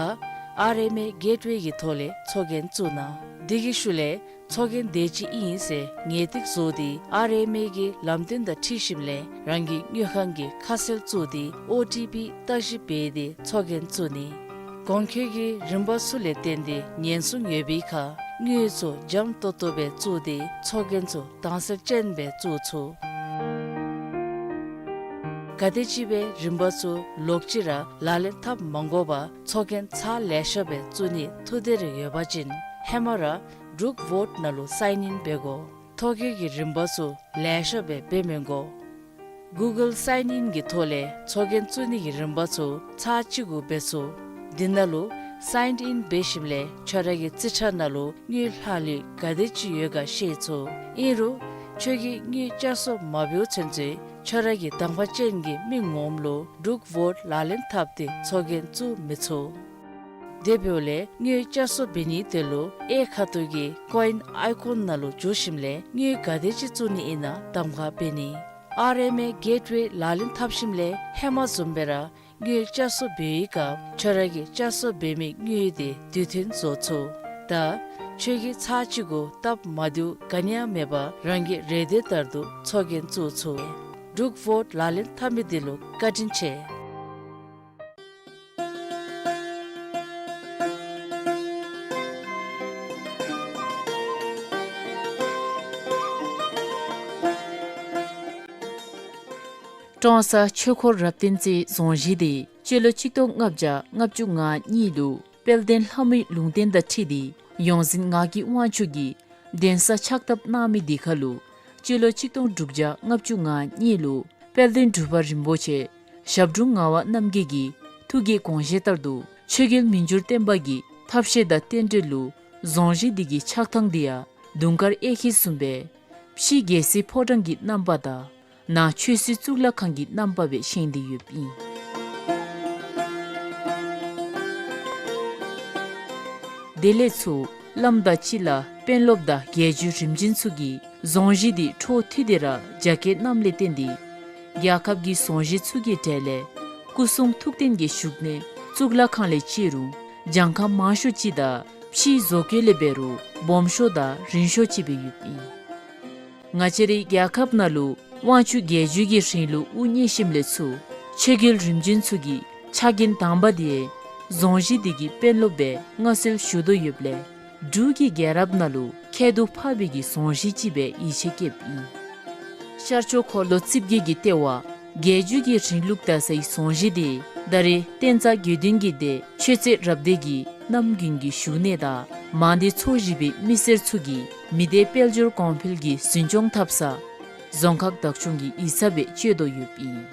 ཨར་ཨེམ་ཨེ་གེཊ་ཝེ་གི་ཐོག་ལས་ཚོགས་རྒྱན་བཙུགས་གནང་། དེ་གི་ཤུལ་ལས་ཚོགས་རྒྱན་དེ་ཅིག་ཨིན་ཟེར་ངེས་ཏིག་བཟོ་སྟེ་ཨར་ཨེམ་ཨེ་གི་ལམ་སྟོན་དང་འཁྲིལ་ཞིནམ་ལས་རང་གི་དངུལ་ཁང་གི་ཁ་གསལ་བཙུགས་ཏེ་ཨོ་ཊི་པི་བརྟག་ཞིབ་འབད་དེ་ཚོགས་རྒྱན་བཙུགས་ནི། གོང་འཁོད་ཀྱི་རིམ་པ་ཚུ་ལས་བརྟེན་ཏེ་ཉེན་སྲུང་ཡོད་པའི་ཁར་དངུལ་ཚུ་འཇམ་ཏོང་ཏོ་སྦེ་བཙུགས་ཏེ་ཚོགས་རྒྱན་ཚུ་དྭངས་གསལ་ཅན་སྦེ་བཙུགས་ཚུགས། ག་དེམ་ཅིག་སྦེ་རིམ་པ་ཚུ་ལོག་ཅི་ར་ལག་ལེན་འཐབ་མ་དགོ་པར་ཚོགས་རྒྱན་ཚར་ལེ་ཤ་སྦེ་བཙུགས་ནི་ཐུགས་འདོད་རེ་ཡོད་པ་ཅིན་ཧེ་མ་ར་འབྲུག་བོཊ་ནང་ལུ་སའིན་ཨིན་འབད་དགོ། ཐོ་བཀོད་ཀྱི་རིམ་པ་ཚུ་ལེ་ཤ་སྦེ་འབད་མི་དགོ། གུ་གཱལ་སའིན་ཨིན་གྱི་ཐོག་ལས་ཚོགས་རྒྱན་བཙུགས་ནི་གི་རིམ་པ་ཚུ་ཚར་གཅིག་གུ་འབད་ཚུགས། དེ་ནང་ལུ་སའིན་ཨིན་འབད་ཞིནམ་ལས་ཁྱོད་ར་གི་རྩིས་ཁྲ་ནང་ལུ་དངུལ་ལྷག་ལུས་ག་དེ་ཅིག་ཡོད་ག་ཤེས་ཚུགས། ཨིན་རུང་ཁྱོད་ཀྱིས་དངུལ་བསྐྱར་གསོ་མ་འབདཝ་ཚུན་ཚོད་ཁྱོད་ར་གི་གདམ་ཁ་ཅན་གྱི་མི་ངོམ་ལུ་འབྲུག་བོཊ་ལག་ལེན་འཐབ་སྟེ་ཚོགས་རྒྱན་བཙུགས་མི་ཚུགས། དེ་འབདཝ་ལས་དངུལ་བསྐྱར་གསོ་འབད་ནིའི་དོན་ལུ་གཡས་ཁ་ཐུག་གི་ཀོ་ཨིན་ཨའི་ཀོན་ནང་ལུ་འཛུལ་ཞིནམ་ལས་དངུལ་ག་དེ་ཅིག་བཙུགས་ནི་ཨིན་ན་གདམ་ཁ་འབད་ནི། ཨར་ཨེམ་ཨེ་གེཊ་ཝེ་ལག་ལེན་འཐབ་ཞིནམ་ལས་ཧེ་མ་བཟུམ་སྦེ་ར་དངུལ་བསྐྱར་གསོ་འབད་བའི་སྐབས་ཁྱོད་ར་གིས་བསྐྱར་གསོ་འབད་མི་དངུལ་དེ་དུས་མཐུན་བཟོ་ཚུགས། ད་ཁྱོད་ཀྱིས་ཚར་གཅིག་གུ་སྟབས་མ་བདེཝ་ག་ནི་ཡང་མེད་པར་རང་གི་རེ་འདོད་ལྟར་དུ་ཚོགས་རྒྱན་བཙུགས་ཚུགས། འབྲུག་བོཊ་ལག་ལེན་འཐབ་མི་འདི་ལུ་བཀའ་དྲིན་ཆེ། ཀྲོང་གསར་ཆོས་འཁོར་རབ་བརྟན་རྩེའི་རྫོང་གཞིས་དེ་སྤྱི་ལོ་ཆིག་སྟོང་ལྔ་བརྒྱ་ལྔ་བཅུ་ང་གཉིས་ལུ་དཔལ་ལྡན་ལྷ་མོའི་ལུང་བསྟན་དང་འཁྲིལ་ཏེ་ཡོངས་འཛིན་ངག་གི་དབང་ཕྱུག་གིས་གདན་ས་ཕྱག་བཏབ་གནང་མི་དེ་ཁར་ལུ་སྤྱི་ལོ་ཆིག་སྟོང་དྲུག་བརྒྱ་ལྔ་བཅུ་ང་གཉིས་ལུ་དཔལ་ལྡན་འབྲུག་པ་རིན་པོ་ཆེ་ཞབས་དྲུང་ངག་དབང་རྣམ་རྒྱལ་གྱི་ཐུགས་ཀྱི་དགོངས་བཞེད་ལྟར་དུ་ཆོས་རྒྱལ་མི་འགྱུར་བརྟན་པ་གི་ཐབས་ཤེས་དང་རྟེན་འབྲེལ་ལུ་རྫོང་གཞིས་འདི་གི་ཆགས་ཐངས་འདི་ཡང་དུང་དཀར་གཡས་འཁྱིལ་བཟུམ་སྦེ་ཕྱི་རྒྱལ་སྲིད་ཕོ་བྲང་གི་རྣམ་པ་དང་ནང་ཆོས་སྲིད་གཙུག་ལག་ཁང་གི་རྣམ་པ་སྦེ་བཞེངས་ཏེ་ཡོདཔ་ཨིན། དེ་ལས་ཚུར་བླམ་དང་སྤྱི་བླ་དཔོན་སློབ་དང་རྒྱལ་བརྒྱུད་རིམ་བྱོན་ཚུ་གིས་རྫོང་གཞིས་འདི་འཕྲོ་མཐུད་དེ་ར་རྒྱ་སྐྱེད་གནངམ་ལས་བརྟེན་ཏེ་རྒྱལ་ཁབ་ཀྱི་རྫོང་གཞིས་ཚུ་གི་གྲས་ལས་སྐུ་གསུང་ཐུགས་རྟེན་གྱི་བཞུགས་གནས་གཙུག་ལག་ཁང་ལས་བརྩི་རུང་གྱངས་ཁ་མང་ཤོས་ཅིག་དང་ཕྱིའི་བཟོ་བཀོད་ལས་འབད་རུང་སྦོམ་ཤོས་དང་རིང་ཤོས་ཅིག་སྦེ་ཡོདཔ་ཨིན། ང་བཅས་རའི་རྒྱལ་ཁབ་ནང་ལུ་དབང་ཕྱུག་རྒྱལ་བརྒྱུད་ཀྱི་རིང་ལུགས་དབུ་བརྙེས་ཞིནམ་ལས་ཚུར་ཆོས་རྒྱལ་རིམ་བྱོན་ཚུ་གི་ཕྱག་འགན་དང་པ་དེ་རྫོང་གཞིས་འདི་གི་དཔོན་སློབ་སྦེ་མངའ་གསོལ་ཞུ་དོ་ཡོདཔ་ལས་འབྲུག་གི་རྒྱལ་རབས་ནང་ལུ་ཁྱད་དུ་འཕགས་པའི་གི་རྫོང་གཞིས་ཅིག་སྦེ་ཡིད་ཆེས་བསྐྱེདཔ་ཨིན། ཤར་ཕྱོགས་འཁོར་ལོ་རྩིབས་བརྒྱད་ཀྱི་ལྟེ་བ་རྒྱལ་བརྒྱུད་ཀྱི་རིང་ལུགས་དར་སའི་རྫོང་གཞིས་འདི་ད་རེས་བསྟན་རྩ་དགེ་འདུན་གྱི་སྡེ་ཆོས་རྩེ་རབ་སྡེ་གི་རྣམ་རྒྱུན་གྱི་བཞུགས་གནས་དང་མང་སྡེ་ཚོ་བཞི་པའི་མི་སེར་ཚུ་གིས་མི་སྡེ་དཔལ་འབྱོར་གོང་འཕེལ་གྱི་འཛིན་སྐྱོང་འཐབ་ས་རྫོང་ཁག་བདག་སྐྱོང་གི་ཡིག་ཚང་སྦེ་སྤྱོད་དོ་ཡོདཔ་ཨིན།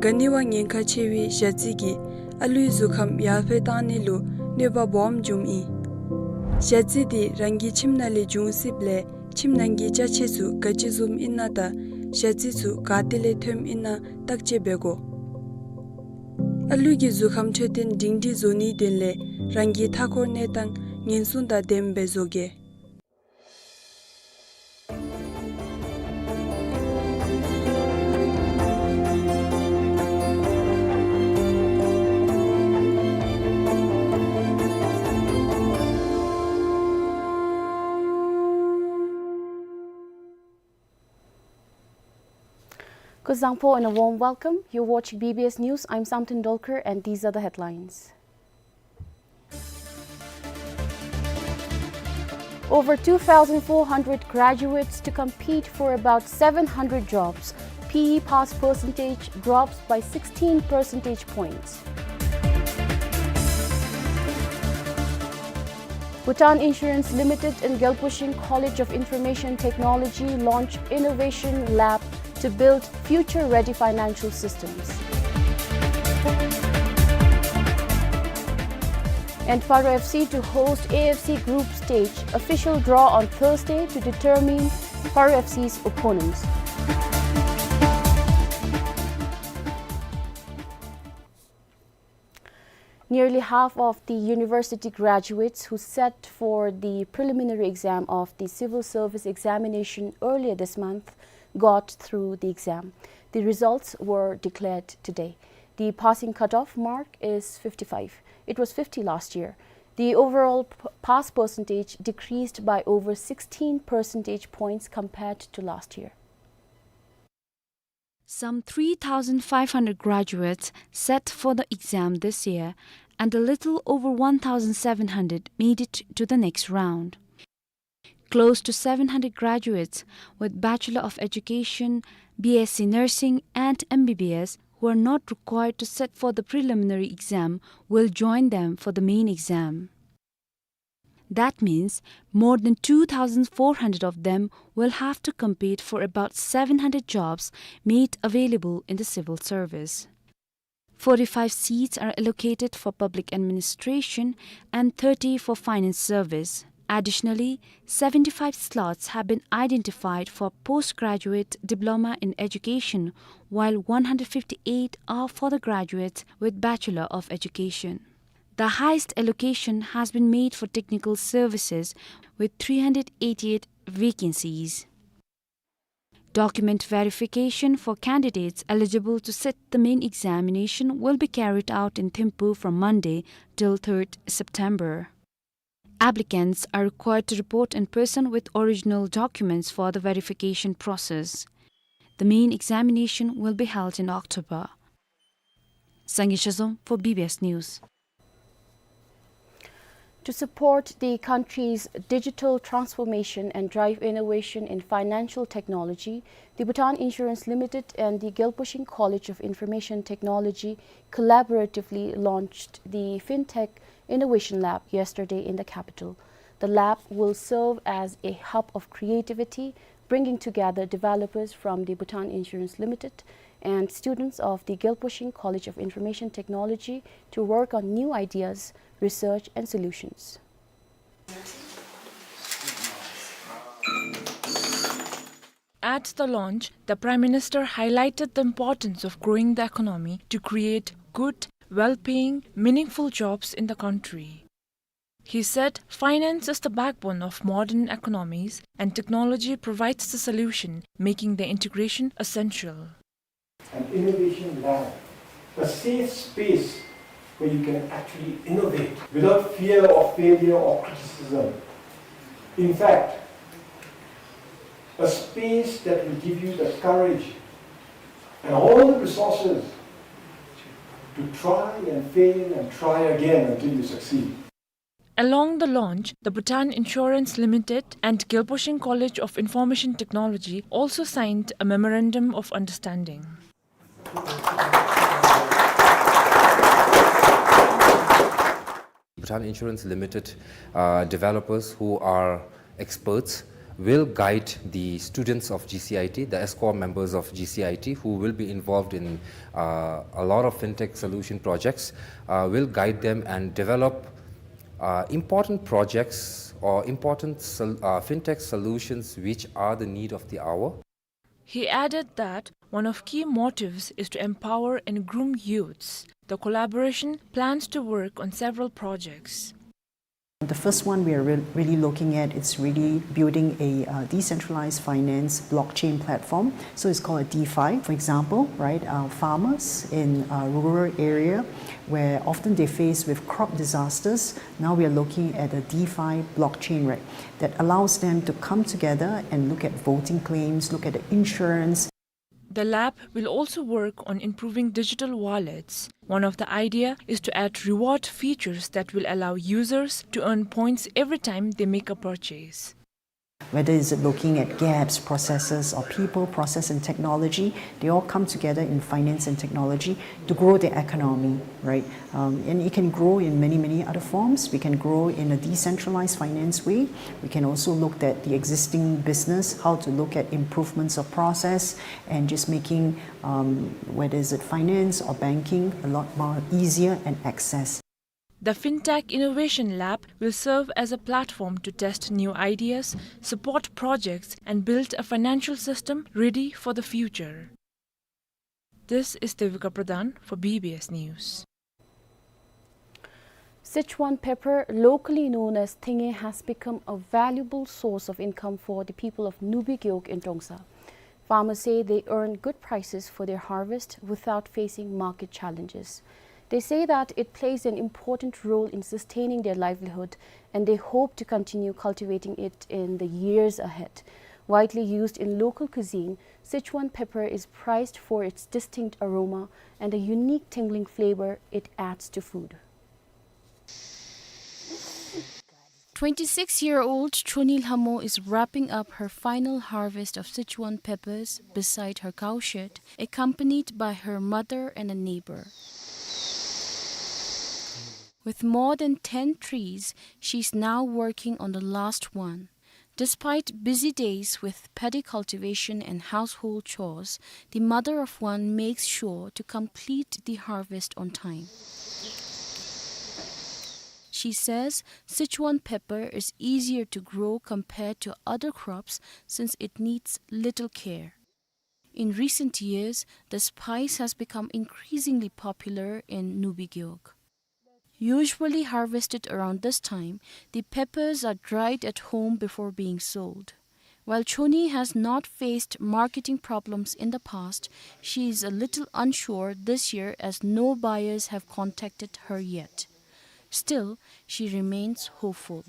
ག་ནི་བ་ཉེན་ཁ་ཆེ་བའི་ཞ་རྩི་གིས་ཨ་ལུའི་གཟུགས་ཁམས་ཡར་འཕེལ་གཏང་ནི་ལུ་གནོད་པ་སྦོམ་འབྱུངམ་ཨིན། ཞ་རྩི་འདི་རང་གི་ཁྱིམ་ནང་ལས་འབྱུང་སྲིདཔ་ལས་ཁྱིམ་ནང་གི་ཅ་ཆས་ཚུ་ག་ཅི་བཟུམ་ཨིན་ན་དང་ཞ་རྩི་ཚུ་ག་ཏེ་ལས་ཐོནམ་ཨིན་ན་བརྟག་དཔྱད་འབད་དགོ། ཨ་ལུ་གི་གཟུགས་ཁམས་འཕྲོད་བསྟེན་སྒྲིང་སྒྲིང་བཟོ་ནིའི་དོན་ལས་རང་གི་མཐའ་འཁོར་གནས་སྟངས་ཉེན་སྲུང་དང་ལྡནམ་སྦེ་བཟོ་གེ། Kuzuzangpo and a warm welcome. You're watching B B S News. I'm Samten Dolkar and these are the headlines. Over two thousand four hundred graduates to compete for about seven hundred jobs. P E pass percentage drops by sixteen percentage points. Bhutan Insurance Limited and Gyalpo Shing College of Information Technology launch Innovation Lab to build future-ready financial systems. And Paro F C to host A F C group stage. Official draw on Thursday to determine Paro F C's opponents. Nearly half of the university graduates who sat for the preliminary exam of the civil service examination earlier this month got through the exam. The results were declared today. The passing cutoff mark is fifty-five. It was fifty last year. The overall p-, pass percentage decreased by over sixteen percentage points compared to last year. Some three thousand five hundred graduates sat for the exam this year, and a little over one thousand seven hundred made it to the next round. Close to seven hundred graduates with Bachelor of Education, B S C Nursing, and M B B S who are not required to sit for the preliminary exam will join them for the main exam. That means more than two thousand four hundred of them will have to compete for about seven hundred jobs made available in the civil service. Forty-five seats are allocated for public administration and thirty for finance service. Additionally, seventy-five slots have been identified for postgraduate diploma in education, while one hundred fifty-eight are for the graduates with Bachelor of Education. The highest allocation has been made for technical services, with three hundred eighty-eight vacancies. Document verification for candidates eligible to sit the main examination will be carried out in Thimphu from Monday till third September. Applicants are required to report in person with original documents for the verification process. The main examination will be held in October. Sangay Shazom for B B S News. To support the country's digital transformation and drive innovation in financial technology, the Bhutan Insurance Limited and the Gyalpo Shing College of Information Technology collaboratively launched the FinTech Innovation Lab yesterday in the capital. The lab will serve as a hub of creativity, bringing together developers from the Bhutan Insurance Limited and students of the Gyalpo Shing College of Information Technology to work on new ideas, research, and solutions. At the launch, the Prime Minister highlighted the importance of growing the economy to create good, well-paying, meaningful jobs in the country. He said, "Finance is the backbone of modern economies, and technology provides the solution, making the integration essential." An innovation lab, a safe space where you can actually innovate without fear of failure or criticism. In fact, a space that will give you the courage and all the resources to try and fail and try again until you succeed. Along the launch, the Bhutan Insurance Limited and Gyalpo Shing College of Information Technology also signed a memorandum of understanding. Bhutan Insurance Limited, uh, developers who are experts will guide the students of G C I T, the ESCOM members of G C I T, who will be involved in, uh, a lot of fintech solution projects, uh, will guide them and develop, uh, important projects or important sol-, uh, fintech solutions which are the need of the hour. He added that one of key motives is to empower and groom youths. The collaboration plans to work on several projects. The first one we are re-, really looking at is really building a, uh, decentralized finance blockchain platform. So it's called a DeFi. For example, right, uh, farmers in, uh, rural area where often they face with crop disasters, now we are looking at a DeFi blockchain, right, that allows them to come together and look at voting claims, look at the insurance. The lab will also work on improving digital wallets. One of the idea is to add reward features that will allow users to earn points every time they make a purchase. Whether it's looking at gaps, processes, or people, process, and technology, they all come together in finance and technology to grow the economy, right? Um, and it can grow in many, many other forms. We can grow in a decentralized finance way. We can also look at the existing business, how to look at improvements of process, and just making, um, whether it's finance or banking, a lot more easier and access. The FinTech Innovation Lab will serve as a platform to test new ideas, support projects, and build a financial system ready for the future. This is Devika Pradhan for B B S News. Sichuan pepper, locally known as thenge, has become a valuable source of income for the people of Nubi Gewog in Trongsa. Farmers say they earn good prices for their harvest without facing market challenges. They say that it plays an important role in sustaining their livelihood, and they hope to continue cultivating it in the years ahead. Widely used in local cuisine, Sichuan pepper is prized for its distinct aroma and the unique tingling flavor it adds to food. Twenty-six-year-old Choni Lhamo is wrapping up her final harvest of Sichuan peppers beside her cowshed, accompanied by her mother and a neighbor. With more than ten trees, she's now working on the last one. Despite busy days with paddy cultivation and household chores, the mother of one makes sure to complete the harvest on time. She says Sichuan pepper is easier to grow compared to other crops since it needs little care. In recent years, the spice has become increasingly popular in Nubi Gewog. Usually harvested around this time, the peppers are dried at home before being sold. While Choni has not faced marketing problems in the past, she is a little unsure this year as no buyers have contacted her yet. Still, she remains hopeful.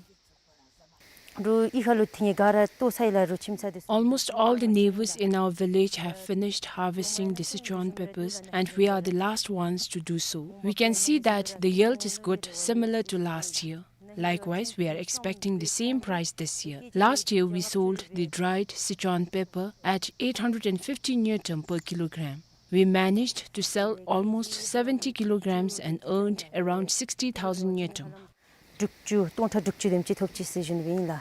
Almost all the neighbors in our village have finished harvesting the Sichuan peppers, and we are the last ones to do so. We can see that the yield is good, similar to last year. Likewise, we are expecting the same price this year. Last year, we sold the dried Sichuan pepper at eight hundred and fifty ngultrum per kilogram. We managed to sell almost seventy kilograms and earned around sixty thousand ngultrum. དྲུག་ཅུ་སྟོང་ཕྲག་དྲུག་ཅུ་དེམ་ཅིག་ཐོབ་ཅི་ཟེར་ཞུ་ནི་ཨིན་ལགས།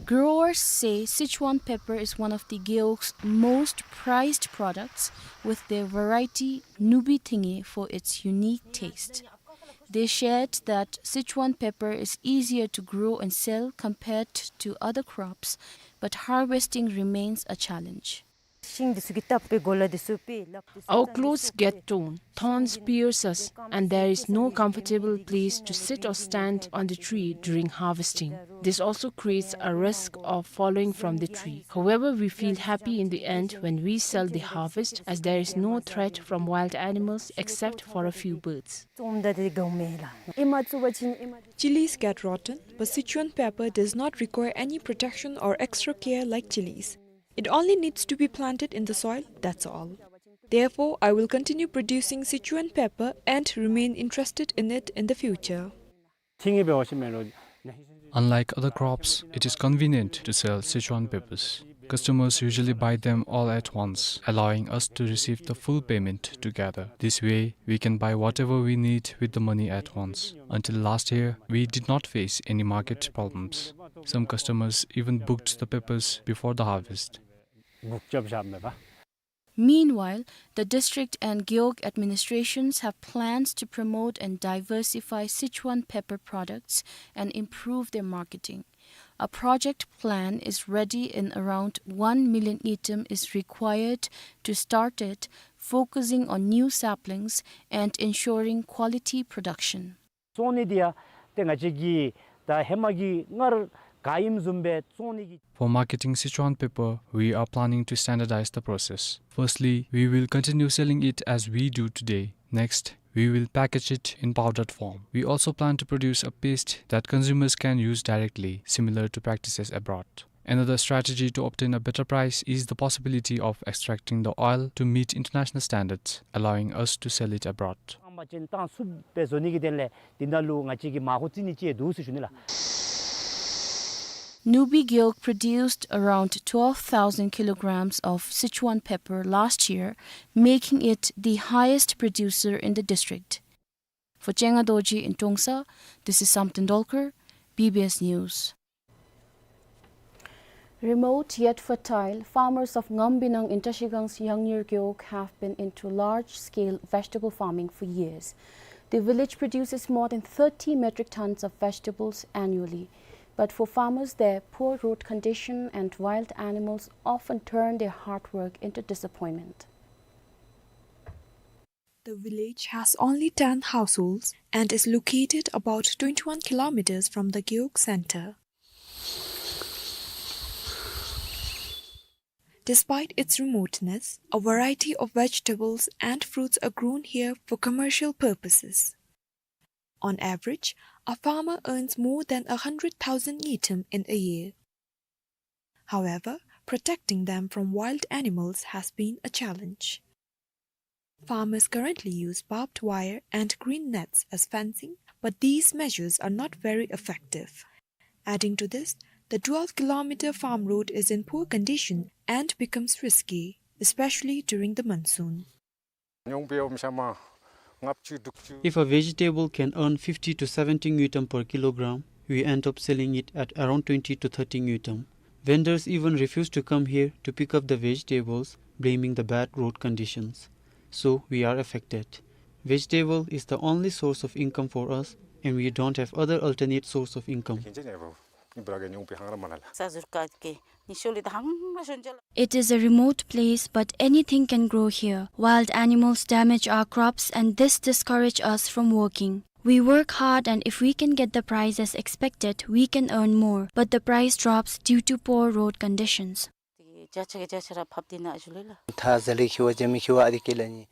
Growers say Sichuan pepper is one of the Gewog's most prized products, with their variety Nubi Thenge for its unique taste. They shared that Sichuan pepper is easier to grow and sell compared to other crops, but harvesting remains a challenge. Our clothes get torn, thorns pierce us, and there is no comfortable place to sit or stand on the tree during harvesting. This also creates a risk of falling from the tree. However, we feel happy in the end when we sell the harvest, as there is no threat from wild animals except for a few birds. Chilies get rotten, but Sichuan pepper does not require any protection or extra care like chilies. It only needs to be planted in the soil, that's all. Therefore, I will continue producing Sichuan pepper and remain interested in it in the future. Unlike other crops, it is convenient to sell Sichuan peppers. Customers usually buy them all at once, allowing us to receive the full payment together. This way, we can buy whatever we need with the money at once. Until last year, we did not face any market problems. Some customers even booked the peppers before the harvest. Meanwhile, the district and Gewog administrations have plans to promote and diversify Sichuan pepper products and improve their marketing. A project plan is ready and around one million ngultrum is required to start it, focusing on new saplings and ensuring quality production. བཙོང་ནི་འདི་ཡང་ཏེ་ང་བཅས་ཀྱིས་ད་ཧེ་མ་གི་སྔར་ག་ཨིནམ་བཟུམ་སྦེ་བཙོང་ནི་གི For marketing Sichuan pepper, we are planning to standardize the process. Firstly, we will continue selling it as we do today. Next, we will package it in powdered form. We also plan to produce a paste that consumers can use directly, similar to practices abroad. Another strategy to obtain a better price is the possibility of extracting the oil to meet international standards, allowing us to sell it abroad. Nubi Gewog produced around twelve thousand kilograms of Sichuan pepper last year, making it the highest producer in the district. For Chenga Dorji in Trongsa, this is Samten Dolkar, B B S News. Remote yet fertile, farmers of Ngambinang in Trashigang's Yangnir Gewog have been into large-scale vegetable farming for years. The village produces more than thirty metric tons of vegetables annually. But for farmers there, poor road condition and wild animals often turn their hard work into disappointment. The village has only ten households and is located about twenty-one kilometers from the Gewog center. Despite its remoteness, a variety of vegetables and fruits are grown here for commercial purposes. On average, a farmer earns more than a hundred thousand ngultrum in a year. However, protecting them from wild animals has been a challenge. Farmers currently use barbed wire and green nets as fencing, but these measures are not very effective. Adding to this, the twelve-kilometer farm road is in poor condition and becomes risky, especially during the monsoon. If a vegetable can earn fifty to seventy ngultrum per kilogram, we end up selling it at around twenty to thirty ngultrum. Vendors even refuse to come here to pick up the vegetables, blaming the bad road conditions. So we are affected. Vegetable is the only source of income for us, and we don't have other alternate source of income. It is a remote place, but anything can grow here. Wild animals damage our crops, and this discourage us from working. We work hard, and if we can get the price as expected, we can earn more, but the price drops due to poor road conditions. We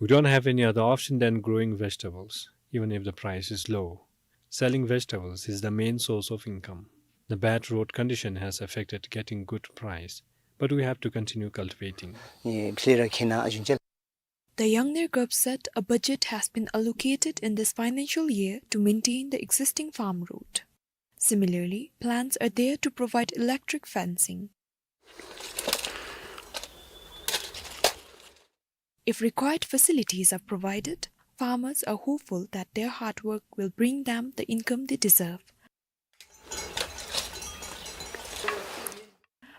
don't have any other option than growing vegetables, even if the price is low. Selling vegetables is the main source of income. The bad road condition has affected getting good price, but we have to continue cultivating. The Yangnir Gewog said a budget has been allocated in this financial year to maintain the existing farm road. Similarly, plans are there to provide electric fencing. If required facilities are provided, farmers are hopeful that their hard work will bring them the income they deserve.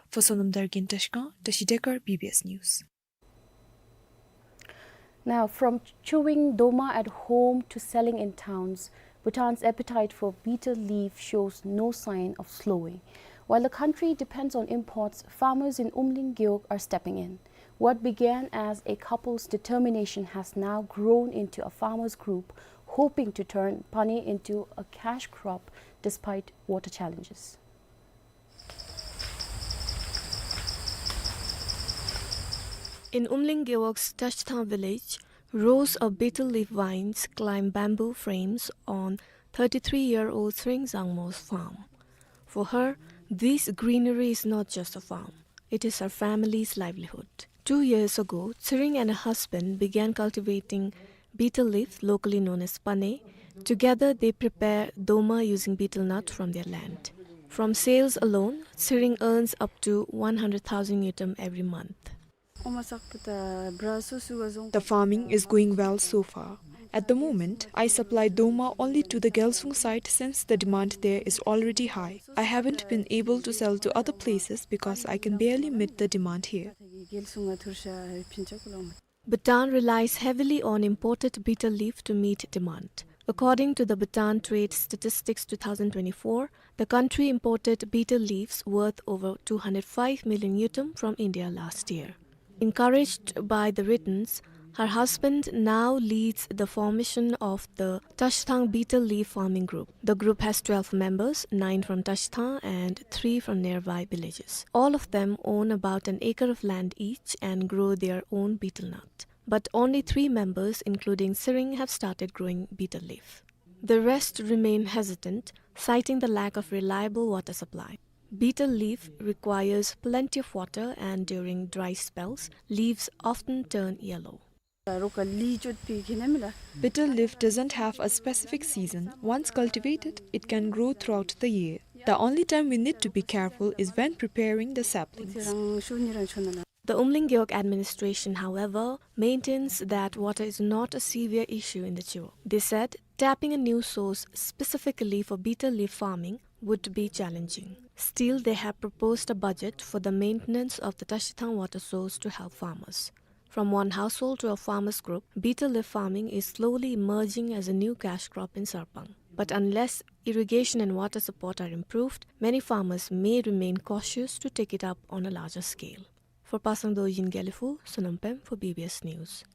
For Sonam Dargin Trashigangsa, Tashi Dekar, B B S News. Now, from chewing doma at home to selling in towns, Bhutan's appetite for betel leaf shows no sign of slowing. While the country depends on imports, farmers in Umling Gewog are stepping in. What began as a couple's determination has now grown into a farmers' group hoping to turn pane into a cash crop despite water challenges. In Umling Gewog's Tashthang village, rows of betel leaf vines climb bamboo frames on thirty-three-year-old Tsering Zangmo's farm. For her, this greenery is not just a farm. It is her family's livelihood. Two years ago, Tsering and her husband began cultivating betel leaf, locally known as pane. Together, they prepare doma using betel nut from their land. From sales alone, Tsering earns up to one hundred thousand ngultrum every month. The farming is going well so far. At the moment, I supply doma only to the Gyalsung site since the demand there is already high. I haven't been able to sell to other places because I can barely meet the demand here. Bhutan relies heavily on imported betel leaf to meet demand. According to the Bhutan Trade Statistics two thousand twenty-four, the country imported betel leaves worth over two hundred five million ngultrum from India last year. Encouraged by the returns, her husband now leads the formation of the Tashthang Betel Leaf Farming Group. The group has twelve members, nine from Tashthang and three from nearby villages. All of them own about an acre of land each and grow their own betel nut. But only three members, including Tsering, have started growing betel leaf. The rest remain hesitant, citing the lack of reliable water supply. Betel leaf requires plenty of water, and during dry spells, leaves often turn yellow. Betel leaf doesn't have a specific season. Once cultivated, it can grow throughout the year. The only time we need to be careful is when preparing the saplings. The Umling Gewog administration, however, maintains that water is not a severe issue in the Chiwog. They said tapping a new source specifically for betel leaf farming would be challenging. Still, they have proposed a budget for the maintenance of the Tashithang water source to help farmers. From one household to a farmers group, betel leaf farming is slowly emerging as a new cash crop in Sarpang. But unless irrigation and water support are improved, many farmers may remain cautious to take it up on a larger scale. For Pasang Dorjin Gelephu, Sonam Pem for B B S News.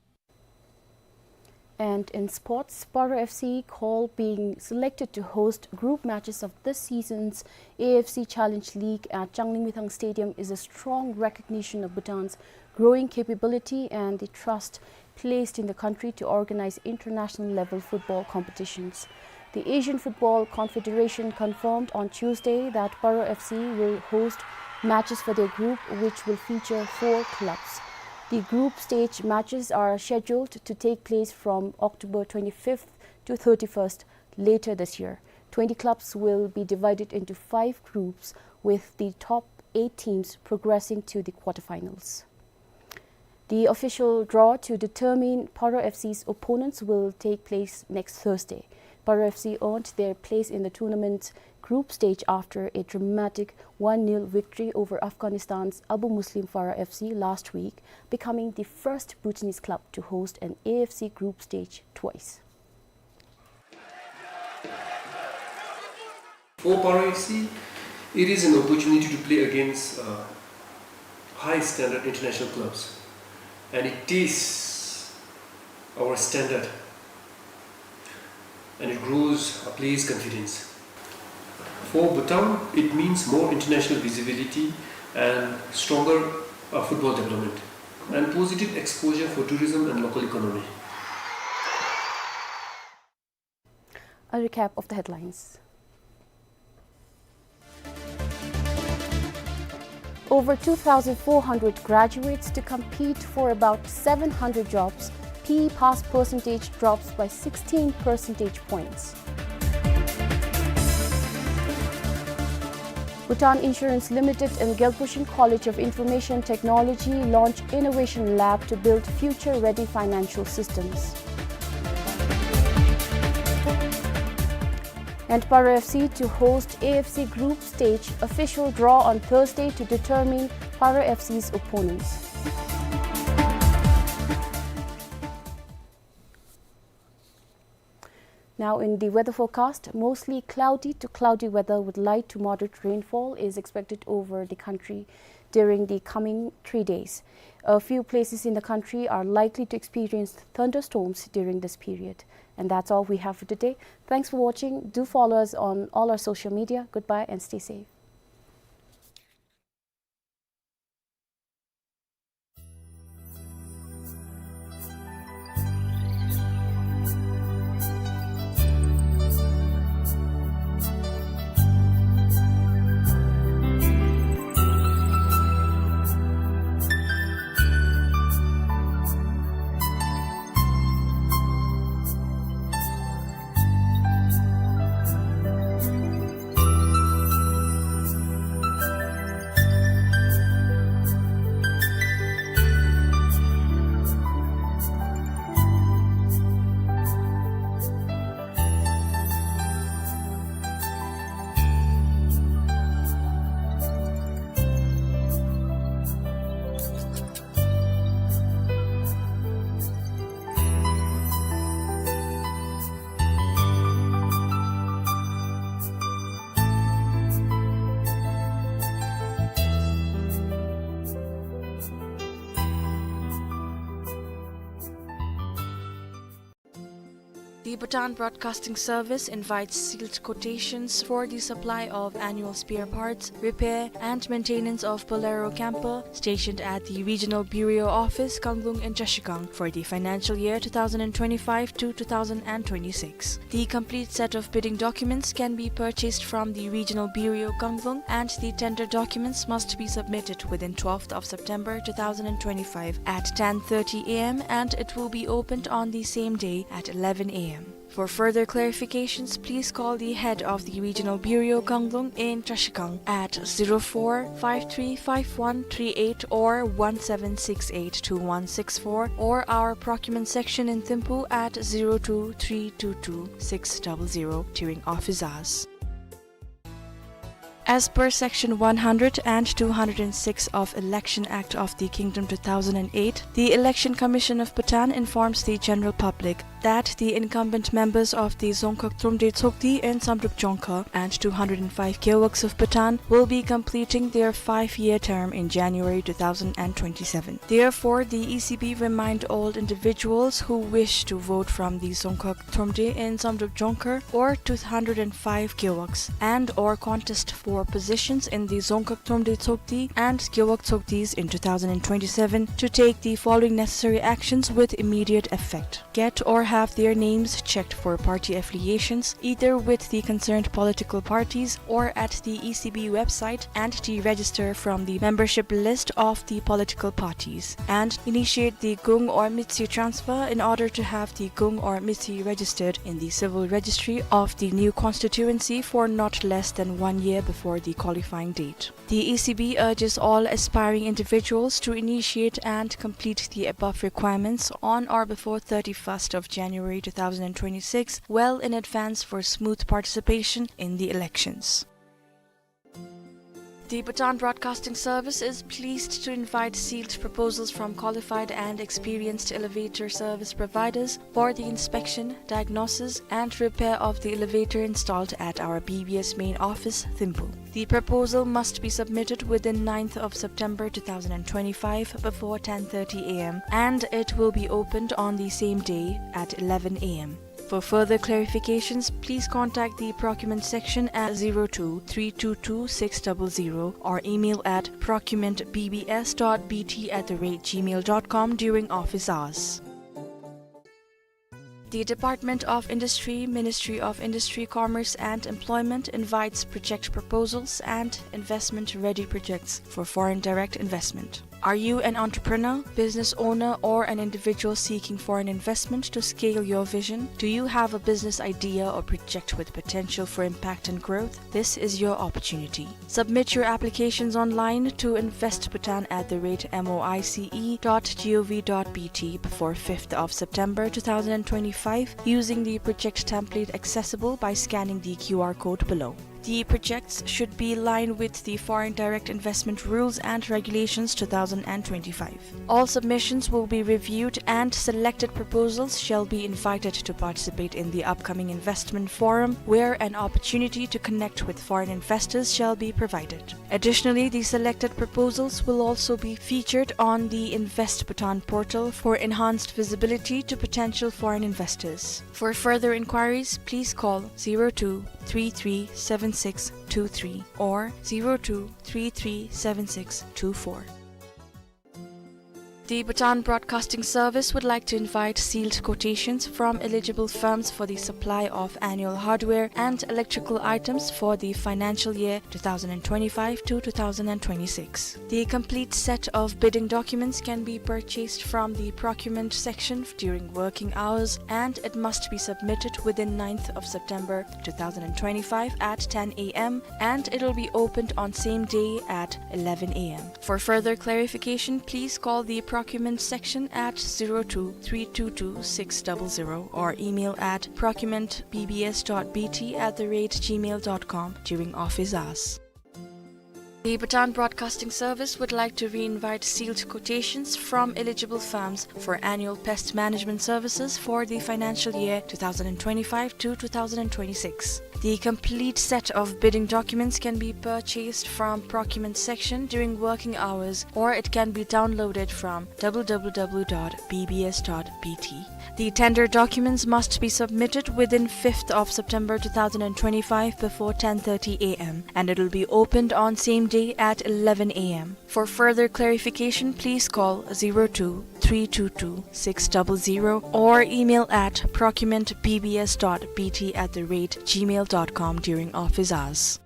And in sports, Paro F C called being selected to host group matches of this season's A F C Challenge League at Changlimithang Stadium is a strong recognition of Bhutan's growing capability and the trust placed in the country to organize international level football competitions. The Asian Football Confederation confirmed on Tuesday that Paro F C will host matches for their group, which will feature four clubs. The group stage matches are scheduled to take place from October twenty-fifth to thirty-first later this year. Twenty clubs will be divided into five groups, with the top eight teams progressing to the quarterfinals. The official draw to determine Paro F C's opponents will take place next Thursday. Paro F C earned their place in the tournament group stage after a dramatic one nil victory over Afghanistan's Abu Muslim Farah F C last week, becoming the first Bhutanese club to host an A F C group stage twice. For Paro F C, it is an opportunity to play against, uh, high standard international clubs, and it tests our standard, and it grows a player's confidence. For Bhutan, it means more international visibility and stronger, uh, football development and positive exposure for tourism and local economy. A recap of the headlines. Over two thousand four hundred graduates to compete for about seven hundred jobs, P E pass percentage drops by sixteen percentage points. Bhutan Insurance Limited and Gyalpo Shin College of Information Technology launch innovation lab to build future-ready financial systems. And Paro F C to host A F C group stage, official draw on Thursday to determine Paro F C's opponents. Now in the weather forecast, mostly cloudy to cloudy weather with light to moderate rainfall is expected over the country during the coming three days. A few places in the country are likely to experience thunderstorms during this period. And that's all we have for today. Thanks for watching. Do follow us on all our social media. Goodbye and stay safe. The Bhutan Broadcasting Service invites sealed quotations for the supply of annual spare parts, repair, and maintenance of Bolero camper stationed at the Regional Bureau Office, Kanglung in Trashigang for the financial year two thousand and twenty-five to two thousand and twenty-six. The complete set of bidding documents can be purchased from the Regional Bureau, Kanglung, and the tender documents must be submitted within twelfth of September two thousand and twenty-five at ten thirty A M, and it will be opened on the same day at eleven A M. For further clarifications, please call the head of the Regional Bureau, Kanglung in Trashigang at zero four five three five one three eight or one seven six eight two one six four, or our procurement section in Thimphu at zero two three two two six double zero during office hours. As per Section one hundred and two hundred and six of Election Act of the Kingdom two thousand and eight, the Election Commission of Bhutan informs the general public that the incumbent members of the Dzongkhag Thromde Tshogdi in Samdrup Jongkhar and two hundred and five Gewogs of Bhutan will be completing their five-year term in January two thousand and twenty-seven. Therefore, the E C B remind all individuals who wish to vote from the Dzongkhag Thromde in Samdrup Jongkhar or two hundred and five Gewogs and or contest for positions in the Dzongkhag Thromde Tshogdi and Gewog Tshogdis in two thousand and twenty-seven to take the following necessary actions with immediate effect. Get or have their names checked for party affiliations, either with the concerned political parties or at the E C B website, and deregister from the membership list of the political parties, and initiate the Gung or Mitsi transfer in order to have the Gung or Mitsi registered in the civil registry of the new constituency for not less than one year before the qualifying date. The E C B urges all aspiring individuals to initiate and complete the above requirements on or before thirty-first of January two thousand and twenty-six, well in advance for smooth participation in the elections. The Bhutan Broadcasting Service is pleased to invite sealed proposals from qualified and experienced elevator service providers for the inspection, diagnosis, and repair of the elevator installed at our B B S main office, Thimphu. The proposal must be submitted within ninth of September two thousand and twenty-five before ten thirty A M, and it will be opened on the same day at eleven A M. For further clarifications, please contact the procurement section at zero two three two two six double zero or email at procurement B B S dot B T at the rate gmail dot com during office hours. The Department of Industry, Ministry of Industry, Commerce and Employment invites project proposals and investment-ready projects for foreign direct investment. Are you an entrepreneur, business owner, or an individual seeking foreign investment to scale your vision? Do you have a business idea or project with potential for impact and growth? This is your opportunity. Submit your applications online to invest bhutan at the rate M O I C E dot G O V dot B T before fifth of September two thousand and twenty-five using the project template accessible by scanning the Q R code below. The projects should be in line with the Foreign Direct Investment Rules and Regulations two thousand and twenty-five. All submissions will be reviewed and selected proposals shall be invited to participate in the upcoming investment forum, where an opportunity to connect with foreign investors shall be provided. Additionally, the selected proposals will also be featured on the Invest Bhutan portal for enhanced visibility to potential foreign investors. For further inquiries, please call zero two three three seven six two three or zero two three three seven six two four. The Bhutan Broadcasting Service would like to invite sealed quotations from eligible firms for the supply of annual hardware and electrical items for the financial year two thousand and twenty-five to two thousand and twenty-six. The complete set of bidding documents can be purchased from the procurement section during working hours, and it must be submitted within ninth of September two thousand and twenty-five at ten A M, and it'll be opened on same day at eleven A M. For further clarification, please call the procurement section at zero two three two two six double zero or email at procurement B B S dot B T at the rate gmail dot com during office hours. The Bhutan Broadcasting Service would like to re-invite sealed quotations from eligible firms for annual pest management services for the financial year two thousand and twenty-five to two thousand and twenty-six. The complete set of bidding documents can be purchased from procurement section during working hours, or it can be downloaded from w w w dot b b s dot b t. The tender documents must be submitted within fifth of September two thousand and twenty-five before ten thirty a m, and it will be opened on same day at eleven a m. For further clarification, please call zero two three two two six double zero or email at procurement b b s dot b t at the rate gmail dot com during office hours.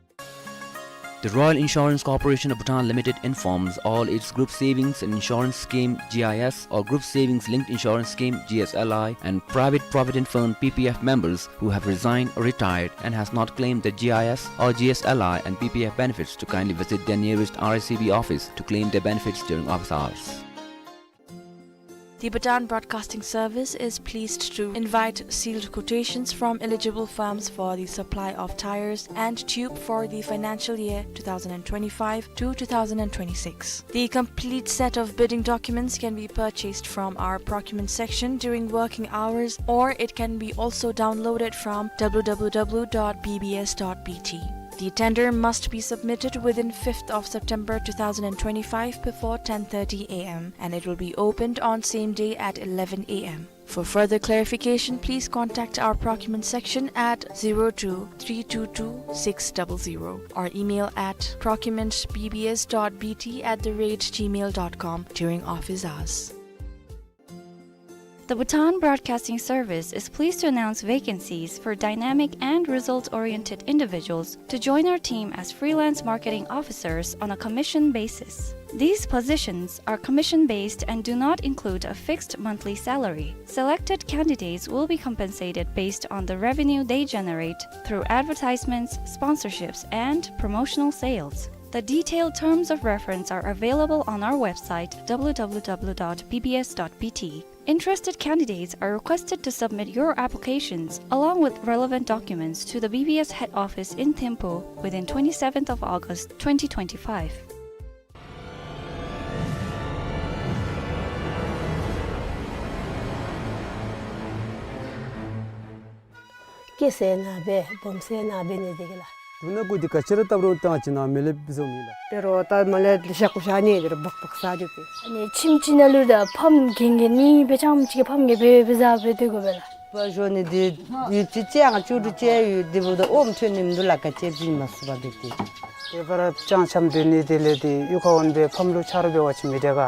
The Royal Insurance Corporation of Bhutan Limited informs all its Group Savings and Insurance Scheme, G I S, or Group Savings Linked Insurance Scheme, G S L I, and Private Provident Fund, P P F, members who have resigned or retired and has not claimed the G I S or G S L I and P P F benefits to kindly visit their nearest R S C B office to claim their benefits during office hours. The Bhutan Broadcasting Service is pleased to invite sealed quotations from eligible firms for the supply of tyres and tube for the financial year two thousand and twenty-five to two thousand and twenty-six. The complete set of bidding documents can be purchased from our procurement section during working hours, or it can be also downloaded from w w w dot b b s dot b t. The tender must be submitted within fifth of September two thousand and twenty-five before ten thirty a m, and it will be opened on same day at eleven a m. For further clarification, please contact our procurement section at zero two three two two six double zero or email at procurement b b s dot b t at the rate gmail dot com during office hours. The Bhutan Broadcasting Service is pleased to announce vacancies for dynamic and result-oriented individuals to join our team as freelance marketing officers on a commission basis. These positions are commission-based and do not include a fixed monthly salary. Selected candidates will be compensated based on the revenue they generate through advertisements, sponsorships, and promotional sales. The detailed terms of reference are available on our website, w w w dot b b s dot b t. Interested candidates are requested to submit your applications along with relevant documents to the B B S head office in Thimphu within twenty-seventh of August twenty twenty-five. སྐྱེས་ཟེར་ན་སྦེ་སྦོམ་ཟེར་ན་སྦེ་ནི་དེ་གི་ལགས། དུ་ན་གུ་འདི་ག་ཅི་ར་བཏབ་རུང་བཏང་ཅི་ན་མེ་ལེབ་བཟོ་མི་ལགས། དེ་རུང་ད་མ་ལེ་ལེ་ཤ་ཀུ་ཤ་ནི་དེ་རུང་སྦག་སྦག་ཟ་རྒྱུ་པས། ཨ་ནི་ཁྱིམ་ཅིག་ནང་ལུ་ད་ཕམ་གན་གན་ནི་སྦེ་ཅང་ཅིག་གི་ཕམ་གན་སྦེ་སྦེ་ཟ་སྦེ་སྡོད་དགོ་པས་ལགས། པ་ཞོ་ནི་འདི་ཡུད་ཅིག་ཅང་ཅུ་རུ་ཅེ་ཡུད་འདི་བུ་ད་ཨོམ་ཐོན་ནི་མི་འདུག་ལགས། ག་ཅི་བྱིན་མ་སུ་བ་འདི་ཏེ། དེ་བར་ཅང་ཆམ་དེ་ནི་དེ་ལས་དེ་ཡུ་ཁ་འོན་པའི་ཕམ་ལུ་ཆ་རུ་འབད་བ་ཅིན་མི་དེ་ག་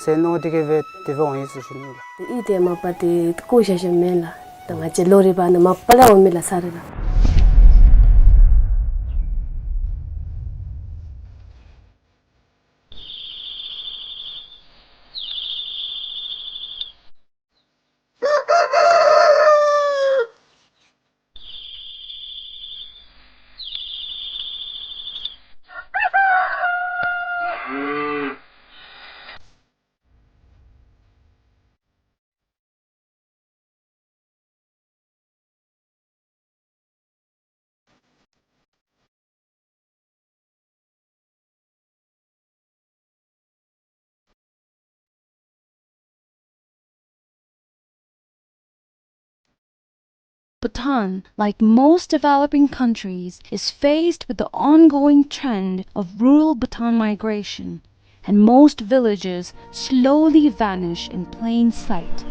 ཟེར་མནོ་དེ་གི་སྦེ་དེ་སྦེ་འོང་ཡི་ཟེར་ཞུ་ནི་ལགས། དེ་ཨི་དེ་མ་པ་དེ་ཀོ་ཤ་ཤ་མེན་ལགས། ད་ང་བཅས་ལོ་རེ་བ་ནི་མ་པ་ལས་འོང་མི་ལགས་ས་རེ་ལགས། Bhutan, like most developing countries, is faced with the ongoing trend of rural Bhutan migration, and most villages slowly vanish in plain sight.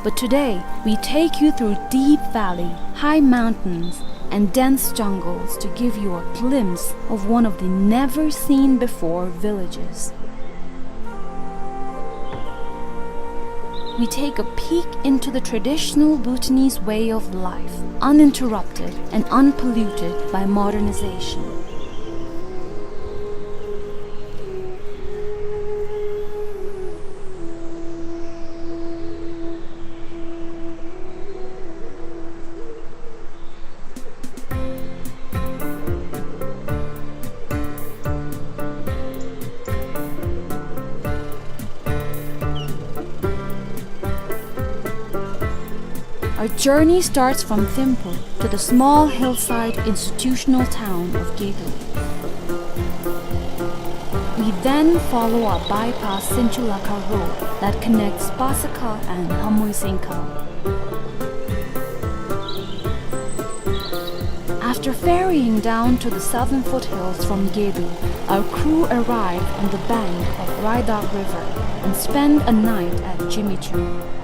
But today, we take you through deep valley, high mountains, and dense jungles to give you a glimpse of one of the never-seen-before villages. We take a peek into the traditional Bhutanese way of life, uninterrupted and unpolluted by modernization. Our journey starts from Thimphu to the small hillside institutional town of Gedo. We We then follow a bypass Sinchulakha road that connects Pasakha and Hamuisinka. After ferrying down to the southern foothills from Gedu, our crew arrive on the bank of Raidak River and spend a night at Jimichung.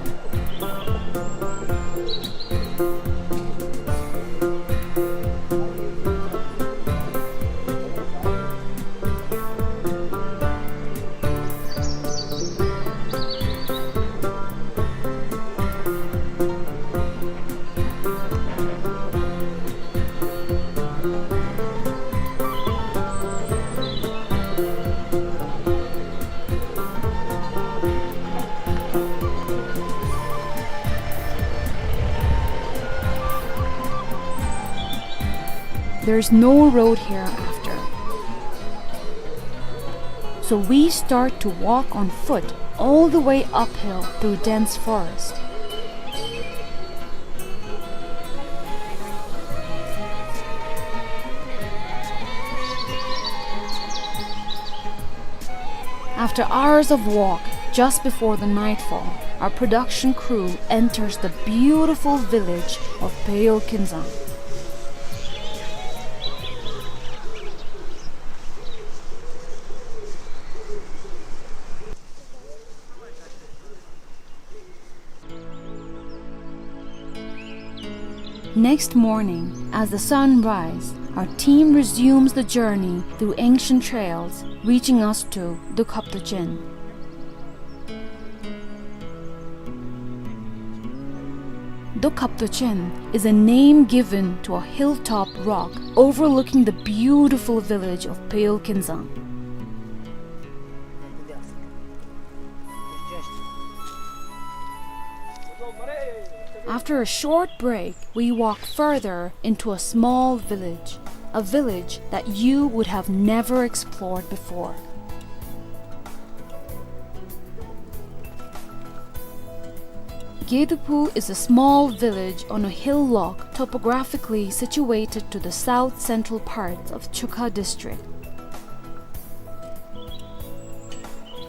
There's no road here after. So we start to walk on foot all the way uphill through dense forest. After hours of walk, just before the nightfall, our production crew enters the beautiful village of Peyo Kinzang. Next morning, as the sun rise, our team resumes the journey through ancient trails, reaching us to Dukhaptochen. Dukhaptochen is a name given to a hilltop rock overlooking the beautiful village of Peyo Kinzang. After a short break, we walk further into a small village, a village that you would have never explored before. Gedupu is a small village on a hillock topographically situated to the south-central parts of Chukha district.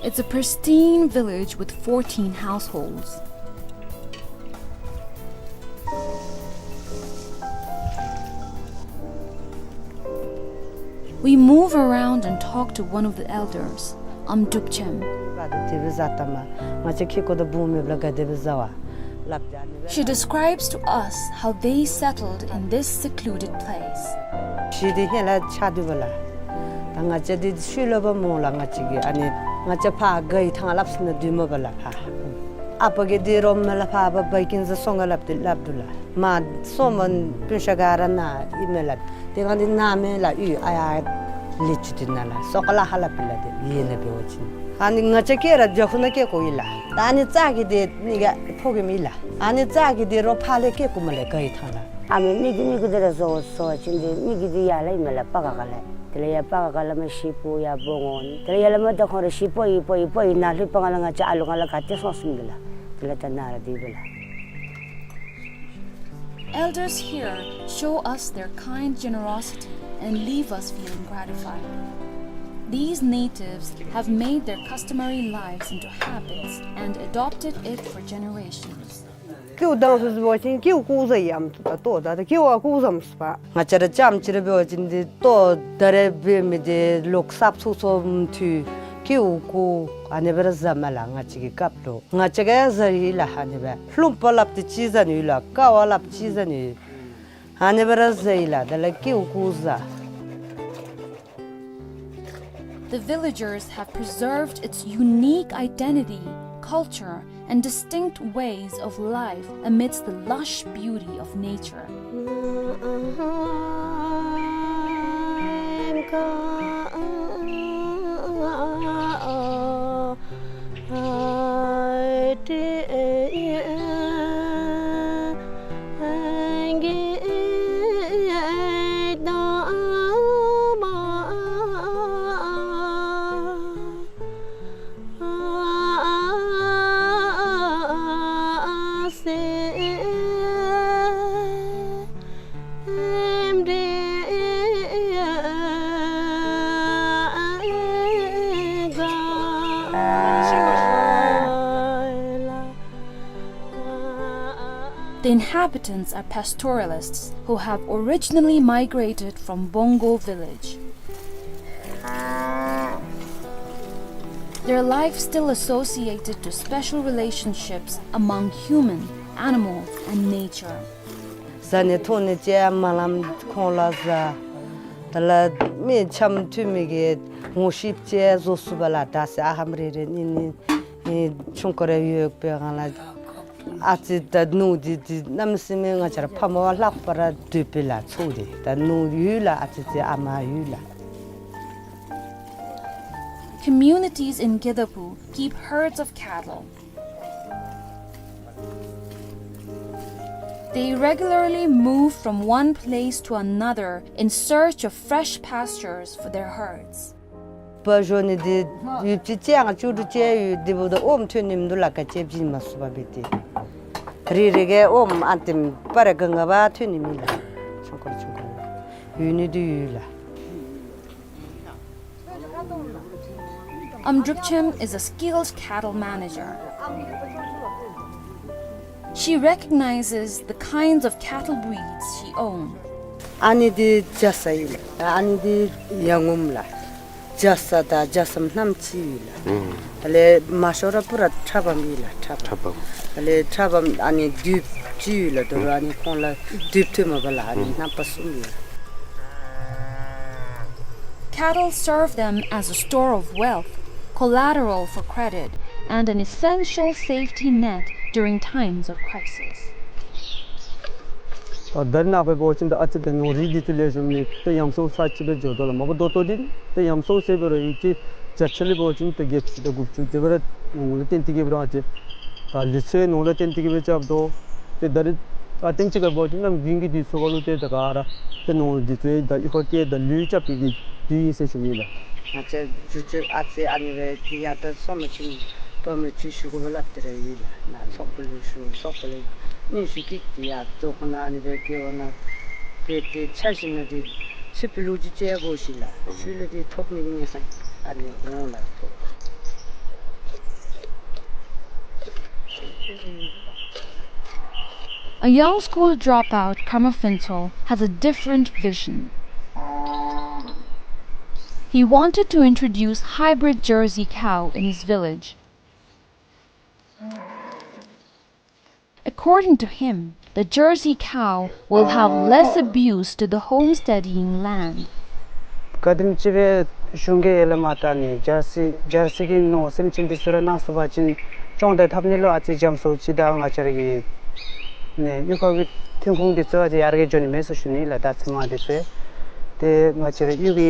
It's a pristine village with fourteen households. We move around and talk to one of the elders, Amtukchem. ང་ཚོ་ཁེ་ཀོ་དང་བུ་མེད་པ་ལ་ག་དེ་སྦེ་བཟའ་བ་ལབ་སྟེ་ཨ་ནི་སྦེ། She describes to us how they settled in this secluded place. གཞིས་འདི་ཧེ་ལ་ཆགས་སྡོད་པ་ལགས། ད་ང་བཅས་འདི་ཤུལ་ལུ་འབད་སྨོ་ལགས། ང་བཅས་ཀྱི་ཨ་ནི་ང་བཅས་ཕར་ག་ཡི་ཐང་ལྷབ་སོང་ན་སྡོད་མ་པ་ལགས་ཕར། ཨ་པ་གིས་འདི་རོ་མེ་ལ་ཕར་འབག་འབག་གིན་ཟ་སོང་ག་ལབ་སྟེ་སླབ་འདུག་ལགས། མ་སོ་མ་སྤུན་ཆ་ག་ར་ནཱ་ཨིན་མས་ལགས། དེ་སྒང་འདི་ནཱ་མེན་ལགས། ཡུལ་ཨ་ཡར་ལས་ཅིག་འདི་ནཱ་ལགས། སོ་ཀ་ལ་ཧ་ལ་པི་ལགས། དེ་ཡེ་ནཱ་འབད་བ་ཅིན་ཨ་ནི་ང་བཅས་སྐྱེ་ར་རྒྱ་ཁུ་ནང་སྐྱེ་ཀོ་ཡི་ལགས། ད་ཨ་ནི་རྩྭ་གི་དེ་ནི་ག་ཕོ་གི་མི་ལགས། ཨ་ནི་རྩྭ་གི་དེ་རོ་ཕར་ལས་སྐྱེ་ཀོ་མས་ལགས། ག་ཡི་ཐང་ལགས། ཨ་མི་མི་གི་མི་གི་དེ་ར་བཟོ་བཟོ་བ་ཅིན་དེ་མི་གི་དེ་ཡར་ལས་ཨིན་མས་ལགས། པ་ག་ག་ལས། དེ་ལས་ཡར་པ་ག་ག་ལས་མར་ཤི་པོ་ཡར་བོ་ངོ་ནི། དེ་ལས་ཡར་ལས་མར་ད་ཁོང་ར་ཤི་པོ་ཡི་པོ་ཡི་པོ་ཡི་ནཱ་ལྷོད་པ་ག་ལས་ང་བཅས་ཨ་ལུ་ག་ལས་ག་ཏེ་སོང་སོང་གི་ལགས། དེ་ལས་ད་ནཱ་ར་དེ་སྦེ་ལགས། Elders here show us their kind generosity and leave us feeling gratified. These natives have made their customary lives into habits and adopted it for generations. ཀེའུ་དང་སུ་སུ་འབད་བ་ཅིན་ཀེའུ་ཀུ་ཟ་ཡམ་ཏོ་ད་ད་ཀེའུ་ཨ་ཀུ་ཟམ་སུ་པ། ང་བཅས་ར་རྐྱངམ་ཅིག་ར་འབད་བ་ཅིན་འདི་ལྟོ་ད་རེས་འབད་མི་འདི་ལོག་སབ་ཚུགས་ཚུགས་མཐུད་ཀེའུ་ཀུ་ཨ་ནི་སྦེ་ར་ཟ་མས་ལགས། ང་བཅས་ཀྱི་སྐབས་ལུ་ང་བཅས་ཀྱིས་ཡང་ཟ་ཡི་ལགས། ཨ་ནི་སྦེ་ལྷུམ་པ་སླབ་སྟེ་ཅིག་ཟ་ནི་ཡོད་ལགས། ཀ་བ་སླབ་ཅིག་ཟ་ནི་ཡོད། ཨ་ནི་སྦེ་ར་ཟ་ཡི་ལགས། དེ་ལས་ཀེའུ་ཀུ་ཟ། The villagers have preserved its unique identity, culture, and distinct ways of life amidst the lush beauty of nature. The inhabitants are pastoralists who have originally migrated from Bongo village. Their life still associated to special relationships among human, animal, and nature. བཟའ་ནི་འཐུང་ནི་ཅིག་མ་ལངམ་ཁོང་ལུ་བཟའ། དེ་ལས་མི་འཆམ་མཐུན་མི་གི་ངོ་ཤེསཔ་ཅིག་བཟོ་ཚུགས་པས་ལགས། ད་ཟེར་ཨ་ཧམ་རེ་རེ་གཉིས་གཉིས་ཨེ་ཆུང་ཀུ་རེ་ཡོད་པའི་སྒང་ལས་ཨ་ཙི་ད་ནུ་འདི་འདི་གནམ་མེད་ས་མེད་ང་བཅས་ར་ཕ་མ་བ་ལྷག་པར་སྡོད་པས་ལགས། ཚུ་འདི་ད་ནུ་ཡོད་ལགས། ཨ་ཙི་ཙི་ཨ་མ་ཡོད་ལགས། Communities in Gedapu keep herds of cattle. They regularly move from one place to another in search of fresh pastures for their herds. པ་ཞོ་ནི་འདི་ཡུདཔ་ཅིག་ཅིག་ཡང་བཅུ་དྲུག་ཅིག་ཡོད། དེ་འབདཝ་ད་ཨོམ་ཐོན་ནི་མིན་འདུག་ལགས། ག་ཅི་བྱིན་མ་ཚུགས་པར་སྦེ་ཏེ་རེ་རེ་གིས་ཨོམ་ཨ་ཏེམ་པ་རེ་ག་ང་བ་ཐོན་ནི་མེད་ལགས། ཆུང་ཀུ་ཆུང་ཀུ་ཡོད་ནི་འདི་ཡོད་ལགས། Amdrupchem is a skilled cattle manager. She recognizes the kinds of cattle breeds she owns. ཨ་ནི་འདི་རྒྱ་ཚ་ཨིན་ལགས། ཨ་ནི་འདི་ཡ་ངོམ་ལགས། རྒྱ་ཚ་དང་རྒྱ་ཚམ་རྣམ་གཅིག་ཨིན་ལགས། ཨུམ། དེ་ལས་མ་ཤོར་ར་པུ་ར་ཁྲ་བམ་ཨིན་ལགས། ཁྲ་བམ། ཁྲ་བམ། དེ་ལས་ཁྲ་བམ་ཨ་ནི་དུམ་གཅིག་ཨིན་ལགས། དོ་རུང་ཨ་ནི་ཁོང་ལུ་དུམ་ཐོནམ་མས་ལགས། ཨ་ནི་ཨུམ། རྣམ་པ་གསུམ་ཨིན་ལགས། Cattle serve them as a store of wealth, collateral for credit, and an essential safety net during times of crisis. ཨ་ད་རེས་ནངས་པ་འབད་བ་ཅིན་ད་ཨ་ཙི་ད་ནོར་རིགས་འདི་ཚུ་ལེགས་ཤོམ་ནི་ཏེ་ཡམ་སྲུང་ས་ཅིག་སྦེ་འགྱོ་དོ་ལགས། མ་པ་ད་ལྟོ་འདི་ཏེ་ཡམ་སྲུང་ཟེར་སྦེ་ར་ཡུདཔ་ཅིག་བརྒྱ་ཆ་ལས་འབད་བ་ཅིན་ཏེ་བརྒྱད་ཅུ་དང་དགུ་བཅུ་དེ་སྦེ་ར་ནོར་ལུ་བརྟེན་ཏེ་གིས་སྦེ་ར་ཨ་ཙི་ད་ལུས་ཚེ་ནོར་ལུ་བརྟེན་ཏེ་གིས་སྦེ་རྐྱབ་དོ། ཏེ་ད་རེས་ཨ་ཐེངས་ཅིག་ཁར་འབད་བ་ཅིན་གནམ་དགུན་གྱི་དུས་ཚུ་ཁར་ལུ་ཏེ་ད་ག་ར་ཏེ་ནོར་འདི་ཚུ་ད་གཡུས་ཁར་སྐྱེལ་ད་ལུད་རྐྱབ་པའི་གི་དུས་ཨིན་ཟེར་ཞུ་ནི་ལགས། ང་བཅས་རྒྱུ་ཆ་ཨ་ཙི་ཨ་ནི་སྦེ་ཏེ་ཡར་ད་སོ་མ་ཅིག་བ་མི་ཅིག་ཞུ་དགོ་པས་ལགས། ཏེ་ར་ཡོད་ལགས། ནཱ་ཚོགས་པ་ལུ་ཞུ་ཚོགས་པ་ལས་ནི་ཞུ་གི་ཏེ་ཡར་ལྟོ་ཁོ་ན་ཨ་ནི་སྦེ་སྐྱེལ་བ་ན་ཏེ་ཏེ་ཆ་བཞག་ན་ཏེ་ཚེ་འཕོས་ལུ་ཅིག་ཅིག་དགོ་ཞིནམ་ལས་ཚུ་ལུ་ཏེ་ཐོབ་ནི་གི་ཨ་ནི་འོང་ལགས། A young school dropout, Karma Phuntsho, has a different vision. He wanted to introduce hybrid Jersey cow in his village. According to him, the Jersey cow will have less abuse to the homesteading land. ག་དེམ་ཅིག་སྦེ་གཞུང་གིས་ཡར་ལས་མར་ད་ནི་ཇར་སི་ཇར་སི་གི་ནོར་སེམས་ཅན་འདི་ཚུ་ར་གནང་ཚུགས་པ་ཅིན་སྐྱོང་དང་འཐབ་ནི་ལུ་ཨ་ཙི་འཇམ་སུ་ཅིག་དང་ང་བཅས་ར་གི་ནི་གཡུས་ཁ་གི་ཐོན་ཁུངས་འདི་ཚུ་ཨ་ཙི་ཡར་རྒྱས་འགྱོ་ནི་མས་ཟེར་ཞུ་ནི་ལགས། ད་ཚོད་མ་འདི་ཚུ་ཏེ་ང་བཅས་ར་གཡུས་ཀྱི་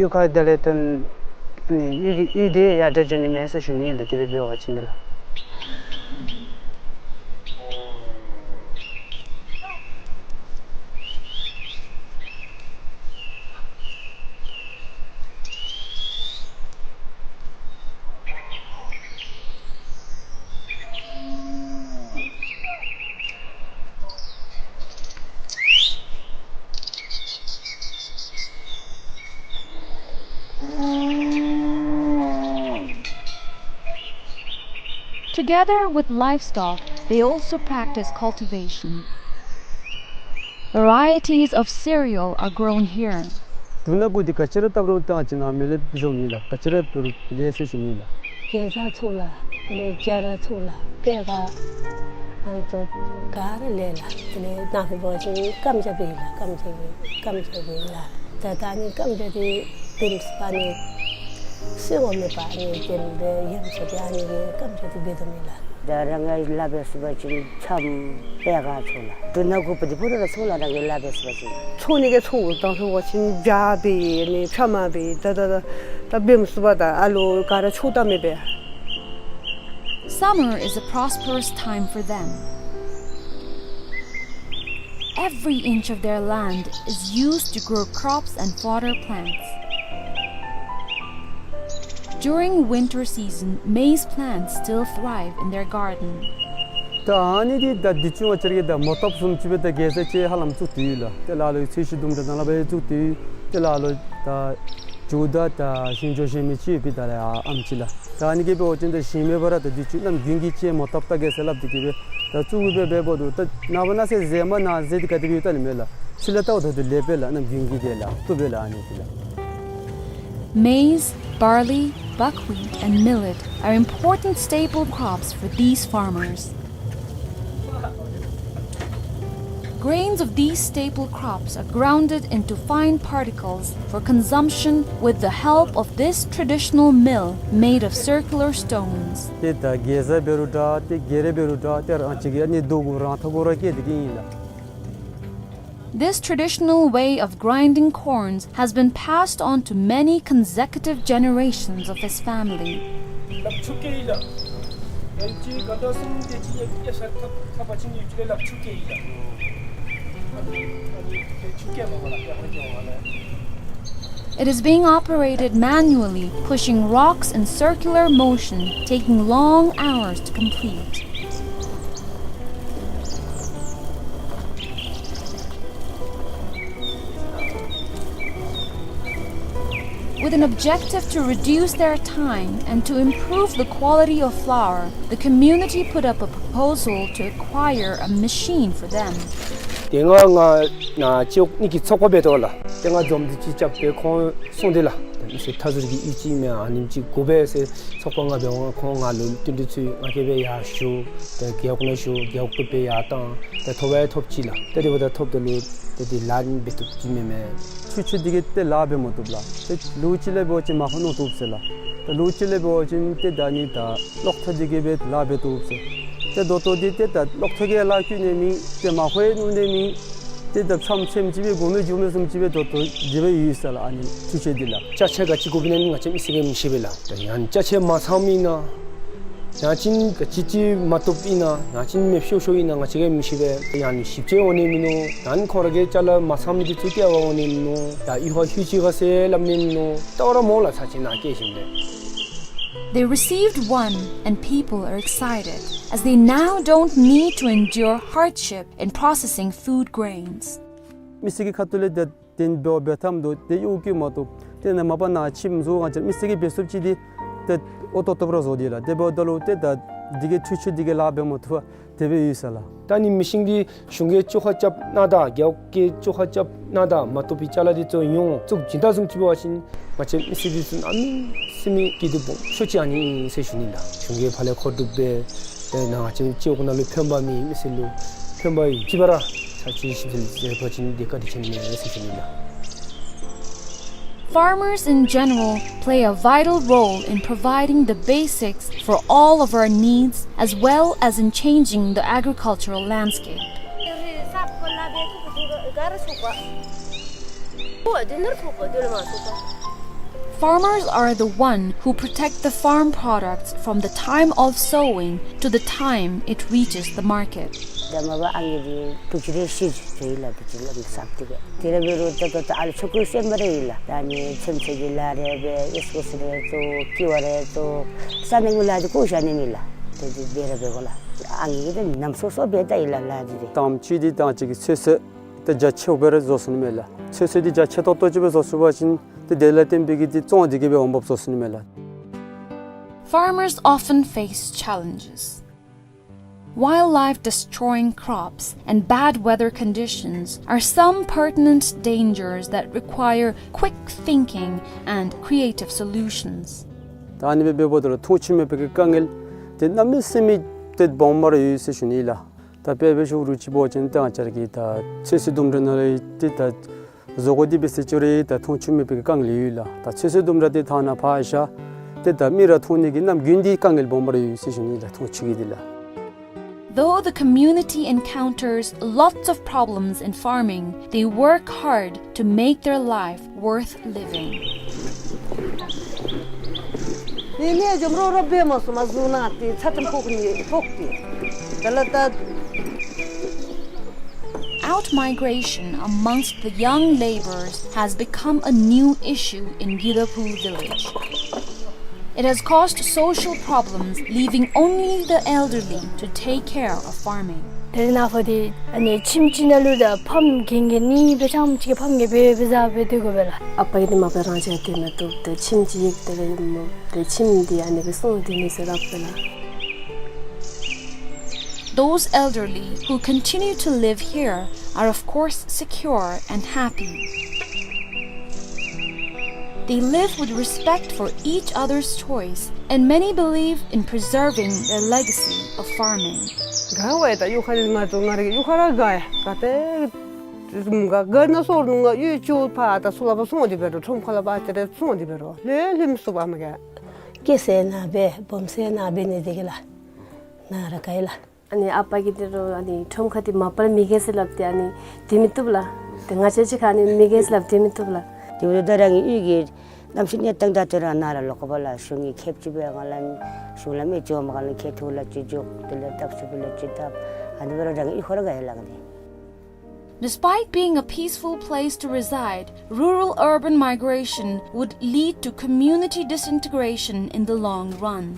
གཡུས་ཁ་དེ་ལས་ཏེ་ནི་གཡུས་ཀྱི་གཡུས་འདི་ཡར་དྲག་འགྱོ་ནི་མས་ཟེར་ཞུ་ནི་ལགས། དེ་སྦེ་འབད་བ་ཅིན་ལགས། Together with livestock, they also practice cultivation. Varieties of cereal are grown here. དུག་སྣ་དགུ་འདི་ག་ཅི་ར་བཏབ་རུང་ད་ཅི་ནཱ་མེ་ལེབ་བཟོ་ནི་ལགས། ག་ཅི་ར་བཏབ་རུང་ལེགས་ཟེར་ཞུ་ནི་ལགས། གེ་ཛ་ཚུ་ལགས། དེ་ལས་སྦྱར་ཚུ་ལགས། པད་ཁ་ཨ་ནི་ཚུ་ག་ར་ལེགས་ལགས། དེ་ལས་ནཱ་གི་འབད་བ་ཅིན་སྐམ་ཆ་འབད་ལགས། སྐམ་ཆ་འབད་སྐམ་ཆ་འབད་ལགས། ད་ད་ནི་སྐམ་ཆ་འདི་བེམ་སྦེ་ནི་སོ་ངོ་མེད་པར་ནི་དེ་སྦེ་ཡང་ཆ་འདི་ཨ་ནི་གི་སྐམ་ཆ་འདི་འབད་དོ་མེན་ལགས། ད་རང་གིས་ལཱ་འབད་ཚུགས་པ་ཅིན་འཆམ་པད་ཁ་ཚུ་ལགས། དུག་སྣ་དགུ་པོ་འདི་ཕུད་ར་ཚུ་ལགས། རང་གིས་ལཱ་འབད་ཚུགས་པ་ཅིན། འཚོ་ནི་གི་འཚོ་དང་ལྷོད་པ་ཅིན་བྱ་འབད་ནི་ཕྱ་མ་འབད་ད་ད་ད་ད་བེམ་སྦེ་ད་ཨ་ལོ་ག་ར་ཆོ་ད་མེད་པས། Summer is a prosperous time for them. Every inch of their land is used to grow crops and fodder plants. During winter season, maize plants still thrive in their garden. ད་ཨ་ནི་འདི་ད་འདི་ཚུ་ང་བཅས་ར་གི་ད་མོ་བཏབ་བཟུམ་ཅིག་སྦེ་ད་གེ་ཛ་ཅིག་ཧ་ལམ་བཙུགས་ཏེ་ཡོད་ལགས། ཏེ་ལ་ལོ་ཚོས་གཞི་དུམ་གྲ་ནང་ལུ་སྦེ་བཙུགས་ཏེ་ཡོད། ཏེ་ལ་ལོ་ད་མཇུག་ད་ད་ཞིང་འགྱོ་ཤེས་མི་ཅིག་ཡོད་པའི་ད་ལས་ཨ་ཨམ་ཅིག་ལགས། ད་ཨ་ནི་གིས་འབད་བ་ཅིན་ད་ཞིང་མེད་པར་ད་འདི་ཚུ་གནམ་དགུན་གྱི་ཅིག་མོ་བཏབ་ད་གེ་ཟེར་སླབ་སྟེ་གིས་སྦེ་ ད་བཙུགས་སྦེ་འབདཝ་ད་ད་ནངས་པ་གནངས་ཚེ་རྫས་མ་གནང་རྫས་འདི་ག་དེ་སྦེ་ཡོདཔ་ད་ལུ་མེད་ལགས། ཕྱི་ལས་བལྟཝ་ད་ལུ་ལེགས་པས་ལགས། གནམ་དགུན་གྱི་དེ་ལགས། བཏུབ་པས་ལགས་ཨ་ནི་དེ་ལགས། Maize, barley, buckwheat, and millet are important staple crops for these farmers. Grains of these staple crops are grounded into fine particles for consumption with the help of this traditional mill made of circular stones. ཏེ་ད་གེ་ཟ་འབད་རུང་འདྲ་ཏེ་གེ་རེ་འབད་རུང་འདྲ་ཏེ་རང་ཅིག་གིས་ཨ་ནི་རྡོ་གུ་རང་ཐག་གུ་ར་བཀལ་ཏེ་གི་ཨིན་ལགས། This traditional way of grinding corns has been passed on to many consecutive generations of his family. It is being operated manually, pushing rocks in circular motion, taking long hours to complete. With an objective to reduce their time and to improve the quality of flour, the community put up a proposal to acquire a machine for them. དེ་སྔ་ང་ནཱ་ཅོག་ནི་གི་ཚོགས་པ་འབད་དོ་ལགས། དེ་སྔ་འཛོམས་འདུ་ཅིག་རྐྱབ་སྦེ་ཁོང་གསུངས་ཏེ་ལགས། ཏེ་མི་སེར་མཐའ་ཟུར་གྱི་ཡུལ་གཅིག་མས་ཨ་ནེམ་ཅིག་དགོ་པས་ཟེར་ཚོགས་པ་ནང་འབད་འོང་ཁོང་ང་ལུ་བསྟུན་གྲོས་ཚུ་ང་གིས་སྦེ་ཡར་ཞུ། ཏེ་རྒེད་འོག་ནང་ཞུ། རྒེད་འོག་བཏུབ་སྦེ་ཡར་བཏང་། ཏེ་ཐོབ་ཡང་ཐོབ་ཅི་ལགས། ཏེ་དེ་འབདཝ་ད་ཐོབ་ད་ལུ་ཏེ་དེ་ལཱ་འབད་བཏུབ་ཅི་མེན་མས། འཕྲུལ་ཆས་འདི་གིས་ཏེ་ལཱ་འབད་མ་བཏུབ་ལགས། ཏེ་ལོ་གཅིག་ལས་འབད་བ་ཅིན་མར་ཕབ་ནུག་བཏུབ་ཟེར་ལགས། ཏེ་ལོ་གཅིག་ལས་འབད་བ་ཅིན་ཏེ་ད་ནི་ད་གློག་ཐག་འདི་གིས་སྦེ་ལཱ་འབད་བཏུབ་ཟེར། ཏེ་ད་ལྟོ་འདི་ཏེ་ད་གློག་ཐག་གིས་ལཱ་བཀོལ་ནི་མེད། ཏེ་མར་ཕབ་ནུག་ནི་མེད། ཏེ་ད་ཚམས་ཚམས་ཅིག་སྦེ་དགོ་མི་འགྱོ་མི་བཟུམ་ཅིག་སྦེ་ད་ལྟོ་དེ་སྦེ་ཡོད་ས་ལགས། ཨ་ནི་འཕྲུལ་ཆས་འདི་ལགས། ཅ་ཆས་ག་ཅི་དགོཔ་ཨིན་ན་ང་བཅས་མི་སེར་གྱིས་མི་ཤེས་པས་ལགས། ད་ཡང་ཅ་ཆས་མ་ཚངམ་ཨིན་ན་ཡང་ཅིན་ག་ཅི་ཅིག་མ་བཏུབ་ཨིན་ན་ཡང་ཅིན་མེདཔ་ཤོར་ཤོརཝ་ཨིན་ན་ང་བཅས་ཀྱིས་མི་ཤེས་པས། ཡང་ན་ཞིབ་དཔྱད་འོང་ནི་མིན་ནུག། ཡང་ན་ཁོང་ར་གི་ཅ་ལ་མ་ཚངམ་འདི་ཚུ་བསྐྱལ་བར་འོང་ནི་མིན་ནུག། ཡང་ཡུལ་ཁར་ལྷོད་ཅི་ག་ཟེར་སླབ་ནི་མིན་ནུག། ལྟ་བར་མ་འོང་ལགས། ཚར་ཅིག་ནཱ་བསྐྱལ་ཞིནམ་ལས། They received one, and people are excited, as they now don't need to endure hardship in processing food grains. མི་སེར་གྱི་ཁ་ཐུག་ལས་ཏེ་དེ་འབད་འབད་ཐངས་འདི་ཏེ་གཡོག་བཀོལ་མ་བཏུབ། ཏེ་ནཱ་མ་པ་ནཱ་ཁྱིམ་བཟོ་ང་བཅས་མི་སེར་གྱིས་འབད་ཚུགསཔ་ཅིག་འདི་ཏེ་འོས་ཏོག་ཏོ་སྦེ་ར་བཟོ་སྟེ་ལགས། དེ་འབདཝ་ད་ལུ་ཏེ་ད་འདི་གིས་འཕྲུལ་ཆས་འདི་གིས་ལཱ་འབད་མ་བཏུབ་པར་དེ་སྦེ་ཡོད་ས་ལགས། ད་ནི་མི་ཤིང་འདི་གཞུང་གིས་བཅོ་ཁ་རྐྱབ་གནང་ད་རྒེད་འོག་གིས་བཅོ་ཁ་རྐྱབ་གནང་ད་མ་བཏུབ་པའི་ཅ་ལ་འདི་ཚུ་ཡོངས་བཙུགས་བྱིན་ད་བཟུམ་ཅིག་འབད་བ་ཅིན་ང་བཅས་མི་སེར་འདི་ཚུ་གནམ་མེད་ས་མེད་སྐྱིད་སྡུག་སྦོམ་ཤོས་ཅིག་ཨ་ནི་ཨིན་ཟེར་ཞུ་ནི་ལགས། གཞུང་གིས་ཕར་ལས་མཁོ་སྒྲུབ་འབད་ཏེ་ནཱ་ང་བཅས་ཅོག་ནང་ལུ་ཕན་པ་མེད། མི་སེར་ལུ་ཕན་པ་ཡོད་ཅི་པ་ར་ཚར་ཅིག་ཞིབ་འཚོལ་འབད་བ་ཅིན་འདི་བཀའ་དྲིན་ཆེ་ནི་མས་ཟེར་ཞུ་ནི་ལགས། Farmers in general play a vital role in providing the basics for all of our needs, as well as in changing the agricultural landscape. Farmers are the one who protect the farm products from the time of sowing to the time it reaches the market. ད་མ་པ་ཨང་རྒས་འདི་དྲུག་ཅུ་རེ་བཞི་ཅིག་ཡོད་ལགས། དྲུག་ཅུ་ལམ་སབ་ཏེ་གི། དེ་ར་འབད་རུང་ད་ད་ད་ཨ་ལུ་ཆོ་ག་གསན་པ་རེ་ཡོད་ལགས། ད་ནི་ཚོད་བསྲེ་གི་ལཱ་རེ་འབད། ཨིས་ཀོ་སི་རེ་བཙུགས། ཀི་བ་རེ་བཙུགས། ས་གནས་ཀྱི་ལཱ་འདི་བཀོ་བཞག་ནི་མེད་ལགས། དེ་འདི་འབད་ར་འབད་དགོ་ལགས། ཨང་རྒས་འདི་ནམ་སོ་སོ་འབད་ད་ཡོད་ལགས་ལཱ་འདི་ཏེ། དང་པ་ཅིག་འདི་ད་ཅིག་གི་ཚོད་བསྲེ་ཏེ་རྒྱ་ཆེཝ་སྦེ་ར་བཟོ་ཚུགས་ནི་མས་ལགས། ཚོད་བསྲེ་འདི་རྒྱ་ཆེ་ཏོག་ཏོ་ཅིག་སྦེ་བཟོ་ཚུགས་པ་ཅིན་ཏེ་དེ་ལས་བརྟེན་པའི་གི་ཏེ་བཙོང་འདི་གིས་སྦེ་འོང་འབབ་བཟོ་ཚུགས་ནི་མས་ལགས། Farmers often face challenges. Wildlife destroying crops and bad weather conditions are some pertinent dangers that require quick thinking and creative solutions. ད་ཨ་ནི་སྦེ་འབདཝ་ད་ལུ་མཐོང་ཆུང་མེད་པའི་གི་དཀའ་ངལ་འདི་གནམ་མེད་ས་མེད་ཏེ་སྦོམ་སྦེ་ར་ཡོད་ཟེར་ཞུ་ནི་ལགས། ད་དཔེ་འབད་ཞུ་རུང་ཅིག་འབད་བ་ཅིན་ད་ང་བཅས་ར་གི་ད་ཚོད་བསྲེ་ལྡུམ་ར་ནང་ལུ་ཏེ་ད་བཟོ་བཀོད་འདི་འབད་ཟེར་ཅི་རུང་ད་མཐོང་ཆུང་མེད་པའི་གི་དཀའ་ངལ་ཡོད་ལགས། ད་ཚོད་བསྲེ་ལྡུམ་ར་འདི་ཐང་ནང་ཕར་བཞག་ཏེ་ད་མི་ར་མཐོང་ནི་གི་གནམ་དགུན་འདི་དཀའ་ངལ་སྦོམ་སྦེ་ར་ཡོད་ཟེར་ཞུ་ནི་ལགས། མཐོང་ཆུང་གི་འདི་ལགས། Though the community encounters lots of problems in farming, they work hard to make their life worth living. ནི་ནི་འཇམ་རོ་རོ་འབད་མ་སོང་མ་བཟུང་ན་ཏེ་ཚ་ཙམ་ཕོག་ནི་ཕོག་སྟེ། ད་ལ་ད། Outmigration amongst the young laborers has become a new issue in Gidaphu village. It has caused social problems, leaving only the elderly to take care of farming. དེ་ནང་ཕར་འདི་ཨ་ནི་ཁྱིམ་གཅིག་ནང་ལུ་ད་ཕམ་རྒན་རྒས་གཉིས་སྦེ་ཆམ་གཅིག་གི་ཕམ་རྒས་སྦེ་སྦེ་བཟའ་སྦེ་སྡོད་དགོ་པས་ལགས། ཨ་པ་གིས་འདི་མ་པ་རང་ཅིག་སྡོད་མ་བཏུབ། ཏེ་ཁྱིམ་གཅིག་ཏེ་ལས་མོ་ཏེ་ཁྱིམ་འདི་ཨ་ནི་སྦེ་སོང་སྡོད་ནི་ཟེར་སླབ་པས་ལགས། Those elderly who continue to live here are, of course, secure and happy. They live with respect for each other's choice, and many believe in preserving their legacy of farming. དགའ་བས། ད་གཡུས་ཁ་ལས་ང་ཚོ་ང་རའི་གཡུས་ཁ་ར་དགའ་ཡ། ག་ཏེ་ག་ག་ན་སོང་ང་གཡུས་ཕྱོགས་ཕར་ད་ཚུར་ལ་ཕར་སོང་སྟེ་འབད་རུང་ཁྲོམ་ཁ་ལ་ཕར་ཅིག་ར་སོང་སྟེ་འབད་རུང་ལྷོད་ལྷོད་མི་ཚུགས་པ་མ་ག། སྐྱེས་ས་ནཱ་འབད་སྦོམ་ས་ནཱ་འབད་ནི་དེ་གིས་ལགས་ནཱ་ར་དགའ་ཡི་ལགས། ཨ་ནི་ཨ་པ་གིས་དེ་རུ་ཨ་ནི་ཁྲོམ་ཁ་འདི་མ་པ་ལས་མི་རྒས་ཟེར་སླབ་སྟེ་ཨ་ནི་དེ་མི་བཏུབ་ལགས། ཏེ་ང་བཅས་ཅིག་ཁར་ཨ་ནི་མི་རྒས་ཟེར་སླབ་སྟེ་མི་བཏུབ་ལགས། དེ་འབདཝ་ད་རང་གི་གཡུས་ཀྱི་གནམ་གཤིས་གནས་སྟངས་དང་དེ་ར་ནཱ་ར་ལོག་དགོ་པས་ལགས། གཞུང་གི་ཁེབ་ཅིག་འབད་ང་ལ་གཞུང་ལས་མི་འགྱོ་མ་ག་ལས་ཁེ་ཐུག་ལ་ཅིག་འགྱོ། དེ་ལས་བཏབ་ཚུགས་པ་ལས་ཅིག་བཏབ། ཨ་ནི་འབད་རུང་རང་གི་གཡུས་ཁ་ར་དགའ་ཡི་ལགས་ནི། Despite being a peaceful place to reside, rural-urban migration would lead to community disintegration in the long run.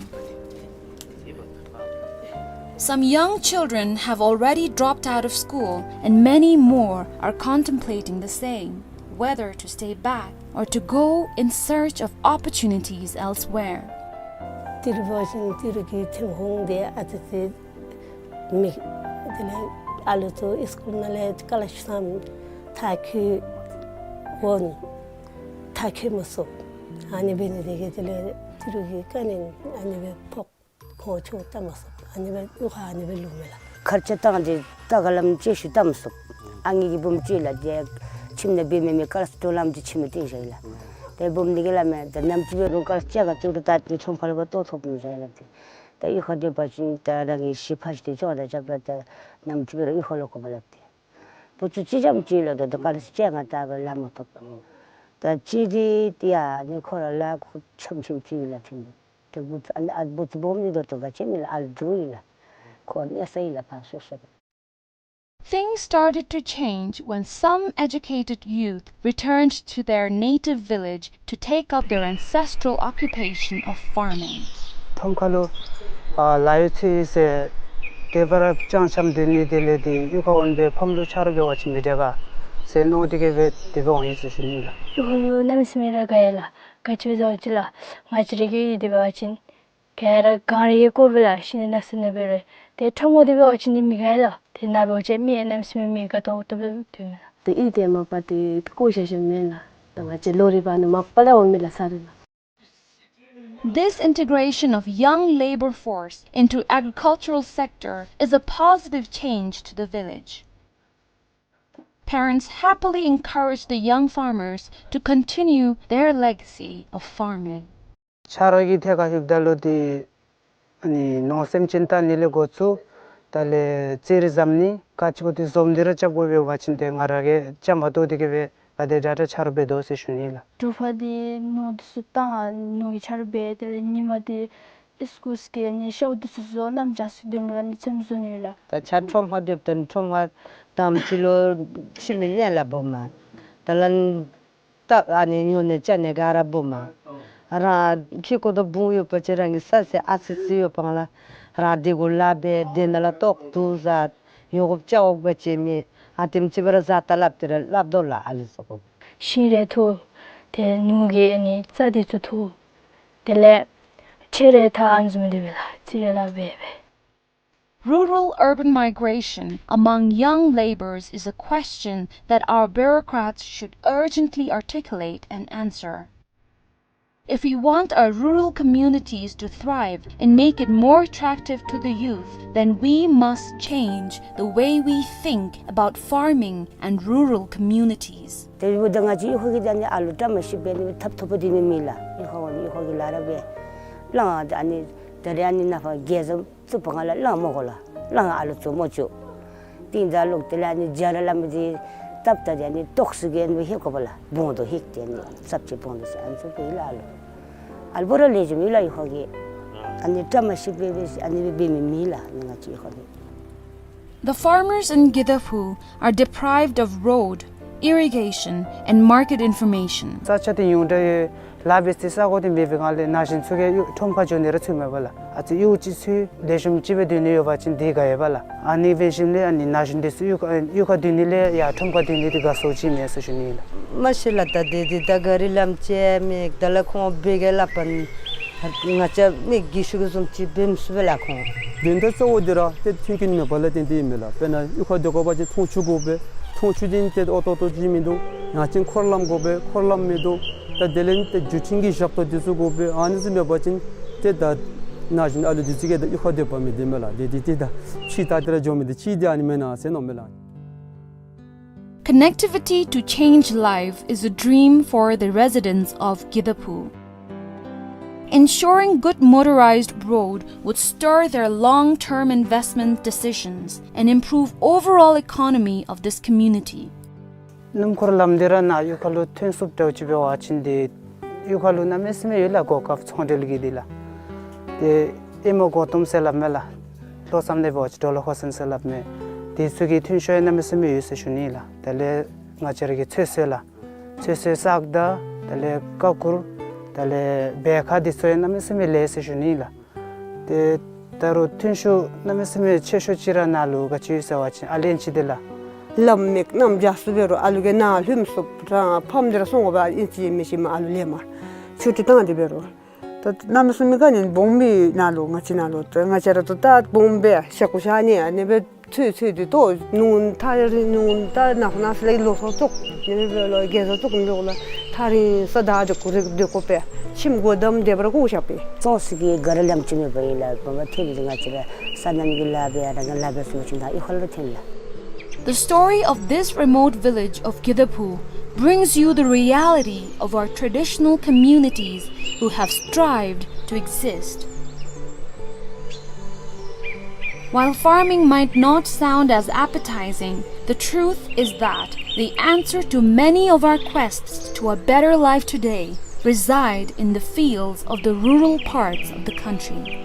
Some young children have already dropped out of school, and many more are contemplating the same, whether to stay back or to go in search of opportunities elsewhere. ཏི་རུ་འབད་བ་ཅིན་ཏི་རུ་གི་ཐོན་ཁུངས་འདི་ཨ་ཙི་ཅིག་མེད། དེ་ལས་ཨ་ལུ་ཚུ་སི་ཀུལ་ནང་ལས་སྐོ་ལར་ཤིཔ་ཙམ་མཐར་འཁྱོལ་འོང་མཐར་འཁྱོལ་མ་ཚུགས། ཨ་ནི་འབད་ནི་དེ་གིས་དེ་ལས་ཏི་རུ་གི་དཀའ་ངལ་ཨ་ནི་སྦེ་ཕོག། ཁོང་ཆོས་བལྟ་མ་ཚུགས། ཨ་ནི་སྦེ་གཡུས་ཁར་ཨ་ནི་སྦེ་ལུས་མས་ལགས། ཁར་ཆ་བཏང་སྟེ་ད་ག་ལམ་ཅིག་ཤུལ་བལྟ་མ་ཚུགས། ཨ་ངེ་གི་བུམོ་ཅིག་ལགས་ཏེ་ཁྱིམ་ནང་འབད་མི་མེད། ཀ་ལཱསི་དྲུག་ལམ་ཅིག་ཁྱིམ་ནང་སྟོན་བཞག་ཡི་ལགས། ཏེ་བུམོ་འདི་གིས་སླབ་མས། ད་ནམ་ཅིག་འབད་རུང་ཀ་ལཱསི་བཅད་ཁ་བཙུགས་ད་ད་ཁྲོམ་ཁ་ལུ་འབག་བཏོག་ཐོབ་མི་ཟེར་ལགས་ཏེ། ད་གཡུས་ཁར་སྡོད་པ་ཅིན་ད་རང་གི་གཞི་ཕ་གཞིས་དེ་ཅིག་ད་རྐྱབ་ད་ད་ནམ་ཅིག་འབད་རུང་གཡུས་ཁར་ལུ་དགོ་པས་ལགས་ཏེ། བུ་ཚུ་གཅིག་རྐྱངམ་ཅིག་ལགས། ད་ད་ཀ་ལཱསི་བཅད་ཁ་ད་འབད་ལཱ་མ་ཐོབ། ད་གཅིག་འདི་ཡ་ནི་ཁོ་ར་ལཱ་ཁུ་ཆམ་ཆམ་ཅིག་ལགས་ཏེ། ཏེ་བུ་ཚུ་ཨ་ཨ་བུ་ཚུ་སྦོམ་འདི་ད་ལྟོ་ག་ཅི་མེད་ལགས། ཨ་ལུ་དྲུག་ཨིན་ལགས། ཁོ་གཉིས་ས་ཨིན་ལགས་ཕར་སོ་སོ་ར། Things started to change when some educated youth returned to their native village to take up their ancestral occupation of farming. ཁྲོམ་ཁ་ལུ་ཨ་ལཱ་ཡོད་ཚུགས་ཟེར་དེ་སྦེ་ར་ཅང་ཅང་སྡོད་ནི་དེ་ལས་ཏེ་གཡུས་ཁར་འོང་སྦེ་ཕམ་ལུ་ཆ་རོགས་འབད་བ་ཅིན་མི་དྲག་ག་ཟེར་མནོ་སྟེ་གིས་སྦེ་དེ་སྦེ་འོང་ཡི་ཟེར་ཞུ་ནི་ལགས། གཡུས་ཁར་ལུ་གནམ་མེད་ས་མེད་ར་དགའ་ཡི་ལགས། ག་ཅི་སྦེ་ཟེར་བ་ཅིན་ལགས་ང་བཅས་ར་གི་དེ་འབད་བ་ཅིན་ག་ར་གངས་རི་གི་སྐོར་སྦེ་ལགས། ཤིང་ནགས་ནང་སྦེ་ར། ཏེ་ཁྲོམ་ཁ་འདི་འབད་བ་ཅིན་ནི་མི་དགའ་ལགས། ཏེ་ནཱ་འབད་བ་ཅིན་མི་གནམ་མེད་ས་མེད་མི་དགའ་ཏོག་ཏོ་སྦེ་སྡོད་མས་ལགས། ཏེ་ཨིན་ཏེ་མ་པ་ཏེ་བཀོ་བཞག་བཞགཔ་མེན་ལགས། ད་ང་བཅས་ལོ་རེ་བ་ནི་མ་པ་ལས་འོང་མི་ལགས་ས་རེ་ལགས། This integration of young labor force into agricultural sector is a positive change to the village. Parents happily encourage the young farmers to continue their legacy of farming. ཆ་རོགས་ཀྱི་ཐད་ཁར་ཞུཝ་ད་ལུ་ཏེ་ཨ་ནི་ནོར་སེམས་ཅན་བལྟ་ནི་ལས་འགོ་བཙུགས། དེ་ལས་ཙི་རི་བཟོ་ནི་ག་ཅི་བ་ཏེ་བཟོ་སྟེ་ར་རྐྱབ་དགོ་པས། འབད་བ་ཅིན་ཏེ་ང་ར་གིས་རྐྱངམ་བཏོག་སྟེ་གིས་སྦེ་ག་དེ་དྲག་དྲག་ཆ་རོགས་འབད་དོ་ཟེར་ཞུ་ནི་ལགས། དྲོ་པ་འདི་ནོར་འདི་ཚུ་བཏང་ནོར་གྱི་ཆ་རོགས་འབད། དེ་ལས་ཉིན་མ་འདི་ཨིས་ཀུལ་སྐྱེལ་ནི་ཤོག་འདི་ཚུ་བཟོ་ནམ་ཅིག་སུ་འདི་ལུ་ཨ་ནི་ཚེམ་བཟོ་ནི་ལགས། ད་ཆ་ཁྲོམ་ཁར་སྡོདཔ་ད་ཁྲོམ་ཁར་དང་པ་ཅིག་ལུ་ཁྱིམ་མི་ཉལ་ལ་འབོཝ་མས། དེ་ལས་ད་ཨ་ནི་ཉོ་ནི་བཅའ་ནི་ག་ར་འབོཝ་མས། རང་ཁྱིམ་གུ་དང་བུ་ཡོད་པ་ཅིན་རང་གི་ས་ཟེར་ཨ་ཙི་ཙི་ཡོད་པ་ལགས། རང་དེ་གུ་ལཱ་འབད་དེ་ནང་ལས་ལྟོ་དང་བཟའ་ཡོང་དགོཔ་བཅའ་དགོཔ་ཅིག་མེད། ཨ་དེམ་ཅིག་སྦེ་ར་བཟའ་ད་སླབ་སྟེ་ར་སླབ་དོ་ལགས་ཨ་ལུ་ཚུ་གུ། ཤིང་རེ་འཐུ། ཏེ་ནོར་གྱི་ཨ་ནི་རྩྭ་འདི་ཚུ་འཐུ། དེ་ལས་ཁྲལ་རེ་ད་ཨ་ནི་བཟུམ་འདི་སྦེ་ལགས་ཚིག་རེ་ལགས་འབད་འབད། Rural-urban migration among young labourers is a question that our bureaucrats should urgently articulate and answer. If we want our rural communities to thrive and make it more attractive to the youth, then we must change the way we think about farming and rural communities. དེ་འབདཝ་ད་ང་བཅས་གཡུས་ཁ་གི་ད་ནི་ཨ་ལུ་བཀྲ་མ་ཤིས་པའི་ནི་ཐབ་ཐོབ་པ་འདི་ནི་མེད་ལགས། གཡུས་ཁ་འོང་ནི་གཡུས་ཁ་གི་ལཱ་ར་འབད་ལང་། ཨ་ནི་ད་རེས་ཨ་ནི་ནཱ་ཕར་རྒྱལ་བཟང་བཙུགས་པ་ང་ལུ་ལང་མི་དགོ་ལགས། ལང་ཨ་ལུ་ཚུ་མོ་ཅོ་ཏིང་ད་ལོག་དེ་ལས་ཨ་ནི་རྒྱ་ར་ལ་མི་འདི་སྟབས་ད་དེ་ཨ་ནི་ཏོག་སུ་གི་ཨ་ནི་ཧེ་གོ་བ་ལགས། བོང་དོ་ཧིག་དེ་ཨ་ནི་ཙབ་ཅིག་བོང་དོ་ཟེར་ཨ་ནི་ཚུ་གི་ལགས་ཨ་ལུ། ཨ་ལུ་བོ་ར་ལེགས་ཤོམ་ཡོད་ལགས་གཡུས་ཁ་གི། ཨ་ནི་བཀྲ་མ་ཤིས་པའི་སྦེ་ཨ་ནི་སྦེ་འབད་མི་མེད་ལགས་ཨ་ནི་ང་བཅས་གཡུས་ཁ་གི། The farmers in Gidaphu are deprived of road, irrigation, and market information. ས་ཆ་འདི་ཉུང་དྲགས་ཡོད། ལཱ་འབད་སའི་ས་གོ་འདི་མེད་པའི་སྒང་ལས་ན་གཞོན་ཚུ་གིས་གཡུས་ཁྲོམ་ཁར་འགྱོ་ནི་ར་ཚུགས་མས་པ་ལགས། ཨ་ཙི་གཡུས་ཅིག་ཚུ་ལེགས་ཤོམ་ཅིག་སྦེ་སྡོད་ནི་ཡོད་པ་ཅིན་འདི་དགའ་ཡོད་པ་ལགས། ཨ་ནི་འབད་ཞིནམ་ལས་ཨ་ནི་ན་གཞོན་འདི་ཚུ་གཡུས་ཁ་གཡུས་ཁར་སྡོད་ནི་ལས་ཡར་ཁྲོམ་ཁར་སྡོད་ནི་འདི་དགའ་སོ་ཅིག་མས་ཟེར་ཞུ་ནི་ལགས། མ་གཞི་ལགས་ད་འདི་འདི་ད་ག་རི་ལམ་ཅིག་མེད། དེ་ལས་ཁོང་འབད་གེ་སླབ་པ་ང་བཅས་མི་རྒས་ཤོས་ཀྱི་བཟུམ་ཅིག་འབད་མི་ཚུགས་པས་ལགས་ཁོང་ དོན་དག་གཙོ་བོ་འདི་ར་ཏེ་མཐུན་རྐྱེན་མེདཔ་ལས་བརྟེན་ཏེ་ཨིན་མས་ལགས། དཔེར་ན་གཡུས་ཁར་སྡོད་དགོ་པ་ཅིན་འཐུང་ཆུ་དགོ་པས། འཐུང་ཆུ་ཅིན་ཏེ་ཨོ་ཏོག་ཏོ་ཅིག་མིན་འདུག། ཡང་ཅིན་འཁོར་ལམ་དགོ་པས། འཁོར་ལམ་མིན་འདུག། ད་དེ་ལས་ཏེ་རྒྱུ་ཆེན་གྱི་ཞབས་ཏོག་འདི་ཚུ་དགོ་པས། ཨ་ནི་ཚུ་མེད་པ་ཅིན་ཏེ་ད་ན་གཞོན་ཨ་ལུ་འདི་ཚུ་གིས་ད་གཡུས་ཁར་སྡོད་པ་མི་བདེ་མས་ལགས། དེ་འདི་ཏེ་ད་ཕྱི་ད་དེ་ར་འགྱོ་མི་འདི་ཅིག་འདི་ཨ་ནི་མེན་ན་ཟེར་མནོཝ་མས་ལགས། Connectivity to change life is a dream for the residents of Gidaphu. Ensuring good motorized road would stir their long-term investment decisions and improve overall economy of this community. སྣུམ་འཁོར་ལམ་འདི་ར་ནཱ་གཡུས་ཁ་ལུ་ཐོན་ཚུགསཔ་འདྲཝ་ཅིག་འབད་བ་ཅིན་ཏེ་གཡུས་ཁ་ལུ་གནམ་མེད་ས་མེད་ཡོད་ལགས། གོ་སྐབས་ཚོང་འབྲེལ་གྱི་འདི་ལགས། ཏེ་ཨེ་མ་གོ་ཏོམ་ཟེར་སླབ་མས་ལགས། ལྷོ་མཚམས་ལས་འབད་བ་ཅིན་ཌོ་ལར་ཧོ་སན་ཟེར་སླབ་མས། དེ་ཚུ་གི་ཐོན་ཤུགས་ཡང་གནམ་མེད་ས་མེད་ཡོད་ཟེར་ཞུ་ནི་ལགས། དེ་ལས་ང་བཅས་ར་གི་ཚོད་བསྲེ་ལགས། ཚོད་བསྲེ་བཙག་འཐུ་དེ་ལས་ཀ་ཁུར་དེ་ལས་སྦལ་ཁ་འདི་ཚུ་ཡང་གནམ་མེད་ས་མེད་ལེགས་ཟེར་ཞུ་ནི་ལགས། ཏེ་ད་རུང་ཐོན་ཤུགས་གནམ་མེད་ས་མེད་ཆེ་ཤོས་ཅིག་ར་ནཱ་ལུ་ག་ཅི་ཡོད་ཟེར་བ་ཅིན་ཨ་ལེན་ཅིག་འདི་ལགས། ལམ་མེད་གནམ་རྒྱ་སུ་འབད་རུང་ཨ་ལུ་གིས་ནཱ་ལྷོདཔ་ཚུགསཔ་རང་ཕམ་འདི་ར་སོང་དགོ་པས། ཨིན་ཅི་མིན་ཅི་མ་ཨ་ལུ་ལེན་མར་ཆུ་ཊི་བཏང་སྟེ་འབད་རུང་། ད་གནམ་མེད་ས་མེད་ག་ནི་སྦོམ་སྦེ་ནཱ་ལུ་ང་བཅས་ནཱ་ལུ་ད་ང་བཅས་ར་ད་ད་སྦོམ་སྦེ་ཤ་ཁུ་ཤ་ནི་ཨ་ནི་སྦེ་ཚོད་ཚོད་དེ་ཏོ་ནུ་ཐག་རིང་ནུ་ད་ནག་ནག་ལས་ལོ་སོ་ཙོག་ནི་སྦེ་ལོ་རྒས་སོ་ཙོག་ནི་ལོ་ལ་ཐག་རིང་ས་ད་དེ་ཁུ་རེ་དེ་ཁུ་པས་ཁྱིམ་སྒོ་བསྡམས་དེ་སྦེ་ར་བཀོ་བཞག་པས། ཙོག་སི་གི་ག་ར་ལམ་ཅིག་མེད་པ་ཨིན་ལགས། བ་མ་ཐེ་ལི་ང་བཅས་ར་ས་གནམ་གྱི་ལཱ་འབད་ཡ་ར་ང་ལཱ་འབད་སོང་ཅིན་ད་གཡུས་ཁ་ལུ་ཐོན་ལགས། The story of this remote village of Gidapu brings you the reality of our traditional communities who have strived to exist. While farming might not sound as appetizing, the truth is that the answer to many of our quests to a better life today reside in the fields of the rural parts of the country.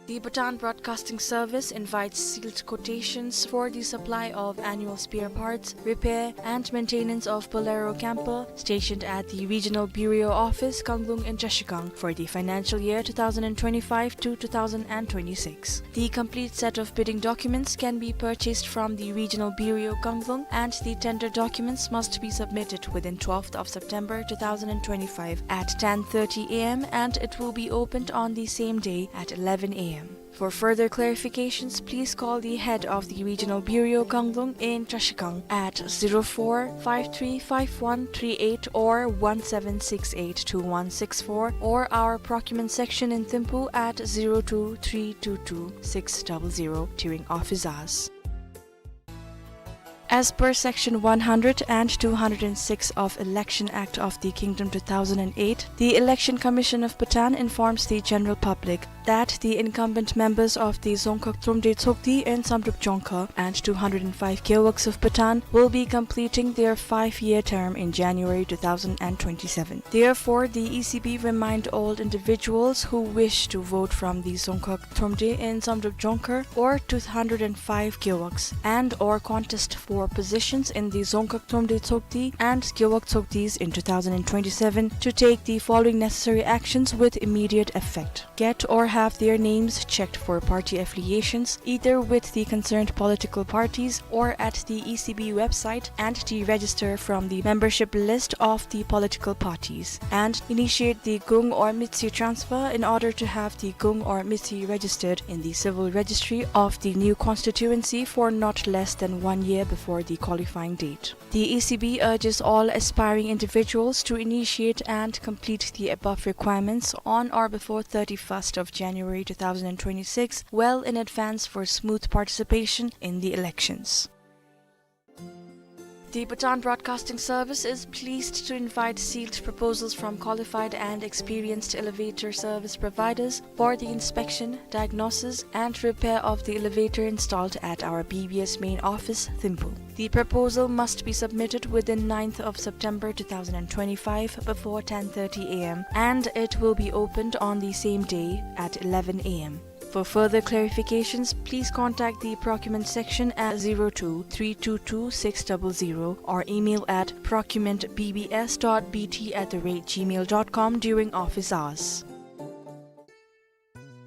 The Bhutan Broadcasting Service invites sealed quotations for the supply of annual spare parts, repair and maintenance of Bolero camper stationed at the Regional Bureau Office, Kanglung in Trashigang for the financial year two thousand twenty-five to two thousand twenty-six. The complete set of bidding documents can be purchased from the Regional Bureau, Kanglung, and the tender documents must be submitted within twelfth of September two thousand twenty-five at ten thirty A M, and it will be opened on the same day at eleven A M. For further clarifications, please call the head of the Regional Bureau, Kanglung in Trashigang at zero four five three five one three eight or one seven six eight two one six four, or our procurement section in Thimphu at zero two three two two six double zero during office hours. As per Section one hundred and two hundred and six of Election Act of the Kingdom two thousand and eight, the Election Commission of Bhutan informs the general public that the incumbent members of the Dzongkhag Thromde Tshogdi in Samdrup Jongkhar and two hundred and five Gewuks of Patan will be completing their five-year term in January two thousand and twenty-seven. Therefore, the E C B remind all individuals who wish to vote from the Dzongkhag Thromde in Samdrup Jongkhar or two hundred and five Gewuks and or contest for positions in the Dzongkhag Thromde Tshogdi and Gewuk Tshogdis in two thousand and twenty-seven to take the following necessary actions with immediate effect. Get or have their names checked for party affiliations, either with the concerned political parties or at the E C B website, and deregister from the membership list of the political parties, and initiate the Gung or Mitsi transfer in order to have the Gung or Mitsi registered in the civil registry of the new constituency for not less than one year before the qualifying date. The E C B urges all aspiring individuals to initiate and complete the above requirements on or before thirty-first of January two thousand and twenty-six, well in advance for smooth participation in the elections. The Bhutan Broadcasting Service is pleased to invite sealed proposals from qualified and experienced elevator service providers for the inspection, diagnosis, and repair of the elevator installed at our B B S main office, Thimphu. The proposal must be submitted within ninth of September two thousand and twenty-five before ten thirty A M, and it will be opened on the same day at eleven A M. For further clarifications, please contact the procurement section at zero two three two two six double zero or email at procurement B B S dot B T at the rate gmail dot com during office hours.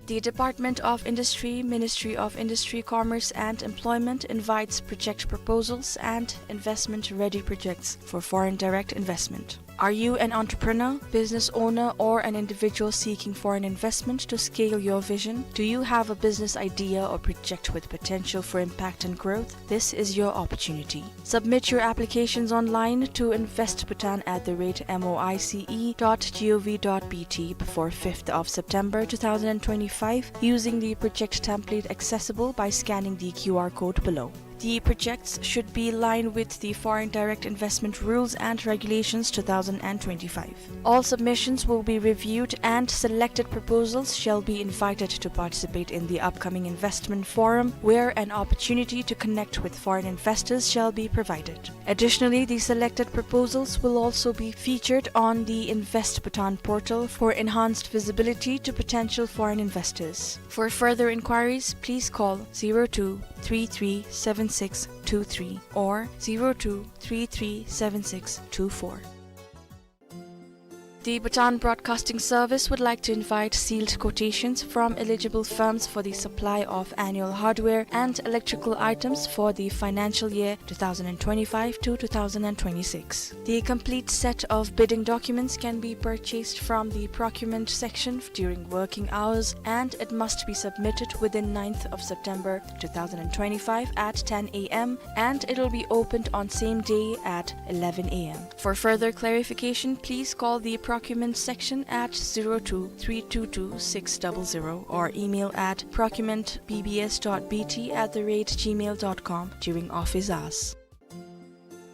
The Department of Industry, Ministry of Industry, Commerce and Employment invites project proposals and investment-ready projects for foreign direct investment. Are you an entrepreneur, business owner, or an individual seeking foreign investment to scale your vision? Do you have a business idea or project with potential for impact and growth? This is your opportunity. Submit your applications online to invest bhutan at the rate M O I C E dot G O V dot B T before fifth of September two thousand and twenty-five using the project template accessible by scanning the Q R code below. The projects should be in line with the Foreign Direct Investment Rules and Regulations two thousand and twenty-five. All submissions will be reviewed and selected proposals shall be invited to participate in the upcoming investment forum, where an opportunity to connect with foreign investors shall be provided. Additionally, the selected proposals will also be featured on the Invest Bhutan portal for enhanced visibility to potential foreign investors. For further inquiries, please call zero two three three seven six two three or zero two three three seven six two four. The Bhutan Broadcasting Service would like to invite sealed quotations from eligible firms for the supply of annual hardware and electrical items for the financial year two thousand and twenty-five to two thousand and twenty-six. The complete set of bidding documents can be purchased from the procurement section during working hours, and it must be submitted within ninth of September two thousand and twenty-five at ten A M, and it will be opened on same day at eleven A M. For further clarification, please call the procurement section at zero two three two two six double zero or email at procurement B B S dot B T at the rate gmail dot com during office hours.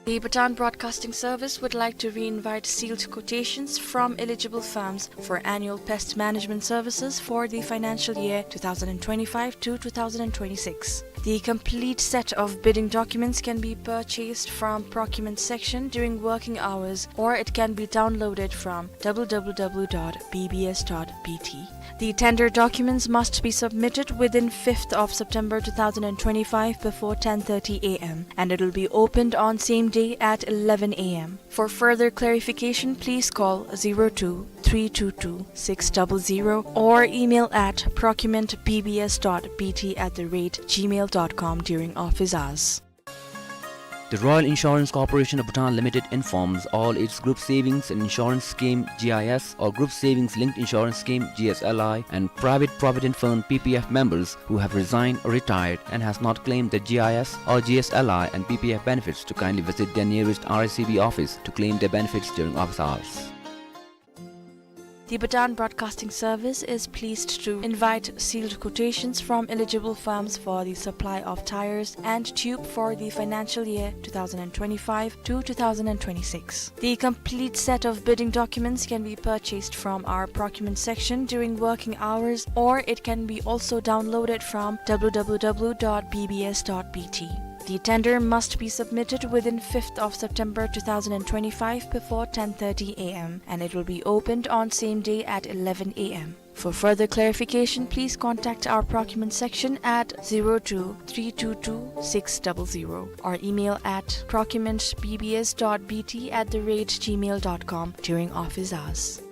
The Bhutan Broadcasting Service would like to re-invite sealed quotations from eligible firms for annual pest management services for the financial year two thousand and twenty-five to two thousand and twenty-six. The complete set of bidding documents can be purchased from procurement section during working hours, or it can be downloaded from W W W dot B B S dot B T. The tender documents must be submitted within fifth of September two thousand and twenty-five before ten thirty A M, and it will be opened on same day at eleven A M. For further clarification, please call zero two three two two six double zero or email at procurement B B S dot B T at the rate gmail dot com during office hours. The Royal Insurance Corporation of Bhutan Limited informs all its Group Savings and Insurance Scheme, G I S, or Group Savings Linked Insurance Scheme, G S L I, and Private Provident Fund, P P F, members who have resigned or retired and has not claimed the G I S or G S L I and P P F benefits to kindly visit their nearest R S C B office to claim their benefits during office hours. The Bhutan Broadcasting Service is pleased to invite sealed quotations from eligible firms for the supply of tires and tube for the financial year two thousand twenty-five to two thousand twenty-six. The complete set of bidding documents can be purchased from our procurement section during working hours, or it can be also downloaded from w w w dot b b s dot b t. The tender must be submitted within fifth of September two thousand twenty-five before ten thirty a m, and it will be opened on same day at eleven a m. For further clarification, please contact our procurement section at zero two three two two six double zero or email at procurement b b s dot b t at the rate gmail dot com during office hours.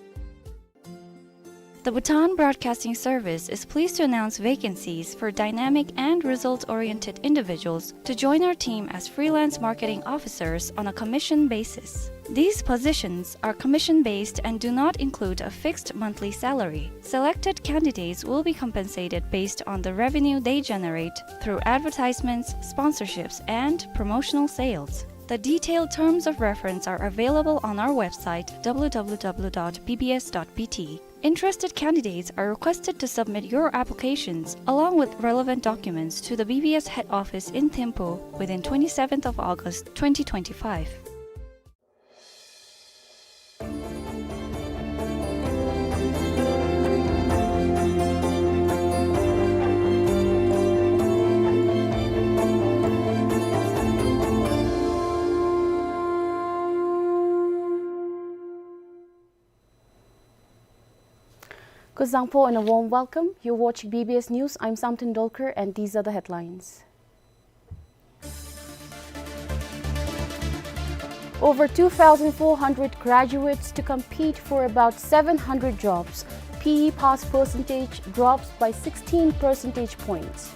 The Bhutan Broadcasting Service is pleased to announce vacancies for dynamic and result-oriented individuals to join our team as freelance marketing officers on a commission basis. These positions are commission-based and do not include a fixed monthly salary. Selected candidates will be compensated based on the revenue they generate through advertisements, sponsorships, and promotional sales. The detailed terms of reference are available on our website, w w w dot b b s dot b t. Interested candidates are requested to submit your applications along with relevant documents to the B B S head office in Thimphu within twenty-seventh of August twenty twenty-five. Kuzuzangpo and a warm welcome. You're watching B B S News. I'm Samten Dolkar, and these are the headlines. Over two thousand four hundred graduates to compete for about seven hundred jobs. P E pass percentage drops by sixteen percentage points.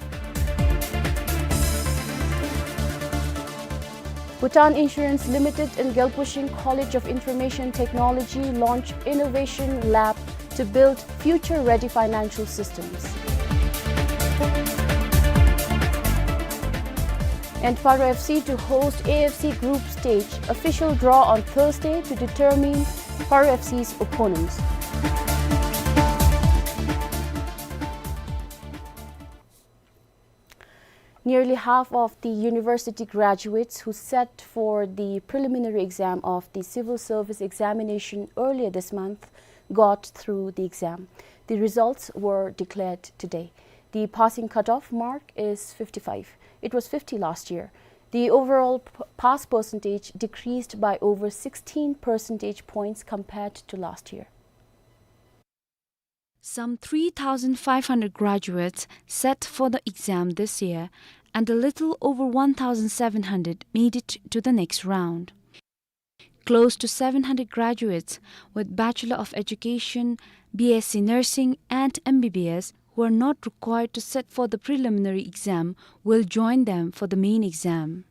Bhutan Insurance Limited and Gyalpo Shing College of Information Technology launch Innovation Lab to build future-ready financial systems. And Paro F C to host A F C group stage. Official draw on Thursday to determine Paro F C's opponents. Nearly half of the university graduates who sat for the preliminary exam of the civil service examination earlier this month got through the exam. The results were declared today. The passing cutoff mark is fifty-five. It was fifty last year. The overall p-, pass percentage decreased by over sixteen percentage points compared to last year. Some three thousand five hundred graduates sat for the exam this year, and a little over one thousand seven hundred made it to the next round. Close to seven hundred graduates with Bachelor of Education, B S c Nursing, and M B B S who are not required to sit for the preliminary exam will join them for the main exam.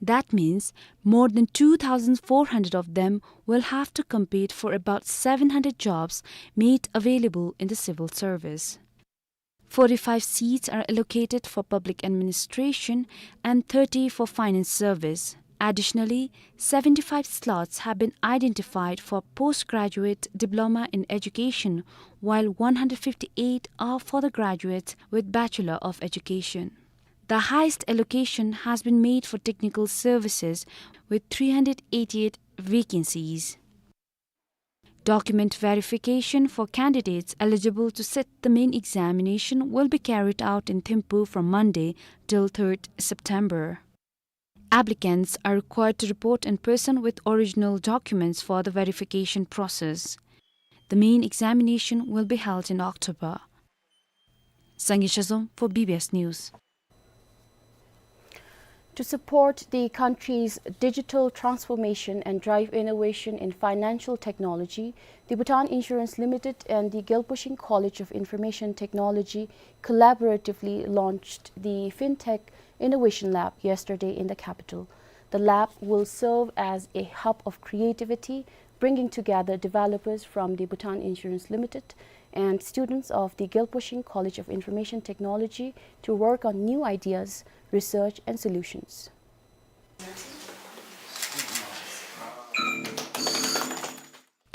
That means more than two thousand four hundred of them will have to compete for about seven hundred jobs made available in the civil service. Forty-five seats are allocated for public administration and thirty for finance service. Additionally, seventy-five slots have been identified for postgraduate diploma in education, while one hundred fifty-eight are for the graduates with Bachelor of Education. The highest allocation has been made for technical services, with three hundred eighty-eight vacancies. Document verification for candidates eligible to sit the main examination will be carried out in Thimphu from Monday till third September. Applicants are required to report in person with original documents for the verification process. The main examination will be held in October. Sangay Shazom for B B S News. To support the country's digital transformation and drive innovation in financial technology, the Bhutan Insurance Limited and the Gyalpo Shing College of Information Technology collaboratively launched the FinTech Innovation Lab yesterday in the capital. The lab will serve as a hub of creativity, bringing together developers from the Bhutan Insurance Limited and students of the Gyalpo Shing College of Information Technology to work on new ideas, research, and solutions.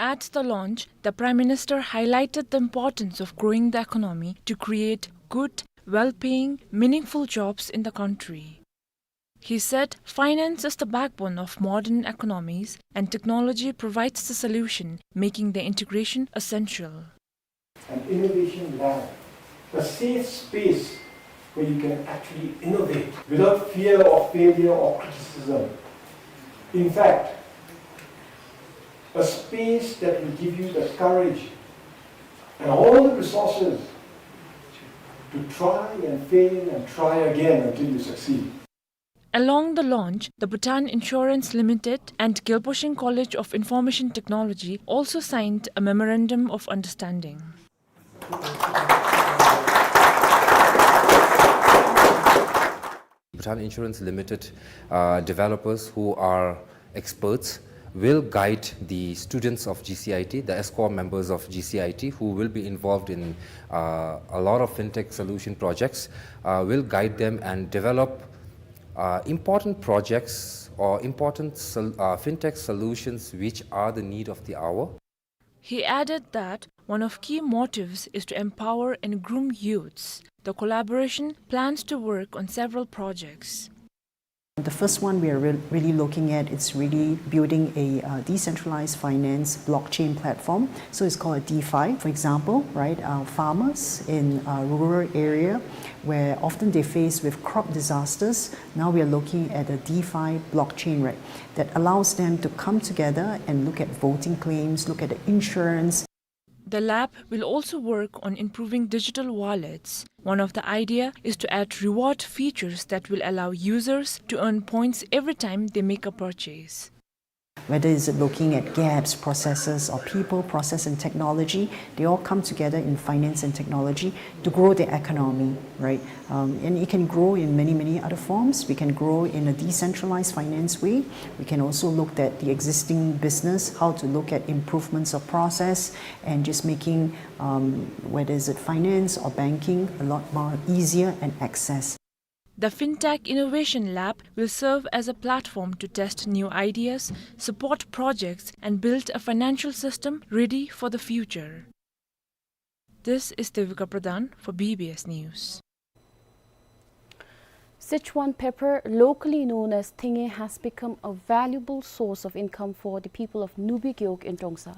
At the launch, the Prime Minister highlighted the importance of growing the economy to create good, well-paying, meaningful jobs in the country. He said finance is the backbone of modern economies and technology provides the solution, making the integration essential. An innovation lab, a safe space where you can actually innovate without fear of failure or criticism. In fact, a space that will give you the courage and all the resources to try and fail and try again until you succeed. Along the launch, the Bhutan Insurance Limited and Gyalpo Shing College of Information Technology also signed a memorandum of understanding. Bhutan Insurance Limited, uh, developers who are experts will guide the students of G C I T, the ESCOM members of G C I T, who will be involved in, uh, a lot of fintech solution projects, uh, will guide them and develop, uh, important projects or important sol-, uh, fintech solutions which are the need of the hour. He added that one of key motives is to empower and groom youths. The collaboration plans to work on several projects. The first one we are re-, really looking at is really building a, uh, decentralized finance blockchain platform. So it's called a DeFi. For example, right, uh, farmers in, uh, rural area where often they face with crop disasters, now we are looking at a DeFi blockchain, right, that allows them to come together and look at voting claims, look at the insurance. The lab will also work on improving digital wallets. One of the idea is to add reward features that will allow users to earn points every time they make a purchase. Whether it's looking at gaps, processes, or people, process, and technology, they all come together in finance and technology to grow the economy, right? Um, and it can grow in many, many other forms. We can grow in a decentralized finance way. We can also look at the existing business, how to look at improvements of process, and just making, um, whether is it finance or banking, a lot more easier and access. The FinTech Innovation Lab will serve as a platform to test new ideas, support projects, and build a financial system ready for the future. This is Devika Pradhan for B B S News. Sichuan pepper, locally known as thenge, has become a valuable source of income for the people of Nubi Gewog in Trongsa.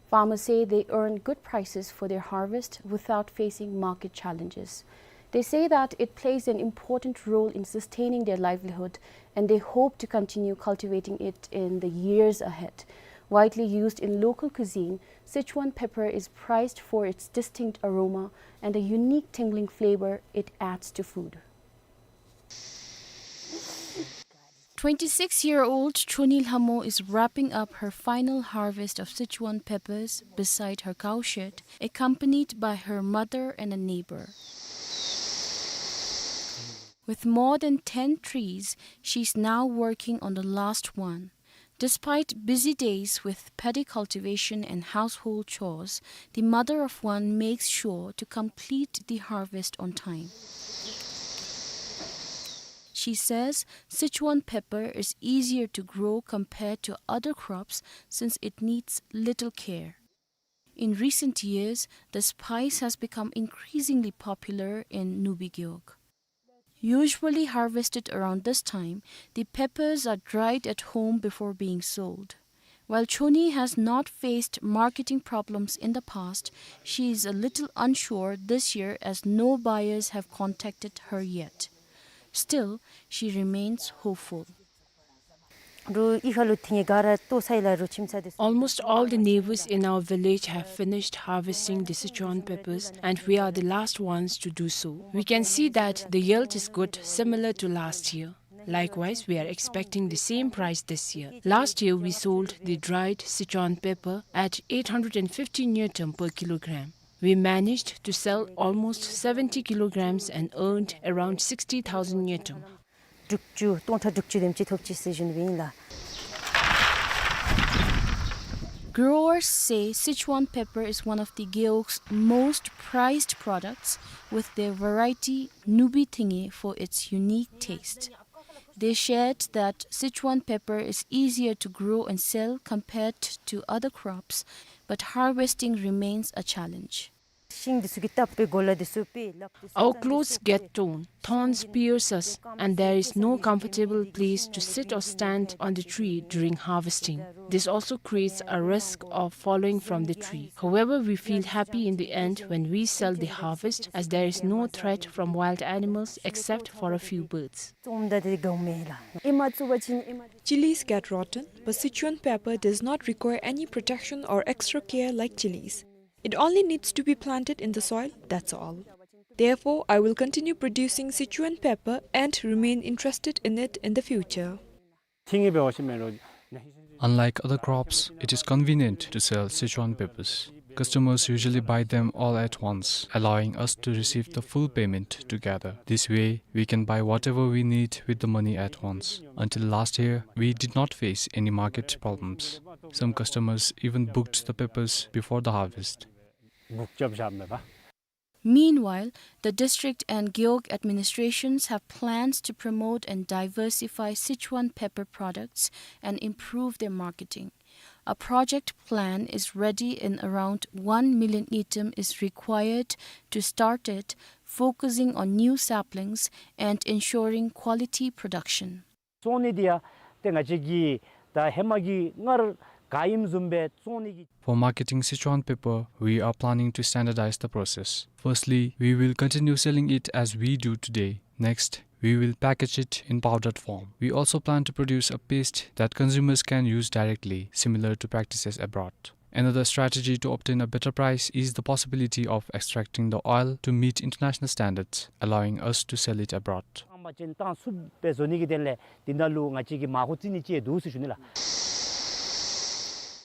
Farmers say they earn good prices for their harvest without facing market challenges. They say that it plays an important role in sustaining their livelihood, and they hope to continue cultivating it in the years ahead. Widely used in local cuisine, Sichuan pepper is prized for its distinct aroma and the unique tingling flavor it adds to food. Twenty-six-year-old Choni Lhamo is wrapping up her final harvest of Sichuan peppers beside her cowshed, accompanied by her mother and a neighbor. With more than ten trees, she's now working on the last one. Despite busy days with paddy cultivation and household chores, the mother of one makes sure to complete the harvest on time. She says Sichuan pepper is easier to grow compared to other crops since it needs little care. In recent years, the spice has become increasingly popular in Nubi Gewog. Usually harvested around this time, the peppers are dried at home before being sold. While Choni has not faced marketing problems in the past, she is a little unsure this year as no buyers have contacted her yet. Still, she remains hopeful. Almost all the neighbors in our village have finished harvesting the Sichuan peppers, and we are the last ones to do so. We can see that the yield is good, similar to last year. Likewise, we are expecting the same price this year. Last year, we sold the dried Sichuan pepper at eight hundred and fifty ngultrum per kilogram. We managed to sell almost seventy kilograms and earned around sixty thousand ngultrum. དྲུག་ཅུ་སྟོང་ཕྲག་དྲུག་ཅུ་དེམ་ཅིག་ཐོབ་ཅི་ཟེར་ཞུ་ནི་ཨིན་ལགས། Growers say Sichuan pepper is one of the Gewog's most prized products, with their variety Nubi Thenge for its unique taste. They shared that Sichuan pepper is easier to grow and sell compared to other crops, but harvesting remains a challenge. ཤིང་འདི་ཚུ་གི་བཏབ་པའི་གོ་ལ་འདི་ཚུ་པེ་ལགཔ་འདི་ཚུ། Our clothes get torn, thorns pierce us, and there is no comfortable place to sit or stand on the tree during harvesting. This also creates a risk of falling from the tree. However, we feel happy in the end when we sell the harvest, as there is no threat from wild animals except for a few birds. Chilies get rotten, but Sichuan pepper does not require any protection or extra care like chilies. It only needs to be planted in the soil, that's all. Therefore, I will continue producing Sichuan pepper and remain interested in it in the future. Unlike other crops, it is convenient to sell Sichuan peppers. Customers usually buy them all at once, allowing us to receive the full payment together. This way, we can buy whatever we need with the money at once. Until last year, we did not face any market problems. Some customers even booked the peppers before the harvest. Meanwhile, the district and Gewog administrations have plans to promote and diversify Sichuan pepper products and improve their marketing. A project plan is ready and around one million ngultrum is required to start it, focusing on new saplings and ensuring quality production. བཙོང་ནི་འདི་ཡང་ཏེ་ང་བཅས་ཀྱིས་ད་ཧེ་མ་གི་སྔར་ག་ཨིནམ་བཟུམ་སྦེ་བཙོང་ནི་གི། For marketing Sichuan pepper, we are planning to standardize the process. Firstly, we will continue selling it as we do today. Next, we will package it in powdered form. We also plan to produce a paste that consumers can use directly, similar to practices abroad. Another strategy to obtain a better price is the possibility of extracting the oil to meet international standards, allowing us to sell it abroad. ཨ་མ་ཅན་ཏང་སུབ་སྦེ་བཟོ་ནི་གི་དོན་ལས་འདི་ནང་ལུ་ང་བཅས་ཀྱིས་མར་ཁུ་བཙིར་ནི་ཅིག་འདུག་ཟེར་ཞུ་ནི་ལགས།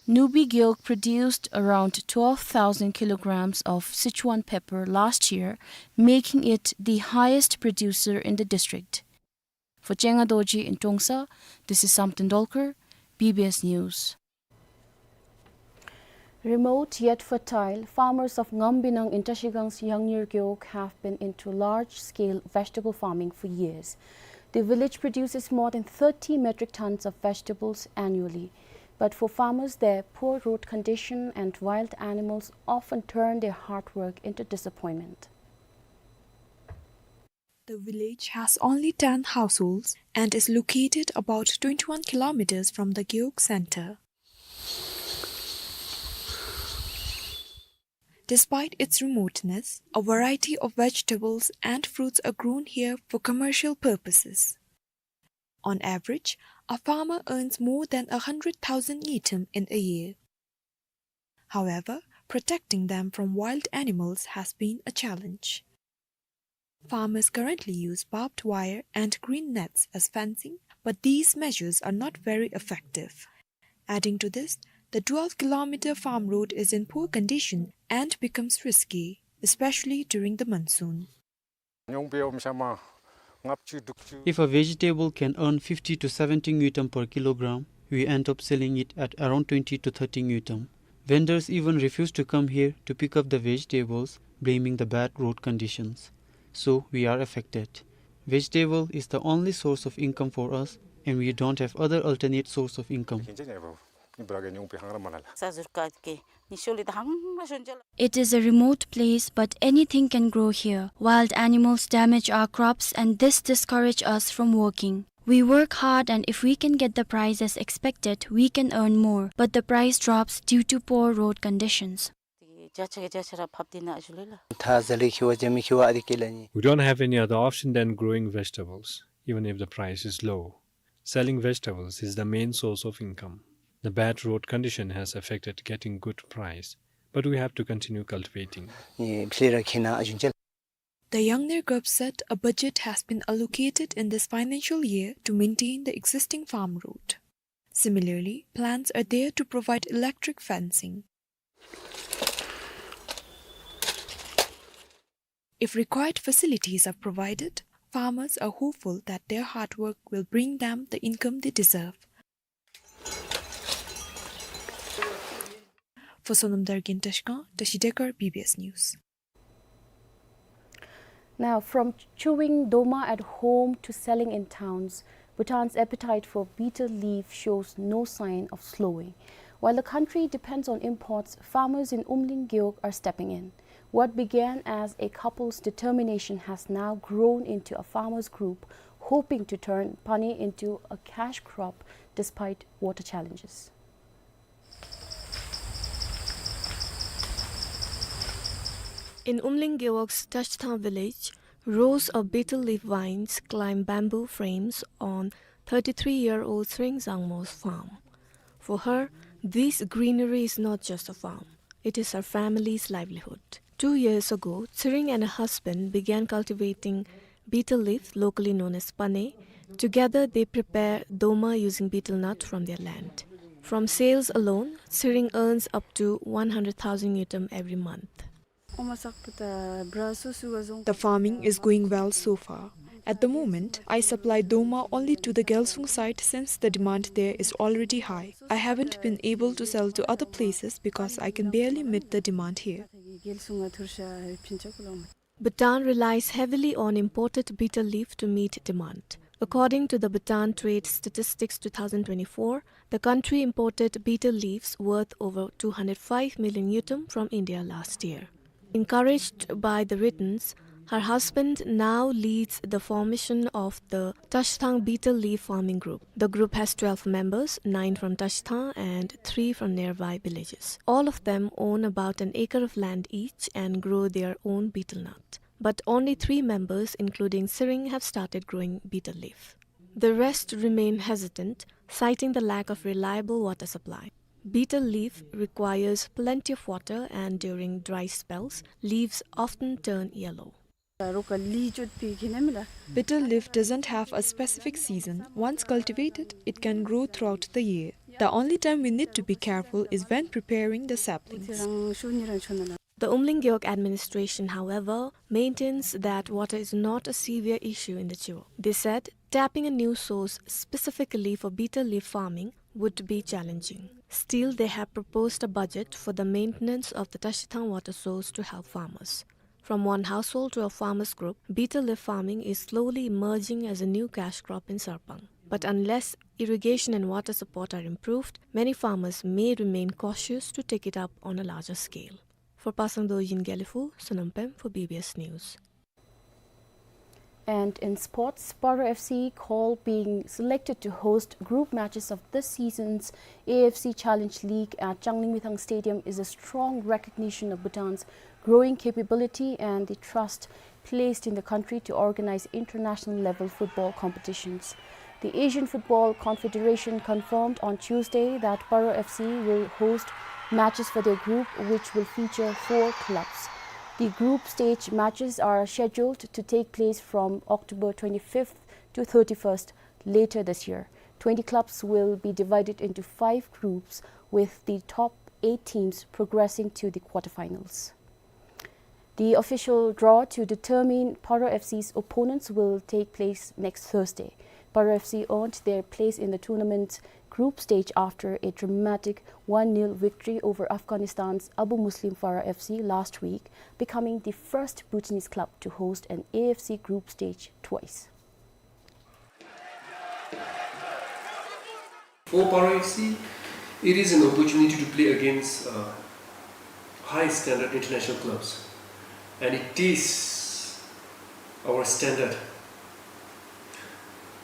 Nubi Gewog produced around twelve thousand kilograms of Sichuan pepper last year, making it the highest producer in the district. For Chenga Dorji in Trongsa, this is Samten Dolkar, B B S News. Remote yet fertile, farmers of Ngambinang in Trashigang's Yangnir Gewog have been into large-scale vegetable farming for years. The village produces more than thirty metric tons of vegetables annually. But for farmers there, poor road condition and wild animals often turn their hard work into disappointment. The village has only ten households and is located about twenty-one kilometers from the Gewog center. Despite its remoteness, a variety of vegetables and fruits are grown here for commercial purposes. On average, a farmer earns more than a hundred thousand ngultrum in a year. However, protecting them from wild animals has been a challenge. Farmers currently use barbed wire and green nets as fencing, but these measures are not very effective. Adding to this, the twelve kilometer farm road is in poor condition and becomes risky, especially during the monsoon. If a vegetable can earn fifty to seventy ngultrum per kilogram, we end up selling it at around twenty to thirty ngultrum. Vendors even refuse to come here to pick up the vegetables, blaming the bad road conditions. So we are affected. Vegetable is the only source of income for us, and we don't have other alternate source of income. It is a remote place, but anything can grow here. Wild animals damage our crops, and this discourage us from working. We work hard, and if we can get the price as expected, we can earn more, but the price drops due to poor road conditions. We don't have any other option than growing vegetables, even if the price is low. Selling vegetables is the main source of income. The bad road condition has affected getting good price, but we have to continue cultivating. The Yangnir Gewog said a budget has been allocated in this financial year to maintain the existing farm road. Similarly, plans are there to provide electric fencing. If required facilities are provided, farmers are hopeful that their hard work will bring them the income they deserve. For Sonam Dargin Trashigang, Tashi Dekar, B B S News. Now, from chewing doma at home to selling in towns, Bhutan's appetite for betel leaf shows no sign of slowing. While the country depends on imports, farmers in Umling Gewog are stepping in. What began as a couple's determination has now grown into a farmers' group hoping to turn pane into a cash crop despite water challenges. In Umling Gewog's Tashthang village, rows of betel leaf vines climb bamboo frames on thirty-three-year-old Tsering Zangmo's farm. For her, this greenery is not just a farm. It is her family's livelihood. Two years ago, Tsering and her husband began cultivating betel leaf, locally known as pane. Together, they prepare doma using betel nut from their land. From sales alone, Tsering earns up to one hundred thousand ngultrum every month. The farming is going well so far. At the moment, I supply doma only to the Gyalsung site since the demand there is already high. I haven't been able to sell to other places because I can barely meet the demand here. Bhutan relies heavily on imported betel leaf to meet demand. According to the Bhutan Trade Statistics two thousand twenty-four, the country imported betel leaves worth over two hundred five million ngultrum from India last year. Encouraged by the returns, her husband now leads the formation of the Tashthang Betel Leaf Farming Group. The group has twelve members, nine from Tashthang and three from nearby villages. All of them own about an acre of land each and grow their own betel nut. But only three members, including Tsering, have started growing betel leaf. The rest remain hesitant, citing the lack of reliable water supply. Betel leaf requires plenty of water, and during dry spells, leaves often turn yellow. Betel leaf doesn't have a specific season. Once cultivated, it can grow throughout the year. The only time we need to be careful is when preparing the saplings. The Umling Gewog administration, however, maintains that water is not a severe issue in the Gewog. They said tapping a new source specifically for betel leaf farming would be challenging. Still, they have proposed a budget for the maintenance of the Tashithang water source to help farmers. From one household to a farmers group, betel leaf farming is slowly emerging as a new cash crop in Sarpang. But unless irrigation and water support are improved, many farmers may remain cautious to take it up on a larger scale. For Pasang Dorjin Gelephu, Sonam Pem for B B S News. And in sports, Paro F C called being selected to host group matches of this season's A F C Challenge League at Changlingmithang Stadium is a strong recognition of Bhutan's growing capability and the trust placed in the country to organize international-level football competitions. The Asian Football Confederation confirmed on Tuesday that Paro F C will host matches for their group, which will feature four clubs. The group stage matches are scheduled to take place from October twenty-fifth to thirty-first later this year. Twenty clubs will be divided into five groups, with the top eight teams progressing to the quarterfinals. The official draw to determine Paro F C's opponents will take place next Thursday. Paro F C earned their place in the tournament group stage after a dramatic one nil victory over Afghanistan's Abu Muslim Farah F C last week, becoming the first Bhutanese club to host an A F C group stage twice. For Paro F C, it is an opportunity to play against, uh, high standard international clubs, and it tests our standard,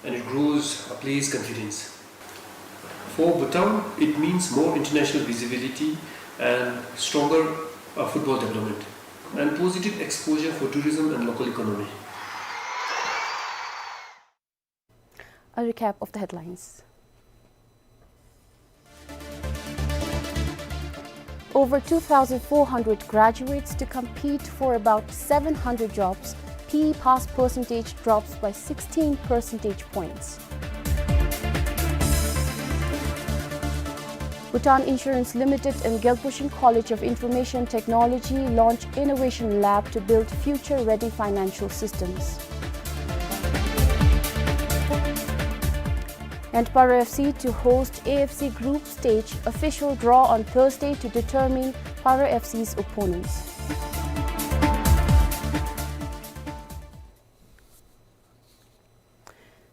and it grows a player's confidence. For Bhutan, it means more international visibility and stronger, uh, football development, and positive exposure for tourism and local economy. A recap of the headlines. Over two thousand four hundred graduates to compete for about seven hundred jobs, P E pass percentage drops by sixteen percentage points. Bhutan Insurance Limited and Gyalpo Shing College of Information Technology launch Innovation Lab to build future-ready financial systems. And Paro F C to host A F C group stage, official draw on Thursday to determine Paro F C's opponents.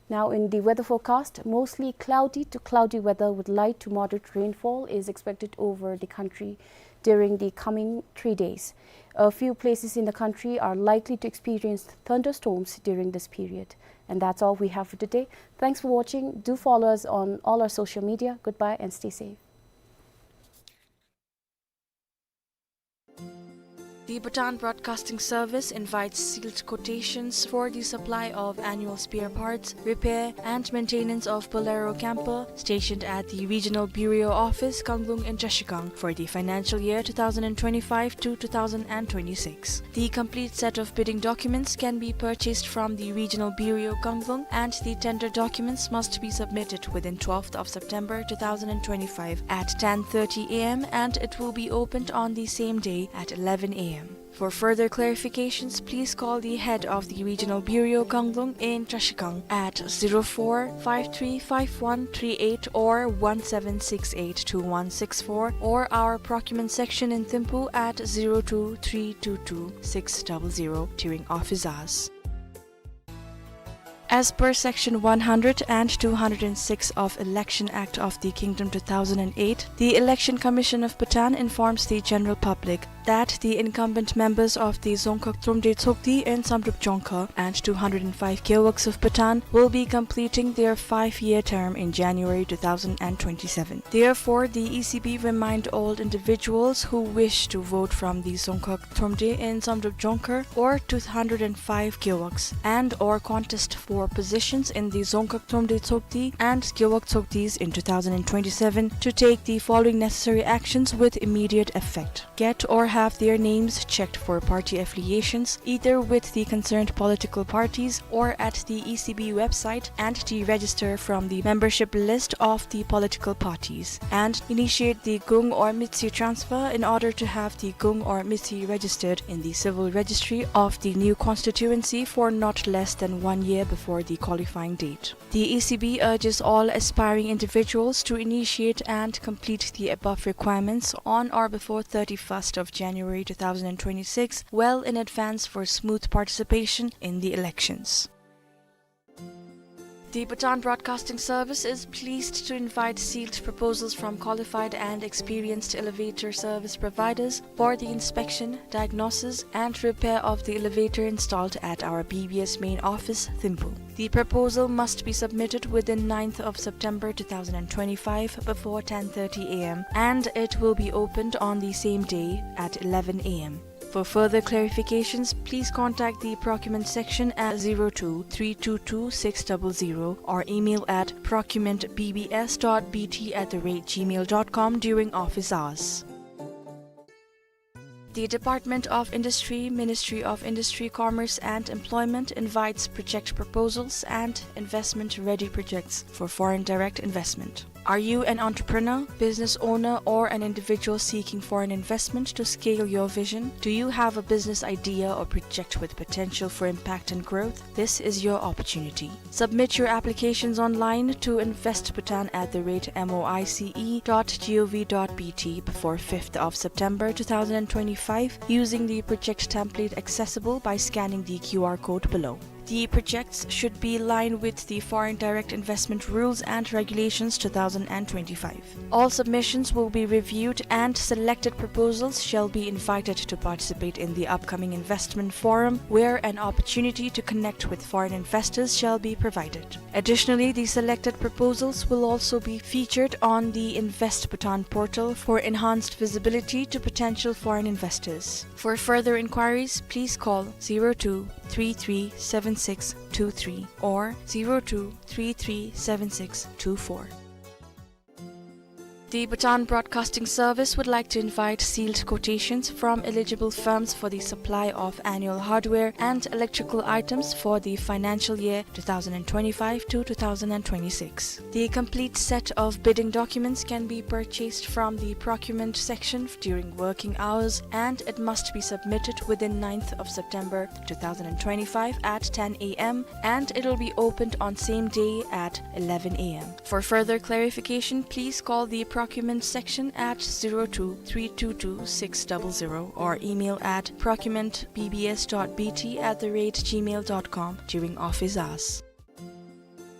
Now, in the weather forecast, mostly cloudy to cloudy weather with light to moderate rainfall is expected over the country during the coming three days. A few places in the country are likely to experience thunderstorms during this period. And that's all we have for today. Thanks for watching. Do follow us on all our social media. Goodbye and stay safe. The Bhutan Broadcasting Service invites sealed quotations for the supply of annual spare parts, repair, and maintenance of Bolero camper stationed at the Regional Bureau Office, Kanglung in Trashigang for the financial year two thousand twenty-five to two thousand twenty-six. The complete set of bidding documents can be purchased from the Regional Bureau, Kanglung, and the tender documents must be submitted within twelfth of September two thousand twenty-five at ten thirty A M, and it will be opened on the same day at eleven A M. For further clarifications, please call the head of the Regional Bureau, Kanglung in Trashigang, at zero four five three five one three eight or one seven six eight two one six four, or our procurement section in Thimphu at zero two three two two six double zero during office hours. As per Section one hundred and two hundred and six of Election Act of the Kingdom two thousand and eight, the Election Commission of Bhutan informs the general public that the incumbent members of the Dzongkhag Thromde Tshogdi in Samdrup Jongkhar and two hundred and five Gewogs of Bhutan will be completing their five-year term in January two thousand and twenty-seven. Therefore, the E C B remind all individuals who wish to vote from the Dzongkhag Thromde in Samdrup Jongkhar or two hundred and five Gewogs and or contest for positions in the Dzongkhag Thromde Tshogdi and Gewog Tshogdis in two thousand and twenty-seven to take the following necessary actions with immediate effect. Get or have their names checked for party affiliations, either with the concerned political parties or at the E C B website, and deregister from the membership list of the political parties, and initiate the Gung or Mitsi transfer in order to have the Gung or Mitsi registered in the civil registry of the new constituency for not less than one year before the qualifying date. The E C B urges all aspiring individuals to initiate and complete the above requirements on or before thirty-first of January two thousand twenty-six, well in advance for smooth participation in the elections. The Bhutan Broadcasting Service is pleased to invite sealed proposals from qualified and experienced elevator service providers for the inspection, diagnosis, and repair of the elevator installed at our B B S main office, Thimphu. The proposal must be submitted within ninth of September two thousand twenty-five before ten thirty A M, and it will be opened on the same day at eleven A M. For further clarifications, please contact the procurement section at zero two three two two six double zero or email at procurement B B S dot B T at the rate gmail dot com during office hours. The Department of Industry, Ministry of Industry, Commerce and Employment invites project proposals and investment-ready projects for foreign direct investment. Are you an entrepreneur, business owner, or an individual seeking foreign investment to scale your vision? Do you have a business idea or project with potential for impact and growth? This is your opportunity. Submit your applications online to invest bhutan at the rate M O I C E dot G O V dot B T before fifth of September two thousand twenty-five using the project template accessible by scanning the Q R code below. The projects should be in line with the Foreign Direct Investment Rules and Regulations two thousand twenty-five. All submissions will be reviewed and selected proposals shall be invited to participate in the upcoming investment forum, where an opportunity to connect with foreign investors shall be provided. Additionally, the selected proposals will also be featured on the Invest Bhutan portal for enhanced visibility to potential foreign investors. For further inquiries, please call zero two three three seven six two three or zero two three three seven six two four. The Bhutan Broadcasting Service would like to invite sealed quotations from eligible firms for the supply of annual hardware and electrical items for the financial year two thousand twenty-five to two thousand twenty-six. The complete set of bidding documents can be purchased from the procurement section during working hours, and it must be submitted within ninth of September two thousand twenty-five at ten A M, and it will be opened on same day at eleven A M. For further clarification, please call the procurement section at zero two three two two six double zero or email at procurement B B S dot B T at the rate gmail dot com during office hours.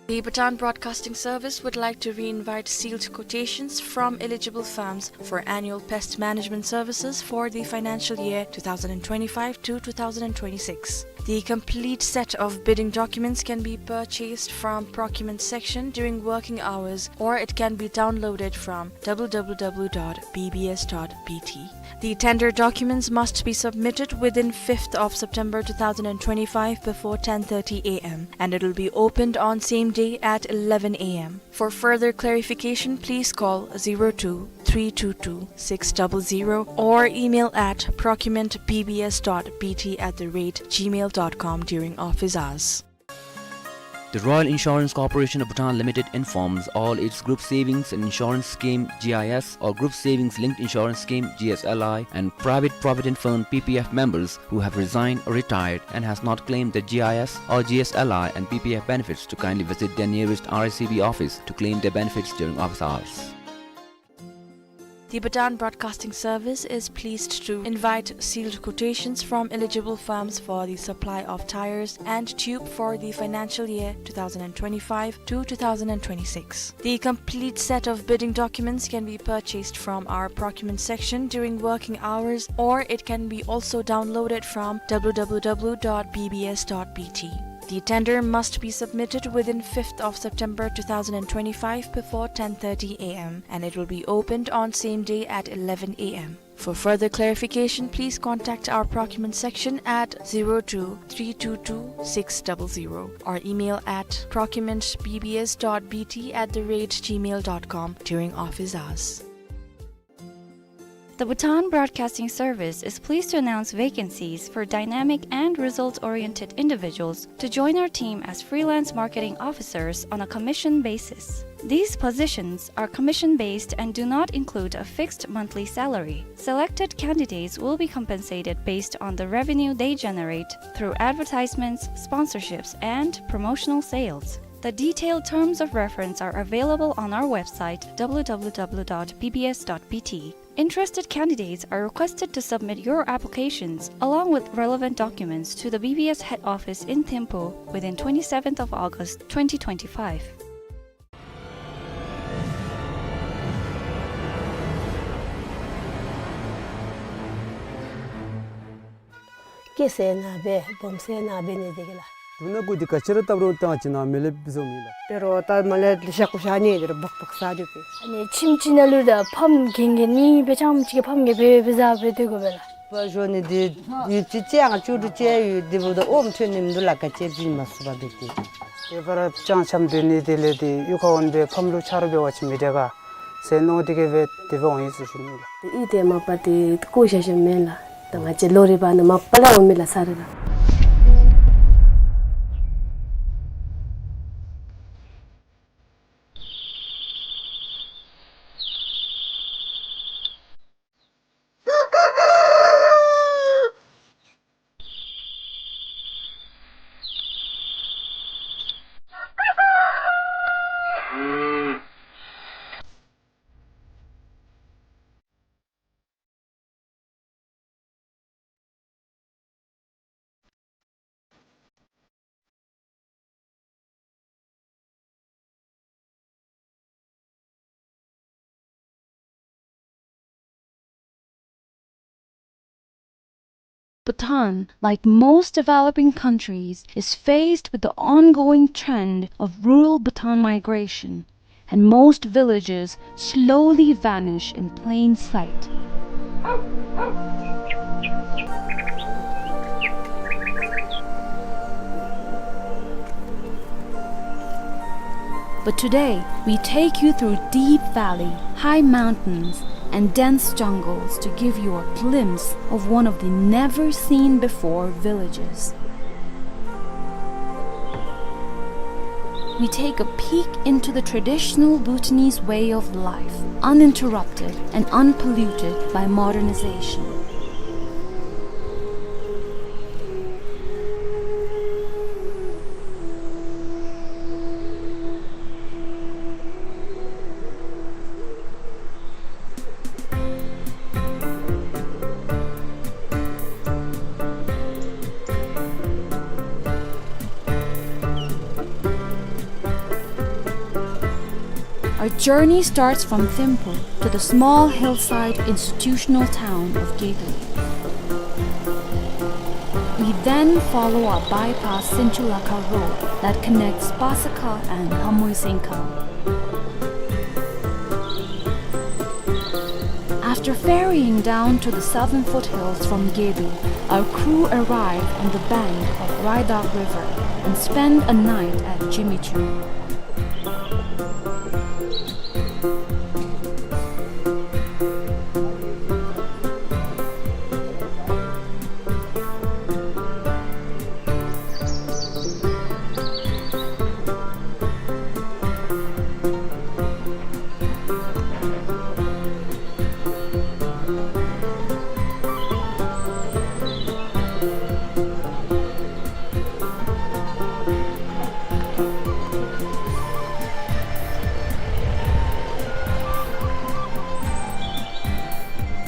The Bhutan Broadcasting Service would like to re-invite sealed quotations from eligible firms for annual pest management services for the financial year two thousand twenty-five to two thousand twenty-six. The complete set of bidding documents can be purchased from procurement section during working hours, or it can be downloaded from w w w dot b b s dot b t. The tender documents must be submitted within fifth of September two thousand twenty-five before ten thirty a m, and it will be opened on same day at eleven a m. For further clarification, please call zero two three two two six double zero or email at procurement b b s dot b t at the rate gmail dot com during office hours. The Royal Insurance Corporation of Bhutan Limited informs all its Group Savings and Insurance Scheme, G I S, or Group Savings Linked Insurance Scheme, G S L I, and Private Provident Fund, P P F, members who have resigned or retired and has not claimed the G I S or G S L I and P P F benefits to kindly visit their nearest R S C B office to claim their benefits during office hours. The Bhutan Broadcasting Service is pleased to invite sealed quotations from eligible firms for the supply of tires and tube for the financial year two thousand twenty-five to two thousand twenty-six. The complete set of bidding documents can be purchased from our procurement section during working hours, or it can be also downloaded from w w w dot b b s dot b t. The tender must be submitted within fifth of September two thousand twenty-five before ten thirty a m, and it will be opened on same day at eleven a m. For further clarification, please contact our procurement section at zero two three two two six double zero or email at procurement b b s dot b t at the rate gmail dot com during office hours. The Bhutan Broadcasting Service is pleased to announce vacancies for dynamic and result-oriented individuals to join our team as freelance marketing officers on a commission basis. These positions are commission-based and do not include a fixed monthly salary. Selected candidates will be compensated based on the revenue they generate through advertisements, sponsorships, and promotional sales. The detailed terms of reference are available on our website, w w w dot b b s dot b t. Interested candidates are requested to submit your applications along with relevant documents to the B B S head office in Thimphu within twenty-seventh of August twenty twenty-five. སྐྱེ་ཟེར་ན་སྦེ་སྦོམ་ཟེར་ན་སྦེ་ནི་དེ་གི་ལ། དུ་ན་གུ་དི་ག་ཅི་ར་བཏབ་རུང་བཏང་ཅི་ན་མེ་ལེབ་བཟོ་མི་ལ། དེ་རུ་ད་མ་ལེ་ལི་ཤ་ཀུ་ཤ་ནི་དེ་རུ་བག་བག་ས་རུ་པེ། ཨ་ནི་ཁྱིམ་ཅིག་ནང་ལུ་ད་ཕམ་གན་གན་ནི་སྦེ་ཅམ་ཅིག་གི་ཕམ་གན་སྦེ་སྦེ་ཟ་སྦེ་དེ་གོ་སྦེ་ལ། བ་ཞོ་ནི་དེ་ཡུད་ཅིག་ཅང་ཅུ་རུ་ཅེ་ཡུད་དེ་བུ་ད་ཨོམ་ཐོན་ནི་མི་འདུག་ལ་ག་ཅེ་བྱིན་མ་སུ་བ་དེ་དེ། དེ་བར་ཅང་ཆམ་དེ་ནི་དེ་ལས་དེ་ཡུ་ཁ་འོན་སྦེ་ཕམ་ལུ་ཆ་རུ་སྦེ་བ་ཅིན་མི་དེ་ག་ཟེར་མནོ་དེ་གི་སྦེ་དེ་སྦེ་འོང་ཡི་ཟེར་ཞུ་ནི་ལ། དེ་ཨི་དེ་མ་པ་དེ་ཀུ་ཤ་ཤ་མེན་ལ། ད་ང་བཅས་ལོ་རེ་བ་ནི་མ་པ་ལ་འོང་མི་ལ་ས་རེ་ལ། Bhutan, like most developing countries, is faced with the ongoing trend of rural Bhutan migration, and most villages slowly vanish in plain sight. But today, we take you through deep valley, high mountains, and dense jungles to give you a glimpse of one of the never-seen-before villages. We take a peek into the traditional Bhutanese way of life, uninterrupted and unpolluted by modernization. Journey starts from Thimphu to the small hillside institutional town of Gedu. We then follow a bypass Sinchulakha road that connects Pasakha and Hamoisenkha. After ferrying down to the southern foothills from Gedu, our crew arrive on the bank of Raidak River and spend a night at Jimichung.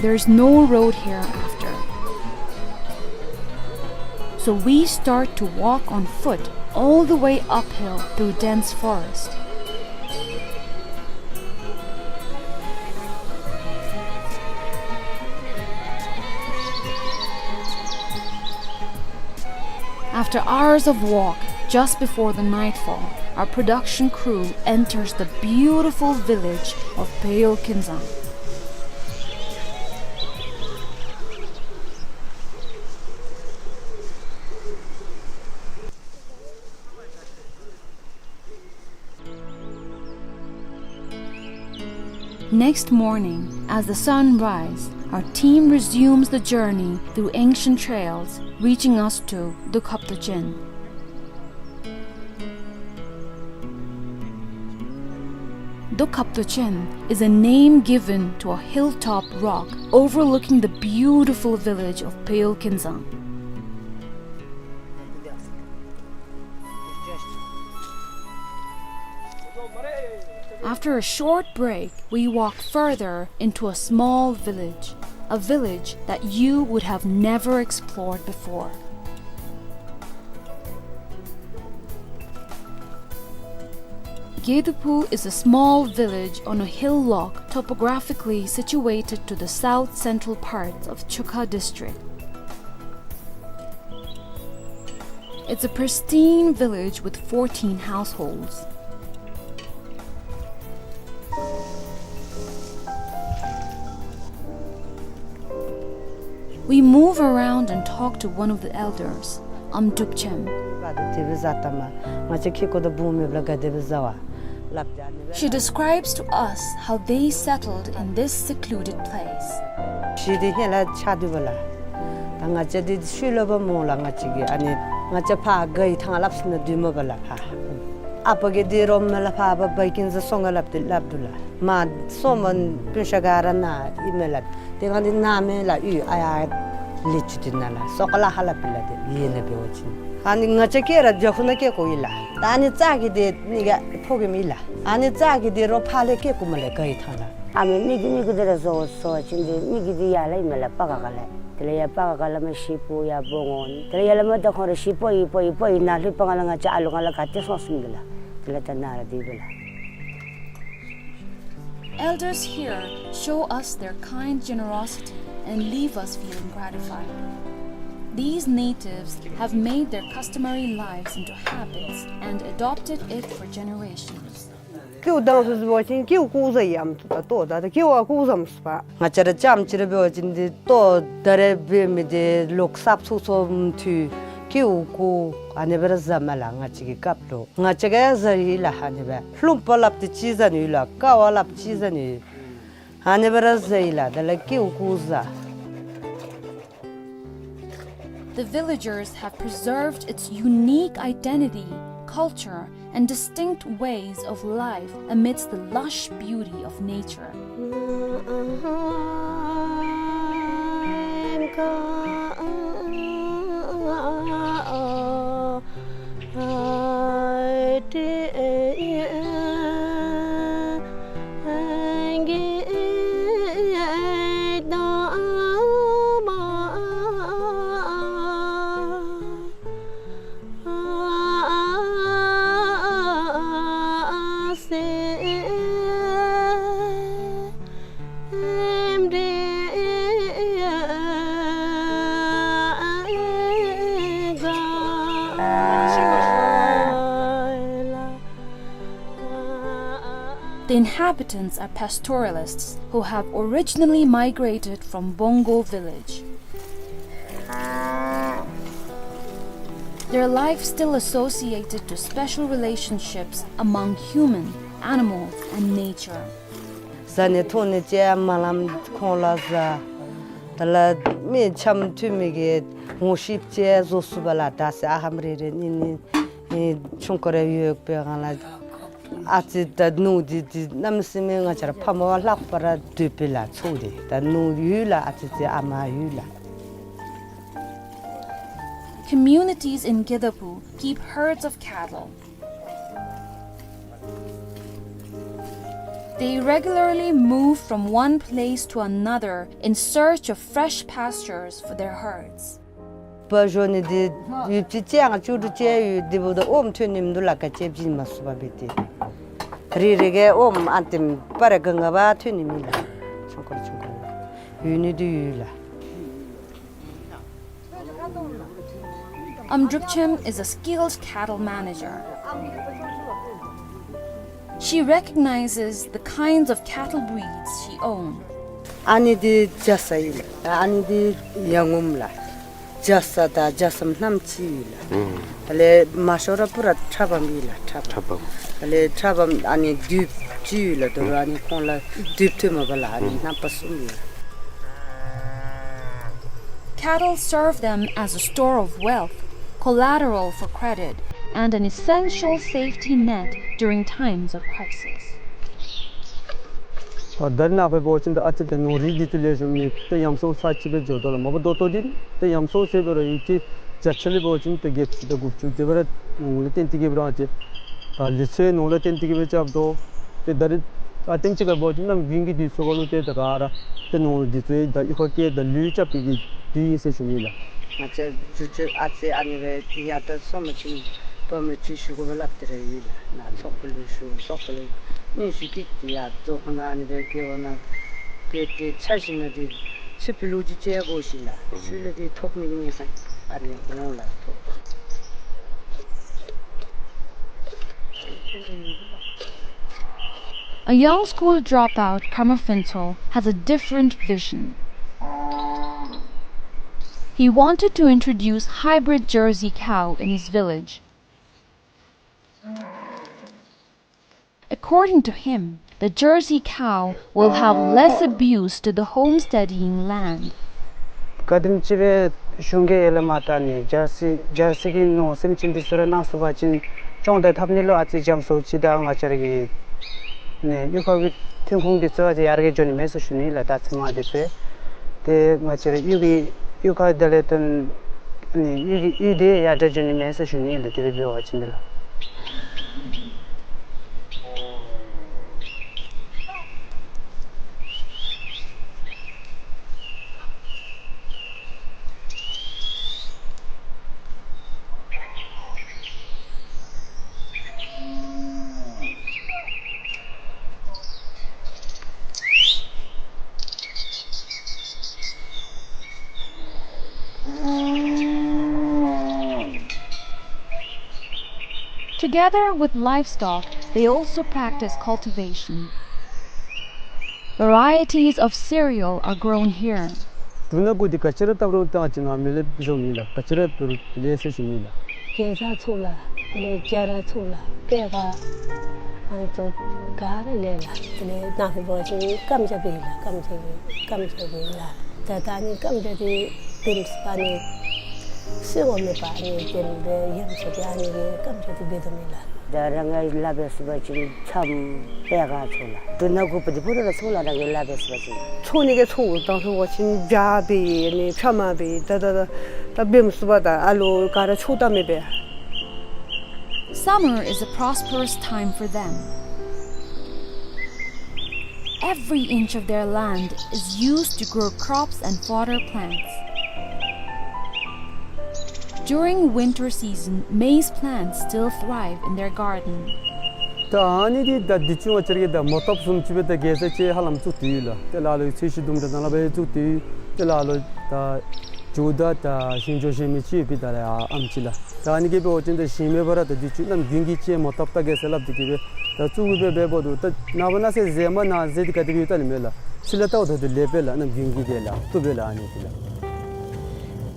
There's no road here after. So we start to walk on foot all the way uphill through dense forest. After hours of walk, just before the nightfall, our production crew enters the beautiful village of Peyol Kinzang. Next morning, as the sun rises, our team resumes the journey through ancient trails, reaching us to Dokhaptochen. Dokhaptochen is a name given to a hilltop rock overlooking the beautiful village of Peyol Kinzang. After a short break, we walk further into a small village, a village that you would have never explored before. Geduphu is a small village on a hillock topographically situated to the south-central parts of Chukha district. It's a pristine village with fourteen households. We move around and talk to one of the elders, Amtukchem. She describes to us how they settled in this secluded place. ཤི་དེ་ཧེ་ལ་ཆ་དུ་བ་ལ། ད་ང་བཅས་དེ་ཤུལ་ལོ་བ་མོ་ལ་ང་བཅས་ཀྱི་ཨ་ནི་ང་བཅས་ཕ་གི་ཐང་ལབ་སི་ན་དུ་མོ་བ་ལ་ཕ། ཨ་པ་གི་དེ་རོ་མེ་ལ་ཕ་བ་བ་ཀིན་ཟ་སོང་ག་ལབ་དེ་ལབ་དུ་ལ། མ་སོ་མོན་པུན་ཤ་ག་ར་ན་ཨི་མེ་ལ། དེ་གང་དེ་ན་མེ་ལ་ཨུ་ཨ་ཡ་ལི་ཆུ་དེ་ན་ལ་སོ་ཀ་ལ་ཧ་ལ་པི་ལ་དེ་ཡེ་ནེ་བེ་བ་ཅིན། ཨ་ནི་ང་བཅས་ཀྱི་ར་ཇ་ཁུ་ན་ཀེ་ཀོ་ཨི་ལ། ད་ཨ་ནི་ཙ་གི་དེ་ནི་ག་ཕོ་གི་མི་ལ། ཨ་ནི་ཙ་གི་དེ་རོ་ཕ་ལེ་ཀེ་ཀོ་མ་ལེ་ག་ཨི་ཐང་ལ། ཨ་མེ་མི་གི་མི་གི་དེ་ར་ཟོ་ཟོ་ཅིན་དེ་མི་གི་དེ་ཡ་ལ་ཨི་མེ་ལ་པ་ག་ག་ལེ། དེ་ལ་ཡ་པ་ག་ག་ལ་མ་ཤི་པོ་ཡ་བོ་ངོ་ནི། དེ་ལ་ཡ་ལ་མ་ད་ཁོང་ར་ཤི་པོ་ཨི་པོ་ཨི་པོ་ཨི་ན་ལྷུ་པ་ང་ལ་ང་བཅས་ཨ་ལུ་ང་ལ་ག་ཏེ་སོང་སུམ་གི་ལ། དེ་ལ་ད་ན་ར་དེ་བེ་ལ། Elders here show us their kind generosity and leave us feeling gratified. These natives have made their customary lives into habits and adopted it for generations. ཀེའུ་དང་སུ་སུ་བ་ཅིན་ཀེའུ་ཀུ་ཟ་ཡམ་སུ་ད་ཏོ་ད་ད་ཀེའུ་ཨ་ཀུ་ཟམ་སུ་པ། ང་བཅས་ར་ཅམ་ཅི་ར་བེ་བ་ཅིན་དེ་ཏོ་ད་རེ་བེ་མི་དེ་ལོག་སབ་སུ་སོ་མཐུ་ཀེའུ་ཀུ་ཨ་ནེ་བེ་ར་ཟ་མ་ལ་ང་བཅས་ཀྱི་སྐབས་ལོ། ང་བཅས་ཀ་ཡ་ཟ་ཡི་ལ་ཨ་ནེ་བེ། ལྷུམ་པ་ལབ་དེ་ཅི་ཟ་ནུ་ལ་ཀ་བ་ལབ་ཅི་ཟ་ནུ། ཨ་ནེ་བེ་ར་ཟ་ཡི་ལ་ད་ལ་ཀེའུ་ཀུ་ཟ། The villagers have preserved its unique identity, culture, and distinct ways of life amidst the lush beauty of nature. The inhabitants are pastoralists who have originally migrated from Bongo village. Their life still associated to special relationships among human, animals, and nature. བཟའ་ནི་འཐུང་ནི་ཅིག་མ་ལངམ་ཁོང་ལུ་བཟའ། དེ་ལས་མི་འཆམ་མཐུན་མི་གི་ངོ་ཤེསཔ་ཅིག་བཟོ་ཚུགས་པས་ལགས། ད་ཟེར་ཨ་ཧམ་རེ་རེ་གཉིས་གཉིས་ཨེ་ཆུང་ཀུ་རེ་ཡོད་པའི་སྒང་ལས་ཨ་ཙི་ད་ནུ་འདི་འདི་གནམ་མེད་ས་མེད་ང་བཅས་ར་ཕ་མ་བ་ལྷག་པར་སྡོད་པས་ལགས། ཚུ་འདི་ད་ནུ་ཡོད་ལགས། ཨ་ཙི་ཙི་ཨ་མ་ཡོད་ལགས། Communities in Gedapu keep herds of cattle. They regularly move from one place to another in search of fresh pastures for their herds. བ་ཞོ་ནི་འདི་ཡུདཔ་ཅིག་ཅིག་ཡང་བཅུ་དྲུག་ཅིག་ཡོད། འདི་འབདཝ་ད་ཨོམ་ཐོན་ནི་མིན་འདུག་ལགས། ག་ཅི་བྱིན་མ་ཚུགས་པར་སྦེ་ཏེ་རེ་རེ་གིས་ཨོམ་ཨ་ཏེམ་པ་རེ་ག་ང་བ་ཐོན་ནི་མེད་ལགས། ཆུང་ཀུ་རེ་ཆུང་ཀུ་རེ་ཡོད་ནི་འདི་ཡོད་ལགས། Am Drupchem is a skilled cattle manager. She recognizes the kinds of cattle breeds she owns. ཨ་ནི་འདི་རྒྱ་ཚ་ཨིན་ལགས། ཨ་ནི་འདི་ཡ་ངོམ་ལགས། རྒྱ་ཚ་དང་རྒྱ་ཚམ་རྣམ་གཅིག་ཨིན་ལགས། ཨུམ། དེ་ལས་མ་ཤོར་ར་པུ་ར་ཁྲ་བམ་ཨིན་ལགས། ཁྲ་བམ། ཁྲ་བམ། དེ་ལས་ཁྲ་བམ་ཨ་ནི་དུད་གཅིག་ཨིན་ལགས། དོ་རུང་ཨ་ནི་ཁོང་ལུ་དུད་ཐོནམ་མས་ལགས། ཨ་ནི་ཨུམ། རྣམ་པ་གསུམ་ཨིན་ལགས། Cattle serve them as a store of wealth, collateral for credit, and an essential safety net during times of crisis. ཨ་ད་རེས་ནངས་པ་འབད་བ་ཅིན་ད་ཨ་ཙི་ད་ནོར་རིགས་འདི་ཚུ་ལེགས་ཤོམ་ཨིན། ད་ཡམ་སྲོ་ཚར་གཅིག་སྦེ་འགྱོ་དོ་ལགས། མ་པ་ད་ལྟོ་འདི་ད་ཡམ་སྲོ་ཟེར་བ་ར་ཡུདཔ་ཅིག་བརྒྱ་ཆ་ལས་འབད་བ་ཅིན་ད་བརྒྱད་ཅུ་དང་དགུ་བཅུ་དེ་སྦེ་ར་ནོར་ལུ་བརྟེན་ཏེ་གིས་སྦེ་ར་ཅིག་ད་ལི་ཚོའི་ནོར་ལུ་བརྟེན་ཏེ་གིས་སྦེ་རྐྱབ་དོ། ཏེ་ད་རེས་ཨ་ཐེངས་ཅིག་ཁར་འབད་བ་ཅིན་གནམ་དགུན་གྱི་དུས་ཚོད་ཁར་ལུ་ཏེ་ད་ག་ར་ཏེ་ནོར་འདི་ཚུ་ད་གཡུས་ཁ་སྐྱེལ་ད་ལུད་རྐྱབ་པའི་གི་དུས་ཨིན་ཟེར་ཞུ་ནི་ལགས། ང་བཅས་རྒྱུ་ཆ་ཨ་ཙི་ཨ་ནི་སྦེ་ཡར་ད་སོང་པ་ཅིན་བ་མི་ཅིག་ཞུ་དགོ་པས་སླབ་སྟེ་ར་ཡོད་ལགས། ནཱ་ཚོགས་པ་ལུ་ཞུ་ཚོགས་པ་ལུ་ནི་ཞུ་སྟེ་ཡར་རྫོང་ཁ་ནང་ཨ་ནི་སྦེ་སྐྱེལ་བ་ན་དེ་དེ་ཚར་ཞིནམ་ལས་དེ་ཚེ་འཕེལ་ལུགས་ཅིག་བཅོ་དགོ་ཞིནམ་ལས་ཚུར་ལས་དེ་ཐོབ་མི་གི་ཉེན་ཁ་ཨ་ནི་འོང་ལགས། A young school dropout, Karma Phuntsho, has a different vision. He wanted to introduce hybrid Jersey cow in his village. According to him, the Jersey cow will have less abuse to the homesteading land. ག་དེམ་ཅིག་སྦེ་གཞུང་གིས་ཡར་ལས་མར་ད་ནི་ཇར་སི་ཇར་སི་གི་ནོར་སེམས་ཅན་འདི་ཚུ་ར་གནང་ཚུགས་པ་ཅིན་སྐྱོང་དང་འཐབ་ནི་ལུ་ཨ་ཙི་འཇམ་སུ་ཅིག་དང་ང་བཅས་ར་གི་ནི་གཡུས་ཁ་གི་ཐོན་ཁུངས་འདི་ཚུ་ཨ་ཙི་ཡར་རྒྱས་འགྱོ་ནི་མས་ཟེར་ཞུ་ནི་ལགས། ད་ཚེ་མ་འདི་ཚུ་ཏེ་ང་བཅས་ར་གཡུས་ཀྱི་གཡུས་ཁ་དེ་ལས་ཏེ་ནི་གཡུས་ཀྱི་གཡུས་འདི་ཡར་དྲག་འགྱོ་ནི་མས་ཟེར་ཞུ་ནི་ལགས། དེ་སྦེ་འབད་བ་ཅིན་ལགས། Together with livestock, they also practice cultivation. Varieties of cereal are grown here. འབྲུ་སྣ་དགུ་འདི་ག་ཅི་ར་བཏབ་རུང་ད་ཅི་ནང་མི་ལེགས་བཟོ་ནི་ལགས། ག་ཅི་ར་བཏབ་རུང་ལེགས་ཟེར་ཞུ་ནི་ལགས། གེ་སར་ཚུ་ལགས། དེ་ལས་སྐྱ་ར་ཚུ་ལགས། པད་དཀར་ཨ་ནི་ཚུ་ག་ར་ལེགས་ལགས། དེ་ལས་ནཱ་གི་འབད་བ་ཅིན་སྐམ་ཇ་འབད་ལགས། སྐམ་ཇ་སྐམ་ཇ་འབད་ལགས། ད་ད་ཨ་ནི་སྐམ་ཇ་འདི་དེམ་ཅིག་ཨ་ནི་སོ་བ་མེད་པར་ཨ་ནི་དེམ་སྦེ་ཡང་ཅིན་ཨ་ནི་གི་སྐམ་ཇ་འདི་འབད་དོ་མེན་ལགས། ད་རང་གིས་སླབ་སྦེ་ཟེར་བ་ཅིན་འཆམ་པད་དཀར་ཚུ་ལགས། འབྲུ་སྣ་དགུ་པོ་འདི་ཕུ་ར་ལགས་ཚུ་ལགས། རང་གིས་སླབ་སྦེ་ཟེར་བ་ཅིན་འཚོ་ནི་གི་འཚོ་དང་ལྷོ་བ་ཅིན་བྱ་འབད་ནི་ཕྱ་མ་འབད་ད་ད་ད་ད་འབད་མི་ཚུགས་པས། ད་ཨ་ལོ་ག་ར་ཆོག་ད་མེད་པས། Summer is a prosperous time for them. Every inch of their land is used to grow crops and fodder plants. During winter season, maize plants still thrive in their garden. ད་ཨ་ནི་འདི་ད་འདི་ཚུ་ང་བཅས་ར་གིས་ད་མོ་ཐོབ་བཟུམ་ཅིག་སྦེ་ད་གེ་སར་ཅིག་ཧ་ལམ་བཙུགས་ཏེ་ཡོད་ལགས། དེ་ལས་ཨ་ལོ་ཚོས་གཞི་དུམ་གྲ་ནང་ལས་སྦེ་བཙུགས་ཏེ་ཡོད། དེ་ལས་ཨ་ལོ་ད་ཇོ་བདག་དང་ཞིང་ཇོ་ཞིང་མི་ཅིག་ཡོད་པའི་ད་ལས་ཨ་ཨམ་ཅིག་ལགས། ད་ཨ་ནི་གིས་འབད་བ་ཅིན་ད་ཞིང་མེད་པར་ད་འདི་ཚུ་གནམ་དགུན་གྱི་ཅིག་མོ་ཐོབ་ད་གེ་སར་སླབ་སྟེ་གིས་སྦེ་ ད་བཙུགས་སྦེ་འབདཝ་ད་ད་ནངས་པ་གནངས་ཚེ་རྫས་མ་གནང་རྫས་འདི་ག་དེ་སྦེ་ཡོདཔ་ད་ལུ་མེད་ལགས། ཕྱི་ལས་བལྟཝ་ད་ལུ་ལེགས་པས་ལགས། གནམ་དགུན་གྱི་དེ་ལགས། བཏུབ་པས་ལགས་ཨ་ནི་དེ་ལགས།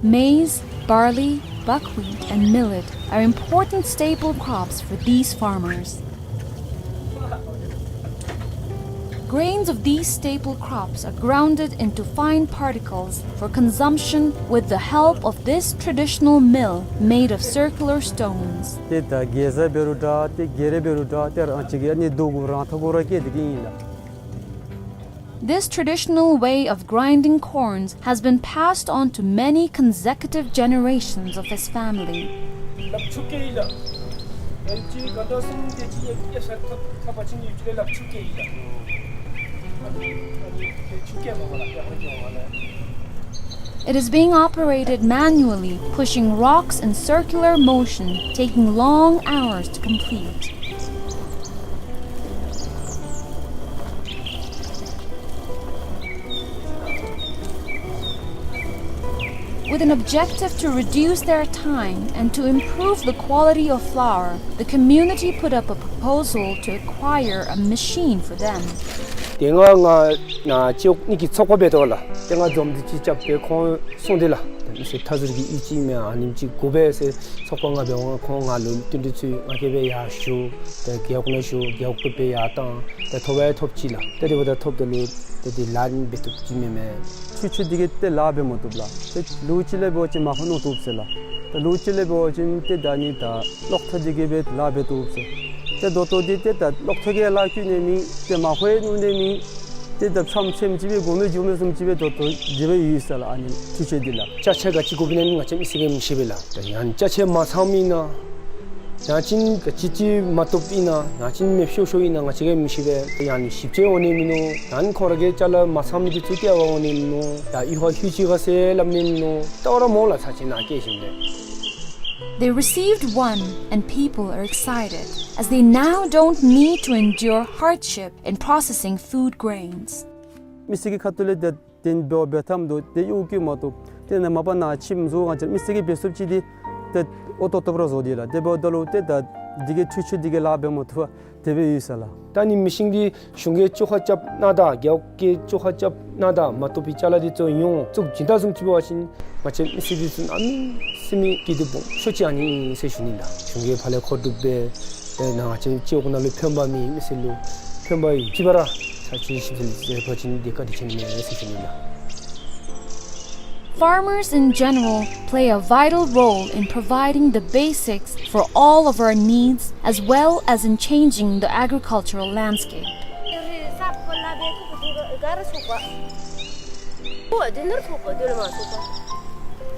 Maize, barley, buckwheat, and millet are important staple crops for these farmers. Grains of these staple crops are grounded into fine particles for consumption with the help of this traditional mill made of circular stones. ཏེ་ད་གེ་ཟ་འབད་རུང་འདྲ་ཏེ་གེ་རེ་འབད་རུང་འདྲ་ཏེ་རང་ཅིག་གིས་ཨ་ནི་རྡོ་གུ་རང་འཐག་གུ་ར་བཀལ་ཏེ་གི་ཨིན་ལགས། This traditional way of grinding corns has been passed on to many consecutive generations of his family. It is being operated manually, pushing rocks in circular motion, taking long hours to complete. With an objective to reduce their time and to improve the quality of flour, the community put up a proposal to acquire a machine for them. དེ་སྔ་ང་ནཱ་ཅོག་ནི་གི་ཚོགས་པ་འབད་དོ་ལགས། དེ་སྔ་འཛོམས་འདུ་ཅིག་རྐྱབ་སྦེ་ཁོང་གསུངས་ཏེ་ལགས། ད་མི་སེར་མཐའ་ཟུར་གྱི་ཨིན་ཅི་མེན་ཨ་ནེམ་ཅིག་དགོ་པས་ཟེར་ཚོགས་པ་ནང་འབད་བ་ཁོང་ང་ལུ་བསྟུན་གྲོས་ཚུ་ང་གིས་སྦེ་ཡར་ཞུ། ཏེ་རྒེད་འོག་ནང་ཞུ། རྒེད་འོག་ཏུ་སྦེ་ཡར་བཏང་། ཏེ་ཐོབ་ཡང་ཐོབ་ཅི་ལགས། ཏེ་དེ་འབདཝ་ད་ཐོབ་ད་ལུ་ཏེ་དེ་ལཱ་འབད་བཏུབ་ཅི་མེན་མས། འཕྲུལ་ཆས་འདི་གིས་ཏེ་ལཱ་འབད་མ་བཏུབ་ལགས། ཏེ་ལོ་གཅིག་ལས་འབད་བ་ཅིན་མར་ཕབ་ནུག་བཏུབ་ཟེར་ལགས། ཏེ་ལོ་གཅིག་ལས་འབད་བ་ཅིན་ཏེ་ད་ཨ་ནི་ད་གློག་ཐག་འདི་གིས་སྦེ་ལཱ་འབད་བཏུབ་ཟེར། ཏེ་ད་ལྟོ་འདི་ཏེ་ད་གློག་ཐག་གིས་ལཱ་བཀོལ་ནི་མེད། ཏེ་མར་ཕབ་ནུག་ནི་མེད། ཏེ་ད་ཆམ་ཆེམ་ཅིག་སྦེ་གོ་མེད་འགྱོ་མེད་བཟུམ་ཅིག་སྦེ་ད་ལྟོ་དེ་སྦེ་ཡོད་ཟེར་ལགས། ཨ་ནི་འཕྲུལ་ཆས་འདི་ལགས། ཅ་ཆས་ག་ཅི་དགོཔ་ཨིན་ན་ང་བཅས་མི་སེར་གྱིས་མི་ཤེས་པས་ལགས། ད་ཡང་ཅ་ཆས་མ་ཚངམ་ཨིན་ན་ཡང་ཅིན་ག་ཅི་ཅིག་མ་བཏུབ་ཨིན་ན་ཡང་ཅིན་མེདཔ་ཤོར་ཤོརཝ་ཨིན་ན་ང་བཅས་ཀྱིས་མི་ཤེས་པས། ཡང་ན་ཞིབ་དཔྱད་འོང་ནི་མིན་ནུག། ཡང་ན་ཁོང་ར་གི་ཅ་ལ་མ་ཚངམ་འདི་ཚུ་བསྐྱལ་བར་འོང་ནི་མིན་ནུག། ཡང་ཡུལ་ལྷོད་ལྷོད་ཅིག་ཁར་ཟེར་སླབ་ནི་མིན་ནུག། ལྟ་བར་མ་འོང་ལགས། ཚར་ཅིག་ནཱ་བསྐྱལ་ཞིནམ་ལས། They received one, and people are excited, as they now don't need to endure hardship in processing food grains. མི་སེར་གྱི་ཁ་ཐུག་ལས་ཏེ་དེ་འབདཝ་འབད་ཐངས་འདི་ཏེ་གཡོ་སྒྱུ་མ་བཏུབ། ཏེ་ནཱ་མ་པ་ནཱ་ཁྱིམ་བཟོ་ང་བཅས་མི་སེར་གྱིས་འབད་ཚུགསཔ་ཅིག་འདི་ཏེ་ཨོ་ཏོག་ཏོ་སྦེ་ར་བཟོ་དེས་ལགས། དེ་འབདཝ་ད་ལུ་ཏེ་ད་འདི་གི་འཕྲུལ་ཆས་འདི་གིས་ལཱ་འབད་མ་བཏུབ་པར་དེ་སྦེ་ཡོད་ཟེར་ལགས། ད་ཨ་ནི་མི་ཤིན་འདི་གཞུང་གིས་བཅོ་ཁ་རྐྱབ་གནང་ད་རྒེད་འོག་གིས་བཅོ་ཁ་རྐྱབ་གནང་ད་མ་བཏུབ་པའི་ཅ་ལ་འདི་ཚུ་ཡོངས་བཙུགས་བྱིན་ད་བཟུམ་ཅིག་འབད་བ་ཅིན་ང་བཅས་མི་སེར་འདི་ཚུ་གནམ་མེད་ས་མེད་སྐྱིད་སྡུག་སྦོམ་ཤོས་ཅིག་ཨ་ནི་ཨིན་ཟེར་ཞུ་ནི་ལགས། གཞུང་གིས་ཕར་ལས་མཁོ་སྒྲུབ་འབད་ཏེ་ནཱ་ང་བཅས་ཅོག་ནང་ལུ་ཕན་པ་མེད། མི་སེར་ལུ་ཕན་པ་ཡོད་ཅི་པ་ར་ཚར་ཅིག་ཞིབ་འཚོལ་འབད་བ་ཅིན་འདི་བཀའ་དྲིན་ཆེ་ནི་མས་ཟེར་ཞུ་ནི་ལགས། Farmers in general play a vital role in providing the basics for all of our needs, as well as in changing the agricultural landscape.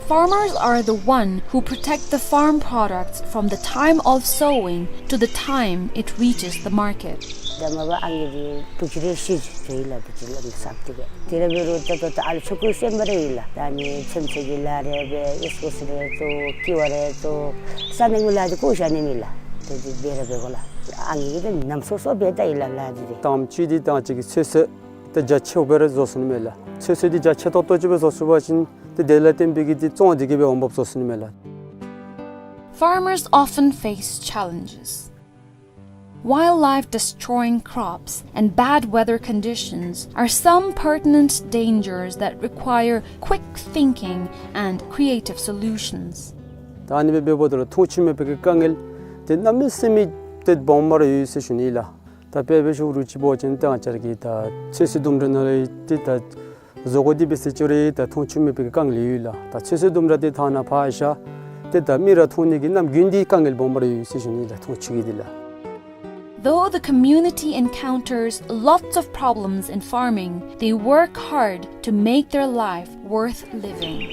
Farmers are the one who protect the farm products from the time of sowing to the time it reaches the market. ད་མ་པ་ཨང་རྒས་འདི་བུ་ཅིག་རེ་ཤི་སོ་ཡི་ལགས། བུ་ཅིག་ལམ་སང་སྟེ་གི་དེ་ར་འབད་རུང་ད་ལྟོ་ད་ཨ་ལུ་ཆུང་ཀུ་སེམས་པ་རེ་ཡོད་ལགས། ད་ཨ་ནི་ཚོད་བསྲེ་གི་ལཱ་རེ་འབད། ཨིས་ཀོ་སི་རེ་བཙོ། ཀི་བ་རེ་བཙོ། ས་ནང་གི་ལཱ་འདི་ཁོ་བཞག་ནི་མེད་ལགས། ཏེ་འདི་འབད་ར་འབད་དགོ་ལགས། ཨང་རྒས་འདི་ནམ་སོ་སོ་འབད་ད་ཡི་ལགས་ལཱ་འདི་ཏེ། དང་པ་ཅིག་འདི་ད་ཅིག་གི་ཚོད་བསྲེ་ཏེ་རྒྱ་ཆེཝ་སྦེ་ར་བཟོ་ཚུགས་ནི་མས་ལགས། ཚོད་བསྲེ་འདི་རྒྱ་ཆེ་ཏོག་ཏོ་ཅིག་སྦེ་བཟོ་ཚུགས་པ་ཅིན་ཏེ་དེ་ལས་བརྟེན་པའི་གི་ཏེ་བཙོང་འདི་གིས་སྦེ་འོང་འབབ་བཟོ་ཚུགས་ནི་མས་ལགས། Farmers often face challenges. Wildlife destroying crops and bad weather conditions are some pertinent dangers that require quick thinking and creative solutions. ད་ཨ་ནི་སྦེ་འབདཝ་ད་ལུ་མཐོང་ཆོས་མེད་པའི་གི་དཀའ་ངལ་འདི་གནམ་མེད་ས་མེད་ཏེ་སྦོམ་སྦེ་ར་ཡོད་ཟེར་ཞུ་ནི་ལགས། ད་དཔེ་འབད་ཞུ་རུང་ཅིག་འབད་བ་ཅིན་ཏེ་ང་བཅས་ཀྱི་ད་ཚོད་བསྲེ་ལྡུམ་ར་ནང་ལས་ཏེ་ད་བཟོ་དགོ་འདི་འབད་ཟེར་ཅི་རུང་ད་མཐོང་ཆོས་མེད་པའི་གི་དཀའ་ངལ་ཡོད་ལགས། ད་ཚོད་བསྲེ་ལྡུམ་ར་འདི་ཐང་ནང་ཕར་བཞག་ཏེ་ད་མི་ར་མཐོང་ནི་གི་གནམ་དགུན་འདི་དཀའ་ངལ་སྦོམ་སྦེ་ར་ཡོད་ཟེར་ཞུ་ནི་ལགས། མཐོང་ཆོས་ཀྱི་འདི་ལགས། Though the community encounters lots of problems in farming, they work hard to make their life worth living.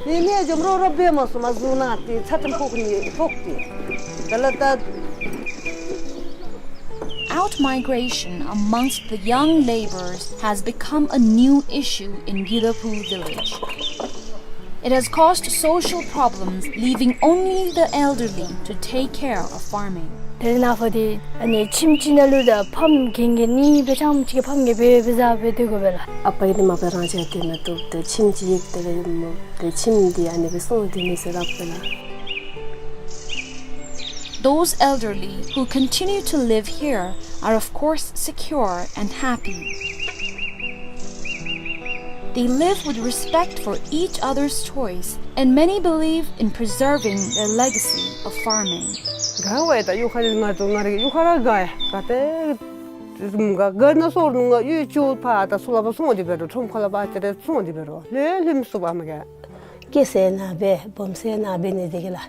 ཨིན་ནི་འཇམ་རོ་རོ་འབད་མ་སོང་མ་བཟུང་ན་ཏེ་ཚ་ཏམ་ཕོག་ནི་ཕོག་སྟེ། ད་ལ་ད། Outmigration amongst the young laborers has become a new issue in Gidaphu village. It has caused social problems, leaving only the elderly to take care of farming. ཏེ་ནཱ་ཕར་འདི་ཨ་ནི་ཁྱིམ་ཅིག་ནང་ལུ་ད་ཕམ་གྱོན་གྱོན་ནི་སྦེ་ཆམ་ཅིག་ཕམ་གྱོན་སྦེ་སྦེ་བཟའ་སྦེ་སྡོད་དགོ་པས་ལགས། ཨ་པ་གིས་འདི་མ་པ་རང་ཅིག་སྡོད་མ་བཏུབ། ཏེ་ཁྱིམ་ཅིག་ཡིག་ཏེ་ལས་མོ་ཏེ་ཁྱིམ་འདི་ཨ་ནི་སྦེ་སོང་སྡོད་ནི་ཟེར་སླབ་པས་ལགས། Those elderly who continue to live here are, of course, secure and happy. They live with respect for each other's choice, and many believe in preserving their legacy of farming. དགའ་བས། ད་གཡུས་ཁ་ནི་ང་ཚོ་ང་རའི་གཡུས་ཁ་ར་དགའ་ཡ། ག་ཏེ་དགའ་དགའ་ན་སོར་ནུ་ང་གཡུས་ཆུ་ཕར་ད་སུ་ལ་བ་སོང་སྟེ་འབད་རུང་ཁྲོམ་ཁ་ལ་བ་ཅི་རེ་སོང་སྟེ་འབད་རུང་ལྷོད་ལྷོད་མི་སུ་བ་མ་ག། སྐྱེས་ས་ནཱ་འབད་སྦོམ་ས་ནཱ་འབད་ནི་དེ་གིས་ལགས་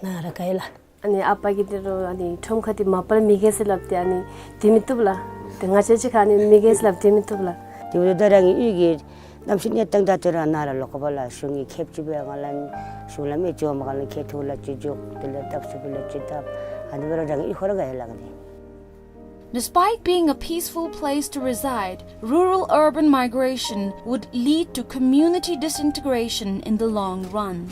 ནཱ་ར་དགའ་ཡི་ལགས། ཨ་ནི་ཨ་པ་གིས་འདི་རུ་ཨ་ནི་ཁྲོམ་ཁ་འདི་མ་པ་ལས་མི་རྒས་ཟེར་སླབ་སྟེ་ཨ་ནི་སྡོད་མི་བཏུབ་ལགས། ཏེ་ང་བཅས་ཅིག་ཁར་ཨ་ནི་མི་རྒས་ཟེར་སླབ་སྡོད་མི་བཏུབ་ལགས། དེ་འབདཝ་ད་རང་གི་གཡུས་ཀྱི་གནམ་གཤིས་གནས་སྟངས་དང་དེ་ར་ནཱ་ར་ལོག་དགོ་པས་ལགས། གཞུང་གི་ཁེབ་ཅིག་འབད་ང་ལ་གཞུང་ལམ་ཨེ་འགྱོ་མ་ག་ལས་ཁེ་ཐུག་ལ་ཅིག་འགྱོ། དེ་ལས་བཏབ་ས་འབད་ལ་ཅིག་བཏབ། ཨ་ནི་འབད་ར་རང་གི་གཡུས་ཁ་ར་དགའ་ཡི་ལགས་ནི། Despite being a peaceful place to reside, rural-urban migration would lead to community disintegration in the long run.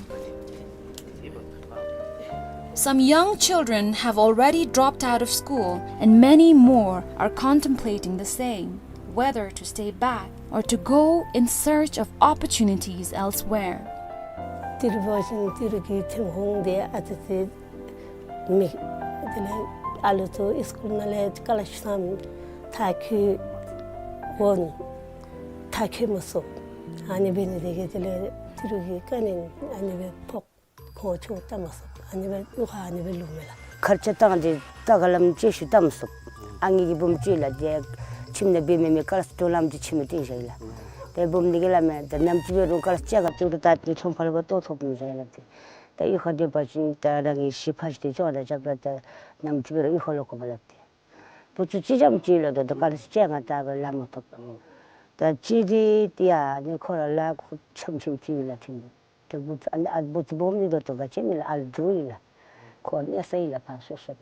Some young children have already dropped out of school, and many more are contemplating the same, whether to stay back or to go in search of opportunities elsewhere. ཏི་རུ་བ་ཅིན་ཏི་རུ་གི་ཐོན་ཁུངས་འདི་ཨ་ཙི་ཙི་མེད། དེ་ལས་ཨ་ལུ་ཚུ་སི་ཀུལ་ནང་ལས་ཀ་ལ་ཤུ་སམ་མཐར་འཁྱོལ་འོང་མཐར་འཁྱོལ་མ་ཚུགས། ཨ་ནི་འབད་ནི་དེ་གིས་དེ་ལས་ཏི་རུ་གི་དཀའ་ངལ་ཨ་ནི་སྦེ་ཕོག། ཁོང་ཆུང་བལྟ་མ་ཚུགས། ཨ་ནི་སྦེ་གཡུས་ཁར་ཨ་ནི་སྦེ་ལུས་མས་ལགས། ཁར་ཆ་བཏང་སྟེ་ད་ག་ལམ་ཅིག་ཤུལ་བལྟ་མ་ཚུགས། ཨ་ངེ་གི་བུམོ་ཅིག་ལགས་ཏེ་ཁྱིམ་ནང་འབད་མི་མི་ཀ་ལ་སི་ཏོ་ལམ་ཅིག་ཁྱིམ་ནང་སྟོན་བཞག་ཡི་ལགས། ཏེ་བུམོ་འདི་གིས་སླབ་མས། ད་ནམ་ཅིག་འབད་རུང་ཀ་ལ་སི་ཅིག་ག་ཏེ་ད་ཏེ་ཁྲོམ་ཁ་ལུ་བ་ལྟོ་ཐོབ་མི་ཟེར་ལགས་ཏེ། ད་གཡུས་ཁར་སྡོད་པ་ཅིན་ད་རང་གི་གཞི་ཕ་གཞི་དེ་ཅོག་ར་རྐྱབ་ད་ད་ནམ་ཅིག་འབད་རུང་གཡུས་ཁར་ལོག་དགོ་པས་ལགས་ཏེ། བུ་ཚུ་གཅིག་རྐྱངམ་ཅིག་ལགས། ད་ད་ཀ་ལ་སི་ཅིག་ང་ད་འབད་ལཱ་མ་ཐོབ། ད་ཅི་འདི་ཏེ་ཡ་ནི་ཁོ་ར་ལཱ་ཁུ་ཆམ་ཆམ་ཅིག་ལགས་ཐིམ། ཏེ་བུ་ཚུ་ཨ་ནི་ཨ་བུ་ཚུ་སྦོམ་ནི་ད་ལྟོ་ག་ཅི་མེད་ལགས། ཨ་ལུ་འགྱོ་ཡི་ལགས། ཁོ་གནས་ས་ཡི་ལགས་ཕར་སོ་སོ།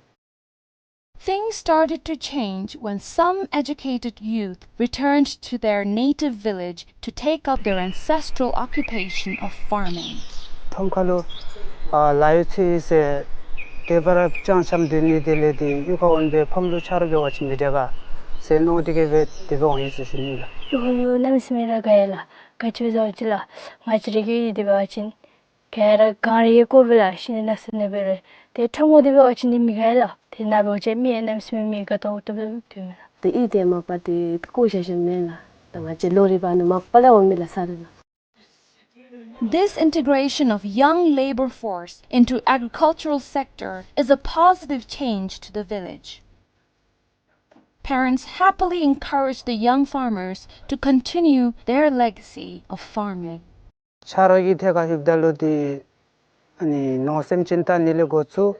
Things started to change when some educated youth returned to their native village to take up their ancestral occupation of farming. ཁྲོམ་ཁ་ལུ་ཨ་ལཱ་གཡོག་འཚོལ་ཟེར་དེ་སྦེ་ར་ཅང་ཅང་སྡོད་ནི་དེ་ལས་ཏེ་གཡུས་ཁར་འོང་སྦེ་ཕམ་ལུ་ཆ་རོགས་འབད་བ་ཅིན་མི་དྲག་ག་ཟེར་མནོ་སྟེ་གིས་སྦེ་དེ་སྦེ་འོང་ཡི་ཟེར་ཞུ་ནི་ལགས། གཡུས་ཁར་ལུ་གནམ་མེད་ས་མེད་ར་དགའ་ཡི་ལགས། ག་ཅི་སྦེ་ཟེར་བ་ཅིན་ལགས་ང་བཅས་རའི་གི་དེ་འབད་བ་ཅིན་ག་ར་གངས་རི་གི་སྐོར་སྦེ་ལགས། ཤིང་ནགས་ས་ནི་འབད་རུང་ཏེ་ཁྲོམ་ཁ་འདི་འབད་བ་ཅིན་ནི་མི་དགའ་ལགས། ཏེ་ནཱ་འབད་བ་ཅིན་མི་གནམ་མེད་ས་མེད་མི་དགའ་ཏོག་ཏོ་སྦེ་སྡོད་མས་ལགས། ཏེ་གཡུས་འདི་མ་པ་ཏེ་བཀོ་བཞག་བཞགཔ་མེན་ལགས། ད་ང་བཅས་ལོ་རེ་བ་ནི་མ་པ་ལས་འོང་མི་ལགས་ས་རེ་ལགས། This integration of young labor force into agricultural sector is a positive change to the village. Parents happily encourage the young farmers to continue their legacy of farming. ཆ་རོགས་ཀྱི་ཐད་ཁར་ལྷོདཔ་ད་ལུ་ཏེ་ཨ་ནི་ནོར་སེམས་ཅན་བལྟ་ནི་ལས་འགོ་བཙུགས།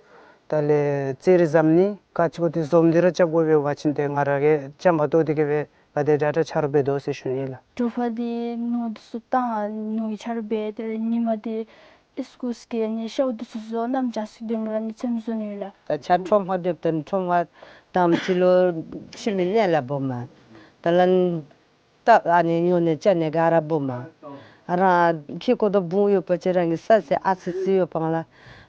དེ་ལས་ཙི་རི་བཟོ་ནི་ག་ཅི་བ་ཏེ་བཟོ་མི་འདི་ར་རྐྱབ་དགོ་པས། འབད་བ་ཅིན་ཏེ་ང་ར་གིས་རྐྱངམ་བཏོག་སྟེ་གིས་སྦེ་ག་དེ་དྲག་དྲག་ཆ་རོགས་འབད་དོ་ཟེར་ཞུ་ནི་ལགས། དྲོ་པ་འདི་ནོར་འདི་ཚུ་བཏང་ནོར་གྱི་ཆ་རོགས་འབད། དེ་ལས་ཉིན་མ་འདི་ཨིས་ཀུལ་སྐྱེལ་ནི་ཤཝ་འདི་ཚུ་བཟོ་ནམ་ཅིག་སི་དོན་ལ་ནི་ཚེམ་བཟོ་ནི་ལགས། ད་ཆ་ཁྲོམ་ཁར་སྡོདཔ་ད་ཁྲོམ་ཁར་དང་པ་ཅིག་ལུ་ཁྱིམ་མི་ནང་ལས་སྦོམ་མས། དེ་ལས་ད་ཨ་ནི་ཉོ་ནི་བཙོང་ནི་ག་ར་སྦོམ་མས། རང་ཁྱིམ་གུ་དང་བུ་ཡོད་པ་ཅིན་རང་གི་ས་ཟེར་ཨ་ཙི་ཙི་ཡོདཔ་ལས་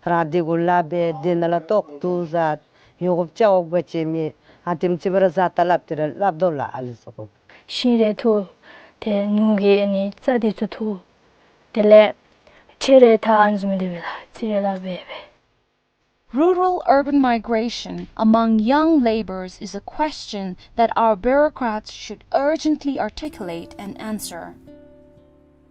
རང་དེ་གུ་ལཱ་འབད་དེ་ནང་ལས་ཏོག་ཏོ་བཟའ། ཡོང་དགོཔ་བཅའ་དགོཔ་ཅིག་མེད། ཨ་དེམ་ཅིག་སྦེ་ར་བཟའ་ད་སླབ་སྟེ་ར་སླབ་དོ་ལགས་ཨ་ལུ་ཚུ་གུ། ཤིང་རེ་འཐུ། ཏེ་ནོར་གྱི་ཨ་ནི་རྩྭ་འདི་ཚུ་འཐུ། དེ་ལས་ཁྲལ་རེ་ད་ཨ་ནི་བཟུམ་སྦེ་འབད་ལགས། ཚི་རེ་ལཱ་འབད་འབད། Rural-urban migration among young labourers is a question that our bureaucrats should urgently articulate and answer.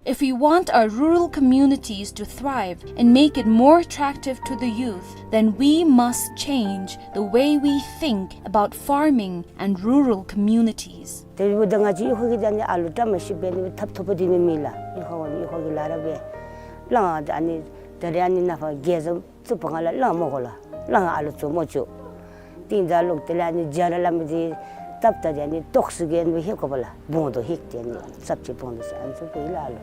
If we want our rural communities to thrive and make it more attractive to the youth, then we must change the way we think about farming and rural communities. དེ་འབདཝ་ད་ང་བཅས་གཡུས་ཁ་གི་ད་ནི་ཨ་ལུ་བཀྲ་མ་ཤིསཔ་སྦེ་ནི་ཐབ་ཐོབ་པ་འདི་མི་མེད་ལགས། གཡུས་ཁ་འོང་ནི་གཡུས་ཁ་གི་ལཱ་ར་འབད་ལང་། ཨ་ནི་ད་རེས་ཨ་ནི་ནཱ་ཕར་རྒྱལ་བཟང་བཙུགས་པ་ང་ལུ་ལང་མི་དགོ་ལགས། ལང་ཨ་ལུ་ཚུ་མོ་ཅོ་ཏིང་ད་ལོག་དེ་ལས་ཨ་ནི་རྒྱ་ར་ལ་མི་འདི་སྟབས་ད་དེ་ཨ་ནི་ཏོག་སུ་གི་ཨ་ནི་ཧེ་གོ་བ་ལགས། བོང་དོ་ཧེག་སྟེ་ཨ་ནི་ཙབ་ཅིག་བོང་དོ་ཟེར་ཨ་ནི་ཚུ་འབད་ཡི་ལགས། ཨ་ལུ་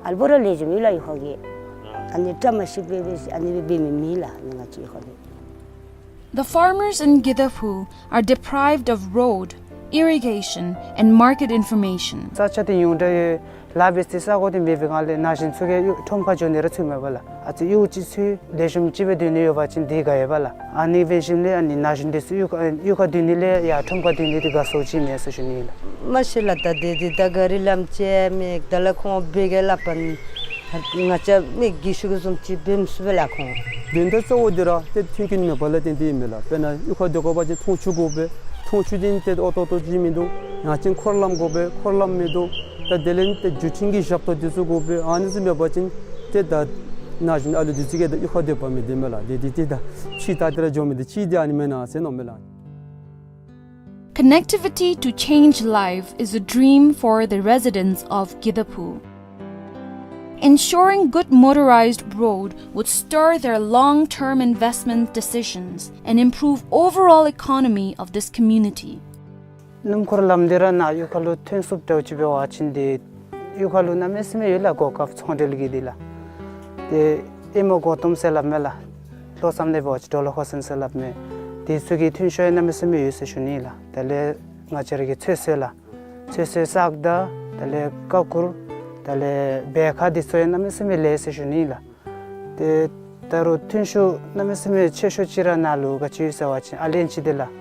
ཨ་ལུ་བོ་ར་ལེགས་ཤོམ་ཡོད་ལགས། གཡུས་ཁ་གི་ཨ་ནི་བཀྲ་མ་ཤིསཔ་སྦེ་འབད་ཨ་ནི་སྦེ་འབད་མི་མེད་ལགས། ཨ་ནི་ང་བཅས་གཡུས་ཁ་གི། The farmers in Gedapu are deprived of road, irrigation, and market information. ས་ཆ་འདི་ཉུང་དྲགས་ཡོད། ལཱ་འབད་སའི་ས་གོ་འདི་མེད་པའི་སྒང་ལས་ན་གཞོན་ཚུ་གིས་གཡུས་ཁྲོམ་ཁར་འགྱོ་ནི་ར་ཚུགས་མས་པ་ལགས། ཨ་ཙི་གཡུས་ཅིག་ཚུ་ལེགས་ཤོམ་ཅིག་སྦེ་སྡོད་ནི་ཡོད་པ་ཅིན་འདི་དགའ་ཡོད་པ་ལགས། ཨ་ནི་འབད་ཞིནམ་ལས་ཨ་ནི་ན་གཞོན་འདི་ཚུ་གཡུས་ཁ་གཡུས་ཁར་སྡོད་ནི་ལས་ཡར་ཁྲོམ་ཁར་སྡོད་ནི་འདི་དགའ་སོ་ཅིག་མས་ཟེར་ཞུ་ནི་ལགས། མ་གཞི་ལགས་ད་འདི་འདི་ད་ག་རི་ལམ་ཅིག་མེད། དེ་ལས་ཁོང་བོད་སྐད་སླབ་པ་ནི་ ང་བཅས་མི་གིས་ཞུ་གི་བཟུམ་ཅིག་འབད་མི་ཚུགས་པས་ལགས་ཁོང་། དོན་དག་གཙོ་བོ་འདི་ར་ཏེ་མཐུན་རྐྱེན་མེད་པ་ལས་བརྟེན་ཏེ་ཨིན་མས་ལགས། དཔེར་ན་གཡུས་ཁར་སྡོད་དགོ་པ་ཅིན་འཐུང་ཆུ་དགོ་པས། འཐུང་ཆུ་ཅིག་ཏེ་ཨོ་ཏོ་ཏོ་ཅིག་མིན་འདུག། ཡང་ཅིན་འཁོར་ལམ་དགོ་པས། འཁོར་ལམ་མིན་འདུག། ད་དེ་ལས་ཏེ་རྒྱུ་ཆེན་གྱི་ཞབས་ཏོག་འདི་ཚུ་དགོ་པས། ཨ་ནི་ཚུ་མེད་པ་ཅིན་ཏེ་ད་ན་གཞོན་ཨ་ལུ་འདི་ཚུ་གིས་ད་གཡུས་ཁར་སྡོད་པ་མི་བདེ་མས་ལགས། ཏེ་འདི་ཏེ་ད་ཕྱི་ད་ཏེ་ར་འགྱོ་མི་འདི་ཅིག་འདི་ཨ་ནི་མེན་ན་ཟེར་མནོཝ་མས་ལགས། Connectivity to change life is a dream for the residents of Gidaphu. Ensuring good motorized road would stir their long-term investment decisions and improve overall economy of this community. སྣུམ་འཁོར་ལམ་འདི་ར་ནཱ་གཡུས་ཁ་ལུ་ཐོན་ཚུགསཔ་འདྲཝ་ཅིག་འབད་བ་ཅིན་ཏེ་གཡུས་ཁ་ལུ་གནམ་མེད་ས་མེད་ཡོད་ལགས། གོ་སྐབས་ཚོང་འབྲེལ་གྱི་འདི་ལགས། ཏེ་ཨེ་མ་གོ་ཏོམ་ཟེར་སླབ་མས་ལགས། ལྷོ་མཚམས་ནང་འབད་བ་ཅིན་ཌོ་ལ་ཧོ་སན་ཟེར་སླབ་མས། དེ་ཚུ་གི་ཐོན་ཤུགས་ཡང་གནམ་མེད་ས་མེད་ཡོད་ཟེར་ཞུ་ནི་ལགས། དེ་ལས་ང་བཅས་ར་གི་ཚོད་བསྲེ་ལགས། ཚོད་བསྲེ་བཙག་འཐུ་དེ་ལས་ཀ་ཁུ་དེ་ལས་སྦལ་ཁ་འདི་ཚུ་ཡང་གནམ་མེད་ས་མེད་ལེགས་ཟེར་ཞུ་ནི་ལགས། ཏེ་ད་རུང་ཐོན་ཤུགས་གནམ་མེད་ས་མེད་ཆེ་ཤོས་ཅིག་ར་ནཱ་ལུ་ག་ཅི་ཡོད་ཟེར་བ་ཅིན་ཨ་ལན་ཅིག་འདི་ལགས།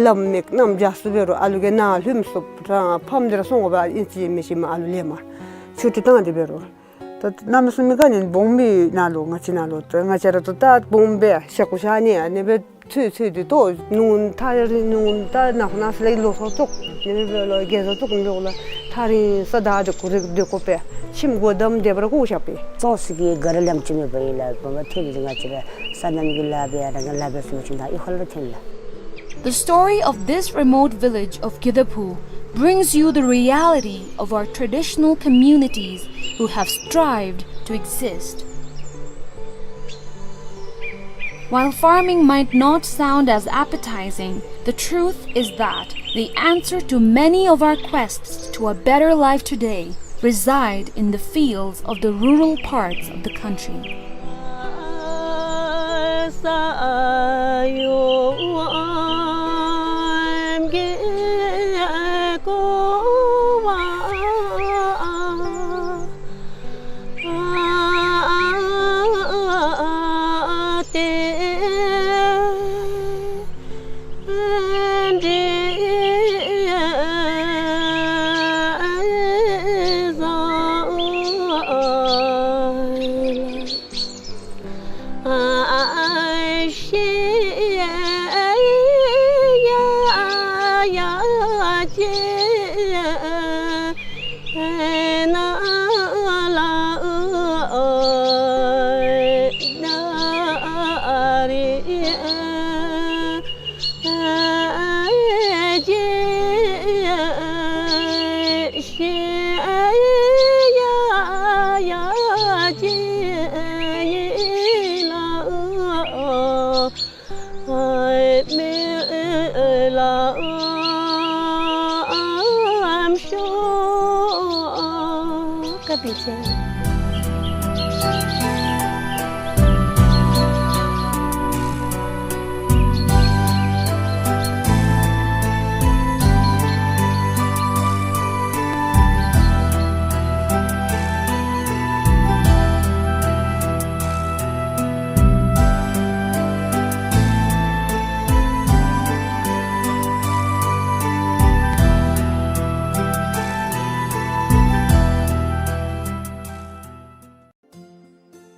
ལམ་མེད་གནམ་རྒྱ་སུ་འབད་རུང་ཨ་ལུ་གིས་ནཱ་ལྷོདཔ་ཚུགས་རང་ཕམ་འདི་ར་སོང་དགོ་པས། ཨིན་ཅི་མིན་ཅི་མ་ཨ་ལུ་ལེན་མ་ཆུ་ཏི་བཏང་སྟེ་འབད་རུང་། ད་གནམ་མེད་ས་མེད་ག་ནི་སྦོམ་སྦེ་ནཱ་ལུ་ང་བཅས་ནཱ་ལུ་ད་ང་བཅས་ར་ད་ད་སྦོམ་སྦེ་ཤ་ཁུ་ཤ་ནི་ཨ་ནི་སྦེ་ཚོད་ཚོད་དེ་ཏོ་ནུ་ཐག་རིང་ནུ་ད་ནཱ་ཁོ་ནཱ་ས་ལས་ལོ་ཚོད་ཙུག་ནི་སྦེ་ལོ་བརྒྱད་ཚོད་ཙུག་ནི་ལོ་ལ་ཐག་རིང་ས་ད་དེ་ཁུ་རེ་དེ་ཁུ་པས་ཁྱིམ་སྒོ་བསྡམས་དེ་སྦེ་ར་བཀོ་བཞག་པས། ཙོགས་ཤིག་གི་ག་ར་ལམ་ཅིག་མེད་པ་ཨིན་ལགས། སྦོམ་སྦེ་ཐོན་ཏེ་ང་བཅས་ར་ས་གནམ་གྱི་ལཱ་འབད་ཡང་ར་ང་ལཱ་འབད་ཚུགས་པ་ཅིན་ད་གཡུས་ཁ་ལུ་ཐོན་ལགས། The story of this remote village of Gidaphu brings you the reality of our traditional communities who have strived to exist. While farming might not sound as appetizing, the truth is that the answer to many of our quests to a better life today reside in the fields of the rural parts of the country.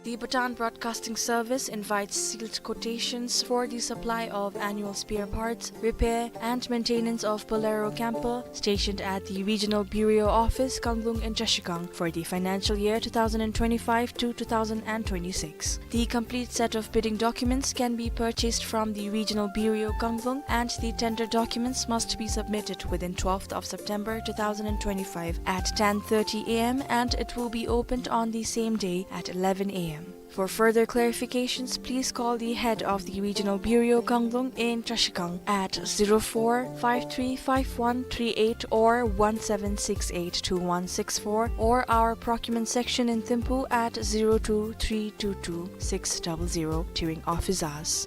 The Bhutan Broadcasting Service invites sealed quotations for the supply of annual spare parts, repair, and maintenance of Bolero camper stationed at the Regional Bureau Office, Kanglung in Trashigang for the financial year two thousand twenty-five to two thousand twenty-six. The complete set of bidding documents can be purchased from the Regional Bureau, Kanglung, and the tender documents must be submitted within twelfth of September two thousand twenty-five at ten thirty A M, and it will be opened on the same day at eleven A M. For further clarifications, please call the head of the Regional Bureau, Kanglung in Trashigang at zero four five three five one three eight or one seven six eight two one six four, or our procurement section in Thimphu at zero two three two two six double zero during office hours.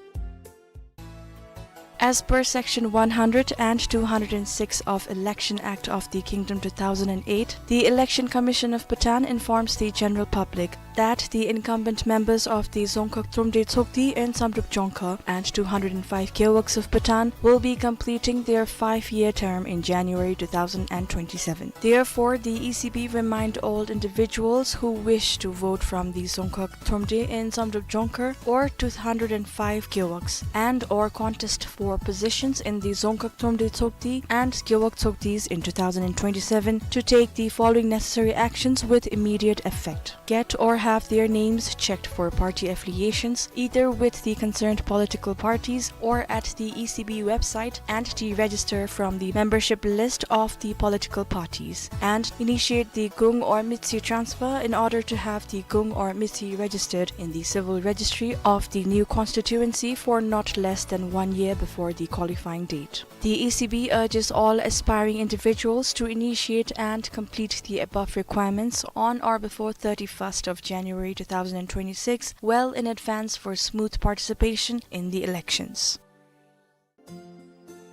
As per Section one hundred and two hundred and six of Election Act of the Kingdom two thousand and eight, the Election Commission of Bhutan informs the general public that the incumbent members of the Dzongkhag Thromde Tshogdi in Samdrup Jongkhar and two hundred and five Gewuks of Patan will be completing their five-year term in January two thousand and twenty-seven. Therefore, the E C B remind all individuals who wish to vote from the Dzongkhag Thromde in Samdrup Jongkhar or two hundred and five Gewuks and or contest for positions in the Dzongkhag Thromde Tshogdi and Gewuk Tshogdis in two thousand and twenty-seven to take the following necessary actions with immediate effect. Get or have their names checked for party affiliations, either with the concerned political parties or at the E C B website, and deregister from the membership list of the political parties, and initiate the Gung or Mitsi transfer in order to have the Gung or Mitsi registered in the civil registry of the new constituency for not less than one year before the qualifying date. The E C B urges all aspiring individuals to initiate and complete the above requirements on or before thirty-first of January two thousand and twenty-six, well in advance for smooth participation in the elections.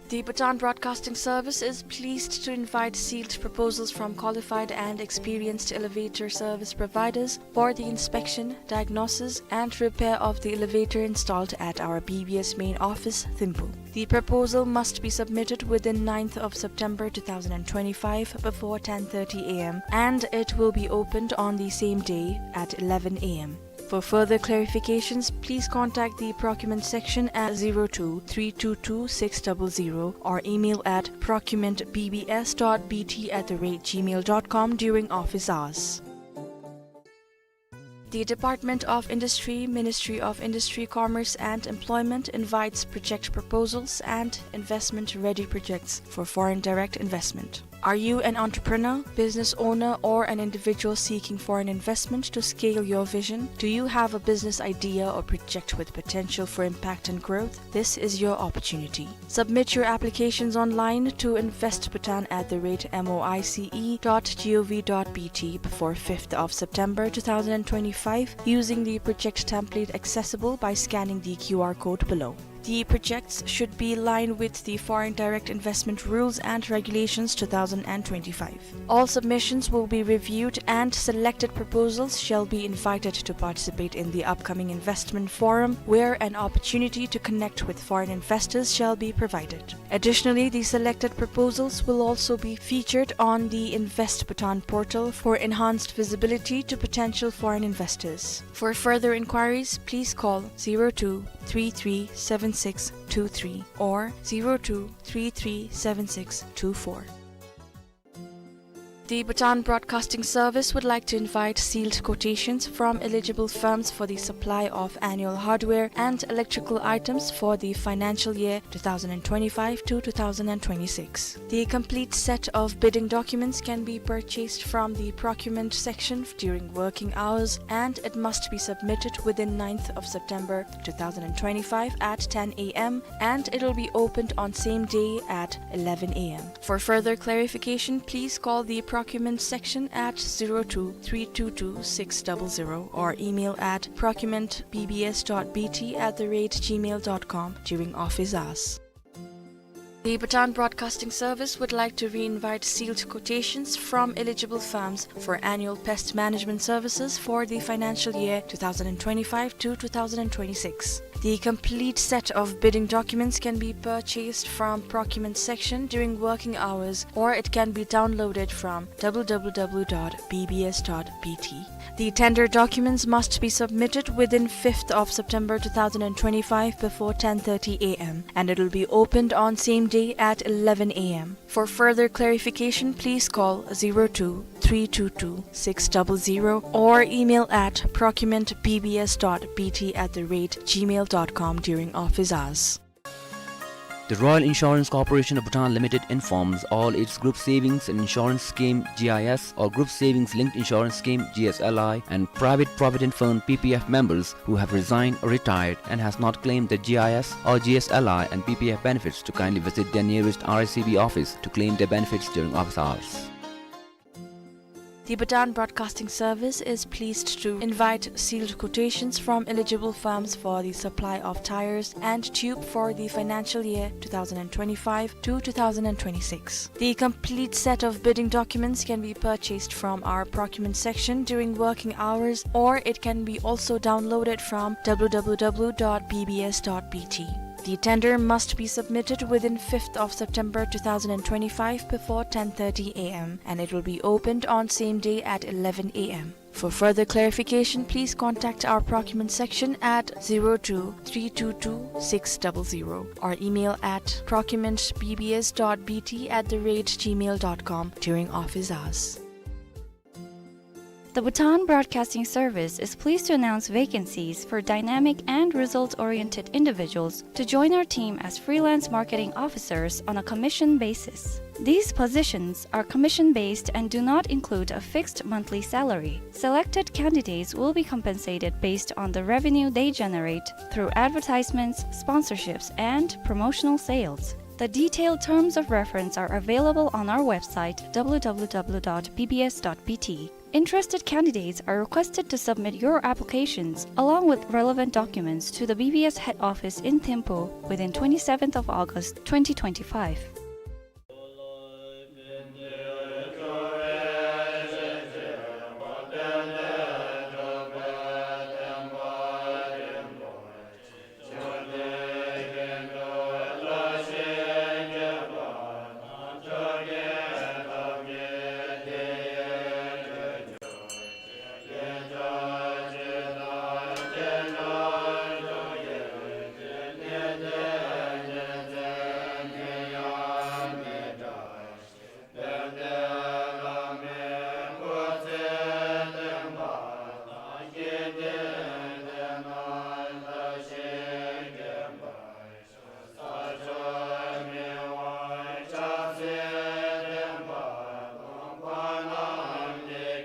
The Bhutan Broadcasting Service is pleased to invite sealed proposals from qualified and experienced elevator service providers for the inspection, diagnosis, and repair of the elevator installed at our B B S main office, Thimphu. The proposal must be submitted within ninth of September two thousand and twenty-five before ten thirty A M, and it will be opened on the same day at eleven A M. For further clarifications, please contact the procurement section at zero two three two two six double zero or email at procurement B B S dot B T at the rate gmail dot com during office hours. The Department of Industry, Ministry of Industry, Commerce and Employment invites project proposals and investment-ready projects for foreign direct investment. Are you an entrepreneur, business owner, or an individual seeking foreign investment to scale your vision? Do you have a business idea or project with potential for impact and growth? This is your opportunity. Submit your applications online to invest bhutan at the rate M O I C E dot G O V dot B T before fifth of September two thousand and twenty-five using the project template accessible by scanning the Q R code below. The projects should be in line with the Foreign Direct Investment Rules and Regulations two thousand and twenty-five. All submissions will be reviewed and selected proposals shall be invited to participate in the upcoming investment forum, where an opportunity to connect with foreign investors shall be provided. Additionally, the selected proposals will also be featured on the Invest Bhutan portal for enhanced visibility to potential foreign investors. For further inquiries, please call zero two three three seven six two three or zero two three three seven six two four. The Bhutan Broadcasting Service would like to invite sealed quotations from eligible firms for the supply of annual hardware and electrical items for the financial year two thousand and twenty-five to two thousand and twenty-six. The complete set of bidding documents can be purchased from the procurement section during working hours, and it must be submitted within ninth of September two thousand and twenty-five at ten A M, and it will be opened on same day at eleven A M. For further clarification, please call the procurement section at zero two three two two six double zero or email at procurement B B S dot B T at the rate gmail dot com during office hours. The Bhutan Broadcasting Service would like to re-invite sealed quotations from eligible firms for annual pest management services for the financial year two thousand and twenty-five to two thousand and twenty-six. The complete set of bidding documents can be purchased from procurement section during working hours, or it can be downloaded from W W W dot B B S dot B T. The tender documents must be submitted within fifth of September two thousand and twenty-five before ten thirty A M, and it will be opened on same day at eleven A M. For further clarification, please call zero two three two two six double zero or email at procurement B B S dot B T at the rate gmail dot com during office hours. The Royal Insurance Corporation of Bhutan Limited informs all its Group Savings and Insurance Scheme, G I S, or Group Savings Linked Insurance Scheme, G S L I, and Private Provident Fund, P P F, members who have resigned or retired and has not claimed the G I S or G S L I and P P F benefits to kindly visit their nearest R S C B office to claim their benefits during office hours. The Bhutan Broadcasting Service is pleased to invite sealed quotations from eligible firms for the supply of tires and tube for the financial year two thousand twenty-five to two thousand twenty-six. The complete set of bidding documents can be purchased from our procurement section during working hours, or it can be also downloaded from w w w dot b b s dot b t. The tender must be submitted within fifth of September two thousand twenty-five before ten thirty a m, and it will be opened on same day at eleven a m. For further clarification, please contact our procurement section at zero two three two two six double zero or email at procurement b b s dot b t at the rate gmail dot com during office hours. The Bhutan Broadcasting Service is pleased to announce vacancies for dynamic and result-oriented individuals to join our team as freelance marketing officers on a commission basis. These positions are commission-based and do not include a fixed monthly salary. Selected candidates will be compensated based on the revenue they generate through advertisements, sponsorships, and promotional sales. The detailed terms of reference are available on our website, w w w dot b b s dot b t. Interested candidates are requested to submit your applications along with relevant documents to the B B S head office in Thimphu within twenty-seventh of August twenty twenty-five.